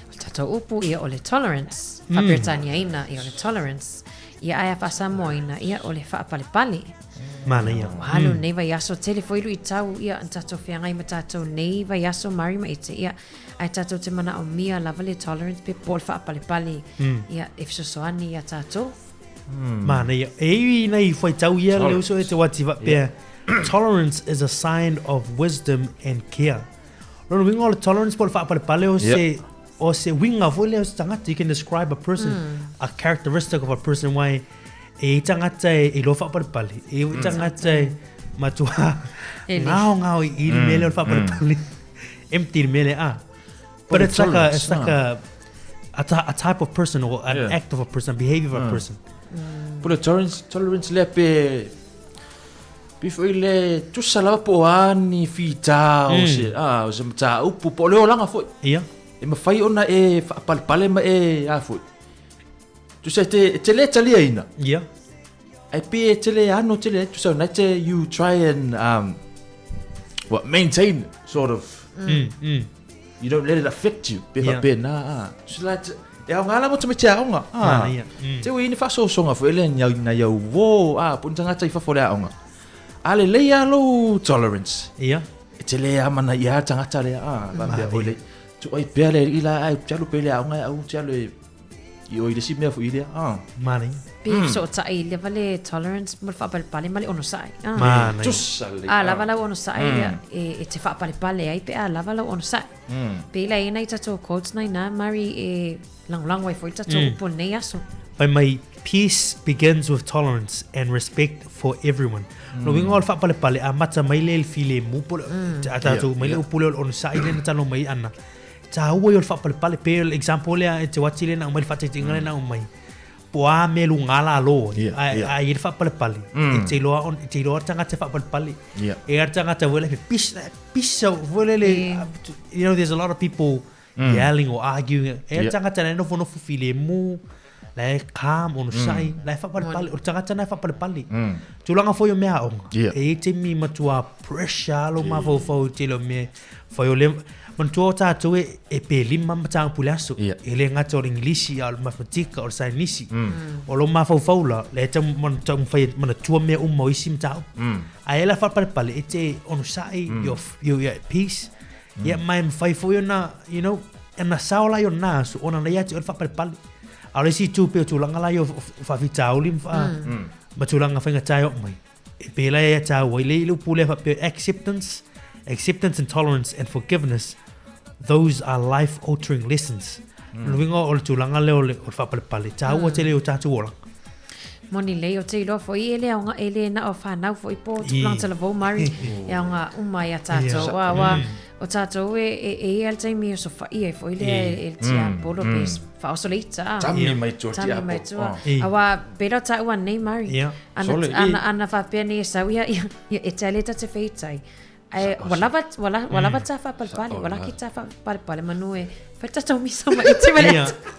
O le tātou upu, ia o le tolerance. Faa-Peretaniaina, ia o le tolerance. Ia ae a faa-Samoaina, ia o le faapalepale. Manaia. Ua alu lenei vaiaso, tele foi luitau, ia, na tatou feagai ma tatou nei vaiaso Mari ma Ete, ia, ae tatou te manaomia lava le tolerance pe po o le faapalepale, ia, e fesoasoani iā tatou. Manaia. E i nai faitau ia le uso e te wati faapea, Tolerance is a sign of wisdom and care. Lona uiga o le tolerance po o le faapalepale o se o se uiga foi lea o se tagata. You can describe a person, a characteristic of a person why e i tagata e iloa faapalepale, e i tagata e matua E le. ngaongao i le mea lea o le faapalepale. Empty le mea lea, ah. But le it's like a, it's tolerance, like a type of person or an act of a person, a behavior of a person. Po le tolerance, tolerance lea pe pe foi le tusa lava po o a ni fitā o se a o se mataupu po o le olaga foi. Ia. E mafai ona e faapalepale ma e a foi. Tusa e te e te le taliaina. Ia. Ae pe e te le ano tele ai tusa ona e te you try and um what maintain sort of you don't let it affect you pe faapena a. Tusa la e aoga lava mo tamaiti aoga a. Manaia. Te ua i ai ni faasoasoga foi lea nai au uō a po o ni tagata i fafo o le aoga. A lelei lava lou tolerance. Ia. E te le amanaia lava le tagata lea a faapea oi le tuuai pea le alii la ae ou te alu pea i le aoga ae aua ou te alu e i o i le isi mea foi lea a. Manaia. Pe fesootai lava le tolerance mo le faapalepale ma le onosai. Ah. Manaia. Tusa lelei. A lava lau onosai, ia, e te faapalepale ai pe a lava lau onosai. Pe ila e nai tatou quotes nai nā, Mari, e lagolago ai foi le tatou upu o lenei aso. Fai mai, Peace begins with tolerance and respect for everyone. Lona uiga o le faapalepale, amata mai lea i le filemu po o le, a tatou mai le upu lea o le onosai lea na talanoa mai ai Ana. Taua ia o le faapalepale, pe o le example lea e te uati lea na aumai, le faataitaiga lea na aumai. Po o a mea luga lalo ai, ae a i ai le faapalepale, e te iloa on, e te iloa le tagata e faapalepale. E ai le tagata foi lea pepisi, pepisi foi lele, you know, there's a lot of people yelling or arguing. E ai le tagata la e nofonofo filemu, la e calm, onosai, la e faapalepale, o le tagata lena e faapalepale. Tulaga foi o meaaoga, e i ai taimi matua pressure lou mafaufau i le tele o mea fai o le manatua o tatou e, e pe lima mataupu i le aso. E le gata o le Igilisi, a o le Mathematika, o le Sainisi. O lou mafaufau la, lea e tau taumafai e manatua mea uma o isi mataupu. Ae la faapalepale, e te onosai, you're at peace. Ia ma e mafai foi ona, you know, ona sao la i ona aso, ona na ia te oe le faapalepale. A o le isi itu pei o tulaga la ia o faafitauli ma ma tulaga faigata e oo mai. E pēlā ia tāua i le i le upu lea faapea acceptance, acceptance and tolerance and forgiveness, those are life altering lessons. Lona uiga o le tulaga lea o le o le faapalepale, tāua tele i o tātou olaga. Moni lelei, ou te iloa foi e le aoga, e le na o whanau foi po tupulaga talavou Mari, e aoga uma ia tātou. Ua, ua, o tātou e, e, e ia le taimi o sofa'i ai foi lea e, e le tiapolo pe whaoso le ita. a. Tami mai tua Tami mai tiapo. tua. I. Aua, pera o tāua nei Mari. Ia. Ana, Sole, i. ana, ana whapea nei e sau ia, ia, ia e te ale ta te wheitai. Ae, ua lava, ua la, ua lava tā whapalepale, ua laki tā whapalepale manu e whai tātou misa mai i te mele Ia. atu.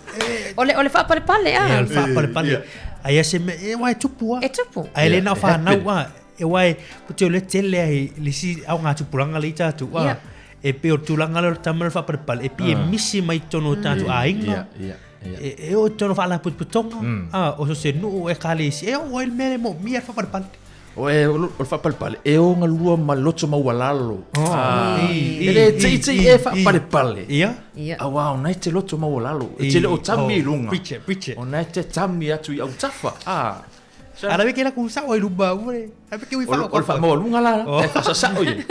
O le, o le whapalepale, a. Ia, o le faapalepale. Ai a se mea, e uae tupu a. E tupu. Ae le na o Ia, e whanau happen. a. E uae, po te o le tele ai, le isi au ngā tupuranga le i tātou a. Ia. E pe o tulaga lea o le tama le faapalepale, e pi e misi mai tonu o tātou aiga. Ia, ia, ia. E, e o tonu faalapotopotoga, a, o so se nuu e ekalesia, e o ai le mea le moomia le faapalepale. O e, o le faapalepale, e o galua ma le loto maualalo. Oh, E le teitei e faapalepale. Ia. Ia. Auā o na e te loto maualalo. E te le o tami i luga. Preach it, preach it. O na e te tami atu i autafa. Ah. Ala ke la ku sao ai luma ue. Ala ke ui O le- o le faamaualuga la, e faasasao ia.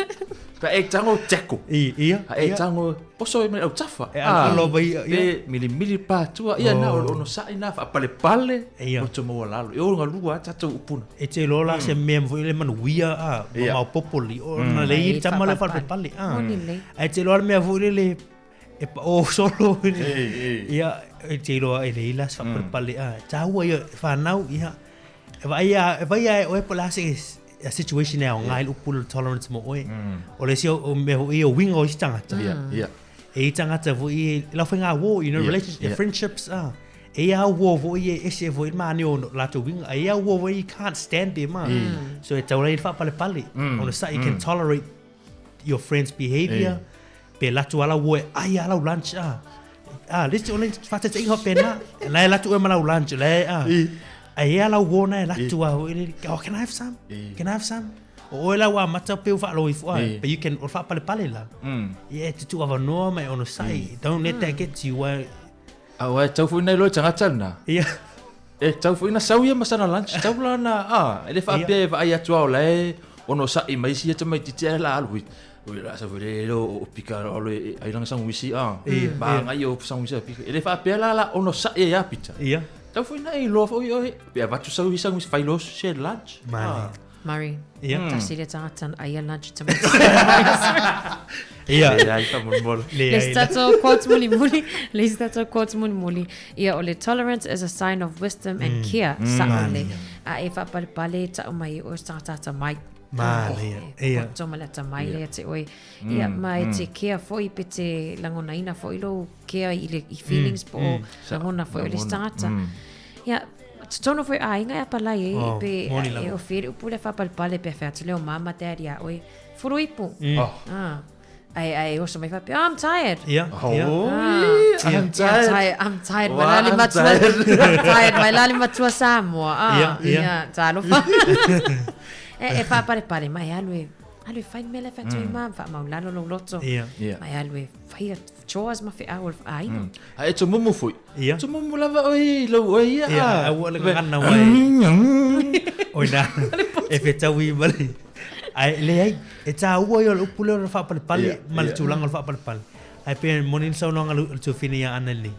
Pa e tago teko. I, ia. A e tago poso e mai autafa. E alo mai, ia. Pe milimili patua. Ia na o le onosai na faapalepale. Ia. Loto maualalo. E o galua a tatou upuna. E te iloa la se mea foi le manuia a Ia. maopoopo li ona le i tama le faapalepale a. Moni lelei. Ae te iloa le mea foi lele e pao solo. Ei, ei. Ia, e te iloa e leai la se faapalepale a. Taua ia whanau ia. E vaai a e vaai a e oe po o le a se a situation e aoga ai le upu le tolerance mo oe. O le isi o o mea foi o uiga o isi tagata. Ia, ia. E i tagata foi e lau faiga uo, you know, relationship, friendships a. E ia uo foi e ese foi le mani o latou uiga. E ia uo foi you can't stand them a. So e tau ai le faapalepale. Ona sa you can tolerate your friend's behavior. Pe alu atu lava lau uo e ai lava lau lunch a. A, le isi o le faataitaiga faapena. La e alu atu oe ma lau lunch, la e a. Ai ia lau wona e latu a hoi le, oh, can I have some? Can I have some? O oe la ua amata pe ua faalogo ifo ai, but you can, o le faapalepale la. Ia e te tuu avanoa ma e onosai. Don't let that get to you. Ua Aua e tau foi na iloa i tagata lena. Ia. E tau foi na sau ia ma sana lunch, tau la na, a, e le faapea e vaai atu a o la e onosai mai isi ia tamaitiiti ae la alu i. Oi la sa foi le lo o pika o le ai langa sanguisi a. Ia, Ma ia. ngai o sanguisi a pika. E le faapea la la onosai e a pita. Ia. Tau foi na iloa foi oe pe avatu sau i sanguisi fai lo se lunch. Manaia. Murray. Ia. Tasi le tagata na aia lunch tamaiti. Ia. Leai faamolemole. Le isi tatou quote mulimuli, le isi tatou quote mulimuli, ia o le tolerance is a sign of wisdom and care, sa'o le. A e faapalepale ta'u mai e oe se tagata atamai. Manaia. Ia. Poto ma le atamai lea te oe. Ia, ma e te care foi pe te lagonaina foi lou care i le i feelings po o lagona foi o le isi tagata. Ia, totonu foi o aiga e apalai ai Oh, pe moni e lava. o fia le upu lea faapalepale pe fai atu lea o mama daddy ia oe, fulu ipu. Oh. Ah. Ai ai oso mai faapea, oh, I'm tired. Ia, ia. Ah. I'm I'm tired. tired. I'm tired. Wah, Mai la le I'm matua. tired. I'm tired. Mai la le matua Samoa. Ah, Ia, ia. ia, talofa. E e faapalepale mai alu e alu e fai le mea lea e fai atu ai ma, faamaulalo lou loto. Ia. Ia. Mai alu e faia chores ma feau o le aiga. A e tumumu foi. Ia. Tumumu lava oe i lau oe ia. Ia, aua le gagana ua e. Oi nā, e fetaui ma le. Ai, leai, e tāua ia o le upu lea o le faapalepale Ia, ma le ia. tulaga o le faapalepale. Ai pei e moni le saunoaga a le tuafine ia Ana nei.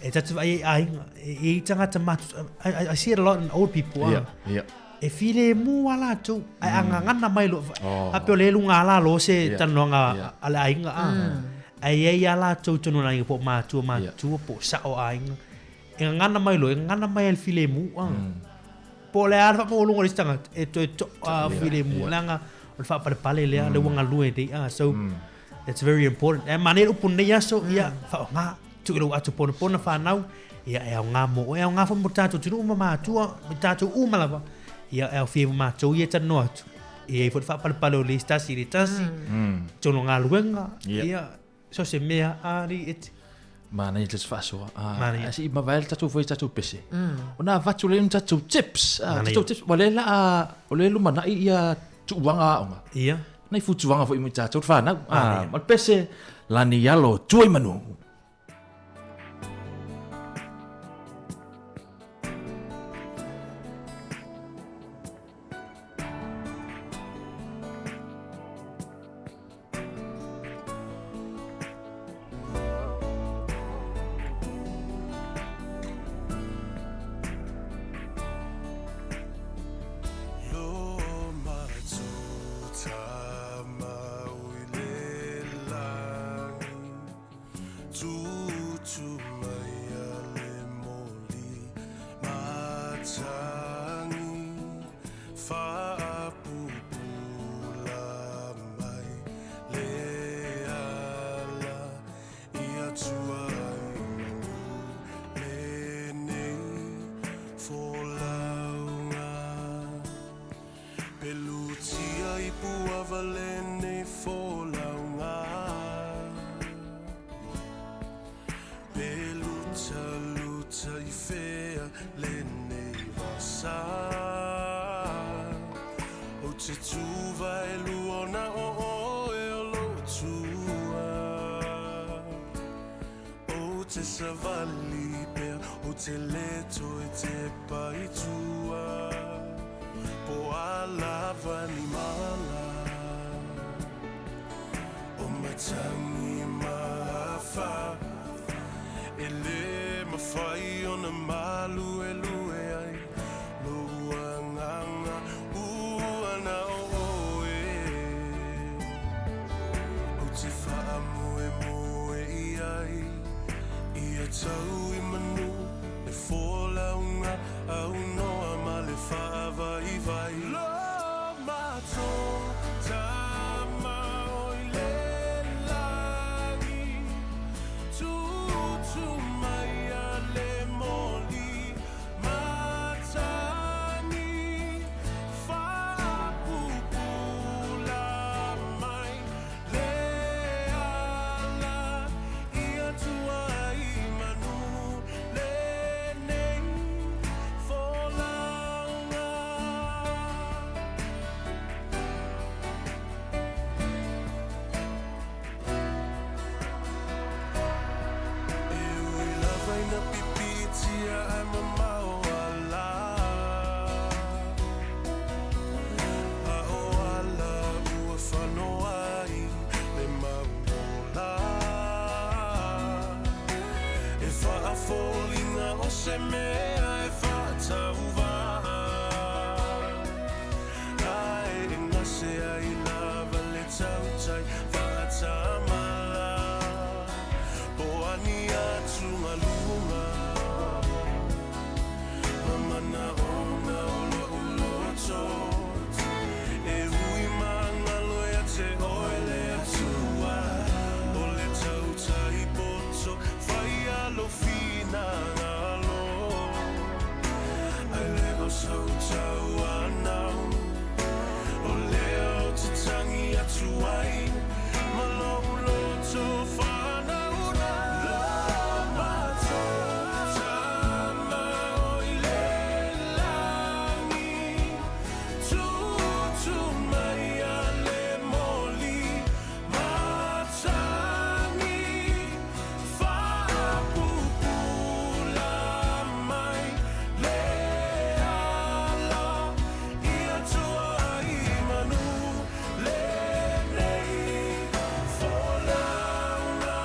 E tatou vaai ai i aiga, e i ai tagata matutua. I see it a lot in old people. Ia, ah. ia. E filemu lava latou, ae agagana mai loa. Oh. Faapea o lea e luga lalo se Ia, talanoaga ia. a le aiga. ah. Ae i ai lava latou tonu o le aiga po o matua matutua po o sao aiga. E gagana mai loa, e gagana mai ai le filemu. ah. Po o le a le faamaualuga o le isi tagata, e toe to'a filemu. Leaga o le faapalepale lea, le ua galue nei. ah. So, it's very important. E manaia le upu lenei aso, ia, faaaoga, tuu i lou ato ponapona fanau, ia, e aoga mo oe, e aoga foi mo tatou atunuu ma matua, ma tatou uma lava. Ia, e aofia ai ma matou ia e talanoa atu. E i ai foi le faapalepale o le isi tasi i le tasi, tonu o galuega, ia, so o se mea alii e te. Manaia le faasoa. Ah, Manaia. a se i mavae le tatou foi i tatou pese. Ona avatu lea ni tatou tips. Ah, Manaia. tatou tips. Ua le la o le lumanai ia tuuaga aoga. Ia. Nai futuaga foi mo i tatou le fanau. Ah, Manaia. ma le pese, lani alo tua i manu. Lo matuta mau i le lagi, tutu mai a le moli matangi, faapupula mai le ala i atua i manu lenei folauga. Pelutia i puava lenei folauga. Peluta luta i fea lenei vasa. O te tuva e luona o oe o lo tua. O te savali pea, o te leto e te paitua. Po a lava ni mala. O matangi mahafa. E le mawhai o na malu e lue ai. Lo uanganga uana o oe. O te whaamoe moe i ai. Ia tau i manu le fōlaunga au noa ma le whaavai vai. Lo mato tama o i le lagi. Tutu mai a le moli matangi. Faapupula mai le ala i atua i manu lenei folauga. se mea e whaatauvaa. Ai e ngase ai lava le tautai whaatamala. Po ani atu ngalunga. Mamana ona o lo uloto. E ui mangalo ia te oe le atua. O le tautai poto whai alo whina ngalo. Ai le o sautau anau. O lea o te tangi atu ai. Ma lo uloto whanau na. Lo matou tama o i le langi. Tutu mai a le moli matangi. Whaapupula mai le ala. Ia tua i manu le nei folauga.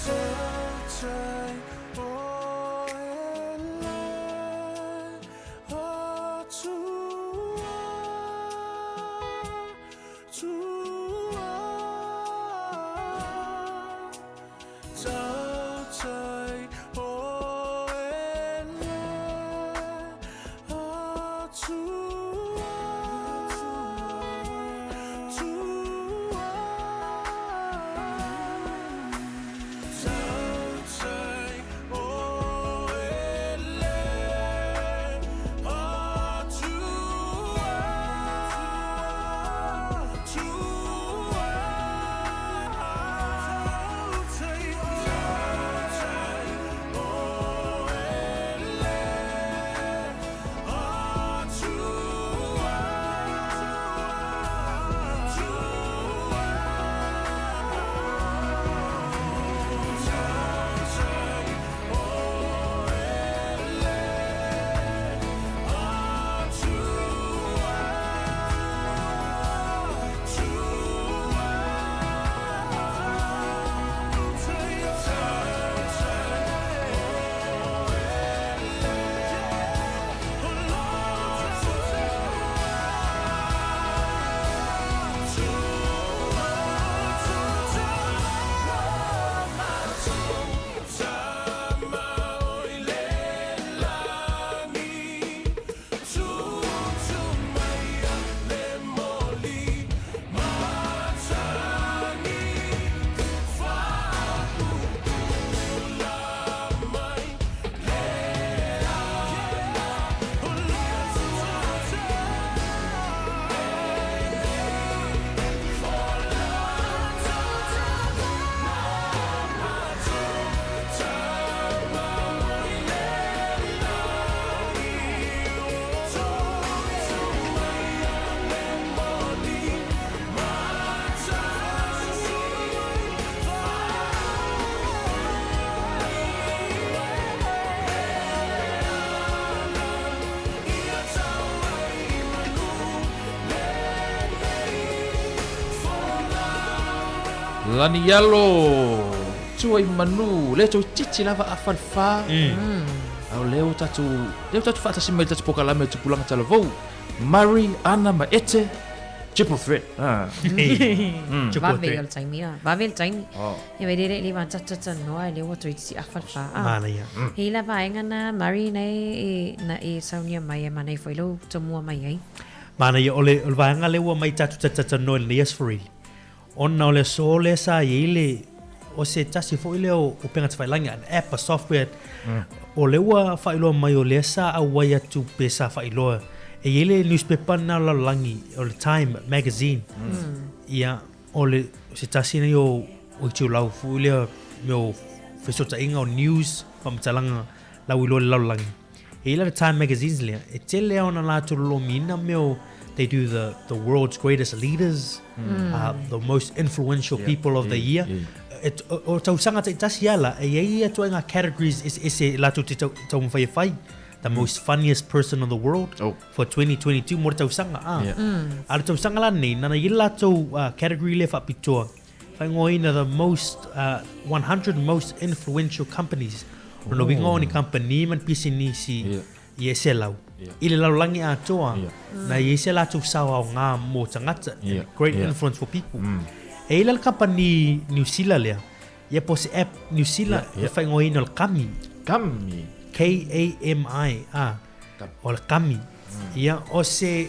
Tautai o e le atua, tua. Tautai o e le atua, tua. Tautai o e le atua, tua. Tautai o e le atua, tua. Tautai o e le atua, tua. Lani alo tua i manu le tou titi lava a falefā a o lea ua tatou lea ua tatou faatasi mai i le tatou polokalame o Tupulaga Talavou Murray Ana ma Ete Triple threat ah. Vave ia o le taimi a. Vave le taimi. Oh. Ia wei rere le van tata tanoa e le ua toi titi a falefā. Ah. Manaia. Hei la vaenga na Murray nei e na e saunia mai e manai foi lou tomua mai ai. Manaia o le o le vaega lea ua mai tatou tatatalanoa i lenei aso Farili. Ona o le aso lea sa i ai le o se tasi foi lea o upega tafailagi, an app, a software, o lea ua faailoa mai o lea sa auai atu pe sa faailoa. E i ai le newspaper lena o le lalolagi, o le Time Magazine. Ia, o le se tasi nei o o itulau foi lea mea o fesootaiga o news, faamatalaga lauiloa i le lalolagi. E i ai la le Time Magazines lea, e tele lava ona latou lolomiina mea o they do the the world's greatest leaders, the most influential people of the year. E, o, o tausaga taitasi lava la, e i ai ia ituaiga categories eseese latou te taumafai e fai. the most funniest person in the world oh. for 2022 mo le tausaga a. Yeah. A le tausaga la nei, nana i le latou category le faapitoa, faaigoaina the most 100 most influential companies. Lona uiga o ni kamupani ma ni pisinisi yeah. i e selau. Yeah. I le lalolagi atoa, yeah. na i ai se latou sao aoga mo tagata, yeah. great yeah. influence for people. E i la le kamupani Niu Sila lea, ia po o se app Niu Sila yeah, yeah. e faaigoaina o le Kami. Kami. K-A-M-I, a. O le Kami. Ia, o se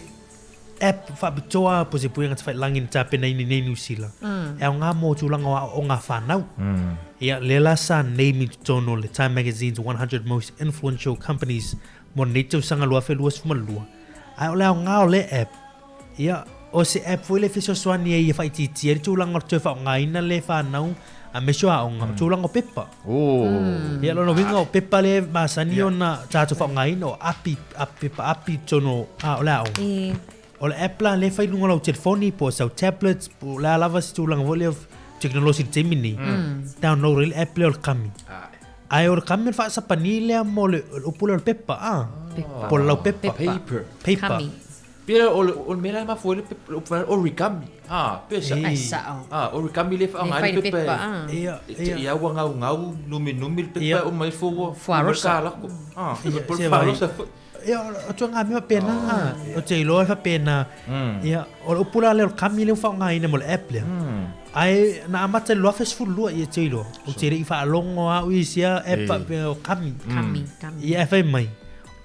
app faapitoa po o se puega tafailagi na tapenaina i nei Niu Sila. E aoga mo tulaga o aoaoga a fanau. Ia, lea la sa name i totonu o le Time Magazine's 100 Most Influential Companies mo lenei tausaga 2022. Ae o le aoga o lea app, Ia, o se app foi lea e fesoasoani ai e faaitiitia ai le tulaga o le toe faaaogaina lea e fanau aemaise o aoga, o tulaga o pepa. Ia, lona uiga o pepa lea e masani ona tatou faaaogaina o api, pepa api i totonu o le aoga. O le app la lea e fai i luga o lau telefoni po o sau tablets po o le a lava se tulaga foi lea o tekonolosi i le taimi lenei, download ai le app lea o le Kami. Ae o le Kami o le faasapani lea mo le upu lea o le pepa, a? Pepa. Po o le laupepa. Paper. Paper. Kami. Pei o le o le mea la e mafua ai le upu fai origami. A, pe sa. Ai sao. A, origami le whaonga Le ai le pepa. pepa, ah. Ia, ia. Ia ua ngau ngau, numi numi le pepa o mai fo ua. Fuarosa. Lako. A, Ia, po se vai. fuarosa foi. Ia, o tuaiga mea faapena, a. Ou te iloa e faapena. Ia, o le upu la lea o le kami lea ua faaaogaina mo le app lea. Ae na amata i le 2012 ia te iloa. Ou te le i faalogo lava au i sia app faapea o kami. Kami, kami. Ia, e fai mai.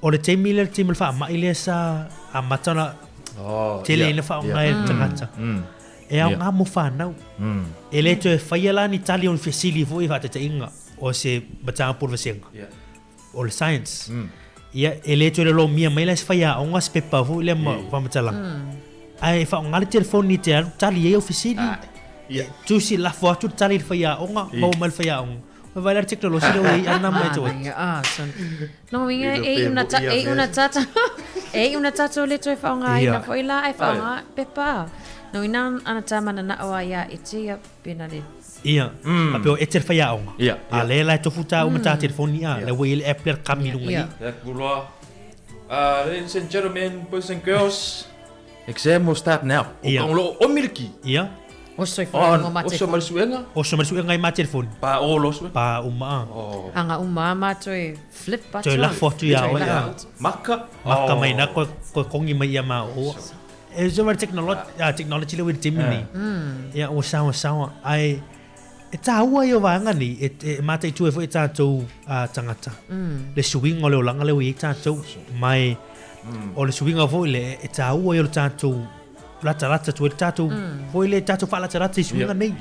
O le taimi lea, le taimi o le faamai lea sa amata ona Oh, tele ia, ina faaaoga e ia. tagata. E aoga mo fanau. E le toe faia la ni tali o ni fesili foi faataitaiga o se mataupu o le vasega. O le science. Ia, e le toe lolomia mai la e se faiaoga se pepa foi lea ma faamatalaga. Ae faaaoga le telefoni e te alu tali ai au fesili. Tusi lafo atu le tali i le faiaoga, maua mai le faiaoga. Ua vaai la le tekonolosi lea ua i ai ana mai te wai. Ah, son. No winga e una ta e una tata e una tatou le toe faaaogaina foi la ai faaaoga pepa. No ina ana tamana na o ai e te ia pena le. Ia, a peo e te whaiaonga. Ia. A le la e tofu tā uma tā telefoni a, le ua i le app le kami lunga i. Ia, kuloa. Ladies and gentlemen, boys and girls, exam will start now. Ia. O kaungolo o miliki. Ia. Oso i Oh, whaingo ma oso ma le suega. Oso ma le suega i ma telefoni. Pa o lo suega. Pa uma a. Oh. Anga uma ma toe flip atu. Toe lafo atu ia oe. Maka. Maka mai na koe koe kongi mai ia ma o. E so ma technology, technology le ua i le taimi nei. Ia ua sawa sawa. Ai e tāua ia o vaega nei, e, e mataitu ai foi e tātou tagata. Le suiga o le olaga lea ua i ai tātou. Mai o le suiga foi le e tāua ia o le tātou latalata atu ai le tātou foi le tātou faalatalata i suiga nei.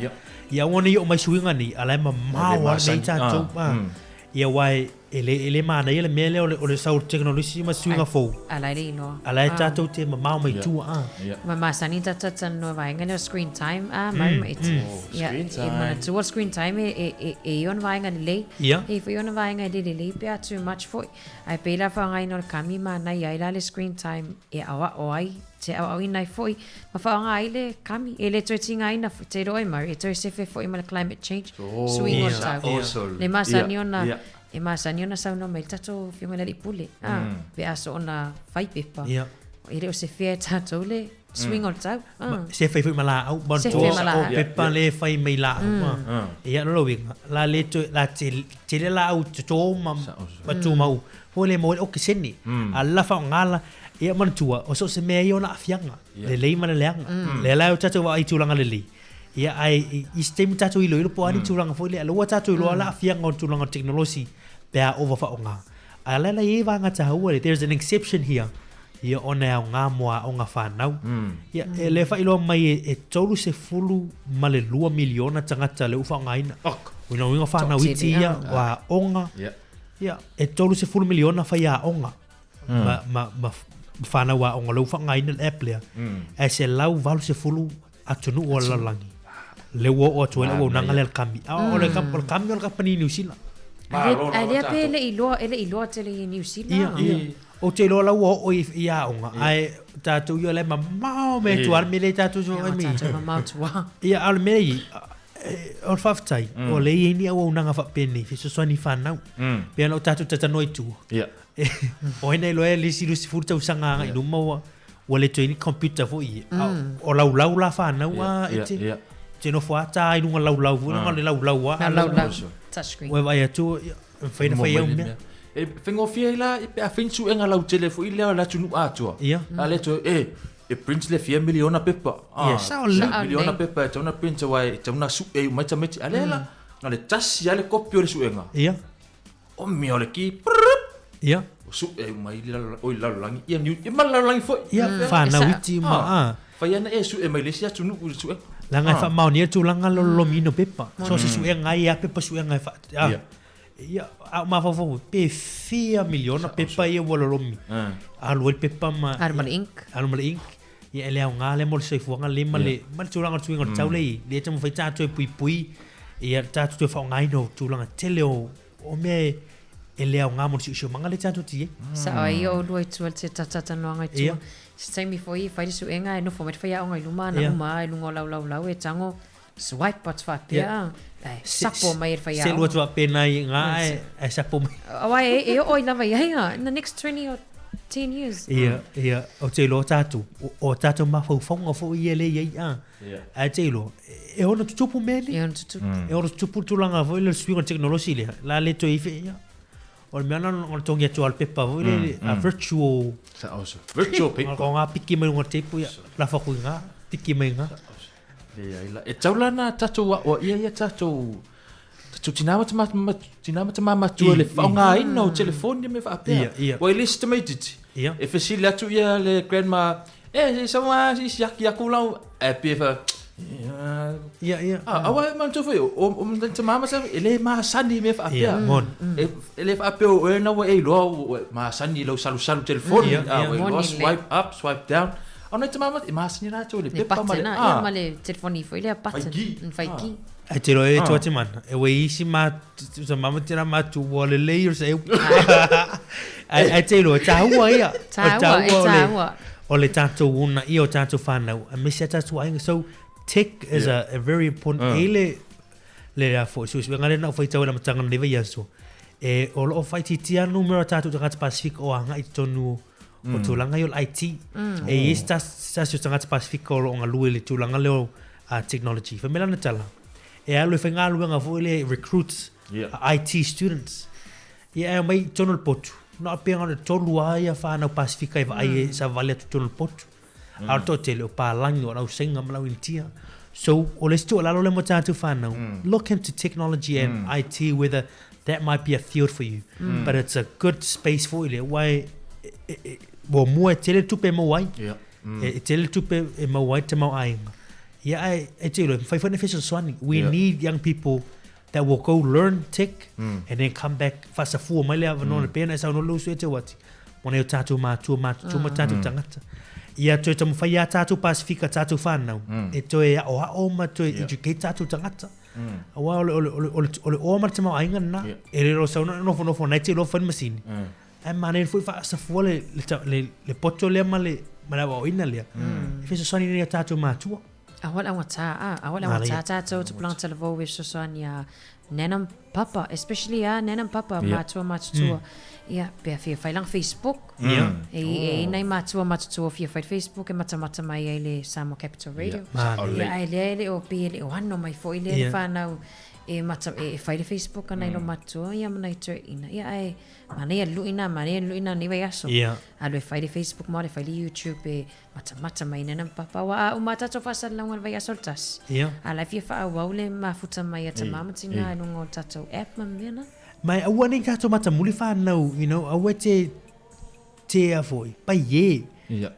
Ia aua nei oo mai suiga nei, a la e mamao lava nei tātou. Ia aua e le e le manaia le mea lea o le o le sau o le tekonolosi ma suiga fou. A la e le iloa. A la e tātou te mamao mai tua a. Ma masani talanoa vaega lea o screen time a mai ma e ia Screen e manatua o le screen time e e e e i ona vaega lelei. Ia. E i foi ona vaega e le lelei pe a too much foi. Ae pei la faaaogaina o le kami manaia ai la le screen time e aoao ai te aoaoina ai foi ma faaaoga ai le kami e le toe tigaina foi te iloa e mau e toe sefe foi ma le climate change Oh, suiga o le tau. yeah. Le masani ona Yeah. e masani ona saunoa mai le tatou afioga i le alii pule a pe a soona fai pepa. Ia. E le o sefea e tatou le suiga o le tau. Ma, se fai foi ma laau, ma Se tua fai ma laau. o pepa le fai mai laau. A. Ia lona uiga, la le toe, la te, tele laau toto ma, ma tumau. Foi le maua ai le okesene. A la faaaoga la, ia manatua, o so o se mea ia ona aafiaga, lelei ma le leaga. Lea la e o tatou vaai i tulaga lelei. Ia ae i isi taimi tatou iloilo po o a ni tulaga foi lea, a o lea ua tatou iloa la aafiaga o le tulaga o le tekonolosi pe a ova faaaoga. A o la e i ai vaega taua lea, there is an exception here, ia ona e aoga mo aoga fanau. Ia, e le faailoa mai e 32 miliona tagata lea ua faaaogaina. Uiga uiga fanau iti ia, o aoga. Ia, e 30 miliona faiaoga ma, ma, ma fanau aoga lea ua faaaogaina le app lea. Ae 180 atunuu o le lalolagi. Lea ua oo atu ai le auaunaga lea a le kami. A o le o le kami o le kamupani i Niu Sila. Ae lea pe le i loa, e le i loa tele i Niu Sila. Ia, ia. Ou te iloa la ua oo i, i aoga, ae tatou ia o la e mamao mea tua, le mea lea tatou Ia, mi. tatou mamao tua. Ia, a o le mea i, O le faafetai, o lea e i ai ni auaunaga faapenei, fesoasoani i fanau. Pei ona o tatou talatalanoa i tua. O ai na iloa e le isi 20 tausaga agai i luma ua ua le toe i ai ni computer foi ia. A o laulau la fanau a e te te nofo lava ta i luga laulau foi leaga o le laulau lava. Na laulau. Touch screen. Ua e vaai atu ia, e mafai ona fai au mea. E faigofie ai la pe a fai ni suega lautele foi lea o le atunuu atoa. A le toe e e print le fia miliona pepa. Ia, sao lelei. Fia miliona pepa e tatau ona print aua e tatau ona sue uma ai tamaiti. A lea la, na o le tasi lava le kopi o le suega. O mea o le ki, prrrp. Ua sue uma ai le oi le lalolagi. Ia New, ia ma le lalolagi foi. Ia, fanau iti ma, a. Fai ana e sue mai le isi atunuu i le suega. Leaga e faamaonia le tulaga lea o le lolomiina o pepa. So o se suega ai lava pepa suega e faa, a. Ia, a ou mafaufau foi, pe fia miliona pepa ia ua lolomi. Alu ai le pepa ma... Alu ma le ink. Alu ma le ink. Ia, e le aoga lea mo le soifuaga lelei ma le, ma le tulaga o le suiga o le tau lea e i ai. Lea e taumafai tatou e puipui, ia le tatou toe faaaogaina o tulaga tele o, o mea e, e le aoga mo le siosiomaga lea tatou te i ai. Sao ai o oulua i tua i le tatalanoaga i tua. Se taimi foi e fai le suega e nofo mai le faiaoga i luma ana uma lava i luga o lau laulau e tago Swipe atu faapea, ae sapo mai e le faiaoga. Selu atu faapena i ina ae sapo mai. Aua e oo ai lava i ai a, in the next 20 or 10 years. Ia, ia, ou te iloa tatou, o tatou mafaufauga foi ia lea e i ai a. Ae te iloa, e ono tutupu mea nei. E ono tutupu. E ono tutupu le tulaga foi lea o le suiga o le tekonolosi lea, la le toe i ai foi ia. O le mea na o le togi atu lava o le pepa foi lele, a virtual. Virtual paper. O ngā piki mai luga o le teipu, ia, lafo atu i ina, piki mai i ina. Leai la. E tau la na tatou aoaia ia tatou tatou tinā ma tama ma tinā ma tamā matua i le faaaogaina o telefoni ma mea faapea. Ia, ia. Ua i le isi tamaitiiti, Ia. e fesili atu ia le grandma, e, se sau a siaki aku lau, ae pei e fa, Ia, ia. Ah, aua e manatua foi, o, o tamā ma tama, e le masani i mea faapea. Ia, moni. E, e le faapea o oe na ua e iloa, ua masani i lau salusalu telefoni, Ia, ah, ia. ua iloa Moni lelei. swipe up, swipe down. A o nai tamā ma, e masani latou i le Le pepa ma le, button a, ia ah. ma le telefoni foi lea button. Faiki. Faiki. Ae te iloa e tua te mana, e ua i isi ma, sa mama tena matu ua lelei o se eu. Ae, ae te iloa, e tāua ia. Tāua, e tāua. O le tātou una ia o tātou whānau, aemaise a tātou aiga. So, tech is a very important, e i le, le a foi, suesuega lea na ou faitau ai i le amataga o lenei vaiaso, e, o lo o faaitiitia numera o tātou tagata Pasifika o agai i totonu o o tulaga ia o le IT. E i ai se tasi o tagata Pasifika o lo o galue i le tulaga lea o technology. Fai mai lana tala, e alu e faigaluega foi lea e recruit IT students. Ia e aumai i totonu o le potu, na o pei na o le tolu lava ia fanau Pasifika e vaai e savavali atu i totonu o le potu. A o le toatele o palagi, o le au Saina ma le au Initia. So, o le isi tuualalo lea mo tatou fanau, look into technology and IT whether that might be a field for you. But it's a good space foi lea, aua e, e, e, muamua e tele tupe e maua ai. E tele tupe e maua ai tamaoaiga. Ia ae, e te iloa, e mafai foi ona fesoasoani. We need young people that will go learn tech and then come back faasafua mai le avanoa mm. pei ona e saunoa le uso e te uati mo nai o tātou mātua mātutua ma tātou tagata. Ia toe taumafai a tātou Pasifika, tātou whānau, e toe aoao ma toe educate tātou tagata. Aua o le, o le, o le, o le, o le oa ma le tamaoaiga lena, e le o saunoa nofonofo nai te iloa fai le masini. Ae manaia foi faasafua le, le, le, le poto lea ma le, ma le aoaoina lea. E fesoasoani nei a tātou mātua. Aua le augatā, a, aua le augatā tātou tupulaga talavou e fesoasoani iā Nana ma Papa, especially iā Nana ma Papa, matua matutua. Ia, pe a fia fai lana Facebook. E i ai nai matua matutua fia fai le Facebook e matamata mai ai le Samoa Capital Radio. Ia, ae lea e le o pei e le o ano mai foi lea le whanau e mata, e fai le Facebook ana i lo matua, ia ma nai toeaina. Ia, ae manaia le lui na, manaia le lui na nei vaiaso. Alu e fai le Facebook ma le fai le YouTube e matamata mai nana ma papa aua a uma tatou faasalalauga i le vaiaso le tasi. A la e fia faaauau le mafuta mai a tamā ma tinā i luga o le tatou app ma mea na. Ma e aua nei tatou matamuli whanau, you know, aua te, te ea foi, pai e,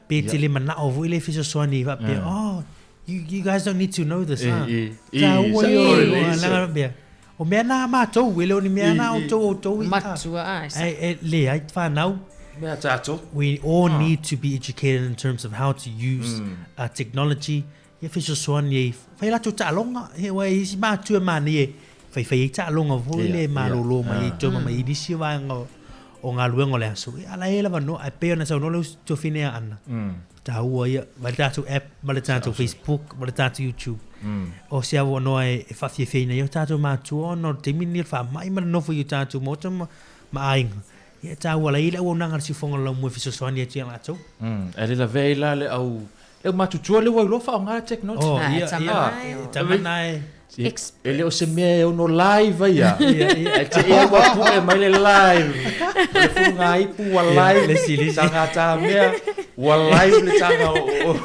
pe te le manao foi le fesoasoani faapea, oh, you, you guys don't need to know this, huh? Tāua ia o le langa mea. O mea nā mātou, e le o ni mea nā outou outou i. Matua, a, e sa. E, e leai, whanau. Mea tātou. We all need to be educated in terms of how to use technology. Ia fesoasoani ai, fai latou taaloga, he wai e isi mātua e manaia e whaiwhai ai taaloga foi le e malōlō mai ai tō ma mai i nisi vaega o, o galuega o le aso, ia, a la e i ai le avanoa, ae pei ona saunoa le uso tuafine ia Ana, taua ia, vaai le tatou app ma le tatou Facebook ma le tatou YouTube. O se avanoa e faafiafiaina ai o tatou matua ona o le taimi lenei o le faamai ma le nofo i o tatou maota ma aiga. Ia e taua la e i ai le auaunaga a le siufofoga o le laumua e fesoasoani atu ia latou. Ae le lavea ai la le au le au matutua lea ua iloa faaaoga le technology. Oh, ia, ia, e tama na e. E le o se mea e ono live ai ia. Ae te i ua pue mai le live. O le fuga ipu ua live. Le isi, le isi. Taga tamea ua live le taga o.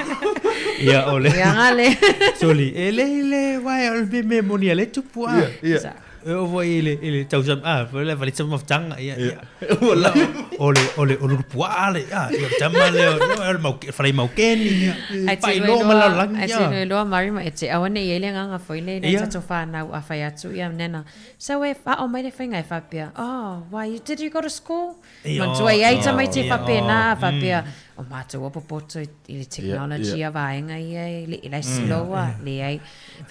Ia, o le. Ia gale. Soli, e le le wae o le mea moni a le tupu a. Ia, ia. E oo foi i le, i le tausaga, ah, foi le vale tama mafutaga, ia, ia. Ua live. O le, o le, o le puaa le, ah, ia, tama le, o le mau, falai maukeni, ia. Ai te Faailoa ma lalolagi, ai ia. te iloa Mari ma e te aua ne i ai le agaga foi le i Ia. tatou whanau a whai atu ia nena. So e wha mai le whainga e whapea, oh, why you, did you go to school? Ia, Matua i ai ia, tamaiti e ia, whapena, oh, whapea, o mātou o popoto i le technology a vaenga ia e le ilai slow a, le ai.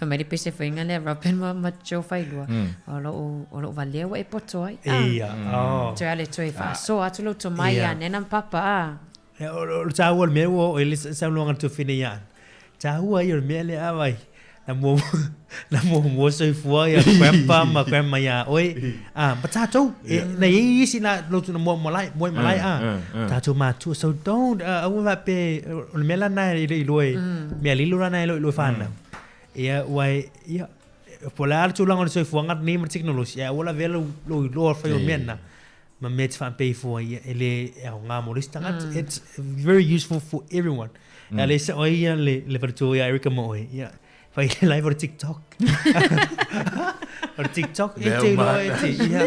Wha mai le pese whainga lea Robin ma, ma Joe whailua. O lo o lo valea wa e poto ai. Ah. Ia, oh. Toe ale toe whaasoa atu lo to mai Ia. a nena papa a. Ia, O le taua o le mea ua oo i le saunoaga a le tuafine ia Ana. Taua ia o le mea lea a vai. Na mua na muamua soifua ia grandpa ma grandma iā oe. A ma tatou e na i ai isi na lotu na mua malae moe malae a. Tatou matua so don't aua faapea o le mea la lena e le i iloa e mea lilo lana e le o iloa e fanau. Ia ua e ia po o le a le tulaga o le soifuaga lenei ma le tekonolosi ae aua lavea lou lou iloa o le fai o mea na. Ma mea e te faapea ifo ai ia e le e aoga mo le isi tagata. It's very useful for everyone. A le sao ai ia le, le faletua ia Erica ma oe, ia, fai le live o le TikTok. O le TikTok, e te iloa e te, ia,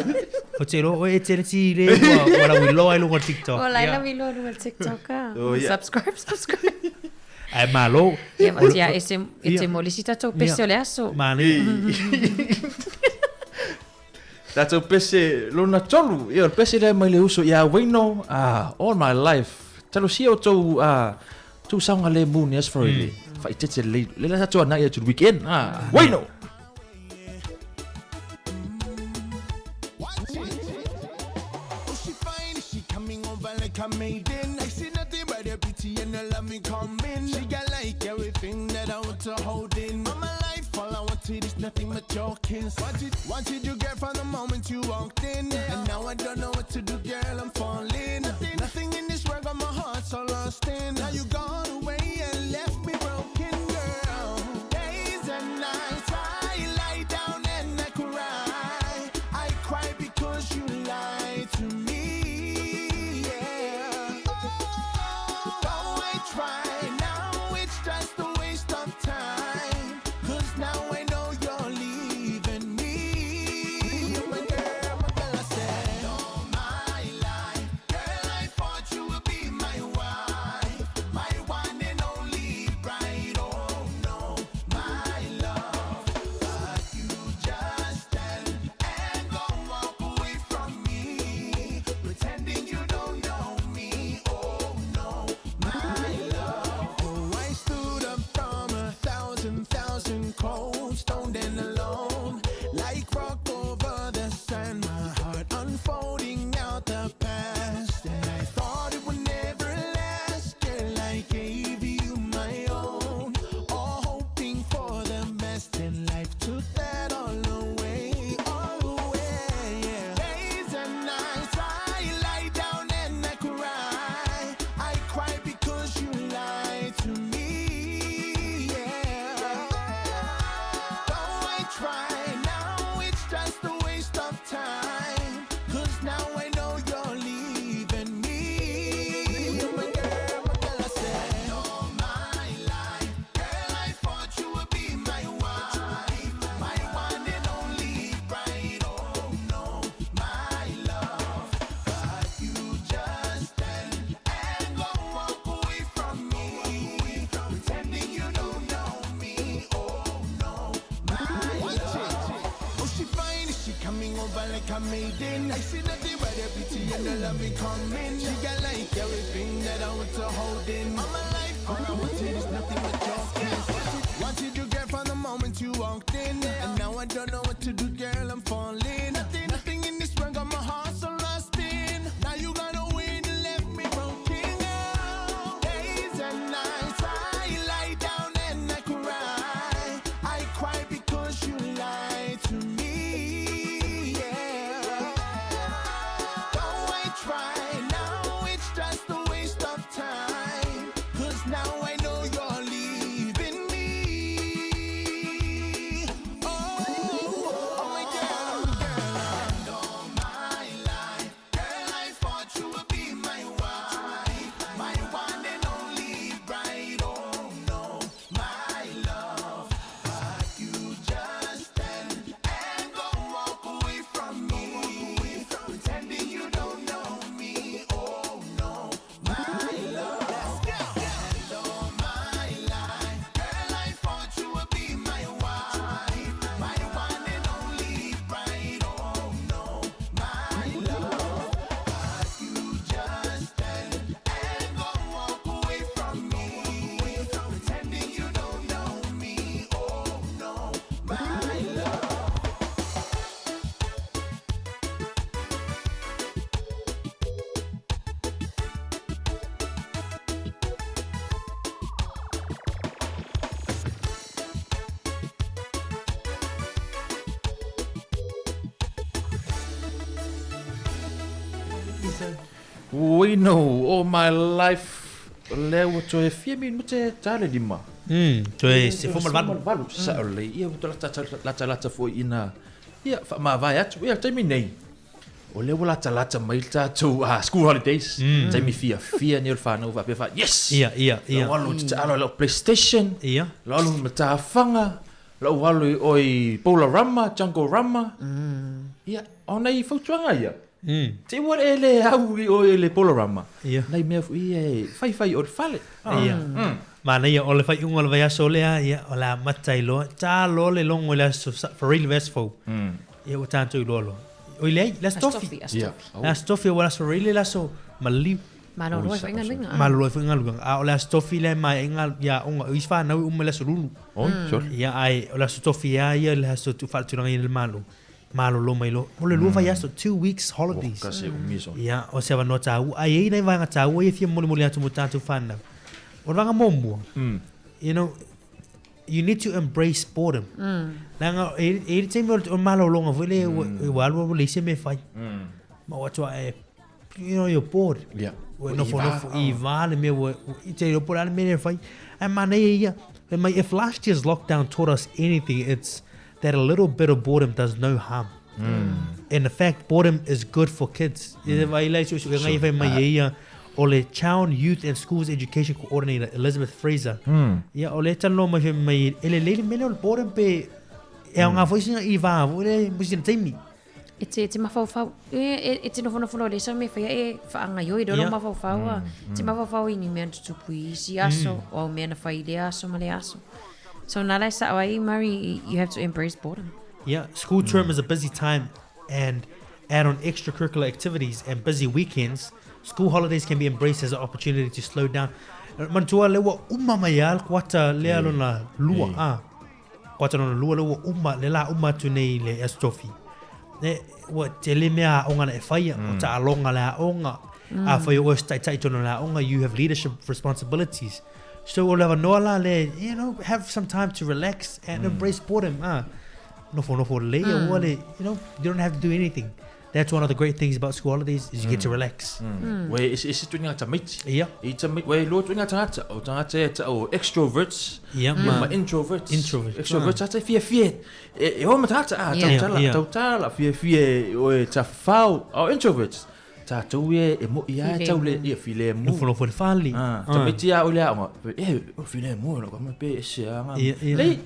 o te iloa oe e te le ti le ua, ua lau iloa ai luga o le TikTok. O lai Ia. lau iloa luga o le TikTok a. Oh, ia. Subscribe, subscribe. Ae malo. Ia, ma tia, e se, e te mo le isi tatou pese o le aso. Manaia. Tatou pese lona tolu, ia o le pese lea mai le uso ia Wayno, ah, all my life. Talosia outou ah, tou saogalemu ni aso faraile. Faaeteete lelei, lea la tatou anai atu i le weekend, ah, Wayno! Oh, she fine, she coming over like a maiden. I see nothing but her beauty and her loving coming. She got like everything that I want to hold in. All my life, all I wanted is nothing but your kiss. What did you get from the moment you walked in? And now I don't know what to do, girl, I'm falling. Nothing in this world got my heart so lost in. Now you gone away and left me broken, girl. Days and nights, I lie down and I cry. I cry because you lied to me. Yeah. Oh, I try. Now it's just a waste of time. 'Cause now I know you're leaving me. Oh, my girl, my girl, I said, all my life, girl, I thought you would be my wife, my one and only bride. Oh no, my love, but you just stand and go walk away from me, pretending you don't know me. Oh no, my love. Oh, I stood up from 1,000, thousand cold, stoned and alone, like rock over the sand. My heart unfolding out the past, and I thought it would never last. Girl, I gave you my own, all hoping for the best, and life took that all away, all away. Yeah. Days and nights, I lie down and I cry. I cry because you lied to me. Yeah. Though I try, now it's just a waste of time. 'Cause now I know you're leaving me. Oh, my girl, my girl, I said, all my life, girl, I thought you would be my wife, my one and only bride. Oh no, my love, but you just stand and go walk away from me, pretending you don't know me. Oh no, my love. Oh, she fine, she coming over like a maiden. I see nothing but her beauty and her loving coming. She got like everything that I want to hold in. All my life, all I wanted is nothing but your kiss. What did you get from the moment you walked in? And now I don't know what to do, girl, I'm falling. Nothing, nothing in this world got my heart so lost in. Now We know all my life lea ua toe fia minute ta le lima. Toe 18. Valu, sao lelei. Ia ua toe latalata foi ina ia faamavae atu. Ia, taimi nei, o lea ua latalata mai le tatou school holidays. Taimi fiafia nei o le fanau faapea fa, yes! Ia, ia, ia. Lau alu ou te taalo i lau PlayStation. Ia. Lau alu i matafaga. Lau alu i oe i Bowlerama, Junglerama. Ia, o nai fautuaga ia. Te ua e le au i oe i le Bowlerama. Ia. Nai mea foi ia e faifai o le fale. Ia. Manaia o le faaiuga o le vaiaso lea, ia, o le a amata ai loa. Ta loa le logo i le aso Faraile le vaiaso fou. Ia ua tatou iloa loa. Oi leai, le aso Tofi. Aso Tofi, aso Tofi. Le aso Tofi aua le aso Faraile le aso maliu. Malolo ai foi galuega. Malolo ai foi galuega. A o le aso Tofi lea e maea ai ia aoga. O isi fanau e uma i le aso Lulu. Oi, sure. Ia, ae o le aso Tofi lava ia le aso faatulagaina e le Malo. Malolo mai loa. Mo le lua vaiaso, 2 weeks holidays. Oh, kasi e umi sona. Ia, o se avanoa taua. Ae i ai nai vaega taua ia e fia molimoli atu mo tatou fanau. O le vaega muamua, you know, you need to embrace boredom. Leaga e i ai le taimi o le malologa foi lea ua alu alu ua leai se mea e fai. Ma ua atu e, you know, you're bored. Ua nofonofo i va le mea ua, i te iloa po o le a le mea lea e fai. Ae manaia ia, fai mai, if last year's lockdown taught us anything, it's that a little bit of boredom does no harm. And in fact, boredom is good for kids. E vai lai suesuega ia fai mai e ia, o le Chown Youth and Schools Education Coordinator Elizabeth Fraser. Ia, o lea e talanoa mai fai mai, e lelei le mea lea o le boredom pe e aoga foi sina i va foi lea mo sina taimi. E te, te mafaufau, e, e te nofonofo loa le sa mea faia e faagaioi lea lou mafaufau a. Te mafaufau i ni mea na tutupu i isi aso, o au mea na fai i lea aso ma lea aso. So na la e sao ai, Murray, you have to embrace boredom. Yeah, school term is a busy time and add on extracurricular activities and busy weekends, school holidays can be embraced as an opportunity to slow down. Manatua lea ua uma mai lava le kuata lea lona lua, a. Kuata lona lua lea ua uma, le la uma atu nei i le Aso Tofi. E, ua tele mea aoga na e faia, o taaloga le aoga, afai o oe o se taitai tonu o le aoga, you have leadership responsibilities. So o le avanoa la lea, you know, have some time to relax and embrace boredom, a. Nofonofo lelei aua le, you know, you don't have to do anything. That's one of the great things about school holidays is you get to relax. Ua e eseese ituaiga tamaiti. Ia. I tamaiti, ua e lua ituaiga tagata, o tagata e ta'u o extroverts Ia, ma ma introverts. Introverts. Extroverts tagata e fiafia e o ma tagata, a, Ia. tautala, Ia. tautala, fiafia e o e tafafao. A o introverts, tatou ia e mo'i lava e tau le, ia, filemu. Nofonofo i le fale. A, tamaiti lava o le aoga, e, o le filemu, lou tama pe ese lava. Ia, ia. Lei,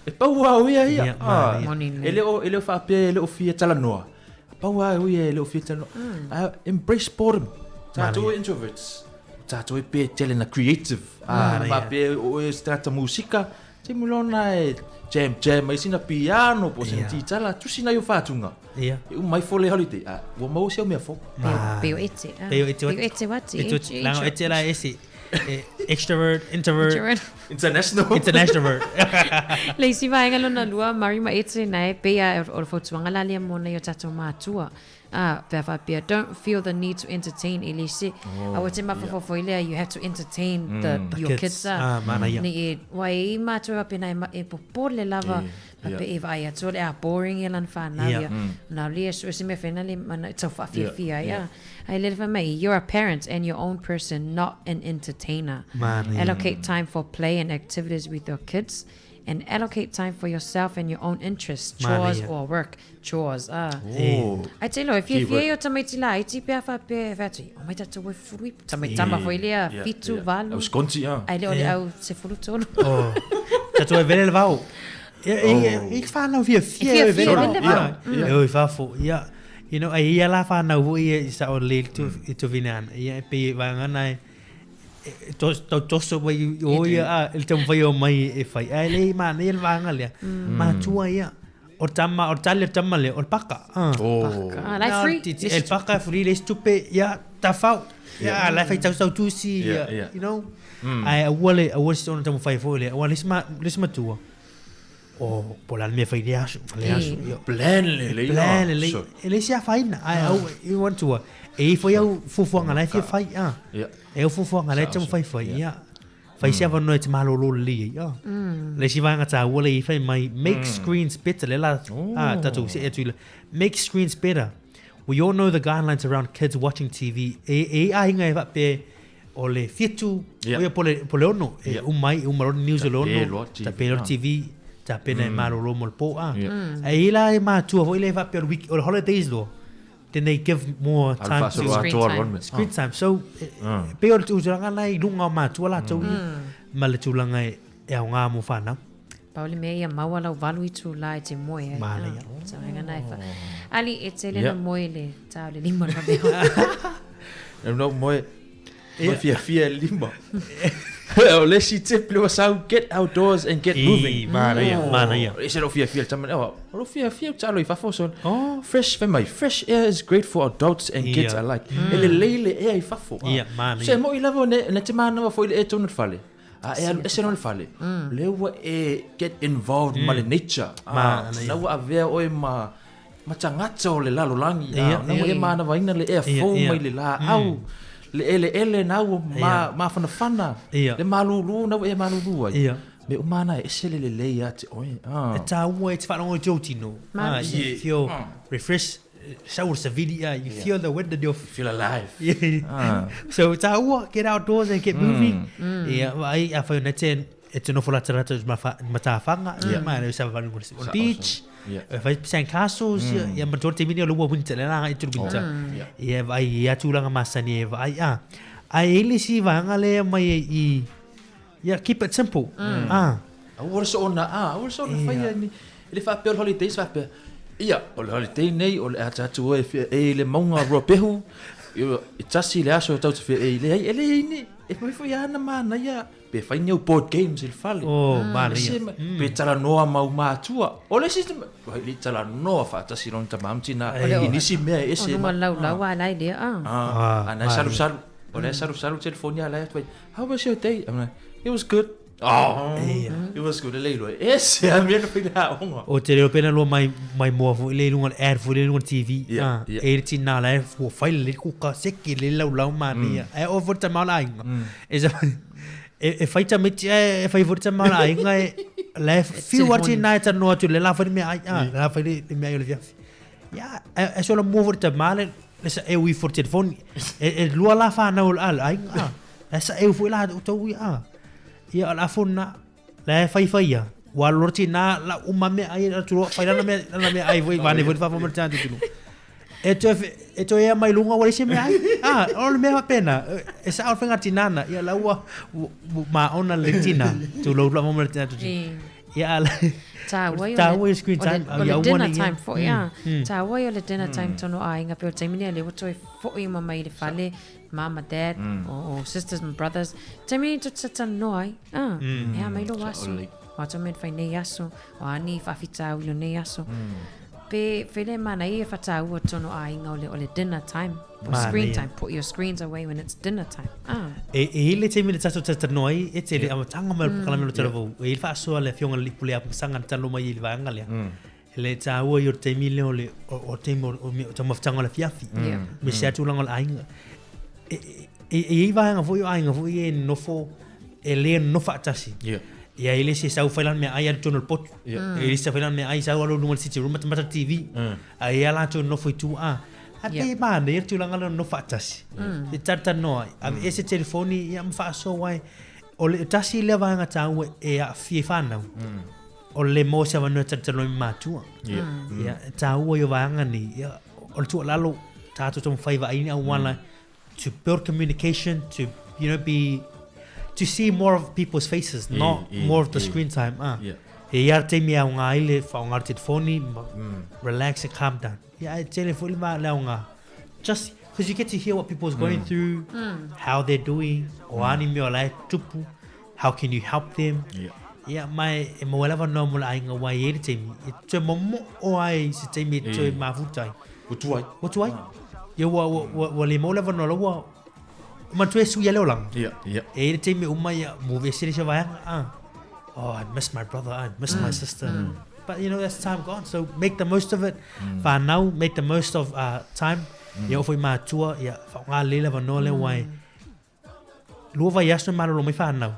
e pau lava o ia ia. Ia, A, manaia. e le o faapea e le o fia talanoa. Pau lava o ia e le o fia talanoa. A, embrace boredom. Tatou e introverts. O tatou e pe tele na creative. A, Manaia. faapea o oe o se tagata musika, taimi loa na e jam jam ai sina piano po o sina titala, tusi nai o fatuga. Ia. E uma ifo le holiday, a, ua maua si au mea fou. Pe o ete. Ah. Pe o ete Pe o ete wati. Ete wati. Leaga o ete la ese. Extrovert, introvert. Introvert. International. International. Le isi vaega lona lua, Murray ma ete nae, pei a o le fautuaga la lea mo nai o tatou matua. Ah, pe a faapea, don't feel the need to entertain e le se. Oh, Aua te mafaufau foi lea, you have to entertain the, The your kids. kids. Ah, Ah, manaia. Ni e, ua e i matua faapena e, e popole lava, Eh, faapea yeah. e vaai atu o le a boring ia lana fanau Yeah. ia. Na o lea so se mea faina le mana tau whaafiafia Yeah, ia. yeah. Ai le fai mai, you're a parent and your own person, not an entertainer. Manaia. Allocate time for play and activities with your kids and allocate time for yourself and your own interests, chores Manaia. or work. Chores, ah. Oh. Ai te loa, e Keyword. fiafia ia o tamaiti la, ai ti pea whapea, e whatu, o mai tatou e furu i, tamai tama foi lea, 7, 8. Au skonti, ah. Ai le o le Yeah. au 13. Oh. Tatou e vele le vao. E, e, Oh. e, e whanau fiafia E e fiafia vele vele le vao. E oi fafo. Ia, you know, ai ia la whanau foi ia i sa o le tu, i tu vina ana. Ia e pe vaega e to to toso mai o ia a le taumafai o mai e fai. Ae le manaia le vaega lea. Matua ia. O tama, o tali o tama lea, o le paka. Ah. Oh. Paka. Ah, lai free. Ti- ti- E le paka e free le isi tupe, ia, tafau. Ia, lai fai tausau tusi, Yeah, ia, yeah. you know. Ae aua le, aua se ona taumafai foi lea. Aua le isi ma, le isi matua. O, po o le a le mea e fai i le aso, le aso. Eh. Ia. Plan lelei, Plan ah, lelei. so. E le isi afaina. Ae au, i manatua. E i foi au fuafuaga la e fia fai, ah. Yeah. E au fuafuaga la e taumafai fai, ia. Fai se avanoa e te malōlō lelei ai, ah. Le isi vaega taua lea i fai mai, make screens better, le la, ah, tatou se'e atu i le, make screens better. We all know the guidelines around kids watching TV. E, e i aiga e faapea o le 7, o ia po le, po le 6, e uma ai, e uma loa le news o le Tape 6, loa TV, tape loa le ah. TV, tapena e malolo mo le po, ah. Ae i ai la e matua foi lea e faapea o le week, o le holidays loa, then they give more Alu time to faasolo atoa loa le mea. screen Ah. time. So, e pei o le tulaga la i luga o matua latou ia, ma le tulaga e, e aoga mo fanau. Pau le mea ia maua lau 8 itulā e te moe ai. Manaia. Ah, tulaga na e wha. Ali, e tele na moe le tā o le 5 le vaveao. E no moe, moe fiafia e 5. O le isi tip le ua sau, get outdoors and get I, moving. manaia, manaia. E se lou fiafia le tama, o lou fiafia ou te alo i fafo so. Fresh, fai mai, fresh air is great for adults and kids alike. E lelei le ea i fafo. Ia, manaia. Se moi lava ne, na te manawa foi le ea tonu le fale. A e alu ese no le fale. Le ua e get involved ma le nature. Manaia. Na ua avea oe ma ma tagata o le lalolagi. Na ua e manavaina le ea fou mai le laau. Le eleele na ua mafanafana. Le malūlū na ua e malūlū ai. Me uma ana e ese le lelei ia te oe. E tāua e te wharongo i tō tino. You feel refresh, sau sa vili, you feel the wind in your... You feel alive. Yeah. So tāua, get outdoors and get moving. Ia, ai, a whai o te, e te nofo rata rata ma matāwhanga, ma e sa valu mo le beach, e whai sand castles, ia ma tō te mini o le ua winter, le ranga i tū winter. Ia, vai, ia tūranga masani e vai, ah. Ai, e le si vaanga le mai e i, ia, keep it simple. Aua le soona, aua le soona whai ni. E le whapea o le holidays, whapea, ia, o le holiday nei, o le ata atu e whia e le maunga Ruapehu, e tasi le aso tau te whia e le ai, e le ni, e mai fo ia ana mana ia, pe whai ni au board games i le fale. Oh, mana E ia. se ma-, pe talanoa mau mātua. O le si te ma-, wai, le talanoa whaatasi rona tamamti nā, Ai. i nisi mea e ese O ma- nunga lau lau a lai lea, ah. Ana e salu salu. O le salu salu telefoni a lai atu ai, how was your day? I'm like, it was good. Oh, it was good. E le iloa, ese a mea na whina aonga. O te reo pena loa mai, mai moa fo le lunga le ad fo le lunga TV. E le tina la e fo fai le kuka seki le lau lau mania. E o fo te maula ainga. E sa e e fai tamiti e e fai fo te maula ainga e la e fiu ati na e tanoa atu le la fai mea ai ah la fai le mea ai le fiafi. Ya e e solo mo fo te maula le sa e ui fo telefoni. E e lua la fa na o al ainga. E sa e fo la o tau i ah. Ia o la fona la e fai fai ia. Wa lorti na la uma me ai la turo fai la me la me ai voi vane voi fa mo tantu tulu. E to e to ia mai lunga wa se me ai. Ah, o le me fa pena. E sa o fenga tinana ia la ua ma ona le tina. Tu lo la mo tantu. Ia ala. Tā wai o Tā le- wai screen o le- time. O le Ia ua dinner ni ia. time foi, ah. Tā wai o le dinner time tono aiga pe o taimi nei le ua toe fo'i uma mai i le fale, mama, dad, o sisters and brothers. Taimi nei to talanoa ai, ah. E a mai lou aso. O ato mea na fai nei aso, o ani faafitauli o nei aso. Pe fele mana ia whataua tono aiga o le dinner time, o Mana screen ia. time. Put your screens away when it's dinner time. Ah. E e ile te mine tatou talanoa ai, e tele amataga mai o le polokalame o le talavou. E i le faasoa le afioga i le alii pule apasaga na talanoa mai i le vaega lea. Le tāua i o le taimi lea o le o le taimi o o taumafataga o le afiafi. Me se atu tulaga o le aiga. E e e i vaega foi o aiga foi e nofo e le nofo faatasi. Ia e le se sau fai lana mea ai alu tonu o le potu. E le se fai lana mea ai sau alu luga o le sitting room matamata le TV. Ae ia latou nofo i tua. A pe manaia le tulaga lea o le nofo faatasi. E talatalanoa ai. Ave ese telefoni ia ma faasoa ai. O le tasi lea vaega taua e aafia i fanau. O le maua se avanoa e talatalanoa ai ma matua. Ia, e taua i o vaega nei. Ia, o le tuualalo tatou taumafai vaai ni auala to build communication, to, you know, be to see more of people's faces, not more of the screen time. Ah. E ia le taimi e aoga ai le faaaoga le telefoni, ma relax and calm down. Ia, e tele foi le ma le aoga. Just because you get to hear what people's going through, how they're doing, o ani mea o la e tupu, how can you help them. Ia, mai e maua lava noa mo le aiga wai e le taimi. E toe momoo ai se taimi e toe mafuta ai. Ua tuai. Ua tuai. Ia, ua, ua, ua, ua le maua lava noa la ua, matua e sui ia le olaga. E le taimi uma ia, mo vese le se vaega, ah. Oh, I miss my brother, I miss my sister. But you know, that's time gone. So make the most of it. Whanau, make the most of time. Ia ofo i mātua, ia whaonga lela wanoa le wai. Lua vai aso malolo mai whanau.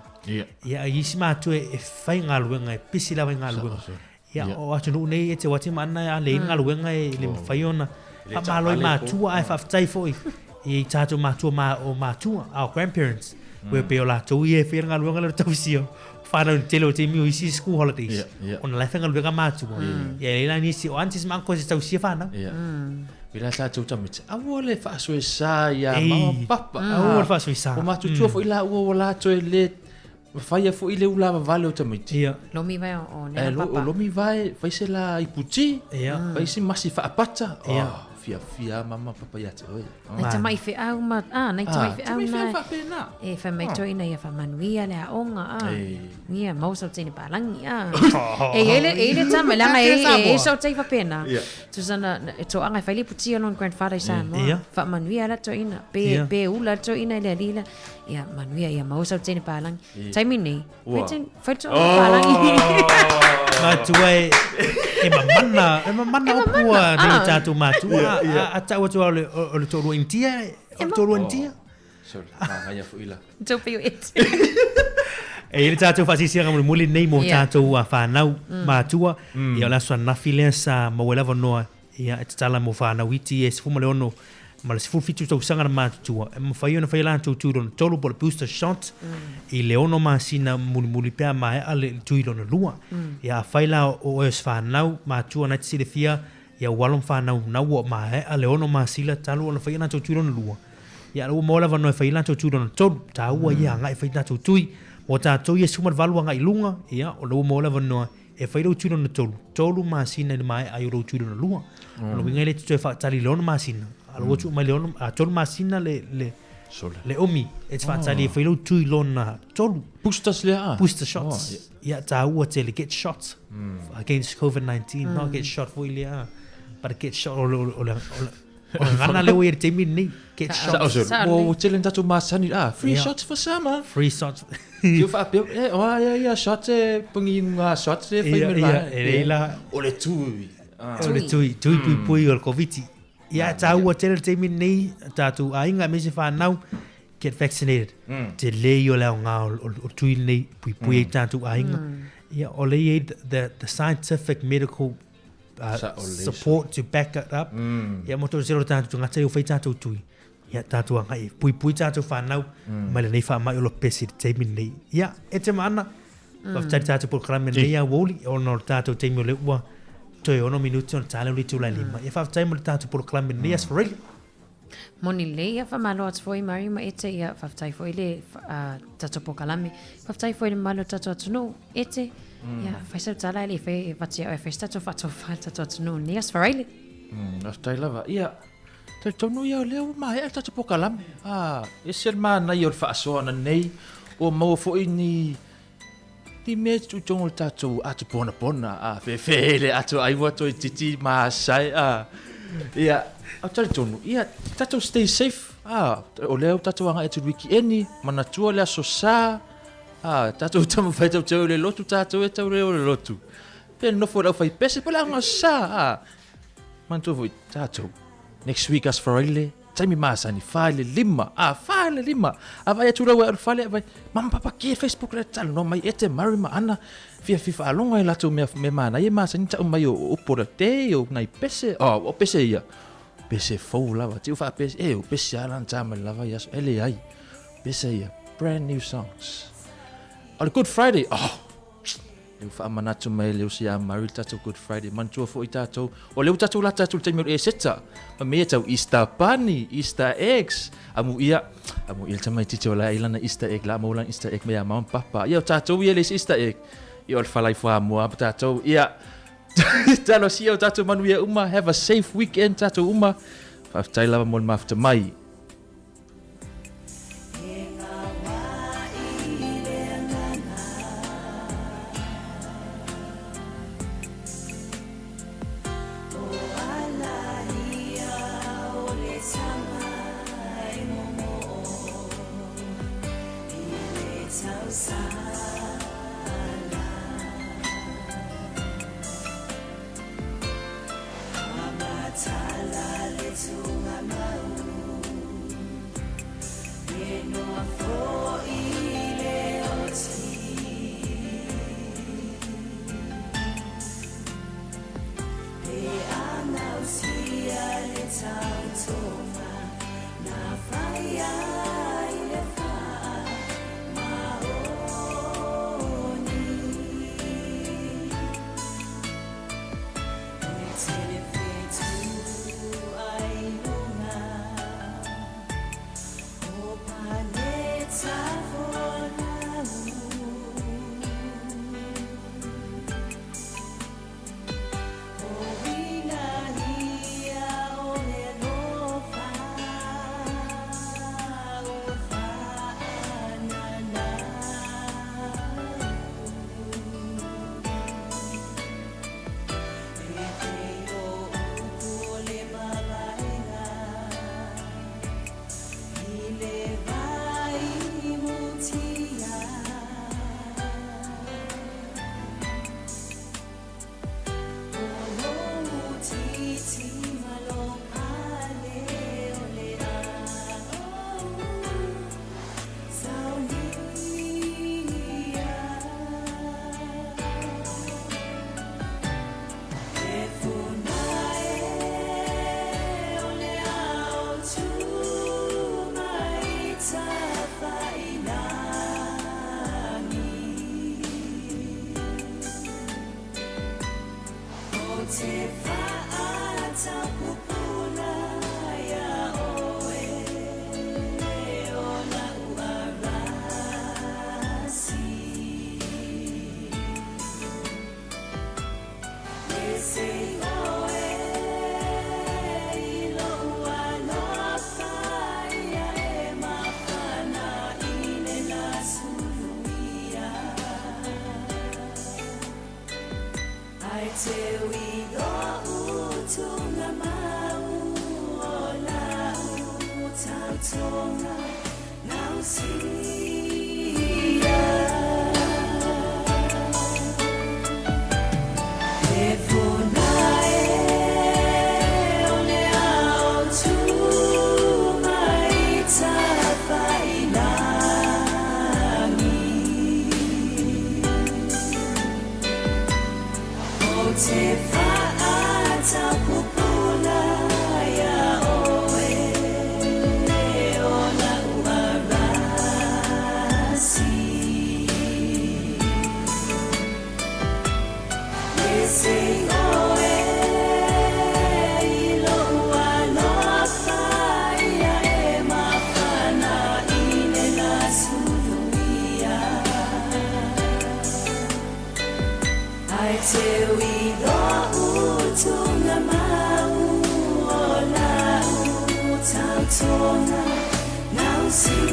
Ia isi mātua e whai ngā luenga, e pisi lawa i ngā luenga. Ia o atunuu nei e te wati ma ana a le ngā luenga e le mawhai ona. Faamalo i matua ae faafetai foi i tatou matua ma o matua, our grandparents. Ua pei o latou ia e faia le galuega lea o le tausia o fanau i le tele o taimi o isi school holidays. Ona la e faigaluega matua. Ia e leai la nisi o aunties ma uncles e tausia fanau. Pei la tatou tamaiti, aua le faasoesa ia mama ma papa. Aua le faasoesa. O matutua foi laua ua latou e le faia foi le ulavavale o tamaiti. Lomi vae o nena papa. O lomi vae, fai se la iputi, fai se masi faapata. Oh, fiafia mama papa ia te oe. Nai tamai feau ma, ah, nai tamai feau na. Faapena. E fai mai toeaina ia faamanuia le aoga, ah. Ia, maua sau teine palagi, ah. E i ai le, e i ai le tama, leaga e i ai sau tai faapena. Tusa na, e toaga e fai le iputi a lona grandfather i Samoa. Faamanuia la toeaina. Pe, pe ula le toeaina i le alii la. Ia, manuia, ia maua sau teine palagi. Taimi nei, fai teine, fai le toaga palagi. Matua e, e mamana, e mamana upu a nei tatou matua. A tau atu o le toalua Initia, o le toalua Initia. Sorry, manaia foi la. Tau pei o ete. E i ai le tatou faasiasiaga mulimuli lenei mo tatou whanau matua. Ia o le aso ananafi lea sa maua ai le avanoa ia e tatala mo whanau iti e 16 ma le 17 tausaga na matutua. E mafai ona fai latou tui lona tolu po o le booster shot i le 6 masina mulimuli pe a maea le tui lona lua. Ia afai la o oe o se whanau matua na te silafia ia ua alo ma whanau na ua maea le 6 masila talu ona fai latou tui lona lua. Ia ua maua le avanoa e fai ai latou tui lona tolu, taua ia agai e fai tatou tui. Mo tatou ia 18 agai i luga, ia o lea ua maua le avanoa e fai lou tui lona tolu, tolu masina i le maea ai o lou tui lona lua. O lona uiga e le te toe faatali i le 6 masina, a o lea ua tuu mai le 6, a tolu masina le, le, le umi e te faatali e fai lou tui lona tolu. Boosters lea a? Booster shots. Ia, taua tele, get shot against COVID-19, not get shot foi lea, but get shot o le, o le, o le, O le gana lea ua i ai i le taimi lenei. Get shots. Ua tele ni tatou masani, ah, free shots for summer. Free shots. Tio faapea, e, o a ia ia shots e pangi ngā shots e whai me la. E lei la. O le tui. O le tui, tui pui pui o le Koviti. Ia, tāua tele le taimi lenei, tātou aiga aemaise whanau, get vaccinated. Tele ia o le aoga o tui lenei, pui pui ai tātou aiga. Ia, o le i ai the scientific medical support to back it up. Ia mo tō sero tātou tangata i o whai tātou tui. Ia tātou angai, pui pui tātou whanau, mai lenei wha mai o lo pesi te taimi nei. Ia, e te maana, whawhitari tātou polokalame nei a woli, o no tātou taimi o le ua, toe ono minuti ona tāleo li tūlai lima. Ia whawhitai mo le tātou polokalame nei as for real. Moni lelei, ia faamalo atu foi Mary ma Ete, ia faafetai foi le tatou polokalame, faafetai foi le mamalu o le tatou atunuu, Ete, ia fai sau tala e le i fai e vatia oe e fai se tatou faatofa i le tatou atunuu i lenei aso faraile. Faafetai lava, ia talitonu ia o lea ua maea le tatou polokalame, a ese le manaia o le faasoa nei, ua maua foi ni Ni mea e tuutogo le tatou atu ponapona a fefe le atu ai ua toeitiiti masae a ia au talitonu ia tatou stay safe a o lea ua tatou agai atu i le weekend manatua le aso sa a tatou taumafai tatou te o i le lotu tatou e tau le o i le lotu pe nofo i le aufaipese po o le aoga sa a manatua foi tatou next week aso faraile Taimi masani, fa i le lima, a, fa i le lima. A vaai atu lau e fale, vai, mama papa ki e Facebook le talanoa mai e te Mary ma Ana, fia fi whaalonga i latou mea, mea manaia masani tau mai o upu o le te, o nai pese, oh, o pese ia. Pese fou lava, tiu wha pese, e, o pese ala na tā mai lava i aso, e le ai. Pese ia, brand new songs. O le Good Friday, oh, Lea ua faamanatu mai le uso ia Mary le tatou Good Friday. Manatua foi tatou, o lea ua tatou lata atu i le taimi o le Eseta. Ma mea tau Easter Bunny, Easter eggs. Amuia, amuia le tamaitiiti o la e ai lana Easter egg, la maua lana Easter egg mai ia mama ma papa. Ia o tatou ia le isi Easter egg. Ia o le falai fuamoa ma tatou. Ia, talosia o tatou manuia uma. Have a safe weekend tatou uma. Faafetai lava mo le mafuta mai. tautoga na faia i le faamaoni. E tele fetuʻai luga o pane tafolau. O uiga ia o le alofa ua faanana. E pei o upu o le mavaega i le vai mutia. O lou titi ma lou pale o le a ou saunia. E funa e o le ao tu mai tafailagi. O te fa'ataupupula iā oe o la'u arasi. E sei oe i lo'u alofa ia e mafana i le lasuluia. Ae teu i lo'u tugamau o la'u tautoga gausia. E funa e o le ao tu mai tafailagi. O te fa'ataupupula iā oe o la'u arasi. E sei oe i lo'u alofa ia e mafana i le lasuluia. Ae teu i lo'u tugamau o la'u tautoga gausia.